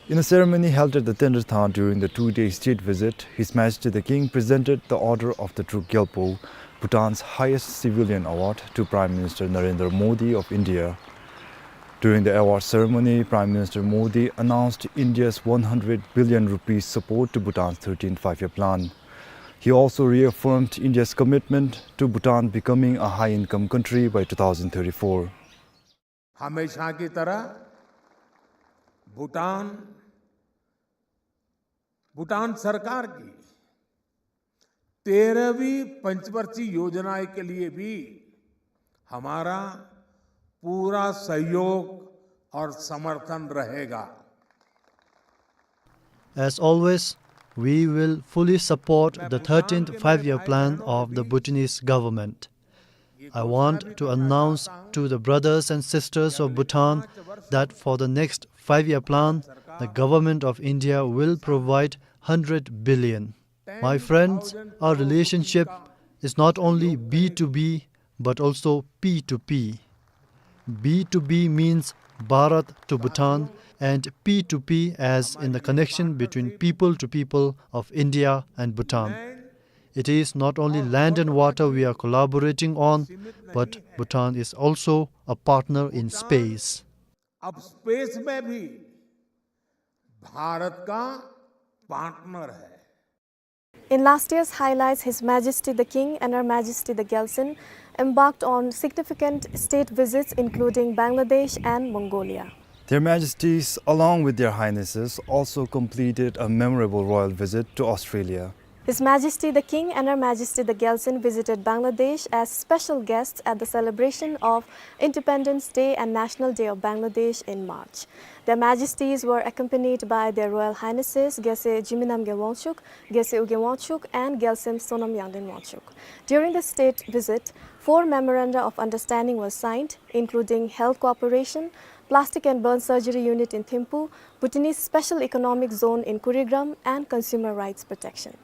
In a ceremony held at the Tendrathang during the two-day state visit, His Majesty the King presented the Order of the Druk Gyalpo, Bhutan's highest civilian award, to Prime Minister Narendra Modi of India. During the award ceremony, Prime Minister Modi announced India's one hundred billion rupees support to Bhutan's thirteenth Five-Year Plan. He also reaffirmed India's commitment to Bhutan becoming a high-income country by two thousand thirty-four. हमेशा की तरह भूटान, भूटान सरकार की तेरहवीं पंचवर्षीय योजना के लिए भी हमारा पूरा सहयोग और समर्थन रहेगा। As always, we will fully support the thirteenth Five-Year Plan of the Bhutanese government. I want to announce to the brothers and sisters of Bhutan that for the next five-year plan, the government of India will provide hundred billion. My friends, our relationship is not only B two B, but also P two P. B two B means Bharat to Bhutan, and P two P as in the connection between people to people of India and Bhutan. It is not only land and water we are collaborating on, but Bhutan is also a partner in space. अब स्पेस में भी भारत का पार्टनर है। In last year's highlights, His Majesty the King and Her Majesty the Gyaltsuen embarked on significant state visits, including Bangladesh and Mongolia. Their Majesties, along with Their Highnesses, also completed a memorable royal visit to Australia. His Majesty the King and Her Majesty the Gyaltsuen visited Bangladesh as special guests at the celebration of Independence Day and National Day of Bangladesh in March. Their Majesties were accompanied by Their Royal Highnesses Gyaltsuen Zhimminamgay Wangchuck, Gyaltsuen Ugyen Wangchuck, and Gyaltsuen Sonam Yangden Wangchuck. During the state visit, four memoranda of understanding were signed, including health cooperation, plastic and burn surgery unit in Thimphu, Bhutanese Special Economic Zone in Kurigram, and consumer rights protection.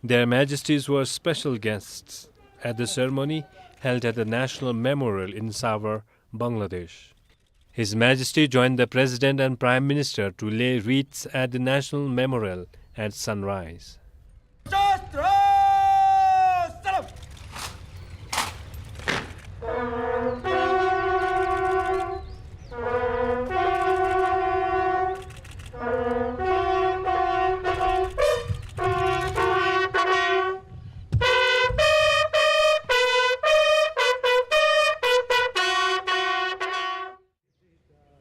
Their Majesties were special guests at the ceremony held at the National Memorial in Savar, Bangladesh. His Majesty joined the President and Prime Minister to lay wreaths at the National Memorial at sunrise.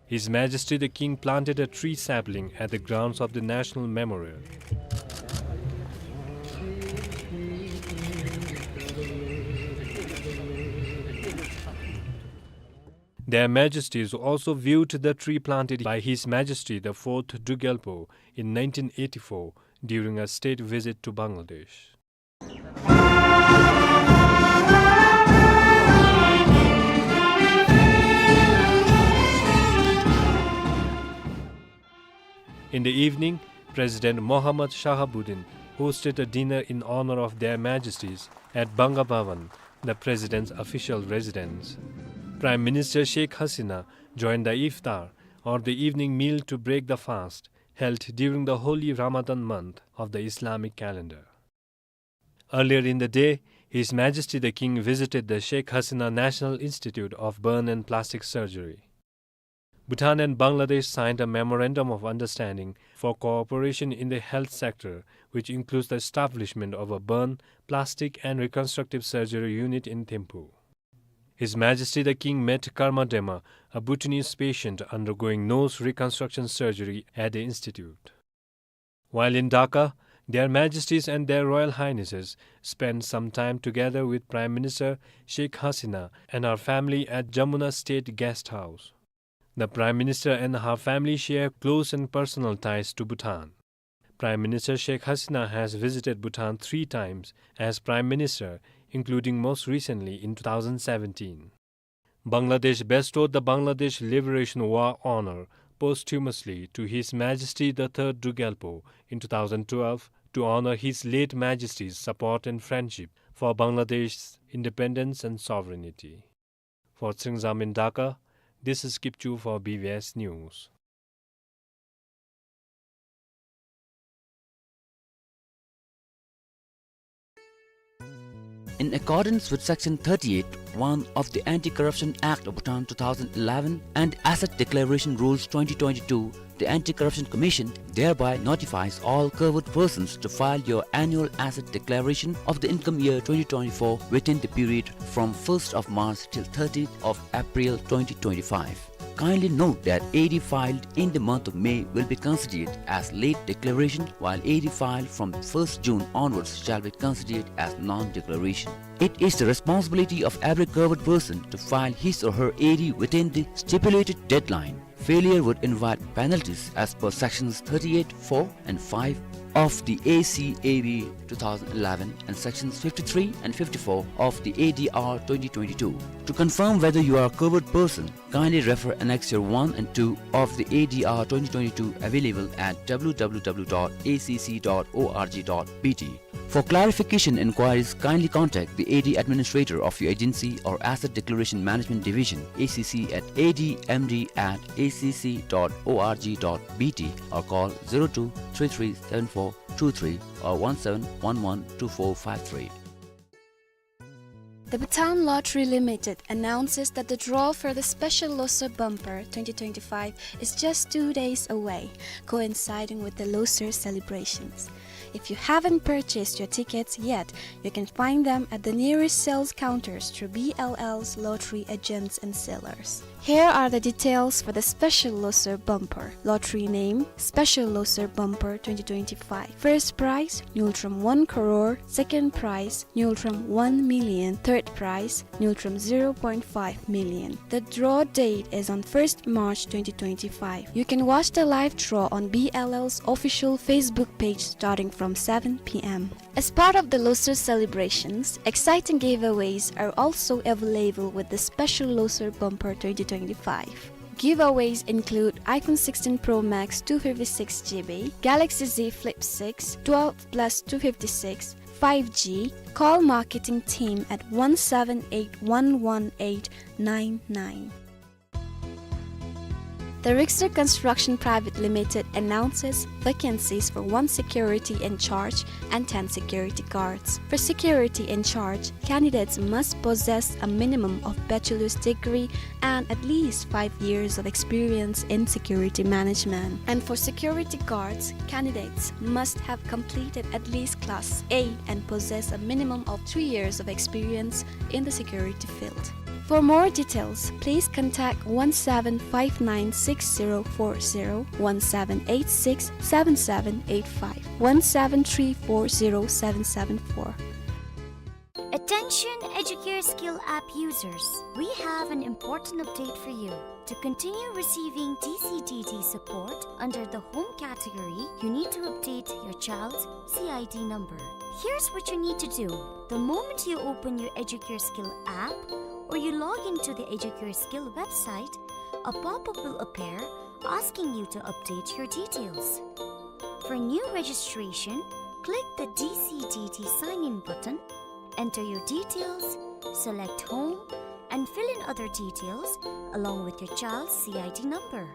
His Majesty the King planted a tree sapling at the grounds of the National Memorial. Their Majesties also viewed the tree planted by His Majesty the fourth Druk Gyalpo in nineteen eighty-four during a state visit to Bangladesh. In the evening, President Mohammad Shahabuddin hosted a dinner in honor of Their Majesties at Banga Bhavan, the President's official residence. Prime Minister Sheikh Hasina joined the iftar, or the evening meal to break the fast, held during the holy Ramadan month of the Islamic calendar. Earlier in the day, His Majesty the King visited the Sheikh Hasina National Institute of Burn and Plastic Surgery. Bhutan and Bangladesh signed a memorandum of understanding for cooperation in the health sector, which includes the establishment of a burn, plastic and reconstructive surgery unit in Thimphu. His Majesty the King met Karma Dema, a Bhutanese patient undergoing nose reconstruction surgery at the institute. While in Dhaka, Their Majesties and Their Royal Highnesses spent some time together with Prime Minister Sheikh Hasina and her family at Jamuna State Guest House. The Prime Minister and her family share close and personal ties to Bhutan. Prime Minister Sheikh Hasina has visited Bhutan three times as Prime Minister, including most recently in two thousand seventeen. Bangladesh bestowed the Bangladesh Liberation War Honor posthumously to His Majesty the Third Druk Gyalpo in two thousand twelve to honor His late Majesty's support and friendship for Bangladesh's independence and sovereignty. For Tshering Zamyen in Dhaka, this is Kipchu for B B S News. In accordance with Section thirty-eight one of the Anti-Corruption Act of Bhutan two thousand eleven and Asset Declaration Rules twenty twenty-two, the Anti-Corruption Commission thereby notifies all covered persons to file your annual asset declaration of the income year twenty twenty-four within the period from first of March till thirtieth of April twenty twenty-five. Kindly note that A D filed in the month of May will be considered as late declaration, while A D filed from first June onwards shall be considered as non-declaration. It is the responsibility of every covered person to file his or her A D within the stipulated deadline. Failure would invite penalties as per Sections thirty-eight four and five of the A C A B two thousand eleven and Sections fifty-three and fifty-four of the A D R twenty twenty-two. To confirm whether you are a covered person, kindly refer Annexure one and two of the A D R twenty twenty-two, available at W W W dot A C C dot org dot B T. For clarification inquiries, kindly contact the A D administrator of your agency or Asset Declaration Management Division, A C C, at A D M D at A C C dot org dot B T or call zero two three three seven four two three or one seven one one two four five three. The Bhutan Lottery Limited announces that the draw for the special Losar Bumper twenty twenty-five is just two days away, coinciding with the Losar celebrations. If you haven't purchased your tickets yet, you can find them at the nearest sales counters through B L L's lottery agents and sellers. Here are the details for the special Losar bumper. Lottery name, Special Losar Bumper twenty twenty-five. First prize, ngultrum one crore. Second prize, ngultrum one million. Third prize, ngultrum zero point five million. The draw date is on first March twenty twenty-five. You can watch the live draw on B L L's official Facebook page starting from seven P M. As part of the Losar celebrations, exciting giveaways are also available with the special Losar Bumper twenty twenty-five. Giveaways include iPhone sixteen Pro Max two fifty-six G B, Galaxy Z Flip six, twelve plus two fifty-six, five G. Call marketing team at one seven eight one one eight nine nine. The Rickster Construction Private Limited announces vacancies for one security in charge and ten security guards. For security in charge, candidates must possess a minimum of bachelor's degree and at least five years of experience in security management. And for security guards, candidates must have completed at least Class A and possess a minimum of three years of experience in the security field. For more details, please contact one seven five nine six zero four zero, one seven eight six seven seven eight five, one seven three four zero seven seven four. Attention Educare Skill app users, we have an important update for you. To continue receiving D C D D support under the Home category, you need to update your child's C I D number. Here's what you need to do. The moment you open your Educare Skill app or you log into the Educare Skill website, a pop-up will appear asking you to update your details. For new registration, click the D C D D sign-in button, enter your details, select Home, and fill in other details along with your child's C I D number.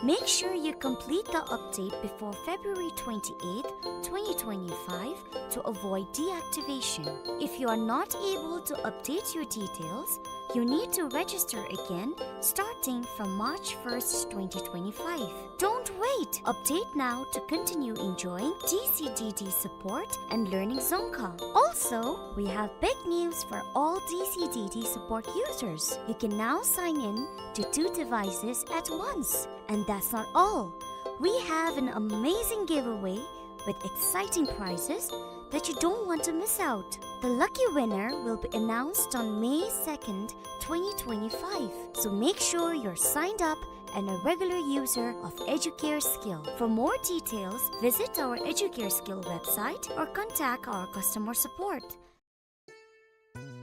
Make sure you complete the update before February twenty-eighth, twenty twenty-five to avoid deactivation. If you are not able to update your details, you need to register again starting from March first, twenty twenty-five. Don't wait! Update now to continue enjoying D C D D support and learning Dzongkha. Also, we have big news for all D C D D support users. You can now sign in to two devices at once. And that's not all. We have an amazing giveaway with exciting prizes that you don't want to miss out. The lucky winner will be announced on May second, twenty twenty-five. So make sure you're signed up and a regular user of Educare Skill. For more details, visit our Educare Skill website or contact our customer support.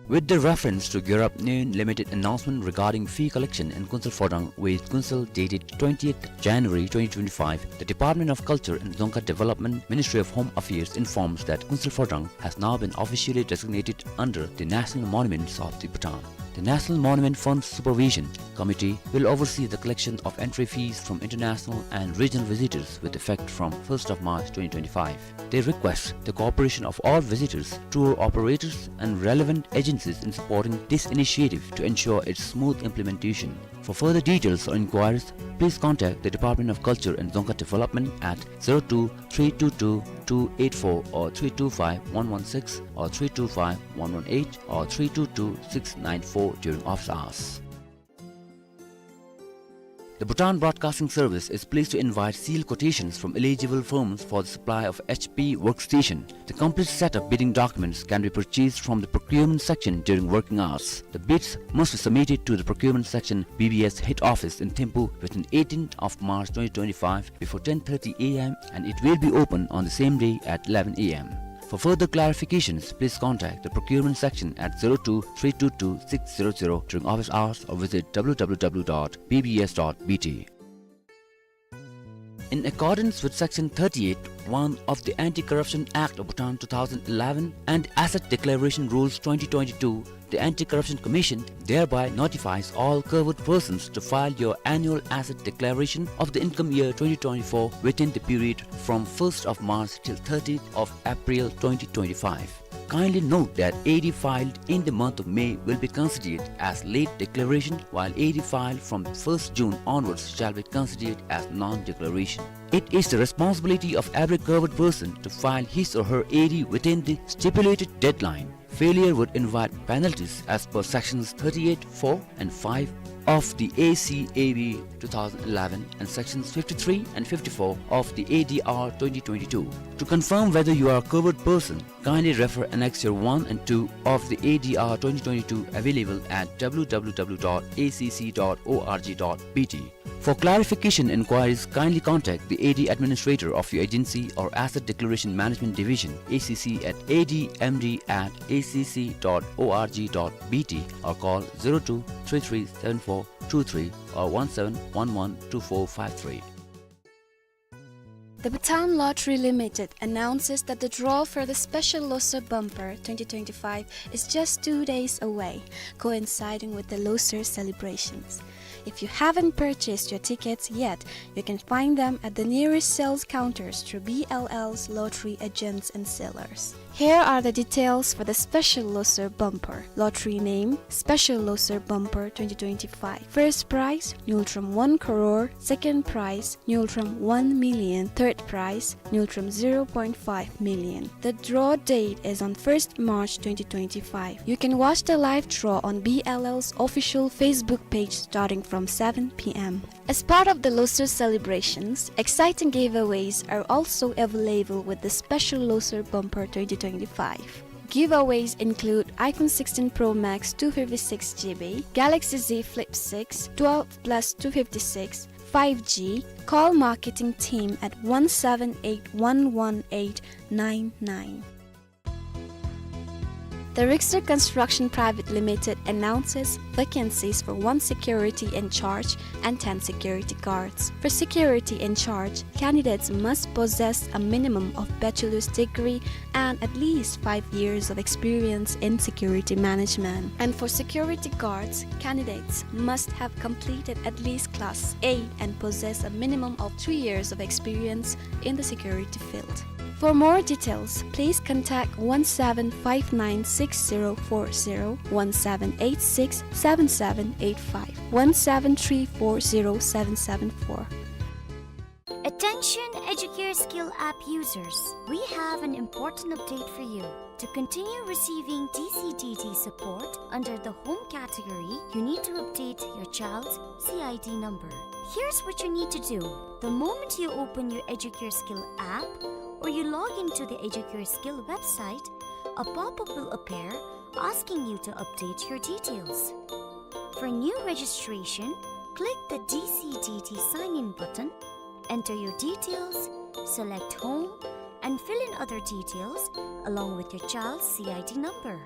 With the reference to Gyurap Nyoen Limited announcement regarding fee collection in Kunsal Phodrang with Kunsal dated twentieth January twenty twenty-five, the Department of Culture and Dzongkha Development, Ministry of Home Affairs informs that Kunsal Phodrang has now been officially designated under the National Monuments of the Bhutan. The National Monument Fund Supervision Committee will oversee the collection of entry fees from international and regional visitors with effect from first of March twenty twenty-five. They request the cooperation of all visitors, tour operators, and relevant agencies in supporting this initiative to ensure its smooth implementation. For further details or inquiries, please contact the Department of Culture and Dzongkha Development at zero two three two two two eight four or three two five one one six or three two five one one eight or three two two six nine four during office hours. The Bhutan Broadcasting Service is pleased to invite sealed quotations from eligible firms for the supply of H P workstation. The complete set of bidding documents can be purchased from the procurement section during working hours. The bids must be submitted to the procurement section B B S head office in Thimphu within eighteenth of March twenty twenty-five before ten thirty A M, and it will be open on the same day at eleven A M. For further clarifications, please contact the procurement section at zero two three two two six zero zero during office hours or visit W W W dot B B S dot B T. In accordance with Section thirty-eight one of the Anti-Corruption Act of Bhutan two thousand eleven and Asset Declaration Rules twenty twenty-two, the Anti-Corruption Commission thereby notifies all covered persons to file your annual asset declaration of the income year twenty twenty-four within the period from first of March till thirtieth of April twenty twenty-five. Kindly note that A D filed in the month of May will be considered as late declaration, while A D filed from first June onwards shall be considered as non-declaration. It is the responsibility of every covered person to file his or her A D within the stipulated deadline. Failure would invite penalties as per sections thirty-eight four and five of the A C A B two thousand eleven and sections fifty-three and fifty-four of the A D R twenty twenty-two. To confirm whether you are a covered person, kindly refer annexure one and two of the A D R twenty twenty-two, available at W W W dot A C C dot org dot B T. For clarification inquiries, kindly contact the A D administrator of your agency or Asset Declaration Management Division, A C C, at A D M D at A C C dot org dot B T, or call zero two three three seven four two three or one seven one one two four five three. The Bhutan Lottery Limited announces that the draw for the Special Losar Bumper twenty twenty-five is just two days away, coinciding with the Losar celebrations. If you haven't purchased your tickets yet, you can find them at the nearest sales counters through B L L's lottery agents and sellers. Here are the details for the Special Losar Bumper. Lottery name, Special Losar Bumper twenty twenty-five. First prize, ngultrum one crore. Second prize, ngultrum one million. Third prize, ngultrum zero point five million. The draw date is on first March twenty twenty-five. You can watch the live draw on B L L's official Facebook page starting from seven P M. As part of the Losar celebrations, exciting giveaways are also available with the Special Losar Bumper twenty twenty-five. Giveaways include iPhone sixteen Pro Max two fifty-six G B, Galaxy Z Flip six, twelve plus two fifty-six, five G. Call marketing team at one seven eight one one eight nine nine. The Rickster Construction Private Limited announces vacancies for one security in charge and ten security guards. For security in charge, candidates must possess a minimum of bachelor's degree and at least five years of experience in security management. And for security guards, candidates must have completed at least class eight and possess a minimum of three years of experience in the security field. For more details, please contact one seven five nine six zero four zero, one seven eight six seven seven eight five, one seven three four zero seven seven four. Attention Educare Skill app users, we have an important update for you. To continue receiving D C D D support under the home category, you need to update your child's C I D number. Here's what you need to do. The moment you open your Educare Skill app or you log into the Educare Skill website, a pop-up will appear asking you to update your details. For new registration, click the D C D D sign-in button, enter your details, select home, and fill in other details along with your child's C I D number.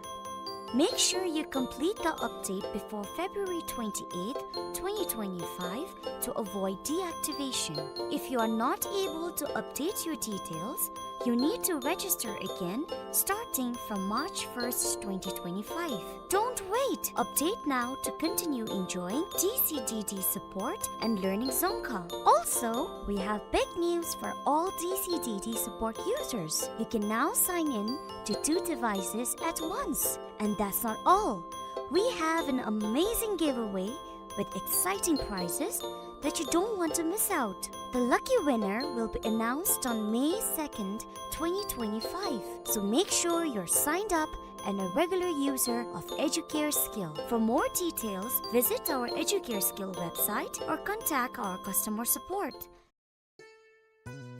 Make sure you complete the update before February twenty-eighth, twenty twenty-five to avoid deactivation. If you are not able to update your details, you need to register again starting from March first, twenty twenty-five. Don't wait! Update now to continue enjoying D C D D support and learning Dzongkha. Also, we have big news for all D C D D support users. You can now sign in to two devices at once. And that's not all. We have an amazing giveaway with exciting prizes that you don't want to miss out. The lucky winner will be announced on May second, twenty twenty-five. So make sure you're signed up and a regular user of Educare Skill. For more details, visit our Educare Skill website or contact our customer support.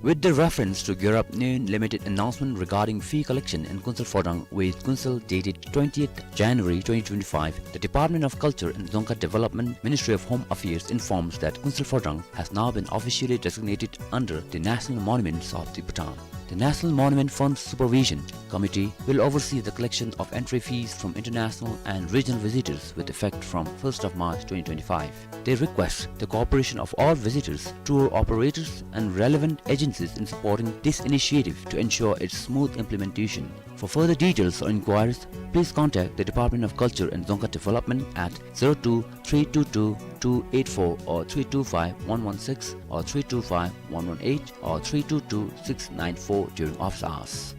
With the reference to Gyurap Nyoen Limited announcement regarding fee collection in Kuensel Phodrang with Kuensel dated twentieth January twenty twenty-five, the Department of Culture and Dzongkha Development, Ministry of Home Affairs informs that Kuensel Phodrang has now been officially designated under the National Monuments of the Bhutan. The National Monument Fund Supervision Committee will oversee the collection of entry fees from international and regional visitors with effect from first of March twenty twenty-five. They request the cooperation of all visitors, tour operators, and relevant agencies in supporting this initiative to ensure its smooth implementation. For further details or inquiries, please contact the Department of Culture and Dzongkha Development at zero two three two two two eight four or three two five one one six or three two five one one eight or three two two six nine four during office hours.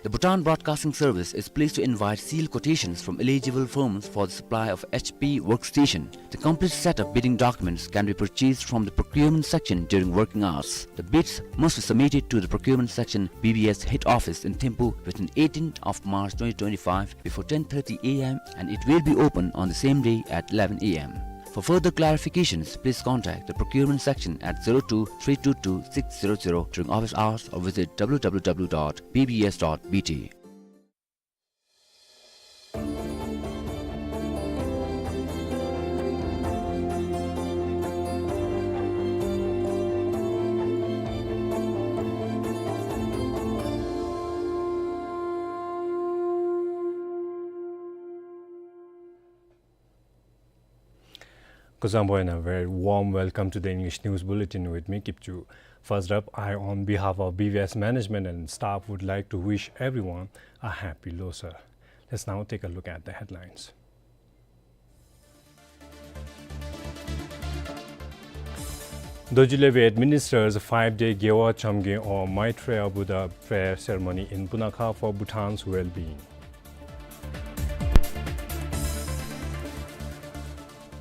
The Bhutan Broadcasting Service is pleased to invite sealed quotations from eligible firms for the supply of H P workstation. The complete set of bidding documents can be purchased from the procurement section during working hours. The bids must be submitted to the procurement section B B S head office in Thimphu within eighteenth of March twenty twenty-five before ten thirty A M, and it will be open on the same day at eleven A M. For further clarifications, please contact the procurement section at zero two three two two six zero zero during office hours or visit W W W dot B B S dot B T. Kuzuzangpo, and a very warm welcome to the English News Bulletin with me, Kipchu. First up, I, on behalf of B B S management and staff, would like to wish everyone a happy Losar. Let's now take a look at the headlines. Dorji Lebi administers five-day Gewachomgen or Maitreya Buddha prayer ceremony in Punakha for Bhutan's well-being.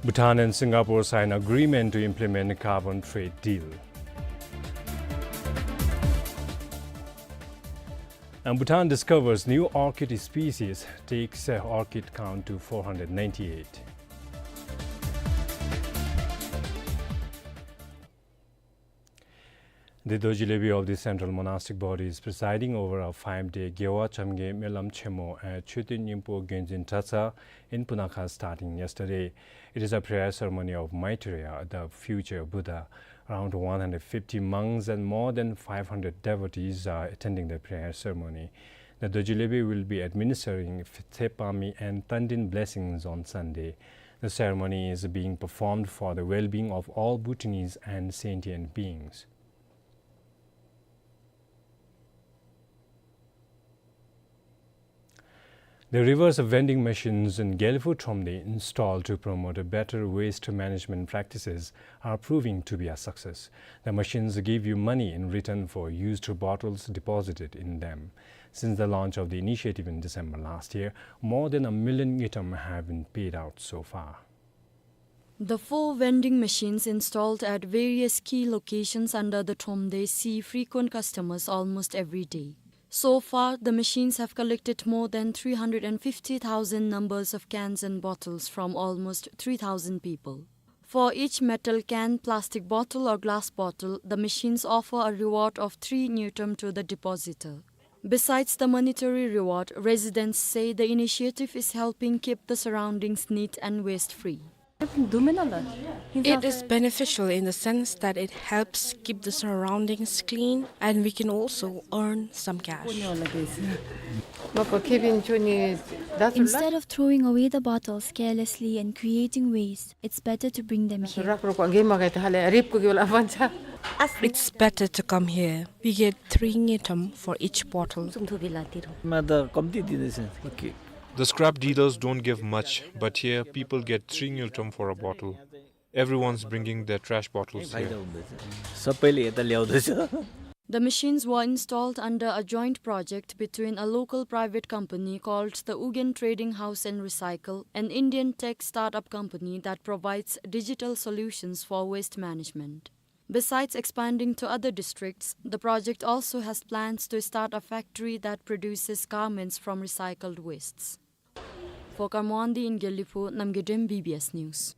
Bhutan and Singapore sign agreement to implement carbon trade deal. And Bhutan discovers new orchid species, takes, uh, orchid count to four hundred ninety-eight. The Dorji Lebi of the Central Monastic Body is presiding over a five-day Gewachomgen Melam Chemo at Choten Nyingpo Gyonzin Dratshang in Punakha starting yesterday. It is a prayer ceremony of Maitreya, the future Buddha. Around one hundred fifty monks and more than five hundred devotees are attending the prayer ceremony. The Dorji Lebi will be administering Tsepami and Tandin blessings on Sunday. The ceremony is being performed for the well-being of all Bhutanese and sentient beings. The reverse vending machines in Gelephu Thromde, installed to promote better waste management practices, are proving to be a success. The machines give you money in return for used bottles deposited in them. Since the launch of the initiative in December last year, more than a million ngultrum have been paid out so far. The four vending machines installed at various key locations under the Thromde see frequent customers almost every day. So far, the machines have collected more than three hundred and fifty thousand numbers of cans and bottles from almost three thousand people. For each metal can, plastic bottle or glass bottle, the machines offer a reward of three ngultrum to the depositor. Besides the monetary reward, residents say the initiative is helping keep the surroundings neat and waste-free. It is beneficial in the sense that it helps keep the surroundings clean and we can also earn some cash. Instead of throwing away the bottles carelessly and creating waste, it's better to bring them here. It's better to come here. We get three ngultrum for each bottle. The scrap dealers don't give much, but here people get three ngultrum for a bottle. Everyone's bringing their trash bottles here. The machines were installed under a joint project between a local private company called the Ugyen Trading House and Recycle, an Indian tech startup company that provides digital solutions for waste management. Besides expanding to other districts, the project also has plans to start a factory that produces garments from recycled wastes. For Karma Wangdi in Gelephu, Namgay Dem, B B S News.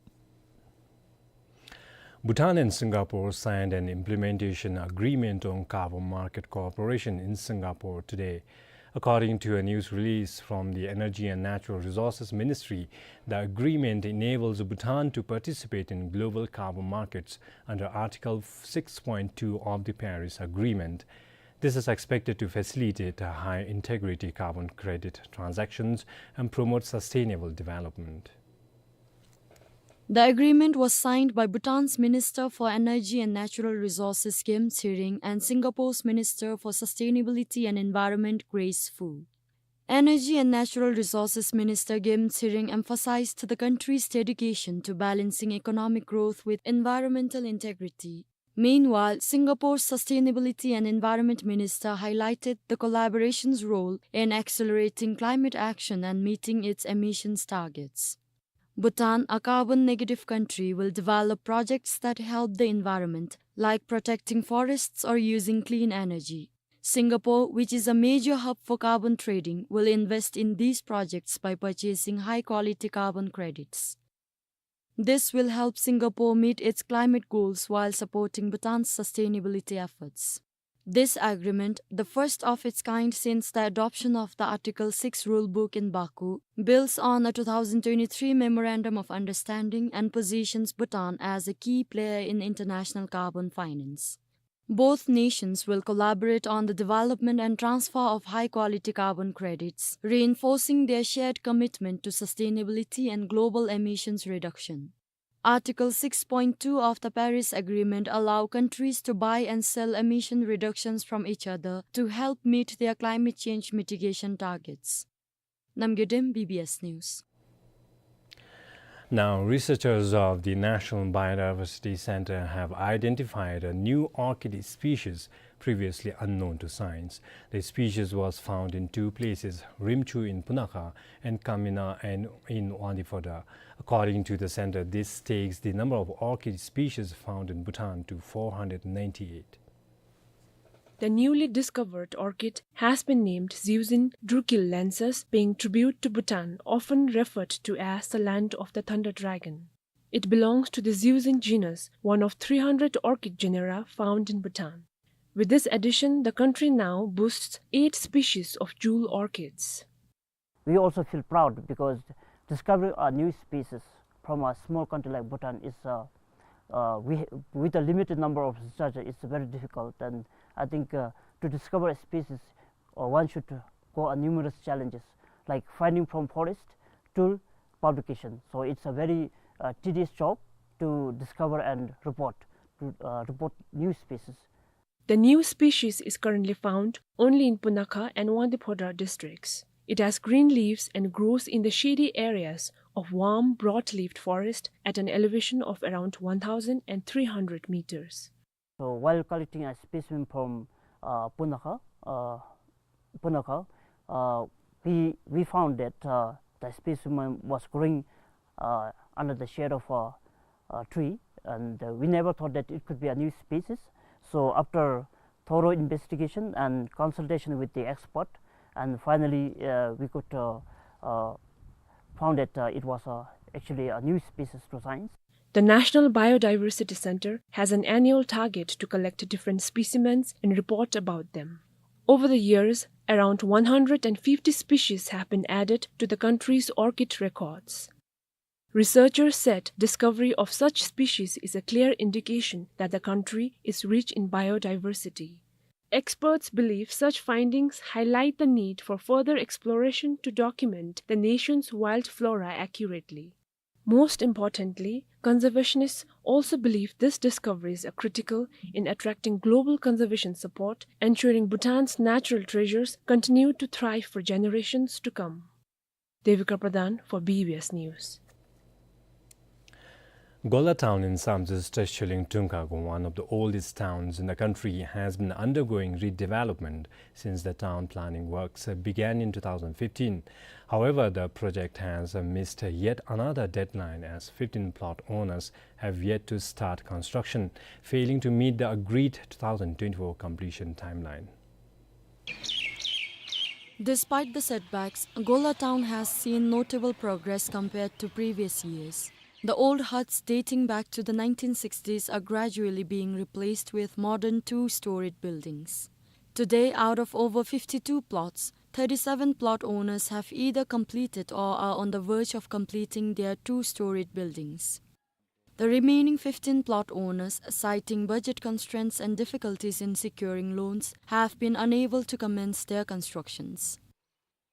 Bhutan and Singapore signed an implementation agreement on carbon market cooperation in Singapore today. According to a news release from the Energy and Natural Resources Ministry, the agreement enables Bhutan to participate in global carbon markets under Article six point two of the Paris Agreement. This is expected to facilitate high integrity carbon credit transactions and promote sustainable development. The agreement was signed by Bhutan's Minister for Energy and Natural Resources, Gem Tsering, and Singapore's Minister for Sustainability and Environment, Grace Fu. Energy and Natural Resources Minister Gem Tsering emphasized the country's dedication to balancing economic growth with environmental integrity. Meanwhile, Singapore's Sustainability and Environment Minister highlighted the collaboration's role in accelerating climate action and meeting its emissions targets. Bhutan, a carbon-negative country, will develop projects that help the environment, like protecting forests or using clean energy. Singapore, which is a major hub for carbon trading, will invest in these projects by purchasing high-quality carbon credits. This will help Singapore meet its climate goals while supporting Bhutan's sustainability efforts. This agreement, the first of its kind since the adoption of the Article six rulebook in Baku, builds on a two thousand twenty-three Memorandum of Understanding and positions Bhutan as a key player in international carbon finance. Both nations will collaborate on the development and transfer of high-quality carbon credits, reinforcing their shared commitment to sustainability and global emissions reduction. Article six point two of the Paris Agreement allow countries to buy and sell emission reductions from each other to help meet their climate change mitigation targets. Namgay Dem, B B S News. Now, researchers of the National Biodiversity Center have identified a new orchid species previously unknown to science. The species was found in two places, Rimchu in Punakha and Kamina and in Wangdue Phodrang. According to the center, this takes the number of orchid species found in Bhutan to four hundred ninety-eight. The newly discovered orchid has been named Xiuxin drucillensis, paying tribute to Bhutan, often referred to as the land of the thunder dragon. It belongs to the Xiuxin genus, one of three hundred orchid genera found in Bhutan. With this addition, the country now boasts eight species of jewel orchids. We also feel proud because discovering a new species from a small country like Bhutan is, uh, uh, we, with a limited number of researchers, it's very difficult. And I think, uh, to discover a species, uh, one should go on numerous challenges, like finding from forest to publication. So it's a very, uh, tedious job to discover and report, to, uh, report new species. The new species is currently found only in Punakha and Wangdue Phodrang districts. It has green leaves and grows in the shady areas of warm, broad-leaved forest at an elevation of around one thousand three hundred meters. So while collecting a specimen from, uh, Punakha, uh, Punakha, uh, we, we found that, uh, the specimen was growing, uh, under the shade of a, a tree, and, uh, we never thought that it could be a new species. So after thorough investigation and consultation with the expert, and finally, uh, we could, uh, uh, found that, uh, it was, uh, actually a new species to science. The National Biodiversity Center has an annual target to collect different specimens and report about them. Over the years, around one hundred fifty species have been added to the country's orchid records. Researchers said discovery of such species is a clear indication that the country is rich in biodiversity. Experts believe such findings highlight the need for further exploration to document the nation's wild flora accurately. Most importantly, conservationists also believe these discoveries are critical in attracting global conservation support, ensuring Bhutan's natural treasures continue to thrive for generations to come. Devika Pradhan for B B S News. Golla town in Samtse Tashi Chileng Dungkhakhong, one of the oldest towns in the country, has been undergoing redevelopment since the town planning works began in two thousand fifteen. However, the project has missed yet another deadline, as fifteen plot owners have yet to start construction, failing to meet the agreed two thousand twenty-four completion timeline. Despite the setbacks, Golla town has seen notable progress compared to previous years. The old huts dating back to the nineteen sixties are gradually being replaced with modern two-storied buildings. Today, out of over fifty-two plots, thirty-seven plot owners have either completed or are on the verge of completing their two-storied buildings. The remaining fifteen plot owners, citing budget constraints and difficulties in securing loans, have been unable to commence their constructions.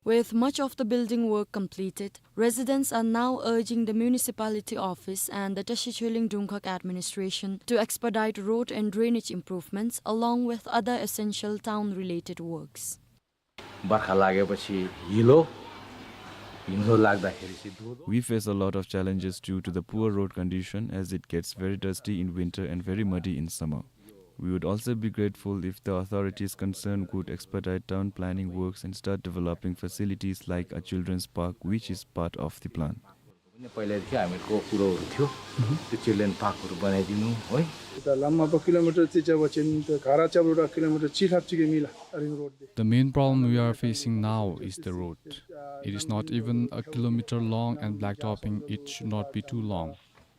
With much of the building work completed, residents are now urging the municipality office and the Tashi Chileng Dungkhak administration to expedite road and drainage improvements along with other essential town-related works. बर्खा लागेपछि हिलो, हिउँदो लाग्दाखेरि चाहिँ धुलो। We face a lot of challenges due to the poor road condition, as it gets very dusty in winter and very muddy in summer. We would also be grateful if the authorities concerned could expedite town planning works and start developing facilities like a children's park, which is part of the plan. पनि पहिलादेखि हामीहरूको कुरोहरू थियो, त्यो चिल्ड्रेन पार्कहरू बनाइदिनु है। ད་ལམ་མ་པ་ཀི་ལོ་མི་ཊར་གཅིག་བྱས་པ་ཅིན་ད་ག་ར་རྐྱབ་རུང་ད་ཀི་ལོ་མི་ཊར་གཅིག་ལྷགཔ་ཅིག་གི་མི་ལ་ཨ་རིང་རོཌ་དེ། The main problem we are facing now is the road. It is not even a kilometer long, and blacktopping it should not be too long.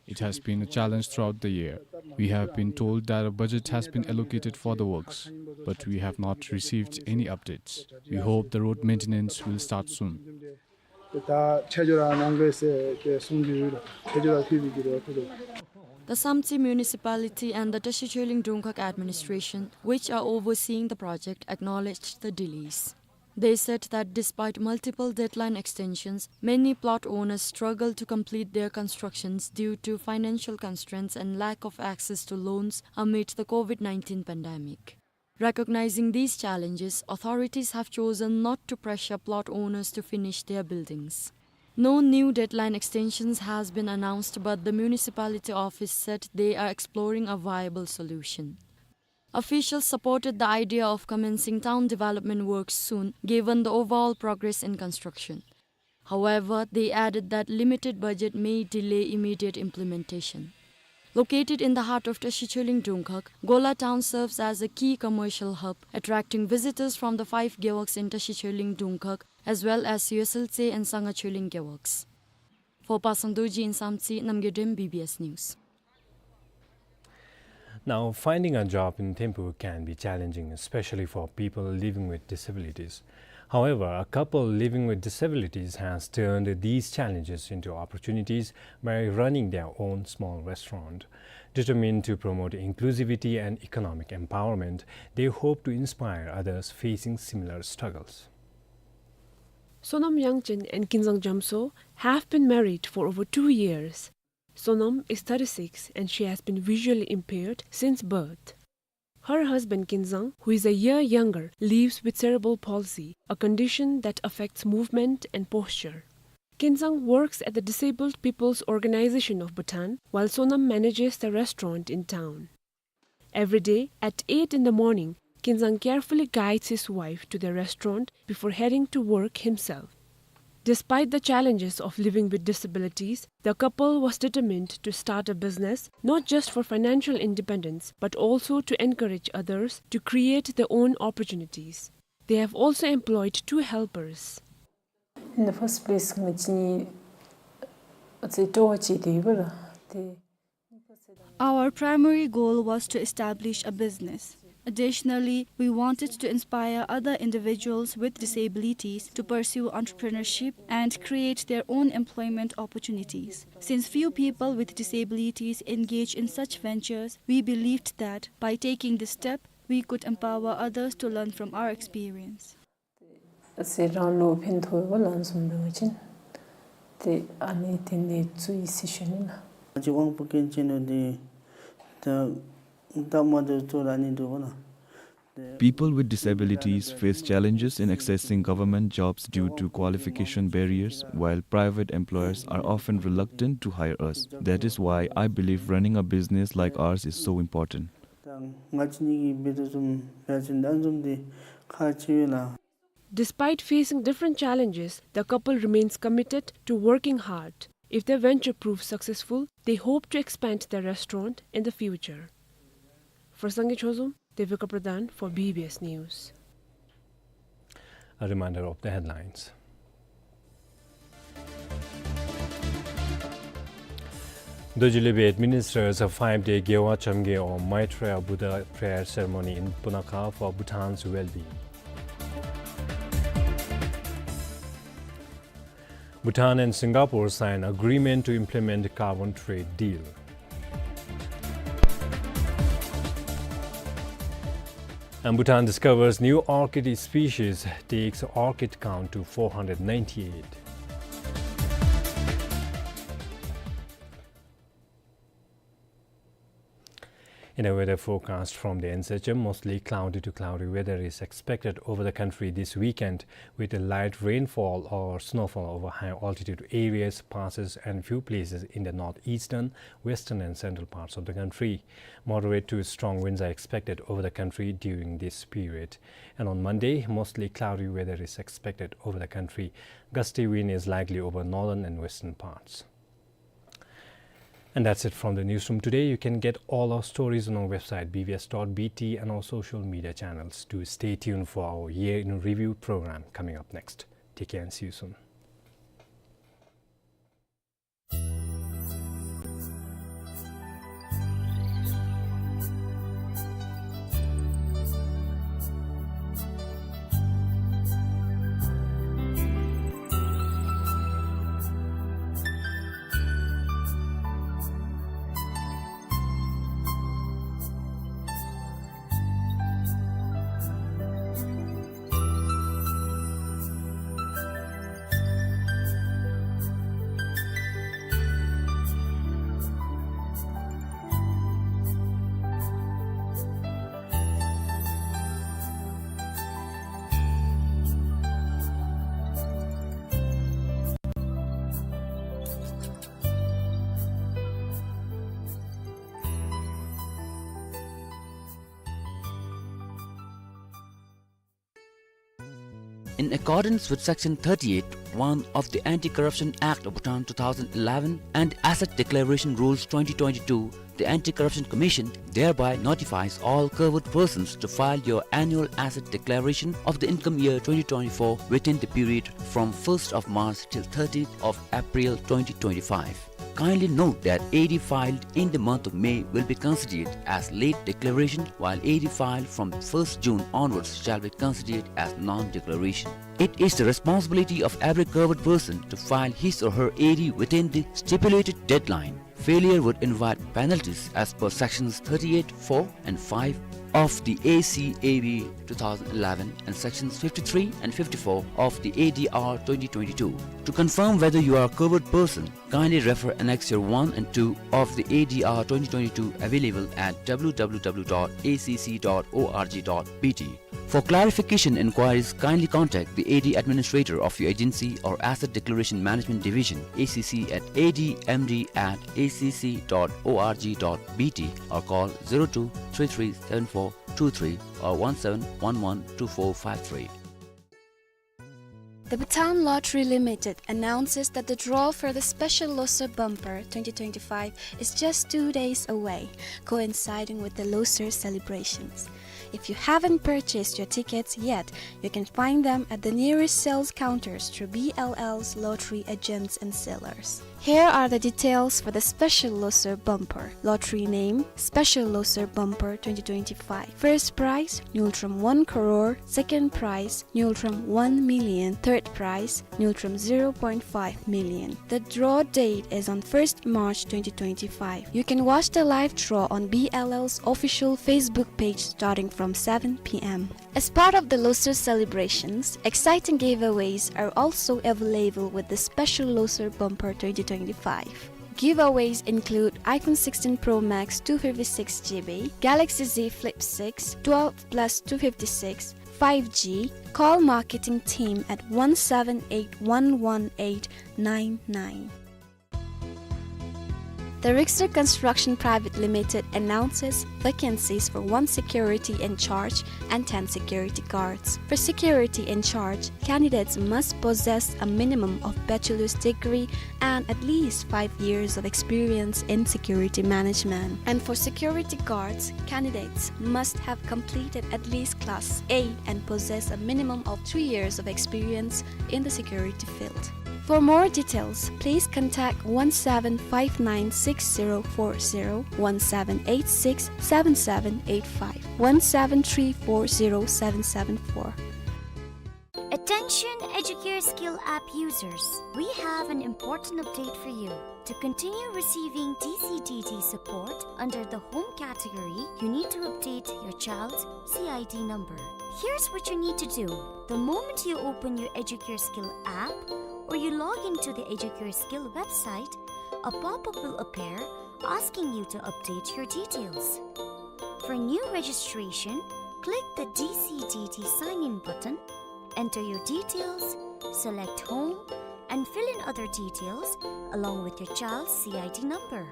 It has been a challenge throughout the year. We have been told that a budget has been allocated for the works, but we have not received any updates. We hope the road maintenance will start soon. ད་ཆ་འཇོག་ར་གནང་དགོས་ཟེར་ཏེ་གསུང་གི་ཡོད་ལགས། ཆ་འཇོག་ར་ཕུལ་བའི་གི་རེ་བ་ཐུགས་རྗེ་ཆེ། The Samtse municipality and the Tashi Chhoeling Dungkhag administration, which are overseeing the project, acknowledged the delays. They said that despite multiple deadline extensions, many plot owners struggle to complete their constructions due to financial constraints and lack of access to loans amid the COVID nineteen pandemic. Recognizing these challenges, authorities have chosen not to pressure plot owners to finish their buildings. No new deadline extensions has been announced, but the municipality office said they are exploring a viable solution. Officials supported the idea of commencing town development works soon, given the overall progress in construction. However, they added that limited budget may delay immediate implementation. Located in the heart of Tashi Chhoeling Dungkhag, Gola town serves as a key commercial hub, attracting visitors from the five gewogs in Tashi Chhoeling Dungkhag, as well as Yoseltse and Sangha Chhoeling gewogs. For Pasang Dorji in Samtse, Namgay Dem, B B S News. Now, finding a job in Thimphu can be challenging, especially for people living with disabilities. However, a couple living with disabilities has turned these challenges into opportunities by running their own small restaurant. Determined to promote inclusivity and economic empowerment, they hope to inspire others facing similar struggles. Sonam Yangchen and Kinzang Jamso have been married for over two years. Sonam is thirty-six and she has been visually impaired since birth. Her husband Kinzang, who is a year younger, lives with cerebral palsy, a condition that affects movement and posture. Kinzang works at the Disabled People's Organization of Bhutan, while Sonam manages the restaurant in town. Every day, at eight in the morning, Kinzang carefully guides his wife to the restaurant before heading to work himself. Despite the challenges of living with disabilities, the couple was determined to start a business, not just for financial independence, but also to encourage others to create their own opportunities. They have also employed two helpers. In the first place, ང་བཅས་གཉིས་ཨ་ཙི་སྤྲོ་བ་ཅིག་ཡོད་པ་ལགས། དེ། Our primary goal was to establish a business. Additionally, we wanted to inspire other individuals with disabilities to pursue entrepreneurship and create their own employment opportunities. Since few people with disabilities engage in such ventures, we believed that by taking this step, we could empower others to learn from our experience. ཨ་ཙི་རང་ལུ་ཕན་ཐོགས་པ་ལམ་སོང་འབད་བ་ཅིན་ཏེ་ཨ་ནི་དེ་ནི་བཙུགས་ཡི་ཟེར་ཞུ་ནི་ལགས། ཨ་ཙི་དབང་པོ་སྐྱོན་ཅན་ལུ་འདི་ད་ད་མ་འདི་བཙུགས་ར་ནི་འདུག་པ་ལགས། People with disabilities face challenges in accessing government jobs due to qualification barriers, while private employers are often reluctant to hire us. That is why I believe running a business like ours is so important. ད་ང་བཅས་གཉིས་ཀྱིས་འབད་དོ་བཟུམ་འབད་བ་ཅིན་ད་བཟུམ་འདི་ཁག་ཆེ་བས་ལགས། Despite facing different challenges, the couple remains committed to working hard. If their venture proves successful, they hope to expand their restaurant in the future. For Sangay Chozom, Devika Pradhan for B B S News. A reminder of the headlines. Dorji Lebi administers a five-day Gewog Chamgye or Maitreya Buddha prayer ceremony in Punakha for Bhutan's well-being. Bhutan and Singapore sign agreement to implement carbon trade deal. And Bhutan discovers new orchid species, takes orchid count to four hundred ninety-eight. In a weather forecast from the N S H M, mostly cloudy to cloudy weather is expected over the country this weekend, with a light rainfall or snowfall over high altitude areas, passes, and few places in the northeastern, western, and central parts of the country. Moderate to strong winds are expected over the country during this period. And on Monday, mostly cloudy weather is expected over the country. Gusty wind is likely over northern and western parts. And that's it from the newsroom today. You can get all our stories on our website, B B S dot B T, and our social media channels. Do stay tuned for our Year in Review program coming up next. Take care and see you soon. In accordance with Section thirty-eight one of the Anti-Corruption Act of Bhutan two thousand eleven and Asset Declaration Rules twenty twenty-two, the Anti-Corruption Commission thereby notifies all covered persons to file your annual asset declaration of the income year twenty twenty-four within the period from first of March till thirtieth of April twenty twenty-five. Kindly note that A D filed in the month of May will be considered as late declaration, while A D filed from first June onwards shall be considered as non-declaration. It is the responsibility of every covered person to file his or her A D within the stipulated deadline. Failure would invite penalties as per Sections thirty-eight four and five of the A C A B two thousand eleven and Sections fifty-three and fifty-four of the A D R twenty twenty-two. To confirm whether you are a covered person, kindly refer Annexure one and two of the A D R twenty twenty-two, available at W W W dot A C C dot O R G dot B T. For clarification inquiries, kindly contact the A D administrator of your agency or Asset Declaration Management Division, A C C, at A D M D at A C C dot O R G dot B T, or call zero two three three seven four two three or one seven one one two four five three. The Bhutan Lottery Limited announces that the draw for the Special Loser Bumper twenty twenty-five is just two days away, coinciding with the Loser celebrations. If you haven't purchased your tickets yet, you can find them at the nearest sales counters through B L L's lottery agents and sellers. Here are the details for the Special Loser Bumper. Lottery name, Special Loser Bumper twenty twenty-five. First prize, Ngultrum one crore. Second prize, Ngultrum one million. Third prize, Ngultrum zero point five million. The draw date is on first March twenty twenty-five. You can watch the live draw on B L L's official Facebook page starting from seven P M. As part of the Loser celebrations, exciting giveaways are also available with the Special Loser Bumper twenty twenty-five. Giveaways include iPhone sixteen Pro Max two fifty-six G B, Galaxy Z Flip six, twelve plus two fifty-six, five G. Call marketing team at one seven eight one one eight nine nine. The Richter Construction Private Limited announces vacancies for one security in charge and ten security guards. For security in charge, candidates must possess a minimum of bachelor's degree and at least five years of experience in security management. And for security guards, candidates must have completed at least class eight and possess a minimum of three years of experience in the security field. For more details, please contact one seven five nine six zero four zero, one seven eight six seven seven eight five, one seven three four zero seven seven four. Attention Educare Skill App users, we have an important update for you. To continue receiving D C D T support under the Home category, you need to update your child's C I D number. Here's what you need to do. The moment you open your Educare Skill app or you log into the Educare Skill website, a pop-up will appear asking you to update your details. For new registration, click the D C D D sign-in button, enter your details, select Home, and fill in other details along with your child's C I D number.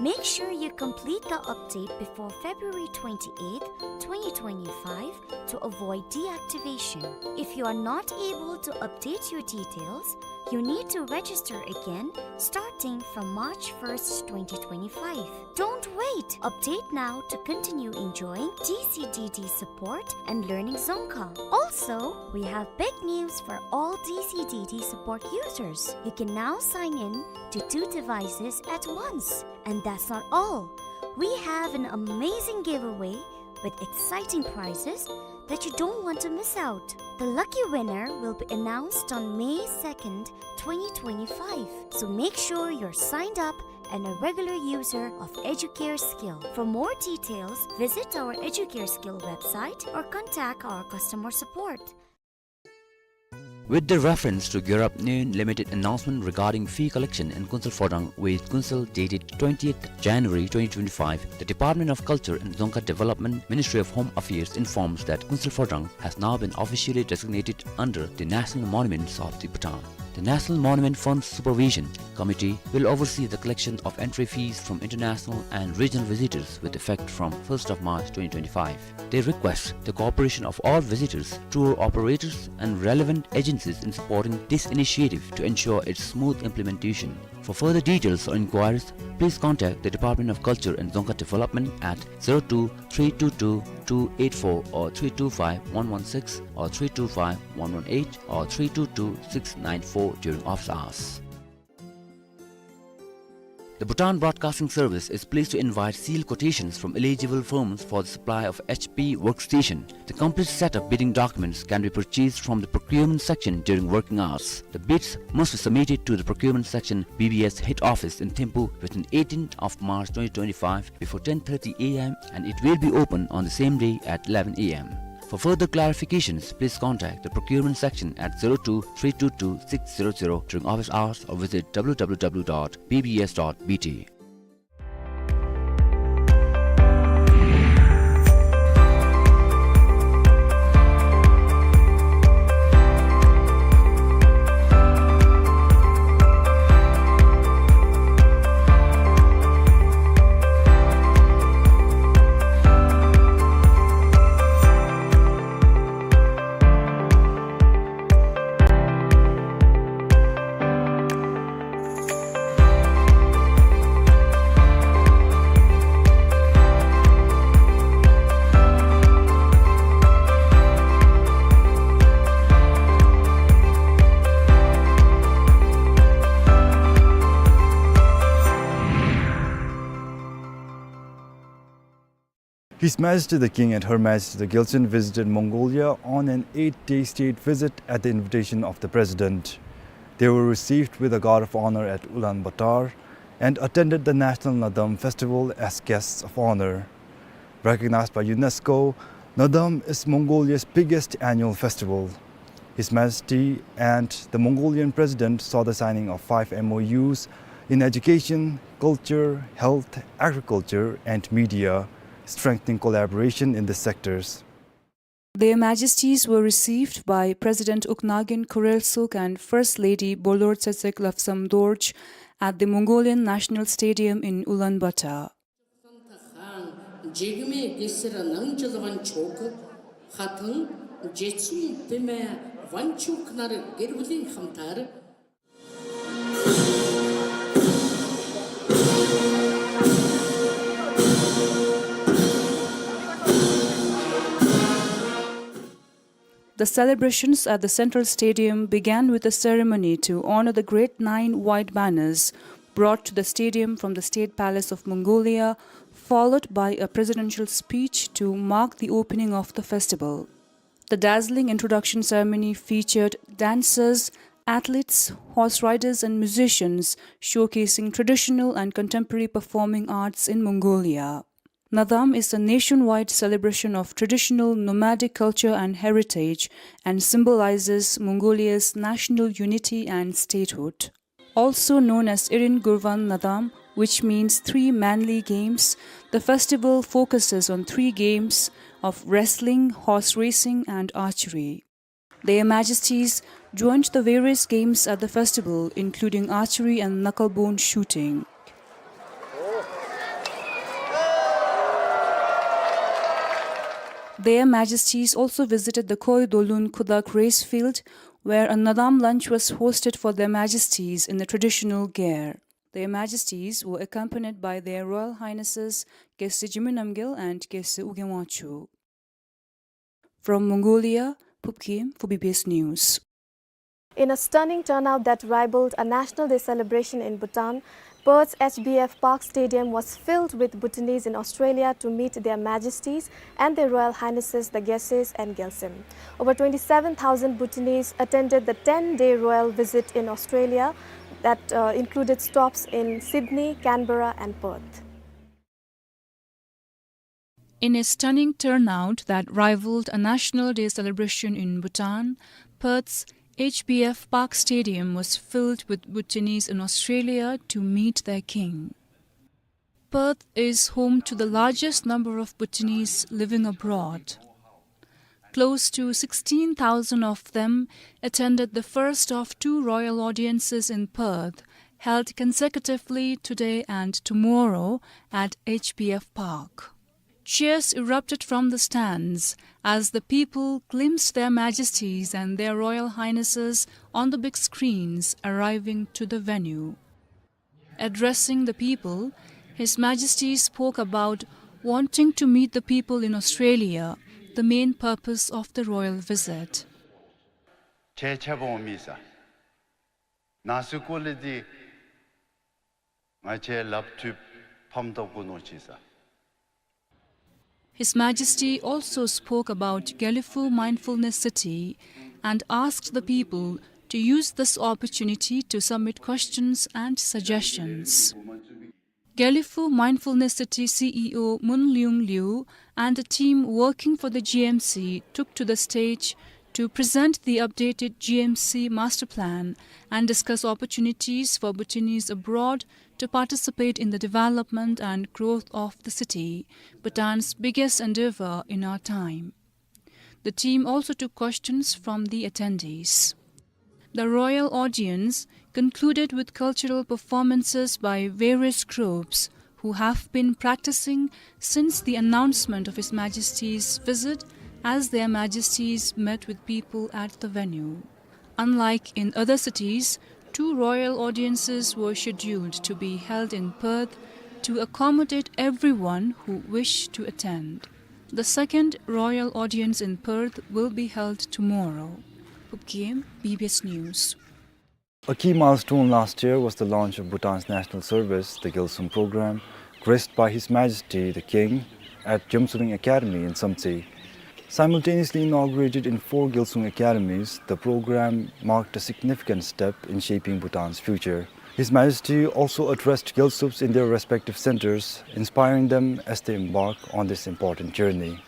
Make sure you complete the update before February twenty-eighth, twenty twenty-five to avoid deactivation. If you are not able to update your details, you need to register again starting from March first, twenty twenty-five. Don't wait! Update now to continue enjoying D C D D support and learning Dzongkha. Also, we have big news for all D C D D support users. You can now sign in to two devices at once. And that's not all. We have an amazing giveaway with exciting prizes that you don't want to miss out. The lucky winner will be announced on May second, twenty twenty-five. So make sure you're signed up and a regular user of Educare Skill. For more details, visit our Educare Skill website or contact our customer support. With the reference to Gyarap Nyoen Limited announcement regarding fee collection in Kunsel Phodrang with Kunsel dated twentieth January twenty twenty-five, the Department of Culture and Dzongkha Development, Ministry of Home Affairs informs that Kunsel Phodrang has now been officially designated under the National Monuments of the Bhutan. The National Monument Fund Supervision Committee will oversee the collection of entry fees from international and regional visitors with effect from first of March twenty twenty-five. They request the cooperation of all visitors, tour operators, and relevant agencies in supporting this initiative to ensure its smooth implementation. For further details or inquiries, please contact the Department of Culture and Dzongkha Development at zero two three two two two eight four or three two five one one six or three two five one one eight or three two two six nine four during office hours. The Bhutan Broadcasting Service is pleased to invite sealed quotations from eligible firms for the supply of H P workstation. The complete set of bidding documents can be purchased from the procurement section during working hours. The bids must be submitted to the procurement section B B S head office in Thimphu within eighteenth of March twenty twenty-five before ten thirty A M, and it will be open on the same day at eleven A M. For further clarifications, please contact the procurement section at zero two three two two six zero zero during office hours or visit W W W dot B B S dot B T. His Majesty the King and Her Majesty the Gyaltsuen visited Mongolia on an eight-day state visit at the invitation of the President. They were received with a guard of honor at Ulaanbaatar and attended the National Naadam Festival as guests of honor. Recognized by UNESCO, Naadam is Mongolia's biggest annual festival. His Majesty and the Mongolian President saw the signing of five M O Us in education, culture, health, agriculture, and media, strengthening collaboration in these sectors. Their Majesties were received by President Ukhnaagiin Khurelsuk and First Lady Bolortsetsek Lobsang Dorj at the Mongolian National Stadium in Ulaanbaatar. The celebrations at the Central Stadium began with a ceremony to honor the Great Nine White Banners brought to the stadium from the State Palace of Mongolia, followed by a presidential speech to mark the opening of the festival. The dazzling introduction ceremony featured dancers, athletes, horse riders, and musicians showcasing traditional and contemporary performing arts in Mongolia. Naadam is a nationwide celebration of traditional nomadic culture and heritage and symbolizes Mongolia's national unity and statehood. Also known as Irin Gurvan Naadam which means three manly games, the festival focuses on three games of wrestling, horse racing, and archery. Their Majesties joined the various games at the festival, including archery and knucklebone shooting. Their Majesties also visited the Khoi Dolun Khudak race field, where a Nadam lunch was hosted for Their Majesties in the traditional gear. Their Majesties were accompanied by Their Royal Highnesses Geshe Jigme Namgyel and Geshe Ugye Wangchuck. From Mongolia, Phub Gyem for B B S News. In a stunning turnout that rivaled a National Day celebration in Bhutan, Perth's H B F Park Stadium was filled with Bhutanese in Australia to meet Their Majesties and Their Royal Highnesses the Geshes and Gyalsem. Over twenty-seven thousand Bhutanese attended the ten-day royal visit in Australia that, uh, included stops in Sydney, Canberra, and Perth. In a stunning turnout that rivaled a National Day celebration in Bhutan, Perth's H B F Park Stadium was filled with Bhutanese in Australia to meet their king. Perth is home to the largest number of Bhutanese living abroad. Close to sixteen thousand of them attended the first of two royal audiences in Perth, held consecutively today and tomorrow at H B F Park. Cheers erupted from the stands as the people glimpsed Their Majesties and Their Royal Highnesses on the big screens arriving to the venue. Addressing the people, His Majesty spoke about wanting to meet the people in Australia, the main purpose of the royal visit. ཁྱེད་ཆ་བོ་མི་ས་ན་སུ་ཀོ་ལི་ཏི་ང་ཆེ་ལབ་ཐུབ་ཕམ་ཏོག་གུ་ནོ་ཅི་ས། His Majesty also spoke about Gelephu Mindfulness City and asked the people to use this opportunity to submit questions and suggestions. Gelephu Mindfulness City C E O Mun Leung Liu and a team working for the G M C took to the stage to present the updated G M C master plan and discuss opportunities for Bhutanese abroad to participate in the development and growth of the city, Bhutan's biggest endeavor in our time. The team also took questions from the attendees. The royal audience concluded with cultural performances by various groups who have been practicing since the announcement of His Majesty's visit, as Their Majesties met with people at the venue. Unlike in other cities, two royal audiences were scheduled to be held in Perth to accommodate everyone who wished to attend. The second royal audience in Perth will be held tomorrow. Phub Gyem, B B S News. A key milestone last year was the launch of Bhutan's national service, the Gyalsum program, graced by His Majesty the King at Jamtsoling Academy in Samtse. Simultaneously inaugurated in four Gyalsum academies, the program marked a significant step in shaping Bhutan's future. His Majesty also addressed Gyalsups in their respective centers, inspiring them as they embark on this important journey.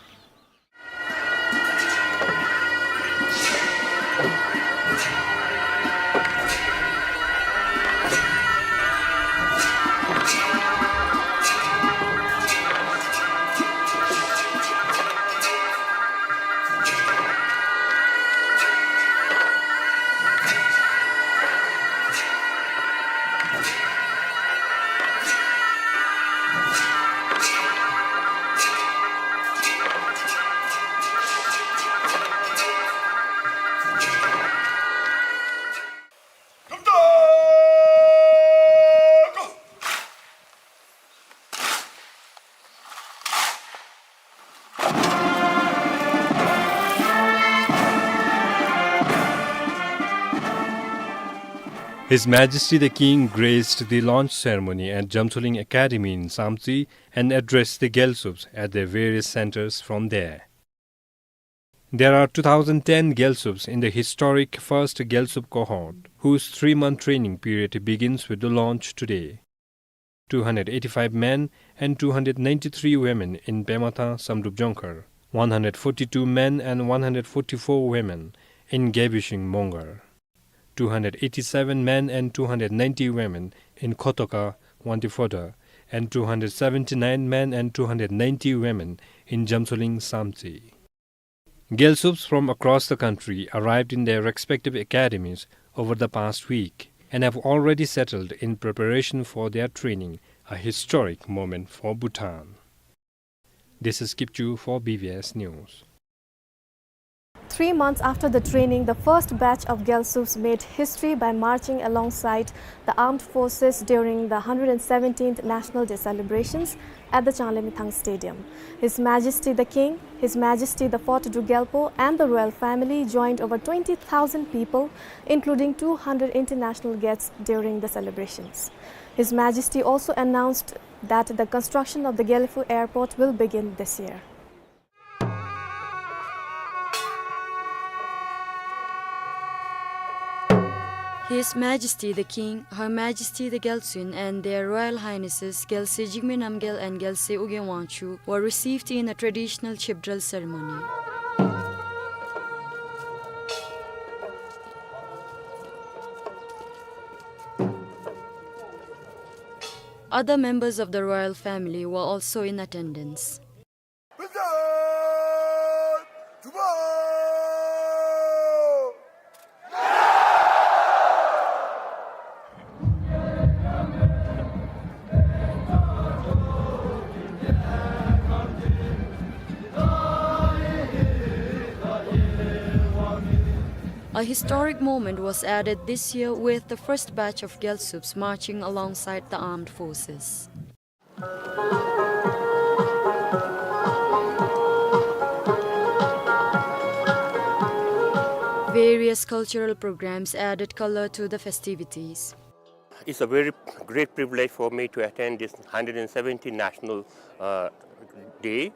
His Majesty the King graced the launch ceremony at Jamtsoling Academy in Samtse and addressed the Gyalsups at their various centers from there. There are two thousand ten Gyalsups in the historic first Gyalsup cohort, whose three-month training period begins with the launch today. Two hundred eighty-five men and two hundred ninety-three women in Pema Than Samdrup Jongkhar, one hundred forty-two men and one hundred forty-four women in Gebishing Mongar, two hundred eighty-seven men and two hundred ninety women in Khotoka, Wangdue Phodrang, and two hundred seventy-nine men and two hundred ninety women in Jamsoling Samtse. Gyalsups from across the country arrived in their respective academies over the past week and have already settled in preparation for their training, a historic moment for Bhutan. This is Kipchu for B B S News. Three months after the training, the first batch of Gyalsups made history by marching alongside the armed forces during the hundred seventeenth National Day celebrations at the Changlimithang Stadium. His Majesty the King, His Majesty the Fourth Druk Gyalpo, and the royal family joined over twenty thousand people, including two hundred international guests, during the celebrations. His Majesty also announced that the construction of the Gelephu Airport will begin this year. His Majesty the King, Her Majesty the Gyaltsuen, and Their Royal Highnesses Gyaltse Jigme Namgyal and Gyaltse Ugyen Wangchuck were received in a traditional chebdral ceremony. Other members of the royal family were also in attendance. A historic moment was added this year with the first batch of Gyalsups marching alongside the armed forces. Various cultural programs added color to the festivities. It's a very great privilege for me to attend this hundred seventeenth National, uh, Day.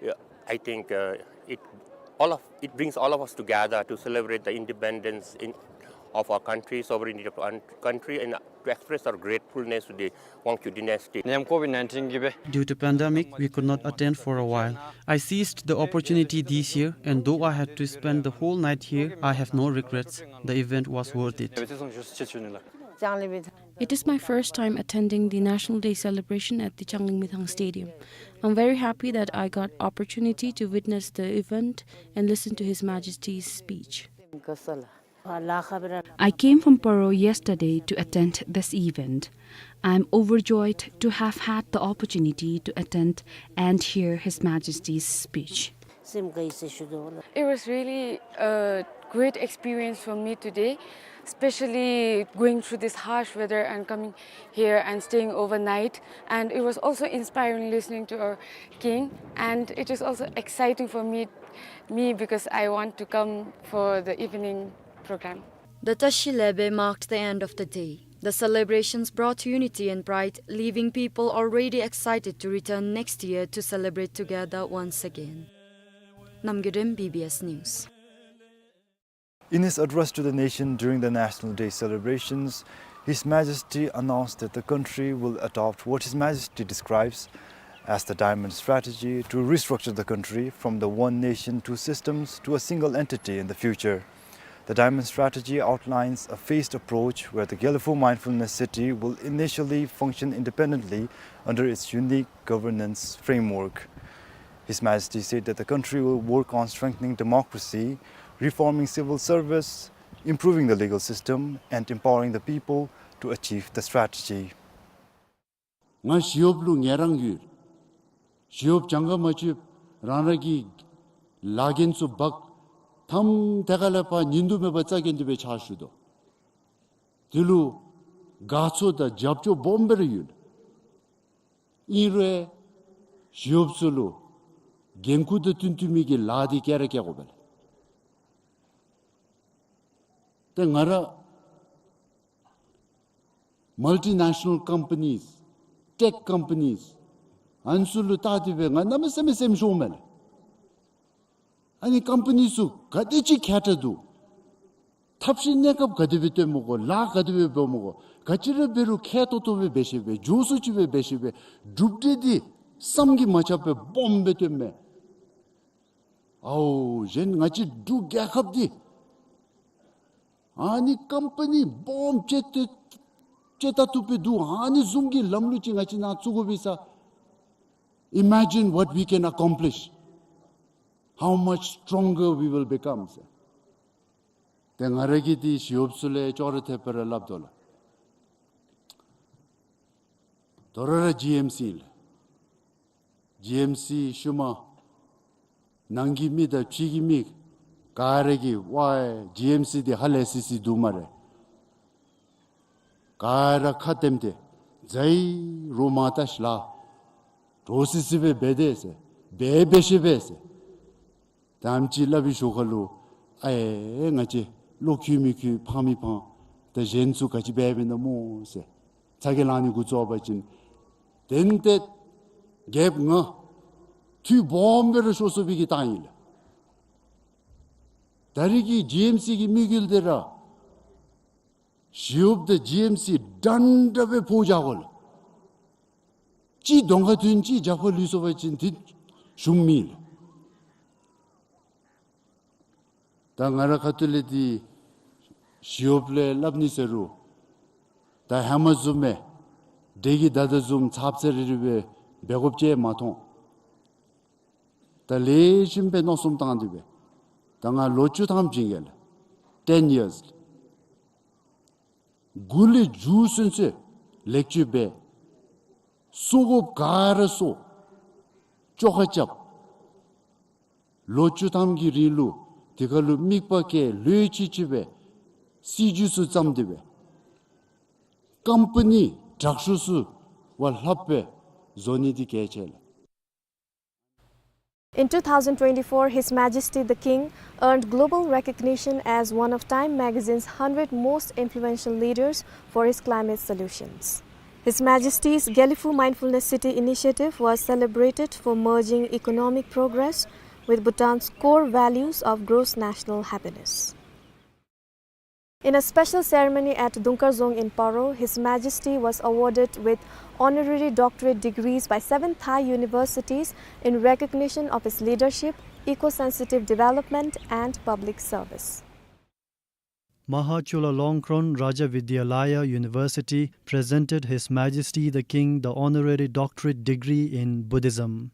Yeah, I think, uh, it, all of, it brings all of us together to celebrate the independence in, of our country, sovereignty of our country, and to express our gratefulness to the Wangchuck dynasty. Due to pandemic, we could not attend for a while. I seized the opportunity this year, and though I had to spend the whole night here, I have no regrets. The event was worth it. It is my first time attending the National Day celebration at the Changlimithang Stadium. I'm very happy that I got opportunity to witness the event and listen to His Majesty's speech. I came from Paro yesterday to attend this event. I'm overjoyed to have had the opportunity to attend and hear His Majesty's speech. It was really a great experience for me today, especially going through this harsh weather and coming here and staying overnight. And it was also inspiring listening to our king. And it is also exciting for me, me because I want to come for the evening program. The Tashi Lebe marked the end of the day. The celebrations brought unity and pride, leaving people already excited to return next year to celebrate together once again. Namgay Rim, B B S News. In his address to the nation during the National Day celebrations, His Majesty announced that the country will adopt what His Majesty describes as the Diamond Strategy to restructure the country from the one nation, two systems to a single entity in the future. The Diamond Strategy outlines a phased approach where the Gelephu Mindfulness City will initially function independently under its unique governance framework. His Majesty said that the country will work on strengthening democracy, reforming civil service, improving the legal system, and empowering the people to achieve the strategy. ང་ཞི་གཡོགཔ་ལུ་ངལ་རངས་ཡོད། ཞི་གཡོགཔ་གྱངས་ཁ་མ་ཆོདཔ་རང་རང་གི་ལཱ་འགན་ཚུ་འབག་མཐའམ་དེ་ཁ་ལས་ཕར་ཉིན་དུ་མེད་པར་རྩ་འགེངས་ཏེ་སྦེ་ཕྱག་ཞུ་དོ། དེ་ལུ་དགའ་ཚོར་དང་རྒྱབ་སྐྱོར་སྦོམ་སྦེ་ར་ཡོད། ཨིན་རུང་ཞི་གཡོགཔ་ཚུ་ལུ་འགན་ཁུར་དང་བསྟུན་བསྟུན་མི་གི་ལཱ་འདི་བཀལ་ར་བཀལ་དགོ་པས་ལགས། ཏེ་ང་ར་multinational companies, tech companies ཨ་ནི་ཚུ་ལུ་བལྟ་སྟེ་སྦེ་ང་གནམ་མེད་ས་མེད་སེམས་ཤོརཝ་མས་ལགས། ཨ་ནི་ཀམ་པ་ནི་ཚུ་ག་དེ་ཅིག་མཁས་དྲགས་འདུག། ཐབས་ཤེས་གནས་སྐབས་ག་དེ་སྦེ་སྟོནམ་དགོ། ལཱ་ག་དེ་སྦེ་འབདཝ་དགོ། ག་ཅི་ར་འབད་རུང་མཁས་ཏོག་ཏོ་སྦེ་འབད་ཤེས་པའི་མགྱོགས་སུ་ཅིག་སྦེ་འབད་ཤེས་པའི་གྲུབ་འབྲས་འདི་བསམ་གྱིས་མ་ཁྱབ་པའི་སྦོམ་སྦེ་སྟོནམ་མས། ཨའོ་གཞན་ང་བཅས་འབྲུག་རྒྱལ་ཁབ་འདི་ཨ་ནི་ཀམ་པ་ནི་སྦོམ་ཅིག་ཏེ་ ཅིག་ད་བཏུབ་པའི་འདུག། ཨ་ནི་བཟུམ་གྱི་ལམ་ལུགས་ཅིག་ང་བཅས་ནང་བཙུགས་དགོ་པས་ཟེར། Imagine what we can accomplish, how much stronger we will become ཟེར། ཏེ་ང་ར་གིས་འདི་ཞི་གཡོགཔ་ཚུ་ལས་ཅོག་ར་འཐདཔ་སྦེ་ར་སླབ་དོ་ལགས། ད་རུང་ར་ཇི་ཨེམ་སི་ཨིན་ལགས། ཇི་ཨེམ་སི་ཤུལ་མ་ནང་གི་མི་དང་ཕྱི་གི་མི་ག་ར་གིས་ཝའི་ཇི་ཨེམ་སི་འདི་ཧ་ལས་སི་སི་འདུག་སྨ་རེ། ག་ར་ཁ་བསྟནམ་ཏེ་ཛའི་རོགས་མ་ལྟ་ཤིག་ལགས། འདྲོག་སི་སི་སྦེ་འབད་དེས་ཟེར། འབད་འབད་ཤེས་པས་ཟེར། ད་ཨེམ་ཅིག་སླབ་པའི་ཞོར་ཁ་ལུ་ཨའེ་ང་བཅས་བློ་འཁྱུ་མི་འཁྱུ་ཕངས་མི་ཕངས། ད་གཞན་ཚུ་ག་ཅི་འབད་འབདཝ་ཨིན་ན་སྨོ་ཟེར་ཚ་གྱང་ལང་ནི་འགོ་བཙུགས་པ་ཅིན་ཏན་ཏན་རྒྱལཔོ་ང་འཐུས་སྦོམ་སྦེ་ར་ཤོར་སོང་བའི་གི་རྟགས་ཨིན་ལགས། ད་རིས་ཀྱི་ཇི་ཨེམ་སི་གི་དམིགས་ཡུལ་འདི་ར་ཞི་གཡོགཔ་དང་ཇི་ཨེམ་སི་འདྲན་འདྲ་སྦེ་ཕོག་བཞག་དགོ་ལགས། གཅིག་གདོང་ཁར་ཐོན་གཅིག་རྒྱབ་ཁར་ལུས་སོང་པ་ཅིན་འདི་གཞུང་མེད་ལགས། ད་ང་ར་ཁ་ཐུག་ལས་འདི་ཞི་གཡོགཔ་ལས་སླབ་ནི་ཟེར་རུང་ད་ཧེ་མ་བཟུམ་སྦེ་འདྲེ་གིས་བདའ་དོ་བཟུམ་ཚབ་ཚ་རི་རི་སྦེ་འབད་དགོཔ་ཅིག་མ་མཐོང་། ད་ལེགས་ཤོམ་སྦེ་མནོ་བསམ་བཏང་སྟེ་སྦེ་ད་ང་ལོ་བཅུ་ཐམ་བྱིན་གེ་ལགས། ten years། མགུ་ལས་མཇུག་ཚུན་ཚོད་ལེགས་བཅོས་འབད། གསོ་དགོཔ་ག་ར་གསོ། བཅོ་ཁ་རྐྱབ། ལོ་བཅུ་ཐམ་གྱི་རིང་ལུ་དེ་ཁ་ལུ་དམིགས་པ་བསྐྱེད་ལྷོད་ཅིག་ཅིག་སྦེ་སྲིད་བྱུས་ཚུ་བརྩམས་ཏེ་སྦེ་ཀམ་པ་ནི་དྲག་ཤོས་ཚུ་བ་ལྷགཔ་སྦེ་བཟོ་ནི་འདི་གལ་ཆེ་ལགས། In two thousand twenty-four, His Majesty the King earned global recognition as one of Time magazine's hundred most influential leaders for his climate solutions. His Majesty's Gelephu Mindfulness City initiative was celebrated for merging economic progress with Bhutan's core values of gross national happiness. In a special ceremony at Dungkar Dzong in Paro, His Majesty was awarded with honorary doctorate degrees by seven Thai universities in recognition of his leadership, eco-sensitive development, and public service. Maha Chulalongkorn Raja Vidyalaya University presented His Majesty the King the honorary doctorate degree in Buddhism.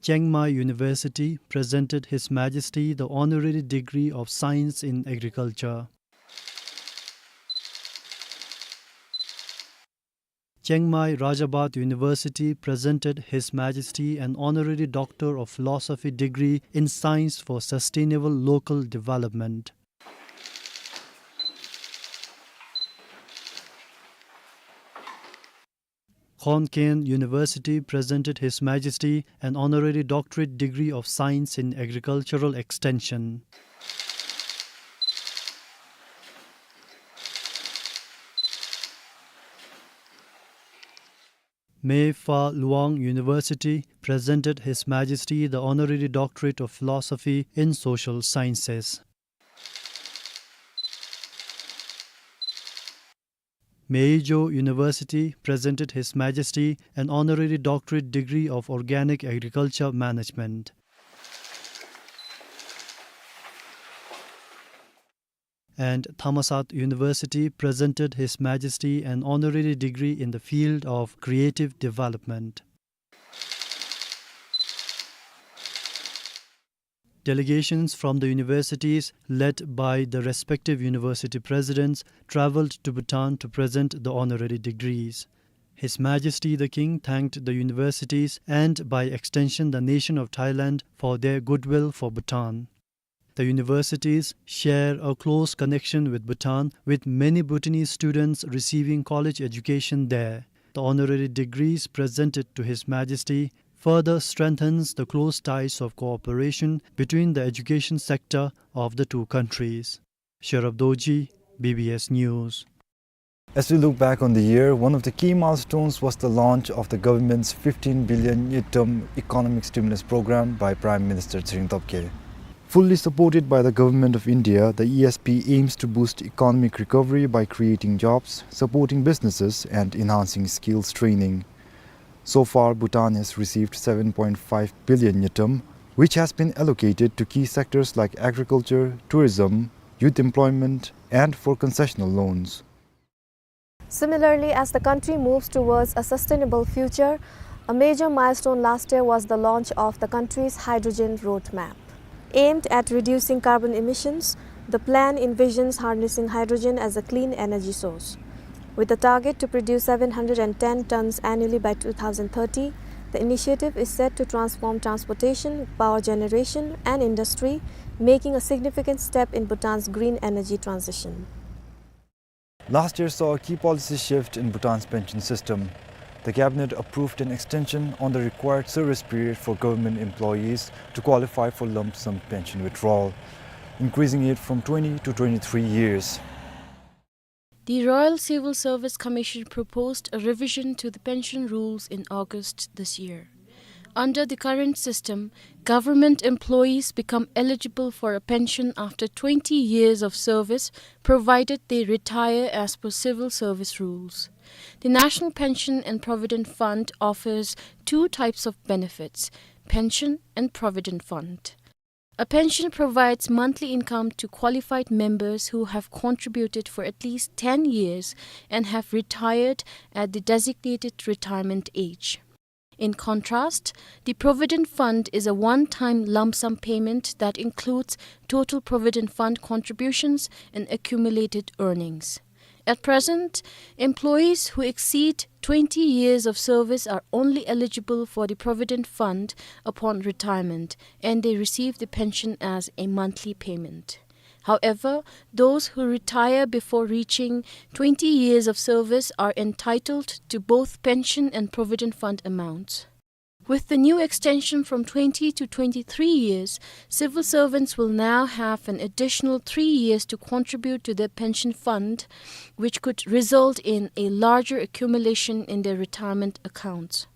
Chiang Mai University presented His Majesty the honorary degree of Science in Agriculture. Chiang Mai Rajabhat University presented His Majesty an honorary Doctor of Philosophy degree in Science for Sustainable Local Development. Khon Kaen University presented His Majesty an honorary doctorate degree of Science in Agricultural Extension. Mae Fah Luang University presented His Majesty the honorary doctorate of Philosophy in Social Sciences. Mae Jho University presented His Majesty an honorary doctorate degree of Organic Agriculture Management. And Thammasat University presented His Majesty an honorary degree in the field of creative development. Delegations from the universities, led by the respective university presidents, traveled to Bhutan to present the honorary degrees. His Majesty the King thanked the universities and, by extension, the nation of Thailand for their goodwill for Bhutan. The universities share a close connection with Bhutan, with many Bhutanese students receiving college education there. The honorary degrees presented to His Majesty further strengthens the close ties of cooperation between the education sector of the two countries. Sherab Dorji, B B S News. As we look back on the year, one of the key milestones was the launch of the government's fifteen billion ngultrum economic stimulus program by Prime Minister Tshering Tobgay. Fully supported by the Government of India, the E S P aims to boost economic recovery by creating jobs, supporting businesses, and enhancing skills training. So far, Bhutan has received seven point five billion ngultrum, which has been allocated to key sectors like agriculture, tourism, youth employment, and for concessional loans. Similarly, as the country moves towards a sustainable future, a major milestone last year was the launch of the country's hydrogen roadmap. Aimed at reducing carbon emissions, the plan envisions harnessing hydrogen as a clean energy source. With a target to produce seven hundred and ten tons annually by two thousand thirty, the initiative is set to transform transportation, power generation, and industry, making a significant step in Bhutan's green energy transition. Last year saw a key policy shift in Bhutan's pension system. The cabinet approved an extension on the required service period for government employees to qualify for lump sum pension withdrawal, increasing it from twenty to twenty-three years. The Royal Civil Service Commission proposed a revision to the pension rules in August this year. Under the current system, government employees become eligible for a pension after twenty years of service, provided they retire as per civil service rules. The National Pension and Provident Fund offers two types of benefits, pension and provident fund. A pension provides monthly income to qualified members who have contributed for at least ten years and have retired at the designated retirement age. In contrast, the Provident Fund is a one-time lump sum payment that includes total Provident Fund contributions and accumulated earnings. At present, employees who exceed twenty years of service are only eligible for the Provident Fund upon retirement, and they receive the pension as a monthly payment. However, those who retire before reaching twenty years of service are entitled to both pension and provident fund amounts. With the new extension from twenty to twenty-three years, civil servants will now have an additional three years to contribute to their pension fund, which could result in a larger accumulation in their retirement accounts.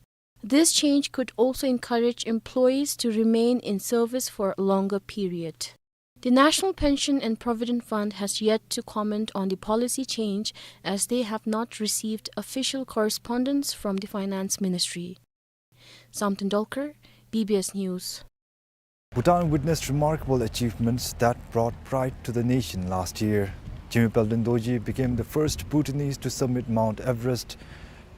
This change could also encourage employees to remain in service for a longer period. The National Pension and Provident Fund has yet to comment on the policy change, as they have not received official correspondence from the Finance Ministry. Samten Dolkar, B B S News. Bhutan witnessed remarkable achievements that brought pride to the nation last year. Jigme Palden Dorji became the first Bhutanese to summit Mount Everest,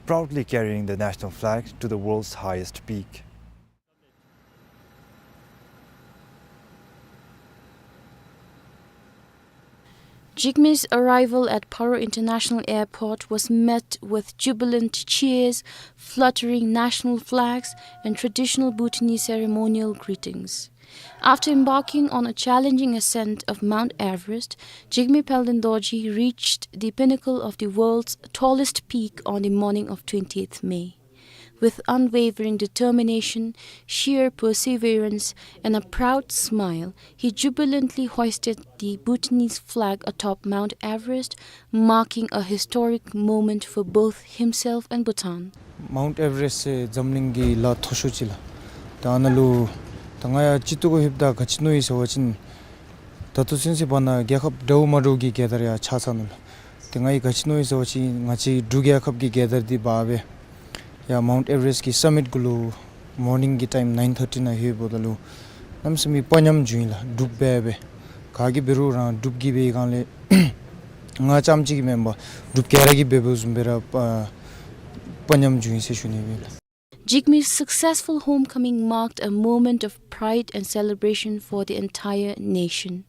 proudly carrying the national flag to the world's highest peak. Jigme's arrival at Paro International Airport was met with jubilant cheers, fluttering national flags, and traditional Bhutanese ceremonial greetings. After embarking on a challenging ascent of Mount Everest, Jigme Palden Dorji reached the pinnacle of the world's tallest peak on the morning of twentieth May. With unwavering determination, sheer perseverance, and a proud smile, he jubilantly hoisted the Bhutanese flag atop Mount Everest, marking a historic moment for both himself and Bhutan. Mount Everest འཛམ་གླིང་གི་ལ་མཐོ་ཤོས་ཅིག་ལགས། ད་ཨ་ནཱ་ལུ་ད་ང་ཡང་སྤྱི་འཐུས་གུ་ལྷོདཔ་ད་ག་ཅི་མནོ་ཡི་ཟེར་བ་ཅིན་ད་ལྟོ་ཚུན་ཚོད་བར་ན་རྒྱལ་ཁབ་འདྲཝ་མ་འདྲཝ་གི་རྒྱལ་དར་ཡང་འཕྱར་ཚར་ནུག་ལགས། ཏེ་ང་གིས་ག་ཅི་མནོ་ཡི་ཟེར་བ་ཅིན་ང་བཅས་འབྲུག་རྒྱལ་ཁབ་ཀྱི་རྒྱལ་དར་འདི་འབག་སྦེ་ཡར་Mount Everest གི་summit གུ་ལུ་morning གི་time nine thirty ནང་ལྷོདཔ་ད་ལུ་གནམ་མེད་ས་མེད་དཔའ་ཉམས་བྱུང་ཡི་ལགས། འབྲུག་འབད་སྦེ་ག་གིས་འབད་རུང་རང་འབྲུག་གིས་འབད་བའི་སྒང་ལས་ང་རྐྱངམ་གཅིག་གིས་མེན་པར་འབྲུག་ག་ར་གིས་འབད་འབདཝ་བཟུམ་སྦེ་ར་དཔའ་དཔའ་ཉམས་བྱུང་ཡི་ཟེར་ཞུ་ནི་ཨིན་ལགས། Jigme's successful homecoming marked a moment of pride and celebration for the entire nation.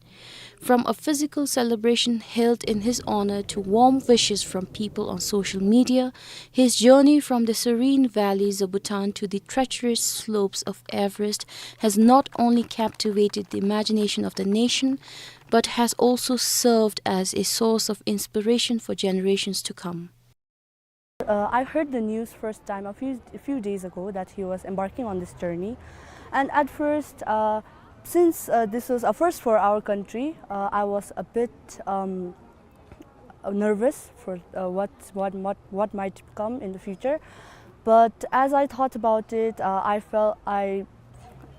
From a physical celebration held in his honor to warm wishes from people on social media, his journey from the serene valleys of Bhutan to the treacherous slopes of Everest has not only captivated the imagination of the nation, but has also served as a source of inspiration for generations to come. Uh, I heard the news first time a few, a few days ago that he was embarking on this journey. And at first, uh, since, uh, this was a first for our country, uh, I was a bit, um, uh, nervous for, uh, what, what, what, what might come in the future. But as I thought about it, uh, I felt I,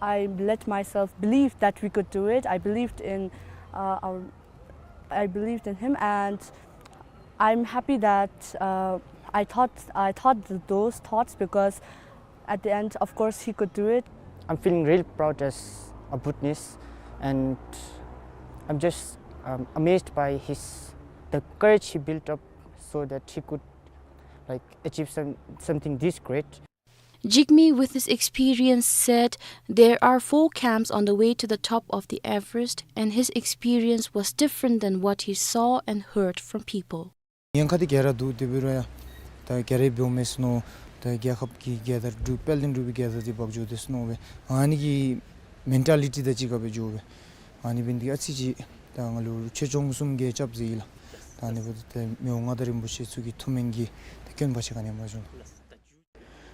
I let myself believe that we could do it. I believed in, uh, our, I believed in him, and I'm happy that, uh, I thought, I thought th-, those thoughts, because at the end, of course, he could do it. I'm feeling really proud as a Bhutanese, and I'm just, um, amazed by his, the courage he built up so that he could, like, achieve some, something this great. Jigme, with his experience, said there are four camps on the way to the top of the Everest, and his experience was different than what he saw and heard from people. ཉེན་ཁ་འདི་ག་ར་འདུག། དེ་འབད་རུང་ཡང་ད་ག་ར་འབདཝ་མས་ཟེར་མནོ། ད་རྒྱལ་ཁབ་ཀྱི་རྒྱལ་དར་འབྲུག་དཔལ་ལྡན་འབྲུག་པའི་རྒྱལ་དར་འདི་འབག་འགྱོ་དེས་ཟེར་མནོ་སྦེ། ཨ་ནི་གི་མེན་ཊ་ལི་ཊི་དང་གཅིག་ཁར་སྦེ་འགྱོ་སྦེ། ཨ་ནི་འབད་ནི་འདི་གིས་ཨ་ཙི་ཅིག་ད་ང་ལུ་ཆོས་སྐྱོང་གསུམ་གྱིས་སྐྱབས་མཛད་ཡི་ལགས། ད་ཨ་ནི་འབདཝ་ད་ད་མི་དབང་མངའ་བདག་རིན་པོ་ཆེ་ཚུ་གི་ཐུགས་སྨོན་གྱིས་ད་སྐྱོན་བར་ཆད་ག་ནི་ཡང་མ་བྱུང་།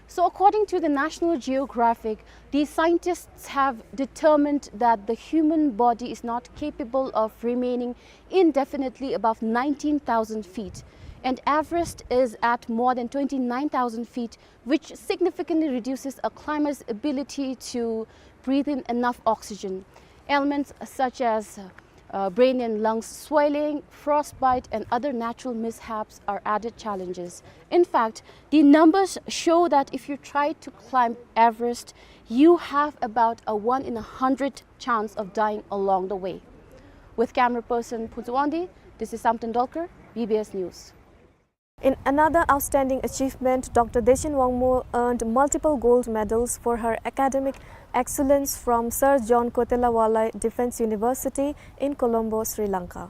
So, according to the National Geographic, the scientists have determined that the human body is not capable of remaining indefinitely above nineteen thousand feet, and Everest is at more than twenty-nine thousand feet, which significantly reduces a climber's ability to breathe in enough oxygen. Ailments such as uh, brain and lungs swelling, frostbite, and other natural mishaps are added challenges. In fact, the numbers show that if you try to climb Everest, you have about a one in a hundred chance of dying along the way. With camera person Phuntsho Wangdi, this is Samten Dolkar, B B S News. In another outstanding achievement, Doctor Dechen Wangmo earned multiple gold medals for her academic excellence from Sir John Kotelawala Defence University in Colombo, Sri Lanka.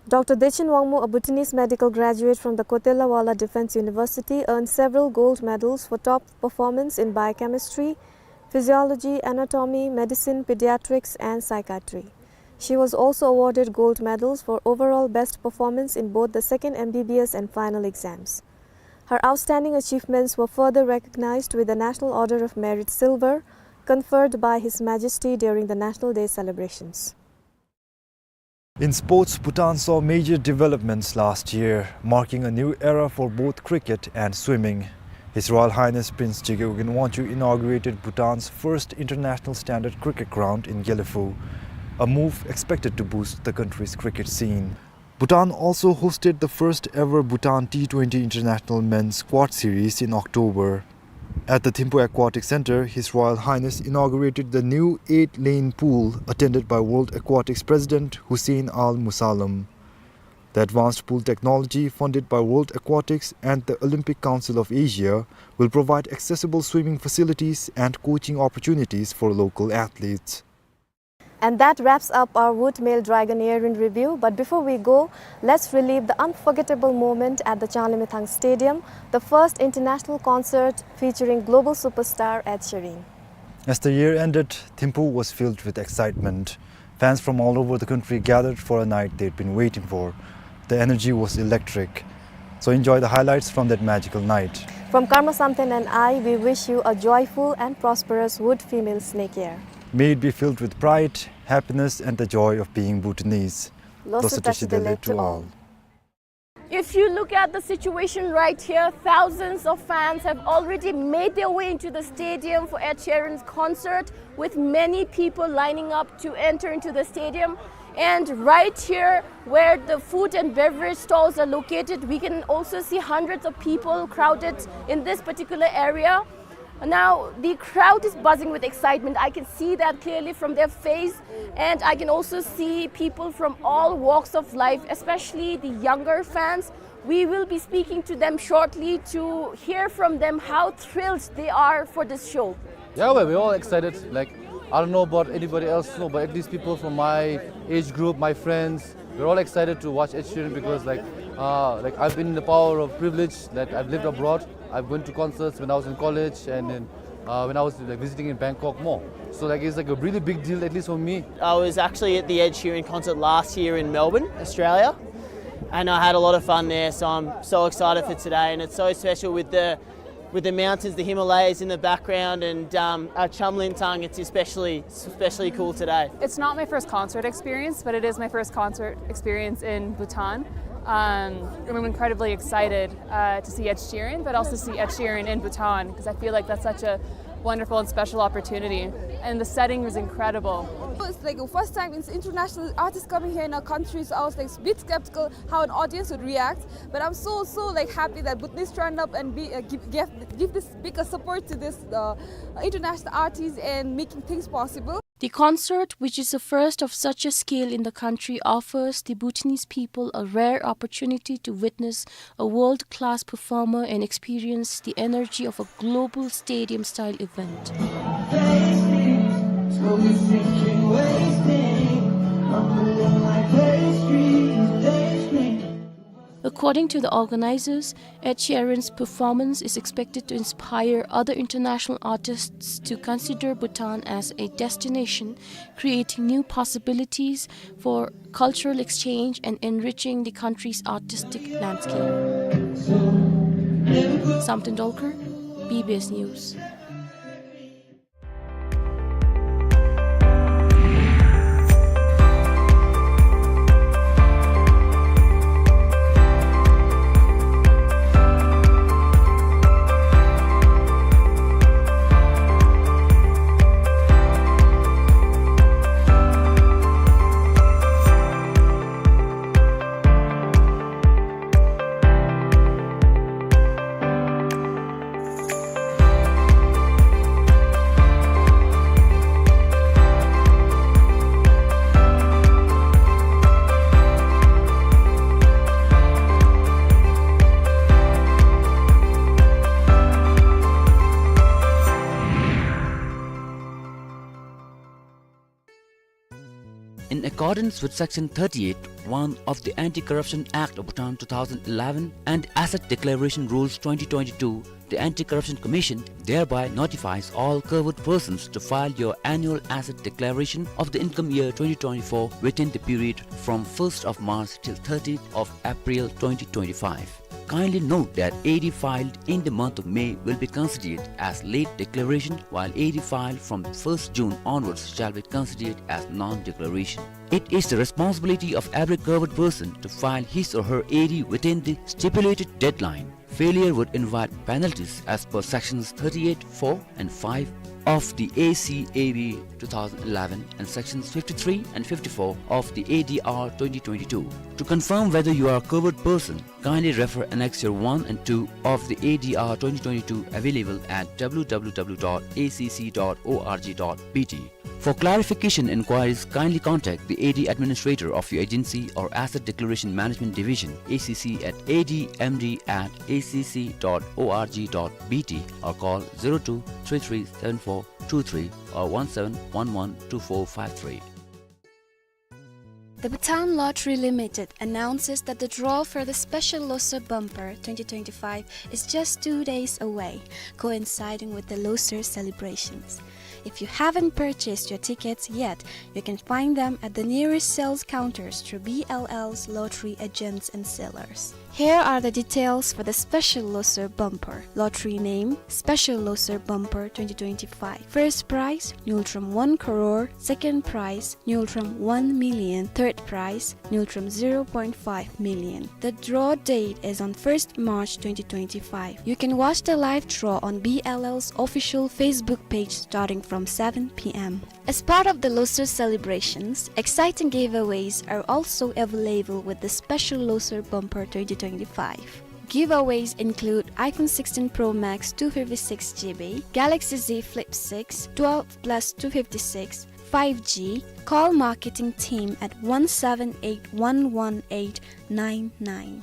Doctor Dechen Wangmo, a Bhutanese medical graduate from the Kotelawala Defence University, earned several gold medals for top performance in biochemistry, physiology, anatomy, medicine, pediatrics, and psychiatry. She was also awarded gold medals for overall best performance in both the second M B B S and final exams. Her outstanding achievements were further recognized with the National Order of Merit Silver, conferred by His Majesty during the National Day celebrations. In sports, Bhutan saw major developments last year, marking a new era for both cricket and swimming. His Royal Highness Prince Jigme Ugin Wangchuck inaugurated Bhutan's first international standard cricket ground in Gelephu, a move expected to boost the country's cricket scene. Bhutan also hosted the first ever Bhutan T twenty International Men's Quad Series in October. At the Thimphu Aquatic Centre, His Royal Highness inaugurated the new eight-lane pool, attended by World Aquatics President Hussein Al Musalem. The advanced pool technology, funded by World Aquatics and the Olympic Council of Asia, will provide accessible swimming facilities and coaching opportunities for local athletes. And that wraps up our Wood Male Dragon Year in Review. But before we go, let's relive the unforgettable moment at the Changlimithang Stadium, the first international concert featuring global superstar Ed Sheeran. As the year ended, Thimphu was filled with excitement. Fans from all over the country gathered for a night they'd been waiting for. The energy was electric. So enjoy the highlights from that magical night. From Karma Samten and I, we wish you a joyful and prosperous Wood Female Snake Year. May it be filled with pride, happiness, and the joy of being Bhutanese. Losu Tashi Delek to all. If you look at the situation right here, thousands of fans have already made their way into the stadium for Ed Sheeran's concert, with many people lining up to enter into the stadium. And right here, where the food and beverage stalls are located, we can also see hundreds of people crowded in this particular area. Now, the crowd is buzzing with excitement. I can see that clearly from their face, and I can also see people from all walks of life, especially the younger fans. We will be speaking to them shortly to hear from them how thrilled they are for this show. Yeah, well, we're all excited. Like, I don't know about anybody else, no, but at least people from my age group, my friends, we're all excited to watch Ed Sheeran because, like, uh, like, I've been in the power of privilege, that I've lived abroad. I've gone to concerts when I was in college and then, uh, when I was, like, visiting in Bangkok more. So, like, it's, like, a really big deal, at least for me. I was actually at the Ed Sheeran concert last year in Melbourne, Australia, and I had a lot of fun there. So I'm so excited for today, and it's so special with the with the mountains, the Himalayas in the background, and, um, at Changlimithang, it's especially, especially cool today. It's not my first concert experience, but it is my first concert experience in Bhutan. Um, and I'm incredibly excited, uh, to see Ed Sheeran, but also see Ed Sheeran in Bhutan, 'cause I feel like that's such a Wonderful and special opportunity, and the setting was incredible. It's like the first time it's international artists coming here in our country, so I was, like, a bit skeptical how an audience would react. But I'm so, so, like, happy that Bhutanese turned up and be, uh, give, give, give this big a support to this, uh, international artists and making things possible. The concert, which is the first of such a scale in the country, offers the Bhutanese people a rare opportunity to witness a world-class performer and experience the energy of a global stadium-style event. According to the organizers, Ed Sheeran's performance is expected to inspire other international artists to consider Bhutan as a destination, creating new possibilities for cultural exchange and enriching the country's artistic landscape. Samten Dolkar, B B S News. In accordance with Section thirty-eight one of the Anti-Corruption Act of Bhutan two thousand eleven and Asset Declaration Rules twenty twenty-two, the Anti-Corruption Commission thereby notifies all covered persons to file your annual asset declaration of the income year twenty twenty-four within the period from first of March till thirtieth of April twenty twenty-five. Kindly note that A D filed in the month of May will be considered as late declaration, while A D filed from first June onwards shall be considered as non-declaration. It is the responsibility of every covered person to file his or her A D within the stipulated deadline. Failure would invite penalties as per sections thirty-eight four and five of the A C A B two thousand eleven and sections fifty-three and fifty-four of the A D R twenty twenty-two. To confirm whether you are a covered person, kindly refer Annexure one and two of the A D R twenty twenty-two, available at W W W dot A C C dot org dot B T. For clarification inquiries, kindly contact the A D administrator of your agency or Asset Declaration Management Division, A C C, at A D M D at A C C dot org dot B T, or call zero two three three seven four two three or one seven one one two four five three. The Bhutan Lottery Limited announces that the draw for the Special Losar Bumper twenty twenty-five is just two days away, coinciding with the Losar celebrations. If you haven't purchased your tickets yet, you can find them at the nearest sales counters through B L L's lottery agents and sellers. Here are the details for the Special Losar Bumper. Lottery name, Special Losar Bumper twenty twenty-five. First prize, ngultrum one crore. Second prize, ngultrum one million. Third prize, ngultrum zero point five million. The draw date is on first March twenty twenty-five. You can watch the live draw on B L L's official Facebook page starting from seven P M. As part of the Losar celebrations, exciting giveaways are also available with the Special Losar Bumper twenty twenty-five. Giveaways include iPhone sixteen Pro Max two fifty-six G B, Galaxy Z Flip six, twelve plus two fifty-six, five G. Call marketing team at one seven eight one one eight nine nine.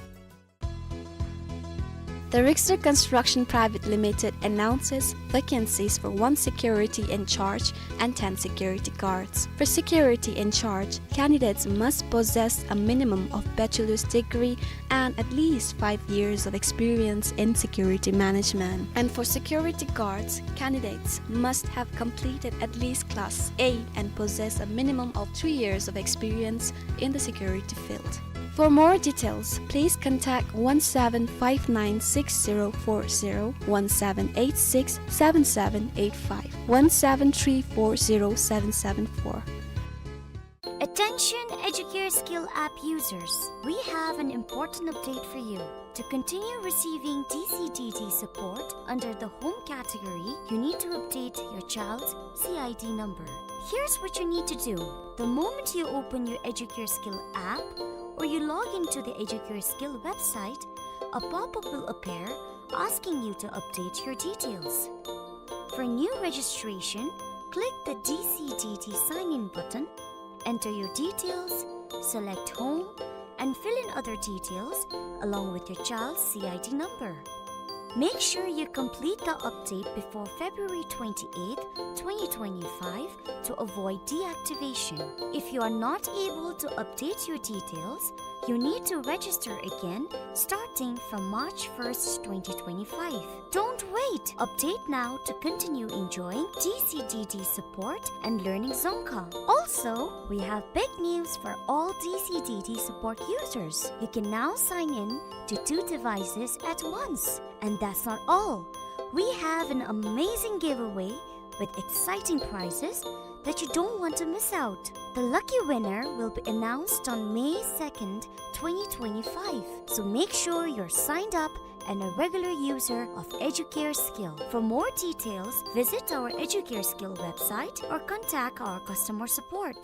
The Richter Construction Private Limited announces vacancies for one security in charge and ten security guards. For security in charge, candidates must possess a minimum of bachelor's degree and at least five years of experience in security management. And for security guards, candidates must have completed at least class eight and possess a minimum of three years of experience in the security field. For more details, please contact one seven five nine six zero four zero, one seven eight six seven seven eight five, one seven three four zero seven seven four. At Attention Educare Skill app users, we have an important update for you. To continue receiving D C D D support under the home category, you need to update your child's C I D number. Here's what you need to do. The moment you open your Educare Skill app or you log into the Educare Skill website, a pop-up will appear asking you to update your details. For new registration, click the D C D D sign in button, enter your details, select home, and fill in other details along with your child's C I D number. Make sure you complete the update before February twenty-eighth, twenty twenty-five to avoid deactivation. If you are not able to update your details, you need to register again starting from March first, twenty twenty-five. Don't wait! Update now to continue enjoying D C D D support and learning Dzongkha. Also, we have big news for all D C D D support users. You can now sign in to two devices at once. And that's not all. We have an amazing giveaway with exciting prizes that you don't want to miss out. The lucky winner will be announced on May second, twenty twenty-five. So make sure you're signed up and a regular user of Educare Skill. For more details, visit our Educare Skill website or contact our customer support.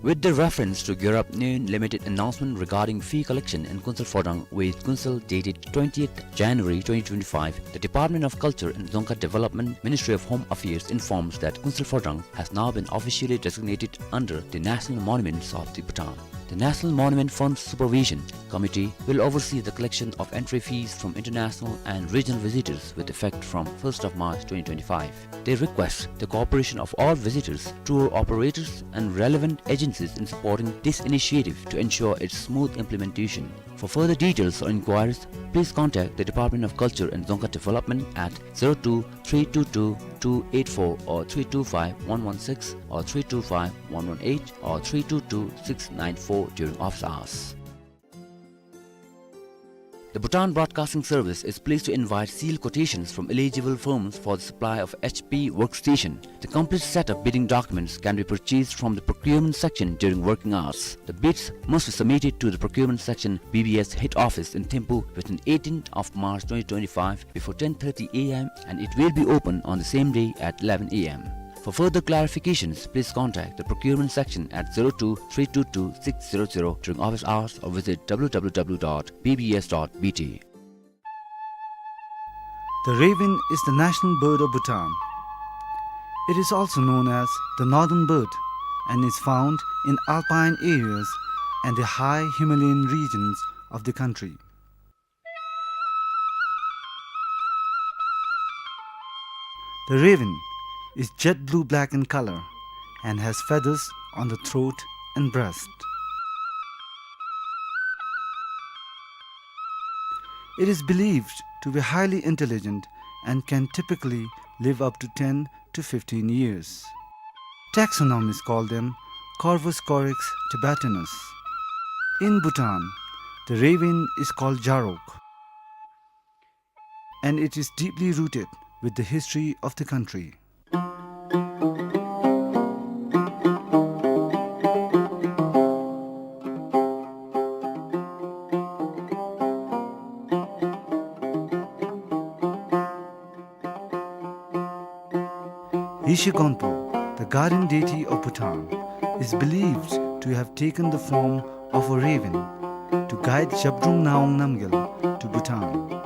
With the reference to Gyurap Nyoen Limited announcement regarding fee collection in Kunsel Phodrang with Kunsel dated twentieth January twenty twenty-five, the Department of Culture and Dzongkha Development, Ministry of Home Affairs informs that Kunsel Phodrang has now been officially designated under the National Monuments of the Bhutan. The National Monument Fund Supervision Committee will oversee the collection of entry fees from international and regional visitors with effect from first of March twenty twenty-five. They request the cooperation of all visitors, tour operators, and relevant agencies in supporting this initiative to ensure its smooth implementation. For further details or inquiries, please contact the Department of Culture and Dzongkha Development at zero two three two two two eight four or three two five one one six or three two five one one eight or three two two six nine four during office hours. The Bhutan Broadcasting Service is pleased to invite sealed quotations from eligible firms for the supply of H P workstation. The complete set of bidding documents can be purchased from the procurement section during working hours. The bids must be submitted to the procurement section, B B S head office in Thimphu within eighteenth of March twenty twenty-five before ten thirty A M, and it will be open on the same day at eleven A M. For further clarifications, please contact the procurement section at zero two three two two six zero zero during office hours or visit W W W dot B B S dot B T. The raven is the national bird of Bhutan. It is also known as the northern bird and is found in alpine areas and the high Himalayan regions of the country. The raven is jet blue-black in color and has feathers on the throat and breast. It is believed to be highly intelligent and can typically live up to ten to fifteen years. Taxonomists call them Corvus corax tibetanus. In Bhutan, the raven is called Jarok, and it is deeply rooted with the history of the country. Yeshe Gonpo, the guardian deity of Bhutan, is believed to have taken the form of a raven to guide Zhabdrung Ngawang Namgyal to Bhutan.